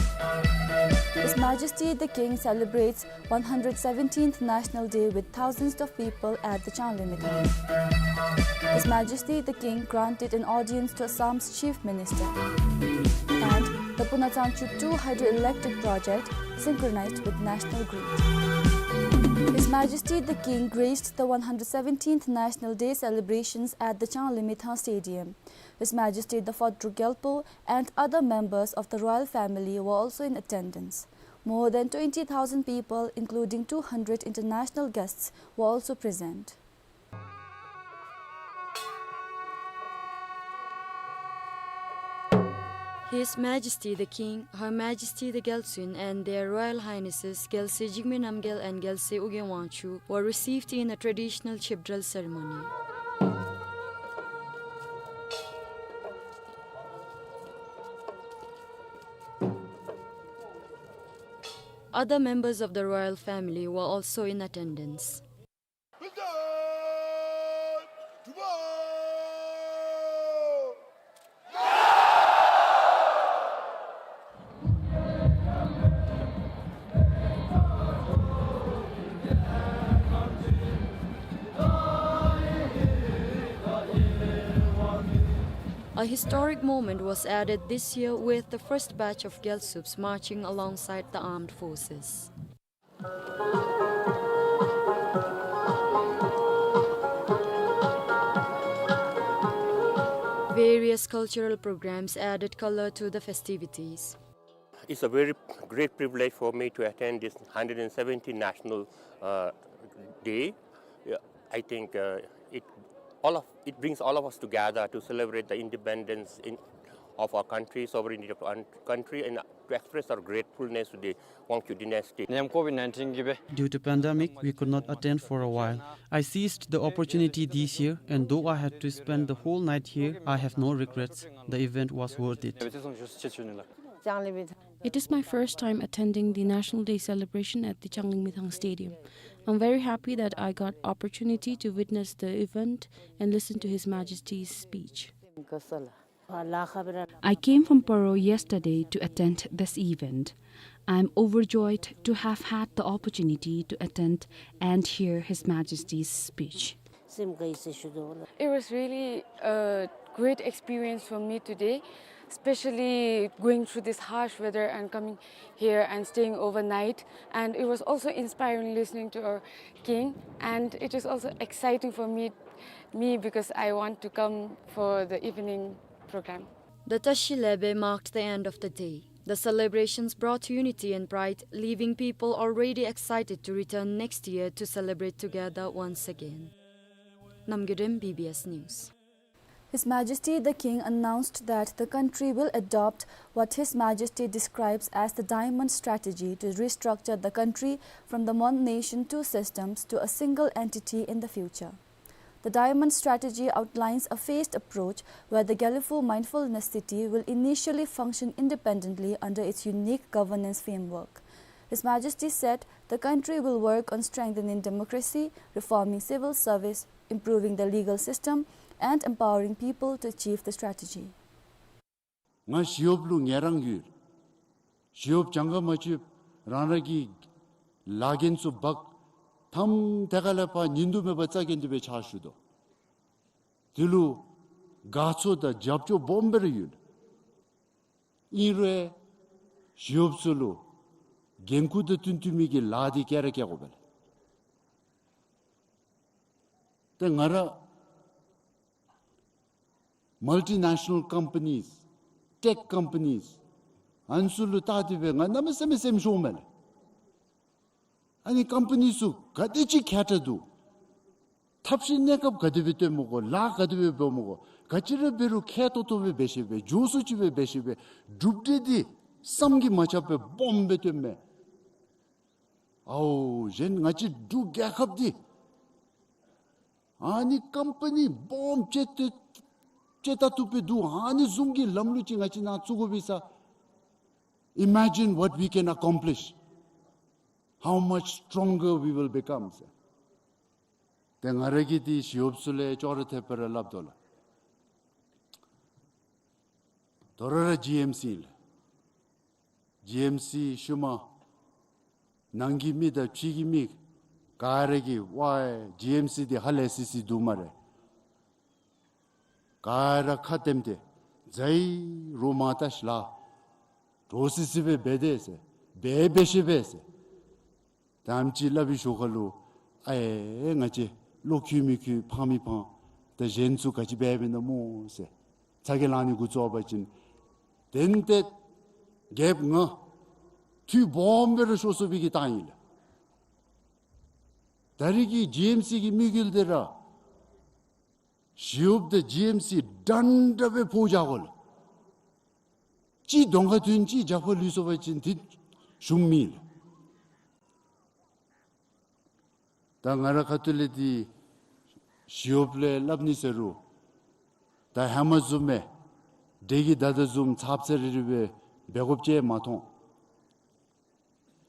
His Majesty the King celebrates one hundred seventeenth National Day with thousands of people at the Changlimithang. His Majesty the King granted an audience to Assam's Chief Minister. And the Punachangchu two hydroelectric project synchronized with national grid. His Majesty the King graced the one hundred seventeenth National Day celebrations at the Changlimithang Stadium. His Majesty the fourth Druk Gyalpo and other members of the royal family were also in attendance. More than twenty thousand people, including two hundred international guests, were also present. His Majesty the King, Her Majesty the Gyaltsuen, and Their Royal Highnesses Gyalse Jigme Namgyal and Gyalse Ugyen Wangchuck were received in a traditional chebdral ceremony. Other members of the royal family were also in attendance. A historic moment was added this year with the first batch of Gyalsups marching alongside the armed forces. Various cultural programs added color to the festivities. It's a very great privilege for me to attend this hundred seventeenth National, uh, Day. Yeah, I think, uh, it, all of, it brings all of us together to celebrate the independence in, of our country, sovereignty of our country, and to express our gratefulness to the Wangchuck dynasty. Nam COVID nineteen གིས་སྦེ། Due to pandemic, we could not attend for a while. I seized the opportunity this year, and though I had to spend the whole night here, I have no regrets. The event was worth it. It is my first time attending the National Day celebration at the Changlimithang Stadium. I'm very happy that I got opportunity to witness the event and listen to His Majesty's speech. I came from Paro yesterday to attend this event. I'm overjoyed to have had the opportunity to attend and hear His Majesty's speech. It was really a great experience for me today, especially going through this harsh weather and coming here and staying overnight. And it was also inspiring listening to our king. And it is also exciting for me, me because I want to come for the evening program. The Tashi Lebe marked the end of the day. The celebrations brought unity and pride, leaving people already excited to return next year to celebrate together once again. Namgay Dem, B B S News. His Majesty the King announced that the country will adopt what His Majesty describes as the Diamond Strategy to restructure the country from the one nation, two systems to a single entity in the future. The Diamond Strategy outlines a phased approach where the Gelephu Mindfulness City will initially function independently under its unique governance framework. His Majesty said the country will work on strengthening democracy, reforming civil service, improving the legal system, and empowering people to achieve the strategy. ང་ཞི་གཡོགཔ་ལུ་ངལ་རངས་ཡོད། ཞི་གཡོགཔ་གྱངས་ཁ་མ་ཆོདཔ་རང་རང་གི་ལཱ་འགན་ཚུ་འབག། ཐམ་ཐད་ཀར་ལས་ཕར་ཉིན་དུ་མེད་པར་རྩ་འགེངས་ཏེ་སྦེ་ཕྱག་ཞུ་དོ། དེ་ལུ་དགའ་ཚོར་དང་རྒྱབ་སྐྱོར་སྦོམ་སྦེ་ར་ཡོད། ཨིན་རུང་ཞི་གཡོགཔ་ཚུ་ལུ་འགན་ཁུར་དང་བསྟུན་བསྟུན་མི་གི་ལཱ་འདི་བཀལ་ར་བཀལ་དགོ་པས་ལགས། ཏེ་ང་ར་multinational companies, tech companies ཨ་ནི་ཚུ་ལུ་བལྟ་སྟེ་སྦེ་ང་གནམ་མེད་ས་མེད་སེམས་ཤོརཝ་མས་ལགས། ཨ་ནི་ཀམ་པ་ནི་ཚུ་ག་དེ་ཅིག་མཁས་དྲགས་འདུག། ཐབས་ཤེས་གནས་སྐབས་ག་དེ་སྦེ་སྟོནམ་མས་གོ། ལཱ་ག་དེ་སྦེ་འབདཝ་མས་གོ། ག་ཅི་ར་འབད་རུང་མཁས་ཏོག་ཏོ་སྦེ་འབད་ཤེས་པས། མགྱོགས་སུ་ཅིག་སྦེ་འབད་ཤེས་པས། གྲུབ་འབྲས་འདི་བསམ་གྱིས་མ་ཁྱབ་པའི་སྦོམ་སྦེ་སྟོནམ་མས། ཨའོ་གཞན་ང་བཅས་འབྲུག་རྒྱལ་ཁབ་འདི་ཨ་ནི་ཀམ་པ་ནི་སྦོམ་ཅིག་ཏེ་ཅིག་ད་བཏུབ་པས་འདུག། ཨ་ནི་བཟུམ་གྱི་ལམ་ལུགས་ཅིག་ང་བཅས་ནང་བཙུགས་དགོ་པས་ས། Imagine what we can accomplish, how much stronger we will become ཟེར། ཏེ་ང་ར་གིས་འདི་ཞི་གཡོགཔ་ཚུ་ལུ་ཅོག་ར་འཐདཔ་སྦེ་ར་སླབ་དོ་ལགས། དོ་རུང་ར་ཇི་ཨེམ་སི་ཨིན་ལགས། ཇི་ཨེམ་སི་ཤུལ་མ་ནང་གི་མི་དང་ཕྱི་གི་མི་ག་ར་གིས་ཝའི་ཇི་ཨེམ་སི་འདི་ཧ་ལས་སི་སི་འདུག་སྨ་རེ། ག་ར་ཁ་བསྟནམ་སྟེ་ཛའི་རོགས་མ་ལྟ་ཤིག་ལགས། འདྲོག་སི་སི་སྦེ་འབད་དེས་ཟེར། འབད་འབད་ཤེས་པས་ཟེར། ད་ཨེམ་ཅིག་སླབ་པའི་ཞོར་ཁ་ལུ་ཨའེ་ང་བཅས་བློ་འཁྱུད་མི་འཁྱུད་ཕངས་མི་ཕངས། ད་གཞན་ཚུ་ག་ཅི་འབད་འབདཝ་ཨིན་ན་སྨོ་ཟེར་ཚ་གྱང་ལང་ནི་འགོ་བཙུགས་པ་ཅིན་དེན་ཏེ་རྒྱལཔོ་ང་འཐུས་སྦོམ་སྦེ་ར་ཤོར་སོང་བའི་གི་རྟགས་ཨིན་ལགས། ད་རིས་ཀྱི་ཇི་ཨེམ་སི་གི་དམིགས་ཡུལ་དེ་ར་ཞི་གཡོགཔ་དང་ཇི་ཨེམ་སི་འདྲན་འདྲ་སྦེ་ཕོག་བཞག་དགོ་ལགས། གཅིག་གདོང་ཁར་ཐོན་གཅིག་རྒྱབ་ཁར་ལུས་སོང་པ་ཅིན་དེ་གཞུང་མེད་ལགས། ད་ང་ར་ཁ་ཐུག་ལས་འདི་ཞི་གཡོགཔ་ལས་སླབ་ནི་ཟེར་རུང་ད་ཧེ་མ་བཟུམ་སྦེ་འདྲེ་གིས་བདའ་དོ་བཟུམ་ཚབ་ཚ་རི་རི་སྦེ་འབད་དགོཔ་ཅིག་མ་མཐོང་།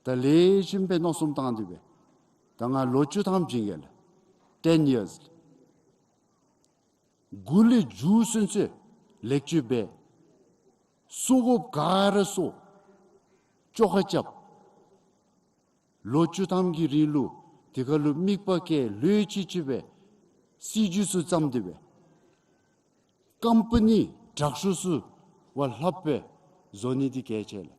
ད་ལེགས་ཤོམ་སྦེ་མནོ་བསམ་བཏང་སྟེ་སྦེ་ད་ང་ལོ་བཅུ་ཐམ་བྱིན་གེ་ལགས། ten years། དགུ་ལས་མཇུག་སོན་སོན་ལེགས་བཅོས་འབད། གསོ་དགོཔ་ག་ར་གསོ། བཅོ་ཁ་རྐྱབ། ལོ་བཅུ་ཐམ་གྱི་རིང་ལུ་དེ་ཁ་ལུ་དམིགས་པ་བསྐྱེད་ལྷོད་ཅིག་ཅིག་སྦེ་སྲིད་བྱུས་ཚུ་བརྩམས་ཏེ་སྦེ་ཀམ་པ་ནི་དྲག་ཤོས་ཚུ་བ་ལྷགཔ་སྦེ་བཟོ་ནི་འདི་གལ་ཆེ་ལགས།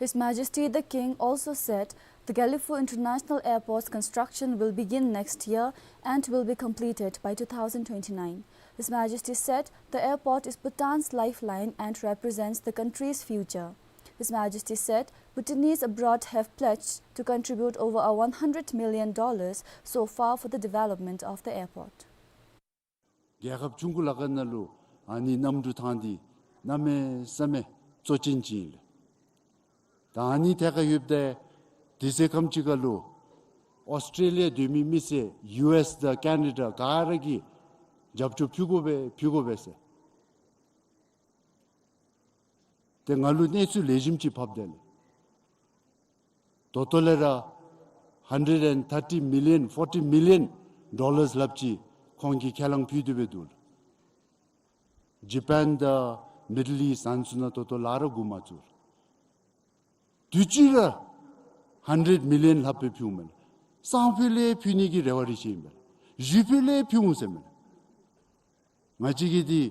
His Majesty the King also said the Gelephu International Airport's construction will begin next year and will be completed by two thousand twenty-nine. His Majesty said the airport is Bhutan's lifeline and represents the country's future. His Majesty said Bhutanese abroad have pledged to contribute over a one hundred million dollars so far for the development of the airport. རྒྱལ་ཁབ་ཆུང་ཀུ་ལ་ཁ་ནང་ལུ་ཨ་ནི་གནམ་གྲུ་ཐང་འདི་གནམ་མེད་ས་མེད་གཙོ་ཅན་ཅིག་ཨིན་ལགས། ད་ཨ་ནི་ཐད་ཁར་ཡོདཔ་ད་དུས་ཚོད་ཁམ་ཅིག་ཁ་ལུ་ཨོསི་ཊེ་ལི་ཡ་སྡོད་མི་མི་སེར་ཡུ་ཨེསི་དང་ཀེ་ན་ཌ་ག་ར་གིས་རྒྱབ་སྐྱོར་ཕུལ་དགོ་པས་ཕུལ་དགོ་པས་ཟེར། ཏེ་ང་ལུ་གནས་ཚུལ་ལེགས་ཤོམ་ཅིག་ཕབ་དེས་ལགས། ད་ལྟོ་ལས་ར་hundred and thirty million, forty million dollars ལྷགཔ་ཅིག་ཁོང་གིས་ཁས་བླངས་ཕུལ་ཏེ་སྦེ་འདུག་ལགས། ཇ་པཱན་དང་མིཌལ་ཨིསཊ་ཨ་ནི་ཚུ་ནང་ད་ལྟོ་ལཱ་ར་འགོ་མ་བཙུགས། དུས་ཅི་ར་hundred million ལྷགཔ་སྦེ་ཕུལཝ་མས་ལགས། སང་ཕོད་ལས་ཕུལ་ནི་གི་རེ་བ་རེ་བྱེད་ཨིན་པས་ལགས། གཞེས་ཕོད་ལས་ཕུལ་འོང་ཟེར་མས་ལགས། ང་བཅས་ཀྱི་འདི་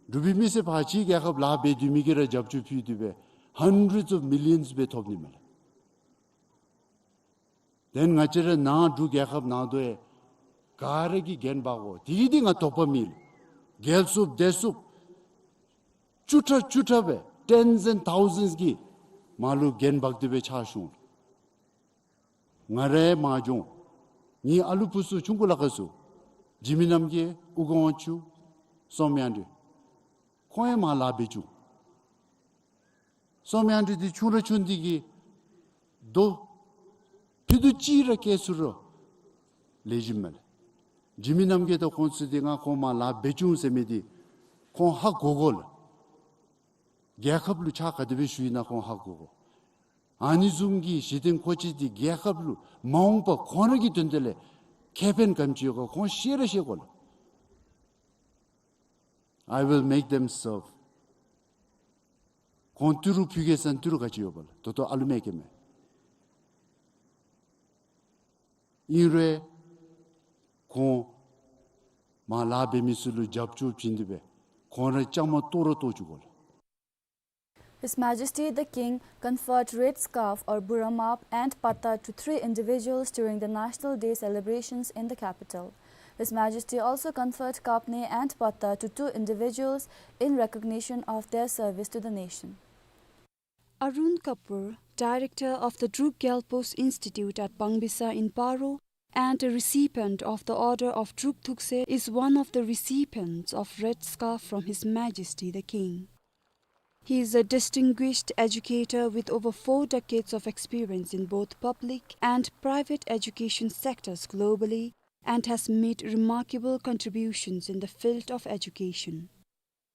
འབྲུག་པའི་མི་སེར་ཕར་ཕྱི་རྒྱལ་ཁབ་ལཱ་འབད་སྡོད་མི་གིས་ར་རྒྱབ་སྐྱོར་ཕུལ་ཏེ་སྦེ་hundreds of millions སྦེ་ཐོབ་ནི་མས་ལགས། དེ་ང་བཅས་ར་ནང་འབྲུག་རྒྱལ་ཁབ་ནང་དོ་ཡང་ག་ར་གིས་འགན་འབག་དགོ། དེ་གིས་འདི་ང་དོགས་པ་མེད་ལགས། རྒྱལ་སུ་སྡེ་སུ་བཅུ་ཕྲག་བཅུ་ཕྲག་སྦེ་tens and thousands གིས་མར་ལུ་འགན་འབག་སྟེ་སྦེ་ཕྱག་ཞུ་འོང་། ང་རའི་མ་འགྱོ། ངེའི་ཨ་ལུ་བུ་ཚུ་ཆུང་ཀུ་ལ་ཁ་ཚུ་འཇིགས་མེད་རྣམ་རྒྱལ་དབུ་དགོངས་ཕྱུག་བསོད་སྙོམས་དབྱངས་སྒྲོན། ཁོང་ཡང་མར་ལཱ་འབད་བཅུག། བསོད་སྙོམས་དབྱངས་སྒྲོན་འདི་ཆུང་ར་ཆུང་འདི་གིས་རྡོ་ཕྱེད་དུ་གཅིག་ར་བཀལ་ཚུགས་རུང་ལེགས་ཤོམ་མས་ལགས། འཇིགས་མེད་རྣམ་རྒྱལ་དང་ཁོང་ཚུ་འདི་ང་ཁོང་མར་ལཱ་འབད་བཅུག་ཟེར་མི་འདི་ཁོང་ཧ་གོ་དགོ་ལགས། རྒྱལ་ཁབ་ལུ་ཕྱག་ག་དེ་སྦེ་ཞུ་ཡི་ན་ཁོང་ཧ་གོ་དགོ། ཨ་ནི་བཟུམ་གྱི་གཞི་རྟེན་མཁོ་ཆས་འདི་རྒྱལ་ཁབ་ལུ་མ་འོངས་པ་ཁོང་ར་གི་དོན་དག་ལས་ཁེ་ཕན་ག་དེམ་ཅིག་ཡོད་ག་ཁོང་ཤེས་ར་ཤེས་དགོ་ལགས། I will make them serve. ཁོང་ཏི་རུ་ཕུལ་གེ་ཟེར་ན་ཏི་རུ་ག་ཅི་ཡོད་པ་ལགས། ད་ལྟོ་ཨ་ལུ་མེད་ཀྱི་མས། ཨིན་རུང་ཁོང་མར་ལཱ་འབད་མི་ཚུ་ལུ་རྒྱབ་སྐྱོར་བྱིན་ཏེ་སྦེ་ཁོང་ར་བཅའ་མར་གཏོགས་ར་གཏོགས་བཅུག་དགོ་ལགས། His Majesty the King conferred Red Scarf or Buramap and Patta to three individuals during the National Day celebrations in the capital. His Majesty also conferred Kapne and Patta to two individuals in recognition of their service to the nation. Arun Kapoor, director of the Druk Gyalpo's Institute at Bangbisa in Paro, and a recipient of the Order of Druk Thukse, is one of the recipients of Red Scarf from His Majesty the King. He is a distinguished educator with over four decades of experience in both public and private education sectors globally and has made remarkable contributions in the field of education.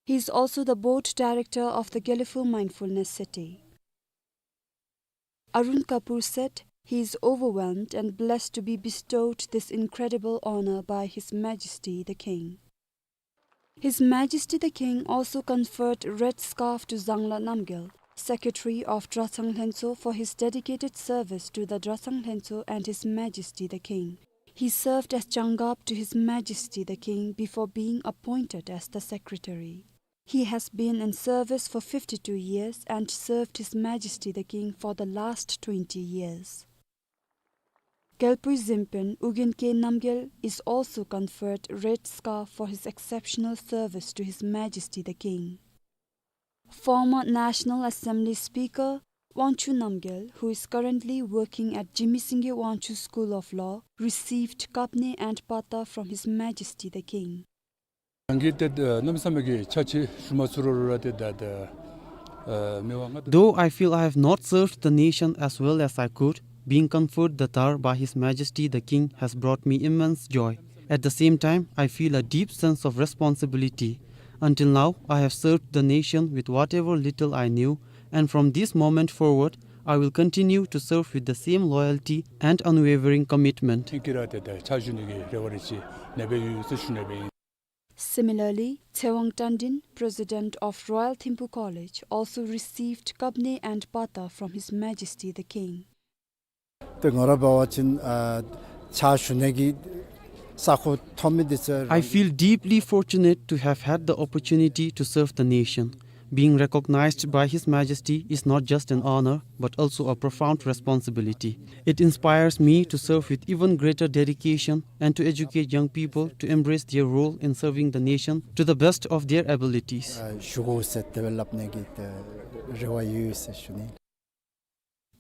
He is also the board director of the Gelephu Mindfulness City. Arun Kapoor said he is overwhelmed and blessed to be bestowed this incredible honor by His Majesty the King. His Majesty the King also conferred red scarf to Zangla Namgyal, Secretary of Dratshang Lhentso for his dedicated service to the Dratshang Lhentso and His Majesty the King. He served as Changab to His Majesty the King before being appointed as the Secretary. He has been in service for fifty-two years and served His Majesty the King for the last twenty years. Gelpui Zempen Ugyen K Namgyel is also conferred Red Scarf for his exceptional service to His Majesty the King. Former National Assembly Speaker Wangchuk Namgyel, who is currently working at Jigme Singye Wangchuk School of Law, received Kapne and Pata from His Majesty the King. ང་གིས་ཏེ་གནམ་མེད་ས་མེད་ཀྱི་ཕྱག་ཕྱི་ཞུ་མ་ཚུགས་རུང་ར་ཏེ་ད་ད་མི་དབང་མངའ་བདག Though I feel I have not served the nation as well as I could, being conferred the Tar by His Majesty the King has brought me immense joy. At the same time, I feel a deep sense of responsibility. Until now, I have served the nation with whatever little I knew, and from this moment forward, I will continue to serve with the same loyalty and unwavering commitment. ཁྱེད་ཀྱིས་ར་ཏེ་ད་ཕྱག་ཞུ་ནི་གི་རེ་བ་རེ་ཅིག་ནེ་སྦེ་ཡོད་ཟེར་ཞུ་ནི་སྦེ་ཨིན། Similarly, Tsewang Tandin, President of Royal Thimphu College, also received Kapne and Pata from His Majesty the King. ཏེ་ང་ར་འབད་བ་ཅིན་ཨ་ཕྱག་ཞུ་ནི་གི་ས་ཁོངས་ཐོབ་མི་འདི་ཚུ། I feel deeply fortunate to have had the opportunity to serve the nation. Being recognized by His Majesty is not just an honor, but also a profound responsibility. It inspires me to serve with even greater dedication and to educate young people to embrace their role in serving the nation to the best of their abilities. ཨ་ཞུ་དགོ་ཟེར་དེ་སྦེ་སླབ་ནི་གི་ཏེ་རེ་བ་ཡོད་ཟེར་ཞུ་ནི།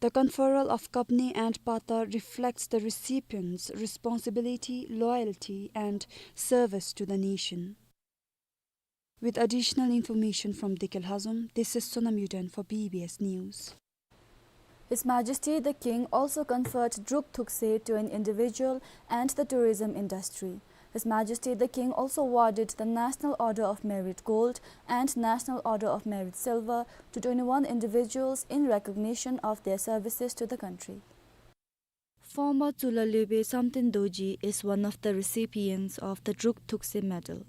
The conferral of Kapne and Pata reflects the recipient's responsibility, loyalty, and service to the nation. With additional information from Dekel Hazom, this is Sonam Yuden for B B S News. His Majesty the King also conferred Druk Thukse to an individual and the tourism industry. His Majesty the King also awarded the National Order of Merit Gold and National Order of Merit Silver to twenty-one individuals in recognition of their services to the country. Former Tsulalepe Samten Dorji is one of the recipients of the Druk Thukse Medal.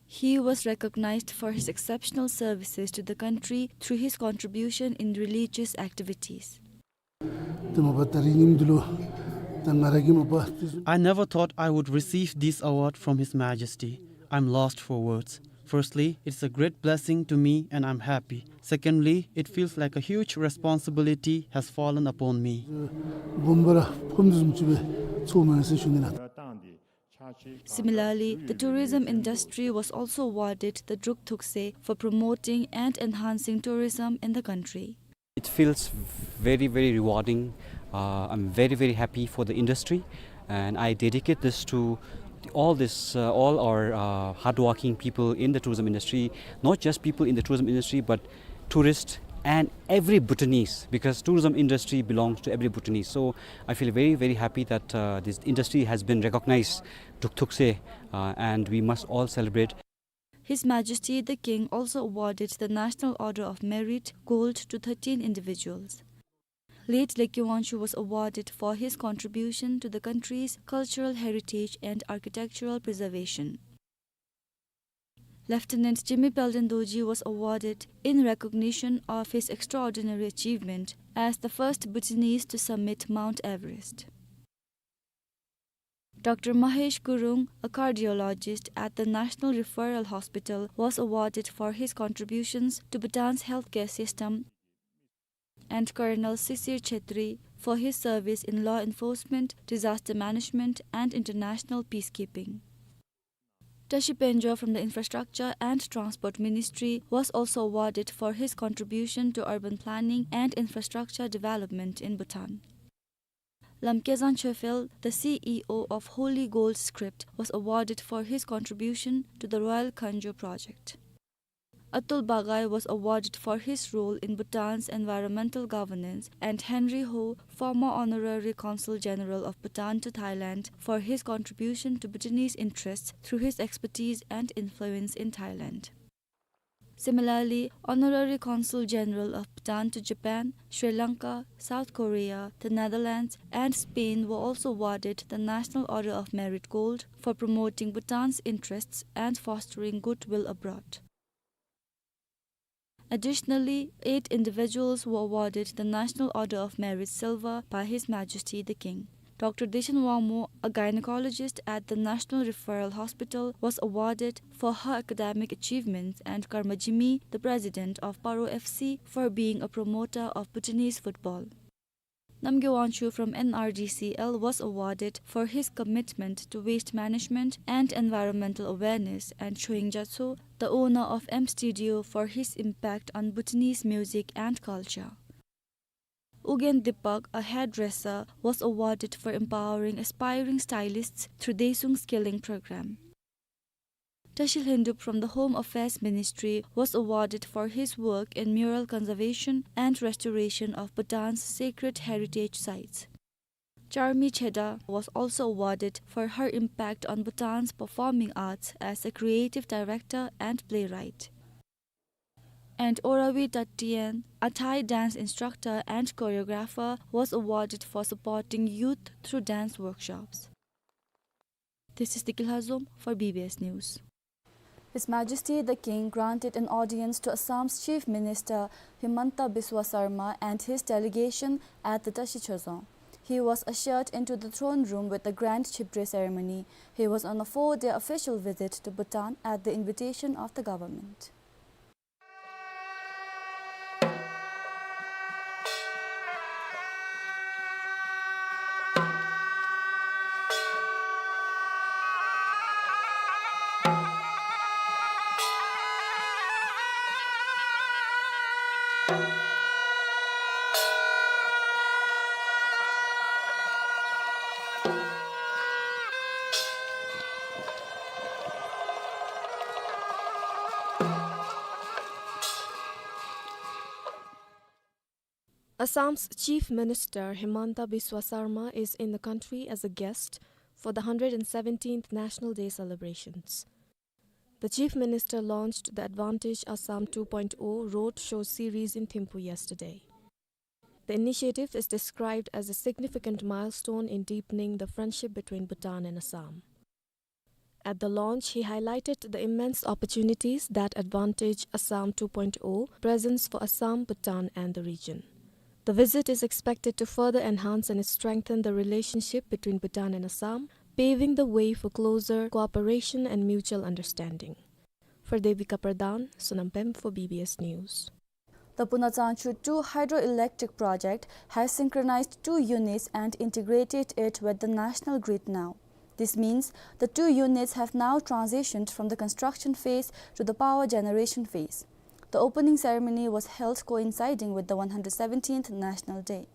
He was recognized for his exceptional services to the country through his contribution in religious activities. ཏེ་མ་པ་ད་རིས་ཉིནམ་འདི་ལུ་ད་ང་ར་གིས་མ་པ་དེ་བཟུམ། I never thought I would receive this award from His Majesty. I'm lost for words. Firstly, it's a great blessing to me and I'm happy. Secondly, it feels like a huge responsibility has fallen upon me. སྦོམ་སྦེ་ར་ཕོགཔ་དེ་བཟུམ་ཅིག་སྦེ་ཚོརཝ་མས་ཟེར་ཞུ་ནི་ལགས། Similarly, the tourism industry was also awarded the Druk Thukse for promoting and enhancing tourism in the country. It feels very, very rewarding. Uh, I'm very, very happy for the industry, and I dedicate this to the, all this, uh, all our uh, hardworking people in the tourism industry. Not just people in the tourism industry, but tourists and every Bhutanese, because tourism industry belongs to every Bhutanese. So I feel very, very happy that uh, this industry has been recognized, Druk Thukse, uh, and we must all celebrate. His Majesty the King also awarded the National Order of Merit Gold to thirteen individuals. Late Lekyo Wangchuk was awarded for his contribution to the country's cultural heritage and architectural preservation. Lieutenant Jigme Palden Dorji was awarded in recognition of his extraordinary achievement as the first Bhutanese to summit Mount Everest. Doctor Mahesh Gurung, a cardiologist at the National Referral Hospital, was awarded for his contributions to Bhutan's healthcare system, and Colonel Sisir Chhetri for his service in law enforcement, disaster management, and international peacekeeping. Tashi Pengjo from the Infrastructure and Transport Ministry was also awarded for his contribution to urban planning and infrastructure development in Bhutan. Lamke Zangchophel, the C E O of Holy Gold Script, was awarded for his contribution to the Royal Khangjo project. Atul Bagai was awarded for his role in Bhutan's environmental governance, and Henry Ho, former Honorary Consul General of Bhutan to Thailand, for his contribution to Bhutanese interests through his expertise and influence in Thailand. Similarly, Honorary Consul General of Bhutan to Japan, Sri Lanka, South Korea, the Netherlands, and Spain were also awarded the National Order of Merit Gold for promoting Bhutan's interests and fostering goodwill abroad. Additionally, eight individuals were awarded the National Order of Merit Silver by His Majesty the King. Doctor Deshan Wangmo, a gynecologist at the National Referral Hospital, was awarded for her academic achievements, and Karma Jimi, the president of Paro F C, for being a promoter of Bhutanese football. Namgay Wangchuk from N R D C L was awarded for his commitment to waste management and environmental awareness, and Choying Jatso, the owner of M Studio, for his impact on Bhutanese music and culture. Ugyen Dipak, a hairdresser, was awarded for empowering aspiring stylists through Desuung Skilling Program. Tashi Lhendup from the Home Affairs Ministry was awarded for his work in mural conservation and restoration of Bhutan's sacred heritage sites. Charmi Cheda was also awarded for her impact on Bhutan's performing arts as a creative director and playwright. And Orawi Tatien, a Thai dance instructor and choreographer, was awarded for supporting youth through dance workshops. This is Diki Lhazom for B B S News. His Majesty the King granted an audience to Assam's Chief Minister Himanta Biswa Sarma and his delegation at the Tashi Choezong. He was ushered into the throne room with the grand chibdre ceremony. He was on a four-day official visit to Bhutan at the invitation of the government. Assam's Chief Minister Himanta Biswa Sarma is in the country as a guest for the hundred and seventeenth National Day celebrations. The Chief Minister launched the Advantage Assam two point oh roadshow series in Thimphu yesterday. The initiative is described as a significant milestone in deepening the friendship between Bhutan and Assam. At the launch, he highlighted the immense opportunities that Advantage Assam two point oh presents for Assam, Bhutan, and the region. The visit is expected to further enhance and strengthen the relationship between Bhutan and Assam, paving the way for closer cooperation and mutual understanding. For Devika Pradhan, Sonam Pem for B B S News. The Punachangchu two hydroelectric project has synchronized two units and integrated it with the national grid now. This means the two units have now transitioned from the construction phase to the power generation phase. The opening ceremony was held coinciding with the one hundred seventeenth National Day.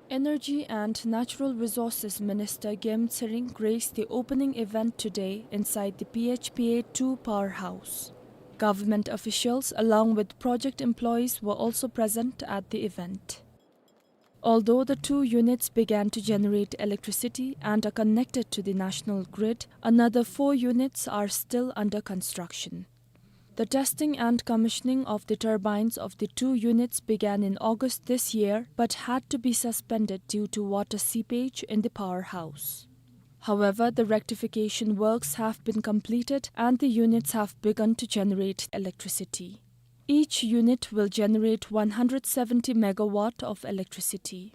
Energy and Natural Resources Minister Gem Tsering graced the opening event today inside the P H P A two powerhouse. Government officials, along with project employees, were also present at the event. Although the two units began to generate electricity and are connected to the national grid, another four units are still under construction. The testing and commissioning of the turbines of the two units began in August this year, but had to be suspended due to water seepage in the powerhouse. However, the rectification works have been completed and the units have begun to generate electricity. Each unit will generate one hundred seventy megawatt of electricity.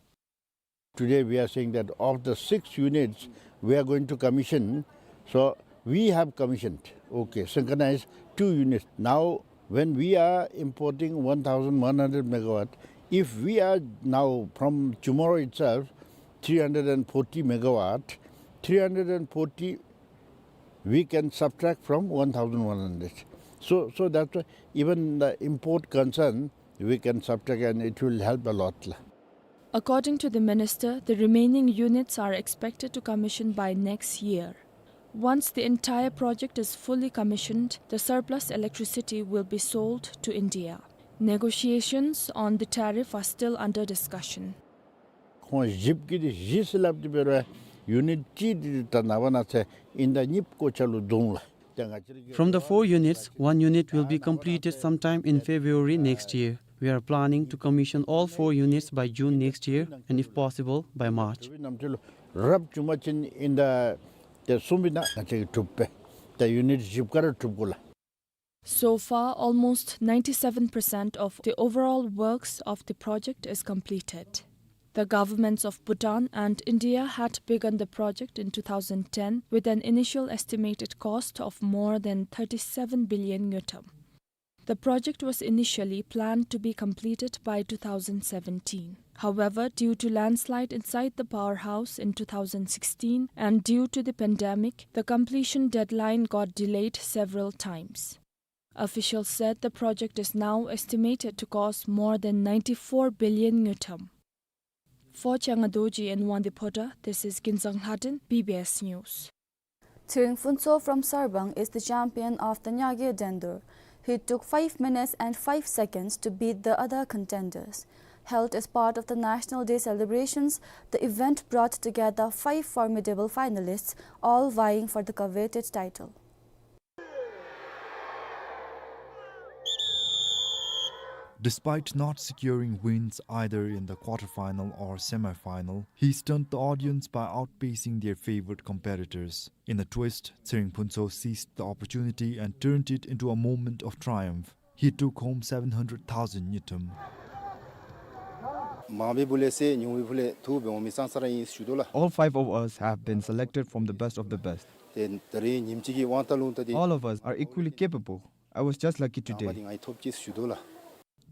Today we are saying that of the six units we are going to commission, so we have commissioned, okay, synchronized two units. Now, when we are importing one thousand one hundred megawatt, if we are now from tomorrow itself, three hundred and forty megawatt, three hundred and forty we can subtract from one thousand one hundred. So, so that's why even the import concern, we can subtract and it will help a lot. According to the minister, the remaining units are expected to commission by next year. Once the entire project is fully commissioned, the surplus electricity will be sold to India. Negotiations on the tariff are still under discussion. ཁོང་བཞི་གི་དེ་བཞི་ཟེར་སླབ་དེ་འབད་རུང་ཡུ་ནིཊ་གཅིག་དེ་ད་ནངས་པ་གནངས་ཚེ་ཨིན་ཟླ་གཉིས་པའི་གོ་ཆ་ལུ་འཛོམས་ལགས། ཏེ་ང་བཅས་ར་གི From the four units, one unit will be completed sometime in February next year. We are planning to commission all four units by June next year and, if possible, by March. རབ་བྱུང་པ་ཅིན་ཨིན་ཟླ་དེ་གསུམ་པའི་ནང་ང་བཅས་ཀྱིས་གྲུབ་པས། ད་ཡུ་ནིཊ་བཞི་ཀ་ར་གྲུབ་དགོ་ལགས། So far, almost ninety-seven percent of the overall works of the project is completed. The governments of Bhutan and India had begun the project in two thousand ten with an initial estimated cost of more than thirty-seven billion ngultrum. The project was initially planned to be completed by two thousand seventeen. However, due to landslide inside the powerhouse in two thousand sixteen and due to the pandemic, the completion deadline got delayed several times. Officials said the project is now estimated to cost more than ninety-four billion ngultrum. For Changa Dorji and Wangdi Phota, this is Kinzang Lhaden, B B S News. Tshering Phuntsho from Sarbang is the champion of the Nyage Dendur. He took five minutes and five seconds to beat the other contenders. Held as part of the National Day celebrations, the event brought together five formidable finalists, all vying for the coveted title. Despite not securing wins either in the quarter-final or semi-final, he stunned the audience by outpacing their favored competitors. In a twist, Tshering Phuntsho seized the opportunity and turned it into a moment of triumph. He took home seven hundred thousand ngultrum. མང་པོའི་ཕུ་ལས་སེ་ཉུང་པའི་ཕུ་ལས་ཐུ་འབད་འོང་མི་ཙང་ཙ་ར་ཨིན་ཞུ་དོ་ལགས། All five of us have been selected from the best of the best. ཏེ་ད་རིས་ཉིནམ་གཅིག་གི་དབང་ཐང་ལུང་ད་ཏེ། All of us are equally capable. I was just lucky today. ང་ཐོབ་ཅི་ཞུ་དོ་ལགས།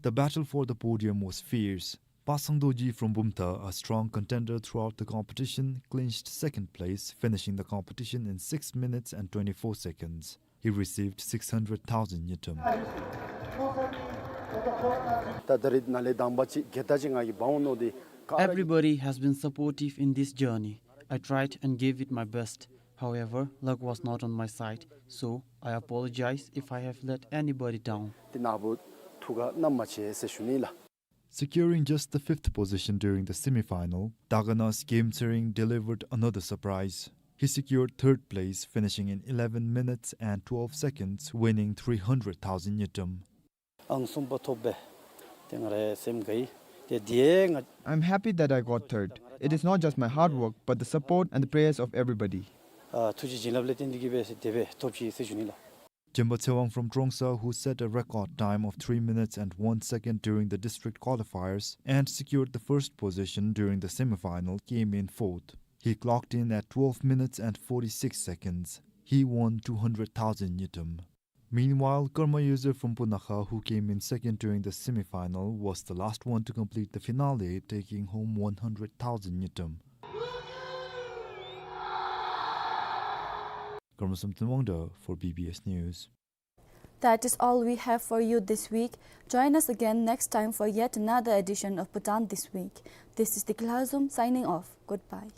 The battle for the podium was fierce. Pasang Dorji from Bumthang, a strong contender throughout the competition, clinched second place, finishing the competition in six minutes and twenty-four seconds. He received six hundred thousand ngultrum. ད་ད་རིས་ནཱ་ལས་དང་པ་ཅིག་གེ་ད་ཅིག་ང་གིས་འབག་འོང་མནོ་སྟེ། Everybody has been supportive in this journey. I tried and gave it my best. However, luck was not on my side, so I apologize if I have let anybody down. ཏེ་ནཱ་བུ་ཐུགས་ཁར་བསྣམ་མ་ཆེ་ཟེར་ཞུ་ནི་ལགས། Securing just the fifth position during the semi-final, Dagana's Game Tshering delivered another surprise. He secured third place, finishing in eleven minutes and twelve seconds, winning three hundred thousand ngultrum. ཨང་གསུམ་པ་ཐོབ་པས། ཏེ་ང་རའི་སེམས་དགའ་ཡི། ཏེ་དེ་ང་I'm happy that I got third. It is not just my hard work, but the support and the prayers of everybody. ཨ་ཐུགས་རྗེ་བྱིན་རླབས་ལས་བརྟེན་ཏེ་གིས་སྦེ་དེ་སྦེ་ཐོབ་ཅི་ཟེར་ཞུ་ནི་ལགས། Jemba Tshewang from Trongsa, who set a record time of three minutes and one second during the district qualifiers and secured the first position during the semi-final, came in fourth. He clocked in at twelve minutes and forty-six seconds. He won two hundred thousand ngultrum. Meanwhile, Karma User from Punakha, who came in second during the semi-final, was the last one to complete the finale, taking home one hundred thousand ngultrum. Karma Samten Wangda for B B S News. That is all we have for you this week. Join us again next time for yet another edition of Bhutan This Week. This is Deki Lhazom signing off. Goodbye.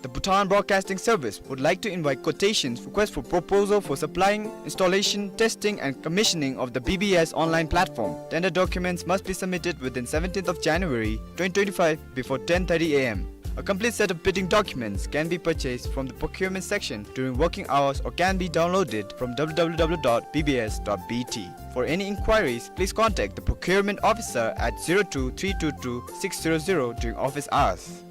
The Bhutan Broadcasting Service would like to invite quotations, request for proposal for supplying, installation, testing and commissioning of the B B S online platform. Tender documents must be submitted within seventeenth of January twenty twenty-five before ten thirty A M. A complete set of bidding documents can be purchased from the procurement section during working hours or can be downloaded from W W W dot B B S dot B T. For any inquiries, please contact the procurement officer at zero two three two two six zero zero during office hours.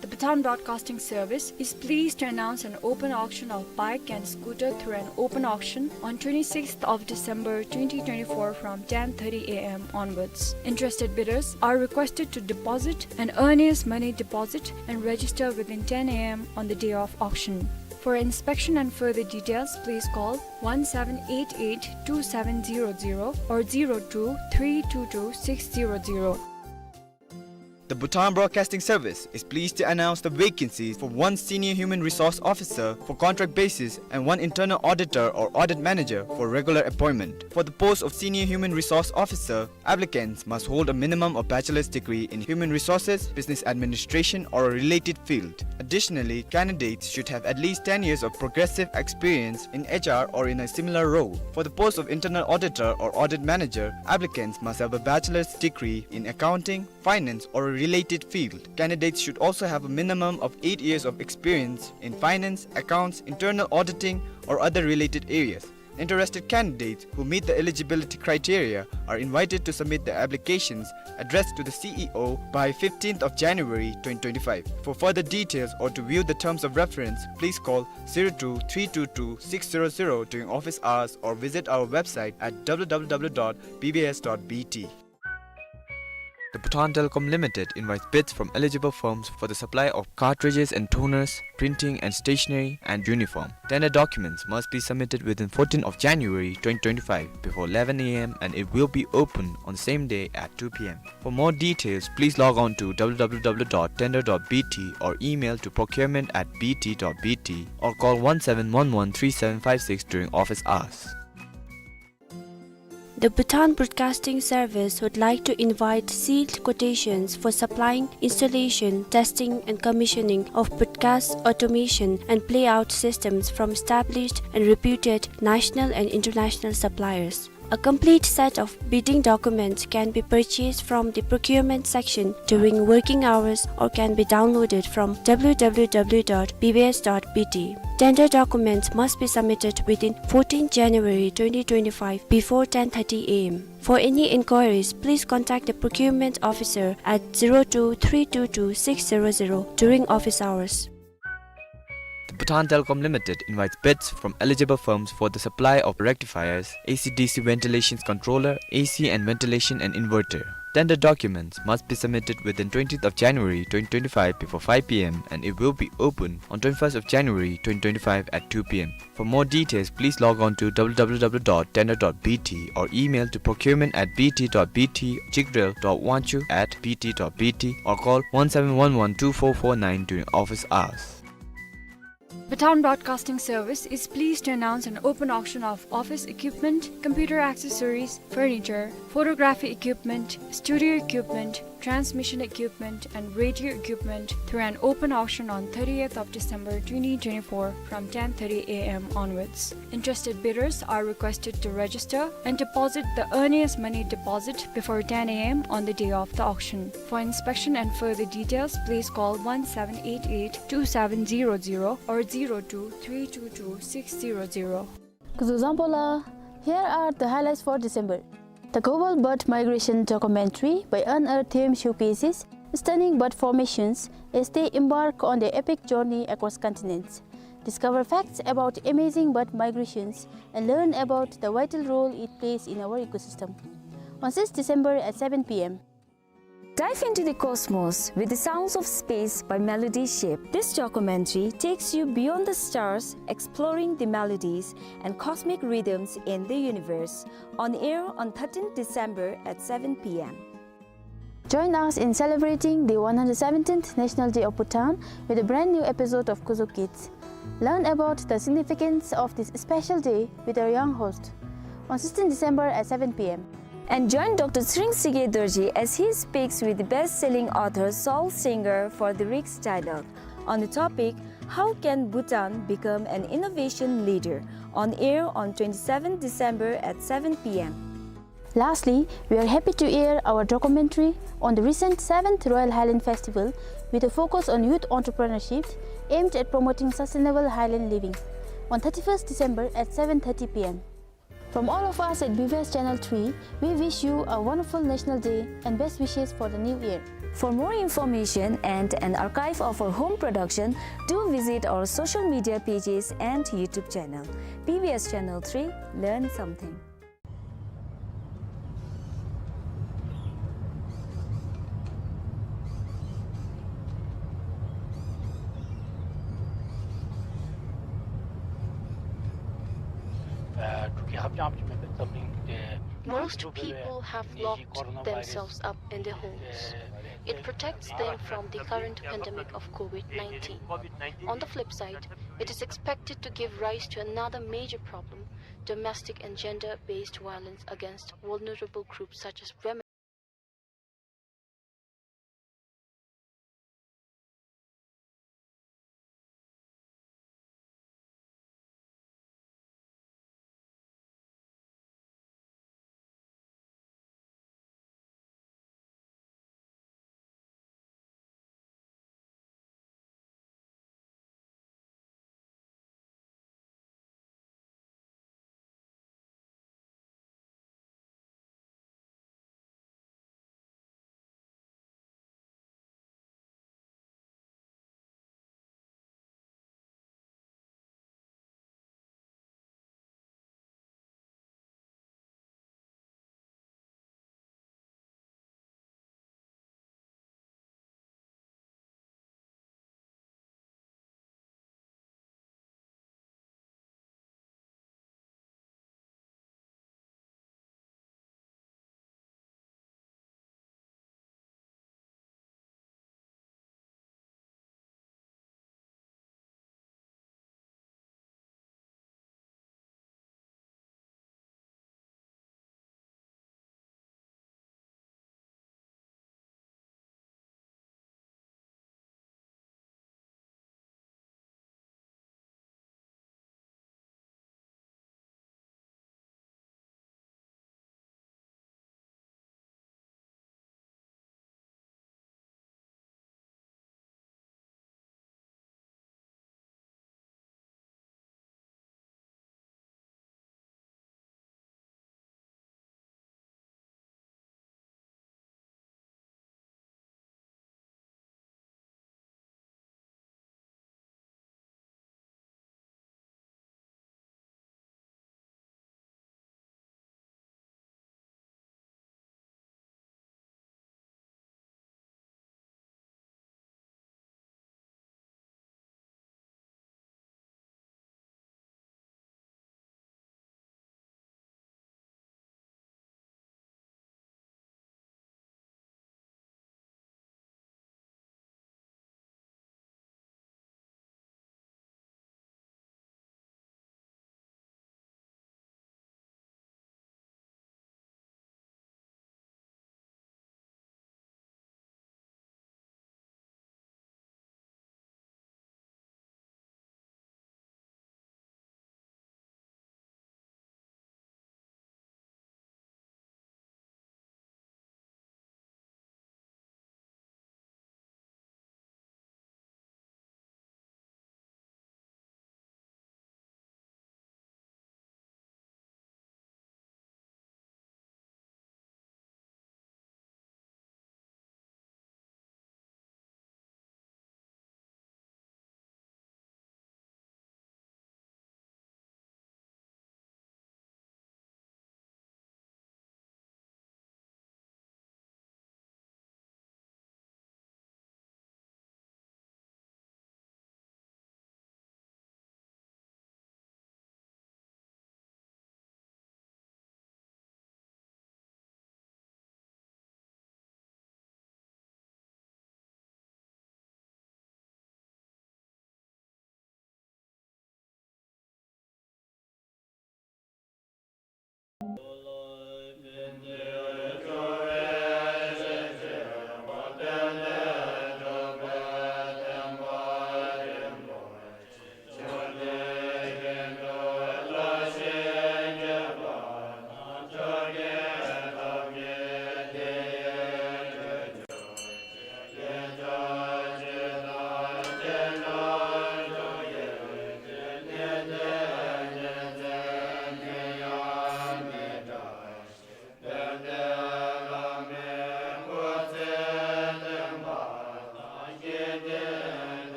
The Bhutan Broadcasting Service is pleased to announce an open auction of bike and scooter through an open auction on twenty-sixth of December twenty twenty-four from ten thirty A M onwards. Interested bidders are requested to deposit an earnest money deposit and register within ten A M on the day of auction. For inspection and further details, please call one seven eight eight two seven zero zero or zero two three two two six zero zero. The Bhutan Broadcasting Service is pleased to announce the vacancies for one Senior Human Resource Officer for contract basis and one Internal Auditor or Audit Manager for regular appointment. For the post of Senior Human Resource Officer, applicants must hold a minimum of bachelor's degree in human resources, business administration, or a related field. Additionally, candidates should have at least ten years of progressive experience in H R or in a similar role. For the post of Internal Auditor or Audit Manager, applicants must have a bachelor's degree in accounting, finance, or a related field. Candidates should also have a minimum of eight years of experience in finance, accounts, internal auditing, or other related areas. Interested candidates who meet the eligibility criteria are invited to submit their applications addressed to the C E O by fifteenth of January twenty twenty-five. For further details or to view the terms of reference, please call zero two three two two six zero zero during office hours or visit our website at W W W dot B B S dot B T. The Bhutan Telecom Limited invites bids from eligible firms for the supply of cartridges and toners, printing and stationery, and uniform. Tender documents must be submitted within fourteenth of January twenty twenty-five before eleven A M and it will be open on the same day at two P M. For more details, please log on to W W W dot tender dot B T or email to procurement at B T dot B T or call one seven one one three seven five six during office hours. The Bhutan Broadcasting Service would like to invite sealed quotations for supplying, installation, testing, and commissioning of broadcast automation and playout systems from established and reputed national and international suppliers. A complete set of bidding documents can be purchased from the procurement section during working hours or can be downloaded from W W W dot B B S dot B T. Tender documents must be submitted within fourteenth January twenty twenty-five before ten thirty A M. For any inquiries, please contact the procurement officer at zero two three two two six zero zero during office hours. The Bhutan Telecom Limited invites bids from eligible firms for the supply of rectifiers, A C D C ventilation controller, A C and ventilation and inverter. Tender documents must be submitted within twentieth of January twenty twenty-five before five P M and it will be open on twenty-first of January twenty twenty-five at two P M. For more details, please log on to W W W dot tender dot B T or email to procurement at B T dot B T, Jigdrel dot Wangchuck at B T dot B T or call one seven one one two four four nine during office hours. Bhutan Broadcasting Service is pleased to announce an open auction of office equipment, computer accessories, furniture, photography equipment, studio equipment, transmission equipment, and radio equipment through an open auction on thirtieth of December twenty twenty-four from ten thirty A M onwards. Interested bidders are requested to register and deposit the earliest money deposit before ten A M on the day of the auction. For inspection and further details, please call one seven eight eight two seven zero zero or zero two three two two six zero zero. Kuzuzangpola, here are the highlights for December. The global bird migration documentary by Unearthed Showcases stunning bird formations as they embark on their epic journey across continents. Discover facts about amazing bird migrations and learn about the vital role it plays in our ecosystem. On sixth December at seven P M. Dive into the cosmos with the sounds of space by Melody Ship. This documentary takes you beyond the stars, exploring the melodies and cosmic rhythms in the universe. On air on thirteenth December at seven P M. Join us in celebrating the one hundred seventeenth National Day of Bhutan with a brand new episode of Kuzo Kids. Learn about the significance of this special day with our young host on sixteenth December at seven P M. And join Doctor Tshering Tshige Dorji as he speaks with the best-selling author Saul Singer for the Riks Dialogue on the topic, "How can Bhutan become an innovation leader?" On air on twenty-seventh December at seven P M. Lastly, we are happy to air our documentary on the recent seventh Royal Highland Festival with a focus on youth entrepreneurship aimed at promoting sustainable highland living on thirty-first December at seven thirty P M. From all of us at B B S Channel three, we wish you a wonderful National Day and best wishes for the new year. For more information and an archive of our home production, do visit our social media pages and YouTube channel. B B S Channel three, learn something. Most people have locked themselves up in their homes. It protects them from the current pandemic of COVID nineteen. On the flip side, it is expected to give rise to another major problem: domestic and gender-based violence against vulnerable groups such as women.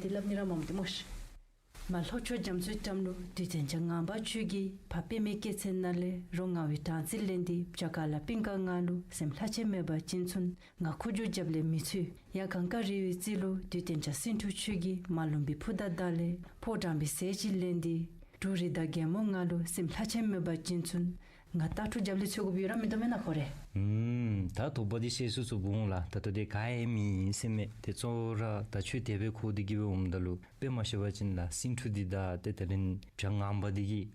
དེ་སླབ་ནི་ར་མངམ་ཏེ་མོ་ཤིག། མ་ལྷོ་ཕྱོགས་རྒྱ་མཚོའི་འགྲམ་ལུ། བདུད་ལྡན་བྱ་ངང་པ་ཁྱོད་ཀྱིས། བ་པདྨའི་སྐེ་ཚེ་ནང་ལས། རོ་མངར་བའི་སྦྲང་རྩི་ལེན་ཏེ། བྱ་དཀར་ལ་པིང་ཀ་ངང་ལུ། སེམས་ལྷ་ཆེན་མོས་པ་བྱིན་ཚུན། ང་ཁུ་བྱུག་རྒྱབ་ལས་མི་ཚུད། ཡར་གངས་དཀར་རི་བོའི་རྩེ་ལུ། བདུད་ལྡན་བྱ་སེང་ཕྲུག་ཁྱོད་ཀྱིས། མ་ལུམ་པའི་ཕུ་མདའ་དར་ལས། ཕོ་སྦྲང་བུའི་ཟས་ཅིག་ལེན་ཏེ། འབྲུག་རི་དྭགས་རྒན་མོ་ངང་ལུ། སེམས་ལྷ་ཆེན་མོས་པ་བྱིན་ཚུན། ང་སྟག་ཕྲུག་རྒྱབ་ལས་འཚོལ་དགོཔ་ཡོད་ར་མིན་འདུག་མེན་ན་ཁོ་རེ། ཨུམ། ད་དོགས་པ་འདི་བཤད་སུ་སུ་འབུང་ལགས། ད་ལྟོ་དེ་ག་ཡང་མེད་ཟེར་མས། དེ་གཙོ་བོ་ར་ད་ཁྱོད་དེ་སྦེ་གོ་སྟེ་གི་སྦེ་འོངམ་ད་ལུ་དཔེ་མ་ཤེས་པ་ཅིན་ལགས། སེང་ཕྲུག་འདི་དང་ཏེ་དེ་ལས་བྱ་ངང་པ་འདི་གིས་